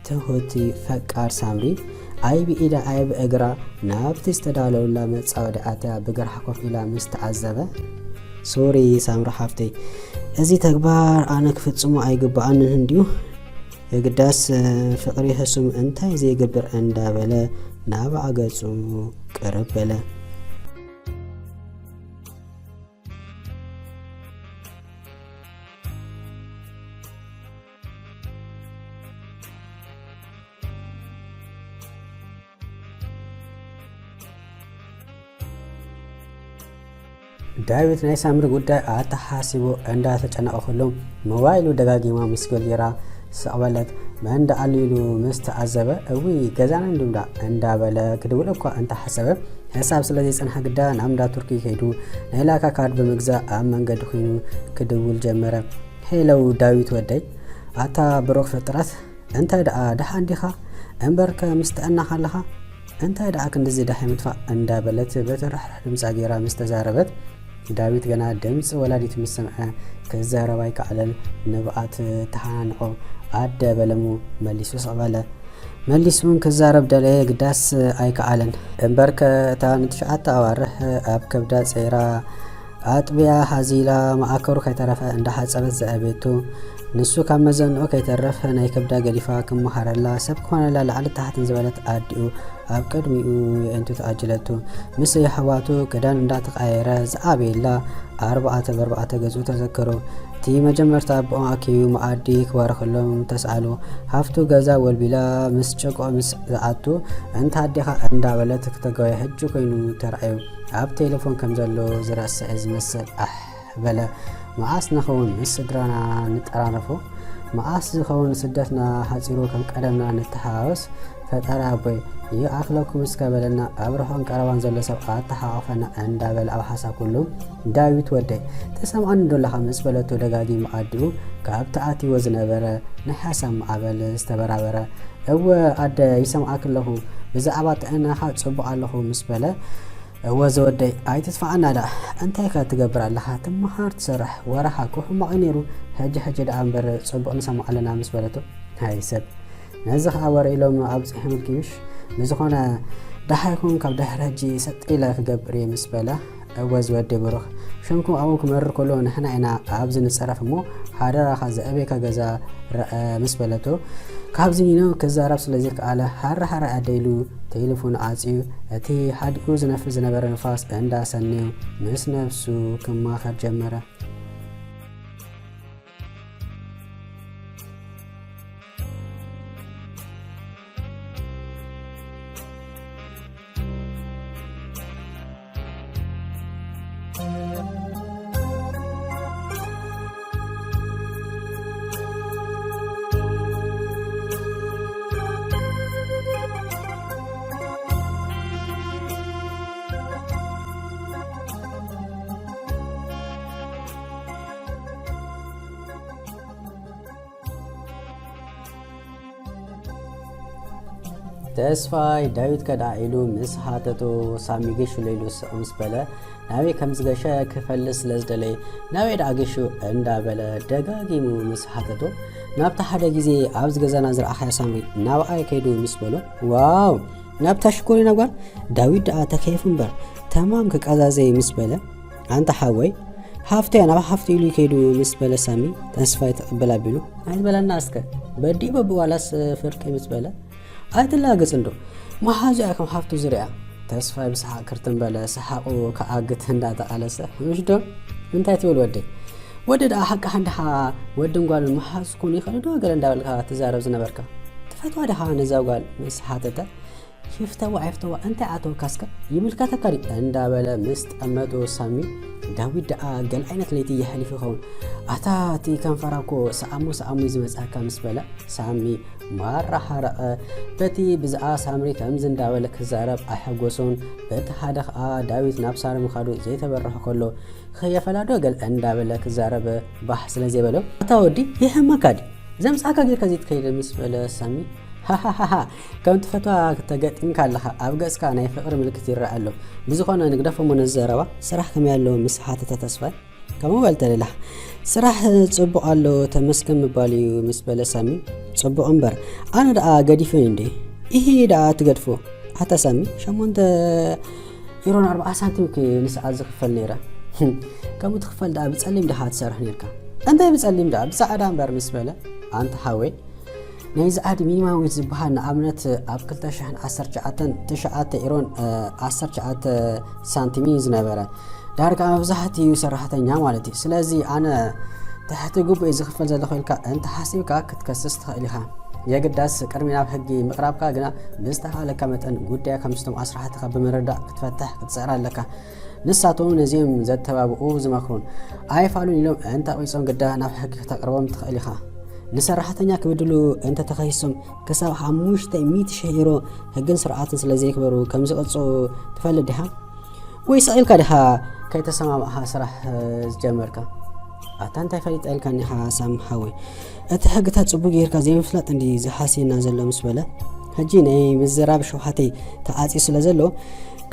ትሁቲ ፈቃር ሳምሪ ኣይ ብኢዳ ኣይ ብእግራ ናብቲ ዝተዳለውላ መጻወዲ ኣትያ ብግርሓ ኮፍ ኢላ ምስ ተዓዘበ፣ ሶሪ ሳምሪ ሓፍተይ፣ እዚ ተግባር ኣነ ክፍጽሞ ኣይግብኣንን እንድዩ። የግዳስ ፍቕሪ ሕሱም እንታይ ዘይገብር እንዳበለ ናብኣ ገጹ ቅርብ በለ። ዳዊት ናይ ሳምሪ ጉዳይ ኣተሓሲቡ እንዳተጨነቐ ከሎ ሞባይሉ ደጋጊማ ሚስኮል ገይራ ስቕ በለት። መን ደኣ ኣሎ ኢሉ ምስ ተዓዘበ፣ እውይ ገዛና እንድምዳ እንዳበለ ክድውል እኳ እንተሓሰበ፣ ሕሳብ ስለ ዘይጸንሓ ግዳ ናብ እንዳ ቱርኪ ከይዱ ናይ ላካ ካርድ ብምግዛእ ኣብ መንገዲ ኮይኑ ክድውል ጀመረ። ሄለው ዳዊት ወደይ፣ ኣታ ብሩኽ ፍጥረት፣ እንታይ ደኣ ደሓን ዲኻ? እምበርከ ምስ ጥዕናኻ ኣለኻ? እንታይ ደኣ ክንድዚ ደሓይ ምጥፋእ? እንዳበለት በቲ ርሕራሕ ድምጻ ገይራ ምስ ተዛረበት፣ ዳዊት ገና ድምጺ ወላዲቱ ምስ ሰምዐ ክዛረብ ኣይከኣለን። ንብኣት ተሓናንቖ ኣደ በለሙ መሊሱ ስቕ በለ። መሊሱ እውን ክዛረብ ደለየ፣ ግዳስ ኣይከኣለን። እምበርከ እታ ንትሽዓተ ኣዋርሕ ኣብ ከብዳ ጸይራ ኣጥብያ ሃዚላ መኣከሩ ከይተረፈ እንዳሓጸበት ዘዕበየቶ፣ ንሱ ካብ መዘንኡ ከይተርፍ ናይ ከብዳ ገዲፋ ክመሃረላ ሰብ ክኾነላ ላዕሊ ታሕትን ዝበለት ኣዲኡ ኣብ ቅድሚኡ የእንቱ ተኣጅለቱ። ምስ የሕዋቱ ክዳን እንዳተቐያየረ ዝዓበየላ ኣርባዕተ ብኣርባዕተ ገዝኡ ተዘከሮ። እቲ መጀመርታ ኣቦኦም ኣኪቡ መኣዲ ክባርኸሎም ተስኣሉ። ሃፍቱ ገዛ ወልቢላ ምስ ጭቆ ምስ ዝኣቱ፣ "እንታ ኣዴኻ?" እንዳበለት ክተጋወየ ሕጂ ኮይኑ ተራእዩ። ኣብ ቴሌፎን ከም ዘሎ ዝረስዐ ዝመስል ኣሕ በለ። መዓስ ንኸውን ምስ ስድራና ንጠራረፎ? መዓስ ዝኸውን ስደትና ሓጺሩ ከም ቀደምና ንተሓዋወስ? ፈጣሪ ኣቦይ ይኣኽለኩም እስከ በለና። ኣብ ርሑቕን ቀረባን ዘሎ ሰብ ኣተሓቋፈና እንዳበለ ኣብ ሓሳብ ኩሉ፣ "ዳዊት ወደይ፣ ተሰምዓኒ ዶ ኣለኻ?" ምስ በለቶ ደጋጊሙ ኣዲኡ ካብ ተኣትይዎ ዝነበረ ናይ ሓሳብ ማዕበል ዝተበራበረ። "እወ ኣደ፣ ይሰምዓኪ ኣለኹ። ብዛዕባ ጥዕናኻ ጽቡቕ ኣለኹ" ምስ በለ፣ "እወ ዝወደይ፣ ኣይትጥፍኣና ደኣ። እንታይ ከ ትገብር ኣለኻ? ትመሃር ትሰርሕ። ወረኻ እኮ ሕማቕ እዩ ነይሩ። ሕጂ ሕጂ ደኣ እምበር ጽቡቕ ንሰምዖ ኣለና" ምስ በለቶ፣ "ሃይ ሰብ፣ ነዚ ኸኣ ወረ ኢሎም ኣብጺሖምልኪ ምሽ? ብዝኾነ ደሓይኩም ካብ ድሕሪ ሕጂ ሰጥ ኢለ ክገብር እየ" ምስ በለ፣ "እወ ዝወደይ ብሩኽ፣ ሽምኩም ኣብኡ ክመርር ከሎ ንሕና ኢና ኣብዚ ንጸረፍ እሞ ሓደራኻ ዘዕቤካ ገዛ ርኣ" ምስ በለቶ፣ ካብዚ ኒኖ ክዛረብ ስለ ዘይከኣለ ሃረ ሃረ ኣደ ኢሉ ቴሌፎኑ ዓጽዩ፣ እቲ ሓዲኡ ዝነፍስ ዝነበረ ንፋስ እንዳሰነዩ ምስ ነብሱ ክማኸር ጀመረ። ተስፋይ፣ "ዳዊት ከ ደኣ?" ኢሉ ምስ ሓተቶ፣ ሳሚ ግሽ ኢሉ ስቕ ምስ በለ፣ ናበይ ከም ዝገሸ ክፈልጥ ስለ ዝደለየ፣ "ናበይ ደኣ ገሹ?" እንዳበለ ደጋጊሙ ምስ ሓተቶ፣ "ናብቲ ሓደ ግዜ ኣብዚ ገዛና ዝረኣኻዮ ሳሚ፣ ናብኣይ ከይዱ" ምስ በሎ፣ "ዋው! ናብታ ሽኮሪና ጓል? ዳዊት ደኣ ተከይፉ እምበር፣ ተማም ክቀዛዘይ" ምስ በለ፣ "ኣንታ ሓወይ፣ ሃፍተያ ናብ ሃፍቲ ኢሉ ከይዱ" ምስ በለ ሳሚ፣ ተስፋይ ትቕበል ኣቢሉ፣ "ኣይትበለና እስከ፣ በዲኡ በብዋላስ ፍርቂ" ምስ በለ፣ "ኣይትላገጽ እንዶ፣ መሓዙ እያ ከም ሃፍቱ ዝሪኣ" ተስፋይ ብሰሓቕ ክርትም በለ፣ ሰሓቑ ክኣግት እንዳተቓለሰ፣ "ምሽ ዶ? እንታይ ትብል ወደይ? ወዲ ደኣ ሓቂ ሃንድሓ ወድን ጓልን መሓዙ ክኾኑ ይኽእሉ ዶ?" ገለ እንዳበልካ ትዛረብ ዝነበርካ። "ትፈትዋ ዲኻ ነዛ ጓል?" ምስ ሓተተ፣ "ይፍተዋ ኣይፍተዋ እንታይ ኣተወካ እስከ? ይምልከተካ ድዩ?" እንዳበለ ምስ ጠመቶ ሳሚ፣ "ዳዊት ደኣ ገለ ዓይነት ለይቲ የሕልፍ ይኸውን። ኣታ እቲ ከንፈራ እኮ ሰኣሞ ሰኣሞ እዩ ዝመጽኣካ" ምስ በለ ሳሚ ማራ ሓረቐ። በቲ ብዛዕባ ሳምሪ ከምዚ እንዳበለ ክዛረብ ኣይሐጎሶን። በቲ ሓደ ኸኣ ዳዊት ናብ ሳሪ ምኻዱ ዘይተበርህ ከሎ፣ "ኸየፈላዶ?" ገለ እንዳበለ ክዛረብ ባህ ስለ ዘይበሎ፣ "ኣታ ወዲ ይሕመካ ድዩ? ዘምጻእካ ጌርካ ዘይትከይድ" ምስ በለ ሳሚ፣ "ሃሃሃሃ፣ ከም ትፈትዋ ተገጢምካ ኣለኻ፣ ኣብ ገጽካ ናይ ፍቕሪ ምልክት ይረኣ ኣሎ። ብዝኾነ ንግደፎ እሞ ነዚ ዘረባ፣ ስራሕ ከመይ ኣሎ?" ምስ ሓተተ ተስፋይ፣ "ከምኡ በል ተደሊኻ፣ ስራሕ ጽቡቕ ኣሎ፣ ተመስገን ምባል እዩ" ምስ በለ ሳሚ፣ "ጽቡቕ እምበር፣ ኣነ ደኣ ገዲፈ እንዴ?" "ኢሂ ደኣ ትገድፎ ኣታ ሳሚ፣ ሸሞንተ ኢሮን ኣርብዓ ሳንቲም ከ ንሰዓት ዝኽፈል ነይረ?" "ከምኡ ትኽፈል ደኣ ብጸሊም ዲኻ ትሰርሕ ነይርካ?" "እንታይ ብጸሊም ደኣ፣ ብጻዕዳ እምበር" ምስ በለ፣ ኣንታ ሓወይ፣ ናይ ዛዕዲ ሚኒማም ዌጅ ዝበሃል ንኣብነት ኣብ ክልተ ሽሕን ዓሰርተ ትሽዓተን ትሽዓተ ኢሮን፣ እ፣ ዓሰርተ ትሽዓተ ሳንቲም እዩ ዝነበረ። ዳርጋ መብዛሕትኡ ሰራሕተኛ ማለት እዩ። ስለዚ ኣነ ትሕቲ ግቡእ ዝኽፈል ዘለኹ ኢልካ እንተሓሲብካ ክትከስስ ትኽእል ኢኻ። የግዳስ ቅድሚ ናብ ሕጊ ምቕራብካ ግና ብዝተኻእለካ መጠን ጉዳያ ከምስቶም ኣስራሕትኻ ብምርዳእ ክትፈትሕ ክትጽዕር ኣለካ። ንሳቶም ነዚኦም ዘተባብኡ ዝመኽሩን ኣይፋሉን ኢሎም እንተኣቒጾም ግዳ ናብ ሕጊ ክተቕርቦም ትኽእል ኢኻ። ንሰራሕተኛ ክብድሉ እንተተኸሲሶም ክሳብ ሓሙሽተ ሚእቲ ሽሕ ዩሮ ሕግን ስርዓትን ስለ ዘየኽበሩ ከም ዝቕጽዑ ትፈልጥ ዲኻ? ወይ ስቕ ኢልካ ዲኻ ከይተሰማማዕኻ ስራሕ፣ እ፣ ዝጀመርካ? ኣታ እንታይ ፈሊጠ ኢልካኒ ኢኻ ሳሚ ሓወይ? እቲ ሕግታት ጽቡቕ ጌርካ ዘይምፍላጥ እንዲ ዝሓስየና ዘሎ ምስ በለ፣ ሕጂ ናይ ምዝራብ ሸውሃተይ ተዓጽዩ ስለ ዘሎ፣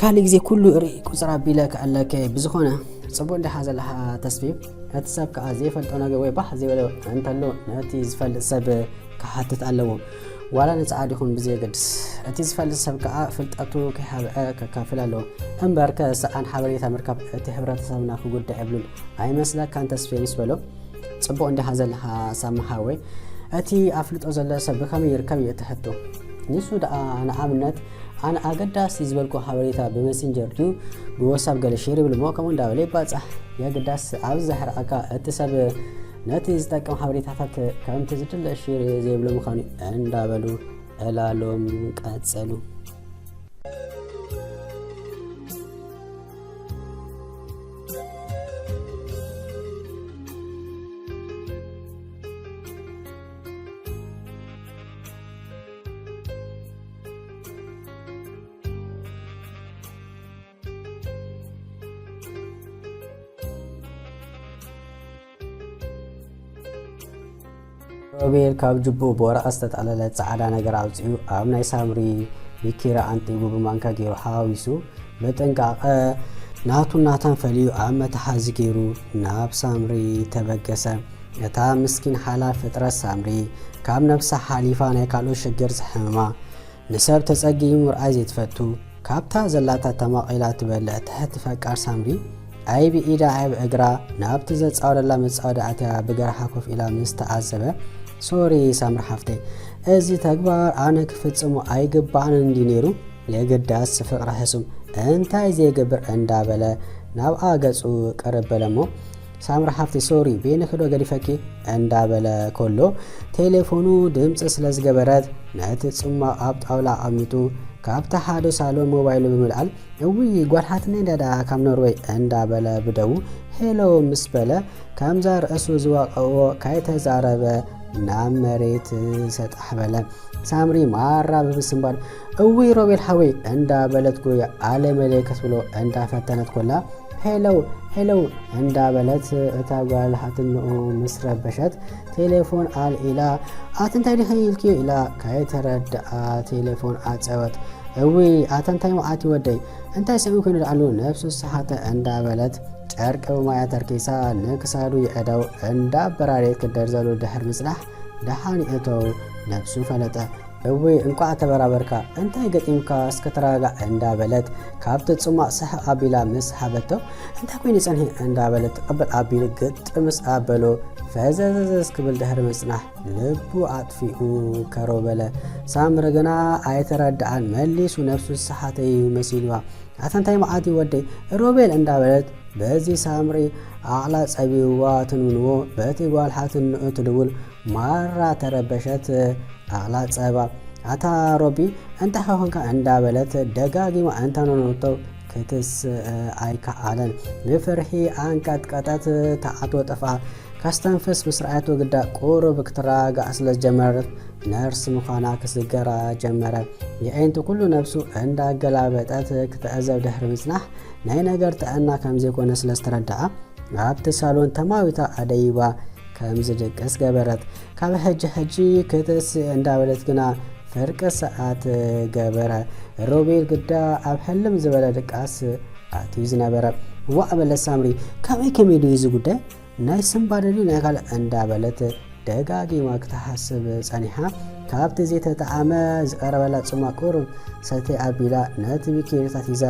ካልእ ግዜ ኩሉ ርኢ ቁጽር ኣቢለ ክኣለከ። ብዝኾነ፣ ጽቡቕ እንዲኻ ዘለኻ ተስፊ። እቲ ሰብ ከኣ ዘይፈልጦ ነገር ወይ ባህ ዘይበሎ እንተሎ ነቲ ዝፈልጥ ሰብ ክሓትት ኣለዎ። ዋላ ንጻዓድ ይኹን ብዘየገድስ፣ እቲ ዝፈልጥ ሰብ ከኣ ፍልጠቱ ከይሃብአ ከካፍል ኣለዎ። እምበርከ ሰኣን ሓበሬታ ምርካብ እቲ ሕብረተሰብና ክጉዳእ የብሉን ኣይመስለካን ተስፌ ምስ በሎ፣ ጽቡቕ እንዲኻ ዘለኻ ሳሚ ሓወይ፣ እቲ ኣፍልጦ ዘሎ ሰብ ብኸመይ ይርከብ እዩ እቲ ሕቶ። ንሱ ደኣ ንኣብነት ኣነ ኣገዳሲ ዝበልኩ ሓበሬታ ብመሲንጀር ድዩ ብወሳብ ገለ ሼር ይብል እሞ ከምኡ እንዳበለ ይባጻሕ። የግዳስ ኣብዚ ዘሕርቐካ እቲ ሰብ ነቲ ዝጠቅም ሓበሬታታት ከምቲ ዝድለ ሼር ዘይብሎ ምዃኑ እንዳበሉ ዕላሎም ቀጸሉ። ሮቤል ካብ ጅቡኡ ብወረቐት ዝተጠቕለለ ጻዕዳ ነገር ኣውጺኡ ኣብ ናይ ሳምሪ ቢኪራ ኣንጢቡ ብማንካ ገይሩ ሓዋዊሱ ብጥንቃቐ ናቱን ናታን ፈልዩ ኣብ መትሓዚ ገይሩ ናብ ሳምሪ ተበገሰ። እታ ምስኪን ሓላል ፍጥረት ሳምሪ ካብ ነብሳ ሓሊፋ ናይ ካልኦት ሽግር ዝሕምማ ንሰብ ተጸጊሙ ምርኣይ ዘይትፈቱ፣ ካብታ ዘላታ ተማቒላ ትበልዕ ትሕቲ ፈቃር ሳምሪ፣ ኣይ ብኢዳ ኣይ ብእግራ ናብቲ ዘጻወደላ መጻወዲ ኣትያ ብገርሃ ኮፍ ኢላ ምስ ተዓዘበ፣ ሶሪ ሳምሪ ሓፍተይ፣ እዚ ተግባር ኣነ ክፍጽሞ ኣይግባእንን እንድዩ ነይሩ፣ የግዳስ ፍቕሪ ሕሱም እንታይ ዘይገብር እንዳበለ ናብኣ ገጹ ቅርብ በለ እሞ፣ ሳምሪ ሓፍቲ ሶሪ ቤንኺ ዶ ገዲፈኪ እንዳበለ ከሎ ቴሌፎኑ ድምፂ ስለ ዝገበረት ነቲ ፅማቕ ኣብ ጣውላ ኣቐሚጡ ካብቲ ሓደ ሳሎን ሞባይሉ ብምልዓል እውይ ጓል ሓትነይ እንዳዳ ካብ ኖርወይ እንዳበለ ብደዉ ሄሎ ምስ በለ ከምዛ ርእሱ ዝወቀዎ ካይተዛረበ ናብ መሬት ሰጣሕ በለ። ሳምሪ ማራ ብምስንባድ እውይ ሮቤል ሓወይ እንዳበለት ጎያ ኣለመለ ክትብሎ እንዳፈተነት ኮላ ሄለው ሄለው እንዳበለት እታ ጓል ሓትንኡ ምስ ረበሸት ቴሌፎን ኣልዒላ ኣቲ እንታይ ዲኺ ኢልክዮ ኢላ ከይተረድኣ ቴሌፎን ዓጸወት። እውይ ኣተ እንታይ መዓት ወደይ እንታይ ሰሚዕኩ ንድኣሉ ነብሱ ሰሓተ እንዳበለት ጨርቂ ብማያ ተርኪሳ ንክሳዱ ይዕደው እንዳበራደየት ክደርዘሉ ድሕር ምጽናሕ ደሓን ይእተው ነብሱ ፈለጠ። እውይ እንቋዕ ተበራበርካ እንታይ ገጢምካ እስከ ተረጋጋዕ እንዳበለት ካብቲ ጽማቕ ስሕቕ ኣቢላ ምስ ሃበቶ እንታይ ኮይኑ ጸንሒ እንዳበለት ትቕብል ኣቢሉ ግጥምስ ኣበሎ ፈዘዘዘዝ ክብል ድሕሪ ምጽናሕ ልቡ ኣጥፊኡ ከሮ በለ። ሳምሪ ግና ኣይተረድኣን መሊሱ ነብሱ ዝሰሓተ እዩ መሲልዋ። ኣታ እንታይ መዓት እዩ ወደይ ሮቤል እንዳበለት በዚ ሳምሪ ዓቕላ ጸቢብዋ ትንውንዎ በቲ ጓል ሓትንኡ ትድውል ማራ ተረበሸት። ዓቕላ ጸባ ኣታ ሮቢ እንታይ ኸኾንካ እንዳበለት ደጋጊማ እንተነነቶ ክትስእ ኣይከኣለን። ብፍርሒ ኣንቀጥቀጠት ተኣትዎ ጠፍኣ። ከስተንፍስ ምስ ረኣየቶ ግዳ ቁሩብ ክትረጋጋእ ስለ ዝጀመረት ነርስ ምዃና ክስገራ ጀመረ። የዒንቲ ኩሉ ነብሱ እንዳገላበጠት ክትዕዘብ ድሕሪ ምጽናሕ ናይ ነገር ጥዕና ከም ዘይኮነ ስለ ዝተረድኣ ኣብቲ ሳሎን ተማዊታ ኣደይባ ከም ዝድቅስ ገበረት። ካብ ሕጂ ሕጂ ክትስእ እንዳበለት ግና ፍርቂ ሰዓት ገበረ። ሮቤል ግዳ ኣብ ሕልም ዝበለ ድቃስ ኣትዩ ዝነበረ። ዋዕ በለት ሳምሪ፣ ከመይ ከመይ ድዩ እዚ ጉዳይ? ናይ ስንባደ ድዩ ናይ ካልእ እንዳበለት ደጋጊማ ክትሓስብ ጸኒሓ። ካብቲ ዘይተጠዓመ ዝቐረበላ ጽማቕ ቁሩብ ሰተይ ኣቢላ ነቲ ቢኬሪታት ሒዛ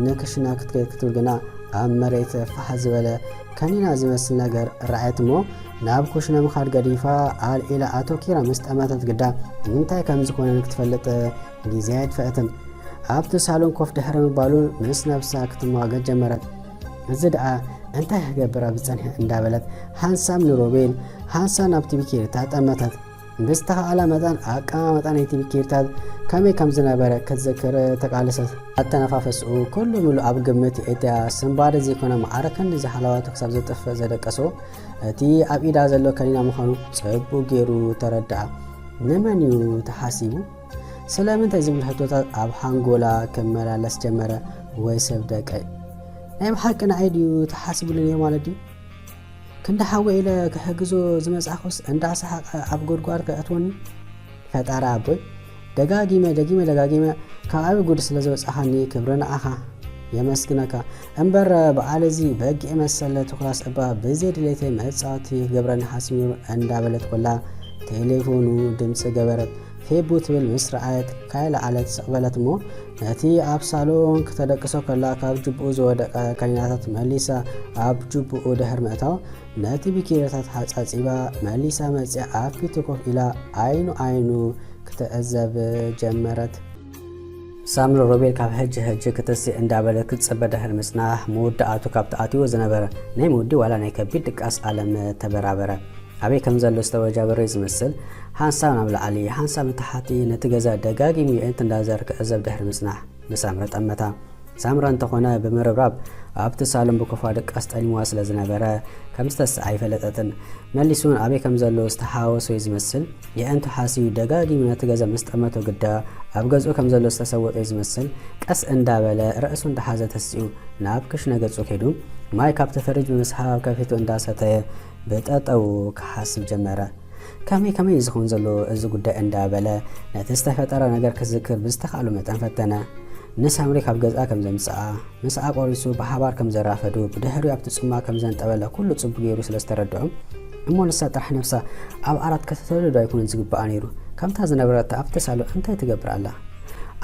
ንክሽና ክትከይድ ክትብል ግና ኣብ መሬት ፋሕ ዝበለ ከኒና ዝመስል ነገር ረኣየት እሞ ናብ ኩሽና ምኻድ ገዲፋ ኣልዒላ ኣተኪራ ምስ ጠመተት ግዳ እንታይ ከም ዝኾነ ንክትፈልጥ ግዜ ኣይድፈአትን። ኣብቲ ሳሎን ኮፍ ድሕሪ ምባሉ ምስ ነብሳ ክትመዋገድ ጀመረት። እዚ ደኣ እንታይ ክገብር ኣብ ዝጸንሐ እንዳበለት ሓንሳብ ንሮቤል ሓንሳብ ናብቲ ቢኬሪታ ጠመተት። ብዝተኻእላ መጠን ኣቀማምጣ ናይቲ ቢኬሪታት ከመይ ከም ዝነበረ ክትዝክር ተቃለሰት። ኣተነፋፈስኡ ኩሉ ምሉእ ኣብ ግምት የእትያ። ስንባደ ዘይኮነ ማዕረ ክንድዚ ሃለዋቱ ክሳብ ዘጥፍእ ዘደቀሶ እቲ ኣብ ኢዳ ዘሎ ከኒና ምዃኑ ጽቡቕ ገይሩ ተረድኣ። ንመን እዩ ተሓሲቡ? ስለምንታይ ዝብል ሕቶታት ኣብ ሓንጎላ ክመላለስ ጀመረ። ወይ ሰብ ደቀይ፣ ናይ ብሓቂ ንዓይ ድዩ ተሓሲቡሉ ነይሩ ማለት ድዩ? ክንዲ ሓወይ ኢለ ክሕግዞ ዝመጻኹስ እንዳሰሓቐ ኣብ ጎድጓድ ከእትወኒ? ፈጣሪ ኣቦይ፣ ደጋጊመ ደጊመ ደጋጊመ ካብ ዓቢ ጉድ ስለ ዘውጻኻኒ ክብሪ ንዓኻ። የመስግነካ። እምበር በዓል እዚ በጊዕ መሰለ ተኹላስ እባ ብዘይ ድሌተይ መጻወቲ ክገብረኒ ሓሲቡ እንዳበለት ኮላ ቴሌፎኑ ድምጺ ገበረት። ፌቡ ትብል ምስ ረኣየት ካይላ ዓለት ስቕ በለት እሞ ነቲ ኣብ ሳሎን ክተደቅሶ ከላ ካብ ጅብኡ ዝወደቀ ከኒናታት መሊሳ ኣብ ጅብኡ ድሕር ምእታው ነቲ ቢኪረታት ሓጻጺባ መሊሳ መጽያ ኣብ ፊቱ ኮፍ ኢላ ዓይኑ ዓይኑ ክትዕዘብ ጀመረት። ሳምሪ ሮቤል ካብ ሕጂ ሕጂ ክትስእ እንዳበለ ክትጽበ ድሕር ምጽናሕ መወዳእቱ ካብ ተኣትዎ ዝነበረ ናይ መወዲ ዋላ ናይ ከቢድ ድቃስ ዓለም ተበራበረ። ኣበይ ከም ዘሎ ዝተወጃበረ ዝመስል ሓንሳብ ናብ ላዕሊ ሓንሳብ ንታሕቲ ነቲ ገዛ ደጋጊሙ የእንት እንዳዘር ክዕዘብ ድሕሪ ምጽናሕ ንሳምሪ ጠመታ። ሳምረ እንተኾነ ብምርብራብ ኣብቲ ሳሎን ብኮፋ ድቃስ ጠሊምዋ ስለ ዝነበረ ከም ዝተስኣ ኣይፈለጠትን። መሊሱን ኣበይ ከም ዘሎ ዝተሓወሶ እዩ ዝመስል። የእንቱ ሓስዩ ደጋጊሙ ነቲ ገዛ ምስ ጠመቶ ግዳ ኣብ ገዝኡ ከም ዘሎ ዝተሰወጦ እዩ ዝመስል። ቀስ እንዳበለ ርእሱ እንዳሓዘ ተሲኡ ናብ ክሽነ ገጹ ከይዱ ማይ ካብቲ ፍርጅ ብምስሓብ ከፊቱ እንዳሰተየ ብጠጠው ክሓስብ ጀመረ። ከመይ ከመይ እዩ ዝኸውን ዘሎ እዚ ጉዳይ እንዳበለ ነቲ ዝተፈጠረ ነገር ክዝክር ብዝተኻእሎ መጠን ፈተነ። ንሳምሪ ካብ ገዝኣ ከም ዘምጽኣ፣ ምስኣ ቆሪሱ ብሓባር ከም ዘራፈዱ፣ ብድሕሪኡ ኣብቲ ጽማ ከም ዘንጠበለ ኩሉ ጽቡቕ ገይሩ ስለ ዝተረድኦ፣ እሞ ንሳ ጥራሕ ነብሳ ኣብ ዓራት ከተተልዶ ኣይኮነን ዝግብኣ ነይሩ። ከምታ ዝነበረት ኣብቲ ሳሎን እንታይ ትገብር ኣላ?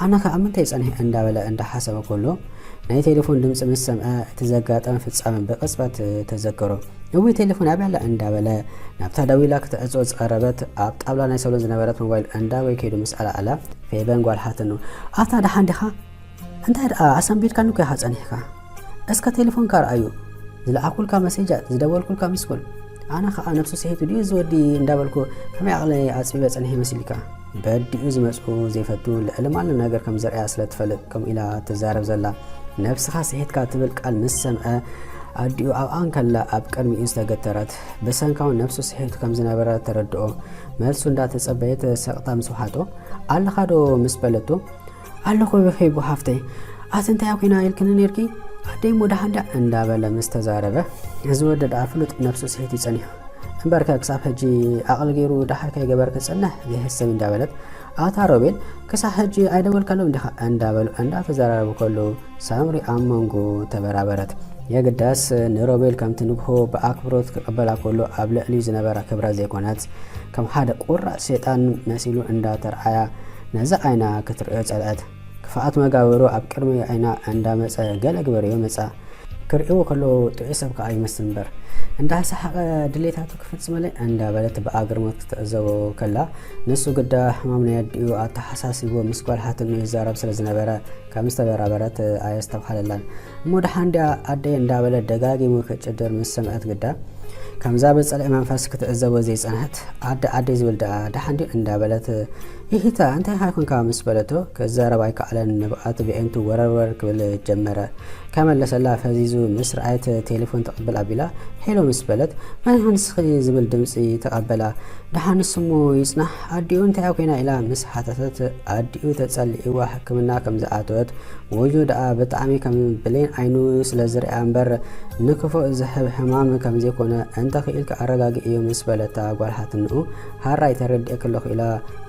ኣነ ከኣ ምንታይ ጸኒሐ እንዳበለ እንዳሓሰበ ከሎ፣ ናይ ቴሌፎን ድምጺ ምስ ሰምዐ እቲ ዘጋጠመ ፍጻመ ብቕጽበት ተዘከሮ። እውይ ቴሌፎን ኣበይ ኣላ እንዳበለ ናብታ ደዊላ ክትዕጽዎ ዝቐረበት ኣብ ጣውላ ናይ ሳሎን ዝነበረት ሞባይል እንዳበይ ከይዱ ምስ ኣልዓላ ፌበን ጓል ሓትኑ ኣታ ደሓን ዲኻ? እንታይ ደኣ ኣሰንቢድካኒ እኮ ኢኻ ጸኒሕካ። እስከ ቴሌፎንካ ርኣዩ። ዝለኣኩልካ መሴጃት፣ ዝደወልኩልካ ሚስኮል። ኣነ ኸኣ ነብሱ ስሒቱ ድዩ እዚ ወዲ እንዳበልኩ ከመይ ዓቕለይ ኣጽቢበ ጸኒሐ መሲልካ? በዲኡ ዝመጽኡ ዘይፈቱ ልዕሊ ማንም ነገር ከም ዘርእያ ስለ ትፈልጥ ከምኡ ኢላ ትዛረብ ዘላ። ነብስኻ ስሒትካ ትብል ቃል ምስ ሰምዐ ኣዲኡ ኣብኣ እንከላ ኣብ ቅድሚኡ ዝተገተረት ብሰንካውን ነብሱ ስሒቱ ከም ዝነበረ ተረድኦ። መልሱ እንዳተጸበየት ሰቕታ ምስ ወሓጦ ኣለኻ ዶ ምስ በለቶ ኣለኹ ፌቡ ሓፍተይ ኣቲ እንታይ ኮይና ኢልክኒ ነርኪ ኣደይ እሞ ደሓን ድያ እንዳበለ ምስ ተዛረበ እዚ ወዲ ደኣ ፍሉጥ ነብሱ ስሒት እዩ ጸኒሑ እምበርከ ክሳብ ሕጂ ዓቕሊ ገይሩ ደሓር ከይገበረ ክጸንሕ ዘይሕሰብ እንዳበለት ኣታ ሮቤል ክሳብ ሕጂ ኣይደወልካሎም ዲኻ እንዳበሉ እንዳተዘራረቡ ከለዉ ሳምሪ ኣብ መንጎ ተበራበረት። የግዳስ ንሮቤል ከምቲ ንግሆ ብኣክብሮት ክቕበላ ከሎ ኣብ ልዕሊኡ ዝነበራ ክብረት ዘይኮነስ ከም ሓደ ቁራጽ ሸይጣን መሲሉ እንዳተርኣያ ነዛ ዓይና ክትርእዮ ጸልአት። ክፍኣት መጋብሩ ኣብ ቅድሚ ዓይና እንዳመጸ ገለ ግበርዮ መጻ። ክርእይዎ ከለዉ ጥዑይ ሰብ ከኣ ይመስል እምበር እንዳሰሓቐ ድሌታቱ ክፍጽመለይ እንዳበለት ብኣግርሞት ክትዕዘቦ ከላ ንሱ ግዳ ሕማም ናይ ኣዲኡ ኣተሓሳሲብዎ ምስ ጓል ሓትንኡ ይዛረብ ስለ ዝነበረ ከም ዝተበራበረት ኣየስተብሃለላን። እሞ ደሓን ድያ ኣደይ እንዳበለ ደጋጊሙ ክጭድር ምስ ሰምዐት ግዳ ከምዛ ብጸልኢ መንፈስ ክትዕዘቦ ዘይጸንሐት ኣደ ኣደይ ዝብል ደኣ ደሓን ድዩ እንዳበለት ይሂታ እንታይ ሃይኮንካ ምስ በለቶ ክዛረብ ኣይከኣለን ንብኣት ብኤንቱ ወረርወር ክብል ጀመረ። ከመለሰላ ፈዚዙ ምስ ረኣየት ቴሌፎን ትቕብል ኣቢላ ሄሎ ምስ በለት መን ኢኻ ንስኺ ዝብል ድምፂ ተቐበላ። ደሓን ንስሙ ይፅናሕ ኣዲኡ እንታይ ኮይና ኢላ ምስ ሓተተት ኣዲኡ ተፀሊእዋ ሕክምና ከም ዝኣተወት ወዩ ደኣ ብጣዕሚ ከም ብሌን ዓይኑ ስለ ዝሪኣ እምበር ንክፉእ ዝሕብ ሕማም ከም ዘይኮነ እንተኽኢልካ ኣረጋግእዮ ምስ በለታ ጓል ሓትንኡ ሃራይ ተረዲኤኪ ኣለኹ ኢላ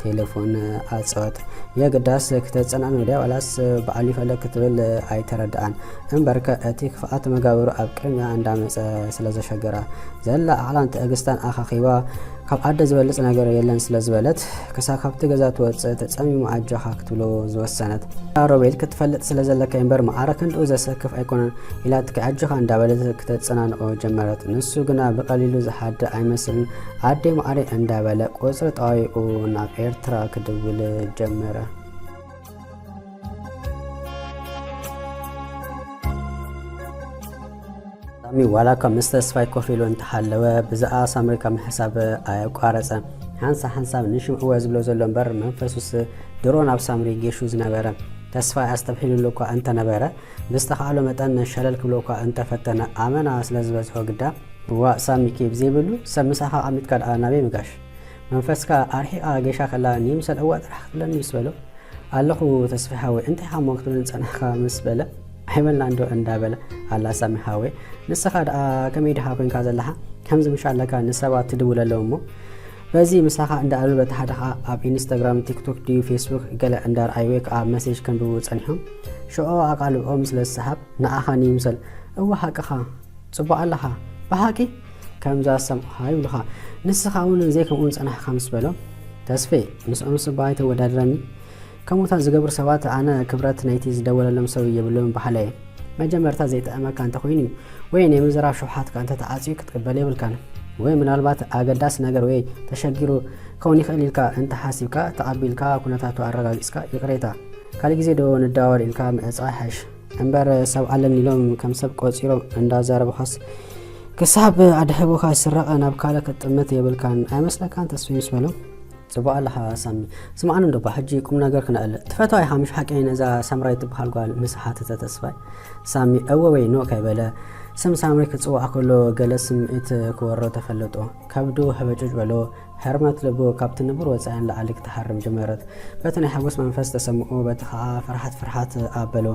ቴሌፎን ኣጸወት። የግዳስ ክተጸናንዑ ድያ ዋላስ ባዕሉ ይፈለግ ክትብል ኣይተረድኣን። እምበርከ እቲ ክፍኣት መጋብሩ ኣብ ቅድሚኣ እንዳመጸ ስለ ዘሸገራ ዘላ ዓቕላን ትዕግስታን ኣኻኺባ ካብ ኣደ ዝበልጽ ነገር የለን ስለ ዝበለት ክሳብ ካብቲ ገዛ ትወጽእ ተጸሚሙ ኣጆኻ ክትብሎ ዝወሰነት። ሮቤል ክትፈልጥ ስለ ዘለካ እምበር ማዕረ ክንድኡ ዘሰክፍ ኣይኮነን ኢላትኪ ኣጆኻ እንዳበለት ክተጸናንዖ ጀመረት። ንሱ ግና ብቐሊሉ ዝሓድእ ኣይመስልን። ኣደይ ማዕረይ እንዳበለ ቁጽሪ ጠዋይቑ ናብ ኤርትራ ክድውል ጀመረ። ሳሚ ዋላ እኳ ምስ ተስፋይ ኮፍ ኢሉ እንተሃለወ ብዛኣ ሳምሪ ካብ ምሕሳብ ኣየቋረጸን። ሓንሳብ ሓንሳብ ንሽምዕወ ዝብሎ ዘሎ እምበር መንፈሱስ ድሮ ናብ ሳምሪ ጌሹ ዝነበረ ተስፋይ ኣስተብሒሉሉ እኳ እንተነበረ ብዝተኻእሎ መጠን ሸለል ክብሎ እኳ እንተፈተነ ኣመና ስለ ዝበዝሖ ግዳ ዋእ ሳሚ ኬፍ ዘይብሉ ሰብ ምሳኻ ኣቐሚጥካ ደኣ ናበይ ምጋሽ መንፈስካ ኣርሒቓ ጌሻ ከላ ንይምሰል እዋ ጥራሕ ክትብለኒ ምስ በሎ ኣለኹ ተስፋ ሓወይ እንታይ ሓሞ ክትብለኒ ጸናሕካ ምስ በለ ኣይበልና እንዶ እንዳበለ ኣላ ሳሚ ሓወይ ንስኻ ደኣ ከመይ ድኻ ኮንካ ዘለኻ ከምዚ ምሽ ኣለካ ንሰባት ትድውለሎም እሞ በዚ ምሳኻ እንዳኣሉ በቲ ሓደ ኸኣ ኣብ ኢንስታግራም ቲክቶክ ድዩ ፌስቡክ ገለ እንዳርኣዩ ወይ ከኣ መሴጅ ከንብቡ ጸኒሖም ሽዑ ኣቓልብኦም ስለ ዝሰሓብ ንኣኻን ይምሰል እወ ሓቅኻ ጽቡቕ ኣለኻ ብሓቂ ከምዛ ዝሰምዑኻ ይብሉኻ ንስኻ እውን ዘይከምኡ ምጸናሕካ ምስ በሎም ተስፌ፣ ምስኦም እባ ኣይተወዳድረኒ። ከምኡታት ዝገብሩ ሰባት ኣነ ክብረት ናይቲ ዝደወለሎም ሰብ የብሎምን በሃላይ እየ። መጀመርታ ዘይጥዕመካ እንተኾይኑ ወይ ናይ ምዝራብ ሽውሓትካ እንተተዓጽዩ ክትቅበል የብልካን። ወይ ምናልባት ኣገዳሲ ነገር ወይ ተሸጊሩ ክኸውን ይኽእል ኢልካ እንተሓሲብካ ተቐቢልካ ኩነታቱ ኣረጋጊጽካ ይቕሬታ ካልእ ግዜ ዶ ንደዋወል ኢልካ ምዕጻው ይሓይሽ። እምበር ሰብ ኣለኒ ኢሎም ከም ሰብ ቆጺሮም እንዳዛረቡኻስ ክሳብ ኣድሕቡኻ ስረቐ ናብ ካልእ ክትጥምት የብልካን ኣይመስለካን ተስፌ ምስ በሎ። ጽቡቕ ኣለኻ ሳሚ። ስምዓኒ እንዶ እባ ሕጂ ቁም ነገር ክነዕልል። ትፈትዋ ኢኻ ምሽ ሓቀይ ነዛ ሳምራይ ትበሃል ጓል ምስ ሓተተ ተስፋይ። ሳሚ እወ ወይ ኖእ ከይበለ ስም ሳምሪ ክጽዋዕ ከሎ ገለ ስምዒት ክወሮ ተፈለጦ። ከብዱ ሕበጭጭ በሎ። ህርመት ልቡ ካብቲ ንቡር ወጻኢ ንላዕሊ ክትሃርም ጀመረት። በቲ ናይ ሓጎስ መንፈስ ተሰምዑ በቲ ኸኣ ፍርሓት ፍርሓት ኣበሎ።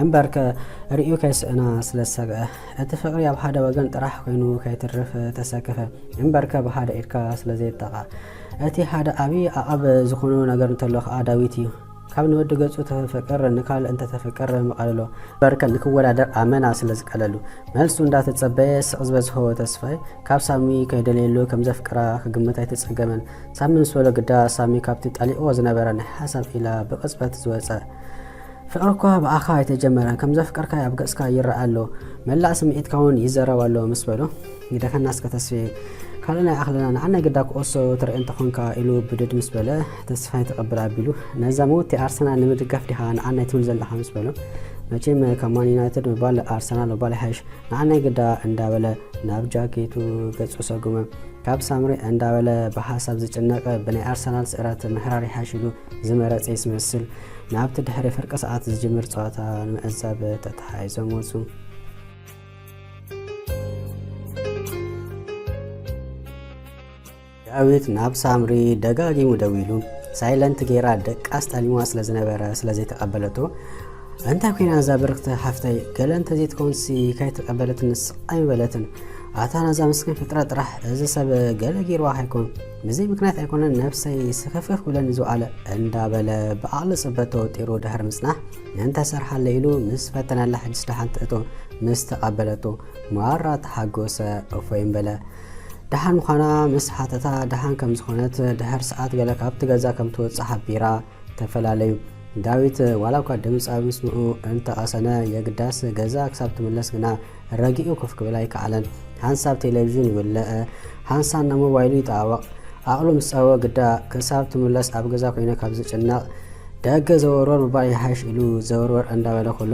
እምበርከ ርእዩ ከይስእና ስለ ዝሰግአ እቲ ፍቕሪ ኣብ ሓደ ወገን ጥራሕ ኮይኑ ከይትርፍ ተሰከፈ። እምበርከ ብሓደ ኢድካ ስለ ዘየጣቓ እቲ ሓደ ዓብዪ ዓቐብ ዝኾኖ ነገር እንተሎ ኸኣ ዳዊት እዩ። ካብ ንወዲ ገጹ ተፈቅር ንካልእ እንተተፈቅር ምቐለሎ። እምበርከ ንክወዳደር ኣመና ስለ ዝቀለሉ መልሱ እንዳተጸበየ ስቕ ዝበዝሖ ተስፋይ ካብ ሳሚ ከይደለየሉ ከም ዘፍቅራ ክግምት ኣይተጸገመን። ሳሚ ምስ በሎ ግዳ ሳሚ ካብቲ ጠሊቕዎ ዝነበረ ናይ ሓሳብ ዒላ ብቕጽበት ዝወጸ። ፍቕሪ እኳ ብኣኻ ኣይተጀመረን፣ ከም ዘፍቀርካ ኣብ ገጽካ ይረኣ ኣሎ፣ መላእ ስምዒትካ እውን ይዘረብ ኣሎ ምስ በሎ፣ ግደፈና እስከ ተስፌ፣ ካልእ ናይ ኣኽለና ንዓናይ ግዳ ክኦሶ ትርኢ እንተኾንካ ኢሉ ብድድ ምስ በለ፣ ተስፋይ ትቕብል ኣቢሉ፣ ነዛ ምውቲ ኣርሰናል ንምድጋፍ ዲኻ ንዓናይ ትብል ዘለኻ ምስ በሎ፣ መቸም ካብ ማን ዩናይትድ ምባል ኣርሰናል ምባል ይሓይሽ፣ ንዓናይ ግዳ እንዳበለ ናብ ጃኬቱ ገጹ ሰጉመ። ካብ ሳምሪ እንዳበለ ብሓሳብ ዝጭነቕ ብናይ ኣርሰናል ስዕረት ምሕራር ይሓይሽ ኢሉ ዝመረጸ ይመስል። ናብቲ ድሕሪ ፍርቂ ሰዓት ዝጅምር ጸወታ ንምዕዛብ ተተሓሒዞም ወጹ። ዳዊት ናብ ሳምሪ ደጋጊሙ ደዊሉ፣ ሳይለንት ጌራ ደቃስ ጠሊማ ስለ ዝነበረ ስለ ዘይተቐበለቶ፣ እንታይ ኮይና እዛ ብርኽቲ ሓፍተይ፣ ገለ እንተዘይትከውንሲ ከይተቐበለትኒ ስቕ ኣይምበለትን። ኣታ ነዛ ምስኪን ፍጥረት ጥራሕ እዚ ሰብ ገለ ጌርዋ ከይኮን፣ ብዘይ ምክንያት ኣይኮነን ነብሰይ ስኽፍክፍ ክብለኒ ዝወዓለ እንዳበለ ብዓቕሊ ጽበት ተወጢሩ ድሕሪ ምጽናሕ፣ እንተሰርሓለ ኢሉ ምስ ፈተነላ ሕጅስ ደሓን ትእቶ ምስ ተቐበለቶ ማራ ተሓጎሰ እፎይ እምበለ። ደሓን ምዃና ምስ ሓተታ ደሓን ከም ዝኾነት ድሕሪ ሰዓት ገለ ካብቲ ገዛ ከም ትወጽእ ሓቢራ ተፈላለዩ። ዳዊት ዋላ እኳ ድምጻ ምስምዑ እንተቐሰነ የግዳስ ገዛ ክሳብ ትምለስ ግና ረጊኡ ኮፍ ክብል ኣይከኣለን። ሓንሳብ ቴሌቪዥን ይውልዕ፣ ሓንሳብ ናብ ሞባይሉ ይጠዋወቕ። ዓቕሉ ምስ ጸወ ግዳ ክሳብ ትምለስ ኣብ ገዛ ኮይነ ካብ ዝጭነቕ ደገ ዘወርወር ምባል ይሓይሽ ኢሉ ዘወርወር እንዳበለ ከሎ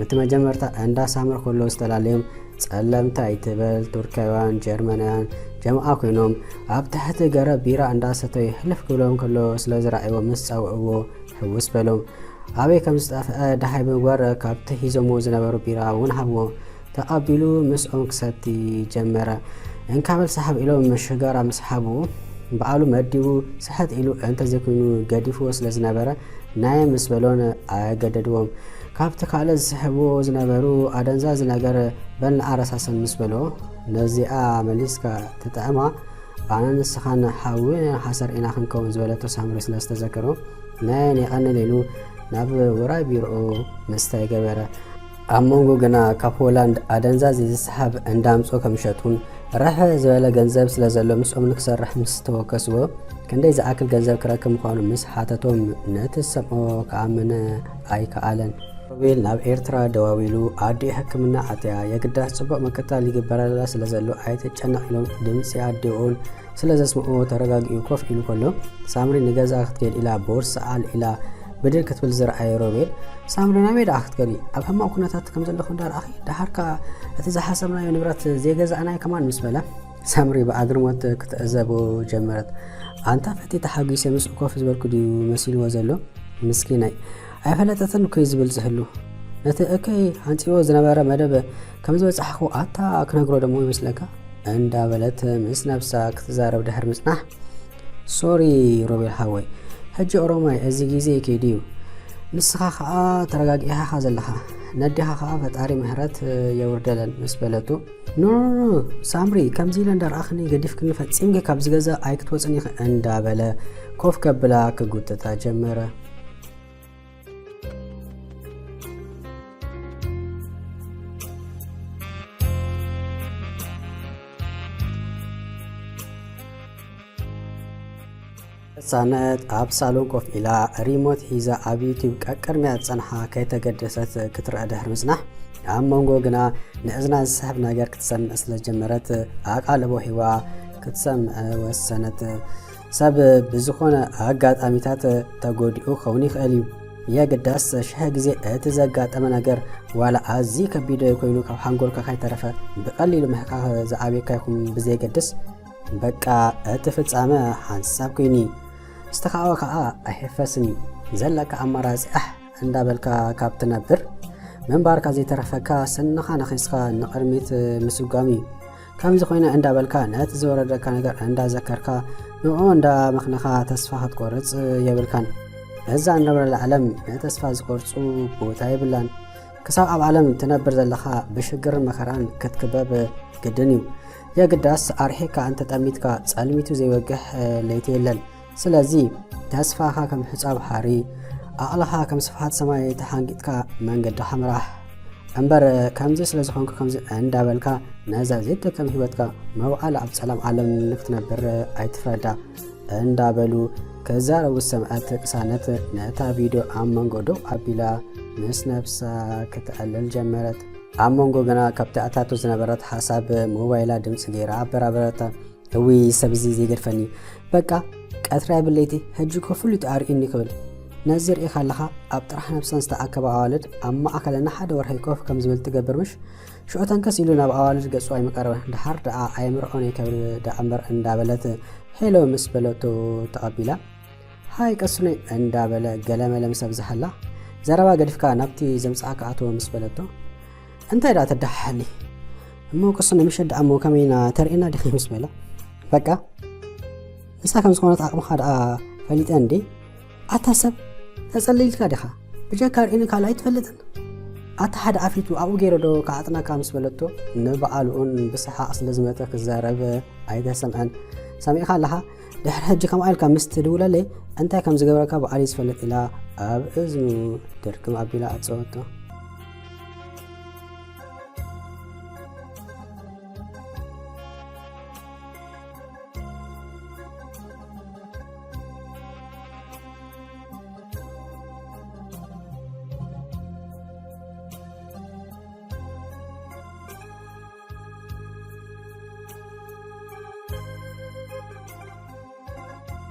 እቲ መጀመርታ እንዳ ሳምር ከሎ ዝተፈላለዮም ጸለምቲ ኣይትበል ቱርካውያን ጀርመናውያን ጀምዓ ኮይኖም ኣብ ትሕቲ ገረብ ቢራ እንዳሰተዩ ሕልፍ ክብሎም ከሎ ስለ ዝረኣይዎ ምስ ጸውዕዎ ሕውስ በሎም። ኣበይ ከም ዝጠፍአ ደሃይ ብምግባር ካብቲ ሒዞምዎ ዝነበሩ ቢራ እውን ሃብዎ። ተቐቢሉ ምስኦም ክሰቲ ጀመረ። እንካ በል ሰሓብ ኢሎም ሽጋራ ምስ ሃብዎ ባዕሉ መዲቡ ስሕት ኢሉ እንተዘይኮይኑ ገዲፍዎ ስለ ዝነበረ ናይ ምስ በሎን ኣገደድዎም። ካብቲ ካልእ ዝስሕብዎ ዝነበሩ ኣደንዛዚ ነገር በል ንኣረሳሰን ምስ በሎ ነዚኣ መሊስካ ትጥዕማ ኣነ ንስኻን ሓዊ ሓሰር ኢና ክንከውን ዝበለቶ ሳምሪ ስለ ዝተዘከሮ ናይ የቐንል ኢሉ ናብ ውራይ ቢሮኡ ምስታይ ገበረ። ኣብ መንጎ ግና ካብ ሆላንድ ኣደንዛዚ ዝስሓብ እንዳምጾ ከም ሸጡን ርሕ ዝበለ ገንዘብ ስለ ዘሎ ምስኦም ንክሰርሕ ምስ ተወከስዎ ክንደይ ዝኣክል ገንዘብ ክረክብ ምዃኑ ምስ ሓተቶም ነቲ ዝሰምዖ ክኣምን ኣይከኣለን። ሮቤል ናብ ኤርትራ ደዋዊሉ ኣዲኡ ሕክምና ኣትያ የግዳስ ጽቡቕ ምክትታል ይግበረላ ስለ ዘሎ ኣይትጨነቕ ኢሎም ድምጺ ኣዲኡን ስለ ዘስምዑ ተረጋጊኡ ኮፍ ኢሉ ከሎ ሳምሪ ንገዛ ክትከይድ ኢላ ቦርሳ ኣልዒላ ብድድ ክትብል ዝረኣየ ሮቤል ሳምሪ ናበይ ደኣ ክትከዲ ኣብ ሕማቕ ኩነታት ከም ዘለኹ እንዳረኣኺ ደሓርካ እቲ ዝሓሰብናዮ ንብረት ዘይገዛእናዮ ከማን ምስ በለ ሳምሪ ብኣግርሞት ክትዕዘቦ ጀመረት። ኣንታ ፈቲ ተሓጒሰ ምስኡ ኮፍ ዝበልኩ ድዩ መሲልዎ ዘሎ? ምስኪናይ ኣይፈለጠትን እኮ እዩ ዝብል ዝህሉ። ነቲ እከይ ሓንጺዎ ዝነበረ መደብ ከም ዝበጻሕኹ ኣታ ክነግሮ ደሞ ይመስለካ? እንዳበለት ምስ ነብሳ ክትዛረብ ድሕር ምጽናሕ ሶሪ ሮቤል ሓወይ፣ ሕጂ ኦሮማይ እዚ ግዜ ከይዱ እዩ። ንስኻ ኸኣ ተረጋጊኻ ዘለኻ፣ ነዲኻ ኸኣ ፈጣሪ ምህረት የውርደለን ምስ በለቱ፣ ኖ ኖ ኖ ሳምሪ፣ ከምዚ ኢለ እንዳረኣኽኒ ገዲፍክኒ ፈጺምኪ ካብዚ ገዛ ኣይክትወጽን ኢኺ እንዳበለ ኮፍ ከብላ ክጉትታ ጀመረ። ሳነት ኣብ ሳሎን ኮፍ ኢላ ሪሞት ሒዛ ኣብ ዩቲዩብ ቀቅድሚያ ዝጸንሓ ከይተገደሰት ክትረአ ድሕሪ ምጽናሕ፣ ኣብ መንጎ ግና ንእዝና ዝስሕብ ነገር ክትሰምዕ ስለ ዝጀመረት፣ ኣቓልቦ ሂባ ክትሰምዕ ወሰነት። ሰብ ብዝኾነ ኣጋጣሚታት ተጎዲኡ ክኸውን ይኽእል እዩ። የግዳስ ሽሕ ግዜ እቲ ዘጋጠመ ነገር ዋላ ኣዝዩ ከቢድ ኮይኑ ካብ ሓንጎልካ ከይተረፈ ብቐሊሉ ምሕካኽ ዝኣብየካ ይኹን ብዘየገድስ፣ በቃ እቲ ፍጻመ ሓንሳብ ኮይኑ እዩ። ዝተኻእወ ከኣ ኣይሕፈስን እዩ። ዘለካ ኣማራጺ ኣሕ እንዳበልካ ካብ ትነብር ምንባርካ ዘይተረፈካ ስንኻ ነኺስካ ንቕድሚት ምስጓም እዩ። ከምዚ ኮይነ እንዳበልካ ነቲ ዝወረደካ ነገር እንዳዘከርካ ንዕኡ እንዳመኽነኻ ተስፋ ክትቆርጽ የብልካን። እዛ እንነብረላ ዓለም ንተስፋ ዝቆርጹ ቦታ የብላን። ክሳብ ኣብ ዓለም ትነብር ዘለኻ ብሽግርን መከራን ክትክበብ ግድን እዩ። የግዳስ ኣርሒካ እንተጠሚትካ ጸልሚቱ ዘይወግሕ ለይቲ የለን። ስለዚ ተስፋኻ ከም ሕጻብ ሃሪ፣ ኣቕልኻ ከም ስፍሓት ሰማይ ተሓንጊጥካ መንገድኻ ምራሕ። እምበር ከምዚ ስለ ዝኾንኩ ከምዚ እንዳበልካ ነዛ ዘይትደከም ህይወትካ መውዓል ኣብ ጸላም ዓለም ንክትነብር ኣይትፍረዳ። እንዳበሉ ክዛረቡ ዝሰምዐት ቅሳነት ነታ ቪድዮ ኣብ መንጎ ደው ኣቢላ ምስ ነብሳ ክትዕልል ጀመረት። ኣብ መንጎ ግና ካብ ተኣታቶ ዝነበረት ሓሳብ ሞባይላ ድምፂ ገይራ ኣበራበረታ። እዊ ሰብ እዚ ዘይገድፈኒ። በቃ ቀትሪ ኣይብለይቲ ሕጂ እኮ ፍሉይ ተኣርእዩኒ ክብል። ነዚ ርኢኻ ኣለኻ ኣብ ጥራሕ ነብሰን ዝተኣከባ ኣዋልድ ኣብ ማእከለን ንሓደ ወርሒ ኮፍ ከም ዝብል ትገብር ምሽ? ሽዑ ተንከስ ኢሉ ናብ ኣዋልድ ገጹ ኣይምቀረበን። ደሓር ደኣ ኣየምርዖን እየ ከብል ደኣ እምበር እንዳበለት ሄሎ ምስ በለቶ ተቐቢላ። ሃይ ቀስኖይ እንዳበለ ገለመለ ምስ ኣብዝሓላ፣ ዘረባ ገዲፍካ ናብቲ ዘምጽኣካ ኣቶ ምስ በለቶ፣ እንታይ ደኣ ተዳሓሓኒ እሞ ቀስኖይ ምሸት ደኣ እሞ ከመይና ተርእየና ዲኺ ምስ በላ፣ በቃ ንሳ ከም ዝኾነት ዓቕምኻ ደኣ ፈሊጠ እንዴ? ኣታ ሰብ ተጸሊልካ ዲኻ? ብጀካ ርእኒ ካልእ ኣይትፈልጥን? ኣታ ሓደ ኣፊቱ ኣብኡ ገይረ ዶ ክዓጥናካ ምስ በለቶ፣ ንበዓልኡን ብሰሓቕ ስለ ዝመተ ክዛረብ ኣይተሰምዐን። ሰሚዕካ ኣለኻ? ድሕሪ ሕጂ ከምኣ ኢልካ ምስ ትድውለለይ እንታይ ከም ዝገብረካ በዓል ዝፈልጥ ኢላ ኣብ እዝኑ ድርግም ኣቢላ ኣጸወቶ።